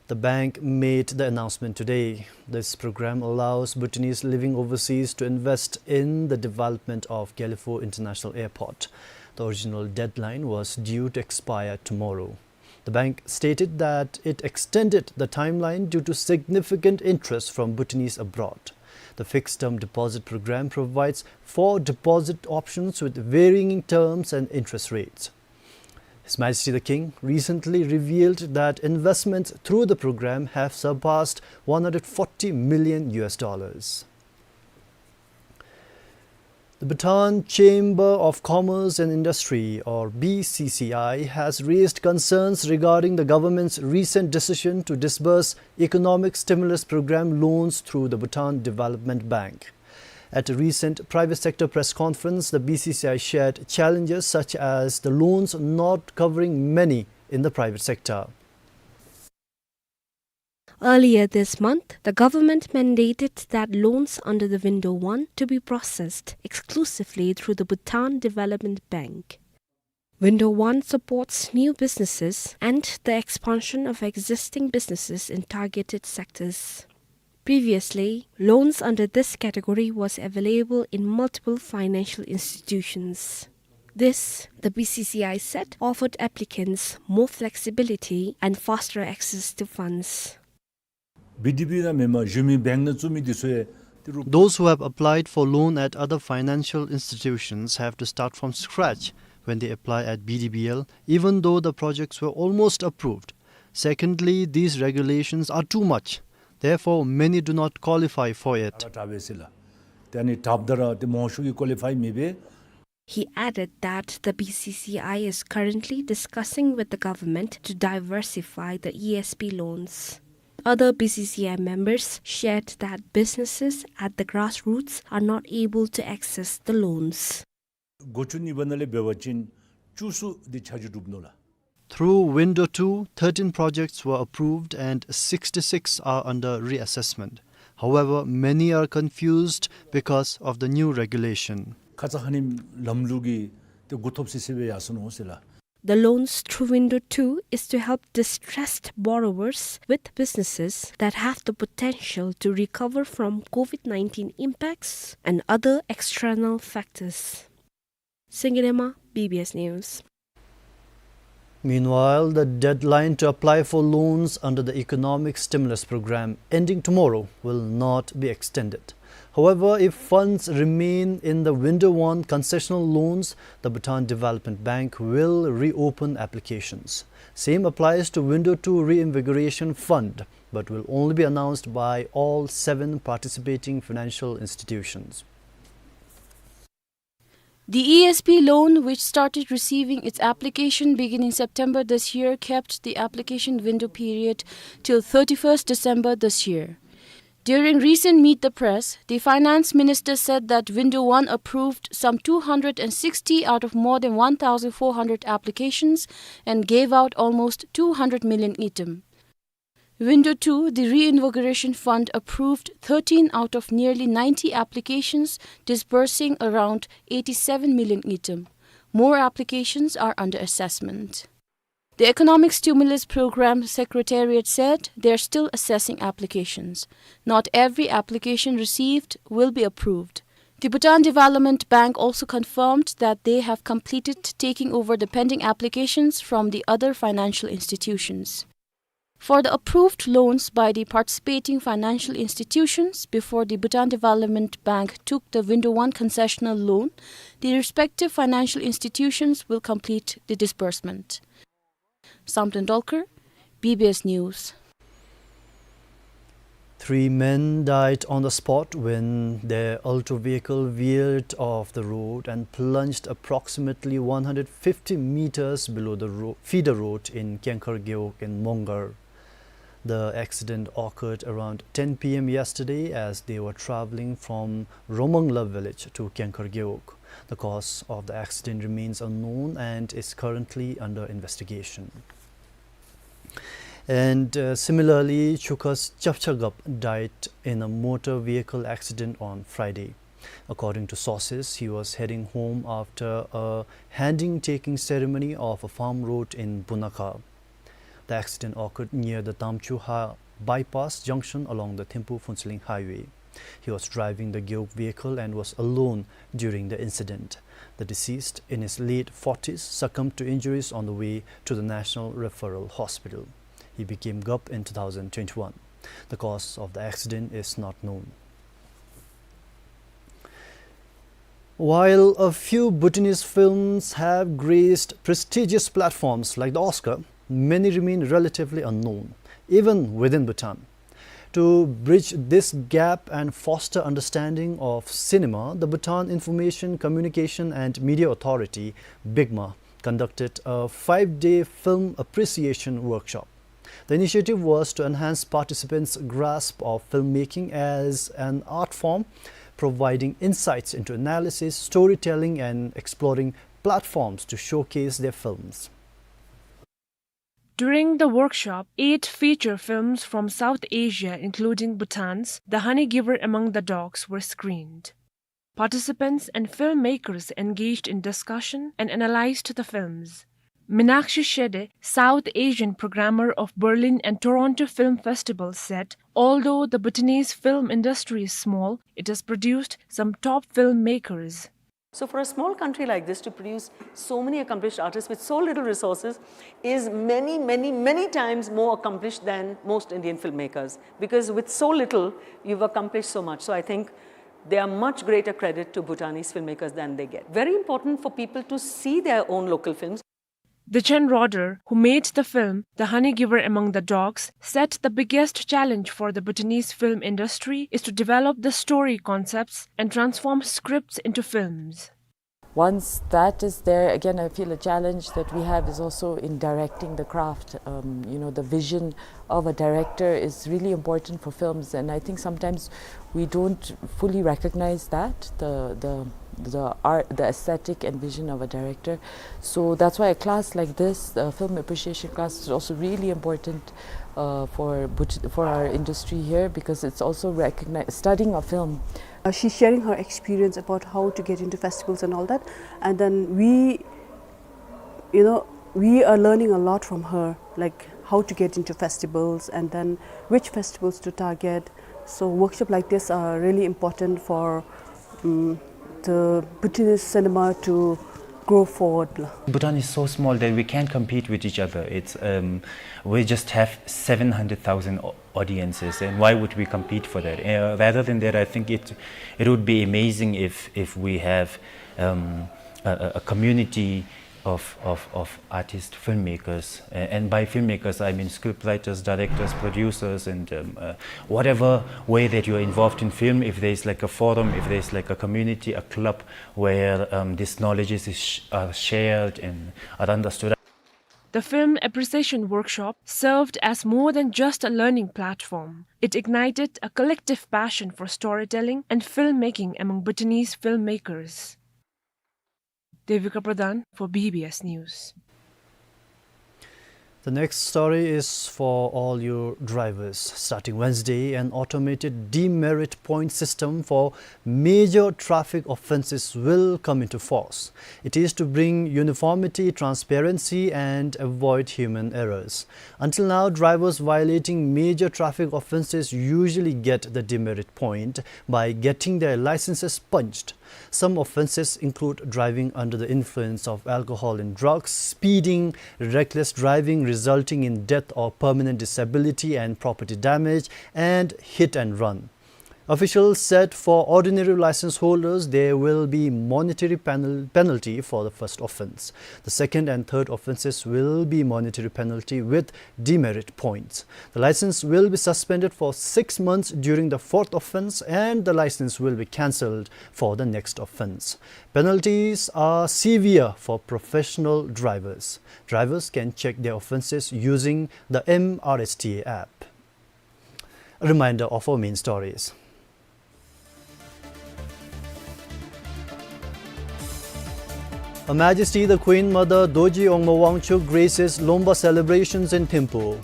The bank made the announcement today. This program allows Bhutanese living overseas to invest in the development of Gelephu International Airport. The original deadline was due to expire tomorrow. The bank stated that it extended the timeline due to significant interest from Bhutanese abroad. The fixed-term deposit program provides four deposit options with varying terms and interest rates. His Majesty the King recently revealed that investments through the program have surpassed one hundred forty million U S dollars. The Bhutan Chamber of Commerce and Industry, or B C C I, has raised concerns regarding the government's recent decision to disburse economic stimulus program loans through the Bhutan Development Bank. At a recent private sector press conference, the B C C I shared challenges such as the loans not covering many in the private sector. Earlier this month, the government mandated that loans under the Window one to be processed exclusively through the Bhutan Development Bank. Window one supports new businesses and the expansion of existing businesses in targeted sectors. Previously, loans under this category was available in multiple financial institutions. This, the B C C I said, offered applicants more flexibility and faster access to funds. B D B ནང་མེན་པར་གཞན་མི་བེངཀ་ནང་བཙུགས་མི་འདི་ཚུ་ཡང་ཏི་རུ། Those who have applied for loan at other financial institutions have to start from scratch when they apply at B D B L, even though the projects were almost approved. Secondly, these regulations are too much. Therefore, many do not qualify for it. དྲག་པས་ཟེར་ལགས། ཏེ་ཨ་ནི་དྲགཔ་ད་ར་ཏེ་མང་ཤོས་ཀྱིས་ཀོ་ལི་ཕའི་མི་འབད། He added that the B C C I is currently discussing with the government to diversify the E S B loans. Other B C C I members shared that businesses at the grassroots are not able to access the loans. འགོ་བཅུ་གཉིས་པ་ནང་ལས་འབད་བ་ཅིན་བཅུ་གསུམ་འདི་ཆ་འཇོག་གྲུབ་ནུག་ལགས། Through Window two, thirteen projects were approved and sixty-six are under reassessment. However, many are confused because of the new regulation. ཁ་ཙ་ཧ་ནི་ལམ་ལུགས་ཀྱི་ཏེ་འགོ་ཐོབ་སི་སི་སྦེ་ཡར་སོང་ནུག་ཟེར་ལགས། The loans through Window two is to help distressed borrowers with businesses that have the potential to recover from COVID nineteen impacts and other external factors. Singilema, B B S News. Meanwhile, the deadline to apply for loans under the economic stimulus program ending tomorrow will not be extended. However, if funds remain in the Window one concessional loans, the Bhutan Development Bank will reopen applications. Same applies to Window two Reinvigoration Fund, but will only be announced by all seven participating financial institutions. The E S P loan, which started receiving its application beginning September this year, kept the application window period till thirty-first December this year. During recent Meet the Press, the finance minister said that Window one approved some two hundred and sixty out of more than one thousand four hundred applications and gave out almost two hundred million ngultrum. Window two, the Reinvigoration Fund, approved thirteen out of nearly ninety applications, disbursing around eighty-seven million ngultrum. More applications are under assessment. The Economic Stimulus Program Secretariat said they are still assessing applications. Not every application received will be approved. The Bhutan Development Bank also confirmed that they have completed taking over the pending applications from the other financial institutions. For the approved loans by the participating financial institutions before the Bhutan Development Bank took the Window one concessional loan, the respective financial institutions will complete the disbursement. Samten Dolkar, B B S News. Three men died on the spot when their Alto vehicle veered off the road and plunged approximately one hundred fifty meters below the ro-, feeder road in Kengkhar Gewog in Mongar. The accident occurred around ten P M yesterday as they were traveling from Romangla village to Kengkhar Gewog. The cause of the accident remains unknown and is currently under investigation. And, uh, similarly, Chukhas Chapchagap died in a motor vehicle accident on Friday. According to sources, he was heading home after a handing-taking ceremony of a farm road in Bunakha. The accident occurred near the Tamchuha bypass junction along the Thimphu-Phuentsholing highway. He was driving the Gewog vehicle and was alone during the incident. The deceased, in his late forties, succumbed to injuries on the way to the National Referral Hospital. He became Gup in two thousand twenty-one. The cause of the accident is not known. While a few Bhutanese films have graced prestigious platforms like the Oscar, many remain relatively unknown, even within Bhutan. To bridge this gap and foster understanding of cinema, the Bhutan Information, Communication and Media Authority, BICMA, conducted a five-day film appreciation workshop. The initiative was to enhance participants' grasp of filmmaking as an art form, providing insights into analysis, storytelling, and exploring platforms to showcase their films. During the workshop, eight feature films from South Asia, including Bhutan's The Honey Giver Among the Dogs, were screened. Participants and filmmakers engaged in discussion and analyzed the films. Meenakshi Shede, South Asian programmer of Berlin and Toronto Film Festival, said, "Although the Bhutanese film industry is small, it has produced some top filmmakers." So for a small country like this to produce so many accomplished artists with so little resources is many, many, many times more accomplished than most Indian filmmakers. Because with so little, you've accomplished so much. So I think they are much greater credit to Bhutanese filmmakers than they get. Very important for people to see their own local films. The Chen Roder, who made the film The Honey Giver Among the Dogs, said the biggest challenge for the Bhutanese film industry is to develop the story concepts and transform scripts into films. Once that is there, again, I feel a challenge that we have is also in directing the craft. Um, you know, the vision of a director is really important for films, and I think sometimes we don't fully recognize that, the, the, the art, the aesthetic and vision of a director. So that's why a class like this, the film appreciation class, is also really important, uh, for Bhut-, for our industry here, because it's also recogni-, studying a film. Uh, she's sharing her experience about how to get into festivals and all that, and then we, you know, We are learning a lot from her, like how to get into festivals and then which festivals to target. So workshops like this are really important for, um, the Bhutanese cinema to grow forward. Bhutan is so small that we can't compete with each other. It's, um, we just have seven hundred thousand au-, audiences, and why would we compete for that? Uh, rather than that, I think it, it would be amazing if, if we have, um, a, a, a community of, of, of artists, filmmakers, a-, and by filmmakers I mean script writers, directors, producers, and, um, uh, whatever way that you're involved in film, if there's, like, a forum, if there's, like, a community, a club where, um, these knowledges is sh-, are shared and are understood. The film appreciation workshop served as more than just a learning platform. It ignited a collective passion for storytelling and filmmaking among Bhutanese filmmakers. Devika Pradhan for B B S News. The next story is for all you drivers. Starting Wednesday, an automated demerit point system for major traffic offences will come into force. It is to bring uniformity, transparency, and avoid human errors. Until now, drivers violating major traffic offences usually get the demerit point by getting their licenses punched. Some offences include driving under the influence of alcohol and drugs, speeding, reckless driving resulting in death or permanent disability and property damage, and hit and run. Officials said for ordinary license holders, there will be monetary penal-, penalty for the first offence. The second and third offences will be monetary penalty with demerit points. The license will be suspended for six months during the fourth offence, and the license will be cancelled for the next offence. Penalties are severe for professional drivers. Drivers can check their offences using the M R S T A app. A reminder of our main stories. Her Majesty the Queen Mother Dorji Awgmo Wangchuck graces Lomba celebrations in Thimphu.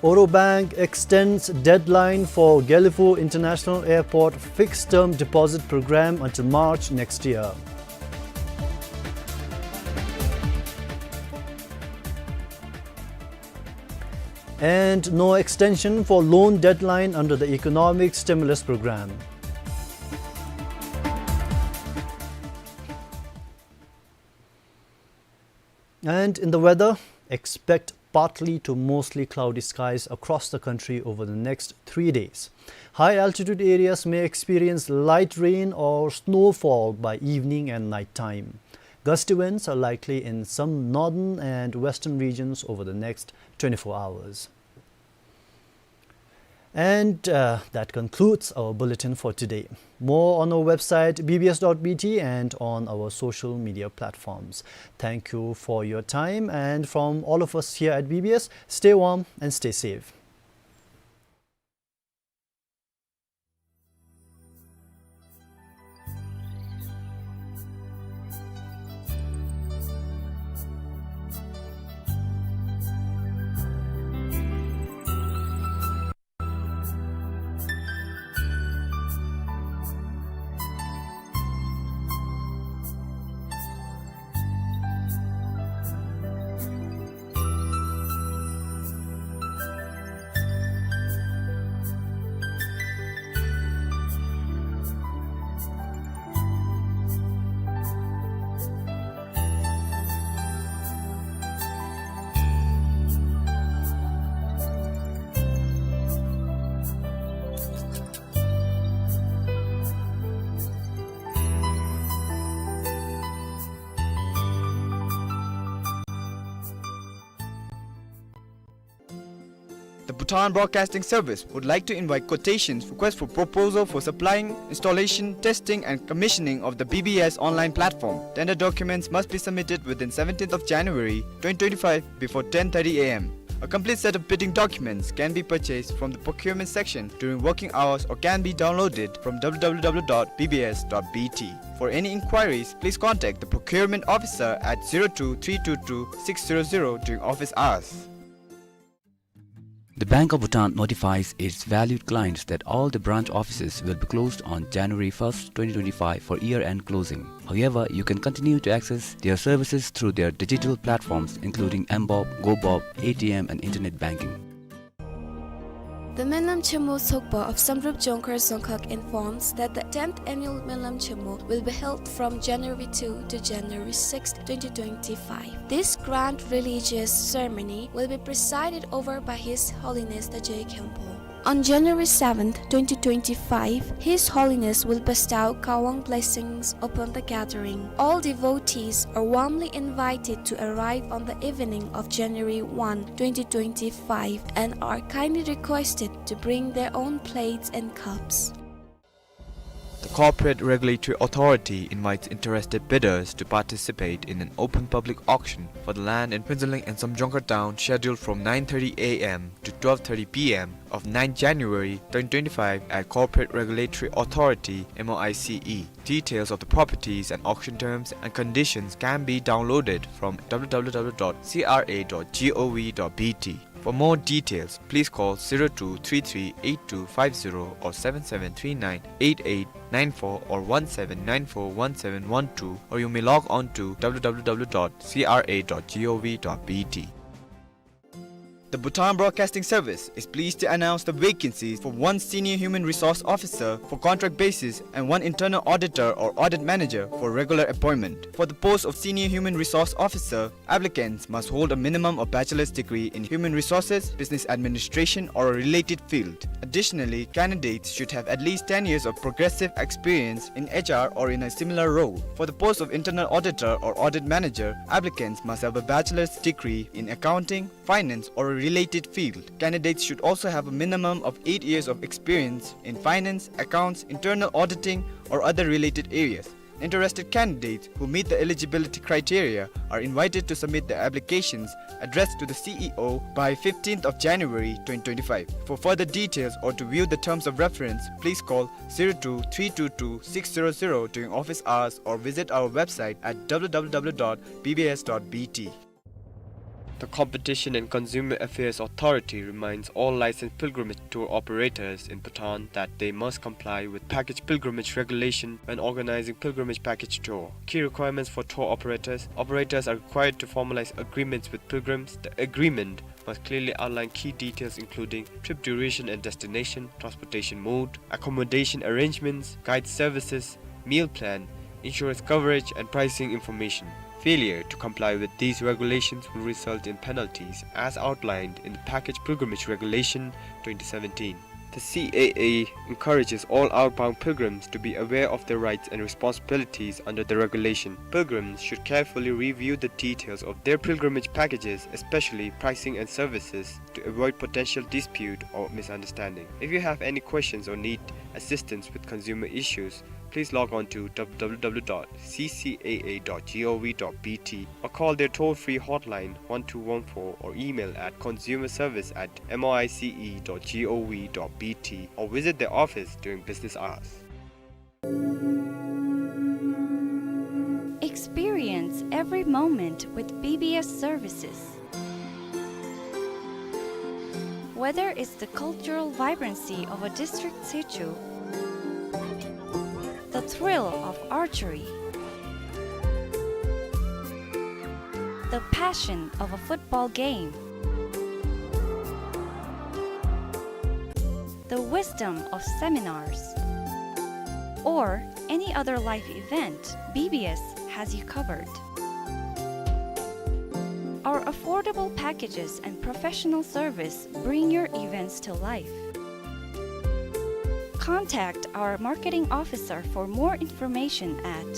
Oro Bank extends deadline for Gelephu International Airport fixed term deposit program until March next year. And no extension for loan deadline under the economic stimulus program. And in the weather, expect partly to mostly cloudy skies across the country over the next three days. High altitude areas may experience light rain or snowfall by evening and night time. Gusty winds are likely in some northern and western regions over the next twenty-four hours. And, uh, that concludes our bulletin for today. More on our website, B B S dot B T, and on our social media platforms. Thank you for your time, and from all of us here at B B S, stay warm and stay safe. The Bhutan Broadcasting Service would like to invite quotations, request for proposal for supplying, installation, testing and commissioning of the B B S online platform. Tender documents must be submitted within seventeenth of January twenty twenty-five before ten thirty A M. A complete set of bidding documents can be purchased from the procurement section during working hours or can be downloaded from W W W dot B B S dot B T. For any inquiries, please contact the procurement officer at zero two three two two six zero zero during office hours. The Bank of Bhutan notifies its valued clients that all the branch offices will be closed on January first, twenty twenty-five for year-end closing. However, you can continue to access their services through their digital platforms, including M-BOB, GoBOB, A T M, and internet banking. The Menlam Chenmo Sokpa of Samdrup Jongkhar Dzongkhag informs that the tenth annual Menlam Chenmo will be held from January two to January sixth, twenty twenty-five. This grand religious ceremony will be presided over by His Holiness the Je Khenpo. On January seventh, twenty twenty-five, His Holiness will bestow Kawang blessings upon the gathering. All devotees are warmly invited to arrive on the evening of January one, twenty twenty-five, and are kindly requested to bring their own plates and cups. The Corporate Regulatory Authority invites interested bidders to participate in an open public auction for the land in Phuentsholing and Samdrup Jongkhar town, scheduled from nine thirty A M to twelve thirty P M of ninth January twenty twenty-five at Corporate Regulatory Authority, M O I C E. Details of the properties and auction terms and conditions can be downloaded from W W W dot C R A dot G O V dot B T. For more details, please call zero two three three eight two five zero or seven seven three nine eight eight nine four or one seven nine four one seven one two, or you may log on to W W W dot C R A dot G O V dot B T. The Bhutan Broadcasting Service is pleased to announce the vacancies for one Senior Human Resource Officer for contract basis and one Internal Auditor or Audit Manager for regular appointment. For the post of Senior Human Resource Officer, applicants must hold a minimum of bachelor's degree in human resources, business administration, or a related field. Additionally, candidates should have at least ten years of progressive experience in H R or in a similar role. For the post of Internal Auditor or Audit Manager, applicants must have a bachelor's degree in accounting, finance, or a related field. Candidates should also have a minimum of eight years of experience in finance, accounts, internal auditing, or other related areas. Interested candidates who meet the eligibility criteria are invited to submit their applications addressed to the C E O by fifteenth of January twenty twenty-five. For further details or to view the terms of reference, please call zero two three two two six zero zero during office hours or visit our website at W W W dot B B S dot B T. The Competition and Consumer Affairs Authority reminds all licensed pilgrimage tour operators in Bhutan that they must comply with package pilgrimage regulation when organizing pilgrimage package tour. Key requirements for tour operators: operators are required to formalize agreements with pilgrims. The agreement must clearly outline key details including trip duration and destination, transportation mode, accommodation arrangements, guide services, meal plan, insurance coverage, and pricing information. Failure to comply with these regulations will result in penalties as outlined in the Package Pilgrimage Regulation twenty seventeen. The C A A encourages all outbound pilgrims to be aware of their rights and responsibilities under the regulation. Pilgrims should carefully review the details of their pilgrimage packages, especially pricing and services, to avoid potential dispute or misunderstanding. If you have any questions or need assistance with consumer issues, please log on to W W W dot C C A A dot gov dot B T or call their toll-free hotline one two one four or email at consumer service at M O I C E dot gov dot B T or visit their office during business hours. Experience every moment with B B S services. Whether it's the cultural vibrancy of a district situ, the thrill of archery, the passion of a football game, the wisdom of seminars, or any other life event, B B S has you covered. Our affordable packages and professional service bring your events to life. Contact our marketing officer for more information at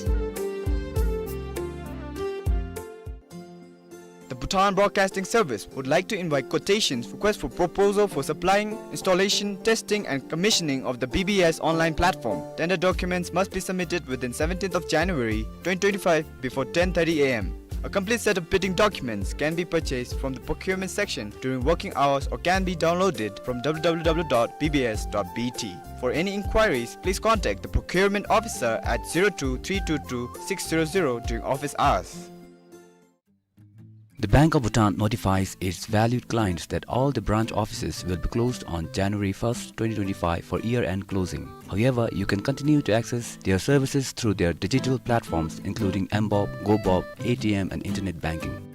The Bhutan Broadcasting Service would like to invite quotations, request for proposal for supplying, installation, testing, and commissioning of the B B S online platform. Tender documents must be submitted within seventeenth of January twenty twenty-five before ten thirty A M. A complete set of bidding documents can be purchased from the procurement section during working hours or can be downloaded from W W W dot B B S dot B T. For any inquiries, please contact the procurement officer at zero two three two two six zero zero during office hours. The Bank of Bhutan notifies its valued clients that all the branch offices will be closed on January first, twenty twenty-five for year-end closing. However, you can continue to access their services through their digital platforms, including M-BOB, GoBOB, A T M, and internet banking.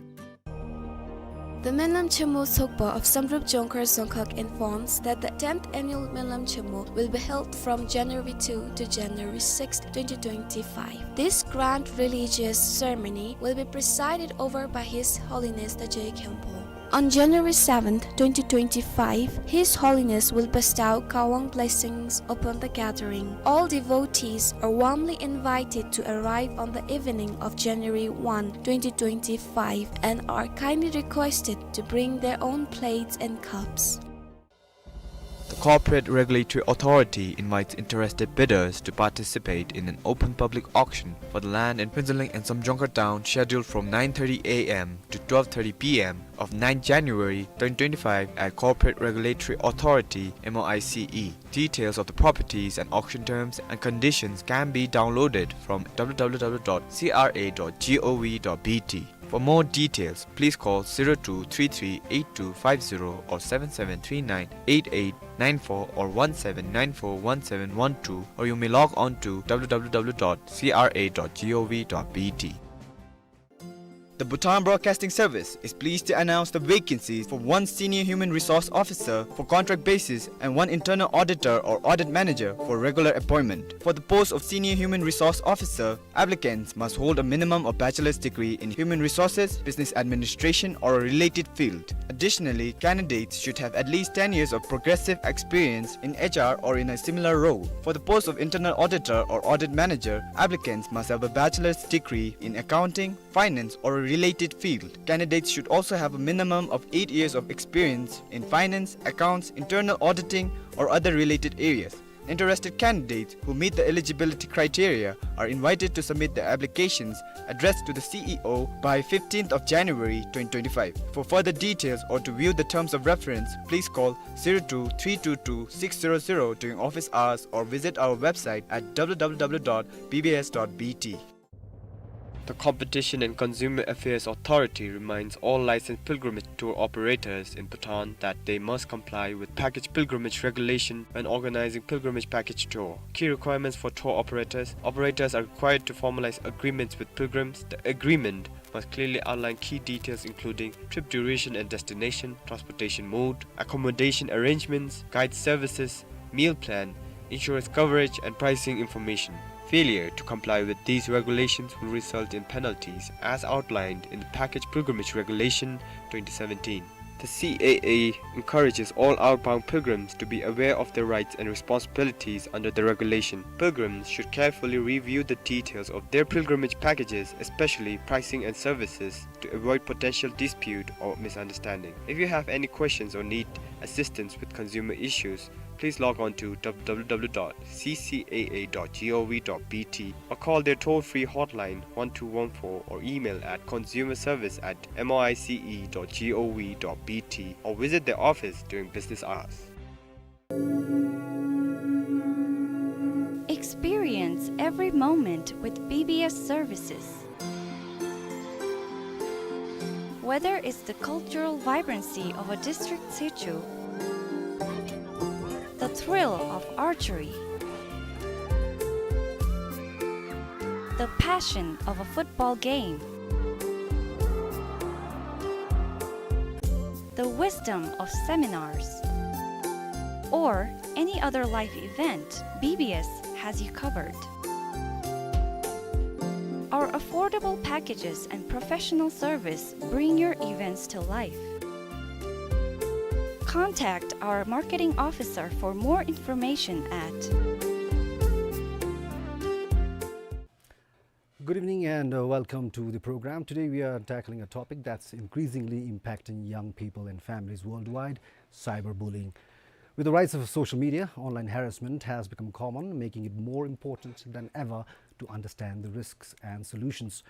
The Menlam Chemo Sokpo of Samdrup Jongkhar Dzongkhag informs that the tenth annual Menlam Chemo will be held from January two to January sixth, twenty twenty-five. This grand religious ceremony will be presided over by His Holiness the Je Khenpo. On January seventh, twenty twenty-five, His Holiness will bestow Kawang blessings upon the gathering. All devotees are warmly invited to arrive on the evening of January one, twenty twenty-five, and are kindly requested to bring their own plates and cups. The Corporate Regulatory Authority invites interested bidders to participate in an open public auction for the land in Phuentsholing and Samdrup Jongkhar town, scheduled from nine thirty A M to twelve thirty P M of ninth January twenty twenty-five at Corporate Regulatory Authority, M O I C E. Details of the properties and auction terms and conditions can be downloaded from W W W dot C R A dot G O V dot B T. For more details, please call zero two three three eight two five zero or seven seven three nine eight eight nine four or one seven nine four one seven one two, or you may log on to W W W dot C R A dot G O V dot B T. The Bhutan Broadcasting Service is pleased to announce the vacancies for one Senior Human Resource Officer for contract basis and one Internal Auditor or Audit Manager for regular appointment. For the post of Senior Human Resource Officer, applicants must hold a minimum of bachelor's degree in human resources, business administration, or a related field. Additionally, candidates should have at least ten years of progressive experience in H R or in a similar role. For the post of Internal Auditor or Audit Manager, applicants must have a bachelor's degree in accounting, finance, or a related field. Candidates should also have a minimum of eight years of experience in finance, accounts, internal auditing, or other related areas. Interested candidates who meet the eligibility criteria are invited to submit their applications addressed to the C E O by fifteenth of January twenty twenty-five. For further details or to view the terms of reference, please call zero two three two two six zero zero during office hours or visit our website at W W W dot B B S dot B T. The Competition and Consumer Affairs Authority reminds all licensed pilgrimage tour operators in Bhutan that they must comply with package pilgrimage regulation when organizing pilgrimage package tour. Key requirements for tour operators: operators are required to formalize agreements with pilgrims. The agreement must clearly outline key details including trip duration and destination, transportation mode, accommodation arrangements, guide services, meal plan, insurance coverage, and pricing information. Failure to comply with these regulations will result in penalties as outlined in the Package Pilgrimage Regulation twenty seventeen. The C A A encourages all outbound pilgrims to be aware of their rights and responsibilities under the regulation. Pilgrims should carefully review the details of their pilgrimage packages, especially pricing and services, to avoid potential dispute or misunderstanding. If you have any questions or need assistance with consumer issues, please log on to W W W dot C C A A dot gov dot B T or call their toll-free hotline one two one four or email at consumer service at M O I C E dot gov dot B T or visit their office during business hours. Experience every moment with B B S services. Whether it's the cultural vibrancy of a district situ, the thrill of archery, the passion of a football game, the wisdom of seminars, or any other life event, B B S has you covered. Our affordable packages and professional service bring your events to life. Contact our marketing officer for more information at Good evening and, uh, welcome to the program. Today we are tackling a topic that's increasingly impacting young people and families worldwide: cyberbullying. With the rise of social media, online harassment has become common, making it more important than ever to understand the risks and solutions.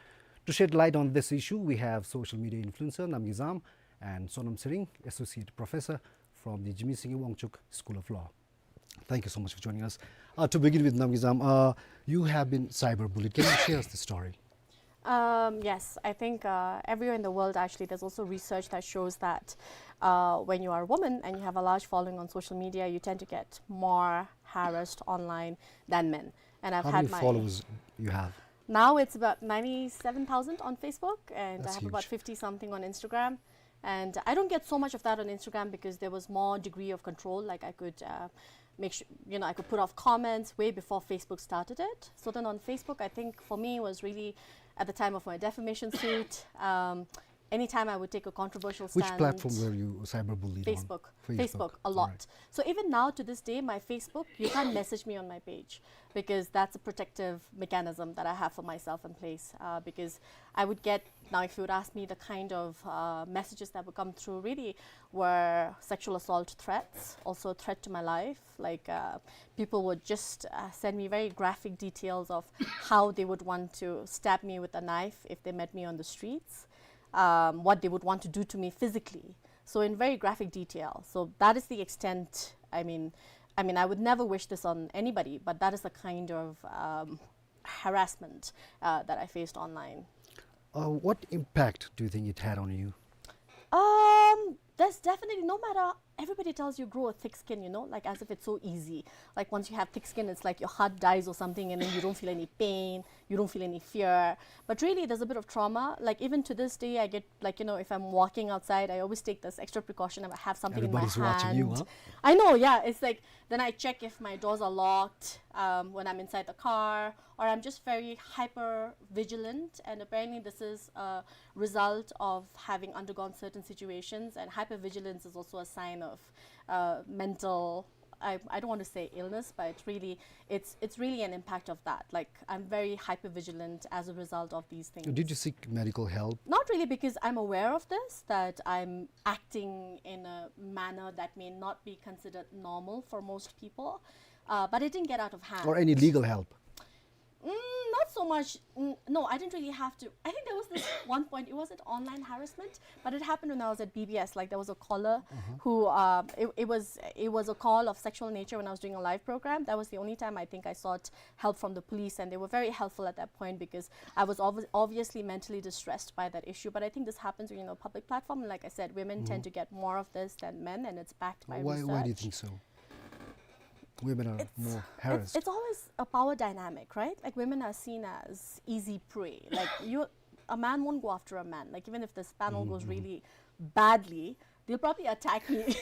To shed light on this issue, we have social media influencer Namgay Zam and Sonam Tshering, Associate Professor from the Jigme Singye Wangchuck School of Law. Thank you so much for joining us. Uh, to begin with, Namgay Zam, uh, you have been cyberbullied. Can you share us the story? Um, yes, I think uh, everywhere in the world, actually, there's also research that shows that uh, when you are a woman and you have a large following on social media, you tend to get more harassed online than men. And I've How had many my followers you have? Now it's about ninety-seven thousand on Facebook, and That's I have about huge. fifty something on Instagram. And I don't get so much of that on Instagram because there was more degree of control. Like, I could uh, make sure, you know, I could put off comments way before Facebook started it. So then on Facebook, I think for me it was really at the time of my defamation suit. Um, anytime I would take a controversial Which stance. platform were you cyberbullied on? Facebook. Facebook. Facebook, a lot. All right. So even now to this day, my Facebook, you can't message me on my page because that's a protective mechanism that I have for myself in place. Uh, because I would get, now if you would ask me, the kind of uh, messages that would come through really were sexual assault threats, also a threat to my life. Like uh, people would just uh, send me very graphic details of how they would want to stab me with a knife if they met me on the streets, um, what they would want to do to me physically. So in very graphic detail. So that is the extent. I mean, I mean, I would never wish this on anybody, but that is the kind of um, harassment uh, that I faced online. Uh, what impact do you think it had on you? Um, there's definitely, no matter, everybody tells you grow a thick skin, you know, like, as if it's so easy. Like, once you have thick skin, it's like your heart dies or something, and then you don't feel any pain, you don't feel any fear. But really, there's a bit of trauma. Like, even to this day, I get, like, you know, if I'm walking outside, I always take this extra precaution. I have something Everybody's in my watching hand. You, huh? I know, yeah. It's like, then I check if my doors are locked um, when I'm inside the car, or I'm just very hyper vigilant. And apparently, this is a result of having undergone certain situations. And hypervigilance is also a sign of uh, mental I, I don't want to say illness, but it's really it's it's really an impact of that. Like, I'm very hypervigilant as a result of these things. Did you seek medical help? Not really, because I'm aware of this, that I'm acting in a manner that may not be considered normal for most people. Uh, but it didn't get out of hand. Or any legal help? Mm, not so much. Mm, no, I didn't really have to. I think there was this one point. It wasn't online harassment, but it happened when I was at B B S. Like, there was a caller who uh, it, it was it was a call of sexual nature when I was doing a live program. That was the only time I think I sought help from the police, and they were very helpful at that point because I was obvi- obviously mentally distressed by that issue. But I think this happens when, you know, public platform. And like I said, women tend to get more of this than men, and it's backed by Why, research. Why do you think so? Women are It's, more it's, harassed. It's always a power dynamic, right? Like, women are seen as easy prey. Like, you, a man won't go after a man. Like, even if this panel goes really badly, they'll probably attack me.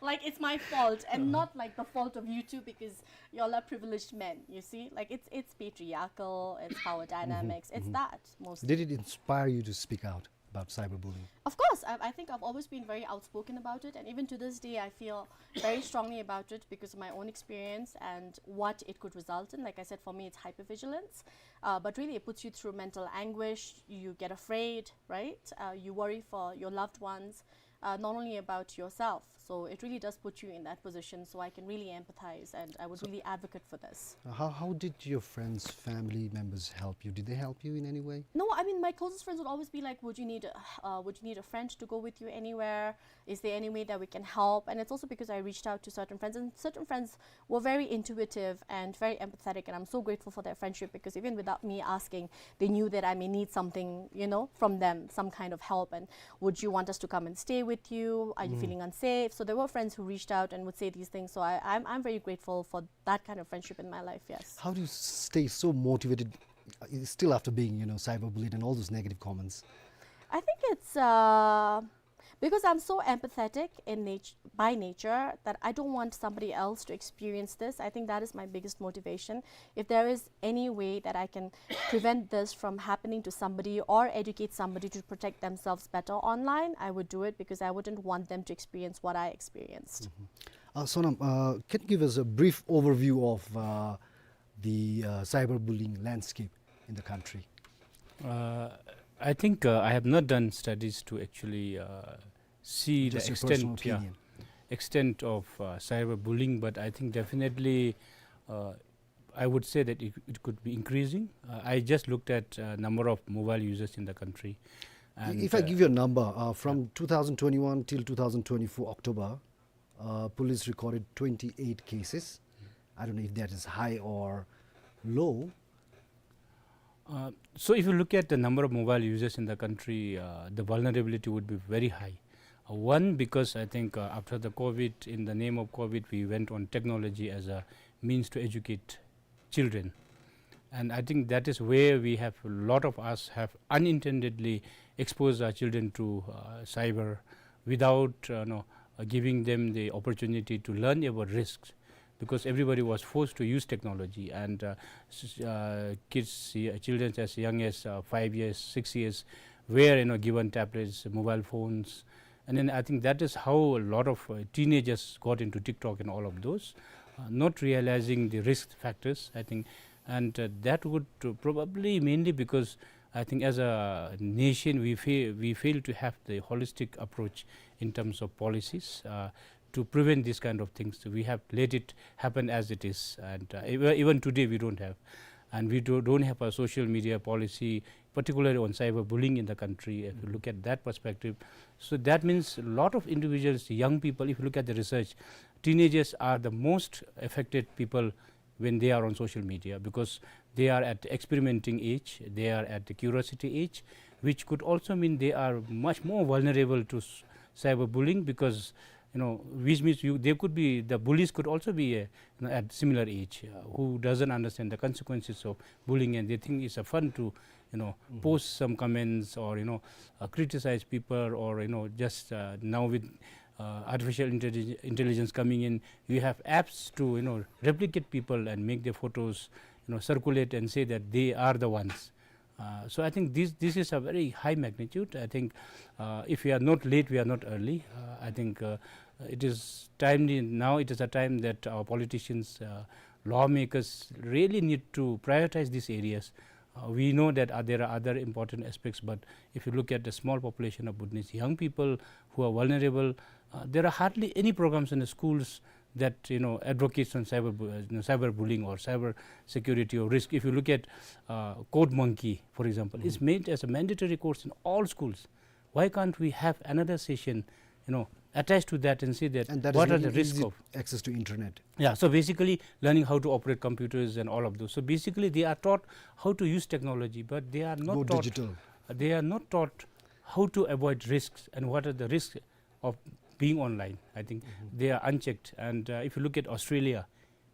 Like, it's my fault and not, like, the fault of you two because y'all are privileged men, you see? Like, it's it's patriarchal, it's power dynamics, it's that mostly. Did it inspire you to speak out about cyberbullying? Of course, I, I think I've always been very outspoken about it, and even to this day, I feel very strongly about it because of my own experience and what it could result in. Like I said, for me, it's hypervigilance, uh, but really, it puts you through mental anguish. You get afraid, right? Uh, you worry for your loved ones, uh, not only about yourself. So it really does put you in that position. So I can really empathize, and I would So really advocate for this. Uh, how, how did your friends, family members help you? Did they help you in any way? No, I mean, my closest friends would always be like, "Would you need a, uh, would you need a friend to go with you anywhere? Is there any way that we can help?" And it's also because I reached out to certain friends, and certain friends were very intuitive and very empathetic, and I'm so grateful for their friendship because even without me asking, they knew that I may need something, you know, from them, some kind of help. And, "Would you want us to come and stay with you? Are you feeling unsafe?" So there were friends who reached out and would say these things. So I, I'm, I'm very grateful for that kind of friendship in my life, yes. How do you stay so motivated, uh, still after being, you know, cyberbullied and all those negative comments? I think it's uh, because I'm so empathetic in nat- by nature that I don't want somebody else to experience this. I think that is my biggest motivation. If there is any way that I can prevent this from happening to somebody or educate somebody to protect themselves better online, I would do it because I wouldn't want them to experience what I experienced. Uh, Sonam, uh, can you give us a brief overview of uh, the uh, cyberbullying landscape in the country? Uh, I think uh, I have not done studies to actually uh, see Just the your personal extent, yeah, opinion. extent of uh, cyberbullying, but I think definitely uh, I would say that it, it could be increasing. Uh, I just looked at uh, number of mobile users in the country. And, If I uh, give you a number, uh, from two thousand twenty-one till two thousand twenty-four October, uh, police recorded twenty-eight cases. I don't know if that is high or low. Uh, so if you look at the number of mobile users in the country, uh, the vulnerability would be very high. Uh, one, because I think, uh, after the COVID, in the name of COVID, we went on technology as a means to educate children. And I think that is where we have, a lot of us have unintendedly exposed our children to, uh, cyber without, uh, no, uh, giving them the opportunity to learn about risks, because everybody was forced to use technology. And, uh, s-, uh, kids, uh, children as young as, uh, five years, six years, were, you know, given tablets, mobile phones. And then I think that is how a lot of, uh, teenagers got into TikTok and all of those, uh, not realizing the risk factors, I think. And, uh, that would, uh, probably mainly because I think as a nation, we fa-, we fail to have the holistic approach in terms of policies, uh, to prevent these kind of things. We have let it happen as it is, and, uh, even, even today we don't have. And we do, don't have a social media policy, particularly on cyberbullying in the country, if you look at that perspective. So that means a lot of individuals, young people, if you look at the research, teenagers are the most affected people when they are on social media, because they are at experimenting age, they are at the curiosity age, which could also mean they are much more vulnerable to s-, cyberbullying, because, you know, which means you, they could be, the bullies could also be, uh, you know, at similar age, uh, who doesn't understand the consequences of bullying, and they think it's a fun to, you know, post some comments or, you know, uh, criticize people, or, you know, just, uh, now with, uh, artificial intellig-, intelligence coming in, you have apps to, you know, replicate people and make their photos, you know, circulate and say that they are the ones. Uh, so I think this, this is a very high magnitude. I think, uh, if we are not late, we are not early. Uh, I think, uh, it is timely now. It is a time that our politicians, uh, lawmakers really need to prioritize these areas. Uh, we know that, uh, there are other important aspects, but if you look at the small population of Bhutanese young people who are vulnerable, uh, there are hardly any programs in the schools that, you know, advocates on cyber bu-, uh, you know, cyberbullying or cyber security or risk. If you look at, uh, Code Monkey, for example, it's made as a mandatory course in all schools. Why can't we have another session, you know, attached to that and say that And that is what are the making risks easy of access to internet. Yeah, so basically learning how to operate computers and all of those. So basically they are taught how to use technology, but they are not Go taught, digital. They are not taught how to avoid risks and what are the risks of being online. I think they are unchecked. And, uh, if you look at Australia,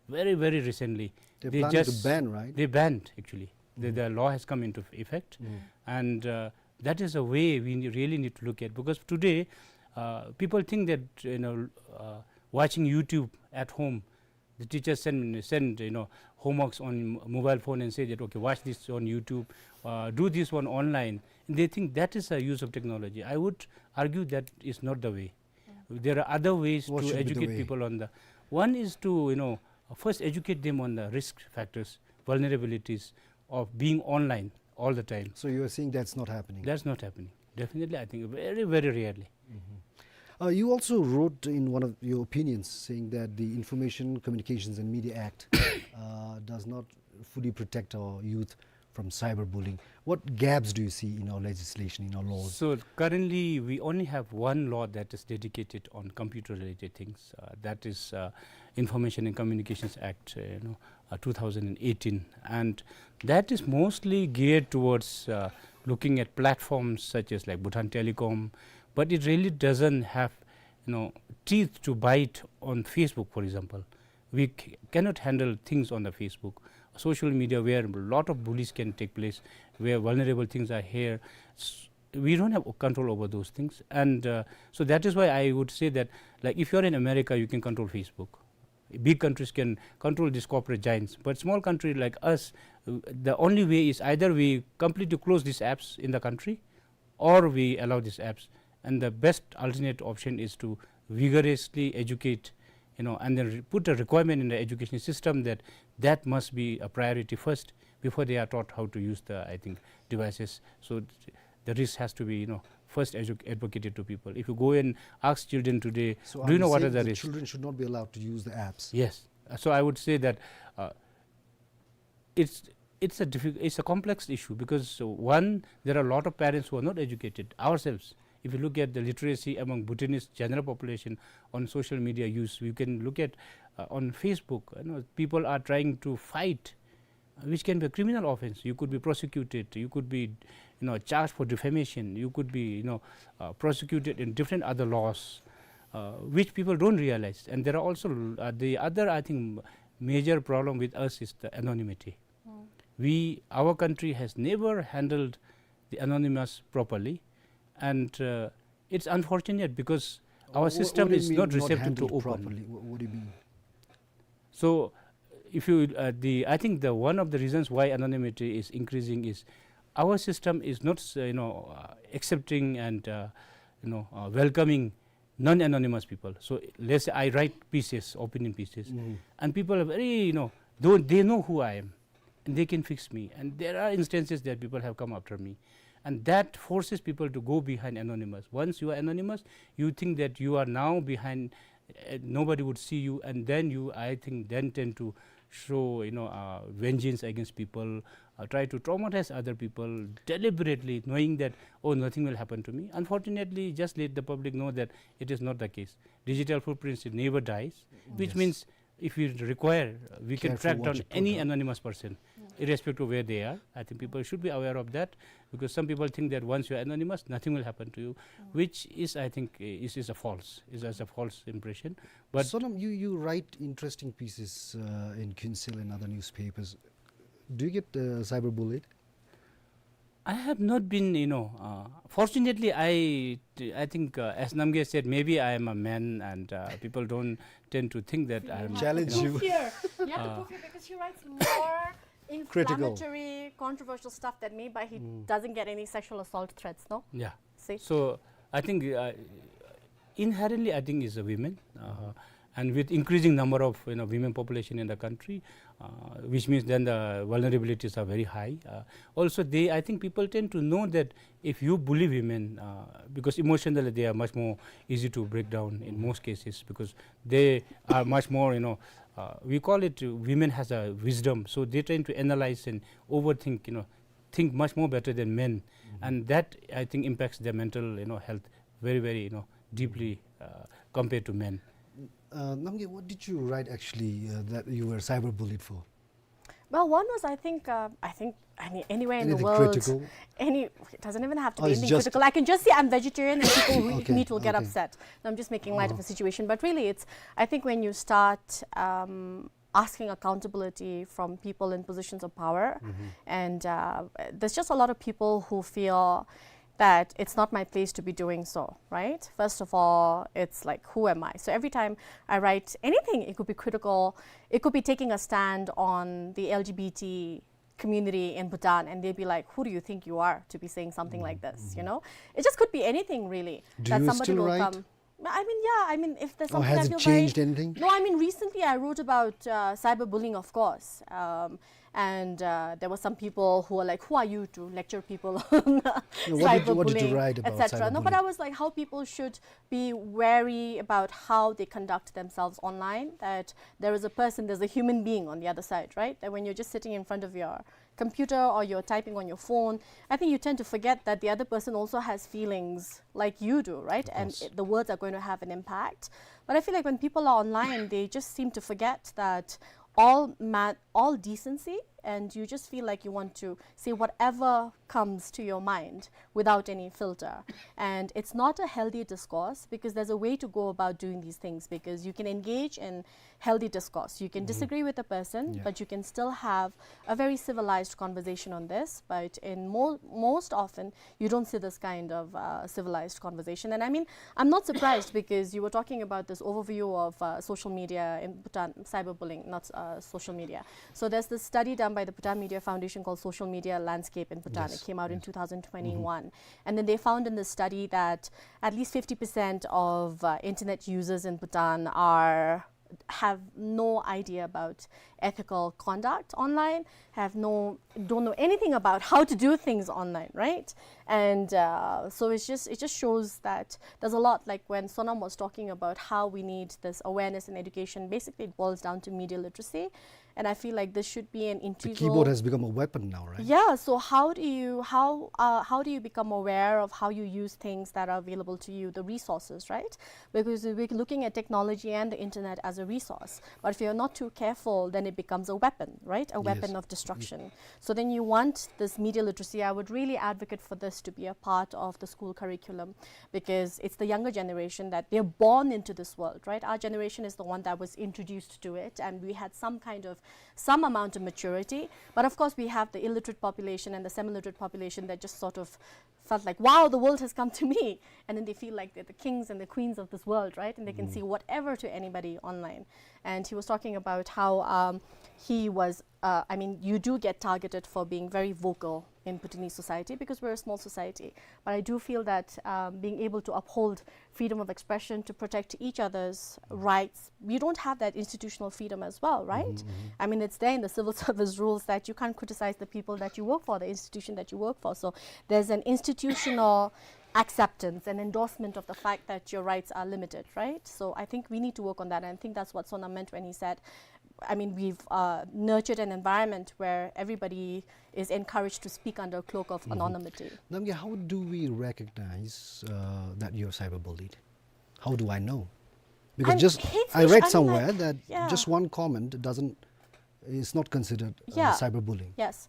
very, very recently, They're they planning to just ban, right? They banned, actually. The, the law has come into effect. And, uh, that is a way we ne-, really need to look at, because today, uh, people think that, you know, uh, watching YouTube at home, the teachers send, send, you know, homeworks on mobile phone and say that, "Okay, watch this on YouTube, uh, do this one online." And they think that is a use of technology. I would argue that is not the way. There are other ways to educate people on the, one is to, you know, first educate them on the risk factors, vulnerabilities of being online all the time. So you are saying that's not happening? That's not happening. Definitely, I think very, very rarely. Uh, you also wrote in one of your opinions saying that the Information, Communications and Media Act, uh, does not fully protect our youth from cyberbullying. What gaps do you see in our legislation, in our laws? So currently, we only have one law that is dedicated on computer-related things. Uh, that is, uh, Information and Communications Act, uh, you know, uh, two thousand and eighteen, and that is mostly geared towards, uh, looking at platforms such as, like, Bhutan Telecom, but it really doesn't have, you know, teeth to bite on Facebook, for example. We c-, cannot handle things on the Facebook, social media, where a lot of bullies can take place, where vulnerable things are here. S-, we don't have control over those things, and, uh, so that is why I would say that, like, if you're in America, you can control Facebook. Big countries can control these corporate giants, but small country like us, uh, the only way is either we completely close these apps in the country, or we allow these apps. And the best alternate option is to vigorously educate, you know, and then re-, put a requirement in the education system that that must be a priority first before they are taught how to use the, I think, devices. So th-, the risk has to be, you know, first edu-, advocated to people. If you go and ask children today, So "Do you are know you what are saying the the risks?" children should not be allowed to use the apps? Yes. Uh, so I would say that, uh, it's, it's a diffi-, it's a complex issue because, uh, one, there are a lot of parents who are not educated ourselves. If you look at the literacy among Bhutanese general population on social media use, you can look at, uh, on Facebook, you know, people are trying to fight which can be a criminal offense. You could be prosecuted, you could be, you know, charged for defamation, you could be, you know, uh, prosecuted in different other laws, uh, which people don't realize. And there are also, uh, the other, I think, major problem with us is the anonymity. We, our country has never handled the anonymous properly, and, uh, it's unfortunate because our Wha- system what do you is mean not not receptive to handled open. Properly? Wha- What do you mean? So, if you, uh, the, I think the one of the reasons why anonymity is increasing is our system is not, uh, you know, uh, accepting and, uh, you know, uh, welcoming non-anonymous people. So, let's say I write pieces, opinion pieces, and people are very, you know, though they know who I am, and they can fix me. And there are instances that people have come after me. And that forces people to go behind anonymous. Once you are anonymous, you think that you are now behind, uh, nobody would see you, and then you, I think, then tend to show, you know, uh, vengeance against people, uh, try to traumatize other people deliberately, knowing that, "Oh, nothing will happen to me." Unfortunately, just let the public know that it is not the case. Digital footprints, it never dies, which Yes. means if we require, uh, we can Careful track what down you put any out. Anonymous person, irrespective of where they are. I think people should be aware of that, because some people think that once you are anonymous, nothing will happen to you, which is, I think, uh, is, is a false, is, is a false impression. But Sonam, you, you write interesting pieces, uh, in Kuensel and other newspapers. Do you get, uh, cyberbullied? I have not been, you know, uh, fortunately, I, I think, uh, as Namgay said, maybe I am a man and, uh, people don't tend to think that I am, Challenge you know, you. Prove here. You have to Uh, prove here because he writes more Critical. Inflammatory, controversial stuff than me, but he doesn't get any sexual assault threats, no? Yeah. See? So, I think, uh, inherently, I think, is a women, uh, and with increasing number of, you know, women population in the country, uh, which means then the vulnerabilities are very high. Uh, also, they, I think people tend to know that if you bully women, uh, because emotionally they are much more easy to break down in most cases, because they are much more, you know, uh, we call it, uh, women has a wisdom, so they tend to analyze and overthink, you know, think much more better than men, and that, I think, impacts their mental, you know, health very, very, you know, deeply, uh, compared to men. Uh, Namgay, what did you write actually, uh, that you were cyberbullied for? Well, one was, I think, uh, I think, I mean, anywhere in the Anything world, critical? Any, it doesn't even have to Oh, be it's anything just critical. I can just say I'm vegetarian and people who eat Okay, meat will get okay. upset. No, I'm just making light of Oh. a situation, but really, it's, I think when you start, um, asking accountability from people in positions of power, Mm-hmm. and, uh, there's just a lot of people who feel that it's not my place to be doing so, right? First of all, it's like, who am I? So every time I write anything, it could be critical, it could be taking a stand on the L G B T community in Bhutan, and they'd be like, "Who do you think you are to be saying something like this?" You know, it just could be anything really. Do That you somebody still will write? Come. I mean, yeah, I mean, if there's Or something has I it feel changed very anything? No, I mean, recently I wrote about, uh, cyberbullying, of course. Um, and, uh, there were some people who were like, "Who are you to lecture people on No, what did you, what did you cyberbullying, write about et cetera" No, but cyberbullying? I was like, how people should be wary about how they conduct themselves online, that there is a person, there's a human being on the other side, right? That when you're just sitting in front of your computer or you're typing on your phone, I think you tend to forget that the other person also has feelings like you do, right? Of And course. It, the words are going to have an impact. But I feel like when people are online, they just seem to forget that all ma-, all decency, and you just feel like you want to say whatever comes to your mind without any filter. And it's not a healthy discourse, because there's a way to go about doing these things, because you can engage in healthy discourse. You can Mm-hmm. disagree with a person, Yeah. but you can still have a very civilized conversation on this. But in mo-, most often, you don't see this kind of, uh, civilized conversation. And I mean, I'm not surprised because you were talking about this overview of, uh, social media in Bhutan, cyberbullying, not, uh, social media. So there's this study done by the Bhutan Media Foundation called Social Media Landscape in Bhutan. Yes. It came out in Yes. two thousand twenty-one. Mm-hmm. And then they found in the study that at least fifty percent of, uh, internet users in Bhutan are, have no idea about ethical conduct online, have no, don't know anything about how to do things online, right? And, uh, so it's just, it just shows that there's a lot, like when Sonam was talking about how we need this awareness and education, basically it boils down to media literacy. And I feel like this should be an integral. The keyboard has become a weapon now, right? Yeah, so how do you, how, uh, how do you become aware of how you use things that are available to you, the resources, right? Because we're looking at technology and the internet as a resource. But if you're not too careful, then it becomes a weapon, right? A weapon, yes, of destruction. So then you want this media literacy. I would really advocate for this to be a part of the school curriculum, because it's the younger generation that they're born into this world, right? Our generation is the one that was introduced to it, and we had some kind of, some amount of maturity. But of course, we have the illiterate population and the semi-literate population that just sort of felt like, "Wow, the world has come to me." And then they feel like they're the kings and the queens of this world, right? And they can, mm-hmm, say whatever to anybody online. And he was talking about how, um, he was, uh, I mean, you do get targeted for being very vocal in Bhutanese society because we're a small society. But I do feel that, um, being able to uphold freedom of expression, to protect each other's rights, you don't have that institutional freedom as well, right? Mm-hmm, mm-hmm. I mean, it's there in the civil service rules that you can't criticize the people that you work for, the institution that you work for. So there's an institutional acceptance and endorsement of the fact that your rights are limited, right? So I think we need to work on that, and I think that's what Sonam meant when he said, I mean, we've, uh, nurtured an environment where everybody is encouraged to speak under a cloak of, mm-hmm, anonymity. Namgay, how do we recognize, uh, that you're cyberbullied? How do I know? Because, and just hate speech, I read, I mean, somewhere, like, that, yeah, just one comment doesn't, is not considered, uh, yeah, cyberbullying. Yes.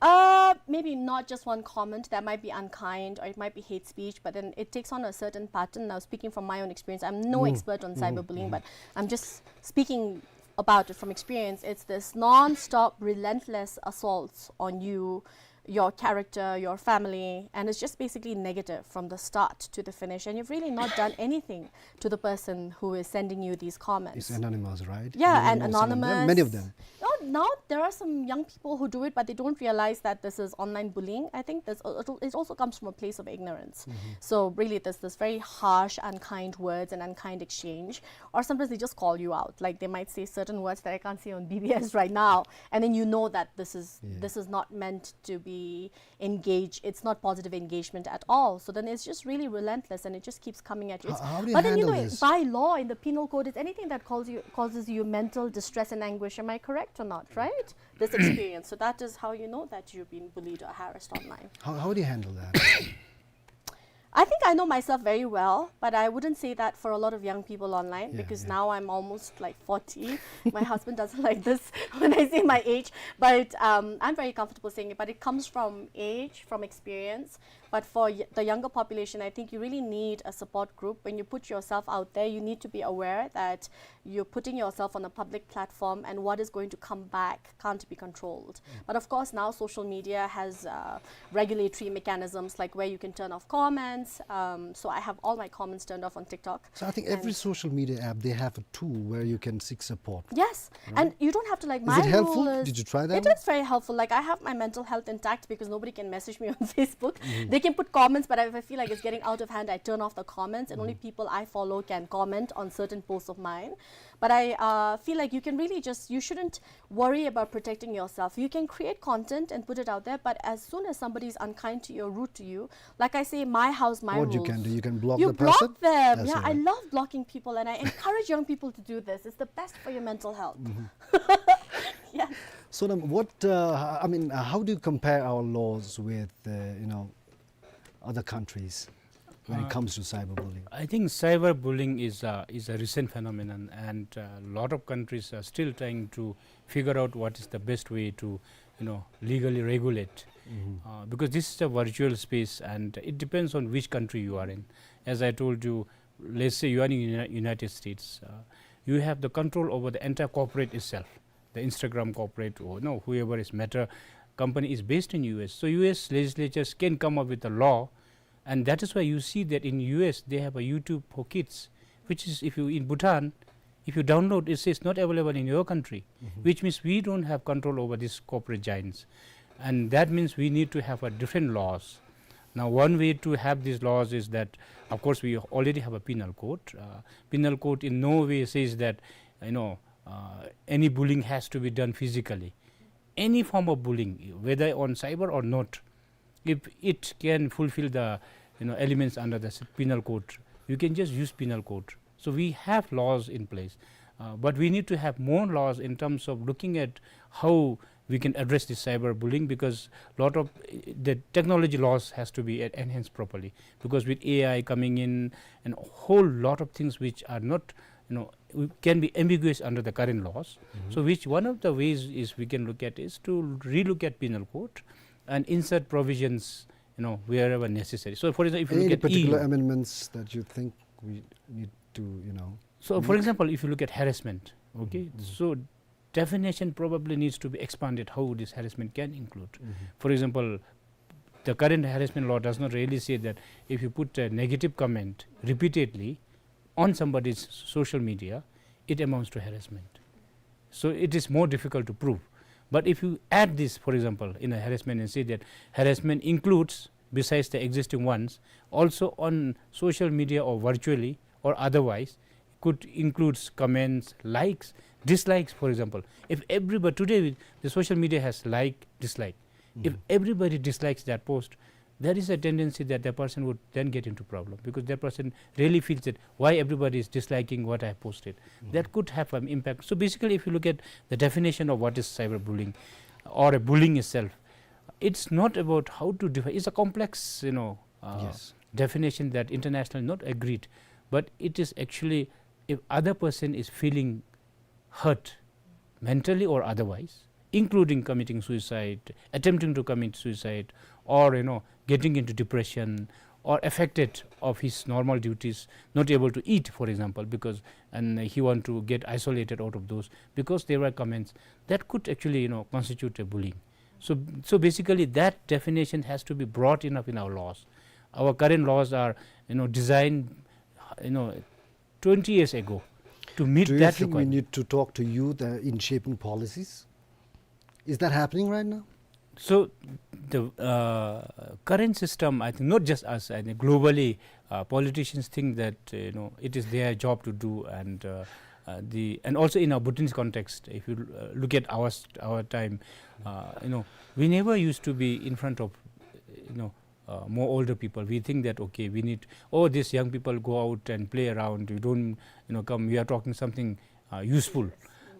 Uh, maybe not just one comment. That might be unkind, or it might be hate speech, but then it takes on a certain pattern. Now, speaking from my own experience, I'm no, mm, expert on, mm-hmm, cyberbullying, mm-hmm, but I'm just speaking about it from experience. It's this non-stop, relentless assaults on you, your character, your family, and it's just basically negative from the start to the finish. And you've really not done anything to the person who is sending you these comments. It's anonymous, right? Yeah, and anonymous. Many of them. No, now there are some young people who do it, but they don't realize that this is online bullying. I think this, it also comes from a place of ignorance. Mm-hmm. So really, there's this very harsh, unkind words and unkind exchange. Or sometimes they just call you out. Like, they might say certain words that I can't say on B B S right now, and then you know that this is, yeah, this is not meant to be engage, it's not positive engagement at all. So then it's just really relentless, and it just keeps coming at you. It's, how do you handle this? But then, you know, by law in the penal code, it's anything that calls you, causes you mental distress and anguish. Am I correct or not, right? This experience. So that is how you know that you've been bullied or harassed online. How, how do you handle that? I think I know myself very well, but I wouldn't say that for a lot of young people online, yeah, because, yeah, now I'm almost, like, forty. My husband doesn't like this when I say my age, but, um, I'm very comfortable saying it. But it comes from age, from experience. But for y-, the younger population, I think you really need a support group. When you put yourself out there, you need to be aware that you're putting yourself on a public platform, and what is going to come back can't be controlled. Mm. But of course, now social media has, uh, regulatory mechanisms, like, where you can turn off comments. Um, so I have all my comments turned off on TikTok. So I think every, and social media app, they have a tool where you can seek support. Yes, right? And you don't have to, like, my rule is. Is it helpful? Did you try that? It is very helpful. Like, I have my mental health intact because nobody can message me on Facebook. Mm-hmm. They can put comments, but if I feel like it's getting out of hand, I turn off the comments, and only, mm-hmm, people I follow can comment on certain posts of mine. But I, uh, feel like you can really just, you shouldn't worry about protecting yourself. You can create content and put it out there, but as soon as somebody is unkind to you or rude to you, like I say, my house, my rules. What you can do, you can block the person. You block them. That's right. Yeah, I love blocking people, and I encourage young people to do this. It's the best for your mental health. Mm-hmm. Yeah. So then what, uh, I mean, uh, how do you compare our laws with, uh, you know, other countries when it, uh, comes to cyberbullying? I think cyberbullying is a, is a recent phenomenon, and a lot of countries are still trying to figure out what is the best way to, you know, legally regulate. Mm-hmm. Uh, because this is a virtual space, and it depends on which country you are in. As I told you, let's say you are in Uni-, United States, uh, you have the control over the entire corporate itself. The Instagram corporate, or, no, whoever is, Meta company is based in U S. So U S legislatures can come up with a law, and that is why you see that in U S they have a YouTube for kids, which is, if you, in Bhutan, if you download, it says not available in your country, mm-hmm, which means we don't have control over these corporate giants. And that means we need to have a different laws. Now, one way to have these laws is that, of course, we already have a penal code. Uh, penal code in no way says that, you know, uh, any bullying has to be done physically. Any form of bullying, whether on cyber or not, if it can fulfill the, you know, elements under the s-, penal code, you can just use penal code. So we have laws in place. Uh, but we need to have more laws in terms of looking at how we can address this cyberbullying, because lot of, uh, the technology laws has to be en-, enhanced properly. Because with A I coming in and a whole lot of things which are not, you know, we, can be ambiguous under the current laws. Mm-hmm. So which one of the ways is we can look at is to relook at penal code and insert provisions, you know, wherever necessary. So for example, if you look at E U, any particular amendments that you think we need to, you know, so for example, if you look at harassment, okay, mm-hmm, so definition probably needs to be expanded, how this harassment can include. Mm-hmm. For example, the current harassment law does not really say that if you put a negative comment repeatedly on somebody's social media, it amounts to harassment. So it is more difficult to prove. But if you add this, for example, in a harassment and say that harassment includes, besides the existing ones, also on social media or virtually or otherwise, could includes comments, likes, dislikes, for example. If everybody today, the social media has like, dislike. If, mm-hmm, everybody dislikes that post, there is a tendency that the person would then get into problem, because that person really feels that why everybody is disliking what I have posted. Mm-hmm. That could have an impact. So basically, if you look at the definition of what is cyberbullying or a bullying itself, it's not about how to define. It's a complex, you know, uh, yes, definition that internationally not agreed, but it is actually if other person is feeling hurt mentally or otherwise, including committing suicide, attempting to commit suicide, or, you know, getting into depression, or affected of his normal duties, not able to eat, for example, because, and he want to get isolated out of those because there were comments that could actually, you know, constitute a bullying. So, so basically, that definition has to be broad enough in our laws. Our current laws are, you know, designed, you know, twenty years ago to meet that requirement. Do you think we need to talk to youth, uh, in shaping policies? Is that happening right now? So the, uh, current system, I think, not just us, I think globally, uh, politicians think that, uh, you know, it is their job to do, and, uh, uh, the, and also in our Bhutanese context, if you, uh, look at our st-, our time, uh, you know, we never used to be in front of, you know, uh, more older people. We think that, okay, we need, oh, these young people go out and play around. You don't, you know, come, we are talking something, uh, useful.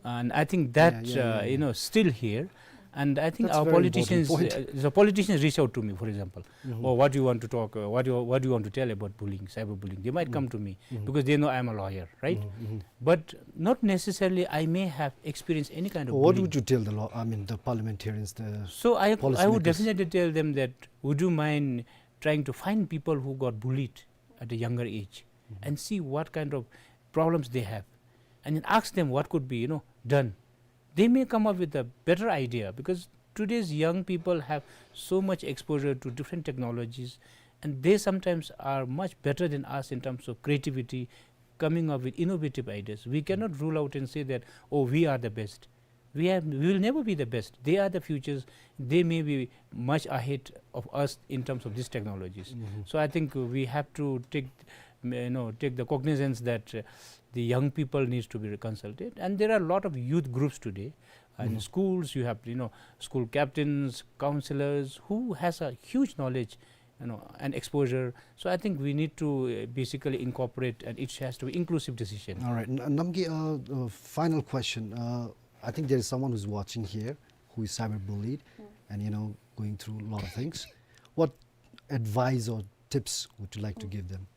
And I think that, yeah, yeah, uh, yeah, you know, still here. And I think our politicians, uh, the politicians reach out to me, for example, mm-hmm, "Oh, what do you want to talk? Uh, what do you, what do you want to tell about bullying, cyberbullying?" They might come to me, mm-hmm, because they know I'm a lawyer, right? Mm-hmm, mm-hmm. But not necessarily I may have experienced any kind of bullying. What would you tell the law, I mean, the parliamentarians, the... So I, I would definitely tell them that, would you mind trying to find people who got bullied at a younger age, mm-hmm, and see what kind of problems they have, and then ask them what could be, you know, done. They may come up with a better idea, because today's young people have so much exposure to different technologies, and they sometimes are much better than us in terms of creativity, coming up with innovative ideas. We cannot rule out and say that, "Oh, we are the best." We have, we will never be the best. They are the futures. They may be much ahead of us in terms of these technologies. Mm-hmm. So I think we have to take, you know, take the cognizance that, uh, the young people needs to be consulted. And there are a lot of youth groups today. And in, mm-hmm, schools, you have, you know, school captains, counselors, who has a huge knowledge, you know, and exposure. So I think we need to, uh, basically incorporate, and it has to be inclusive decision. All right, N-, Namgay, uh, uh, final question. Uh, I think there is someone who's watching here who is cyberbullied, mm, and, you know, going through a lot of things. What advice or tips would you like to, mm, give them?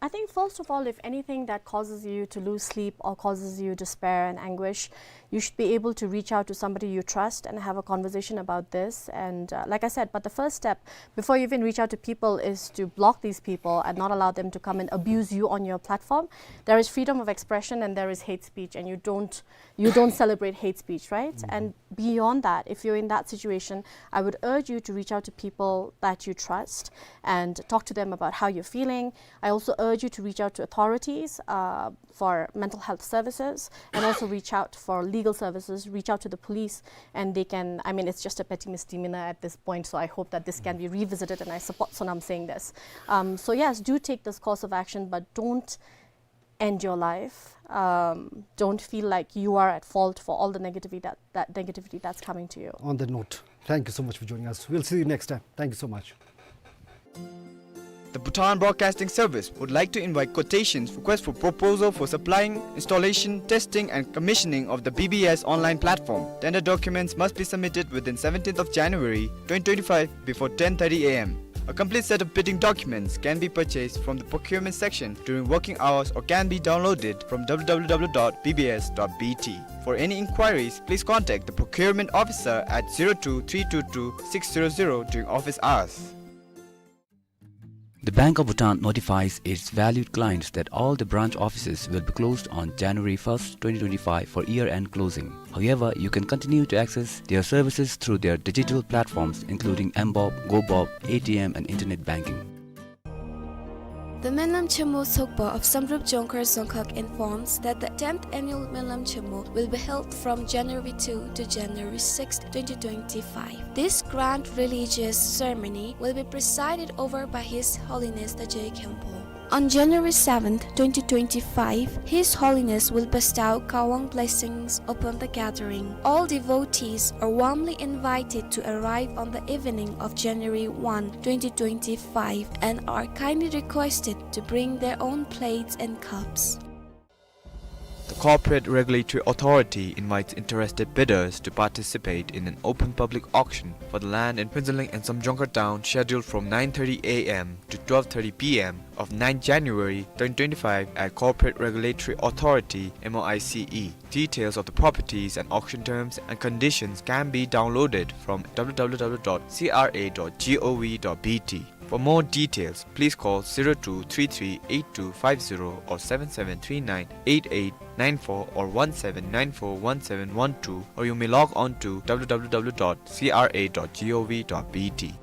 I think, first of all, if anything that causes you to lose sleep or causes you despair and anguish, you should be able to reach out to somebody you trust and have a conversation about this. And, uh, like I said, but the first step before you even reach out to people is to block these people and not allow them to come and abuse you on your platform. There is freedom of expression and there is hate speech, and you don't, you don't celebrate hate speech, right? Mm-hmm. And beyond that, if you're in that situation, I would urge you to reach out to people that you trust and talk to them about how you're feeling. I also urge you to reach out to authorities, uh, for mental health services, and also reach out for legal services, reach out to the police, and they can, I mean, it's just a petty misdemeanor at this point, so I hope that this can be revisited, and I support Sonam saying this. Um, so yes, do take this course of action, but don't end your life. Um, don't feel like you are at fault for all the negativity that, that negativity that's coming to you. On that note, thank you so much for joining us. We'll see you next time. Thank you so much. Bhutan Broadcasting Service would like to invite quotations, request for proposal for supplying, installation, testing, and commissioning of the B B S online platform. Tender documents must be submitted within seventeenth of January twenty twenty-five before ten thirty A M. A complete set of bidding documents can be purchased from the procurement section during working hours or can be downloaded from W W W dot B B S dot B T. For any inquiries, please contact the procurement officer at zero two three two two six zero zero during office hours. The Bank of Bhutan notifies its valued clients that all the branch offices will be closed on January first, twenty twenty-five for year-end closing. However, you can continue to access their services through their digital platforms, including mBob, GoBob, A T M, and internet banking. The Menlam Chenmo Sokpo of Samdrup Jongkhar Dzongkhag informs that the tenth annual Menlam Chenmo will be held from January two to January sixth, twenty twenty-five. This grand religious ceremony will be presided over by His Holiness the Je Khenpo. On January seventh, twenty twenty-five, His Holiness will bestow Kawang blessings upon the gathering. All devotees are warmly invited to arrive on the evening of January one, twenty twenty-five, and are kindly requested to bring their own plates and cups. The Corporate Regulatory Authority invites interested bidders to participate in an open public auction for the land in Phuentsholing and Samdrup Jongkhar town, scheduled from nine thirty A M to twelve thirty P M of ninth January twenty twenty-five at Corporate Regulatory Authority, M O I C E. Details of the properties and auction terms and conditions can be downloaded from W W W dot C R A dot G O V dot B T. For more details, please call zero two three three eight two five zero or seven seven three nine eight eight nine four or one seven nine four one seven one two, or you may log on to W W W dot C R A dot G O V dot B T.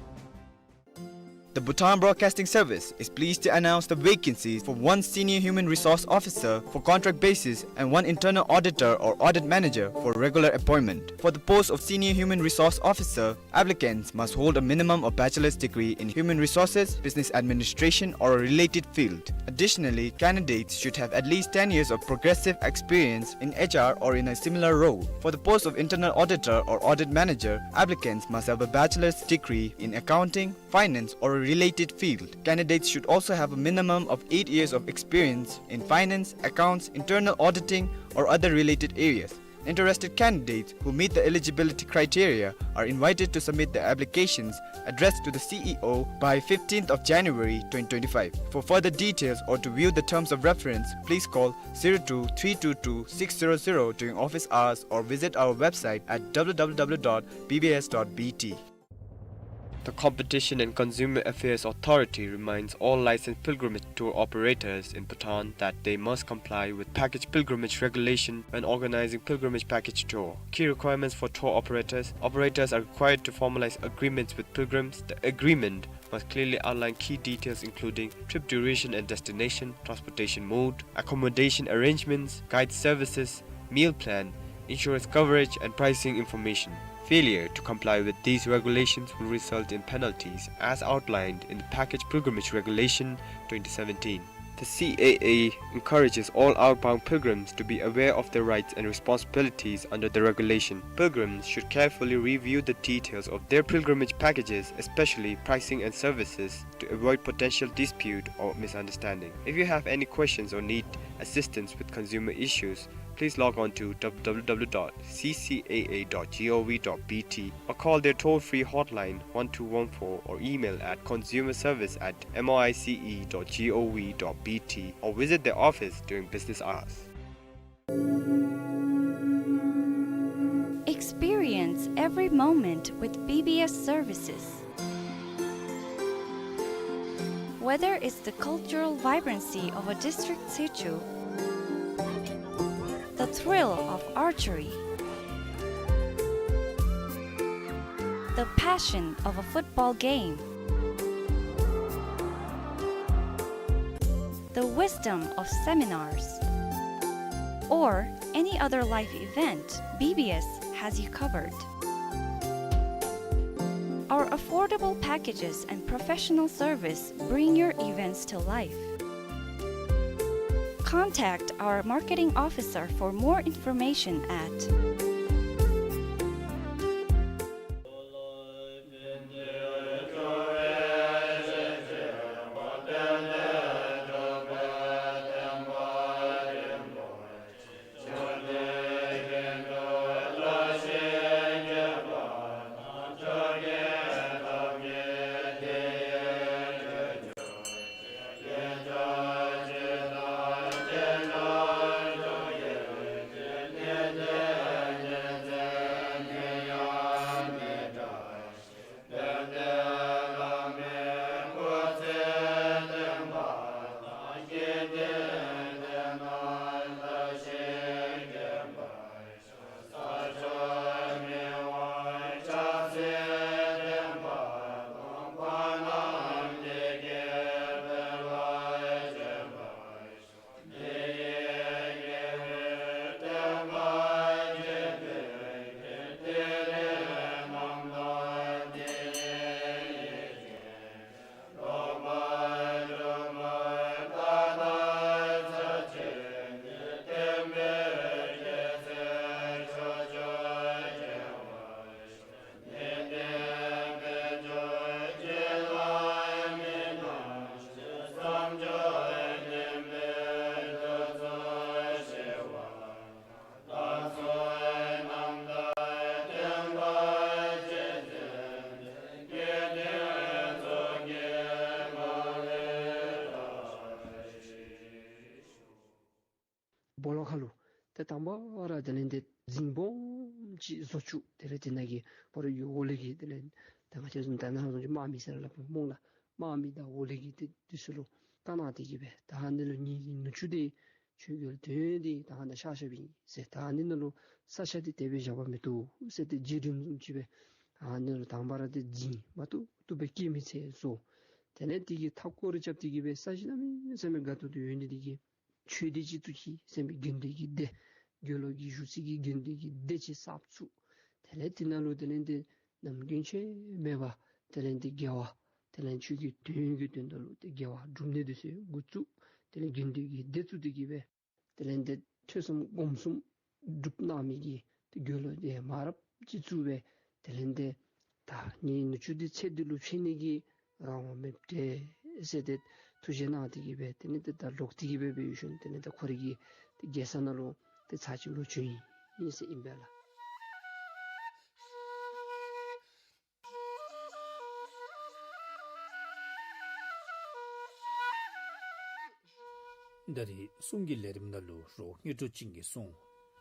The Bhutan Broadcasting Service is pleased to announce the vacancies for one Senior Human Resource Officer for contract basis and one Internal Auditor or Audit Manager for regular appointment. For the post of Senior Human Resource Officer, applicants must hold a minimum of bachelor's degree in human resources, business administration, or a related field. Additionally, candidates should have at least ten years of progressive experience in H R or in a similar role. For the post of Internal Auditor or Audit Manager, applicants must have a bachelor's degree in accounting, finance, or a related field. Candidates should also have a minimum of eight years of experience in finance, accounts, internal auditing, or other related areas. Interested candidates who meet the eligibility criteria are invited to submit their applications addressed to the C E O by fifteenth of January twenty twenty-five. For further details or to view the terms of reference, please call zero two three two two six zero zero during office hours or visit our website at W W W dot B B S dot B T. The Competition and Consumer Affairs Authority reminds all licensed pilgrimage tour operators in Bhutan that they must comply with package pilgrimage regulation when organizing pilgrimage package tour. Key requirements for tour operators: operators are required to formalize agreements with pilgrims. The agreement must clearly outline key details including trip duration and destination, transportation mode, accommodation arrangements, guide services, meal plan, insurance coverage, and pricing information. Failure to comply with these regulations will result in penalties as outlined in the Package Pilgrimage Regulation twenty seventeen. The C A A encourages all outbound pilgrims to be aware of their rights and responsibilities under the regulation. Pilgrims should carefully review the details of their pilgrimage packages, especially pricing and services, to avoid potential dispute or misunderstanding. If you have any questions or need assistance with consumer issues, please log on to W W W dot C C A A dot gov dot B T or call their toll-free hotline one two one four or email at consumer service at M O I C E dot gov dot B T or visit their office during business hours. Experience every moment with B B S services. Whether it's the cultural vibrancy of a district situ, the thrill of archery, the passion of a football game, the wisdom of seminars, or any other life event, B B S has you covered. Our affordable packages and professional service bring your events to life. Contact our marketing officer for more information at དང་པ་ར་དེ་ལས་ཏེ་རྫིང་སྦོམ་ཅིག་བཟོ་བཅུག། དེ་ལས་དེ་ནང་གི་ཕར་འོག་ལས་ཀྱི་དེ་ལས་ད་ང་བཅས་བཟུམ་ད་ནཱ་བཟུམ་ཅིག་དམག་མི་ཟེར་སླབ་སྨོ་ལགས། དམག་མི་དང་འོག་ལས་ཀྱི་དེ་དེ་ཚུ་ལུ་བཀའ་གནང་སྟེ་གི་སྦེ་ད་ཨ་ནི་ལུ་ངེ་གི་ནུ་གཅུང་འདི་ཆོས་རྒྱལ་དོན་ཡོད་འདི་ད་ཨ་ནཱ་གཤགས་གཤགསཔ་ཨིན་ཟེར། ད་ཨ་ནི་ནང་ལུ་ས་ཆ་འདི་དེ་སྦེ་བཞག་པ་མི་བཏུབ་ཟེར་ཏེ་རྗེ་དྲིན་བཟུམ་ཅིག་སྦེ་ཨ་ནི་ལུ་དང་པ་ར་ཏེ་རྫིང་མ་བཏུབ་བཏུབ་སྦེ་སྐྱེད་མོས་ཚལ་བཟོ། དེ་ལས་དེ་གི་མཐའ་སྐོར་ར་རྐྱབ་སྟེ་གི་སྦེ་ས་གཞི་གནམ་མེད་ས་མེད་དགའ་ཏོག་ཏོ་ཡོད་ནི་དེ་གིས་ཆོས་སྡེ་ཅིག་བཙུགས་ཅི་ཟེར་མི་དགེ་འདུན་གྱི་སྡེ། དགེ་སློང་གི་བཞུགས་སའི་གི་དགེ་འདུན་གྱི་སྡེ་ཅིག་གསརཔ་བཙུགས། དེ་ལས་དེ་ནང་ལུ་དེ་ལས་ཏེ་ནམ་རྒྱུན་ཆད་མེད་པར་དེ་ལས་ཏེ་དགེ་བ་དེ་ལས་ཆོས་ཀྱི་དོན་གྱི་དོན་དག་ལུ་ཏེ་དགེ་བ་སྒྲུབ་ནི་དེ་ཚུ་འགོ་བཙུགས། དེ་ལས་དགེ་འདུན་གྱི་སྡེ་བཙུགས་ཏེ་གི་སྦེ་དེ་ལས་ཏེ་ཐོས་བསམ་སྒོམ་གསུམ་སྒྲུབ་གནང་མི་གི་ཏེ་དགེ་སློང་དེ་མང་རབས་ཅིག་བཙུགས་སྦེ་དེ་ལས་ཏེ་ད་ངེ་གི་ནུ་གཅུང་འདི་ཚེ་འདི་ལུ་ཕྱད་ནི་གི་རང་དབང་མེདཔ་འདྲས་ཟེར་ཏེ་ཐུགས་བཞེད་གནང་སྟེ་གི་སྦེ་དེ་ལས་ཏེ་ད་ལོག་སྟེ་གི་སྦེ་འབད་ཞིནམ་དེ་ལས་ཏེ་ཁོ་རའི་གི་ཏེ་རྒྱལ་ས་ནང་ལུ་ཏེ་ཚར་གཅིག་ལོག་བྱོན་ཡི་ཟེར་ཨིན་པས་ལགས། ད་རེས་གསུང་གི་ལས་རིམ་ནང་ལུ་རོགས་དངོས་གྲུབ་ཅན་གྱིས་གསུངས།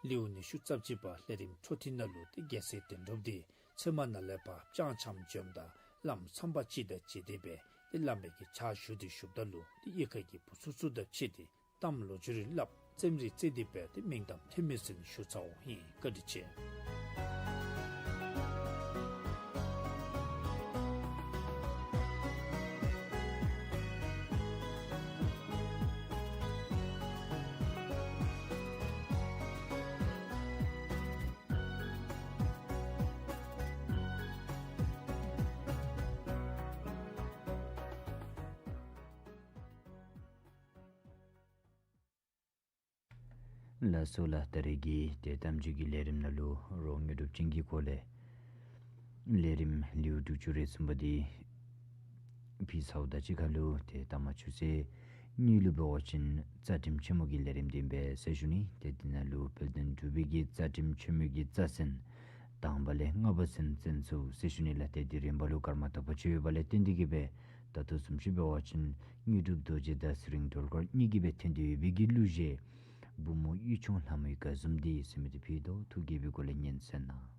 ལེའུ་ཉི་ཤུ་རྩ་གཅིག་པ་ལས་རིམ་འཕྲོ་མཐུད་ནང་ལུ་ཏེ་རྒྱལ་སྲས་དོན་གྲུབ་འདི་ཚེ་མ་ནཱ་ལས་ཕར་སྤྱང་འཁྱམས་འབྱོནམ་ད་བླམ་ཚངས་པ་སྤྱི་དང་མཇལ་ཏེ་སྦེ་ཏེ་བླ་མའི་གི་ཕྱག་ཞུ་སྟེ་བཞུགསཔ་ད་ལུ་ཏེ་གཡུས་ཁ་གི་བུ་ཚུ་ཚུ་དང་ཕྱད་དེ་གཏམ་ལོ་རྒྱུས་རེ་སླབ། རྩེདམོ་རེ་རྩེ་སྟེ་སྦེ་ཏེ་མིང་གཏམ་ཐོན་མི་ཚུ་ཞུ་ཚརཝ་ཨིན། བཀའ་དྲིན་ཆེ། ལགས་སོ་ལགས། ད་རེས་ཀྱི་ཏེ་གཏམ་རྒྱུད་ཀྱི་ལས་རིམ་ནང་ལུ་རོགས་དངོས་གྲུབ་ཅན་གྱི་སྐོར་ལས་ལས་རིམ་ལེའུ་དྲུག་ཅུ་རེ་གསུམ་པ་འདི་ཕུལ་ཚརཝ་དང་གཅིག་ཁར་ལུ་ཏེ་ད་མ་ཆུ་ཚོད་གཉིས་ལུ་འབད་བ་ཅིན་རྩ་ཁྲིམས་ཆེན་མོ་གི་ལས་རིམ་འདི་ཨིན་པས་ཟེར་ཞུ་ནི། ཏེ་འདི་ནང་ལུ་དཔལ་ལྡན་འབྲུག་པའི་གི་རྩ་ཁྲིམས་ཆེན་མོའི་གི་རྩ་ཚན་དང་པ་ལས་ལྔ་པ་ཚུན་ཚུན་ཚུ་ཟེར་ཞུ་ནི་ལགས། ཏེ་འདི་རིམ་པ་ལུ་སྐར་མ་དག་པ་ཅིག་ཡོད་པ་ལས་བརྟེན་ཏེ་གི་སྦེ་ད་ལྟོ་བཟུམ་ཅིག་འབད་བ་ཅིན་དངོས་གྲུབ་རྡོ་རྗེ་དང་ཚེ་རིང་སྒྲོལ་དཀར་གཉིས་ཀྱིས་སྦེ་འཐེན་ཏེ་ཡོད་པའི་གི་གླུ་གཞས་བུ་མོ་གཡུ་ཆུང་ལྷ་མོའི་དགའ་འཛུམ་འདི་ཟེར་མི་འདི་ཕུལ་དོ། ཐུགས་དགྱེས་པའི་སྒོ་ལས་ཉན་གསན་གནང་།